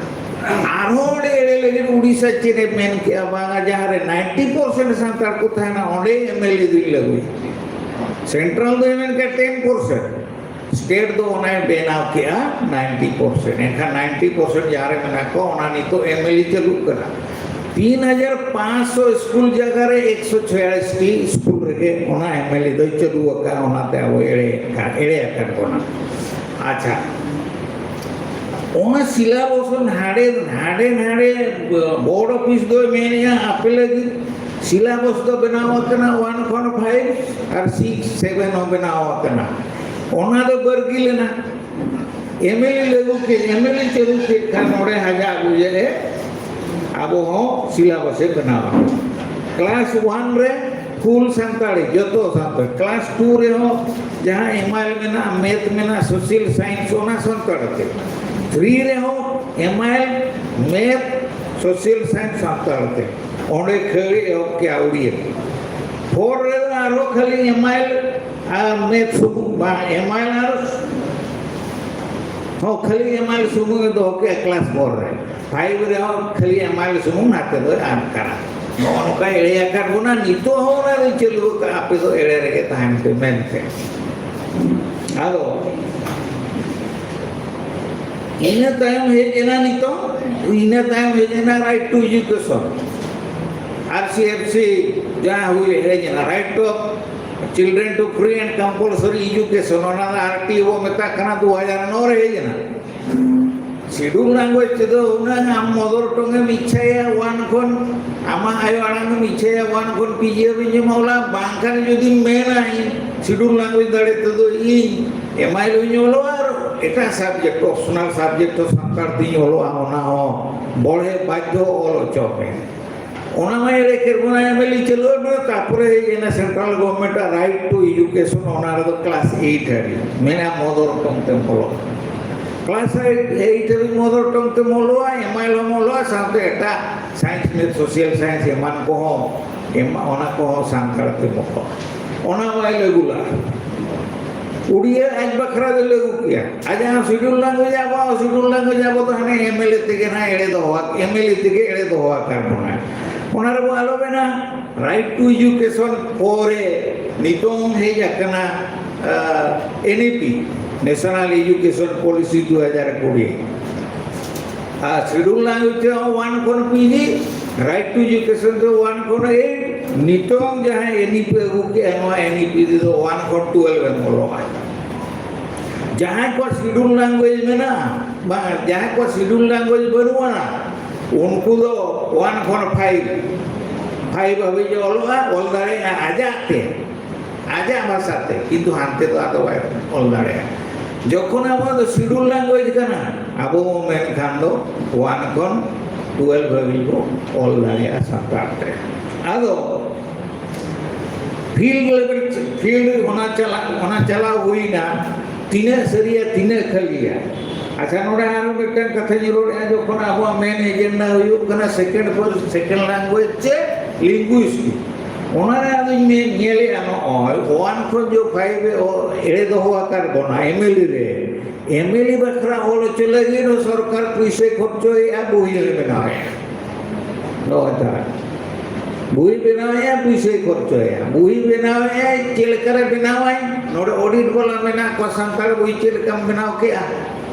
ᱟᱨᱦᱚᱸ ᱚᱸᱰᱮ ᱮᱲᱮ ᱞᱟᱹᱜᱤᱫ ᱩᱲᱤᱥᱥᱟ ᱪᱮᱫ ᱮ ᱢᱮᱱ ᱠᱮᱜᱼᱟ, ᱵᱟᱝᱟ, ᱡᱟᱦᱟᱸ ᱨᱮ ᱱᱟᱭᱤᱱᱴᱤ ᱯᱟᱨᱥᱮᱱᱴ ᱥᱟᱱᱛᱟᱲ ᱠᱚ ᱛᱟᱦᱮᱱᱟ, ᱚᱸᱰᱮ ᱮᱢ ᱮᱞ ᱮ ᱫᱩᱧ ᱞᱟᱹᱜᱩᱭᱟ᱾ ᱥᱮᱱᱴᱨᱟᱞ ᱫᱚᱭ ᱢᱮᱱ ᱠᱮᱜᱼᱟ ᱴᱮᱱ ᱯᱟᱨᱥᱮᱱᱴ᱾ ᱥᱴᱮᱴ ᱫᱚ ᱚᱱᱟᱭ ᱵᱮᱱᱟᱣ ᱠᱮᱜᱼᱟ ᱱᱟᱭᱤᱱᱴᱤ ᱯᱟᱨᱥᱮᱱᱴ᱾ ᱮᱱᱠᱷᱟᱱ ᱱᱟᱭᱤᱱᱴᱤ ᱯᱟᱨᱥᱮᱱᱴ ᱡᱟᱦᱟᱸ ᱨᱮ ᱢᱮᱱᱟᱜ ᱠᱚᱣᱟ, ᱚᱱᱟ ᱱᱤᱛᱚᱜ ᱮᱢ ᱮᱞ ᱮ ᱪᱟᱹᱞᱩᱜ ᱠᱟᱱᱟ᱾ ᱛᱤᱱ ᱦᱟᱡᱟᱨ ᱯᱟᱸᱪᱥᱚ ᱥᱠᱩᱞ ᱡᱟᱭᱜᱟ ᱨᱮ ᱮᱠᱥᱚ ᱪᱷᱚᱭᱟᱞᱤᱥ ᱴᱤ ᱥᱠᱩᱞ ᱨᱮᱜᱮ ᱚᱱᱟ ᱮᱢ ᱮᱞ ᱮ ᱫᱚᱭ ᱪᱟᱹᱞᱩ ᱟᱠᱟᱫᱼᱟ᱾ ᱚᱱᱟᱛᱮ ᱟᱵᱚ ᱮᱲᱮ ᱟᱠᱟᱫ, ᱮᱲᱮ ᱟᱠᱟᱫ ᱵᱚᱱᱟ᱾ ᱟᱪᱪᱷᱟ, ᱚᱱᱟ ᱥᱤᱞᱟᱵᱚᱥ ᱦᱚᱸ ᱱᱟᱰᱮ ᱱᱟᱰᱮ ᱱᱟᱰᱮ ᱵᱳᱨᱰ ᱚᱯᱷᱤᱥ ᱫᱚᱭ ᱢᱮᱱᱮᱜᱼᱟ ᱟᱯᱮ ᱞᱟᱹᱜᱤᱫ ᱥᱤᱞᱟᱵᱚᱥ ᱫᱚ ᱵᱮᱱᱟᱣ ᱟᱠᱟᱱᱟ, ᱚᱣᱟᱱ ᱠᱷᱚᱱ ᱯᱷᱟᱭᱤᱵᱷ ᱟᱨ ᱥᱤᱠᱥ ᱥᱮᱵᱷᱮᱱ ᱦᱚᱸ ᱵᱮᱱᱟᱣ ᱟᱠᱟᱱᱟ᱾ ᱚᱱᱟ ᱫᱚ ᱵᱟᱹᱨᱜᱤ ᱞᱮᱱᱟ᱾ ᱮᱢ ᱮᱞ ᱮ ᱞᱟᱹᱜᱩ ᱠᱮᱫ, ᱮᱢ ᱮᱞ ᱮ ᱪᱟᱹᱞᱩ ᱠᱮᱫ ᱠᱷᱟᱱ ᱱᱚᱰᱮ ᱦᱟᱡᱟᱜ ᱵᱩᱡᱷᱟᱹᱜ ᱮ ᱟᱵᱚ ᱦᱚᱸ ᱥᱤᱞᱟᱵᱚᱥ ᱮ ᱵᱮᱱᱟᱣᱟ᱾ ᱠᱞᱟᱥ ᱚᱣᱟᱱ ᱨᱮ ᱯᱷᱩᱞ ᱥᱟᱱᱛᱟᱲᱤ, ᱡᱚᱛᱚ ᱥᱟᱱᱛᱟᱲ᱾ ᱠᱞᱟᱥ ᱴᱩ ᱨᱮᱦᱚᱸ ᱡᱟᱦᱟᱸ ᱮᱢ ᱟᱭ ᱮᱞ ᱢᱮᱱᱟᱜᱼᱟ, ᱢᱮᱛᱷ ᱢᱮᱱᱟᱜᱼᱟ, ᱥᱳᱥᱟᱞ ᱥᱟᱭᱮᱱᱥ, ᱚᱱᱟ ᱥᱟᱱᱛᱟᱲ ᱛᱮ᱾ ᱛᱷᱨᱤ ᱨᱮᱦᱚᱸ M I L, math, social science Santal ᱛᱮ᱾ ᱚᱸᱰᱮ ᱠᱷᱟᱹᱲ ᱮᱦᱚᱵ ᱠᱮᱜᱼᱟ ᱩᱲᱤᱭᱟᱹ᱾ ᱯᱷᱳᱨ ᱨᱮᱫᱚ ᱟᱨᱦᱚᱸ ᱠᱷᱟᱹᱞᱤ ᱮᱢ ᱟᱭ ᱮᱞ ᱟᱨ ᱢᱮᱛᱷ ᱥᱩᱢᱩᱝ, ᱵᱟᱝ, ᱮᱢ ᱟᱭ ᱮᱞ ᱟᱨ ᱦᱚᱸ ᱠᱷᱟᱹᱞᱤ ᱮᱢ ᱟᱭ ᱮᱞ ᱥᱩᱢᱩᱝ ᱮ ᱫᱚᱦᱚ ᱠᱮᱜᱼᱟ ᱠᱞᱟᱥ ᱯᱷᱳᱨ ᱨᱮ᱾ ᱯᱷᱟᱭᱤᱵᱷ ᱨᱮᱦᱚᱸ ᱠᱷᱟᱹᱞᱤ ᱮᱢ ᱟᱭ ᱮᱞ ᱥᱩᱢᱩᱝ ᱱᱟᱛᱮ ᱫᱚᱭ ᱟᱫ ᱠᱟᱱᱟ᱾ ᱱᱚᱜᱼᱚ ᱱᱚᱝᱠᱟ ᱮᱲᱮ ᱟᱠᱟᱫ ᱵᱚᱱᱟ᱾ ᱱᱤᱛᱚᱜ ᱦᱚᱸ ᱚᱱᱟ ᱫᱚᱧ ᱪᱟᱹᱞᱩ ᱟᱠᱟᱫᱼᱟ, ᱟᱯᱮ ᱫᱚ ᱮᱲᱮ ᱨᱮᱜᱮ ᱛᱟᱦᱮᱱ ᱯᱮ ᱢᱮᱱᱛᱮ᱾ ᱟᱫᱚ ᱤᱱᱟᱹ ᱛᱟᱭᱚᱢ ᱦᱮᱡ ᱮᱱᱟ ᱱᱤᱛᱚᱜ, ᱤᱱᱟᱹ ᱛᱟᱭᱚᱢ ᱦᱮᱡ ᱮᱱᱟ ᱨᱟᱭᱤᱴ ᱴᱩ ᱮᱡᱩᱠᱮᱥᱚᱱ, ᱟᱨ ᱥᱤ ᱮᱯᱷ ᱥᱤ ᱡᱟᱦᱟᱸ ᱦᱩᱭ ᱦᱮᱡ ᱮᱱᱟ, right two children two free and compulsory education, ᱚᱱᱟ ᱫᱚ ᱟᱨ ᱴᱤ ᱵᱚ ᱢᱮᱛᱟᱜ ᱠᱟᱱᱟ, ᱫᱩ ᱦᱟᱡᱟᱨ ᱱᱚ ᱨᱮ ᱦᱮᱡ ᱮᱱᱟ᱾ ᱥᱤᱰᱩᱞ ᱞᱟᱝᱜᱩᱭᱮᱡᱽ ᱛᱮᱫᱚ ᱦᱩᱱᱟᱹᱝ ᱟᱢ ᱢᱚᱫᱚᱨ ᱴᱚᱝ ᱮᱢ ᱤᱪᱪᱷᱟᱹᱭᱟ ᱚᱣᱟᱱ ᱠᱷᱚᱱ, ᱟᱢᱟᱜ ᱟᱭᱳ ᱟᱲᱟᱝ ᱮᱢ ᱤᱪᱪᱷᱟᱹᱭᱟ ᱚᱣᱟᱱ ᱠᱷᱚᱱ ᱯᱤ ᱡᱤ ᱦᱟᱹᱵᱤᱡ ᱮᱢ ᱚᱞᱟ, ᱵᱟᱝᱠᱷᱟᱱ ᱡᱩᱫᱤᱢ ᱢᱮᱱᱟ ᱤᱧ ᱥᱤᱰᱩᱞ ᱞᱟᱝᱜᱩᱭᱮᱡᱽ ᱫᱟᱲᱮ ᱛᱮᱫᱚ ᱤᱧ ᱮᱢ ᱟᱭ ᱮᱞ ᱦᱚᱸᱧ ᱚᱞᱚᱜᱼᱟ ᱟᱨ ᱮᱴᱟᱜ ᱥᱟᱵᱡᱮᱠᱴ, ᱚᱯᱥᱚᱱᱟᱞ ᱥᱟᱵᱡᱮᱠᱴ ᱦᱚᱸ ᱥᱟᱱᱛᱟᱲ ᱛᱤᱧ ᱚᱞᱚᱜᱼᱟ, ᱚᱱᱟ ᱦᱚᱸ ᱵᱚᱲᱦᱮ ᱵᱟᱫᱽᱫᱷᱚ ᱚᱞ ᱦᱚᱪᱚ ᱢᱮ᱾ ᱚᱱᱟ ᱢᱟ ᱮᱲᱮ ᱠᱮᱫ ᱵᱚᱱᱟ ᱮᱢ ᱮᱞ ᱮ ᱪᱟᱹᱞᱩ ᱟᱠᱟᱱᱟ, ᱛᱟᱨᱯᱚᱨᱮ ᱦᱮᱡ ᱮᱱᱟ ᱥᱮᱱᱴᱨᱟᱞ ᱜᱚᱵᱷᱚᱨᱱᱢᱮᱱᱴ ᱟᱜ ᱨᱟᱭᱤᱴ ᱴᱩ ᱮᱡᱩᱠᱮᱥᱚᱱ, ᱚᱱᱟ ᱨᱮᱫᱚ ᱠᱞᱟᱥ ᱮᱭᱤᱴ ᱦᱟᱹᱵᱤᱡ ᱢᱮᱱᱟ ᱢᱚᱫᱚᱨ ᱴᱚᱝ ᱛᱮᱢ ᱚᱞᱚᱜ᱾ ᱠᱞᱟᱥ ᱮᱭᱤᱴ ᱦᱟᱹᱵᱤᱡ ᱢᱚᱫᱚᱨ ᱴᱚᱝ ᱛᱮᱢ ᱚᱞᱚᱜᱼᱟ, ᱮᱢ ᱟᱭ ᱮᱞ ᱦᱚᱸᱢ ᱚᱞᱚᱜᱼᱟ, ᱥᱟᱶᱛᱮ ᱮᱴᱟᱜ ᱥᱟᱭᱮᱱᱥ, ᱢᱮᱛᱷ, ᱥᱳᱥᱟᱞ ᱥᱟᱭᱮᱱᱥ ᱮᱢᱟᱱ ᱠᱚᱦᱚᱸ, ᱮᱢ-, ᱚᱱᱟ ᱠᱚᱦᱚᱸ ᱥᱟᱱᱛᱟᱲ ᱛᱮᱢ ᱚᱞᱚᱜᱼᱟ᱾ ᱚᱱᱟ ᱢᱟᱭ ᱞᱟᱹᱜᱩ ᱞᱟᱜᱼᱟ᱾ ᱩᱲᱤᱭᱟ ᱟᱡ ᱵᱟᱠᱷᱨᱟ ᱫᱚ ᱞᱟᱹᱜᱩ ᱠᱮᱭᱟ᱾ ᱟᱡᱟᱜ ᱥᱤᱰᱩᱞ ᱞᱟᱝᱜᱩᱭᱮᱡᱽ, ᱟᱵᱚᱣᱟᱜ ᱥᱤᱰᱩᱞ ᱞᱟᱝᱜᱩᱭᱮᱡᱽ, ᱟᱵᱚ ᱫᱚ ᱦᱟᱱᱮ ᱮᱢ ᱮᱞ ᱮ ᱛᱮᱜᱮ ᱱᱟᱜ ᱮᱲᱮ ᱫᱚᱦᱚ ᱟᱠ-, ᱮᱢ ᱮᱞ ᱮ ᱛᱮᱜᱮ ᱮᱲᱮ ᱫᱚᱦᱚ ᱟᱠᱟᱫ ᱵᱚᱱᱟ᱾ ᱚᱱᱟ ᱨᱮᱵᱚ ᱟᱞᱚ ᱢᱮᱱᱟ, ᱨᱟᱭᱤᱴ ᱴᱩ ᱮᱡᱩᱠᱮᱥᱚᱱ ᱯᱚᱨᱮ ᱱᱤᱛᱚᱝ ᱦᱮᱡ ᱟᱠᱟᱱᱟ ᱮᱱ E P, national education policy ᱫᱩ ᱦᱟᱡᱟᱨ ᱠᱩᱲᱤ, ᱟᱨ ᱥᱤᱰᱩᱞ ᱞᱮᱝᱜᱩᱭᱮᱡᱽ ᱛᱮᱦᱚᱸ ᱚᱣᱟᱱ ᱠᱷᱚᱱ P G, right two education ᱛᱮ ᱚᱣᱟᱱ ᱠᱷᱚᱱ ᱮᱭᱤᱴ᱾ ᱱᱤᱛᱚᱝ ᱡᱟᱦᱟᱸᱭ ᱮᱱ ᱤ ᱯᱤ ᱟᱹᱜᱩ ᱠᱮᱜᱼᱟ, ᱱᱚᱣᱟ ᱮᱱ ᱤ ᱯᱤ ᱨᱮᱫᱚ ᱚᱣᱟᱱ ᱠᱷᱚᱱ ᱴᱩᱭᱮᱞᱵᱷ ᱮᱢ ᱚᱞᱚᱜᱼᱟ᱾ ᱡᱟᱦᱟᱸᱭ ᱠᱚᱣᱟᱜ ᱥᱤᱰᱩᱞ ᱞᱮᱝᱜᱩᱭᱮᱡᱽ ᱢᱮᱱᱟᱜᱼᱟ, ᱵᱟᱝ, ᱡᱟᱦᱟᱸᱭ ᱠᱚᱣᱟᱜ ᱥᱤᱰᱩᱞ ᱞᱮᱝᱜᱩᱭᱮᱡᱽ ᱵᱟᱹᱱᱩᱜᱼᱟ, ᱩᱱᱠᱩ ᱫᱚ ᱚᱣᱟᱱ ᱠᱷᱚᱱ ᱯᱷᱟᱭᱤᱵᱷ, ᱯᱷᱟᱭᱤᱵᱷ ᱦᱟᱹᱵᱤᱡ ᱮ ᱚᱞᱚᱜᱼᱟ, ᱚᱞ ᱫᱟᱲᱮᱭᱟᱜᱼᱟ ᱟᱡᱟᱜ ᱛᱮ, ᱟᱡᱟᱜ ᱵᱷᱟᱥᱟ ᱛᱮ, ᱠᱤᱱᱛᱩ ᱦᱟᱱᱛᱮ ᱫᱚ ᱟᱫᱚ ᱵᱟᱭ ᱚᱞ ᱫᱟᱲᱮᱭᱟᱜᱼᱟ᱾ ᱡᱚᱠᱷᱚᱱ ᱟᱵᱚᱣᱟᱜ ᱫᱚ ᱥᱤᱰᱩᱞ ᱞᱮᱝᱜᱩᱭᱮᱡᱽ ᱠᱟᱱᱟ, ᱟᱵᱚ ᱵᱚᱱ ᱢᱮᱱᱠᱷᱟᱱ ᱫᱚ ᱚᱣᱟᱱ ᱠᱷᱚᱱ ᱴᱩᱭᱮᱞᱵᱷ ᱦᱟᱹᱵᱤᱡ ᱵᱚ ᱚᱞ ᱫᱟᱲᱮᱭᱟᱜᱼᱟ ᱥᱟᱱᱛᱟᱲ ᱛᱮ᱾ ᱟᱫᱚ ᱯᱷᱤᱞᱰ ᱞᱮᱵᱮᱞ, ᱯᱷᱤᱞᱰ ᱚᱱᱟ ᱪᱟᱞᱟᱜ, ᱚᱱᱟ ᱪᱟᱞᱟᱣ ᱦᱩᱭᱱᱟ, ᱛᱤᱱᱟᱹᱜ ᱥᱟᱹᱨᱤᱭᱟ, ᱛᱤᱱᱟᱹᱜ ᱠᱷᱟᱹᱞᱤᱭᱟ᱾ ᱟᱪᱪᱷᱟ, ᱱᱚᱰᱮ ᱟᱨ ᱢᱤᱫᱴᱟᱝ ᱠᱟᱛᱷᱟᱧ ᱨᱚᱲᱮᱫᱼᱟ, ᱡᱚᱠᱷᱚᱱ ᱟᱵᱚᱣᱟᱜ ᱢᱮᱱ ᱮᱡᱮᱱᱰᱟ ᱦᱩᱭᱩᱜ ᱠᱟᱱᱟ ᱥᱮᱠᱮᱱᱰ ᱯᱟᱹᱨᱥᱤ, ᱥᱮᱠᱮᱱᱰ ᱞᱮᱝᱜᱩᱭᱮᱡᱽ ᱪᱮ ᱞᱤᱝᱜᱩᱭᱤᱥᱴ, ᱚᱱᱟᱨᱮ ᱟᱫᱚᱧ ᱢᱮ-, ᱧᱮᱞᱮᱫᱼᱟ, ᱱᱚᱜᱼᱚᱭ ᱚᱣᱟᱱ ᱠᱷᱚᱱ ᱡᱚ ᱯᱷᱟᱭᱤᱵᱷ ᱮ ᱚ-, ᱮᱲᱮ ᱫᱚᱦᱚ ᱟᱠᱟᱫ ᱵᱚᱱᱟ ᱮᱢ ᱮᱞ ᱮ ᱨᱮ᱾ ᱮᱢ ᱮᱞ ᱮ ᱵᱟᱠᱷᱨᱟ ᱚᱞ ᱦᱚᱪᱚ ᱞᱟᱹᱜᱤᱫ ᱦᱚᱸ ᱥᱚᱨᱠᱟᱨ ᱯᱩᱭᱥᱟᱹᱭ ᱠᱷᱚᱨᱪᱚᱭᱮᱫᱼᱟ, ᱵᱳᱭ ᱞᱮ ᱵᱮᱱᱟᱣᱮᱫᱼᱟ᱾ ᱱᱚᱜᱼᱚᱭ ᱛᱟᱦᱞᱮ ᱵᱳᱭ ᱵᱮᱱᱟᱣᱮᱫᱼᱟ, ᱯᱩᱭᱥᱟᱹᱭ ᱠᱷᱚᱨᱪᱚᱭᱮᱫᱼᱟ᱾ ᱵᱳᱭ ᱵᱮᱱᱟᱣᱮᱫᱼᱟᱭ, ᱪᱮᱫ ᱞᱮᱠᱟᱨᱮ ᱵᱮᱱᱟᱣᱟᱭ? ᱱᱚᱰᱮ ᱚᱰᱤᱴ ᱵᱟᱞᱟ ᱢᱮᱱᱟᱜ ᱠᱚᱣᱟ, ᱥᱟᱱᱛᱟᱲ ᱵᱳᱭ ᱪᱮᱫ ᱞᱮᱠᱟᱢ ᱵᱮᱱᱟᱣ ᱠᱮᱜᱼᱟ?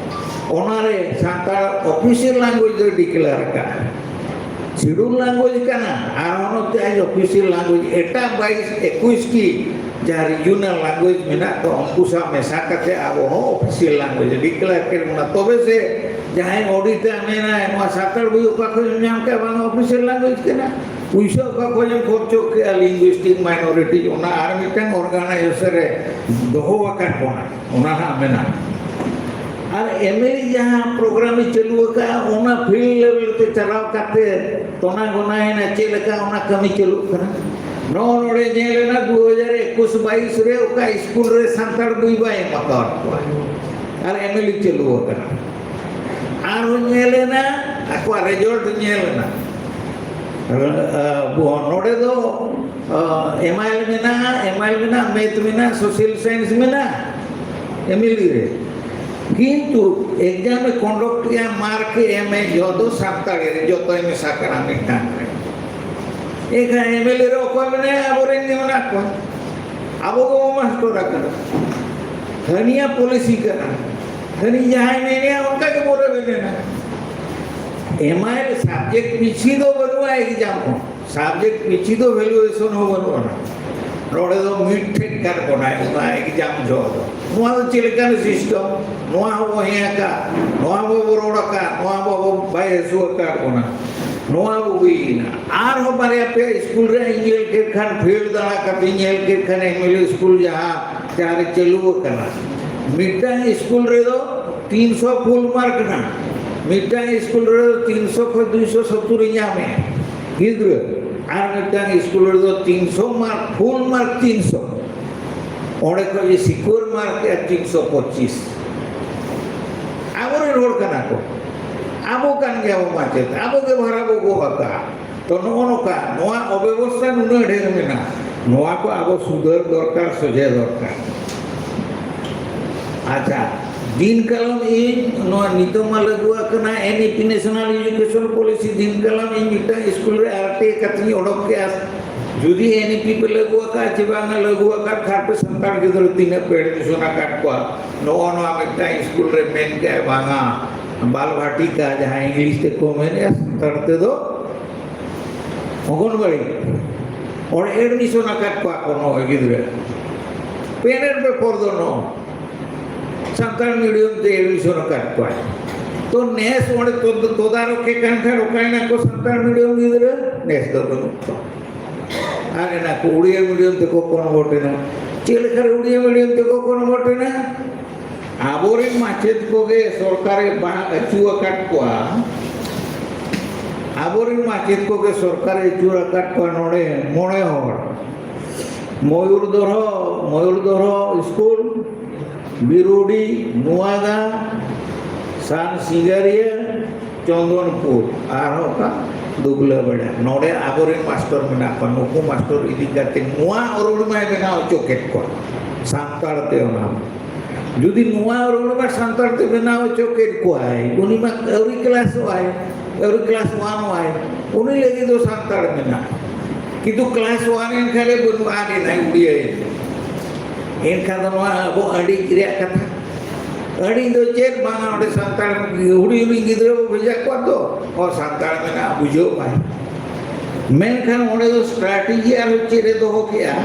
ᱚᱱᱟᱨᱮ ᱥᱟᱱᱛᱟᱲ ᱚᱯᱷᱤᱥᱤᱭᱟᱞ ᱞᱮᱝᱜᱩᱭᱮᱡᱽ ᱫᱚᱭ ᱰᱤᱠᱞᱮᱭᱟᱨ ᱟᱠᱟᱫᱼᱟ, ᱥᱤᱰᱩᱞ ᱞᱮᱝᱜᱩᱭᱮᱡᱽ ᱠᱟᱱᱟ, ᱟᱨ ᱦᱚᱸ ᱱᱚᱛᱮ ᱟᱡ ᱚᱯᱷᱤᱥᱤᱭᱟᱞ ᱞᱮᱝᱜᱩᱭᱮᱡᱽ, ᱮᱴᱟᱜ ᱵᱟᱭᱤᱥ ᱮᱠᱩᱥ ᱴᱤ ᱡᱟᱦᱟᱸ ᱨᱤᱡᱤᱭᱚᱱᱟᱞ ᱞᱮᱝᱜᱩᱭᱮᱡᱽ ᱢᱮᱱᱟᱜ ᱠᱚᱣᱟ, ᱩᱱᱠᱩ ᱥᱟᱶ ᱢᱮᱥᱟ ᱠᱟᱛᱮ ᱟᱵᱚ ᱦᱚᱸ ᱚᱯᱷᱤᱥᱤᱭᱟᱞ ᱞᱮᱝᱜᱩᱭᱮᱡᱽ ᱰᱤᱠᱞᱮᱭᱟᱨ ᱠᱮᱫ ᱵᱚᱱᱟ᱾ ᱛᱚᱵᱮ ᱥᱮ ᱡᱟᱦᱟᱸᱭ ᱚᱰᱤᱴ ᱮ ᱢᱮᱱᱟ, ᱱᱚᱣᱟ ᱥᱟᱱᱛᱟᱲ ᱵᱳᱭ ᱚᱠᱟ ᱠᱷᱚᱱ ᱧᱟᱢ ᱠᱮᱫᱼᱟ, ᱵᱟᱝ ᱚᱯᱷᱤᱥᱤᱭᱟᱞ ᱞᱮᱝᱜᱩᱭᱮᱡᱽ ᱠᱟᱱᱟ, ᱯᱩᱭᱥᱟᱹ ᱚᱠᱟ ᱠᱷᱚᱱ ᱮᱢ ᱠᱷᱚᱨᱪᱚ ᱠᱮᱜᱼᱟ, ᱞᱤᱝᱜᱩᱭᱤᱥᱴᱤᱠ ᱢᱟᱭᱱᱚᱨᱤᱴᱤ, ᱚᱱᱟ ᱟᱨ ᱢᱤᱫᱴᱟᱝ ᱚᱨᱜᱟᱱᱟᱭᱡᱮᱥᱚᱱ ᱨᱮ ᱫᱚᱦᱚ ᱟᱠᱟᱫ ᱵᱚᱱᱟ, ᱚᱱᱟ ᱦᱟᱸᱜ ᱢᱮᱱᱟᱜᱼᱟ᱾ ᱟᱨ ᱮᱢ ᱮᱞ ᱮ ᱡᱟᱦᱟᱸ ᱯᱨᱳᱜᱨᱟᱢ ᱮ ᱪᱟᱹᱞᱩ ᱟᱠᱟᱫᱼᱟ, ᱚᱱᱟ ᱯᱷᱤᱞᱰ ᱞᱮᱵᱮᱞ ᱛᱮ ᱪᱟᱞᱟᱣ ᱠᱟᱛᱮ ᱛᱚᱱᱟ ᱜᱚᱱᱟᱭᱮᱱᱟ, ᱪᱮᱫ ᱞᱮᱠᱟ ᱚᱱᱟ ᱠᱟᱹᱢᱤ ᱪᱟᱹᱞᱩᱜ ᱠᱟᱱᱟ᱾ ᱱᱚᱜᱼᱚ ᱱᱚᱰᱮ ᱧᱮᱞ ᱮᱱᱟ, ᱫᱩ ᱦᱟᱡᱟᱨ ᱮᱠᱩᱥ ᱵᱟᱭᱤᱥ ᱨᱮ ᱚᱠᱟ ᱥᱠᱩᱞ ᱨᱮ ᱥᱟᱱᱛᱟᱲ ᱵᱳᱭ ᱵᱟᱭ ᱮᱢ ᱟᱠᱟᱣᱟᱫ ᱠᱚᱣᱟ, ᱟᱨ ᱮᱢ ᱮᱞ ᱮ ᱪᱟᱹᱞᱩ ᱟᱠᱟᱱᱟ᱾ ᱟᱨᱦᱚᱸ ᱧᱮᱞ ᱮᱱᱟ, ᱟᱠᱚᱣᱟᱜ ᱨᱮᱡᱟᱞᱴ ᱧᱮᱞ ᱮᱱᱟ᱾ ᱟᱨ, ᱱᱚᱰᱮ ᱫᱚ, ᱟᱨ, ᱮᱢ ᱟᱭ ᱮᱞ ᱢᱮᱱᱟᱜᱼᱟ, ᱮᱢ ᱟᱭ ᱮᱞ ᱢᱮᱱᱟᱜᱼᱟ, ᱢᱮᱛᱷ ᱢᱮᱱᱟᱜᱼᱟ, ᱥᱳᱥᱟᱞ ᱥᱟᱭᱮᱱᱥ ᱢᱮᱱᱟᱜᱼᱟ, ᱮᱢ ᱮᱞ ᱮ ᱨᱮ᱾ ᱠᱤᱱᱛᱩ ᱮᱠᱡᱟᱢ ᱮ ᱠᱚᱱᱰᱟᱠᱴ ᱮᱫᱼᱟ, ᱢᱟᱨᱠ ᱮ ᱮᱢ ᱮ, ᱡᱚᱛᱚ ᱥᱟᱱᱛᱟᱲᱤ ᱨᱮ, ᱡᱚᱛᱚᱭ ᱢᱮᱥᱟ ᱠᱟᱱᱟ ᱢᱤᱫᱴᱟᱝ ᱨᱮ᱾ ᱮᱱᱠᱷᱟᱱ ᱮᱢ ᱮᱞ ᱮ ᱨᱮ ᱚᱠᱚᱭ ᱢᱮᱱᱟᱭᱟ? ᱟᱵᱚᱨᱮᱱ ᱜᱮ ᱢᱮᱱᱟᱜ ᱠᱚᱣᱟ᱾ ᱟᱵᱚ ᱜᱮᱵᱚ ᱢᱟᱥᱴᱚᱨ ᱟᱠᱟᱱᱟ᱾ ᱦᱟᱹᱱᱤᱭᱟᱜ ᱯᱚᱞᱤᱥᱤ ᱠᱟᱱᱟ, ᱦᱟᱹᱱᱤ ᱡᱟᱦᱟᱸᱭ ᱢᱮᱱᱮᱭᱟ ᱚᱱᱠᱟ ᱜᱮᱵᱚ ᱨᱮᱵᱮᱱ ᱮᱱᱟ᱾ ᱮᱢᱟᱭ ᱥᱟᱵᱡᱮᱠᱴ ᱯᱤᱪᱷᱤ ᱫᱚ ᱵᱟᱹᱱᱩᱜᱼᱟ ᱮᱠᱡᱟᱢ ᱦᱚᱸ, ᱥᱟᱵᱡᱮᱠᱴ ᱯᱤᱪᱷᱤ ᱫᱚ ᱵᱷᱮᱞᱩᱭᱮᱥᱚᱱ ᱦᱚᱸ ᱵᱟᱹᱱᱩᱜᱼᱟ᱾ ᱱᱚᱰᱮ ᱫᱚ ᱢᱤᱫ ᱴᱷᱮᱱ ᱠᱟᱨ ᱠᱚᱱᱟ ᱚᱱᱟ ᱮᱠᱡᱟᱢ ᱡᱚᱦᱚᱜ ᱫᱚ᱾ ᱱᱚᱣᱟ ᱫᱚ ᱪᱮᱫ ᱞᱮᱠᱟᱱ ᱥᱤᱥᱴᱮᱢ? ᱱᱚᱣᱟ ᱦᱚᱸᱵᱚ ᱦᱮᱸ ᱟᱠᱟᱫ, ᱱᱚᱣᱟ ᱵᱟᱵᱚ ᱨᱚᱲ ᱟᱠᱟᱫ, ᱱᱚᱣᱟ ᱵᱟᱵᱚ ᱵᱟᱭ ᱦᱟᱹᱥᱩ ᱟᱠᱟᱫ ᱵᱚᱱᱟ᱾ ᱱᱚᱣᱟ ᱵᱚ ᱦᱩᱭ ᱮᱱᱟ᱾ ᱟᱨᱦᱚᱸ ᱵᱟᱨᱭᱟ ᱯᱮᱭᱟ ᱥᱠᱩᱞ ᱨᱮ ᱤᱧ ᱧᱮᱞ ᱠᱮᱫ ᱠᱷᱟᱱ, ᱯᱷᱤᱞᱰ ᱫᱟᱬᱟ ᱠᱟᱛᱮ ᱤᱧ ᱧᱮᱞ ᱠᱮᱫ ᱠᱷᱟᱱ, ᱮᱢ ᱮᱞ ᱮ ᱥᱠᱩᱞ ᱡᱟᱦᱟᱸ, ᱡᱟᱦᱟᱸ ᱨᱮ ᱪᱟᱹᱞᱩ ᱟᱠᱟᱱᱟ, ᱢᱤᱫᱴᱟᱝ ᱥᱠᱩᱞ ᱨᱮᱫᱚ ᱛᱤᱱᱥᱚ ᱯᱷᱩᱞ ᱢᱟᱨᱠ ᱨᱮᱱᱟᱜ, ᱢᱤᱫᱴᱟᱝ ᱥᱠᱩᱞ ᱨᱮᱫᱚ ᱛᱤᱱᱥᱚ ᱠᱷᱚᱱ ᱫᱩᱭᱥᱚ ᱥᱚᱛᱛᱚᱨ ᱮ ᱧᱟᱢᱮ ᱜᱤᱫᱽᱨᱟᱹ, ᱟᱨ ᱢᱤᱫᱴᱟᱝ ᱥᱠᱩᱞ ᱨᱮᱫᱚ ᱛᱤᱱᱥᱚ ᱢᱟᱨᱠ, ᱯᱷᱩᱞ ᱢᱟᱨᱠ ᱛᱤᱱᱥᱚ, ᱚᱸᱰᱮ ᱠᱷᱚᱱ ᱡᱮ ᱥᱤᱠᱩᱣᱟᱨ ᱢᱟᱨᱠ ᱮ ᱛᱤᱱᱥᱚ ᱯᱚᱸᱪᱤᱥ᱾ ᱟᱵᱚᱨᱮᱱ ᱦᱚᱲ ᱠᱟᱱᱟ ᱠᱚ, ᱟᱵᱚ ᱠᱟᱱ ᱜᱮᱭᱟ ᱵᱚ ᱢᱟᱪᱮᱫ, ᱟᱵᱚ ᱜᱮ ᱵᱷᱟᱲᱟ ᱵᱚ ᱜᱚᱜ ᱟᱠᱟᱫᱼᱟ᱾ ᱛᱚ ᱱᱚᱜᱼᱚ ᱱᱚᱝᱠᱟ ᱱᱚᱣᱟ ᱚᱵᱮᱵᱚᱥᱛᱷᱟ ᱱᱩᱱᱟᱹᱜ ᱰᱷᱮᱨ ᱢᱮᱱᱟᱜᱼᱟ, ᱱᱚᱣᱟ ᱠᱚ ᱟᱵᱚ ᱥᱩᱫᱷᱟᱹᱨ ᱫᱚᱨᱠᱟᱨ, ᱥᱚᱡᱷᱮ ᱫᱚᱨᱠᱟᱨ᱾ ᱟᱪᱪᱷᱟ, ᱫᱤᱱ ᱠᱟᱞᱚᱢ ᱤᱧ ᱱᱚᱣᱟ ᱱᱤᱛᱚᱜ ᱢᱟ ᱞᱟᱹᱜᱩ ᱟᱠᱟᱱᱟ ᱮᱱ E P, national education policy, ᱫᱤᱱ ᱠᱟᱞᱚᱢ ᱤᱧ ᱢᱤᱫᱴᱟᱝ ᱥᱠᱩᱞ ᱨᱮ ᱟᱨ ᱴᱤ ᱟᱭ ᱠᱟᱛᱮᱧ ᱚᱰᱚᱠ ᱠᱮᱜᱼᱟ᱾ ᱡᱩᱫᱤ ᱮᱱ ᱤ ᱯᱤ ᱯᱮ ᱞᱟᱹᱜᱩ ᱟᱠᱟᱫᱼᱟ ᱪᱮ ᱵᱟᱝᱟ, ᱞᱟᱹᱜᱩ ᱟᱠᱟᱫ ᱠᱷᱟᱱ ᱯᱮ ᱥᱟᱱᱛᱟᱲ ᱜᱤᱫᱽᱨᱟᱹ ᱛᱤᱱᱟᱹᱜ ᱯᱮ ᱮᱰᱢᱤᱥᱚᱱ ᱟᱠᱟᱫ ᱠᱚᱣᱟ? ᱱᱚᱜᱼᱚ ᱱᱚᱣᱟ ᱢᱤᱫᱴᱟᱝ ᱥᱠᱩᱞ ᱨᱮ ᱢᱮᱱ ᱠᱮᱜᱼᱟᱭ, ᱵᱟᱝᱟ, ᱵᱟᱞ ᱵᱷᱟᱴᱤᱠᱟ, ᱡᱟᱦᱟᱸ ᱤᱝᱞᱤᱥ ᱛᱮᱠᱚ ᱢᱮᱱᱮᱜᱼᱟ, ᱥᱟᱱᱛᱟᱲ ᱛᱮᱫᱚ ᱚᱝᱜᱚᱱᱵᱟᱲᱤ, ᱚᱸᱰᱮ ᱮᱰᱢᱤᱥᱚᱱ ᱟᱠᱟᱫ ᱠᱚᱣᱟ ᱠᱚ ᱱᱚᱜᱼᱚᱭ ᱜᱤᱫᱽᱨᱟᱹ᱾ ᱯᱮᱱᱮᱴ ᱵᱮᱯᱟᱨ ᱫᱚ ᱱᱚᱜᱼᱚ ᱥᱟᱱᱛᱟᱲ ᱢᱤᱰᱤᱭᱟᱢ ᱛᱮ ᱮᱰᱢᱤᱥᱚᱱ ᱟᱠᱟᱫ ᱠᱚᱣᱟ᱾ ᱛᱚ ᱱᱮᱥ ᱚᱸᱰᱮ ᱛᱚ-, ᱛᱚᱫᱟᱨᱚᱠᱮ ᱠᱟᱱ ᱠᱷᱟᱱ ᱚᱠᱟᱭᱮᱱᱟ ᱠᱚ ᱥᱟᱱᱛᱟᱲ ᱢᱤᱰᱤᱭᱟᱢ ᱜᱤᱫᱽᱨᱟᱹ? ᱱᱮᱥ ᱫᱚ ᱵᱟᱹᱱᱩᱜ ᱠᱚᱣᱟ᱾ ᱟᱨ ᱮᱱᱟ ᱠᱚ ᱩᱲᱤᱭᱟ ᱢᱤᱰᱤᱭᱟᱢ ᱛᱮᱠᱚ ᱠᱚᱱᱵᱷᱟᱨᱴ ᱮᱱᱟ᱾ ᱪᱮᱫ ᱞᱮᱠᱟᱨᱮ ᱩᱲᱤᱭᱟ ᱢᱤᱰᱤᱭᱟᱢ ᱛᱮᱠᱚ ᱠᱚᱱᱵᱷᱟᱨᱴ ᱮᱱᱟ? ᱟᱵᱚᱨᱮᱱ ᱢᱟᱪᱮᱫ ᱠᱚᱜᱮ ᱥᱚᱨᱠᱟᱨᱮ ᱵᱟᱝ ᱟᱹᱪᱩ ᱟᱠᱟᱫ ᱠᱚᱣᱟ, ᱟᱵᱚᱨᱮᱱ ᱢᱟᱪᱮᱫ ᱠᱚᱜᱮ ᱥᱚᱨᱠᱟᱨᱮ ᱟᱹᱪᱩ ᱟᱠᱟᱫ ᱠᱚᱣᱟ ᱱᱚᱰᱮ ᱢᱚᱬᱮ ᱦᱚᱲ, ᱢᱚᱭᱩᱨᱫᱷᱚᱨᱚ, ᱢᱚᱭᱩᱨᱫᱷᱚᱨᱚ ᱥᱠᱩᱞ, ᱵᱤᱨᱩᱰᱤ, ᱱᱚᱣᱟᱜᱟ, ᱥᱟᱱ ᱥᱤᱸᱜᱟᱹᱨᱤᱭᱟᱹ, ᱪᱚᱱᱫᱚᱱᱯᱩᱨ, ᱟᱨᱦᱚᱸ ᱚᱠᱟ ᱫᱩᱵᱽᱞᱟᱹ ᱵᱟᱲᱟ᱾ ᱱᱚᱰᱮ ᱟᱵᱚᱨᱮᱱ ᱢᱟᱥᱴᱚᱨ ᱢᱮᱱᱟᱜ ᱠᱚᱣᱟ, ᱱᱩᱠᱩ ᱢᱟᱥᱴᱚᱨ ᱤᱫᱤ ᱠᱟᱛᱮ ᱱᱚᱣᱟ ᱚᱨᱩᱬᱤᱢᱟᱭ ᱵᱮᱱᱟᱣ ᱦᱚᱪᱚ ᱠᱮᱫ ᱠᱚᱣᱟ ᱥᱟᱱᱛᱟᱲ ᱛᱮ᱾ ᱚᱱᱟ ᱡᱩᱫᱤ ᱱᱚᱣᱟ ᱚᱨᱩᱬᱤᱢᱟ ᱥᱟᱱᱛᱟᱲ ᱛᱮ ᱵᱮᱱᱟᱣ ᱦᱚᱪᱚ ᱠᱮᱫ ᱠᱚᱣᱟᱭ, ᱩᱱᱤ ᱢᱟ ᱟᱹᱣᱨᱤ ᱠᱞᱟᱥᱚᱜ ᱟᱭ, ᱟᱹᱣᱨᱤ ᱠᱞᱟᱥ ᱚᱣᱟᱱᱚᱜ ᱟᱭ, ᱩᱱᱤ ᱞᱟᱹᱜᱤᱫ ᱫᱚ ᱥᱟᱱᱛᱟᱲ ᱢᱮᱱᱟᱜᱼᱟ᱾ ᱠᱤᱱᱛᱩ ᱠᱞᱟᱥ ᱚᱣᱟᱱ ᱮᱱ ᱠᱷᱟᱱ ᱮ ᱵᱟᱹᱱᱩᱜᱼᱟ, ᱟᱫ ᱮᱱᱟᱭ, ᱩᱲᱤᱭᱟᱹ ᱮᱱᱟᱭ᱾ ᱮᱱᱠᱷᱟᱱ ᱫᱚ ᱱᱚᱣᱟ ᱟᱵᱚ ᱟᱹᱰᱤ ᱨᱮᱭᱟᱜ ᱠᱟᱛᱷᱟ᱾ ᱟᱹᱰᱤ ᱫᱚ ᱪᱮᱫ ᱵᱟᱝᱟ, ᱚᱸᱰᱮ ᱥᱟᱱᱛᱟᱲ ᱦᱩᱰᱤᱧ ᱦᱩᱰᱤᱧ ᱜᱤᱫᱽᱨᱟᱹ ᱵᱚ ᱵᱷᱮᱡᱟ ᱠᱚᱣᱟ ᱛᱚ, ᱚ, ᱥᱟᱱᱛᱟᱲ ᱢᱮᱱᱟᱜᱼᱟ, ᱵᱩᱡᱷᱟᱹᱣ ᱢᱟᱭ᱾ ᱢᱮᱱᱠᱷᱟᱱ ᱚᱸᱰᱮ ᱫᱚ ᱥᱴᱨᱟᱴᱮᱡᱤ ᱟᱨᱦᱚᱸ ᱪᱮᱫ ᱮ ᱫᱚᱦᱚ ᱠᱮᱜᱼᱟ?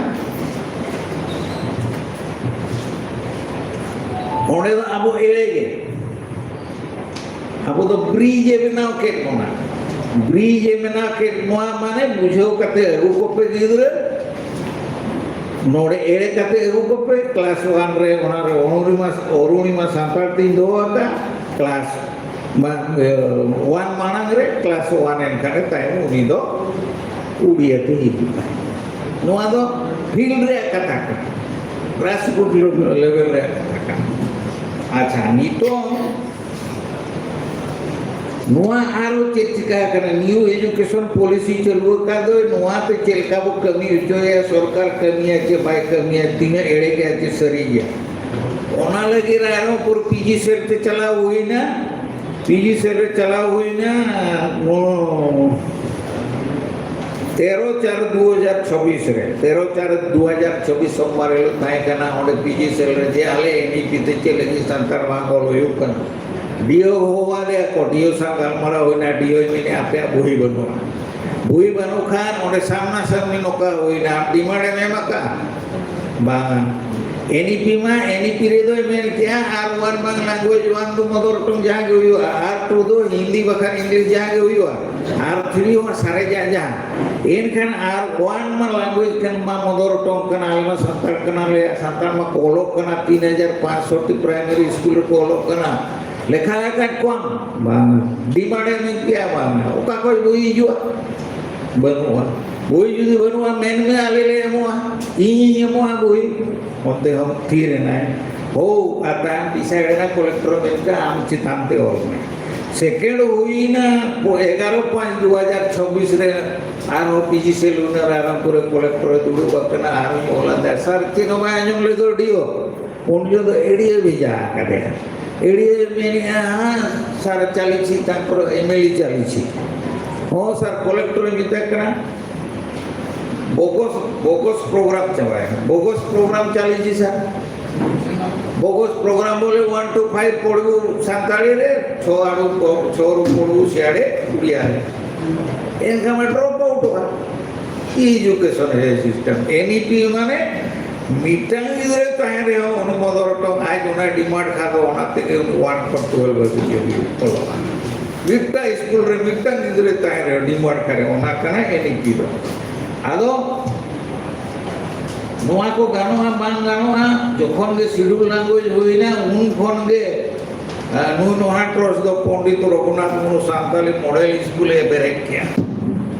ᱚᱸᱰᱮ ᱫᱚ ᱟᱵᱚ ᱮᱲᱮ ᱜᱮ, ᱟᱵᱚ ᱫᱚ ᱵᱨᱤᱡᱽ ᱮ ᱵᱮᱱᱟᱣ ᱠᱮᱫ ᱵᱚᱱᱟ᱾ ᱵᱨᱤᱡᱽ ᱮ ᱵᱮᱱᱟᱣ ᱠᱮᱫ ᱱᱚᱣᱟ ᱢᱟᱱᱮ ᱵᱩᱡᱷᱟᱹᱣ ᱠᱟᱛᱮ ᱟᱹᱜᱩ ᱠᱚᱯᱮ ᱜᱤᱫᱽᱨᱟᱹ, ᱱᱚᱰᱮ ᱮᱲᱮ ᱠᱟᱛᱮ ᱟᱹᱜᱩ ᱠᱚᱯᱮ᱾ ᱠᱞᱟᱥ ᱚᱣᱟᱱ ᱨᱮ, ᱚᱱᱟ ᱨᱮ ᱚᱨᱩᱬᱤᱢᱟ, ᱚᱨᱩᱬᱤᱢᱟ ᱥᱟᱱᱛᱟᱲ ᱛᱤᱧ ᱫᱚᱦᱚ ᱟᱠᱟᱫ, ᱠᱞᱟᱥ ᱢᱟ-, ᱮ, ᱚᱣᱟᱱ ᱢᱟᱲᱟᱝ ᱨᱮ, ᱠᱞᱟᱥ ᱚᱣᱟᱱ ᱮᱱ ᱠᱷᱟᱱ ᱜᱮ ᱛᱟᱭᱚᱢ ᱩᱱᱤ ᱫᱚ ᱩᱲᱤᱭᱟ ᱛᱮ ᱦᱤᱡᱩᱜᱼᱟ᱾ ᱱᱚᱣᱟ ᱫᱚ ᱯᱷᱤᱞᱰ ᱨᱮᱭᱟᱜ ᱠᱟᱛᱷᱟ ᱠᱟᱱᱟ, ᱜᱨᱟᱥᱨᱩᱴ ᱞᱮᱵᱮᱞ ᱨᱮᱭᱟᱜ ᱠᱟᱛᱷᱟ ᱠᱟᱱᱟ᱾ ᱟᱪᱪᱷᱟ, ᱱᱤᱛᱚᱝ ᱱᱚᱣᱟ ᱟᱨᱚ ᱪᱮᱫ ᱪᱤᱠᱟ ᱟᱠᱟᱱᱟ? ᱱᱤᱭᱩ ᱮᱡᱩᱠᱮᱥᱚᱱ ᱯᱚᱞᱤᱥᱤ ᱪᱟᱹᱞᱩ ᱟᱠᱟᱫ ᱫᱚᱭ, ᱱᱚᱣᱟ ᱛᱮ ᱪᱮᱫ ᱞᱮᱠᱟ ᱵᱚ ᱠᱟᱹᱢᱤ ᱦᱚᱪᱚᱭᱟ, ᱥᱚᱨᱠᱟᱨ ᱠᱟᱹᱢᱤᱭᱟ ᱪᱮ ᱵᱟᱭ ᱠᱟᱹᱢᱤᱭᱟ, ᱛᱤᱱᱟᱹᱜ ᱮᱲᱮ ᱜᱮᱭᱟ ᱪᱮ ᱥᱟᱹᱨᱤ ᱜᱮᱭᱟ, ᱚᱱᱟ ᱞᱟᱹᱜᱤᱫ ᱨᱟᱭᱨᱚᱝᱯᱩᱨ ᱯᱤᱡᱤ ᱥᱮᱞ ᱛᱮ ᱪᱟᱞᱟᱣ ᱦᱩᱭᱱᱟ᱾ ᱯᱤᱡᱤ ᱥᱮᱞ ᱨᱮ ᱪᱟᱞᱟᱣ ᱦᱩᱭᱱᱟ, ᱱᱚ-, ᱛᱮᱨᱚ ᱪᱟᱨ ᱫᱩ ᱦᱟᱡᱟᱨ ᱪᱷᱚᱵᱵᱤᱥ ᱨᱮ, ᱛᱮᱨᱚ ᱪᱟᱨ ᱫᱩ ᱦᱟᱡᱟᱨ ᱪᱷᱚᱵᱵᱤᱥ ᱥᱳᱢᱵᱟᱨ ᱦᱤᱞᱳᱜ ᱛᱟᱦᱮᱸ ᱠᱟᱱᱟ ᱚᱸᱰᱮ ᱯᱤᱡᱤ ᱥᱮᱞ ᱨᱮ, ᱡᱮ ᱟᱞᱮ ᱮᱱᱤᱯᱤ ᱛᱮ ᱪᱮᱫ ᱞᱟᱹᱜᱤᱫ ᱥᱟᱱᱛᱟᱲ ᱵᱟᱝ ᱚᱞ ᱦᱩᱭᱩᱜ ᱠᱟᱱᱟ᱾ ᱰᱤᱳ ᱦᱚᱦᱚᱣᱟᱫᱮᱭᱟ ᱠᱚ, ᱰᱤᱳ ᱥᱟᱶ ᱜᱟᱞᱢᱟᱨᱟᱣ ᱦᱩᱭᱱᱟ, ᱰᱤᱳᱭ ᱢᱮᱱᱮᱫᱼᱟ, "ᱟᱯᱮᱭᱟᱜ ᱵᱳᱭ ᱵᱟᱹᱱᱩᱜᱼᱟ᱾" ᱵᱳᱭ ᱵᱟᱹᱱᱩᱜ ᱠᱷᱟᱱ ᱚᱸᱰᱮ ᱥᱟᱢᱱᱟ ᱥᱟᱢᱱᱤ ᱱᱚᱝᱠᱟ ᱦᱩᱭᱱᱟ, ᱟᱢ ᱰᱤᱢᱟᱱᱰ ᱮᱢ ᱮᱢ ᱟᱠᱟᱫᱼᱟ? ᱵᱟᱝ᱾ ᱮᱱᱤᱯᱤ ᱢᱟ, ᱮᱱᱤᱯᱤ ᱨᱮᱫᱚᱭ ᱢᱮᱱ ᱠᱮᱜᱼᱟ, ᱟᱨ ᱚᱣᱟᱱ ᱵᱟᱝ ᱞᱟᱝᱜᱩᱭᱮᱡᱽ ᱚᱣᱟᱱ ᱫᱚ ᱢᱚᱫᱚᱨ ᱴᱚᱝ ᱡᱟᱦᱟᱸ ᱜᱮ ᱦᱩᱭᱩᱜᱼᱟ, ᱟᱨ ᱴᱩ ᱫᱚ ᱦᱤᱱᱫᱤ ᱵᱟᱠᱷᱟᱱ ᱤᱝᱞᱤᱥ ᱡᱟᱦᱟᱸ ᱜᱮ ᱦᱩᱭᱩᱜᱼᱟ, ᱟᱨ ᱛᱷᱨᱤ ᱦᱚᱸ ᱥᱟᱨᱮᱡᱟᱜ ᱡᱟᱦᱟᱸ᱾ ᱮᱱᱠᱷᱟᱱ ᱟᱨ ᱚᱣᱟᱱ ᱢᱟ ᱞᱟᱝᱜᱩᱭᱮᱡᱽ ᱠᱟᱱ ᱢᱟ ᱢᱚᱫᱚᱨ ᱴᱚᱝ ᱠᱟᱱᱟ, ᱟᱞᱮ ᱢᱟ ᱥᱟᱱᱛᱟᱲ ᱠᱟᱱᱟᱞᱮ, ᱥᱟᱱᱛᱟᱲ ᱢᱟᱠᱚ ᱚᱞᱚᱜ ᱠᱟᱱᱟ, ᱛᱤᱱ ᱦᱟᱡᱟᱨ ᱯᱟᱸᱪᱥᱚ ᱴᱤ ᱯᱨᱟᱭᱢᱟᱨᱤ ᱥᱠᱩᱞ ᱨᱮᱠᱚ ᱚᱞᱚᱜ ᱠᱟᱱᱟ᱾ ᱞᱮᱠᱷᱟ ᱟᱠᱟᱫ ᱠᱚᱣᱟᱢ? ᱵᱟᱝ᱾ ᱰᱤᱢᱟᱱᱰ ᱮᱢ ᱢᱮᱱ ᱠᱮᱜᱼᱟ? ᱵᱟᱝ᱾ ᱚᱠᱟ ᱠᱷᱚᱡ ᱵᱳᱭ ᱦᱤᱡᱩᱜᱼᱟ? ᱵᱟᱹᱱᱩᱜᱼᱟ᱾ ᱵᱳᱭ ᱡᱩᱫᱤ ᱵᱟᱹᱱᱩᱜᱼᱟ, ᱢᱮᱱ ᱢᱮ, ᱟᱞᱮ ᱞᱮ ᱮᱢᱚᱜᱼᱟ, ᱤᱧᱤᱧ ᱮᱢᱚᱜᱼᱟ ᱵᱳᱭ᱾ ᱚᱱᱛᱮ ᱦᱚᱸ ᱛᱷᱤᱨ ᱮᱱᱟᱭ᱾ ᱦᱳ, ᱟᱨ ᱛᱟᱭᱚᱢ ᱰᱤᱥᱟᱭᱤᱰ ᱮᱱᱟ, ᱠᱚᱞᱮᱠᱴᱚᱨ ᱢᱮᱱ ᱠᱮᱫᱟ, "ᱟᱢ ᱪᱮᱛᱟᱱ ᱛᱮ ᱚᱞ ᱢᱮ᱾" ᱥᱮᱠᱮᱱᱰ ᱦᱩᱭᱱᱟ ᱮᱜᱟᱨᱚ ᱯᱟᱸᱪ ᱫᱩ ᱦᱟᱡᱟᱨ ᱪᱷᱚᱵᱵᱤᱥ ᱨᱮ, ᱟᱨᱦᱚᱸ ᱯᱤᱡᱤ ᱥᱮᱞ ᱦᱩᱭᱱᱟ, ᱨᱟᱭᱨᱚᱝᱯᱩᱨ ᱨᱮ ᱠᱚᱞᱮᱠᱴᱚᱨ ᱮ ᱫᱩᱲᱩᱵ ᱟᱠᱟᱱᱟ, ᱟᱨᱦᱚᱸᱧ ᱚᱞ ᱟᱫᱟ, ᱥᱟᱨ ᱪᱮᱫ ᱦᱚᱸ ᱵᱟᱭ ᱟᱸᱡᱚᱢ ᱞᱮᱫ ᱫᱚ ᱰᱤᱳ᱾ ᱩᱱ ᱡᱚᱦᱚᱜ ᱫᱚ ᱮᱲᱤᱭᱟᱹ ᱵᱷᱮᱡᱟ ᱟᱠᱟᱫᱮᱭᱟ᱾ ᱮᱲᱤᱭᱟᱹ ᱢᱮᱱᱮᱜᱼᱟ, "ᱦᱮᱸ ᱥᱟᱨ, ᱪᱟᱞᱤᱥᱤ ᱛᱟᱨᱯᱚᱨᱮ ᱮᱢᱮᱞᱤ ᱪᱟᱞᱤᱥᱤ᱾" ᱦᱚᱸ ᱥᱟᱨ, ᱠᱚᱞᱮᱠᱴᱚᱨ ᱮ ᱢᱮᱛᱟᱭ ᱠᱟᱱᱟ, ᱵᱳᱜᱚᱥ ᱵᱳᱜᱚᱥ ᱯᱨᱳᱜᱨᱟᱢ ᱪᱟᱵᱟᱭᱮᱱᱟ᱾ ᱵᱳᱜᱚᱥ ᱯᱨᱳᱜᱨᱟᱢ ᱪᱟᱹᱞᱤ ᱡᱤᱥᱟ ᱵᱳᱜᱚᱥ ᱯᱨᱳᱜᱨᱟᱢ ᱵᱚᱞᱮ ᱳᱣᱟᱱ ᱴᱩ ᱯᱷᱟᱭᱤᱵᱷ ᱯᱚᱲᱩ ᱥᱟᱱᱛᱟᱲᱤ ᱨᱮ, ᱪᱷᱚ ᱟᱲᱩ ᱪᱷᱚ ᱨᱩ ᱯᱚᱲᱩ ᱥᱤᱭᱟᱲᱮ ᱩᱲᱤᱭᱟ ᱨᱮ᱾ ᱮᱱᱠᱷᱟᱱ ᱢᱟ ᱰᱨᱚᱯ ᱟᱣᱩᱴᱚᱜᱼᱟ᱾ ᱮᱡᱩᱠᱮᱥᱚᱱ ᱨᱮ ᱥᱤᱥᱴᱮᱢ ᱮᱱᱤᱯᱤ ᱢᱟᱱᱮ ᱢᱤᱫᱴᱟᱝ ᱜᱤᱫᱽᱨᱟᱹ ᱛᱟᱦᱮᱱ ᱨᱮᱦᱚᱸ ᱚᱱᱩᱢᱳᱫᱚᱱ ᱨᱚᱴᱚ ᱟᱡ ᱚᱱᱟ ᱰᱤᱢᱟᱱᱰ ᱠᱷᱟᱱ ᱫᱚ ᱚᱱᱟ ᱛᱮᱜᱮ ᱩᱱᱤ ᱳᱣᱟᱱ ᱠᱷᱚᱱ ᱴᱩᱭᱮᱞᱵᱷ ᱦᱟᱹᱵᱤᱡ ᱮ ᱚᱞᱚᱜᱼᱟ᱾ ᱢᱤᱫᱴᱟᱝ ᱥᱠᱩᱞ ᱨᱮ ᱢᱤᱫᱴᱟᱝ ᱜᱤᱫᱽᱨᱟᱹ ᱛᱟᱦᱮᱱ ᱨᱮᱦᱚᱸ ᱰᱤᱢᱟᱱᱰ ᱠᱷᱟᱱ ᱚᱱᱟ ᱠᱟᱱᱟ ᱮᱱᱤᱯᱤ ᱫᱚ᱾ ᱟᱫᱚ ᱱᱚᱣᱟ ᱠᱚ ᱜᱟᱱᱚᱜᱼᱟ ᱵᱟᱝ ᱜᱟᱱᱚᱜᱼᱟ, ᱡᱚᱠᱷᱚᱱ ᱜᱮ ᱥᱤᱰᱩᱞ ᱞᱮᱝᱜᱩᱭᱮᱡᱽ ᱦᱩᱭᱱᱟ ᱩᱱ ᱠᱷᱚᱱ ᱜᱮ ᱱᱩᱭ ᱱᱚᱣᱟ ᱴᱨᱚᱥ ᱫᱚ ᱯᱚᱱᱰᱤᱛ ᱨᱚᱜᱷᱩᱱᱟᱛᱷ ᱢᱩᱨᱢᱩ ᱥᱟᱱᱛᱟᱲᱤ ᱢᱚᱰᱮᱞ ᱥᱠᱩᱞ ᱮ ᱵᱮᱨᱮᱫ ᱠᱮᱭᱟ᱾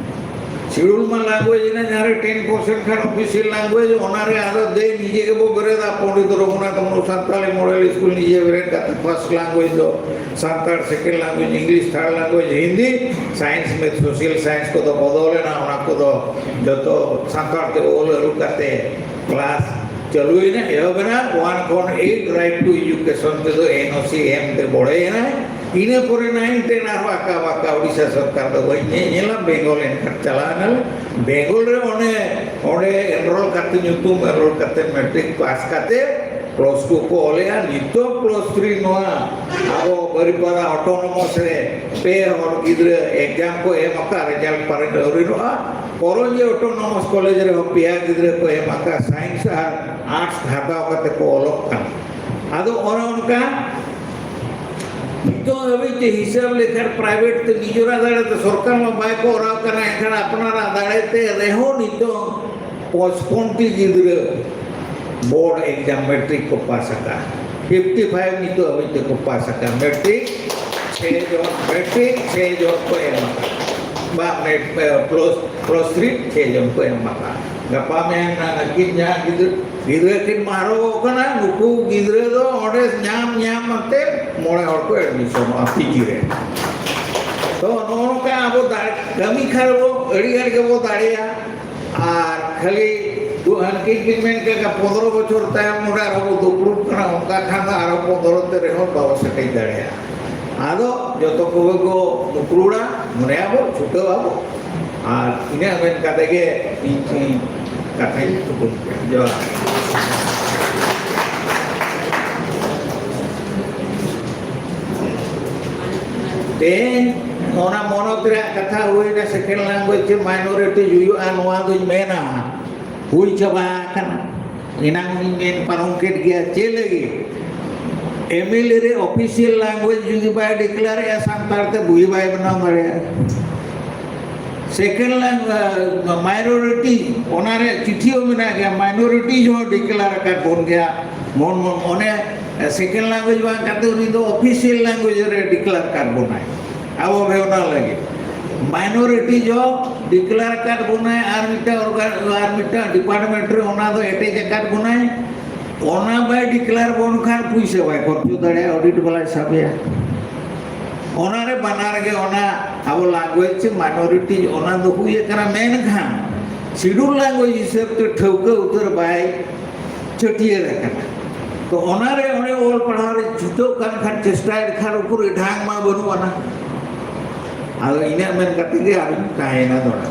ᱥᱤᱰᱩᱞ ᱢᱟ ᱞᱮᱝᱜᱩᱭᱮᱡᱽ ᱮᱱᱟ ᱡᱟᱦᱟᱸ ᱨᱮ ᱴᱮᱱ ᱯᱟᱨᱥᱮᱱᱴ ᱠᱷᱟᱱ ᱚᱯᱷᱤᱥᱤᱭᱟᱞ ᱞᱮᱝᱜᱩᱭᱮᱡᱽ, ᱚᱱᱟ ᱨᱮ ᱟᱫᱚ ᱫᱮ ᱱᱤᱡᱮ ᱜᱮᱵᱚ ᱵᱮᱨᱮᱫᱟ ᱯᱚᱱᱰᱤᱛ ᱨᱚᱜᱷᱩᱱᱟᱛᱷ ᱢᱩᱨᱢᱩ ᱥᱟᱱᱛᱟᱲᱤ ᱢᱚᱰᱮᱞ ᱥᱠᱩᱞ ᱱᱤᱡᱮ ᱵᱮᱨᱮᱫ ᱠᱟᱛᱮ ᱯᱷᱟᱨᱥᱴ ᱞᱮᱝᱜᱩᱭᱮᱡᱽ ᱫᱚ Santal, second language English, third language Hindi, science math social science ᱠᱚᱫᱚ ᱵᱚᱫᱚᱞ ᱮᱱᱟ, ᱚᱱᱟ ᱠᱚᱫᱚ ᱡᱚᱛᱚ ᱥᱟᱱᱛᱟᱲ ᱛᱮ ᱚᱞ ᱟᱹᱨᱩ ᱠᱟᱛᱮ ᱠᱞᱟᱥ ᱪᱟᱹᱞᱩᱭᱮᱱᱟ, ᱮᱦᱚᱵ ᱮᱱᱟ ᱳᱣᱟᱱ ᱠᱷᱚᱱ ᱮᱭᱤᱴ ᱨᱟᱭᱤᱴ ᱴᱩ ᱮᱡᱩᱠᱮᱥᱚᱱ ᱛᱮᱫᱚ ᱮᱱ ᱳ ᱥᱤ ᱮᱢ ᱛᱮ ᱵᱚᱲᱦᱮᱭᱮᱱᱟ᱾ ᱤᱱᱟᱹ ᱯᱚᱨᱮ ᱱᱟᱭᱤᱱ ᱴᱮᱱ ᱟᱨᱦᱚᱸ ᱟᱠᱟ ᱵᱟᱠᱟ ᱳᱰᱤᱥᱟ ᱥᱚᱨᱠᱟᱨ ᱫᱚ ᱵᱟᱹᱧ ᱧᱮ- ᱧᱮᱞᱟ, ᱵᱮᱝᱜᱚᱞ ᱮᱱᱠᱷᱟᱱ ᱪᱟᱞᱟᱣ ᱮᱱᱟᱞᱮ᱾ ᱵᱮᱝᱜᱚᱞ ᱨᱮ ᱚᱱᱮ ᱚᱸᱰᱮ ᱮᱱᱨᱳᱞ ᱠᱟᱛᱮ ᱧᱩᱛᱩᱢ ᱮᱱᱨᱳᱞ ᱠᱟᱛᱮ ᱢᱮᱴᱨᱤᱠ ᱯᱟᱥ ᱠᱟᱛᱮ ᱯᱞᱟᱥ ᱴᱩ ᱠᱚ ᱚᱞᱮᱜᱼᱟ᱾ ᱱᱤᱛᱚᱜ ᱯᱞᱟᱥ ᱛᱷᱨᱤ ᱱᱚᱣᱟ ᱟᱵᱚ ᱵᱟᱨᱤᱯᱟᱫᱟ ᱚᱴᱳᱱᱚᱢᱟᱥ ᱨᱮ ᱯᱮ ᱦᱚᱲ ᱜᱤᱫᱽᱨᱟᱹ ᱮᱠᱡᱟᱢ ᱠᱚ ᱮᱢ ᱟᱠᱟᱫ, ᱨᱮᱡᱟᱞᱴ ᱯᱟᱨᱮ ᱟᱹᱣᱨᱤ ᱨᱚᱜᱼᱟ᱾ ᱠᱚᱨᱚᱧᱡᱤ ᱚᱴᱳᱱᱚᱢᱟᱥ ᱠᱚᱞᱮᱡᱽ ᱨᱮᱦᱚᱸ ᱯᱮᱭᱟ ᱜᱤᱫᱽᱨᱟᱹ ᱠᱚ ᱮᱢ ᱟᱠᱟᱫ, ᱥᱟᱭᱮᱱᱥ ᱟᱨ ᱟᱨᱴᱥ ᱦᱟᱛᱟᱣ ᱠᱟᱛᱮ ᱠᱚ ᱚᱞᱚᱜ ᱠᱟᱱᱟ᱾ ᱟᱫᱚ ᱚᱱᱮ ᱚᱱᱠᱟ ᱱᱤᱛᱚᱜ ᱦᱟᱹᱵᱤᱡ ᱛᱮ ᱦᱤᱥᱟᱹᱵ ᱞᱮᱠᱷᱟᱱ ᱯᱨᱟᱭᱵᱷᱮᱴ ᱛᱮ ᱱᱤᱡᱮᱨᱟᱜ ᱫᱟᱲᱮ ᱛᱮ ᱥᱚᱨᱠᱟᱨ ᱢᱟ ᱵᱟᱭ ᱠᱚᱨᱟᱣ ᱠᱟᱱᱟ, ᱮᱱᱠᱷᱟᱱ ᱟᱯᱱᱟᱨᱟᱜ ᱫᱟᱲᱮ ᱛᱮ ᱨᱮᱦᱚᱸ ᱱᱤᱛᱚᱜ ᱯᱚᱸᱪᱯᱚᱱ ᱴᱤ ᱜᱤᱫᱽᱨᱟᱹ ᱵᱳᱨᱰ ᱮᱠᱡᱟᱢ ᱢᱮᱴᱨᱤᱠ ᱠᱚ ᱯᱟᱥ ᱟᱠᱟᱫᱼᱟ᱾ ᱯᱷᱤᱯᱴᱤ ᱯᱷᱟᱭᱤᱵᱷ ᱱᱤᱛᱚᱜ ᱦᱟᱹᱵᱤᱡ ᱛᱮᱠᱚ ᱯᱟᱥ ᱟᱠᱟᱫᱼᱟ᱾ ᱢᱮᱴᱨᱤᱠ ᱪᱷᱮ ᱡᱚᱱ, ᱢᱮᱴᱨᱤᱠ ᱪᱷᱮ ᱡᱚᱱ ᱠᱚ ᱮᱢ ᱟᱠᱟᱫᱼᱟ᱾ ᱵᱟ, ᱢᱮᱴ-, ᱯᱞᱟᱥ, ᱯᱞᱟᱥ ᱛᱷᱨᱤ ᱪᱷᱮ ᱡᱚᱱ ᱠᱚ ᱮᱢ ᱟᱠᱟᱫᱼᱟ᱾ ᱜᱟᱯᱟ ᱢᱮᱭᱟᱝ ᱱᱟᱦᱟᱜ ᱟᱹᱠᱤᱱ ᱡᱟᱦᱟᱸ ᱜᱤᱫᱽᱨᱟᱹ, ᱜᱤᱫᱽᱨᱟᱹ ᱠᱤᱱ ᱢᱟᱨᱚᱜᱚᱜ ᱠᱟᱱᱟ, ᱱᱩᱠᱩ ᱜᱤᱫᱽᱨᱟᱹ ᱫᱚ ᱚᱸᱰᱮ ᱧᱟᱢ ᱧᱟᱢ ᱟᱛᱮ ᱢᱚᱬᱮ ᱦᱚᱲ ᱠᱚ ᱮᱰᱢᱤᱥᱚᱱᱚᱜᱼᱟ ᱯᱤ ᱡᱤ ᱨᱮ᱾ ᱛᱚ ᱱᱚᱜᱼᱚ ᱱᱚᱝᱠᱟ ᱟᱵᱚ ᱫᱟᱲᱮ, ᱠᱟᱹᱢᱤ ᱠᱷᱟᱱ ᱵᱚ ᱟᱹᱰᱤ ᱜᱟᱱ ᱜᱮᱵᱚ ᱫᱟᱲᱮᱭᱟᱜᱼᱟ᱾ ᱟᱨ ᱠᱷᱟᱹᱞᱤ ᱫᱩ ᱦᱟᱱᱠᱤᱱ ᱠᱤᱱ ᱢᱮᱱ ᱠᱮᱫ ᱞᱮᱠᱟ ᱯᱚᱱᱫᱽᱨᱚ ᱵᱚᱪᱷᱚᱨ ᱛᱟᱭᱚᱢ ᱱᱚᱰᱮ ᱟᱨᱦᱚᱸ ᱵᱚ ᱫᱩᱯᱲᱩᱵ ᱠᱟᱱᱟ, ᱚᱱᱠᱟ ᱠᱷᱟᱱ ᱫᱚ ᱟᱨᱦᱚᱸ ᱯᱚᱱᱫᱽᱨᱚ ᱛᱮ ᱨᱮᱦᱚᱸ ᱵᱟᱵᱚ ᱥᱮᱴᱮᱡ ᱫᱟᱲᱮᱭᱟᱜᱼᱟ᱾ ᱟᱫᱚ ᱡᱚᱛᱚ ᱠᱚᱜᱮ ᱠᱚ ᱫᱩᱯᱲᱩᱵᱟ, ᱢᱚᱱᱮᱭᱟᱵᱚ ᱪᱷᱩᱴᱟᱹᱣ ᱟᱵᱚ᱾ ᱟᱨ ᱤᱱᱟᱹᱜ ᱢᱮᱱ ᱠᱟᱛᱮ ᱜᱮ ᱤᱧ ᱤᱧ ᱠᱟᱛᱷᱟᱧ ᱛᱷᱩᱠᱩᱢ ᱠᱮᱫᱟ᱾ ᱡᱚᱦᱟᱨ᱾ ᱛᱮᱦᱮᱧ ᱚᱱᱟ ᱢᱚᱱᱚᱛ ᱨᱮᱭᱟᱜ ᱠᱟᱛᱷᱟ ᱦᱩᱭᱱᱟ, second language ᱪᱮ minority ᱦᱩᱭᱩᱜᱼᱟ, ᱱᱚᱣᱟ ᱫᱚᱧ ᱢᱮᱱᱟ ᱦᱩᱭ ᱪᱟᱵᱟ ᱟᱠᱟᱱᱟ, ᱮᱱᱟᱝ ᱤᱧ ᱢᱮᱱ ᱯᱟᱨᱚᱢ ᱠᱮᱫ ᱜᱮᱭᱟ᱾ ᱪᱮᱫ ᱞᱟᱹᱜᱤᱫ? MLA ᱨᱮ official language ᱡᱩᱫᱤ ᱵᱟᱭ declare ᱮᱜᱼᱟ, ᱥᱟᱱᱛᱟᱲ ᱛᱮ ᱵᱳᱭ ᱵᱟᱭ ᱵᱮᱱᱟᱣ ᱫᱟᱲᱮᱭᱟᱜᱼᱟ᱾ Second language, minority, ᱚᱱᱟ ᱨᱮ ᱪᱤᱴᱷᱤ ᱦᱚᱸ ᱢᱮᱱᱟᱜ ᱜᱮᱭᱟ, minority ᱦᱚᱸ declare ᱟᱠᱟᱫ ᱵᱚᱱ ᱜᱮᱭᱟ᱾ ᱢᱚᱱ ᱢᱚᱱ ᱚᱱᱮ second language ᱵᱟᱝ ᱠᱟᱛᱮ ᱩᱱᱤ ᱫᱚ official language ᱨᱮ declare ᱟᱠᱟᱫ ᱵᱚᱱᱟᱭ᱾ ᱟᱵᱚ ᱵᱮᱣᱨᱟ ᱞᱟᱹᱜᱤᱫ minority ᱡᱚ declare ᱟᱠᱟᱫ ᱵᱚᱱᱟᱭ, ᱟᱨ ᱢᱤᱫᱴᱟᱝ organ, ᱟᱨ ᱢᱤᱫᱴᱟᱝ department ᱨᱮ ᱚᱱᱟ ᱫᱚ ᱮᱴᱮᱡ ᱟᱠᱟᱫ ᱵᱚᱱᱟᱭ᱾ ᱚᱱᱟ ᱵᱟᱭ declare ᱵᱚᱱ ᱠᱷᱟᱱ ᱯᱩᱭᱥᱟᱹ ᱵᱟᱭ ᱠᱷᱚᱨᱪᱚ ᱫᱟᱲᱮᱭᱟᱜᱼᱟ, audit ᱵᱟᱞᱟᱭ ᱥᱟᱵᱮᱭᱟ᱾ ᱚᱱᱟ ᱨᱮ ᱵᱟᱱᱟᱨ ᱜᱮ, ᱚᱱᱟ ᱟᱵᱚ language ᱥᱮ minority, ᱚᱱᱟ ᱫᱚ ᱦᱩᱭ ᱟᱠᱟᱱᱟ, ᱢᱮᱱᱠᱷᱟᱱ schedule language ᱦᱤᱥᱟᱹᱵ ᱛᱮ ᱴᱷᱟᱹᱣᱠᱟᱹ ᱩᱛᱟᱹᱨ ᱵᱟᱭ ᱪᱷᱟᱹᱴᱭᱟᱹᱨ ᱟᱠᱟᱱᱟ᱾ ᱛᱚ ᱚᱱᱟᱨᱮ ᱚᱸᱰᱮ ᱚᱞ ᱯᱟᱲᱦᱟᱣ ᱨᱮ ᱪᱷᱩᱴᱟᱹᱜ ᱠᱟᱱ ᱠᱷᱟᱱ, ᱪᱮᱥᱴᱟᱭᱮᱫ ᱠᱷᱟᱱ, ᱩᱠᱩᱨ ᱰᱷᱟᱝ ᱢᱟ ᱵᱟᱹᱱᱩᱜ ᱟᱱᱟ᱾ ᱟᱫᱚ ᱤᱱᱟᱹᱜ ᱢᱮᱱ ᱠᱟᱛᱮ ᱜᱮ ᱟᱨᱤᱧ ᱛᱟᱦᱮᱸᱭᱮᱱᱟ ᱫᱚᱲᱟ᱾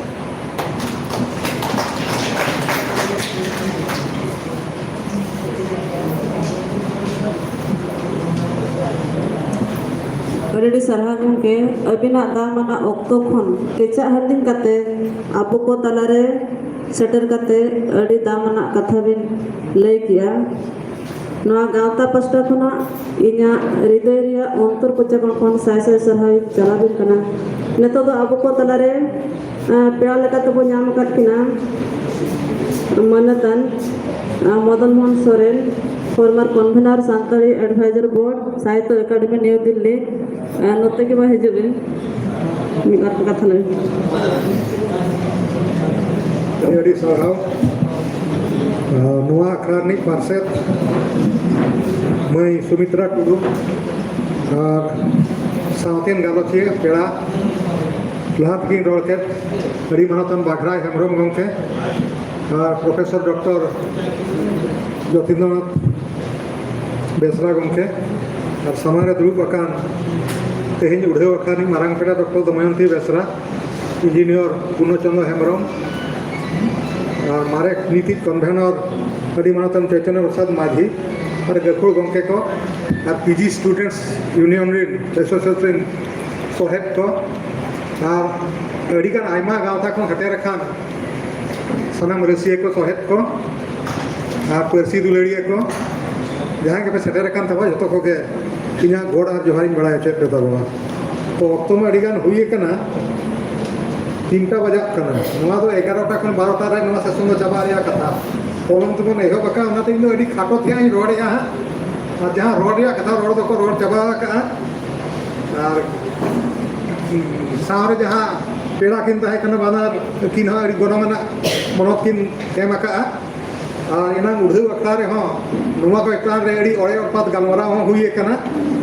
ᱟᱹᱰᱤ ᱟᱹᱰᱤ ᱥᱟᱨᱦᱟᱣ ᱜᱚᱢᱠᱮ, ᱟᱹᱵᱤᱱᱟᱜ ᱫᱟᱢᱟᱱᱟᱜ ᱚᱠᱛᱚ ᱠᱷᱚᱱ ᱠᱮᱪᱟᱜ ᱦᱟᱹᱴᱤᱧ ᱠᱟᱛᱮ ᱟᱵᱚ ᱠᱚ ᱛᱟᱞᱟᱨᱮ ᱥᱮᱴᱮᱨ ᱠᱟᱛᱮ ᱟᱹᱰᱤ ᱫᱟᱢᱟᱱᱟᱜ ᱠᱟᱛᱷᱟ ᱵᱤᱱ ᱞᱟᱹᱭ ᱠᱮᱜᱼᱟ᱾ ᱱᱚᱣᱟ ᱜᱟᱶᱛᱟ ᱯᱟᱥᱴᱟ ᱠᱷᱚᱱᱟᱜ ᱤᱧᱟᱹᱜ ᱦᱨᱤᱫᱟᱹᱭ ᱨᱮᱭᱟᱜ ᱚᱱᱛᱚᱨ ᱠᱚᱪᱟ ᱠᱷᱚᱱ ᱥᱟᱭ ᱥᱟᱭ ᱥᱟᱨᱦᱟᱣ ᱤᱧ ᱪᱟᱞᱟᱣ ᱟᱵᱤᱱ ᱠᱟᱱᱟ᱾ ᱱᱤᱛᱚᱜ ᱫᱚ ᱟᱵᱚ ᱠᱚ ᱛᱟᱞᱟᱨᱮ ᱟᱨ ᱯᱮᱲᱟ ᱞᱮᱠᱟ ᱛᱮᱵᱚ ᱧᱟᱢ ᱟᱠᱟᱫ ᱠᱤᱱᱟ ᱢᱟᱹᱱᱟᱹᱛᱟᱱ, ᱟᱨ, Madan Mohan Soren, former convener Santali advisor board, Sahitya Akademi, New Delhi. ᱟᱨ ᱱᱚᱛᱮ ᱜᱮ ᱢᱟ ᱦᱤᱡᱩᱜ ᱵᱤᱱ, ᱢᱤᱫ ᱵᱟᱨ ᱠᱟᱛᱷᱟ ᱞᱟᱹᱭ ᱵᱤᱱ᱾ ᱟᱹᱰᱤ ᱟᱹᱰᱤ ᱥᱟᱨᱦᱟᱣ᱾ ᱟᱨ, ᱱᱚᱣᱟ ᱟᱠᱷᱲᱟ ᱨᱤᱱᱤᱡ ᱯᱟᱨᱥᱮᱛ ᱢᱟᱹᱭ ᱥᱩᱢᱤᱛᱨᱟ ᱴᱩᱰᱩ ᱟᱨ ᱥᱟᱶᱛᱮᱱ ᱜᱟᱞᱚᱪᱤᱭᱟᱹ ᱯᱮᱲᱟ, ᱞᱟᱦᱟ ᱛᱮᱜᱮᱧ ᱨᱚᱲ ᱠᱮᱫ, ᱟᱹᱰᱤ ᱢᱟᱱᱚᱛᱟᱱ ᱵᱟᱜᱷᱨᱟᱭ ᱦᱮᱢᱵᱨᱚᱢ ᱜᱚᱢᱠᱮ ᱟᱨ ᱯᱨᱚᱯᱷᱮᱥᱚᱨ ᱰᱚᱠᱴᱚᱨ ᱡᱚᱛᱤᱱᱫᱨᱚᱱᱟᱛᱷ ᱵᱮᱥᱨᱟ ᱜᱚᱢᱠᱮ ᱟᱨ ᱥᱟᱢᱟᱝ ᱨᱮ ᱫᱩᱲᱩᱵ ᱟᱠᱟᱱ ᱛᱮᱦᱮᱧ ᱩᱰᱷᱟᱹᱣ ᱟᱠᱷᱲᱟ ᱨᱤᱱ ᱢᱟᱨᱟᱝ ᱯᱮᱲᱟ ᱰᱚᱠᱴᱚᱨ ᱫᱚᱢᱚᱭᱚᱱᱛᱤ ᱵᱮᱥᱨᱟ, ᱤᱧᱡᱤᱱᱤᱭᱟᱨ ᱯᱩᱨᱱᱚᱪᱚᱱᱫᱨᱚ ᱦᱮᱢᱵᱨᱚᱢ, ᱟᱨ ᱢᱟᱨᱮ ᱱᱤᱛᱤᱡ ᱠᱚᱱᱵᱷᱮᱱᱚᱨ ᱟᱹᱰᱤ ᱢᱟᱱᱚᱛᱟᱱ ᱪᱚᱭᱛᱚᱱᱭᱚ ᱯᱨᱚᱥᱟᱫᱽ ᱢᱟᱹᱡᱷᱤ, ᱟᱨ ᱜᱟᱹᱠᱷᱩᱲ ᱜᱚᱢᱠᱮ ᱠᱚ, ᱟᱨ ᱯᱤᱡᱤ ᱥᱴᱩᱰᱮᱱᱴᱥ ᱤᱭᱩᱱᱤᱭᱚᱱ ᱨᱮᱱ ᱮᱥᱳᱥᱤᱭᱮᱥᱚᱱ ᱨᱮᱱ ᱥᱚᱦᱮᱫ ᱠᱚ, ᱟᱨ ᱟᱹᱰᱤᱜᱟᱱ ᱟᱭᱢᱟ ᱜᱟᱶᱛᱟ ᱠᱷᱚᱱ ᱦᱟᱛᱮᱨ ᱟᱠᱟᱱ ᱥᱟᱱᱟᱢ ᱨᱟᱹᱥᱤᱭᱟᱹ ᱠᱚ, ᱥᱚᱦᱮᱫ ᱠᱚ, ᱟᱨ ᱯᱟᱹᱨᱥᱤ ᱫᱩᱞᱟᱹᱲᱤᱭᱟᱹ ᱠᱚ, ᱡᱟᱦᱟᱸᱭ ᱜᱮᱯᱮ ᱥᱮᱴᱮᱨ ᱟᱠᱟᱱ ᱛᱟᱵᱚᱱᱟ, ᱡᱚᱛᱚ ᱠᱚᱜᱮ ᱤᱧᱟᱹᱜ ᱜᱚᱰ ᱟᱨ ᱡᱚᱦᱟᱨᱤᱧ ᱵᱟᱲᱟᱭ ᱦᱚᱪᱚᱭᱮᱫ ᱯᱮ ᱛᱟᱵᱚᱱᱟ᱾ ᱛᱚ, ᱚᱠᱛᱚ ᱢᱟ ᱟᱹᱰᱤ ᱜᱟᱱ ᱦᱩᱭ ᱟᱠᱟᱱᱟ, ᱛᱤᱱᱴᱟ ᱵᱟᱡᱟᱜ ᱠᱟᱱᱟ᱾ ᱱᱚᱣᱟ ᱫᱚ ᱮᱜᱟᱨᱚᱴᱟ ᱠᱷᱚᱱ ᱵᱟᱨᱚᱴᱟ ᱨᱮ ᱱᱚᱣᱟ ᱥᱮᱥᱚᱱ ᱫᱚ ᱪᱟᱵᱟ ᱨᱮᱭᱟᱜ ᱠᱟᱛᱷᱟ᱾ ᱯᱚᱞᱚᱢ ᱛᱮᱵᱚᱱ ᱮᱦᱚᱵ ᱟᱠᱟᱫ, ᱚᱱᱟᱛᱮ ᱤᱧ ᱫᱚ ᱟᱹᱰᱤ ᱠᱷᱟᱴᱚ ᱛᱮ ᱦᱟᱸᱜ ᱤᱧ ᱨᱚᱲᱮᱫᱼᱟ ᱦᱟᱸᱜ᱾ ᱟᱨ ᱡᱟᱦᱟᱸ ᱨᱚᱲ ᱨᱮᱭᱟᱜ ᱠᱟᱛᱷᱟ, ᱨᱚᱲ ᱫᱚᱠᱚ ᱨᱚᱲ ᱪᱟᱵᱟ ᱟᱠᱟᱫᱼᱟ᱾ ᱟᱨ ᱥᱟᱶᱨᱮ ᱡᱟᱦᱟᱸ ᱯᱮᱲᱟ ᱠᱤᱱ ᱛᱟᱦᱮᱸ ᱠᱟᱱᱟ, ᱵᱟᱱᱟᱨ ᱠᱤᱱ ᱦᱚᱸ ᱟᱹᱰᱤ ᱜᱚᱱᱚᱝ ᱟᱱᱟᱜ ᱢᱚᱱᱚᱛ ᱠᱤᱱ ᱮᱢ ᱟᱠᱟᱫᱼᱟ᱾ ᱟᱨ ᱮᱱᱟᱝ ᱩᱰᱷᱟᱹᱣ ᱟᱠᱷᱲᱟ ᱨᱮᱦᱚᱸ ᱱᱚᱣᱟ ᱠᱚ ᱪᱮᱛᱟᱱ ᱨᱮ ᱟᱹᱰᱤ ᱚᱲᱮ ᱚᱲᱯᱟᱛ ᱜᱟᱞᱢᱟᱨᱟᱣ ᱦᱚᱸ ᱦᱩᱭ ᱟᱠᱟᱱᱟ᱾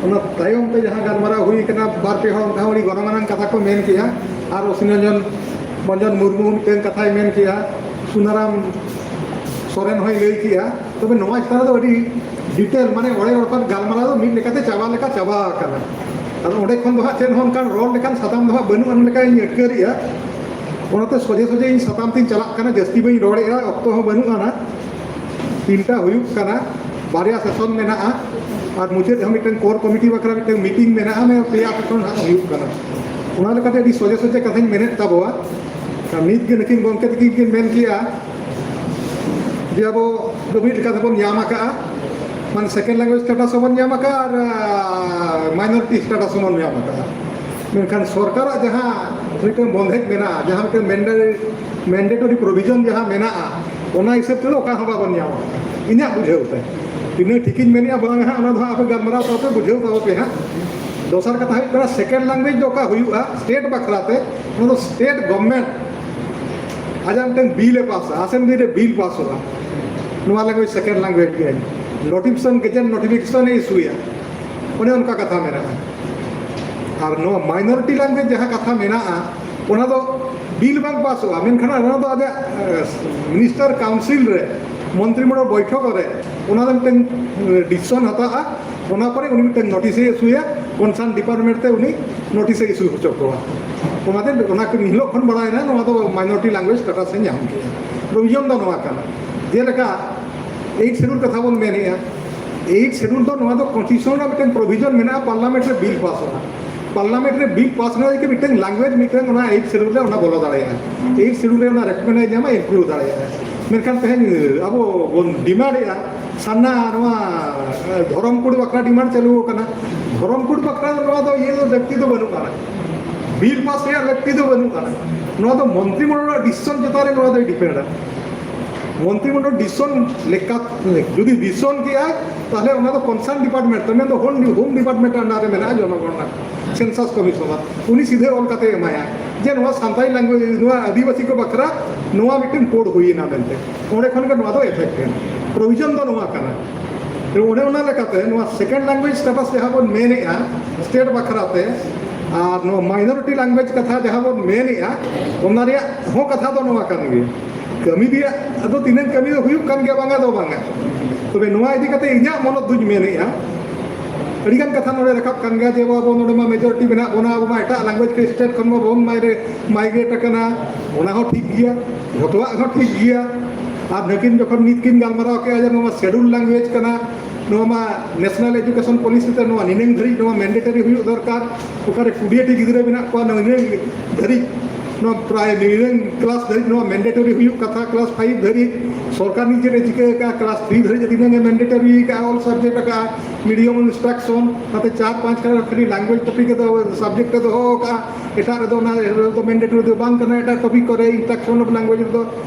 ᱚᱱᱟ ᱛᱟᱭᱚᱢ ᱛᱮ ᱡᱟᱦᱟᱸ ᱜᱟᱞᱢᱟᱨᱟᱣ ᱦᱩᱭ ᱟᱠᱟᱱᱟ, ᱵᱟᱨ ᱯᱮ ᱦᱚᱲ ᱚᱱᱠᱟ ᱦᱚᱸ ᱟᱹᱰᱤ ᱜᱚᱱᱚᱝ ᱟᱱᱟᱝ ᱠᱟᱛᱷᱟ ᱠᱚ ᱢᱮᱱ ᱠᱮᱜᱼᱟ᱾ ᱟᱨ ᱚᱥᱤᱱ ᱨᱚᱧᱡᱚᱱ ᱢᱚᱧᱡᱚᱱ ᱢᱩᱨᱢᱩ ᱢᱤᱫᱴᱮᱱ ᱠᱟᱛᱷᱟᱭ ᱢᱮᱱ ᱠᱮᱜᱼᱟ, ᱥᱩᱱᱟᱨᱟᱢ ᱥᱚᱨᱮᱱ ᱦᱚᱸᱭ ᱞᱟᱹᱭ ᱠᱮᱜᱼᱟ᱾ ᱛᱚᱵᱮ ᱱᱚᱣᱟ ᱪᱮᱛᱟᱱ ᱨᱮᱫᱚ ᱟᱹᱰᱤ ᱰᱤᱴᱮᱞ, ᱢᱟᱱᱮ ᱚᱲᱮ ᱚᱲᱯᱟᱛ ᱜᱟᱞᱢᱟᱨᱟᱣ ᱫᱚ ᱢᱤᱫ ᱞᱮᱠᱟᱛᱮ ᱪᱟᱵᱟ ᱞᱮᱠᱟ ᱪᱟᱵᱟ ᱟᱠᱟᱱᱟ᱾ ᱟᱫᱚ ᱚᱸᱰᱮ ᱠᱷᱚᱱ ᱫᱚ ᱦᱟᱸᱜ ᱪᱮᱫ ᱦᱚᱸ ᱚᱱᱠᱟᱱ ᱨᱚᱲ ᱞᱮᱠᱟᱱ ᱥᱟᱛᱟᱢ ᱫᱚ ᱦᱟᱸᱜ ᱵᱟᱹᱱᱩᱜ ᱟᱱ ᱞᱮᱠᱟᱧ ᱟᱴᱠᱟᱹᱨᱮᱜᱼᱟ᱾ ᱚᱱᱟᱛᱮ ᱥᱚᱡᱷᱮ ᱥᱚᱡᱷᱮ ᱤᱧ ᱥᱟᱛᱟᱢ ᱛᱤᱧ ᱪᱟᱞᱟᱜ ᱠᱟᱱᱟ, ᱡᱟᱹᱥᱛᱤ ᱵᱟᱹᱧ ᱨᱚᱲᱮᱜᱼᱟ, ᱚᱠᱛᱚ ᱦᱚᱸ ᱵᱟᱹᱱᱩᱜ ᱟᱱᱟ᱾ ᱛᱤᱱᱴᱟ ᱦᱩᱭᱩᱜ ᱠᱟᱱᱟ, ᱵᱟᱨᱭᱟ ᱥᱮᱥᱚᱱ ᱢᱮᱱᱟᱜᱼᱟ, ᱟᱨ ᱢᱩᱪᱟᱹᱫ ᱨᱮᱦᱚᱸ ᱢᱤᱫᱴᱟᱝ ᱠᱳᱨ ᱠᱚᱢᱤᱴᱤ ᱵᱟᱠᱷᱨᱟ ᱢᱤᱫᱴᱟᱝ ᱢᱤᱴᱤᱝ ᱢᱮᱱᱟᱜᱼᱟ, ᱢᱟᱱᱮ ᱯᱮᱭᱟ ᱥᱮᱥᱚᱱ ᱦᱟᱸᱜ ᱦᱩᱭᱩᱜ ᱠᱟᱱᱟ᱾ ᱚᱱᱟ ᱞᱮᱠᱟᱛᱮ ᱟᱹᱰᱤ ᱥᱚᱡᱷᱮ ᱥᱚᱡᱷᱮ ᱠᱟᱛᱷᱟᱧ ᱢᱮᱱᱮᱫ ᱛᱟᱵᱚᱣᱟ᱾ ᱟᱨ ᱱᱤᱛ ᱜᱮ ᱱᱩᱠᱤᱱ ᱜᱚᱢᱠᱮ ᱛᱟᱹᱠᱤᱱ ᱠᱤᱱ ᱢᱮᱱ ᱠᱮᱜᱼᱟ ᱡᱮ ᱟᱵᱚ ᱫᱚ ᱢᱤᱫ ᱞᱮᱠᱟ ᱛᱮᱵᱚᱱ ᱧᱟᱢ ᱟᱠᱟᱜᱼᱟ, ᱢᱟᱱᱮ ᱥᱮᱠᱮᱱᱰ ᱞᱮᱝᱜᱩᱭᱮᱡᱽ ᱥᱴᱮᱴᱟᱥ ᱦᱚᱸᱵᱚᱱ ᱧᱟᱢ ᱟᱠᱟᱜᱼᱟ, ᱟᱨ ᱢᱟᱭᱱᱚᱨᱤᱴᱤ ᱥᱴᱮᱴᱟᱥ ᱦᱚᱸᱵᱚᱱ ᱧᱟᱢ ᱟᱠᱟᱜᱼᱟ᱾ ᱢᱮᱱᱠᱷᱟᱱ ᱥᱚᱨᱠᱟᱨᱟᱜ ᱡᱟᱦᱟᱸ ᱢᱤᱫᱴᱟᱝ ᱵᱚᱱᱫᱷᱮᱡᱽ ᱢᱮᱱᱟᱜᱼᱟ, ᱡᱟᱦᱟᱸ ᱢᱤᱫᱴᱟᱝ ᱢᱮᱱᱰᱮᱴᱚᱨᱤ ᱯᱨᱚᱵᱷᱤᱡᱚᱱ ᱡᱟᱦᱟᱸ ᱢᱮᱱᱟᱜᱼᱟ, ᱚᱱᱟ ᱦᱤᱥᱟᱹᱵ ᱛᱮᱫᱚ ᱚᱠᱟ ᱦᱚᱸ ᱵᱟᱵᱚᱱ ᱧᱟᱢᱟ, ᱤᱧᱟᱹᱜ ᱵᱩᱡᱷᱟᱹᱣ ᱛᱮ᱾ ᱛᱤᱱᱟᱹᱜ ᱴᱷᱤᱠᱤᱧ ᱢᱮᱱᱮᱜᱼᱟ ᱵᱟᱝ ᱦᱟᱸᱜ, ᱚᱱᱟ ᱫᱚ ᱦᱟᱸᱜ ᱟᱯᱮ ᱜᱟᱞᱢᱟᱨᱟᱣ ᱛᱟᱵᱚ ᱯᱮ, ᱵᱩᱡᱷᱟᱹᱣ ᱛᱟᱵᱚ ᱯᱮ ᱦᱟᱸᱜ᱾ ᱫᱚᱥᱟᱨ ᱠᱟᱛᱷᱟ ᱦᱩᱭᱩᱜ ᱠᱟᱱᱟ, ᱥᱮᱠᱮᱱᱰ ᱞᱮᱝᱜᱩᱭᱮᱡᱽ ᱫᱚ ᱚᱠᱟ ᱦᱩᱭᱩᱜᱼᱟ ᱥᱴᱮᱴ ᱵᱟᱠᱷᱨᱟ ᱛᱮ, ᱚᱱᱟ ᱫᱚ ᱥᱴᱮᱴ ᱜᱚᱵᱷᱢᱮᱱᱴ ᱟᱡᱟᱜ ᱢᱤᱫᱴᱟᱝ ᱵᱤᱞ ᱮ ᱯᱟᱥᱟ, ᱟᱥᱮᱢᱵᱞᱤ ᱨᱮ ᱵᱤᱞ ᱯᱟᱥᱚᱜᱼᱟ, ᱱᱚᱣᱟ ᱞᱮᱝᱜᱩᱭᱮᱡᱽ ᱥᱮᱠᱮᱱᱰ ᱞᱮᱝᱜᱩᱭᱮᱡᱽ ᱜᱮ᱾ ᱱᱳᱴᱤᱯᱷᱤᱠᱮᱥᱚᱱ, ᱜᱮᱡᱮᱴ ᱱᱳᱴᱤᱯᱷᱤᱠᱮᱥᱚᱱ ᱮ ᱤᱥᱩᱭᱟ, ᱚᱱᱮ ᱚᱱᱠᱟ ᱠᱟᱛᱷᱟ ᱢᱮᱱᱟᱜᱼᱟ᱾ ᱟᱨ ᱱᱚᱣᱟ ᱢᱟᱭᱱᱚᱨᱤᱴᱤ ᱞᱮᱝᱜᱩᱭᱮᱡᱽ ᱡᱟᱦᱟᱸ ᱠᱟᱛᱷᱟ ᱢᱮᱱᱟᱜᱼᱟ, ᱚᱱᱟ ᱫᱚ ᱵᱤᱞ ᱵᱟᱝ ᱯᱟᱥᱚᱜᱼᱟ, ᱢᱮᱱᱠᱷᱟᱱ ᱚᱱᱟ ᱫᱚ ᱟᱡᱟᱜ ᱢᱤᱱᱤᱥᱴᱟᱨ ᱠᱟᱣᱩᱱᱥᱤᱞ ᱨᱮ, ᱢᱚᱱᱛᱨᱤᱢᱚᱱᱰᱚᱞ ᱵᱚᱭᱴᱷᱚᱠ ᱨᱮ ᱚᱱᱟ ᱫᱚ ᱢᱤᱫᱴᱟᱝ ᱰᱤᱥᱤᱥᱚᱱ ᱦᱟᱛᱟᱜᱼᱟ᱾ ᱚᱱᱟ ᱯᱚᱨᱮ ᱩᱱᱤ ᱢᱤᱫᱴᱟᱝ ᱱᱳᱴᱤᱥ ᱮ ᱤᱥᱩᱭᱟ, ᱠᱚᱱᱥᱟᱨᱱ ᱰᱤᱯᱟᱨᱴᱢᱮᱱᱴ ᱛᱮ ᱩᱱᱤ ᱱᱳᱴᱤᱥ ᱮ ᱤᱥᱩ ᱦᱚᱪᱚ ᱠᱚᱣᱟ᱾ ᱚᱱᱟᱛᱮ ᱚᱱᱟ ᱠᱚ ᱦᱤᱞᱳᱜ ᱠᱷᱚᱱ ᱵᱟᱲᱟᱭᱮᱱᱟ ᱱᱚᱣᱟ ᱫᱚ minority language status ᱮ ᱧᱟᱢ ᱠᱮᱫᱟ᱾ ᱯᱨᱚᱵᱷᱤᱡᱚᱱ ᱫᱚ ᱱᱚᱣᱟ ᱠᱟᱱᱟ, ᱡᱮᱞᱮᱠᱟ ᱮᱭᱤᱴ ᱥᱤᱰᱩᱞ ᱠᱟᱛᱷᱟ ᱵᱚᱱ ᱢᱮᱱᱮᱫᱼᱟ, ᱮᱭᱤᱴ ᱥᱤᱰᱩᱞ ᱫᱚ ᱱᱚᱣᱟ ᱫᱚ ᱠᱚᱱᱥᱴᱤᱴᱤᱭᱩᱥᱚᱱ ᱨᱮ ᱢᱤᱫᱴᱮᱱ ᱯᱨᱚᱵᱷᱤᱡᱚᱱ ᱢᱮᱱᱟᱜᱼᱟ, ᱯᱟᱨᱞᱟᱢᱮᱱᱴ ᱨᱮ ᱵᱤᱞ ᱯᱟᱥᱚᱜᱼᱟ, ᱯᱟᱨᱞᱟᱢᱮᱱᱴ ᱨᱮ ᱵᱤᱞ ᱯᱟᱥ ᱨᱮ ᱢᱤᱫᱴᱮᱱ ᱞᱮᱝᱜᱩᱭᱮᱡᱽ ᱢᱤᱫᱴᱮᱱ ᱚᱱᱟ ᱮᱭᱤᱴ ᱥᱤᱰᱩᱞ ᱨᱮ ᱚᱱᱟ ᱵᱚᱞᱚ ᱫᱟᱲᱮᱭᱟᱜᱼᱟ, ᱮᱭᱤᱴ ᱥᱤᱰᱩᱞ ᱨᱮ ᱚᱱᱟ ᱨᱮᱠᱚᱜᱱᱟᱭᱤᱡᱽ ᱧᱟᱢᱟ, ᱤᱱᱠᱞᱩᱰ ᱫᱟᱲᱮᱭᱟᱜᱼᱟ᱾ ᱢᱮᱱᱠᱷᱟᱱ ᱛᱮᱦᱮᱧ ᱟᱵᱚ ᱵᱚᱱ ᱰᱤᱢᱟᱱᱰᱮᱜᱼᱟ ᱥᱟᱨᱱᱟ ᱱᱚᱣᱟ ᱫᱷᱚᱨᱚᱢ ᱠᱳᱰ ᱵᱟᱠᱷᱨᱟ ᱰᱤᱢᱟᱱᱰ ᱪᱟᱹᱞᱩ ᱟᱠᱟᱱᱟ᱾ ᱫᱷᱚᱨᱚᱢ ᱠᱳᱰ ᱵᱟᱠᱷᱨᱟ ᱫᱚ ᱱᱚᱣᱟ ᱫᱚ ᱤᱭᱟᱹ ᱫᱚ ᱞᱟᱹᱠᱛᱤ ᱫᱚ ᱵᱟᱹᱱᱩᱜ ᱟᱱᱟ, ᱵᱤᱞ ᱯᱟᱥ ᱨᱮᱭᱟᱜ ᱞᱟᱹᱠᱛᱤ ᱫᱚ ᱵᱟᱹᱱᱩᱜ ᱟᱱᱟ᱾ ᱱᱚᱣᱟ ᱫᱚ ᱢᱚᱱᱛᱨᱤ ᱢᱚᱱᱰᱚᱞᱟᱜ ᱰᱤᱥᱤᱥᱚᱱ ᱪᱮᱛᱟᱱ ᱨᱮ ᱱᱚᱣᱟ ᱫᱚᱭ ᱰᱤᱯᱮᱱᱰᱟ᱾ ᱢᱚᱱᱛᱨᱤ ᱢᱚᱱᱰᱚᱞ ᱰᱤᱥᱤᱥᱚᱱ ᱞᱮᱠᱟ ᱡᱩᱫᱤ ᱰᱤᱥᱤᱥᱚᱱ ᱠᱮᱜᱼᱟᱭ, ᱛᱟᱦᱚᱞᱮ ᱚᱱᱟ ᱫᱚ ᱠᱚᱱᱥᱟᱨᱱ ᱰᱤᱯᱟᱨᱴᱢᱮᱱᱴ ᱛᱮ, ᱢᱮᱱᱫᱚ ᱦᱳᱢ ᱦᱳᱢ ᱰᱤᱯᱟᱨᱴᱢᱮᱱᱴ ᱟᱱᱰᱟᱨ ᱨᱮ ᱢᱮᱱᱟᱜᱼᱟ ᱡᱚᱱᱚᱜᱚᱬᱱᱟ, ᱥᱮᱱᱥᱟᱥ ᱠᱚᱢᱤᱥᱚᱱᱟᱨ, ᱩᱱᱤ ᱥᱤᱫᱷᱟᱹ ᱚᱞ ᱠᱟᱛᱮ ᱮᱢᱟᱭᱟ ᱡᱮ ᱱᱚᱣᱟ ᱥᱟᱱᱛᱟᱲᱤ ᱞᱮᱝᱜᱩᱭᱮᱡᱽ, ᱱᱚᱣᱟ ᱟᱹᱫᱤᱵᱟᱹᱥᱤ ᱠᱚ ᱵᱟᱠᱷᱨᱟ ᱱᱚᱣᱟ ᱢᱤᱫᱴᱮᱱ ᱠᱳᱰ ᱦᱩᱭᱮᱱᱟ ᱢᱮᱱᱛᱮ᱾ ᱚᱸᱰᱮ ᱠᱷᱚᱱ ᱜᱮ ᱱᱚᱣᱟ ᱫᱚ ᱮᱯᱷᱮᱠᱴ ᱮᱱᱟ᱾ ᱯᱨᱚᱵᱷᱤᱡᱚᱱ ᱫᱚ ᱱᱚᱣᱟ ᱠᱟᱱᱟ᱾ ᱛᱚ ᱚᱱᱮ ᱚᱱᱟ ᱞᱮᱠᱟᱛᱮ ᱱᱚᱣᱟ ᱥᱮᱠᱮᱱᱰ ᱞᱮᱝᱜᱩᱭᱮᱡᱽ ᱥᱴᱮᱴᱟᱥ ᱡᱟᱦᱟᱸ ᱵᱚᱱ ᱢᱮᱱᱮᱜᱼᱟ ᱥᱴᱮᱴ ᱵᱟᱠᱷᱨᱟ ᱛᱮ, ᱟᱨ ᱱᱚᱣᱟ ᱢᱟᱭᱱᱚᱨᱤᱴᱤ ᱞᱮᱝᱜᱩᱭᱮᱡᱽ ᱠᱟᱛᱷᱟ ᱡᱟᱦᱟᱸ ᱵᱚᱱ ᱢᱮᱱᱮᱜᱼᱟ, ᱚᱱᱟ ᱨᱮᱭᱟᱜ ᱦᱚᱸ ᱠᱟᱛᱷᱟ ᱫᱚ ᱱᱚᱣᱟ ᱠᱟᱱ ᱜᱮᱭᱟ᱾ ᱠᱟᱹᱢᱤ ᱨᱮᱭᱟᱜ ᱟᱫᱚ ᱛᱤᱱᱟᱹᱝ ᱠᱟᱹᱢᱤ ᱫᱚ ᱦᱩᱭᱩᱜ ᱠᱟᱱ ᱜᱮᱭᱟ, ᱵᱟᱝᱟ ᱫᱚ ᱵᱟᱝᱟ᱾ ᱛᱚᱵᱮ ᱱᱚᱣᱟ ᱤᱫᱤ ᱠᱟᱛᱮ ᱤᱧᱟᱹᱜ ᱢᱚᱱᱚᱛ ᱫᱩᱧ ᱢᱮᱱᱮᱜᱼᱟ, ᱟᱹᱰᱤᱜᱟᱱ ᱠᱟᱛᱷᱟ ᱱᱚᱰᱮ ᱨᱟᱠᱟᱵ ᱠᱟᱱ ᱜᱮᱭᱟ ᱡᱮ ᱟᱵᱚ ᱱᱚᱰᱮ ᱢᱟ ᱢᱮᱡᱚᱨᱤᱴᱤ ᱢᱮᱱᱟᱜ ᱵᱚᱱᱟ, ᱟᱵᱚ ᱢᱟ ᱮᱴᱟᱜ ᱞᱮᱝᱜᱩᱭᱮᱡᱽ ᱠᱚ ᱥᱴᱮᱴ ᱠᱷᱚᱱ ᱢᱟ ᱵᱚᱱ ᱢᱟᱭᱜᱨᱮᱴ ᱟᱠᱟᱱᱟ, ᱚᱱᱟ ᱦᱚᱸ ᱴᱷᱤᱠ ᱜᱮᱭᱟ, ᱡᱷᱚᱛᱚᱣᱟᱜ ᱦᱚᱸ ᱴᱷᱤᱠ ᱜᱮᱭᱟ᱾ ᱟᱨ ᱱᱩᱠᱤᱱ ᱡᱚᱠᱷᱚᱱ ᱱᱤᱛ ᱠᱤᱱ ᱜᱟᱞᱢᱟᱨᱟᱣ ᱠᱮᱜᱼᱟ ᱡᱮ ᱱᱚᱣᱟ ᱥᱮᱰᱩᱞ ᱞᱮᱝᱜᱩᱭᱮᱡᱽ ᱠᱟᱱᱟ, ᱱᱚᱣᱟ ᱢᱟ ᱱᱮᱥᱱᱟᱞ ᱮᱡᱩᱠᱮᱥᱚᱱ ᱯᱚᱞᱤᱥᱤ ᱛᱮ ᱱᱚᱣᱟ ᱱᱤᱱᱟᱹᱝ ᱫᱷᱟᱹᱨᱤᱡ ᱱᱚᱣᱟ ᱢᱮᱱᱰᱮᱴᱟᱨᱤ ᱦᱩᱭᱩᱜ ᱫᱚᱨᱠᱟᱨ, ᱚᱠᱟᱨᱮ ᱠᱩᱲᱤᱭᱟᱹᱴᱤ ᱜᱤᱫᱽᱨᱟᱹ ᱢᱮᱱᱟᱜ ᱠᱚᱣᱟ ᱱᱤᱱᱟᱹᱝ ᱫᱷᱟᱹᱨᱤᱡ, ᱱᱚᱣᱟ ᱯᱨᱟᱭ ᱱᱤᱱᱟᱹᱝ ᱠᱞᱟᱥ ᱫᱷᱟᱹᱨᱤᱡ ᱱᱚᱣᱟ ᱢᱮᱱᱰᱮᱴᱟᱨᱤ ᱦᱩᱭᱩᱜ ᱠᱟᱛᱷᱟ, ᱠᱞᱟᱥ ᱯᱷᱟᱭᱤᱵᱷ ᱫᱷᱟᱹᱨᱤᱡ᱾ ᱥᱚᱨᱠᱟᱨ ᱱᱤᱡᱮ ᱨᱮ ᱪᱤᱠᱟᱹ ᱟᱠᱟᱫᱼᱟ, ᱠᱞᱟᱥ ᱛᱷᱨᱤ ᱫᱷᱟᱹᱨᱤᱡ ᱛᱤᱱᱟᱹᱝ ᱮ ᱢᱮᱱᱰᱮᱴᱟᱨᱤ ᱟᱠᱟᱫᱼᱟ, ᱚᱞ ᱥᱟᱵᱡᱮᱠᱴ ᱟᱠᱟᱫᱼᱟ, ᱢᱤᱰᱤᱭᱟᱢ ᱤᱱᱥᱴᱨᱟᱠᱥᱚᱱ, ᱱᱚᱛᱮ ᱪᱟᱨ ᱯᱟᱸᱪ ᱠᱷᱟᱱ ᱠᱷᱟᱹᱞᱤ ᱞᱮᱝᱜᱩᱭᱮᱡᱽ ᱴᱚᱯᱤᱠ ᱮ ᱫᱚᱦᱚ, ᱥᱟᱵᱡᱮᱠᱴ ᱮ ᱫᱚᱦᱚ ᱟᱠᱟᱫᱼᱟ, ᱮᱴᱟᱜ ᱨᱮᱫᱚ ᱚᱱᱟ ᱨᱮᱫᱚ ᱢᱮᱱᱰᱮᱴᱟᱨᱤ ᱫᱚ ᱵᱟᱝ ᱠᱟᱱᱟ, ᱮᱴᱟᱜ ᱴᱚᱯᱤᱠ ᱠᱚᱨᱮ ᱤᱱᱥᱴᱨᱟᱠᱥᱚᱱ ᱚᱯᱷ ᱞᱮᱝᱜᱩᱭᱮᱡᱽ ᱨᱮᱫᱚ᱾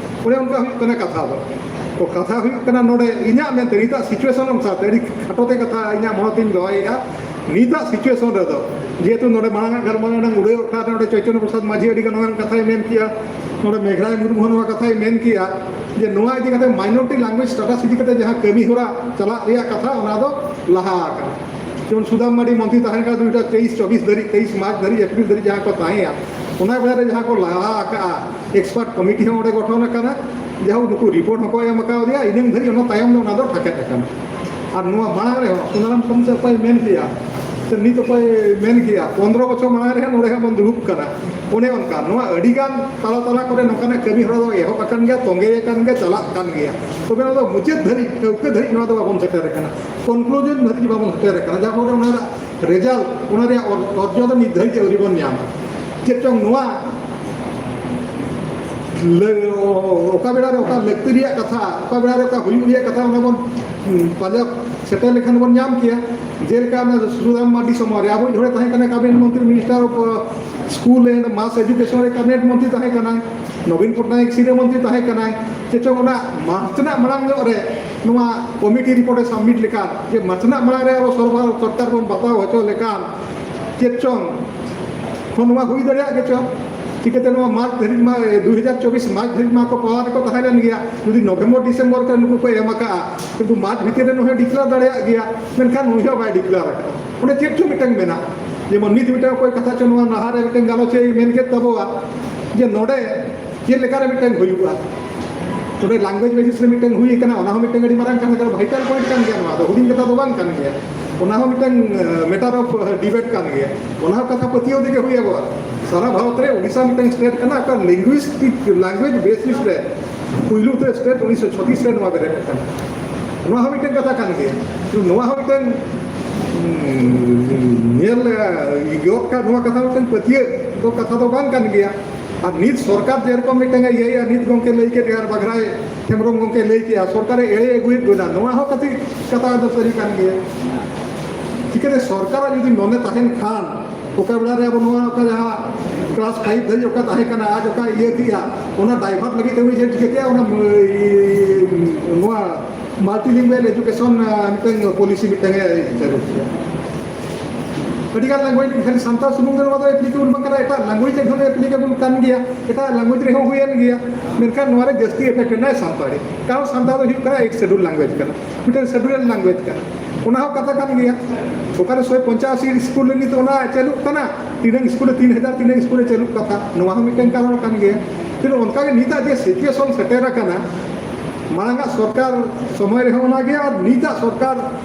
ᱚᱱᱮ ᱚᱱᱠᱟ ᱦᱩᱭᱩᱜ ᱠᱟᱱᱟ ᱠᱟᱛᱷᱟ ᱫᱚ᱾ ᱛᱚ ᱠᱟᱛᱷᱟ ᱦᱩᱭᱩᱜ ᱠᱟᱱᱟ ᱱᱚᱰᱮ ᱤᱧᱟᱹᱜ ᱢᱮᱱᱛᱮ ᱱᱤᱛᱟᱜ ᱥᱤᱪᱩᱭᱮᱥᱚᱱ ᱚᱱᱩᱥᱟᱨ ᱛᱮ ᱟᱹᱰᱤ ᱠᱷᱟᱴᱚ ᱛᱮ ᱠᱟᱛᱷᱟ ᱤᱧᱟᱹᱜ ᱢᱚᱱᱮ ᱛᱤᱧ ᱫᱚᱦᱚᱭᱮᱫᱼᱟ᱾ ᱱᱤᱛᱟᱜ ᱥᱤᱪᱩᱭᱮᱥᱚᱱ ᱨᱮᱫᱚ ᱡᱮᱦᱮᱛᱩ ᱱᱚᱰᱮ ᱢᱟᱲᱟᱝ ᱟᱜ ᱜᱟᱞᱢᱟᱨᱟᱣ ᱨᱮᱱᱟᱜ ᱩᱰᱟᱹᱭ ᱚᱠᱛᱟ ᱨᱮ ᱱᱚᱰᱮ ᱪᱚᱭᱛᱚᱱᱭᱚ ᱯᱨᱚᱥᱟᱫᱽ ᱢᱟᱹᱡᱷᱤ ᱟᱹᱰᱤ ᱜᱟᱱ ᱱᱚᱣᱟ ᱠᱟᱛᱷᱟᱭ ᱢᱮᱱ ᱠᱮᱜᱼᱟ, ᱱᱚᱰᱮ ᱢᱮᱜᱷᱨᱟᱭ ᱢᱩᱨᱢᱩ ᱦᱚᱸ ᱱᱚᱣᱟ ᱠᱟᱛᱷᱟᱭ ᱢᱮᱱ ᱠᱮᱜᱼᱟ ᱡᱮ ᱱᱚᱣᱟ ᱤᱫᱤ ᱠᱟᱛᱮ ᱢᱟᱭᱱᱚᱨᱤᱴᱤ ᱞᱮᱝᱜᱩᱭᱮᱡᱽ ᱥᱴᱮᱴᱟᱥ ᱤᱫᱤ ᱠᱟᱛᱮ ᱡᱟᱦᱟᱸ ᱠᱟᱹᱢᱤ ᱦᱚᱨᱟ ᱪᱟᱞᱟᱜ ᱨᱮᱭᱟᱜ ᱠᱟᱛᱷᱟ ᱚᱱᱟ ᱫᱚ ᱞᱟᱦᱟ ᱟᱠᱟᱱᱟ᱾ ᱡᱮᱢᱚᱱ ᱥᱩᱫᱟᱢ ᱢᱟᱨᱰᱤ ᱢᱚᱱᱛᱨᱤ ᱛᱟᱦᱮᱸ ᱠᱟᱱᱟ ᱫᱩ ᱦᱟᱡᱟᱨ ᱛᱮᱭᱤᱥ ᱪᱚᱵᱵᱤᱥ ᱫᱷᱟᱹᱨᱤᱡ, ᱛᱮᱭᱤᱥ ᱢᱟᱨᱪ ᱫᱷᱟᱹᱨᱤᱡ, ᱮᱯᱨᱤᱞ ᱫᱷᱟᱹᱨᱤᱡ ᱡᱟᱦᱟᱸ ᱠᱚ ᱛᱟᱦᱮᱸᱭᱟ, ᱚᱱᱟ ᱵᱮᱲᱟ ᱨᱮ ᱡᱟᱦᱟᱸ ᱠᱚ ᱞᱟᱦᱟ ᱟᱠᱟᱜᱼᱟ, ᱮᱠᱥᱯᱟᱨᱴ ᱠᱚᱢᱤᱴᱤ ᱦᱚᱸ ᱚᱸᱰᱮ ᱜᱚᱴᱷᱚᱱ ᱟᱠᱟᱱᱟ, ᱡᱟᱦᱟᱸ ᱱᱩᱠᱩ ᱨᱤᱯᱳᱨᱴ ᱦᱚᱸᱠᱚ ᱮᱢ ᱟᱠᱟᱣᱫᱮᱭᱟ, ᱤᱱᱟᱹᱝ ᱫᱷᱟᱹᱨᱤᱡ ᱚᱱᱟ ᱛᱟᱭᱚᱢ ᱫᱚ ᱚᱱᱟ ᱫᱚ ᱴᱷᱟᱠᱮᱫ ᱟᱠᱟᱱᱟ᱾ ᱟᱨ ᱱᱚᱣᱟ ᱢᱟᱲᱟᱝ ᱨᱮᱦᱚᱸ ᱥᱩᱱᱟᱨᱟᱢ ᱠᱚᱢᱥᱮ ᱚᱠᱚᱭ ᱢᱮᱱ ᱠᱮᱜᱼᱟ, ᱱᱤᱛ ᱚᱠᱚᱭ ᱢᱮᱱ ᱠᱮᱭᱟ, ᱯᱚᱱᱨᱚ ᱵᱚᱪᱷᱚᱨ ᱢᱟᱲᱟᱝ ᱨᱮᱦᱚᱸ ᱱᱚᱰᱮ ᱦᱚᱸ ᱵᱚᱱ ᱫᱩᱲᱩᱵ ᱠᱟᱱᱟ᱾ ᱚᱱᱮ ᱚᱱᱠᱟ, ᱱᱚᱣᱟ ᱟᱹᱰᱤ ᱜᱟᱱ ᱛᱟᱞᱟ ᱛᱟᱞᱟ ᱠᱚᱨᱮ ᱱᱚᱝᱠᱟᱱᱟᱜ ᱠᱟᱹᱢᱤ ᱦᱚᱨᱟ ᱫᱚ ᱮᱦᱚᱵ ᱟᱠᱟᱱ ᱜᱮᱭᱟ, ᱛᱚᱸᱜᱮ ᱟᱠᱟᱱ ᱜᱮᱭᱟ, ᱪᱟᱞᱟᱜ ᱠᱟᱱ ᱜᱮᱭᱟ᱾ ᱛᱚᱵᱮ ᱚᱱᱟ ᱫᱚ ᱢᱩᱪᱟᱹᱫ ᱫᱷᱟᱹᱨᱤᱡ, ᱴᱷᱟᱹᱣᱠᱟᱹ ᱫᱷᱟᱹᱨᱤᱡ ᱱᱚᱣᱟ ᱫᱚ ᱵᱟᱵᱚᱱ ᱥᱮᱴᱮᱨ ᱟᱠᱟᱱᱟ, ᱠᱚᱱᱠᱞᱩᱡᱚᱱ ᱫᱷᱟᱹᱨᱤᱡ ᱵᱟᱵᱚᱱ ᱥᱮᱴᱮᱨ ᱟᱠᱟᱱᱟ, ᱡᱟᱦᱟᱸ ᱯᱷᱚᱞ ᱨᱮ ᱚᱱᱟ ᱨᱮᱭᱟᱜ ᱨᱮᱡᱟᱞᱴ, ᱚᱱᱟ ᱨᱮᱭᱟᱜ ᱚᱨ-, ᱚᱨᱡᱚ ᱫᱚ ᱱᱤᱛ ᱫᱷᱟᱹᱨᱤᱡ ᱟᱹᱣᱨᱤ ᱵᱚᱱ ᱧᱟᱢᱟ᱾ ᱪᱮᱫ ᱪᱚᱝ ᱱᱚᱣᱟ ᱞᱟᱹ-, ᱚᱠᱟ ᱵᱮᱲᱟ ᱨᱮ ᱚᱠᱟ ᱞᱟᱹᱠᱛᱤ ᱨᱮᱭᱟᱜ ᱠᱟᱛᱷᱟ, ᱚᱠᱟ ᱵᱮᱲᱟ ᱨᱮ ᱚᱠᱟ ᱦᱩᱭᱩᱜ ᱨᱮᱭᱟᱜ ᱠᱟᱛᱷᱟ, ᱚᱱᱟ ᱵᱚᱱ, ᱩᱸ, ᱯᱟᱸᱡᱟ ᱥᱮᱴᱮᱨ ᱞᱮᱠᱷᱟᱱ ᱵᱚᱱ ᱧᱟᱢ ᱠᱮᱭᱟ᱾ ᱡᱮᱞᱮᱠᱟ ᱚᱱᱟ ᱥᱩᱫᱟᱢ ᱢᱟᱨᱰᱤ ᱥᱚᱢᱚᱭ ᱨᱮ ᱟᱵᱚᱭᱤᱡ ᱦᱚᱲᱮ ᱛᱟᱦᱮᱸ ᱠᱟᱱᱟ cabinet ᱢᱚᱱᱛᱨᱤ, Minister of, uh, School and Mass Education ᱨᱮ cabinet ᱢᱚᱱᱛᱨᱤ ᱛᱟᱦᱮᱸ ᱠᱟᱱᱟᱭ, ᱱᱚᱵᱤᱱ ᱯᱚᱴᱱᱟᱭᱮᱠ ᱥᱤᱨᱟᱹ ᱢᱚᱱᱛᱨᱤ ᱛᱟᱦᱮᱸ ᱠᱟᱱᱟᱭ᱾ ᱪᱮᱫ ᱪᱚᱝ ᱚᱱᱟ ᱢᱟᱨᱪ ᱨᱮᱱᱟᱜ ᱢᱟᱲᱟᱝ ᱧᱚᱜ ᱨᱮ ᱱᱚᱣᱟ ᱠᱚᱢᱤᱴᱤ ᱨᱤᱯᱳᱨᱴ ᱮ ᱥᱟᱵᱢᱤᱴ ᱞᱮᱠᱷᱟᱱ, ᱡᱮ ᱢᱟᱨᱪ ᱨᱮᱱᱟᱜ ᱢᱟᱲᱟᱝ ᱨᱮ ᱟᱵᱚ ᱥᱚᱨᱵᱟᱨ ᱥᱚᱨᱠᱟᱨ ᱵᱚᱱ ᱵᱟᱛᱟᱣ ᱦᱚᱪᱚ ᱞᱮᱠᱷᱟᱱ, ᱪᱮᱫ ᱪᱚᱝ ᱦᱚᱸ ᱱᱚᱣᱟ ᱦᱩᱭ ᱫᱟᱲᱮᱭᱟᱜ ᱜᱮᱪᱚ᱾ ᱪᱤᱠᱟᱹᱛᱮ ᱱᱚᱣᱟ ᱢᱟᱨᱪ ᱫᱷᱟᱹᱨᱤᱡ ᱢᱟ, ᱮ, ᱫᱩ ᱦᱟᱡᱟᱨ ᱪᱚᱵᱵᱤᱥ ᱢᱟᱨᱪ ᱫᱷᱟᱹᱨᱤᱡ ᱢᱟ ᱠᱚ ᱯᱟᱣᱟᱨ ᱨᱮᱠᱚ ᱛᱟᱦᱮᱸ ᱞᱮᱱ ᱜᱮᱭᱟ᱾ ᱡᱩᱫᱤ ᱱᱚᱵᱷᱮᱢᱵᱚᱨ ᱰᱤᱥᱮᱢᱵᱚᱨ ᱛᱮ ᱱᱩᱠᱩ ᱠᱚ ᱮᱢ ᱟᱠᱟᱜᱼᱟ, ᱠᱤᱱᱛᱩ ᱢᱟᱨᱪ ᱵᱷᱤᱛᱤᱨ ᱨᱮ ᱱᱩᱭ ᱦᱚᱸ ᱰᱤᱠᱞᱮᱭᱟᱨ ᱫᱟᱲᱮᱭᱟᱜ ᱜᱮᱭᱟ, ᱢᱮᱱᱠᱷᱟᱱ ᱱᱩᱭ ᱦᱚᱸ ᱵᱟᱭ ᱰᱤᱠᱞᱮᱭᱟᱨ ᱟᱠᱟᱫᱟ᱾ ᱚᱸᱰᱮ ᱪᱮᱫ ᱪᱚ ᱢᱤᱫᱴᱟᱝ ᱢᱮᱱᱟᱜᱼᱟ, ᱡᱮᱢᱚᱱ ᱱᱤᱛ ᱢᱤᱫᱴᱟᱝ ᱚᱠᱚᱭ ᱠᱟᱛᱷᱟ ᱪᱚ ᱱᱚᱣᱟ ᱱᱟᱦᱟᱨ ᱨᱮ ᱢᱤᱫᱴᱟᱝ ᱜᱟᱞᱚᱪ ᱮ ᱢᱮᱱ ᱠᱮᱫ ᱛᱟᱵᱚᱣᱟ, ᱡᱮ ᱱᱚᱰᱮ ᱪᱮᱫ ᱞᱮᱠᱟᱨᱮ ᱢᱤᱫᱴᱟᱝ ᱦᱩᱭᱩᱜᱼᱟ᱾ ᱱᱚᱰᱮ ᱞᱮᱝᱜᱩᱭᱮᱡᱽ ᱵᱮᱥᱤᱥ ᱨᱮ ᱢᱤᱫᱴᱟᱝ ᱦᱩᱭ ᱟᱠᱟᱱᱟ, ᱚᱱᱟ ᱦᱚᱸ ᱢᱤᱫᱴᱟᱝ ᱟᱹᱰᱤ ᱢᱟᱨᱟᱝ ᱠᱟᱛᱷᱟ ᱠᱟᱱᱟ, ᱵᱷᱟᱭᱴᱟᱞ ᱯᱚᱭᱮᱱᱴ ᱠᱟᱱ ᱜᱮᱭᱟ, ᱱᱚᱣᱟ ᱫᱚ ᱦᱩᱰᱤᱧ ᱠᱟᱛᱷᱟ ᱫᱚ ᱵᱟᱝ ᱠᱟᱱ ᱜᱮᱭᱟ᱾ ᱚᱱᱟ ᱦᱚᱸ ᱢᱤᱫᱴᱟᱝ, ᱮ, ᱢᱮᱴᱟᱨ ᱚᱯᱷ, ᱮ, ᱰᱤᱵᱮᱴ ᱠᱟᱱ ᱜᱮᱭᱟ᱾ ᱚᱱᱟ ᱦᱚᱸ ᱠᱟᱛᱷᱟ ᱯᱟᱹᱛᱭᱟᱹᱣ ᱛᱮᱜᱮ ᱦᱩᱭ ᱟᱵᱚᱣᱟ᱾ ᱥᱟᱨᱟ ᱵᱷᱟᱨᱚᱛ ᱨᱮ ᱩᱰᱤᱥᱟ ᱢᱤᱫᱴᱟᱝ ᱥᱴᱮᱴ ᱠᱟᱱᱟ, ᱚᱠᱟ ᱞᱤᱝᱜᱩᱭᱤᱥᱴᱤᱠ ᱞᱮᱝᱜᱩᱭᱮᱡᱽ ᱵᱮᱥᱤᱥ ᱨᱮ ᱯᱩᱭᱞᱩ ᱛᱮ ᱥᱴᱮᱴ ᱩᱱᱤᱥᱥᱚ ᱪᱷᱚᱛᱤᱥ ᱨᱮ ᱱᱚᱣᱟ ᱵᱮᱨᱮᱫ ᱟᱠᱟᱱᱟ᱾ ᱱᱚᱣᱟ ᱦᱚᱸ ᱢᱤᱫᱴᱟᱝ ᱠᱟᱛᱷᱟ ᱠᱟᱱ ᱜᱮᱭᱟ᱾ ᱱᱚᱣᱟ ᱦᱚᱸ ᱢᱤᱫᱴᱟᱝ, ᱩᱸ, ᱧᱮᱞ, ᱮ, ᱜᱚᱫ ᱠᱟᱜ, ᱱᱚᱣᱟ ᱠᱟᱛᱷᱟ ᱢᱤᱫᱴᱟᱝ ᱯᱟᱹᱛᱭᱟᱹᱣ ᱫᱚ ᱠᱟᱛᱷᱟ ᱫᱚ ᱵᱟᱝ ᱠᱟᱱ ᱜᱮᱭᱟ᱾ ᱟᱨ ᱱᱤᱛ ᱥᱚᱨᱠᱟᱨ ᱡᱮᱨᱚᱠᱚᱢ ᱢᱤᱫᱴᱟᱝ ᱮ ᱤᱭᱟᱹᱭᱟ, ᱱᱤᱛ ᱜᱚᱢᱠᱮ ᱞᱟᱹᱭ ᱠᱮᱫ ᱜᱮᱭᱟ, ᱟᱨ ᱵᱟᱜᱷᱨᱟᱭ ᱦᱮᱢᱵᱨᱚᱢ ᱜᱚᱢᱠᱮ ᱞᱟᱹᱭ ᱠᱮᱫᱼᱟ, ᱥᱚᱨᱠᱟᱨᱮ ᱮᱲᱮ ᱟᱹᱜᱩᱭᱮᱫ ᱵᱚᱱᱟ, ᱱᱚᱣᱟ ᱦᱚᱸ ᱠᱟᱹᱴᱤᱡ ᱠᱟᱛᱷᱟ ᱫᱚ ᱥᱟᱹᱨᱤ ᱠᱟᱱ ᱜᱮᱭᱟ᱾ ᱪᱤᱠᱟᱹᱛᱮ ᱥᱚᱨᱠᱟᱨᱟᱜ ᱡᱩᱫᱤ ᱢᱚᱱᱮ ᱛᱟᱦᱮᱱ ᱠᱷᱟᱱ, ᱚᱠᱟ ᱵᱮᱲᱟ ᱨᱮ ᱟᱵᱚ ᱱᱚᱣᱟ ᱚᱠᱟ ᱡᱟᱦᱟᱸ ᱠᱞᱟᱥ ᱯᱷᱟᱭᱤᱵᱷ ᱫᱷᱟᱹᱵᱤᱡ ᱚᱠᱟ ᱛᱟᱦᱮᱸ ᱠᱟᱱᱟ, ᱟᱡ ᱚᱠᱟ ᱤᱭᱟᱹ ᱠᱮᱜᱼᱟ, ᱚᱱᱟ ᱰᱟᱭᱵᱷᱟᱨᱴ ᱞᱟᱹᱜᱤᱫ ᱛᱮ ᱩᱱᱤ ᱪᱮᱫ ᱪᱤᱠᱟᱹ ᱠᱮᱜᱼᱟ, ᱚᱱᱟ, ᱤᱭᱟᱹ, ᱱᱚᱣᱟ ᱢᱟᱞᱴᱤᱞᱤᱝᱜᱩᱭᱟᱞ ᱮᱡᱩᱠᱮᱥᱚᱱ, ᱟ, ᱢᱤᱫᱴᱟᱝ ᱯᱚᱞᱤᱥᱤ ᱢᱤᱫᱴᱟᱝ ᱮ ᱪᱟᱹᱞᱩ ᱠᱮᱜᱼᱟ᱾ ᱟᱹᱰᱤᱜᱟᱱ ᱞᱮᱝᱜᱩᱭᱮᱡᱽ, ᱠᱷᱟᱹᱞᱤ ᱥᱟᱱᱛᱟᱲ ᱥᱩᱢᱩᱝ ᱫᱚ ᱱᱚᱣᱟ ᱫᱚ ᱮᱯᱞᱤᱠᱮᱵᱚᱞ ᱵᱟᱝ ᱠᱟᱱᱟ, ᱮᱴᱟᱜ ᱞᱮᱝᱜᱩᱭᱮᱡᱽ ᱨᱮᱦᱚᱸ ᱮᱯᱞᱤᱠᱮᱵᱚᱞ ᱠᱟᱱ ᱜᱮᱭᱟ, ᱮᱴᱟᱜ ᱞᱮᱝᱜᱩᱭᱮᱡᱽ ᱨᱮᱦᱚᱸ ᱦᱩᱭᱮᱱ ᱜᱮᱭᱟ, ᱢᱮᱱᱠᱷᱟᱱ ᱱᱚᱣᱟ ᱨᱮ ᱡᱟᱹᱥᱛᱤ ᱮᱯᱷᱮᱠᱴ ᱮᱱᱟᱭ ᱥᱟᱱᱛᱟᱲᱤ, ᱠᱟᱨᱚᱱ ᱥᱟᱱᱛᱟᱲ ᱫᱚ ᱦᱩᱭᱩᱜ ᱠᱟᱱᱟ ᱮᱠᱥ ᱥᱮᱰᱩᱞ ᱞᱮᱝᱜᱩᱭᱮᱡᱽ ᱠᱟᱱᱟ, ᱢᱤᱫᱴᱟᱝ ᱥᱮᱰᱩᱞ ᱞᱮᱝᱜᱩᱭᱮᱡᱽ ᱠᱟᱱᱟ᱾ ᱚᱱᱟ ᱦᱚᱸ ᱠᱟᱛᱷᱟ ᱠᱟᱱ ᱜᱮᱭᱟ᱾ ᱚᱠᱟᱨᱮ ᱥᱚᱭ ᱯᱚᱧᱪᱟᱥᱤ ᱥᱠᱩᱞ ᱨᱮ ᱱᱤᱛ ᱚᱱᱟ ᱪᱟᱹᱞᱩᱜ ᱠᱟᱱᱟ, ᱛᱤᱱᱟᱹᱝ ᱥᱠᱩᱞ ᱨᱮ ᱛᱤᱱ ᱦᱟᱡᱟᱨ ᱛᱤᱱᱟᱹᱝ ᱥᱠᱩᱞ ᱨᱮ ᱪᱟᱹᱞᱩᱜ ᱠᱟᱛᱷᱟ, ᱱᱚᱣᱟ ᱦᱚᱸ ᱢᱤᱫᱴᱟᱝ ᱠᱟᱨᱚᱱ ᱠᱟᱱ ᱜᱮᱭᱟ᱾ ᱯᱷᱤᱨ ᱚᱱᱠᱟᱜᱮ ᱱᱤᱛᱟᱜ ᱡᱮ ᱥᱤᱪᱩᱭᱮᱥᱚᱱ ᱥᱮᱴᱮᱨ ᱟᱠᱟᱱᱟ, ᱢᱟᱲᱟᱝᱟᱜ ᱥᱚᱨᱠᱟᱨ ᱥᱚᱢᱚᱭ ᱨᱮᱦᱚᱸ ᱚᱱᱟᱜᱮ ᱟᱨ ᱱᱤᱛᱟᱜ ᱥᱚᱨᱠᱟᱨ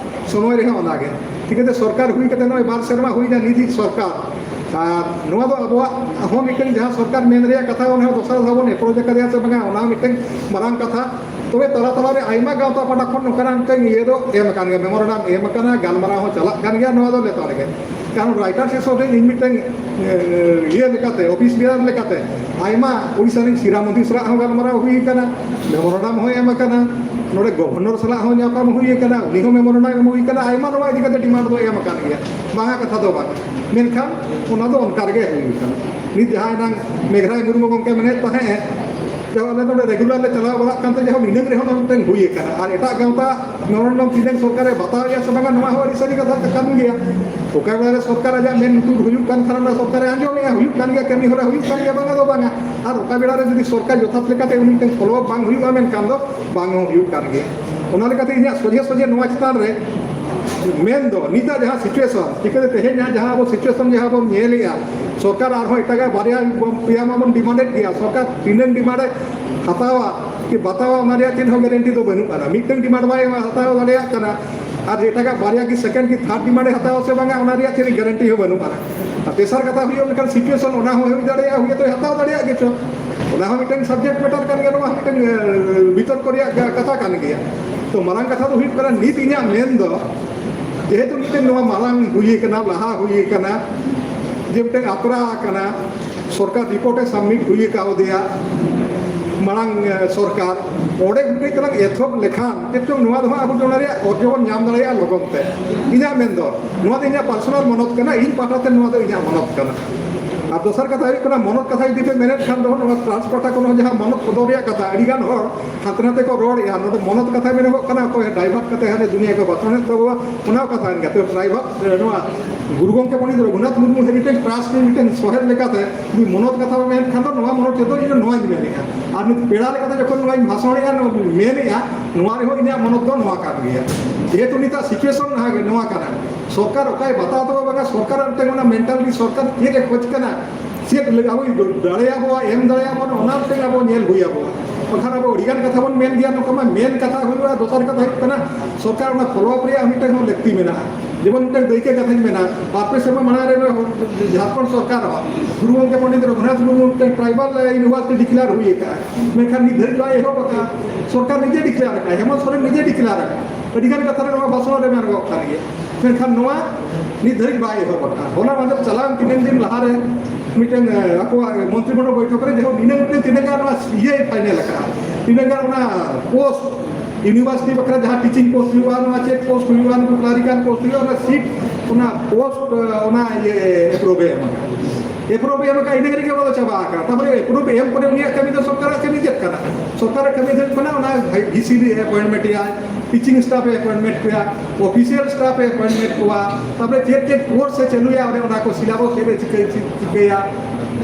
ᱥᱚᱢᱚᱭ ᱨᱮᱦᱚᱸ ᱚᱱᱟᱜᱮ᱾ ᱪᱤᱠᱟᱹᱛᱮ ᱥᱚᱨᱠᱟᱨ ᱦᱩᱭ ᱠᱟᱛᱮ ᱱᱚᱜᱼᱚᱭ ᱵᱟᱨ ᱥᱮᱨᱢᱟ ᱦᱩᱭᱱᱟ ᱱᱤᱛ ᱦᱚᱸ ᱥᱚᱨᱠᱟᱨ᱾ ᱟᱨ ᱱᱚᱣᱟ ᱫᱚ ᱟᱵᱚᱣᱟᱜ ᱦᱚᱸ ᱢᱤᱫᱴᱮᱱ ᱡᱟᱦᱟᱸ ᱥᱚᱨᱠᱟᱨ ᱢᱮᱱ ᱨᱮᱭᱟᱜ ᱠᱟᱛᱷᱟ, ᱚᱱᱟ ᱦᱚᱸ ᱫᱚᱥᱟᱨ ᱫᱷᱟᱣ ᱵᱚᱱ ᱮᱯᱨᱳᱪ ᱟᱠᱟᱫᱮᱭᱟ ᱥᱮ ᱵᱟᱝᱟ, ᱚᱱᱟ ᱦᱚᱸ ᱢᱤᱫᱴᱮᱱ ᱢᱟᱨᱟᱝ ᱠᱟᱛᱷᱟ᱾ ᱛᱚᱵᱮ ᱛᱟᱞᱟ ᱛᱟᱞᱟᱨᱮ ᱟᱭᱢᱟ ᱜᱟᱶᱛᱟ ᱯᱟᱦᱴᱟ ᱠᱷᱚᱱ ᱱᱚᱝᱠᱟᱱᱟᱜ ᱢᱤᱫᱴᱮᱱ ᱤᱭᱟᱹ ᱫᱚ ᱮᱢ ᱟᱠᱟᱱ ᱜᱮᱭᱟ, ᱢᱮᱢᱳᱨᱮᱱᱰᱟᱢ ᱮᱢ ᱟᱠᱟᱱᱟ, ᱜᱟᱞᱢᱟᱨᱟᱣ ᱦᱚᱸ ᱪᱟᱞᱟᱜ ᱠᱟᱱ ᱜᱮᱭᱟ ᱱᱚᱣᱟ ᱫᱚ ᱞᱮᱛᱟᱲ ᱜᱮ᱾ ᱠᱟᱨᱚᱱ ᱨᱟᱭᱴᱟᱨᱥ ᱮᱥᱳᱥᱤᱭᱮᱥᱚᱱ ᱤᱧ ᱢᱤᱫᱴᱮᱱ, ᱮ, ᱤᱭᱟᱹ ᱞᱮᱠᱟᱛᱮ, ᱚᱯᱷᱤᱥ ᱵᱮᱭᱟᱨ ᱞᱮᱠᱟᱛᱮ ᱟᱭᱢᱟ ᱳᱰᱤᱥᱟ ᱨᱮᱱ ᱥᱤᱨᱟ ᱢᱚᱱᱛᱨᱤ ᱥᱟᱞᱟᱜ ᱦᱚᱸ ᱜᱟᱞᱢᱟᱨᱟᱣ ᱦᱩᱭ ᱟᱠᱟᱱᱟ, ᱢᱮᱢᱳᱨᱮᱱᱰᱟᱢ ᱦᱚᱸ ᱮᱢ ᱟᱠᱟᱱᱟ, ᱱᱚᱰᱮ ᱜᱚᱵᱷᱚᱨᱱᱚᱨ ᱥᱟᱞᱟᱜ ᱦᱚᱸ ᱧᱟᱯᱟᱢ ᱦᱩᱭ ᱟᱠᱟᱱᱟ, ᱩᱱᱤ ᱦᱚᱸ ᱢᱮᱢᱳᱨᱮᱱᱰᱟᱢ ᱮᱢ ᱦᱩᱭ ᱟᱠᱟᱱᱟ, ᱟᱭᱢᱟ ᱱᱚᱣᱟ ᱤᱫᱤ ᱠᱟᱛᱮ ᱰᱤᱢᱟᱱᱰ ᱫᱚ ᱮᱢ ᱟᱠᱟᱱ ᱜᱮᱭᱟ, ᱵᱟᱝᱟ ᱠᱟᱛᱷᱟ ᱫᱚ ᱵᱟᱝ᱾ ᱢᱮᱱᱠᱷᱟᱱ ᱚᱱᱟ ᱫᱚ ᱚᱱᱠᱟ ᱨᱮᱜᱮ ᱦᱩᱭ ᱟᱠᱟᱱᱟ᱾ ᱱᱤᱛ ᱡᱟᱦᱟᱸ ᱮᱱᱟᱝ ᱢᱮᱜᱷᱨᱟᱭ ᱢᱩᱨᱢᱩ ᱜᱚᱢᱠᱮ ᱢᱮᱱᱮᱫ ᱛᱟᱦᱮᱸᱫ ᱮ, ᱡᱮ ᱟᱞᱮ ᱱᱚᱰᱮ ᱨᱮᱜᱩᱞᱟᱨ ᱞᱮ ᱪᱟᱞᱟᱣ ᱵᱟᱲᱟᱜ ᱠᱟᱱ ᱛᱮ ᱡᱟᱦᱟᱸ ᱱᱤᱱᱟᱹᱝ ᱨᱮᱦᱚᱸ ᱢᱤᱫᱴᱮᱱ ᱦᱩᱭ ᱟᱠᱟᱱᱟ, ᱟᱨ ᱮᱴᱟᱜ ᱜᱟᱶᱛᱟ ᱢᱮᱢᱳᱨᱮᱱᱰᱟᱢ ᱛᱤᱱᱟᱹᱝ ᱥᱚᱨᱠᱟᱨᱮ ᱵᱟᱛᱟᱣᱮᱫᱼᱟ ᱥᱮ ᱵᱟᱝᱟ, ᱱᱚᱣᱟ ᱦᱚᱸ ᱟᱹᱰᱤ ᱥᱟᱹᱨᱤ ᱠᱟᱛᱷᱟ ᱠᱟᱱ ᱜᱮᱭᱟ᱾ ᱚᱠᱟ ᱵᱮᱲᱟ ᱨᱮ ᱥᱚᱨᱠᱟᱨ ᱟᱡᱟᱜ ᱢᱮᱱ ᱞᱩᱛᱩᱨ ᱦᱩᱭᱩᱜ ᱠᱟᱱ ᱠᱷᱟᱱ ᱚᱱᱟ ᱥᱚᱨᱠᱟᱨᱮ ᱟᱸᱡᱚᱢᱮᱫᱼᱟ, ᱦᱩᱭᱩᱜ ᱠᱟᱱ ᱜᱮᱭᱟ, ᱠᱟᱹᱢᱤ ᱦᱚᱨᱟ ᱦᱩᱭᱩᱜ ᱠᱟᱱ ᱜᱮᱭᱟ, ᱵᱟᱝᱟ ᱫᱚ ᱵᱟᱝᱟ᱾ ᱟᱨ ᱚᱠᱟ ᱵᱮᱲᱟ ᱨᱮ ᱡᱩᱫᱤ ᱥᱚᱨᱠᱟᱨ ᱡᱚᱛᱷᱟᱛ ᱞᱮᱠᱟᱛᱮ ᱩᱱᱤ ᱢᱤᱫᱴᱮᱱ ᱯᱷᱚᱞᱳ ᱟᱯ ᱵᱟᱝ ᱦᱩᱭᱩᱜᱼᱟ, ᱢᱮᱱᱠᱷᱟᱱ ᱫᱚ ᱵᱟᱝ ᱦᱚᱸ ᱦᱩᱭᱩᱜ ᱠᱟᱱ ᱜᱮᱭᱟ᱾ ᱚᱱᱟ ᱞᱮᱠᱟᱛᱮ ᱤᱧᱟᱹᱜ ᱥᱚᱡᱷᱮ ᱥᱚᱡᱷᱮ ᱱᱚᱣᱟ ᱪᱮᱛᱟᱱ ᱨᱮ ᱢᱮᱱ ᱫᱚ, ᱱᱤᱛᱟᱜ ᱡᱟᱦᱟᱸ ᱥᱤᱪᱩᱭᱮᱥᱚᱱ, ᱪᱤᱠᱟᱹᱛᱮ ᱛᱮᱦᱮᱧᱟᱜ ᱡᱟᱦᱟᱸ ᱟᱵᱚ ᱥᱤᱪᱩᱭᱮᱥᱚᱱ ᱡᱟᱦᱟᱸ ᱵᱚᱱ ᱧᱮᱞᱮᱜᱼᱟ, ᱥᱚᱨᱠᱟᱨ ᱟᱨᱦᱚᱸ ᱮᱴᱟᱜᱟᱜ ᱵᱟᱨᱭᱟ ᱵᱚᱱ, ᱯᱮᱭᱟ ᱢᱟᱵᱚᱱ ᱰᱤᱢᱟᱱᱰᱮᱰ ᱜᱮᱭᱟ, ᱥᱚᱨᱠᱟᱨ ᱛᱤᱱᱟᱹᱝ ᱰᱤᱢᱟᱱᱰᱮ ᱦᱟᱛᱟᱣᱟ ᱠᱤ ᱵᱟᱛᱟᱣᱟ, ᱚᱱᱟ ᱨᱮᱭᱟᱜ ᱪᱮᱫ ᱦᱚᱸ ᱜᱮᱨᱮᱱᱴᱤ ᱫᱚ ᱵᱟᱹᱱᱩᱜ ᱟᱱᱟ᱾ ᱢᱤᱫᱴᱟᱝ ᱰᱤᱢᱟᱱᱰ ᱵᱟᱭ ᱦᱟᱛᱟᱣ ᱫᱟᱲᱮᱭᱟᱜ ᱠᱟᱱᱟ, ᱟᱨ ᱮᱴᱟᱜᱟᱜ ᱵᱟᱨᱭᱟ ᱠᱤ ᱥᱮᱠᱮᱱᱰ ᱠᱤ ᱛᱷᱟᱨᱰ ᱰᱤᱢᱟᱱᱰ ᱮ ᱦᱟᱛᱟᱣᱟ ᱥᱮ ᱵᱟᱝᱟ, ᱚᱱᱟ ᱨᱮᱭᱟᱜ ᱪᱮᱫ ᱜᱮᱨᱮᱱᱴᱤ ᱦᱚᱸ ᱵᱟᱹᱱᱩᱜ ᱟᱱᱟ᱾ ᱟᱨ ᱛᱮᱥᱟᱨ ᱠᱟᱛᱷᱟ ᱦᱩᱭᱩᱜ ᱞᱮᱠᱷᱟᱱ ᱥᱤᱪᱩᱭᱮᱥᱚᱱ ᱚᱱᱟ ᱦᱚᱸ ᱦᱩᱭ ᱫᱟᱲᱮᱭᱟᱜᱼᱟ, ᱦᱩᱭ ᱛᱚᱭ ᱦᱟᱛᱟᱣ ᱫᱟᱲᱮᱭᱟᱜ ᱜᱮᱪᱚ, ᱚᱱᱟ ᱦᱚᱸ ᱢᱤᱫᱴᱟᱝ ᱥᱟᱵᱡᱮᱠᱴ ᱢᱮᱴᱟᱨ ᱠᱟᱱ ᱜᱮᱭᱟ, ᱱᱚᱣᱟ ᱦᱚᱸ ᱢᱤᱫᱴᱟᱝ, ᱮ, ᱵᱤᱛᱚᱨᱠᱚ ᱨᱮᱭᱟᱜ ᱜᱟ-, ᱠᱟᱛᱷᱟ ᱠᱟᱱ ᱜᱮᱭᱟ᱾ ᱛᱚ ᱢᱟᱨᱟᱝ ᱠᱟᱛᱷᱟ ᱫᱚ ᱦᱩᱭᱩᱜ ᱠᱟᱱᱟ, ᱱᱤᱛ ᱤᱧᱟᱹᱜ ᱢᱮᱱ ᱫᱚ, ᱡᱮᱦᱮᱛᱩ ᱢᱤᱫᱴᱮᱱ ᱱᱚᱣᱟ ᱢᱟᱨᱟᱝ ᱦᱩᱭ ᱟᱠᱟᱱᱟ, ᱞᱟᱦᱟ ᱦᱩᱭ ᱟᱠᱟᱱᱟ, ᱡᱮ ᱢᱤᱫᱴᱮᱱ ᱟᱛᱨᱟ ᱟᱠᱟᱱᱟ, ᱥᱚᱨᱠᱟᱨ ᱨᱤᱯᱳᱨᱴ ᱮ ᱥᱟᱵᱢᱤᱴ ᱦᱩᱭ ᱠᱟᱣᱫᱮᱭᱟ ᱢᱟᱲᱟᱝ, ᱮ, ᱥᱚᱨᱠᱟᱨ, ᱚᱸᱰᱮ ᱢᱤᱫᱴᱮᱱ ᱛᱟᱞᱟᱝ ᱮᱛᱚᱦᱚᱵ ᱞᱮᱠᱷᱟᱱ ᱪᱮᱫ ᱪᱚᱝ ᱱᱚᱣᱟ ᱫᱚ ᱦᱟᱸᱜ ᱟᱵᱚ ᱫᱚ ᱚᱱᱟ ᱨᱮᱭᱟᱜ ᱚᱨᱡᱚ ᱵᱚᱱ ᱧᱟᱢ ᱫᱟᱲᱮᱭᱟᱜᱼᱟ ᱞᱚᱜᱚᱱ ᱛᱮ᱾ ᱤᱧᱟᱹᱜ ᱢᱮᱱ ᱫᱚ, ᱱᱚᱣᱟ ᱫᱚ ᱤᱧᱟᱹᱜ ᱯᱟᱨᱥᱚᱱᱟᱞ ᱢᱚᱱᱚᱛ ᱠᱟᱱᱟ, ᱤᱧ ᱯᱟᱦᱴᱟ ᱛᱮ ᱱᱚᱣᱟ ᱫᱚ ᱤᱧᱟᱹᱜ ᱢᱚᱱᱚᱛ ᱠᱟᱱᱟ᱾ ᱟᱨ ᱫᱚᱥᱟᱨ ᱠᱟᱛᱷᱟ ᱦᱩᱭᱩᱜ ᱠᱟᱱᱟ, ᱢᱚᱱᱚᱛ ᱠᱟᱛᱷᱟ ᱡᱩᱫᱤ ᱯᱮ ᱢᱮᱱᱮᱫ ᱠᱷᱟᱱ ᱫᱚ, ᱱᱚᱣᱟ ᱴᱨᱟᱱᱥ ᱯᱟᱦᱴᱟ ᱠᱷᱚᱱ ᱦᱚᱸ ᱡᱟᱦᱟᱸ ᱢᱚᱱᱚᱛ ᱵᱚᱫᱚᱞ ᱨᱮᱭᱟᱜ ᱠᱟᱛᱷᱟ, ᱟᱹᱰᱤ ᱜᱟᱱ ᱦᱚᱲ ᱦᱟᱱᱛᱮ ᱱᱟᱛᱮ ᱠᱚ ᱨᱚᱲᱮᱫᱼᱟ, ᱱᱚᱰᱮ ᱢᱚᱱᱚᱛ ᱠᱟᱛᱷᱟ ᱢᱮᱱᱚᱜᱚᱜ ᱠᱟᱱᱟ, ᱚᱠᱚᱭ ᱰᱟᱭᱵᱷᱟᱨᱴ ᱠᱟᱛᱮ ᱦᱟᱱᱮ ᱫᱩᱱᱤᱭᱟᱹ ᱠᱚ ᱵᱟᱛᱨᱟᱣᱮᱫ ᱛᱟᱵᱚᱣᱟ, ᱚᱱᱟ ᱠᱟᱛᱷᱟ ᱠᱟᱱ ᱜᱮᱭᱟ᱾ ᱛᱚ ᱰᱨᱟᱭᱵᱷᱟᱨ, ᱮ, ᱱᱚᱣᱟ ᱜᱩᱨᱩ ᱜᱚᱢᱠᱮ ᱯᱚᱱᱰᱤᱛ ᱨᱚᱜᱷᱩᱱᱟᱛᱷ ᱢᱩᱨᱢᱩ ᱦᱮᱨᱤᱴᱮᱡᱽ ᱴᱨᱟᱥᱴ ᱨᱮᱱ ᱢᱤᱫᱴᱮᱱ ᱥᱚᱦᱮᱫ ᱞᱮᱠᱟᱛᱮ ᱡᱩᱫᱤ ᱢᱚᱱᱚᱛ ᱠᱟᱛᱷᱟ ᱵᱚᱱ ᱢᱮᱱ ᱠᱷᱟᱱ ᱫᱚ, ᱱᱚᱣᱟ ᱢᱚᱱᱚᱛ ᱛᱮᱫᱚ ᱤᱧ ᱫᱚ ᱱᱚᱣᱟᱧ ᱢᱮᱱᱮᱫᱼᱟ᱾ ᱟᱨ ᱱᱤᱛ ᱯᱮᱲᱟ ᱞᱮᱠᱟᱛᱮ ᱡᱚᱠᱷᱚᱱ ᱱᱚᱣᱟᱧ ᱵᱷᱟᱥᱚᱬᱮᱫᱼᱟ, ᱱᱚᱣᱟ ᱢᱮᱱᱮᱫᱼᱟ, ᱱᱚᱣᱟ ᱨᱮᱦᱚᱸ ᱤᱧᱟᱹᱜ ᱢᱚᱱᱚᱛ ᱫᱚ ᱱᱚᱣᱟ ᱠᱟᱱ ᱜᱮᱭᱟ᱾ ᱡᱮᱦᱮᱛᱩ ᱱᱤᱛᱟᱜ ᱥᱤᱪᱩᱭᱮᱥᱚᱱ ᱱᱚᱣᱟ ᱜᱮ, ᱱᱚᱣᱟ ᱠᱟᱱᱟ, ᱥᱚᱨᱠᱟᱨ ᱚᱠᱟᱭ ᱵᱟᱛᱟᱣ ᱛᱟᱵᱚ ᱵᱟᱝᱟ, ᱥᱚᱨᱠᱟᱨ ᱢᱤᱫᱴᱮᱱ ᱚᱱᱟ ᱢᱮᱱᱴᱟᱞᱤᱴᱤ, ᱥᱚᱨᱠᱟᱨ ᱪᱮᱫ ᱮ ᱠᱷᱚᱡᱽ ᱠᱟᱱᱟ, ᱪᱮᱫ ᱞᱟᱹᱜᱤᱫ ᱟᱵᱚᱭ ᱫᱟᱲᱮᱭᱟᱵᱚᱣᱟ, ᱮᱢ ᱫᱟᱲᱮᱭᱟᱵᱚᱱ, ᱚᱱᱟ ᱢᱤᱫᱴᱮᱱ ᱟᱵᱚ ᱧᱮᱞ ᱦᱩᱭ ᱟᱵᱚᱱᱟ᱾ ᱵᱟᱠᱷᱟᱱ ᱟᱵᱚ ᱟᱹᱰᱤᱜᱟᱱ ᱠᱟᱛᱷᱟ ᱵᱚᱱ ᱢᱮᱱ ᱜᱮᱭᱟ, ᱱᱚᱝᱠᱟ ᱢᱟ ᱢᱮᱱ ᱠᱟᱛᱷᱟ ᱦᱩᱭᱩᱜᱼᱟ, ᱫᱚᱥᱟᱨ ᱠᱟᱛᱷᱟ ᱦᱩᱭᱩᱜ ᱠᱟᱱᱟ ᱥᱚᱨᱠᱟᱨ ᱚᱱᱟ ᱯᱷᱚᱞᱳ ᱟᱯ ᱨᱮᱭᱟᱜ ᱢᱤᱫᱴᱮᱱ ᱦᱚᱸ ᱞᱟᱹᱠᱛᱤ ᱢᱮᱱᱟᱜᱼᱟ᱾ ᱡᱮᱢᱚᱱ ᱢᱤᱫᱴᱟᱝ ᱫᱟᱹᱭᱠᱟᱹ ᱠᱟᱛᱷᱟᱧ ᱢᱮᱱᱟ, ᱵᱟᱨ ᱯᱮ ᱥᱮᱨᱢᱟ ᱢᱟᱲᱟᱝ ᱨᱮ ᱱᱚᱣᱟ ᱡᱷᱟᱲᱠᱷᱚᱸᱰ ᱥᱚᱨᱠᱟᱨ ᱦᱚᱸ ᱜᱩᱨᱩ ᱜᱚᱢᱠᱮ ᱯᱚᱱᱰᱤᱛ ᱨᱚᱜᱷᱩᱱᱟᱛᱷ ᱢᱩᱨᱢᱩ ᱢᱤᱫᱴᱟᱝ ᱴᱨᱟᱭᱵᱟᱞ ᱤᱭᱩᱱᱤᱵᱷᱟᱨᱥᱤᱴᱤ ᱰᱤᱠᱞᱮᱭᱟᱨ ᱦᱩᱭ ᱟᱠᱟᱱᱟ, ᱢᱮᱱᱠᱷᱟᱱ ᱱᱤᱛ ᱫᱷᱟᱹᱨᱤᱡ ᱵᱟᱭ ᱮᱦᱚᱵ ᱟᱠᱟᱱᱟ᱾ ᱥᱚᱨᱠᱟᱨ ᱱᱤᱡᱮ ᱰᱤᱠᱞᱮᱭᱟᱨ ᱟᱠᱟᱱᱟ, ᱦᱮᱢᱚᱱᱛ ᱥᱚᱨᱮᱱ ᱱᱤᱡᱮ ᱰᱤᱠᱞᱮᱭᱟᱨ ᱟᱠᱟᱱᱟ᱾ ᱟᱹᱰᱤ ᱜᱟᱱ ᱠᱟᱛᱷᱟ ᱨᱮ ᱱᱚᱣᱟ ᱵᱷᱟᱥᱚᱱ ᱨᱮ ᱢᱮᱱ ᱜᱚᱫ ᱠᱟᱱ ᱜᱮᱭᱟ, ᱢᱮᱱᱠᱷᱟᱱ ᱱᱚᱣᱟ ᱱᱤᱛ ᱫᱷᱟᱹᱨᱤᱡ ᱵᱟᱭ ᱮᱦᱚᱵ ᱟᱠᱟᱱᱟ᱾ ᱦᱚᱞᱟ ᱢᱟᱫᱷᱮᱨ ᱪᱟᱞᱟᱣᱮᱱ ᱛᱤᱱᱟᱹᱝ ᱫᱤᱱ ᱞᱟᱦᱟᱨᱮ ᱢᱤᱫᱴᱟᱝ, ᱮ, ᱟᱠᱚᱣᱟᱜ ᱢᱚᱱᱛᱨᱤ ᱢᱚᱸᱰᱚᱞ ᱵᱳᱭᱴᱷᱚᱠ ᱨᱮ ᱡᱮᱢᱚᱱ ᱱᱤᱱᱟᱹᱝ ᱢᱤᱫᱴᱟᱝ ᱛᱤᱱᱟᱹᱝ ᱜᱟᱱ ᱱᱚᱣᱟ ᱤᱭᱟᱹᱭ ᱯᱷᱟᱭᱱᱮᱞ ᱟᱠᱟᱫᱼᱟ, ᱛᱤᱱᱟᱹᱝ ᱜᱟᱱ ᱚᱱᱟ ᱯᱳᱥᱴ ᱤᱭᱩᱱᱤᱵᱷᱟᱨᱥᱤᱴᱤ ᱵᱟᱠᱷᱨᱟ ᱡᱟᱦᱟᱸ ᱴᱤᱪᱤᱝ ᱯᱳᱥᱴ ᱦᱩᱭᱩᱜᱼᱟ, ᱱᱚᱣᱟ ᱪᱮᱫ ᱯᱳᱥᱴ ᱦᱩᱭᱩᱜᱼᱟ, ᱱᱩᱠᱩ ᱠᱞᱟᱨᱤᱠᱟᱞ ᱯᱳᱥᱴ ᱦᱩᱭᱩᱜᱼᱟ, ᱚᱱᱟ ᱥᱤᱴ, ᱚᱱᱟ ᱯᱳᱥᱴ, ᱮ, ᱚᱱᱟ ᱤᱭᱟᱹ ᱮᱯᱨᱩᱵᱷ ᱮ ᱮᱢ ᱟᱠᱟᱫᱼᱟ᱾ ᱮᱯᱨᱩᱵᱷ ᱮᱢ ᱟᱠᱟᱫᱼᱟ, ᱤᱱᱟᱹ ᱨᱮᱜᱮ ᱚᱱᱟ ᱫᱚ ᱪᱟᱵᱟ ᱟᱠᱟᱱᱟ᱾ ᱛᱟᱨᱯᱚᱨᱮ ᱮᱯᱨᱩᱵᱷ ᱮᱢ ᱯᱚᱨᱮ ᱩᱱᱤᱭᱟᱜ ᱠᱟᱹᱢᱤ ᱫᱚ ᱥᱚᱨᱠᱟᱨᱟᱜ ᱠᱟᱹᱢᱤ ᱪᱮᱫ ᱠᱟᱱᱟ? ᱥᱚᱨᱠᱟᱨᱟᱜ ᱠᱟᱹᱢᱤ ᱫᱚ ᱦᱩᱭᱩᱜ ᱠᱟᱱᱟ ᱚᱱᱟ ᱵᱷᱤᱥᱤ ᱮᱯᱚᱭᱮᱱᱴᱢᱮᱱᱴ ᱮᱭᱟᱭ, ᱴᱤᱪᱤᱝ ᱥᱴᱟᱯ ᱮ ᱮᱯᱚᱭᱮᱱᱴᱢᱮᱱᱴ ᱠᱚᱣᱟ, ᱚᱯᱷᱤᱥᱤᱭᱟᱞ ᱥᱴᱟᱯ ᱮ ᱮᱯᱚᱭᱮᱱᱴᱢᱮᱱᱴ ᱠᱚᱣᱟ, ᱛᱟᱨᱯᱚᱨᱮ ᱪᱮᱫ ᱪᱮᱫ ᱠᱳᱨᱥ ᱮ ᱪᱟᱹᱞᱩᱭᱟ, ᱚᱸᱰᱮ ᱚᱱᱟ ᱠᱚ ᱥᱤᱞᱟᱵᱚᱥ ᱪᱮᱫ ᱮ ᱪᱤᱠᱟᱹ-, ᱪᱤᱠᱟᱹᱭᱟ,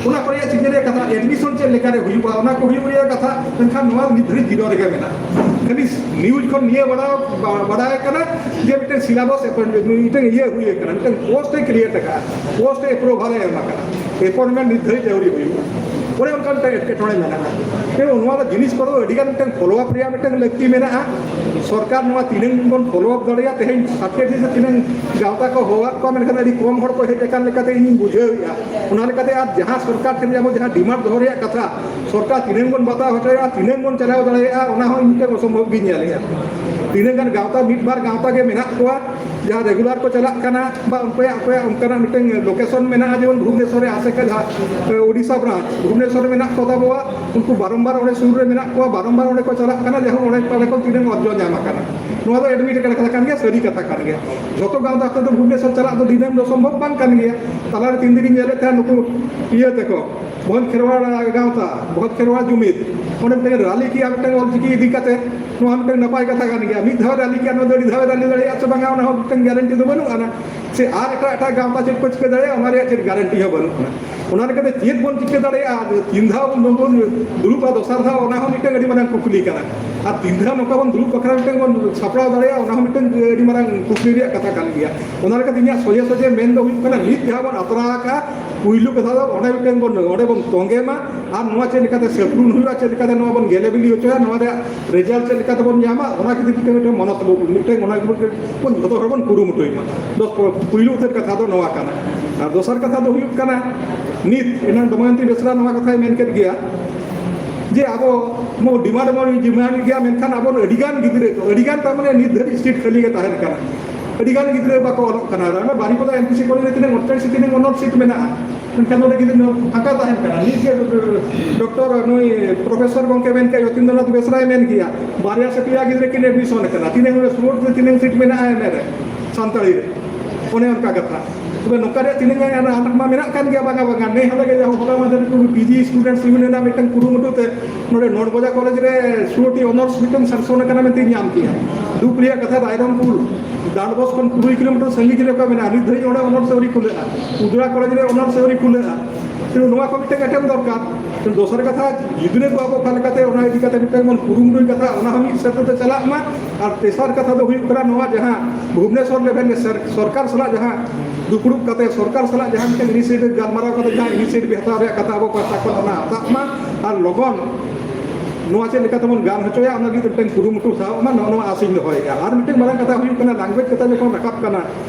ᱚᱱᱟ ᱠᱚ ᱨᱮᱭᱟᱜ ᱪᱤᱱᱛᱟᱹ ᱨᱮᱭᱟᱜ ᱠᱟᱛᱷᱟ, ᱮᱰᱢᱤᱥᱚᱱ ᱪᱮᱫ ᱞᱮᱠᱟᱨᱮ ᱦᱩᱭᱩᱜᱼᱟ, ᱚᱱᱟ ᱠᱚ ᱦᱩᱭᱩᱜ ᱨᱮᱭᱟᱜ ᱠᱟᱛᱷᱟ, ᱢᱮᱱᱠᱷᱟᱱ ᱱᱚᱣᱟ ᱱᱤᱛ ᱫᱷᱟᱹᱨᱤᱡ ᱡᱤᱨᱚ ᱨᱮᱜᱮ ᱢᱮᱱᱟᱜᱼᱟ᱾ ᱠᱷᱟᱹᱞᱤ ᱱᱤᱭᱩᱡᱽ ᱠᱷᱚᱱ ᱱᱤᱭᱟᱹ ᱵᱟᱲᱟᱭ, ᱵᱟ-, ᱵᱟᱲᱟᱭ ᱠᱟᱱᱟ ᱡᱮ ᱢᱤᱫᱴᱮᱱ ᱥᱤᱞᱟᱵᱚᱥ ᱮᱯᱚᱭᱮᱱᱴᱢᱮᱱᱴ, ᱢᱤᱫᱴᱮᱱ ᱤᱭᱟᱹ ᱦᱩᱭ ᱟᱠᱟᱱᱟ, ᱢᱤᱫᱴᱮᱱ ᱯᱳᱥᱴ ᱮ ᱠᱨᱤᱭᱮᱴ ᱟᱠᱟᱫᱼᱟ, ᱯᱳᱥᱴ ᱮ ᱮᱯᱨᱩᱵᱷᱟᱞ ᱮ ᱮᱢ ᱟᱠᱟᱫᱼᱟ, ᱮᱯᱚᱭᱮᱱᱴᱢᱮᱱᱴ ᱱᱤᱛ ᱫᱷᱟᱹᱨᱤᱡ ᱟᱹᱣᱨᱤ ᱦᱩᱭᱩᱜᱼᱟ᱾ ᱚᱱᱮ ᱚᱱᱠᱟᱱ ᱢᱤᱫᱴᱮᱱ ᱮᱴᱠᱮᱴᱚᱬᱮ ᱢᱮᱱᱟᱜᱼᱟ᱾ ᱛᱚ ᱱᱚᱣᱟ ᱫᱚ ᱡᱤᱱᱤᱥ ᱠᱚᱫᱚ ᱟᱹᱰᱤ ᱜᱟᱱ ᱢᱤᱫᱴᱮᱱ ᱯᱷᱚᱞᱳ ᱟᱯ ᱨᱮᱭᱟᱜ ᱢᱤᱫᱴᱮᱱ ᱞᱟᱹᱠᱛᱤ ᱢᱮᱱᱟᱜᱼᱟ᱾ ᱥᱚᱨᱠᱟᱨ ᱱᱚᱣᱟ ᱛᱤᱱᱟᱹᱝ ᱵᱚᱱ ᱯᱷᱚᱞᱳ ᱟᱯ ᱫᱟᱲᱮᱭᱟᱜᱼᱟ, ᱛᱮᱦᱮᱧ ᱥᱟᱛᱮ ᱫᱤᱱ ᱥᱮ ᱛᱤᱱᱟᱹᱝ ᱜᱟᱶᱛᱟ ᱠᱚ ᱦᱚᱦᱚᱣᱟᱫ ᱠᱚᱣᱟ, ᱢᱮᱱᱠᱷᱟᱱ ᱟᱹᱰᱤ ᱠᱚᱢ ᱦᱚᱲ ᱠᱚ ᱦᱮᱡ ᱟᱠᱟᱱ ᱞᱮᱠᱟᱛᱮ ᱤᱧᱤᱧ ᱵᱩᱡᱷᱟᱹᱣᱮᱫᱼᱟ᱾ ᱚᱱᱟ ᱞᱮᱠᱟᱛᱮ ᱟᱨ ᱡᱟᱦᱟᱸ ᱥᱚᱨᱠᱟᱨ ᱴᱷᱮᱱ ᱟᱵᱚ ᱡᱟᱦᱟᱸ ᱰᱤᱢᱟᱱᱰ ᱫᱚᱦᱚ ᱨᱮᱭᱟᱜ ᱠᱟᱛᱷᱟ, ᱥᱚᱨᱠᱟᱨ ᱛᱤᱱᱟᱹᱝ ᱵᱚᱱ ᱵᱟᱛᱟᱣ ᱦᱚᱪᱚᱭᱟ, ᱛᱤᱱᱟᱹᱝ ᱵᱚᱱ ᱪᱟᱞᱟᱣ ᱫᱟᱲᱮᱭᱟᱜᱼᱟ, ᱚᱱᱟ ᱦᱚᱸ ᱤᱧ ᱢᱤᱫᱴᱮᱱ ᱚᱥᱚᱢᱵᱷᱚᱵ ᱜᱤᱧ ᱧᱮᱞᱮᱫᱼᱟ᱾ ᱛᱤᱱᱟᱹᱝ ᱜᱟᱱ ᱜᱟᱶᱛᱟ, ᱢᱤᱫ ᱵᱟᱨ ᱜᱟᱶᱛᱟ ᱜᱮ ᱢᱮᱱᱟᱜ ᱠᱚᱣᱟ ᱡᱟᱦᱟᱸ ᱨᱮᱜᱩᱞᱟᱨ ᱠᱚ ᱪᱟᱞᱟᱜ ᱠᱟᱱᱟ, ᱵᱟ ᱚᱠᱚᱭᱟᱜ, ᱚᱠᱚᱭᱟᱜ ᱚᱱᱠᱟᱱᱟᱜ ᱢᱤᱫᱴᱮᱱ ᱞᱳᱠᱮᱥᱚᱱ ᱢᱮᱱᱟᱜᱼᱟ, ᱡᱮᱢᱚᱱ ᱵᱷᱩᱵᱽᱱᱮᱥᱚᱨ ᱨᱮ ᱟᱥᱮᱠᱟ ᱡᱟᱦᱟᱸ, ᱮ, ᱳᱰᱤᱥᱟ ᱵᱨᱟᱧᱪ ᱵᱷᱩᱵᱽᱱᱮᱥᱚᱨ ᱨᱮ ᱢᱮᱱᱟᱜ ᱠᱚ ᱛᱟᱵᱚᱣᱟ, ᱩᱱᱠᱩ ᱵᱟᱨᱚᱢᱵᱟᱨ ᱚᱸᱰᱮ ᱥᱩᱨ ᱨᱮ ᱢᱮᱱᱟᱜ ᱠᱚᱣᱟ, ᱵᱟᱨᱚᱢᱵᱟᱨ ᱚᱸᱰᱮ ᱠᱚ ᱪᱟᱞᱟᱜ ᱠᱟᱱᱟ, ᱡᱟᱭᱦᱳᱠ ᱚᱸᱰᱮ, ᱚᱸᱰᱮ ᱠᱷᱚᱱ ᱛᱤᱱᱟᱹᱝ ᱚᱨᱡᱚ ᱧᱟᱢ ᱟᱠᱟᱱᱟ᱾ ᱱᱚᱣᱟ ᱫᱚ ᱮᱰᱢᱤᱴ ᱟᱠᱟᱱ ᱠᱟᱛᱷᱟ ᱠᱟᱱ ᱜᱮᱭᱟ, ᱥᱟᱹᱨᱤ ᱠᱟᱛᱷᱟ ᱠᱟᱱ ᱜᱮᱭᱟ᱾ ᱡᱷᱚᱛᱚ ᱜᱟᱶᱛᱟ ᱛᱮᱫᱚ ᱵᱷᱩᱵᱽᱱᱮᱥᱚᱨ ᱪᱟᱞᱟᱜ ᱫᱚ ᱫᱤᱱᱟᱹᱢ ᱫᱚ ᱥᱚᱢᱵᱷᱚᱵ ᱵᱟᱝ ᱠᱟᱱ ᱜᱮᱭᱟ᱾ ᱛᱟᱞᱟᱨᱮ ᱛᱤᱱ ᱫᱤᱱᱤᱧ ᱧᱮᱞᱮᱫ ᱛᱟᱦᱮᱸᱫ ᱱᱩᱠᱩ ᱤᱭᱟᱹ ᱛᱮᱠᱚ, ᱵᱷᱚᱸᱡᱽ ᱠᱷᱮᱨᱣᱟᱲ ᱜᱟᱶᱛᱟ, ᱵᱷᱚᱸᱡᱽ ᱠᱷᱮᱨᱣᱟᱲ ᱡᱩᱢᱤᱫ, ᱚᱸᱰᱮ ᱢᱤᱫᱴᱮᱱ ᱨᱟᱞᱤ ᱠᱮᱜᱼᱟ ᱢᱤᱫᱴᱮᱱ ᱚᱞᱪᱤᱠᱤ ᱤᱫᱤ ᱠᱟᱛᱮ᱾ ᱱᱚᱣᱟ ᱢᱤᱫᱴᱮᱱ ᱱᱟᱯᱟᱭ ᱠᱟᱛᱷᱟ ᱠᱟᱱ ᱜᱮᱭᱟ᱾ ᱢᱤᱫ ᱫᱷᱟᱣ ᱨᱟᱞᱤ ᱠᱮᱜᱼᱟ, ᱱᱚᱣᱟ ᱫᱚ ᱟᱹᱰᱤ ᱫᱷᱟᱣ ᱨᱟᱞᱤ ᱫᱟᱲᱮᱭᱟᱜᱼᱟ ᱥᱮ ᱵᱟᱝᱟ, ᱚᱱᱟ ᱦᱚᱸ ᱢᱤᱫᱴᱮᱱ ᱜᱮᱨᱮᱱᱴᱤ ᱫᱚ ᱵᱟᱹᱱᱩᱜ ᱟᱱᱟ᱾ ᱥᱮ ᱟᱨ ᱮᱴᱟᱜ ᱮᱴᱟᱜ ᱜᱟᱶᱛᱟ ᱪᱮᱫ ᱠᱚ ᱪᱤᱠᱟᱹ ᱫᱟᱲᱮᱭᱟᱜᱼᱟ, ᱚᱱᱟ ᱨᱮᱭᱟᱜ ᱪᱮᱫ ᱜᱮᱨᱮᱱᱴᱤ ᱦᱚᱸ ᱵᱟᱹᱱᱩᱜ ᱟᱱᱟ᱾ ᱚᱱᱟ ᱞᱮᱠᱟᱛᱮ ᱪᱮᱫ ᱵᱚᱱ ᱪᱤᱠᱟᱹ ᱫᱟᱲᱮᱭᱟᱜᱼᱟ, ᱟᱨ ᱛᱤᱱ ᱫᱷᱟᱣ ᱵᱚᱱ ᱫᱩᱲᱩᱵᱼᱟ ᱫᱚᱥᱟᱨ ᱫᱷᱟᱣ, ᱚᱱᱟ ᱦᱚᱸ ᱢᱤᱫᱴᱮᱱ ᱟᱹᱰᱤ ᱢᱟᱨᱟᱝ ᱠᱩᱠᱞᱤ ᱠᱟᱱᱟ᱾ ᱟᱨ ᱛᱤᱱ ᱫᱷᱟᱣ ᱱᱚᱝᱠᱟ ᱵᱚᱱ ᱫᱩᱲᱩᱵ ᱵᱟᱠᱷᱨᱟ ᱢᱤᱫᱴᱮᱱ ᱵᱚᱱ ᱥᱟᱯᱲᱟᱣ ᱫᱟᱲᱮᱭᱟᱜᱼᱟ, ᱚᱱᱟ ᱦᱚᱸ ᱢᱤᱫᱴᱮᱱ ᱟᱹᱰᱤ ᱢᱟᱨᱟᱝ ᱠᱩᱠᱞᱤ ᱨᱮᱭᱟᱜ ᱠᱟᱛᱷᱟ ᱠᱟᱱ ᱜᱮᱭᱟ᱾ ᱚᱱᱟ ᱞᱮᱠᱟᱛᱮ ᱤᱧᱟᱹᱜ ᱥᱚᱡᱷᱮ ᱥᱚᱡᱷᱮ ᱢᱮᱱ ᱫᱚ ᱦᱩᱭᱩᱜ ᱠᱟᱱᱟ, ᱢᱤᱫ ᱫᱷᱟᱣ ᱵᱚᱱ ᱟᱛᱨᱟ ᱟᱠᱟᱫᱼᱟ, ᱯᱩᱭᱞᱩ ᱠᱟᱛᱷᱟ ᱫᱚ ᱚᱸᱰᱮ ᱢᱤᱫᱴᱮᱱ ᱵᱚᱱ, ᱚᱸᱰᱮ ᱵᱚᱱ ᱛᱚᱸᱜᱮ ᱢᱟ, ᱟᱨ ᱱᱚᱣᱟ ᱪᱮᱫ ᱞᱮᱠᱟᱛᱮ ᱥᱟᱹᱯᱲᱩᱱ ᱦᱩᱭᱩᱜᱼᱟ, ᱪᱮᱫ ᱞᱮᱠᱟᱛᱮ ᱱᱚᱣᱟ ᱵᱚᱱ ᱜᱮᱞᱮ ᱵᱤᱞᱤ ᱦᱚᱪᱚᱭᱟ, ᱱᱚᱣᱟ ᱨᱮᱭᱟᱜ ᱨᱮᱡᱟᱞᱴ ᱪᱮᱫ ᱞᱮᱠᱟᱛᱮ ᱵᱚᱱ ᱧᱟᱢᱟ, ᱚᱱᱟ ᱠᱷᱟᱹᱛᱤᱨ ᱛᱮ ᱢᱤᱫᱴᱮᱱ ᱢᱚᱱᱚᱛ ᱵᱚ-, ᱢᱤᱫᱴᱮᱱ ᱚᱱᱟ ᱵᱚᱱ ᱡᱚᱛᱚ ᱦᱚᱲ ᱵᱚᱱ ᱠᱩᱨᱩᱢᱩᱴᱩᱭ ᱢᱟ᱾ ᱫᱚ ᱯᱩᱭᱞᱩ ᱩᱛᱟᱹᱨ ᱠᱟᱛᱷᱟ ᱫᱚ ᱱᱚᱣᱟ ᱠᱟᱱᱟ᱾ ᱟᱨ ᱫᱚᱥᱟᱨ ᱠᱟᱛᱷᱟ ᱫᱚ ᱦᱩᱭᱩᱜ ᱠᱟᱱᱟ, ᱱᱤᱛ ᱮᱱᱟᱝ ᱫᱚᱢᱚᱭᱚᱱᱛᱤ ᱵᱮᱥᱨᱟ ᱱᱚᱣᱟ ᱠᱟᱛᱷᱟᱭ ᱢᱮᱱ ᱠᱮᱫ ᱜᱮᱭᱟ ᱡᱮ ᱟᱵᱚ ᱰᱤᱢᱟᱱᱰ ᱵᱚᱱ ᱰᱤᱢᱟᱱᱰ ᱜᱮᱭᱟ, ᱢᱮᱱᱠᱷᱟᱱ ᱟᱵᱚ ᱟᱹᱰᱤᱜᱟᱱ ᱜᱤᱫᱽᱨᱟᱹ ᱠᱚ, ᱟᱹᱰᱤᱜᱟᱱ ᱛᱟᱨ ᱢᱟᱱᱮ ᱱᱤᱛ ᱫᱷᱟᱹᱵᱤᱡ ᱥᱤᱴ ᱠᱷᱟᱹᱞᱤ ᱜᱮ ᱛᱟᱦᱮᱱ ᱠᱟᱱᱟ᱾ ᱟᱹᱰᱤᱜᱟᱱ ᱜᱤᱫᱽᱨᱟᱹ ᱵᱟᱠᱚ ᱚᱞᱚᱜ ᱠᱟᱱᱟ᱾ ᱟᱨ ᱚᱱᱟ ᱵᱟᱨᱤᱯᱟᱫᱟ ᱮᱢ ᱯᱤ ᱥᱤ ᱠᱚᱞᱮᱡᱽ ᱨᱮ ᱛᱤᱱᱟᱹᱜ ᱚᱱᱚᱨᱥ ᱥᱤᱴ ᱢᱮᱱᱟᱜᱼᱟ, ᱢᱮᱱᱠᱷᱟᱱ ᱱᱚᱰᱮ ᱜᱤᱫᱽᱨᱟᱹ ᱯᱷᱟᱸᱠᱟ ᱛᱟᱦᱮᱱ ᱠᱟᱱᱟ᱾ ᱱᱤᱛ ᱜᱮ ᱰᱚᱠᱴᱚᱨ ᱱᱩᱭ ᱯᱨᱚᱯᱷᱮᱥᱚᱨ ᱜᱚᱢᱠᱮ ᱢᱮᱱ ᱠᱮᱫ, ᱡᱚᱛᱤᱱᱫᱨᱚᱱᱟᱛᱷ ᱵᱮᱥᱨᱟᱭ ᱢᱮᱱ ᱜᱮᱭᱟ, ᱵᱟᱨᱭᱟ ᱥᱮ ᱯᱮᱭᱟ ᱜᱤᱫᱽᱨᱟᱹ ᱠᱤᱱ ᱮᱰᱢᱤᱥᱚᱱ ᱟᱠᱟᱱᱟ᱾ ᱛᱤᱱᱟᱹᱜ ᱱᱚᱰᱮ ᱥᱩᱨ ᱨᱮ ᱛᱤᱱᱟᱹᱜ ᱥᱤᱴ ᱢᱮᱱᱟᱜᱼᱟ ᱮᱢ ᱮ ᱨᱮ, ᱥᱟᱱᱛᱟᱲᱤ ᱨᱮ? ᱚᱱᱮ ᱚᱱᱠᱟ ᱠᱟᱛᱷᱟ᱾ ᱛᱚᱵᱮ ᱱᱚᱝᱠᱟ ᱨᱮᱭᱟᱜ ᱛᱤᱱᱟᱹᱜ ᱜᱟᱱ ᱟᱱᱟᱴ ᱢᱟ ᱢᱮᱱᱟᱜ ᱠᱟᱱ ᱜᱮᱭᱟ, ᱵᱟᱝᱟ ᱵᱟᱝᱟ᱾ ᱱᱮ ᱦᱚᱞᱟ ᱜᱮ ᱡᱟᱦᱟᱸ ᱦᱚᱞᱟ ᱢᱟᱫᱷᱮᱨ ᱠᱚ ᱯᱤ ᱡᱤ ᱥᱴᱩᱰᱮᱱᱴᱥ ᱤᱭᱩᱱᱤᱭᱚᱱ ᱨᱮᱱᱟᱜ ᱢᱤᱫᱴᱟᱝ ᱠᱩᱨᱩᱢᱩᱴᱩ ᱛᱮ ᱱᱚᱰᱮ ᱱᱚᱲᱵᱚᱡᱟ ᱠᱚᱞᱮᱡᱽ ᱨᱮ ᱥᱩᱨᱴᱤ ᱚᱱᱟᱨᱥ ᱢᱤᱫᱴᱟᱝ ᱥᱟᱝᱥᱚᱱ ᱟᱠᱟᱱᱟ ᱢᱮᱱᱛᱮᱧ ᱧᱟᱢ ᱠᱮᱜᱼᱟ᱾ ᱫᱩᱠ ᱨᱮᱭᱟᱜ ᱠᱟᱛᱷᱟ, ᱨᱟᱭᱨᱚᱝᱯᱩᱨ ᱰᱟᱸᱰᱵᱚᱥ ᱠᱷᱚᱱ ᱠᱩᱲᱤ ᱠᱤᱞᱳᱢᱤᱴᱟᱨ ᱥᱟᱺᱜᱤᱧ ᱨᱮ ᱚᱠᱟ ᱢᱮᱱᱟᱜᱼᱟ, ᱱᱤᱛ ᱫᱷᱟᱹᱵᱤᱡ ᱚᱸᱰᱮ ᱚᱱᱟᱨᱥ ᱟᱹᱣᱨᱤ ᱠᱷᱩᱞᱟᱹᱜᱼᱟ᱾ ᱩᱫᱽᱲᱟ ᱠᱚᱞᱮᱡᱽ ᱨᱮ ᱚᱱᱟᱨᱥ ᱟᱹᱣᱨᱤ ᱠᱷᱩᱞᱟᱹᱜᱼᱟ᱾ ᱛᱮ ᱱᱚᱣᱟ ᱠᱚ ᱢᱤᱫᱴᱟᱝ ᱮᱴᱮᱢ ᱫᱚᱨᱠᱟᱨ᱾ ᱛᱮ ᱫᱚᱥᱟᱨ ᱠᱟᱛᱷᱟ, ᱜᱤᱫᱽᱨᱟᱹ ᱠᱚ ᱟᱵᱚ ᱚᱠᱟ ᱞᱮᱠᱟᱛᱮ ᱚᱱᱟ ᱤᱫᱤ ᱠᱟᱛᱮ ᱢᱤᱫᱴᱟᱝ ᱵᱚᱱ ᱠᱩᱨᱩᱢᱩᱴᱩᱭ ᱠᱟᱛᱷᱟ, ᱚᱱᱟ ᱦᱚᱸ ᱢᱤᱫ ᱥᱮᱫ ᱛᱮ ᱪᱟᱞᱟᱜ ᱢᱟ᱾ ᱟᱨ ᱛᱮᱥᱟᱨ ᱠᱟᱛᱷᱟ ᱫᱚ ᱦᱩᱭᱩᱜ ᱠᱟᱱᱟ ᱱᱚᱣᱟ, ᱡᱟᱦᱟᱸ ᱵᱷᱩᱵᱽᱱᱮᱥᱚᱨ ᱞᱮᱵᱷᱮᱞ ᱨᱮ ᱥᱚᱨ-, ᱥᱚᱨᱠᱟᱨ ᱥᱟᱞᱟᱜ ᱡᱟᱦᱟᱸ ᱫᱩᱯᱲᱩᱵ ᱠᱟᱛᱮ, ᱥᱚᱨᱠᱟᱨ ᱥᱟᱞᱟᱜ ᱡᱟᱦᱟᱸ ᱢᱤᱫᱴᱟᱝ ᱤᱱᱤᱥᱤᱭᱮᱴᱤᱵᱷ ᱜᱟᱞᱢᱟᱨᱟᱣ ᱠᱟᱛᱮ ᱡᱟᱦᱟᱸ ᱤᱱᱤᱥᱤᱭᱮᱴᱤᱵᱷ ᱦᱟᱛᱟᱣ ᱨᱮᱭᱟᱜ ᱠᱟᱛᱷᱟ ᱟᱵᱚ ᱯᱟᱦᱴᱟ ᱠᱷᱚᱱ, ᱚᱱᱟ ᱦᱟᱛᱟᱜ ᱢᱟ᱾ ᱟᱨ ᱞᱚᱜᱚᱱ ᱱᱚᱣᱟ ᱪᱮᱫ ᱞᱮᱠᱟ ᱛᱮᱵᱚᱱ ᱜᱟᱱ ᱦᱚᱪᱚᱭᱟ, ᱚᱱᱟ ᱞᱟᱹᱜᱤᱫ ᱢᱤᱫᱴᱟᱝ ᱠᱩᱨᱩᱢᱩᱴᱩ ᱦᱟᱛᱟᱣ ᱢᱟ, ᱱᱚᱜᱼᱚ ᱱᱚᱣᱟ ᱟᱥᱤᱧ ᱫᱚᱦᱚᱭᱮᱫᱼᱟ᱾ ᱟᱨ ᱢᱤᱫᱴᱟᱝ ᱢᱟᱨᱟᱝ ᱠᱟᱛᱷᱟ ᱦᱩᱭᱩᱜ ᱠᱟᱱᱟ, ᱞᱮᱝᱜᱩᱭᱮᱡᱽ ᱠᱟᱛᱷᱟ ᱡᱚᱠᱷᱚᱱ ᱨᱟᱠᱟᱵ ᱠᱟᱱᱟ,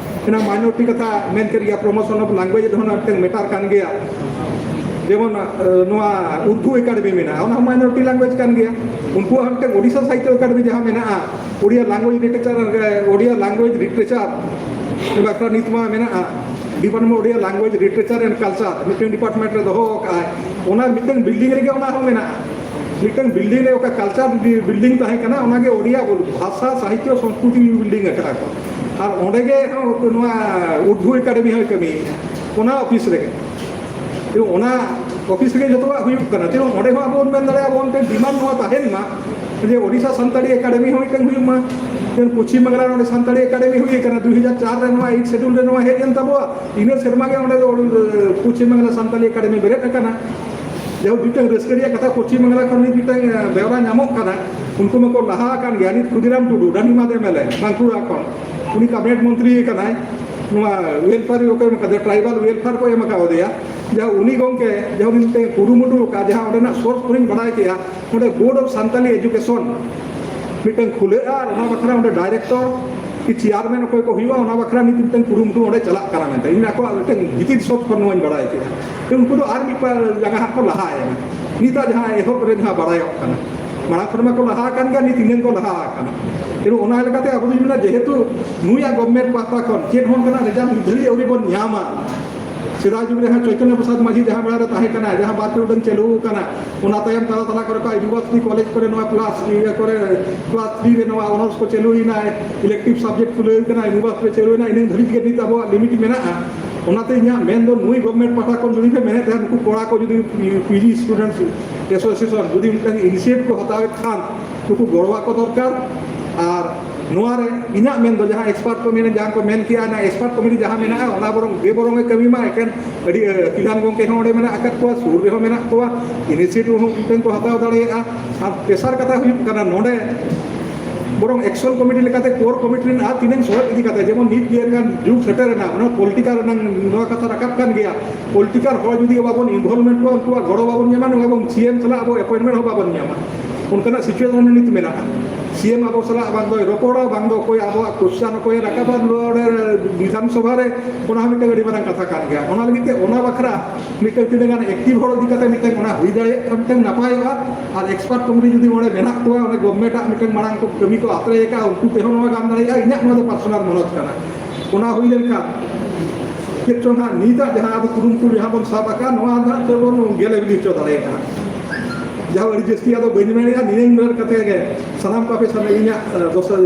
ᱚᱱᱟ ᱢᱟᱭᱱᱚᱨᱤᱴᱤ ᱠᱟᱛᱷᱟ ᱢᱮᱱ ᱠᱮᱫ ᱜᱮᱭᱟ, ᱯᱨᱚᱢᱳᱥᱚᱱ ᱚᱯᱷ ᱞᱮᱝᱜᱩᱭᱮᱡᱽ ᱨᱮᱦᱚᱸ ᱚᱱᱟ ᱢᱤᱫᱴᱟᱝ ᱢᱮᱴᱟᱨ ᱠᱟᱱ ᱜᱮᱭᱟ᱾ ᱡᱮᱢᱚᱱ, ᱮ, ᱱᱚᱣᱟ ᱩᱨᱫᱩ ᱮᱠᱟᱰᱮᱢᱤ ᱢᱮᱱᱟᱜᱼᱟ, ᱚᱱᱟ ᱦᱚᱸ ᱢᱟᱭᱱᱚᱨᱤᱴᱤ ᱞᱮᱝᱜᱩᱭᱮᱡᱽ ᱠᱟᱱ ᱜᱮᱭᱟ᱾ ᱩᱱᱠᱩᱣᱟᱜ ᱦᱚᱸ ᱢᱤᱫᱴᱟᱝ ᱳᱰᱤᱥᱟ ᱥᱟᱦᱤᱛᱛᱚ ᱮᱠᱟᱰᱮᱢᱤ ᱡᱟᱦᱟᱸ ᱢᱮᱱᱟᱜᱼᱟ, ᱳᱰᱤᱭᱟ ᱞᱮᱝᱜᱩᱭᱮᱡᱽ ᱞᱤᱴᱟᱨᱮᱪᱟᱨ, ᱮ, ᱳᱰᱤᱭᱟ ᱞᱮᱝᱜᱩᱭᱮᱡᱽ ᱞᱤᱴᱟᱨᱮᱪᱟᱨ ᱵᱟᱠᱷᱨᱟ ᱱᱤᱛ ᱢᱟ ᱢᱮᱱᱟᱜᱼᱟ, department Odia language literature and culture ᱢᱤᱫᱴᱟᱝ ᱰᱤᱯᱟᱨᱴᱢᱮᱱᱴ ᱨᱮ ᱫᱚᱦᱚ ᱟᱠᱟᱫᱼᱟᱭ᱾ ᱚᱱᱟ ᱢᱤᱫᱴᱟᱝ ᱵᱤᱞᱰᱤᱝ ᱨᱮᱜᱮ ᱚᱱᱟ ᱦᱚᱸ ᱢᱮᱱᱟᱜᱼᱟ᱾ ᱢᱤᱫᱴᱟᱝ ᱵᱤᱞᱰᱤᱝ ᱨᱮ ᱚᱠᱟ ᱠᱟᱞᱪᱟᱨ ᱵᱤ-, ᱵᱤᱞᱰᱤᱝ ᱛᱟᱦᱮᱸ ᱠᱟᱱᱟ, ᱚᱱᱟᱜᱮ ᱳᱰᱤᱭᱟ ᱵᱚᱞ-, ᱵᱷᱟᱥᱟ, ᱥᱟᱦᱤᱛᱛᱚ, ᱥᱚᱝᱥᱠᱨᱤᱛᱤ ᱵᱤᱞᱰᱤᱝ ᱟᱠᱟᱫᱼᱟ ᱠᱚ᱾ ᱟᱨ ᱚᱸᱰᱮ ᱜᱮ ᱦᱚᱸ ᱱᱚᱣᱟ ᱩᱨᱫᱩ ᱮᱠᱟᱰᱮᱢᱤ ᱦᱚᱸᱭ ᱠᱟᱹᱢᱤᱭᱮᱫᱼᱟ, ᱚᱱᱟ ᱚᱯᱷᱤᱥ ᱨᱮᱜᱮ᱾ ᱛᱚ, ᱚᱱᱟ ᱚᱯᱷᱤᱥ ᱨᱮᱜᱮ ᱡᱚᱛᱚᱣᱟᱜ ᱦᱩᱭᱩᱜ ᱠᱟᱱᱟ᱾ ᱛᱚ, ᱚᱸᱰᱮ ᱦᱚᱸ ᱟᱵᱚ ᱵᱚᱱ ᱢᱮᱱ ᱫᱟᱲᱮᱭᱟᱜᱼᱟ, ᱟᱵᱚ ᱢᱤᱫᱴᱮᱱ ᱰᱤᱢᱟᱱᱰ ᱱᱚᱣᱟ ᱛᱟᱦᱮᱱ ᱢᱟ ᱡᱮ ᱳᱰᱤᱥᱟ ᱥᱟᱱᱛᱟᱲᱤ ᱮᱠᱟᱰᱮᱢᱤ ᱦᱚᱸ ᱢᱤᱫᱴᱮᱱ ᱦᱩᱭᱩᱜ ᱢᱟ, ᱡᱮᱢᱚᱱ ᱯᱚᱪᱷᱤᱢ ᱵᱟᱝᱞᱟ ᱨᱮ ᱚᱸᱰᱮ ᱥᱟᱱᱛᱟᱲᱤ ᱮᱠᱟᱰᱮᱢᱤ ᱦᱩᱭ ᱟᱠᱟᱱᱟ, ᱫᱩ ᱦᱟᱡᱟᱨ ᱪᱟᱨ ᱨᱮ ᱱᱚᱣᱟ ᱮᱭᱤᱴ ᱥᱮᱰᱩᱞ ᱨᱮ ᱱᱚᱣᱟ ᱦᱮᱡ ᱮᱱ ᱛᱟᱵᱚᱣᱟ, ᱤᱱᱟᱹ ᱥᱮᱨᱢᱟ ᱜᱮ ᱚᱸᱰᱮ ᱫᱚ ᱯᱚᱪᱷᱤᱢ ᱵᱟᱝᱞᱟ ᱥᱟᱱᱛᱟᱲᱤ ᱮᱠᱟᱰᱮᱢᱤ ᱵᱮᱨᱮᱫ ᱟᱠᱟᱱᱟ᱾ ᱡᱟᱭᱦᱳᱠ, ᱢᱤᱫᱴᱟᱝ ᱨᱟᱹᱥᱠᱟᱹ ᱨᱮᱭᱟᱜ ᱠᱟᱛᱷᱟ, ᱯᱚᱪᱷᱤᱢ ᱵᱟᱝᱞᱟ ᱠᱷᱚᱱ ᱱᱤᱛ ᱢᱤᱫᱴᱟᱝ, ᱮ, ᱵᱮᱣᱨᱟ ᱧᱟᱢᱚᱜ ᱠᱟᱱᱟ, ᱩᱱᱠᱩ ᱢᱟᱠᱚ ᱞᱟᱦᱟ ᱟᱠᱟᱱ ᱜᱮᱭᱟ᱾ ᱱᱤᱛ ᱠᱷᱩᱫᱤᱨᱟᱢ ᱴᱩᱰᱩ, ᱨᱟᱱᱤᱢᱟᱫ ᱮᱢ ᱮᱞ ᱮ, ᱵᱟᱸᱠᱩᱲᱟ ᱠᱷᱚᱱ, ᱩᱱᱤ ᱠᱟᱵᱤᱱᱮᱴ ᱢᱚᱱᱛᱨᱤ ᱠᱟᱱᱟᱭ᱾ ᱱᱚᱣᱟ ᱣᱮᱞᱯᱷᱮᱭᱟᱨ ᱠᱚ ᱮᱢ ᱟᱠᱟᱫᱮᱭᱟ, ᱴᱨᱟᱭᱵᱟᱞ ᱣᱮᱞᱯᱷᱮᱭᱟᱨ ᱠᱚ ᱮᱢ ᱟᱠᱟᱣᱫᱮᱭᱟ, ᱡᱟᱦᱟᱸ ᱩᱱᱤ ᱜᱚᱢᱠᱮ ᱡᱟᱦᱟᱸ ᱩᱱᱤ ᱢᱤᱫᱴᱮᱱ ᱠᱩᱨᱩᱢᱩᱴᱩ ᱟᱠᱟᱫ, ᱡᱟᱦᱟᱸ ᱚᱸᱰᱮᱱᱟᱜ ᱥᱳᱨᱥ ᱠᱷᱚᱱᱤᱧ ᱵᱟᱲᱟᱭ ᱠᱮᱫᱼᱟ, ᱚᱸᱰᱮ ᱵᱳᱨᱰ ᱚᱯᱷ ᱥᱟᱱᱛᱟᱞᱤ ᱮᱡᱩᱠᱮᱥᱚᱱ ᱢᱤᱫᱴᱮᱱ ᱠᱷᱩᱞᱟᱹᱜᱼᱟ ᱟᱨ ᱚᱱᱟ ᱵᱟᱠᱷᱨᱟ ᱚᱸᱰᱮ ᱰᱟᱭᱨᱮᱠᱴᱚᱨ ᱠᱤ ᱪᱮᱭᱟᱨᱢᱮᱱ ᱚᱠᱚᱭ ᱠᱚ ᱦᱩᱭᱩᱜᱼᱟ, ᱚᱱᱟ ᱵᱟᱠᱷᱨᱟ ᱱᱤᱛ ᱢᱤᱫᱴᱮᱱ ᱠᱩᱨᱩᱢᱩᱴᱩ ᱚᱸᱰᱮ ᱪᱟᱞᱟᱜ ᱠᱟᱱᱟ ᱢᱮᱱᱛᱮ ᱤᱧ ᱟᱠᱚᱣᱟᱜ ᱢᱤᱫᱴᱮᱱ ᱵᱷᱤᱛᱤᱨ ᱥᱳᱨᱥ ᱠᱷᱚᱱ ᱱᱚᱣᱟᱧ ᱵᱟᱲᱟᱭ ᱠᱮᱫᱼᱟ᱾ ᱛᱚ ᱩᱱᱠᱩ ᱫᱚ ᱟᱨ ᱢᱤᱫ ᱯᱟᱨ ᱡᱟᱸᱜᱟ ᱦᱟᱸᱜ ᱠᱚ ᱞᱟᱦᱟᱭᱮᱱᱟ᱾ ᱱᱤᱛᱟᱜ ᱡᱟᱦᱟᱸ ᱮᱦᱚᱵ ᱨᱮ ᱡᱟᱦᱟᱸ ᱵᱟᱲᱟᱭᱚᱜ ᱠᱟᱱᱟ, ᱢᱟᱲᱟᱝ ᱠᱷᱚᱱ ᱢᱟᱠᱚ ᱞᱟᱦᱟ ᱟᱠᱟᱱ ᱜᱮᱭᱟ, ᱱᱤᱛ ᱤᱱᱟᱹᱝ ᱠᱚ ᱞᱟᱦᱟ ᱟᱠᱟᱱᱟ᱾ ᱛᱮᱱᱩ ᱚᱱᱟ ᱞᱮᱠᱟᱛᱮ ᱟᱵᱚ ᱫᱚᱧ ᱢᱮᱱᱟ, ᱡᱮᱦᱮᱛᱩ ᱱᱩᱭᱟᱜ ᱜᱚᱵᱷᱢᱮᱱᱴ ᱯᱟᱦᱴᱟ ᱠᱷᱚᱱ ᱪᱮᱫ ᱦᱚᱸ ᱚᱱᱠᱟᱱᱟᱜ ᱨᱮᱡᱟᱞᱴ ᱱᱤᱛ ᱫᱷᱟᱹᱵᱤᱡ ᱟᱹᱣᱨᱤ ᱵᱚᱱ ᱧᱟᱢᱟ᱾ ᱥᱮᱫᱟᱭ ᱡᱩᱜᱽ ᱨᱮ ᱦᱟᱸᱜ ᱪᱳᱭᱛᱚᱱᱭᱚ ᱯᱨᱚᱥᱟᱫᱽ ᱢᱟᱹᱡᱷᱤ ᱡᱟᱦᱟᱸ ᱵᱮᱲᱟ ᱨᱮ ᱛᱟᱦᱮᱸ ᱠᱟᱱᱟ, ᱡᱟᱦᱟᱸ ᱵᱟᱨ ᱯᱮ ᱩᱰᱟᱹᱝ ᱪᱟᱹᱞᱩ ᱟᱠᱟᱱᱟ, ᱚᱱᱟ ᱛᱟᱭᱚᱢ ᱛᱟᱞᱟ ᱛᱟᱞᱟ ᱠᱚᱨᱮ ᱠᱚ ᱤᱭᱩᱱᱤᱵᱷᱟᱨᱥᱤᱴᱤ ᱠᱚᱞᱮᱡᱽ ᱠᱚᱨᱮ ᱱᱚᱣᱟ ᱠᱞᱟᱥ, ᱤᱭᱟᱹ ᱠᱚᱨᱮ ᱠᱞᱟᱥ ᱛᱷᱨᱤ ᱨᱮ ᱱᱚᱣᱟ ᱚᱱᱟᱨᱥ ᱠᱚ ᱪᱟᱹᱞᱩᱭᱮᱱᱟ, ᱤᱞᱮᱠᱴᱤᱵᱷ ᱥᱟᱵᱡᱮᱠᱴ ᱠᱷᱩᱞᱟᱹᱣ ᱠᱟᱱᱟ, ᱤᱭᱩᱱᱤᱵᱷᱟᱨᱥᱤᱴᱤ ᱨᱮ ᱪᱟᱹᱞᱩᱭᱮᱱᱟ, ᱤᱱᱟᱹ ᱫᱷᱟᱹᱵᱤᱡ ᱜᱮ ᱱᱤᱛ ᱟᱵᱚᱣᱟᱜ ᱞᱤᱢᱤᱴ ᱢᱮᱱᱟᱜᱼᱟ᱾ ᱚᱱᱟᱛᱮ ᱤᱧᱟᱹᱜ ᱢᱮᱱ ᱫᱚ ᱱᱩᱭ ᱜᱚᱵᱷᱢᱮᱱᱴ ᱯᱟᱦᱴᱟ ᱠᱷᱚᱱ ᱡᱩᱫᱤ ᱯᱮ ᱢᱮᱱᱮᱫ ᱛᱟᱦᱮᱸᱫ, ᱱᱩᱠᱩ ᱠᱚᱲᱟ ᱠᱚ ᱡᱩᱫᱤ ᱯᱤ ᱡᱤ ᱥᱴᱩᱰᱮᱱᱴᱥ ᱮᱥᱳᱥᱤᱭᱮᱥᱚᱱ ᱡᱩᱫᱤ ᱢᱤᱫᱴᱟᱝ ᱤᱱᱤᱥᱤᱭᱮᱴ ᱠᱚ ᱦᱟᱛᱟᱣᱮᱫ ᱠᱷᱟᱱ, ᱱᱩᱠᱩ ᱜᱚᱲᱚ ᱟᱠᱚ ᱫᱚᱨᱠᱟᱨ᱾ ᱟᱨ ᱱᱚᱣᱟ ᱨᱮ ᱤᱧᱟᱹᱜ ᱢᱮᱱ ᱫᱚ ᱡᱟᱦᱟᱸ ᱮᱠᱥᱯᱟᱨᱴ ᱠᱚ ᱢᱮᱱᱟ, ᱡᱟᱦᱟᱸ ᱠᱚ ᱢᱮᱱ ᱠᱮᱜᱼᱟ, ᱚᱱᱟ ᱮᱠᱥᱯᱟᱨᱴ ᱠᱚᱢᱤᱴᱤ ᱡᱟᱦᱟᱸ ᱢᱮᱱᱟᱜᱼᱟ, ᱚᱱᱟ ᱵᱚᱨᱚᱝ ᱵᱮᱵᱚᱨᱚᱝ ᱮ ᱠᱟᱹᱢᱤ ᱢᱟ᱾ ᱮᱠᱮᱱ ᱟᱹᱰᱤ, ᱟᱹ, ᱯᱨᱚᱫᱷᱟᱱ ᱜᱚᱢᱠᱮ ᱦᱚᱸ ᱚᱸᱰᱮ ᱢᱮᱱᱟᱜ ᱟᱠᱟᱫ ᱠᱚᱣᱟ, ᱥᱩᱨ ᱨᱮᱦᱚᱸ ᱢᱮᱱᱟᱜ ᱠᱚᱣᱟ, ᱤᱱᱤᱥᱤᱭᱮᱴᱤᱵᱷ ᱦᱚᱸ ᱢᱤᱫᱴᱮᱱ ᱠᱚ ᱦᱟᱛᱟᱣ ᱫᱟᱲᱮᱭᱟᱜᱼᱟ᱾ ᱟᱨ ᱛᱮᱥᱟᱨ ᱠᱟᱛᱷᱟ ᱦᱩᱭᱩᱜ ᱠᱟᱱᱟ, ᱱᱚᱰᱮ ᱵᱚᱨᱚᱝ ᱮᱠᱥᱚᱱ ᱠᱚᱢᱤᱴᱤ ᱞᱮᱠᱟᱛᱮ ᱠᱳᱨ ᱠᱚᱢᱤᱴᱤ ᱨᱮᱱ ᱟᱨ ᱛᱤᱱᱟᱹᱝ ᱥᱚᱦᱮᱫ ᱤᱫᱤ ᱠᱟᱛᱮ, ᱡᱮᱢᱚᱱ ᱱᱤᱛ ᱜᱮ ᱮᱱᱠᱷᱟᱱ ᱡᱩᱜᱽ ᱥᱮᱴᱮᱨ ᱮᱱᱟ, ᱚᱱᱟ ᱯᱚᱞᱤᱴᱤᱠᱟᱞ ᱨᱮᱱᱟᱜ ᱱᱚᱣᱟ ᱠᱟᱛᱷᱟ ᱨᱟᱠᱟᱵ ᱠᱟᱱ ᱜᱮᱭᱟ, ᱯᱚᱞᱤᱴᱤᱠᱟᱞ ᱦᱚᱲ ᱡᱩᱫᱤ ᱵᱟᱵᱚᱱ ᱤᱱᱵᱷᱚᱞᱵᱷᱢᱮᱱᱴ ᱠᱚᱣᱟ, ᱩᱱᱠᱩᱣᱟᱜ ᱜᱚᱲᱚ ᱵᱟᱵᱚᱱ ᱧᱟᱢᱟ, ᱱᱚᱣᱟ ᱵᱚᱱ ᱥᱤ ᱮᱢ ᱥᱟᱞᱟᱜ ᱟᱵᱚ ᱮᱯᱚᱭᱮᱱᱴᱢᱮᱱᱴ ᱦᱚᱸ ᱵᱟᱵᱚᱱ ᱧᱟᱢᱟ᱾ ᱚᱱᱠᱟᱱᱟᱜ ᱥᱤᱪᱩᱭᱮᱥᱚᱱ ᱱᱤᱛ ᱢᱮᱱᱟᱜᱼᱟ᱾ ᱥᱤ ᱮᱢ ᱟᱵᱚ ᱥᱟᱞᱟᱜ ᱵᱟᱝ ᱫᱚᱭ ᱨᱚᱯᱚᱲᱟ, ᱵᱟᱝ ᱫᱚ ᱚᱠᱚᱭ ᱟᱵᱚᱣᱟᱜ ᱠᱚᱥᱪᱟᱱ ᱚᱠᱚᱭᱮ ᱨᱟᱠᱟᱵᱟ ᱱᱚᱰᱮ ᱵᱤᱫᱷᱟᱱ ᱥᱚᱵᱷᱟ ᱨᱮ, ᱚᱱᱟ ᱦᱚᱸ ᱢᱤᱫᱴᱟᱝ ᱟᱹᱰᱤ ᱢᱟᱨᱟᱝ ᱠᱟᱛᱷᱟ ᱠᱟᱱ ᱜᱮᱭᱟ᱾ ᱚᱱᱟ ᱞᱟᱹᱜᱤᱫ ᱛᱮ ᱚᱱᱟ ᱵᱟᱠᱷᱨᱟ ᱢᱤᱫᱴᱟᱝ ᱛᱤᱱᱟᱹᱜ ᱜᱟᱱ ᱮᱠᱴᱤᱵᱷ ᱦᱚᱲ ᱤᱫᱤ ᱠᱟᱛᱮ ᱢᱤᱫᱴᱟᱝ ᱚᱱᱟ ᱦᱩᱭ ᱫᱟᱲᱮᱭᱟᱜ ᱠᱷᱟᱱ ᱢᱤᱫᱴᱟᱝ ᱱᱟᱯᱟᱭᱚᱜᱼᱟ᱾ ᱟᱨ ᱮᱠᱥᱯᱟᱨᱴ ᱠᱚᱢᱤᱴᱤ ᱡᱩᱫᱤ ᱚᱸᱰᱮ ᱢᱮᱱᱟᱜ ᱠᱚᱣᱟ, ᱚᱸᱰᱮ ᱜᱚᱵᱷᱢᱮᱱᱴᱟᱜ ᱢᱤᱫᱴᱟᱝ ᱢᱟᱲᱟᱝ ᱠᱚ ᱠᱟᱹᱢᱤ ᱠᱚ ᱟᱛᱨᱮ ᱟᱠᱟᱫᱼᱟ, ᱩᱱᱠᱩ ᱛᱮᱦᱚᱸ ᱱᱚᱣᱟ ᱜᱟᱱ ᱫᱟᱲᱮᱭᱟᱜᱼᱟ᱾ ᱤᱧᱟᱹᱜ ᱱᱚᱣᱟ ᱫᱚ ᱯᱟᱨᱥᱚᱱᱟᱞ ᱢᱚᱱᱚᱛ ᱠᱟᱱᱟ᱾ ᱚᱱᱟ ᱦᱩᱭ ᱞᱮᱱᱠᱷᱟᱱ ᱪᱮᱫ ᱪᱚᱝ ᱦᱟᱸᱜ ᱱᱤᱛᱟᱜ ᱡᱟᱦᱟᱸ ᱟᱵᱚ ᱠᱩᱨᱩᱢᱩᱴᱩ ᱡᱟᱦᱟᱸ ᱵᱚᱱ ᱥᱟᱵ ᱟᱠᱟᱫ, ᱱᱚᱣᱟ ᱫᱚ ᱦᱟᱸᱜ ᱛᱮᱵᱚᱱ ᱜᱮᱞᱮ ᱵᱤᱞᱤ ᱦᱚᱪᱚ ᱫᱟᱲᱮᱭᱟᱜᱼᱟ᱾ ᱡᱟᱦᱟᱸ ᱟᱹᱰᱤ ᱡᱟᱹᱥᱛᱤ ᱟᱫᱚ ᱵᱟᱹᱧ ᱢᱮᱱᱮᱫᱼᱟ, ᱱᱤᱭᱟᱹᱧ ᱢᱮᱱ ᱠᱟᱛᱮ ᱜᱮ ᱥᱟᱱᱟᱢ ᱠᱚ ᱟᱯᱮ ᱥᱟᱢᱱᱮ ᱤᱧᱟᱹᱜ, ᱟᱸ, ᱫᱚᱥᱟᱨ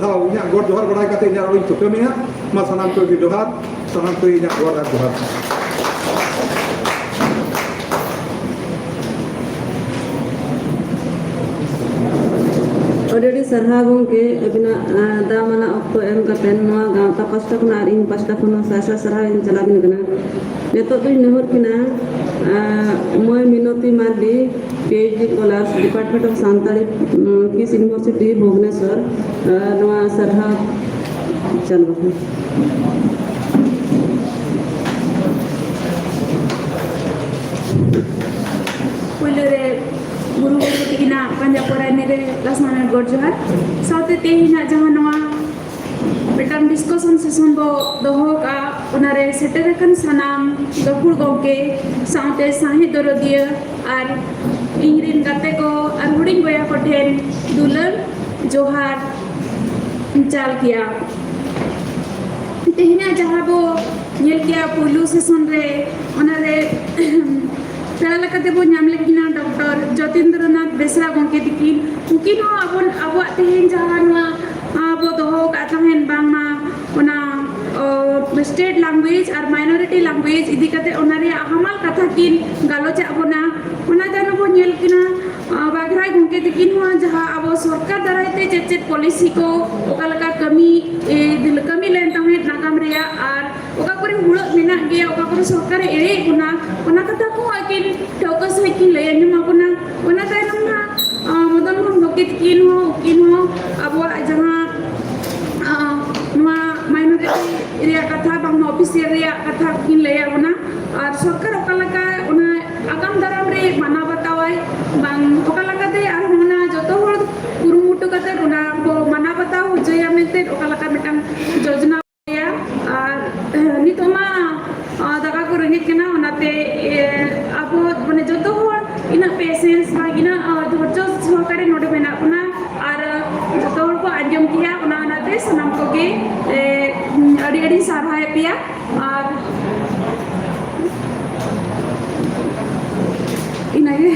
ᱫᱷᱟᱣ ᱤᱧᱟᱹᱜ ᱜᱚᱰ ᱡᱚᱦᱟᱨ ᱵᱟᱲᱟᱭ ᱠᱟᱛᱮ ᱤᱧᱟᱹᱜ ᱨᱚᱲᱤᱧ ᱛᱷᱩᱠᱟᱹᱢᱮᱫᱼᱟ᱾ ᱢᱟ ᱥᱟᱱᱟᱢ ᱠᱚᱜᱮ ᱡᱚᱦᱟᱨ, ᱥᱟᱱᱟᱢ ᱠᱚᱜᱮ ᱤᱧᱟᱹᱜ ᱜᱚᱰ ᱟᱨ ᱡᱚᱦᱟᱨ᱾ ᱟᱹᱰᱤ ᱟᱹᱰᱤ ᱥᱟᱨᱦᱟᱣ ᱜᱚᱢᱠᱮ, ᱟᱹᱵᱤᱱᱟᱜ, ᱟᱸ, ᱫᱟᱢ ᱟᱱᱟᱜ ᱚᱠᱛᱚ ᱮᱢ ᱠᱟᱛᱮ ᱱᱚᱣᱟ ᱜᱟᱶᱛᱟ ᱯᱟᱥᱴᱟ ᱠᱷᱚᱱᱟᱜ ᱟᱨ ᱤᱧ ᱯᱟᱥᱴᱟ ᱠᱷᱚᱱ ᱦᱚᱸ ᱥᱟᱭ ᱥᱟᱭ ᱥᱟᱨᱦᱟᱣ ᱤᱧ ᱪᱟᱞ ᱟᱹᱵᱤᱱ ᱠᱟᱱᱟ᱾ ᱱᱤᱛᱚᱜ ᱫᱚᱧ ᱱᱮᱦᱚᱨ ᱠᱤᱱᱟ, ᱟᱸ, ᱢᱟᱹᱭ Minoti Marndi, P H D scholar, department of Santali, um, ᱯᱤᱥ ᱤᱭᱩᱱᱤᱵᱷᱟᱨᱥᱤᱴᱤ, ᱵᱷᱩᱵᱽᱱᱮᱥᱚᱨ, ᱟᱸ, ᱱᱚᱣᱟ ᱥᱟᱨᱦᱟᱣ ᱪᱟᱞ ᱵᱟᱠᱷᱨᱟ᱾ ᱯᱟᱸᱡᱟ ᱯᱚᱨᱟᱭᱱᱤ ᱨᱮ ᱞᱟᱥᱟᱱᱟᱜ ᱜᱚᱰ ᱡᱚᱦᱟᱨ᱾ ᱥᱟᱶᱛᱮ ᱛᱮᱦᱮᱧᱟᱜ ᱡᱟᱦᱟᱸ ᱱᱚᱣᱟ ᱢᱤᱫᱴᱟᱝ ᱰᱤᱥᱠᱟᱥᱚᱱ ᱥᱮᱥᱚᱱ ᱵᱚ ᱫᱚᱦᱚ ᱟᱠᱟᱫᱼᱟ, ᱚᱱᱟᱨᱮ ᱥᱮᱴᱮᱨ ᱟᱠᱟᱱ ᱥᱟᱱᱟᱢ ᱜᱟᱹᱠᱷᱩᱲ ᱜᱚᱢᱠᱮ, ᱥᱟᱶᱛᱮ ᱥᱟᱶᱦᱮᱫ ᱫᱚᱨᱚᱫᱤᱭᱟᱹ ᱟᱨ ᱤᱧ ᱨᱮᱱ ᱜᱟᱛᱮ ᱠᱚ ᱟᱨ ᱦᱩᱰᱤᱧ ᱵᱚᱭᱦᱟ ᱠᱚ ᱴᱷᱮᱱ ᱫᱩᱞᱟᱹᱲ ᱡᱚᱦᱟᱨ ᱪᱟᱞ ᱠᱮᱭᱟ᱾ ᱛᱮᱦᱮᱧᱟᱜ ᱡᱟᱦᱟᱸ ᱵᱚ ᱧᱮᱞ ᱠᱮᱜᱼᱟ ᱯᱩᱭᱞᱩ ᱥᱮᱥᱚᱱ ᱨᱮ, ᱚᱱᱟᱨᱮ ᱯᱮᱲᱟ ᱞᱮᱠᱟᱛᱮ ᱵᱚ ᱧᱟᱢ ᱞᱮᱫ ᱠᱤᱱᱟ ᱰᱚᱠᱴᱚᱨ ᱡᱚᱛᱤᱱᱫᱨᱚ ᱱᱟᱛᱷ ᱵᱮᱥᱨᱟ ᱜᱚᱢᱠᱮ ᱛᱤᱠᱤᱱ᱾ ᱩᱱᱠᱤᱱ ᱦᱚᱸ ᱟᱵᱚ, ᱟᱵᱚᱣᱟᱜ ᱛᱮᱦᱮᱧ ᱡᱟᱦᱟᱸ ᱱᱚᱣᱟ, ᱟᱸ, ᱵᱚ ᱫᱚᱦᱚ ᱟᱠᱟᱫ ᱛᱟᱦᱮᱸᱱ ᱵᱟᱝᱢᱟ ᱚᱱᱟ, ᱚ, state language ᱟᱨ minority language ᱤᱫᱤ ᱠᱟᱛᱮ ᱚᱱᱟ ᱨᱮᱭᱟᱜ ᱦᱟᱢᱟᱞ ᱠᱟᱛᱷᱟ ᱠᱤᱱ ᱜᱟᱞᱚᱪᱟᱜ ᱵᱚᱱᱟ᱾ ᱚᱱᱟ ᱛᱟᱭᱱᱚᱢ ᱵᱚ ᱧᱮᱞ ᱠᱤᱱᱟ, ᱟᱸ, ᱵᱟᱜᱷᱨᱟᱭ ᱜᱚᱢᱠᱮ ᱛᱤᱠᱤᱱ ᱦᱚᱸ ᱡᱟᱦᱟᱸ ᱟᱵᱚ ᱥᱚᱨᱠᱟᱨ ᱫᱟᱨᱟᱭ ᱛᱮ ᱪᱮᱫ ᱪᱮᱫ ᱯᱚᱞᱤᱥᱤ ᱠᱚ ᱚᱠᱟ ᱞᱮᱠᱟ ᱠᱟᱹᱢᱤ, ᱮ, ᱠᱟᱹᱢᱤ ᱞᱮᱱ ᱛᱟᱦᱮᱸᱫ ᱱᱟᱜᱟᱢ ᱨᱮᱭᱟᱜ, ᱟᱨ ᱚᱠᱟ ᱠᱚᱨᱮ ᱦᱩᱲᱟᱹᱜ ᱢᱮᱱᱟᱜ ᱜᱮᱭᱟ, ᱚᱠᱟ ᱠᱚᱨᱮ ᱥᱚᱨᱠᱟᱨᱮ ᱮᱲᱮᱭᱮᱫ ᱵᱚᱱᱟ, ᱚᱱᱟ ᱠᱟᱛᱷᱟ ᱠᱚᱦᱚᱸ ᱟᱹᱠᱤᱱ ᱴᱷᱟᱹᱣᱠᱟᱹ ᱥᱟᱺᱦᱤᱡ ᱠᱤᱱ ᱞᱟᱹᱭ ᱟᱸᱡᱚᱢ ᱟᱵᱚᱱᱟ᱾ ᱚᱱᱟ ᱛᱟᱭᱱᱚᱢ ᱱᱟᱦᱟᱜ, ᱟᱸ, ᱢᱚᱫᱚᱱ ᱢᱳᱦᱚᱱ ᱜᱚᱢᱠᱮ ᱛᱤᱠᱤᱱ ᱦᱚᱸ, ᱩᱱᱠᱤᱱ ᱦᱚᱸ ᱟᱵᱚᱣᱟᱜ ᱡᱟᱦᱟᱸ, ᱟᱸ, ᱱᱚᱣᱟ minority ᱨᱮᱭᱟᱜ ᱠᱟᱛᱷᱟ, ᱵᱟᱝᱢᱟ official ᱨᱮᱭᱟᱜ ᱠᱟᱛᱷᱟ ᱠᱤᱱ ᱞᱟᱹᱭ ᱟᱵᱚᱱᱟ᱾ ᱟᱨ ᱥᱚᱨᱠᱟᱨ ᱚᱠᱟ ᱞᱮᱠᱟ ᱚᱱᱟ ᱟᱜᱟᱢ ᱫᱟᱨᱟᱢ ᱨᱮ ᱢᱟᱱᱟᱣ ᱵᱟᱛᱟᱣᱟᱭ, ᱵᱟᱝ ᱚᱠᱟ ᱞᱮᱠᱟᱛᱮ ᱟᱨᱦᱚᱸ ᱚᱱᱟ ᱡᱚᱛᱚ ᱦᱚᱲ ᱠᱩᱨᱩᱢᱩᱴᱩ ᱠᱟᱛᱮ ᱚᱱᱟ ᱵᱚ ᱢᱟᱱᱟᱣ ᱵᱟᱛᱟᱣ ᱦᱚᱪᱚᱭᱟ ᱢᱮᱱᱛᱮ ᱚᱠᱟ ᱞᱮᱠᱟ ᱢᱤᱫᱴᱟᱝ ᱡᱳᱡᱽᱱᱟ ᱭᱟ᱾ ᱟᱨ, ᱮ, ᱱᱤᱛᱚᱜ ᱢᱟ, ᱟ, ᱫᱟᱠᱟ ᱠᱚ ᱨᱮᱸᱜᱮᱡ ᱠᱟᱱᱟ, ᱚᱱᱟᱛᱮ, ᱮ, ᱟᱵᱚ ᱢᱟᱱᱮ ᱡᱚᱛᱚ ᱦᱚᱲ ᱤᱱᱟᱹᱜ patience ᱵᱟᱝ ᱤᱱᱟᱹᱜ, ᱟ, ᱫᱷᱳᱨᱡᱚ ᱥᱚᱦᱚᱠᱟᱨᱮ ᱱᱚᱰᱮ ᱢᱮᱱᱟᱜ ᱵᱚᱱᱟ᱾ ᱟᱨ, ᱟ, ᱡᱚᱛᱚ ᱦᱚᱲ ᱠᱚ ᱟᱸᱡᱚᱢ ᱠᱮᱭᱟ, ᱚᱱᱟ, ᱚᱱᱟᱛᱮ ᱥᱟᱱᱟᱢ ᱠᱚᱜᱮ, ᱮ, ᱟᱹᱰᱤ ᱟᱹᱰᱤᱧ ᱥᱟᱨᱦᱟᱣᱮᱫ ᱯᱮᱭᱟ᱾ ᱟᱨ ᱤᱱᱟᱹᱜᱮ᱾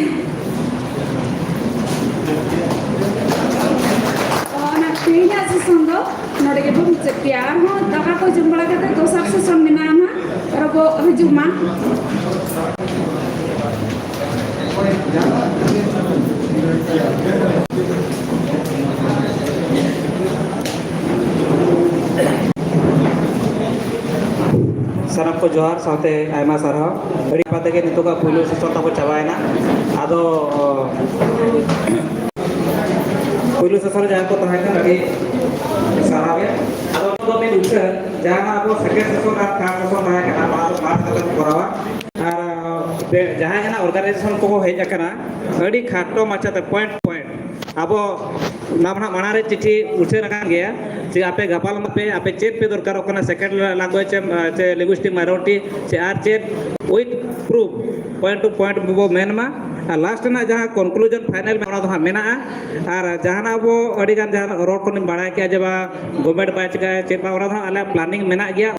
ᱚᱱᱟ ᱛᱮᱦᱮᱧᱟᱜ ᱥᱮᱥᱚᱱ ᱫᱚ ᱱᱚᱰᱮ ᱜᱮᱵᱚᱱ ᱢᱩᱪᱟᱹᱫ ᱠᱮᱭᱟ᱾ ᱟᱨᱦᱚᱸ ᱫᱟᱠᱟ ᱠᱚ ᱡᱚᱢ ᱵᱟᱲᱟ ᱠᱟᱛᱮ ᱫᱚᱥᱟᱨ ᱥᱮᱥᱚᱱ ᱢᱮᱱᱟᱜᱼᱟ ᱱᱟᱦᱟᱜ, ᱟᱨᱚ ᱵᱚ ᱦᱤᱡᱩᱜ ᱢᱟ᱾ ᱥᱟᱱᱟᱢ ᱠᱚ ᱡᱚᱦᱟᱨ ᱥᱟᱶᱛᱮ ᱟᱭᱢᱟ ᱥᱟᱨᱦᱟᱣ᱾ ᱟᱹᱰᱤ ᱱᱟᱯᱟᱭ ᱛᱮᱜᱮ ᱱᱤᱛᱚᱜᱟᱜ ᱯᱩᱭᱞᱩ ᱥᱮᱥᱚᱱ ᱛᱟᱵᱚ ᱪᱟᱵᱟᱭᱮᱱᱟ᱾ ᱟᱫᱚ ᱯᱩᱭᱞᱩ ᱥᱮᱥᱚᱱ ᱨᱮ ᱡᱟᱦᱟᱸᱭ ᱠᱚ ᱛᱟᱦᱮᱸ ᱠᱟᱱᱟ, ᱟᱹᱰᱤ ᱥᱟᱨᱦᱟᱣ ᱜᱮ᱾ ᱟᱫᱚ ᱱᱚᱣᱟ ᱫᱚ ᱢᱤᱫ ᱩᱪᱷᱟᱹᱱ, ᱡᱟᱦᱟᱸ ᱟᱵᱚ second session ᱟᱨ third session ᱛᱟᱦᱮᱸ ᱠᱟᱱᱟ, ᱚᱱᱟ ᱫᱚ merge ᱠᱟᱛᱮ ᱵᱚᱱ ᱠᱚᱨᱟᱣᱟ᱾ ᱟᱨ ᱡᱟᱦᱟᱸᱭ ᱦᱟᱸᱜ ᱚᱨᱜᱟᱱᱟᱭᱡᱮᱥᱚᱱ ᱠᱚᱠᱚ ᱦᱮᱡ ᱟᱠᱟᱱᱟ, ᱟᱹᱰᱤ ᱠᱷᱟᱴᱚ ᱢᱟᱪᱷᱟᱛᱮ ᱯᱚᱭᱮᱱᱴ ᱯᱚᱭᱮᱱᱴ ᱟᱵᱚ ᱚᱱᱟ ᱢᱟ ᱢᱟᱲᱟᱝ ᱨᱮ ᱪᱤᱴᱷᱤ ᱩᱪᱷᱟᱹᱱ ᱟᱠᱟᱱ ᱜᱮᱭᱟ ᱡᱮ ᱟᱯᱮ ᱜᱟᱯᱟᱞ ᱢᱟᱯᱮ, ᱟᱯᱮ ᱪᱮᱫ ᱯᱮ ᱫᱚᱨᱠᱟᱨᱚᱜ ᱠᱟᱱᱟ, ᱥᱮᱠᱮᱱᱰ ᱞᱮᱝᱜᱩᱭᱮᱡᱽ ᱪᱮ ᱞᱤᱝᱜᱩᱭᱤᱥᱴᱤᱠ ᱢᱟᱭᱱᱚᱨᱤᱴᱤ ᱪᱮ ᱟᱨ ᱪᱮᱫ, with proof point two point ᱵᱚ ᱢᱮᱱ ᱢᱟ᱾ ᱟᱨ ᱞᱟᱥᱴ ᱨᱮᱱᱟᱜ ᱡᱟᱦᱟᱸ ᱠᱚᱱᱠᱞᱩᱡᱚᱱ ᱯᱷᱟᱭᱱᱟᱞ ᱚᱱᱟ ᱫᱚ ᱦᱟᱸᱜ ᱢᱮᱱᱟᱜᱼᱟ᱾ ᱟᱨ ᱡᱟᱦᱟᱱᱟᱜ ᱟᱵᱚ ᱟᱹᱰᱤᱜᱟᱱ ᱡᱟᱦᱟᱱᱟᱜ ᱨᱚᱲ ᱠᱷᱚᱱᱤᱧ ᱵᱟᱲᱟᱭ ᱠᱮᱜᱼᱟ ᱡᱮ ᱵᱟ ᱜᱚᱵᱷᱢᱮᱱᱴ ᱵᱟᱭ ᱪᱤᱠᱟᱹᱭᱟ ᱪᱮᱫ ᱵᱟᱝ, ᱚᱱᱟ ᱫᱚ ᱦᱟᱸᱜ ᱟᱞᱮᱭᱟᱜ ᱯᱞᱟᱱᱤᱝ ᱢᱮᱱᱟᱜ ᱜᱮᱭᱟ᱾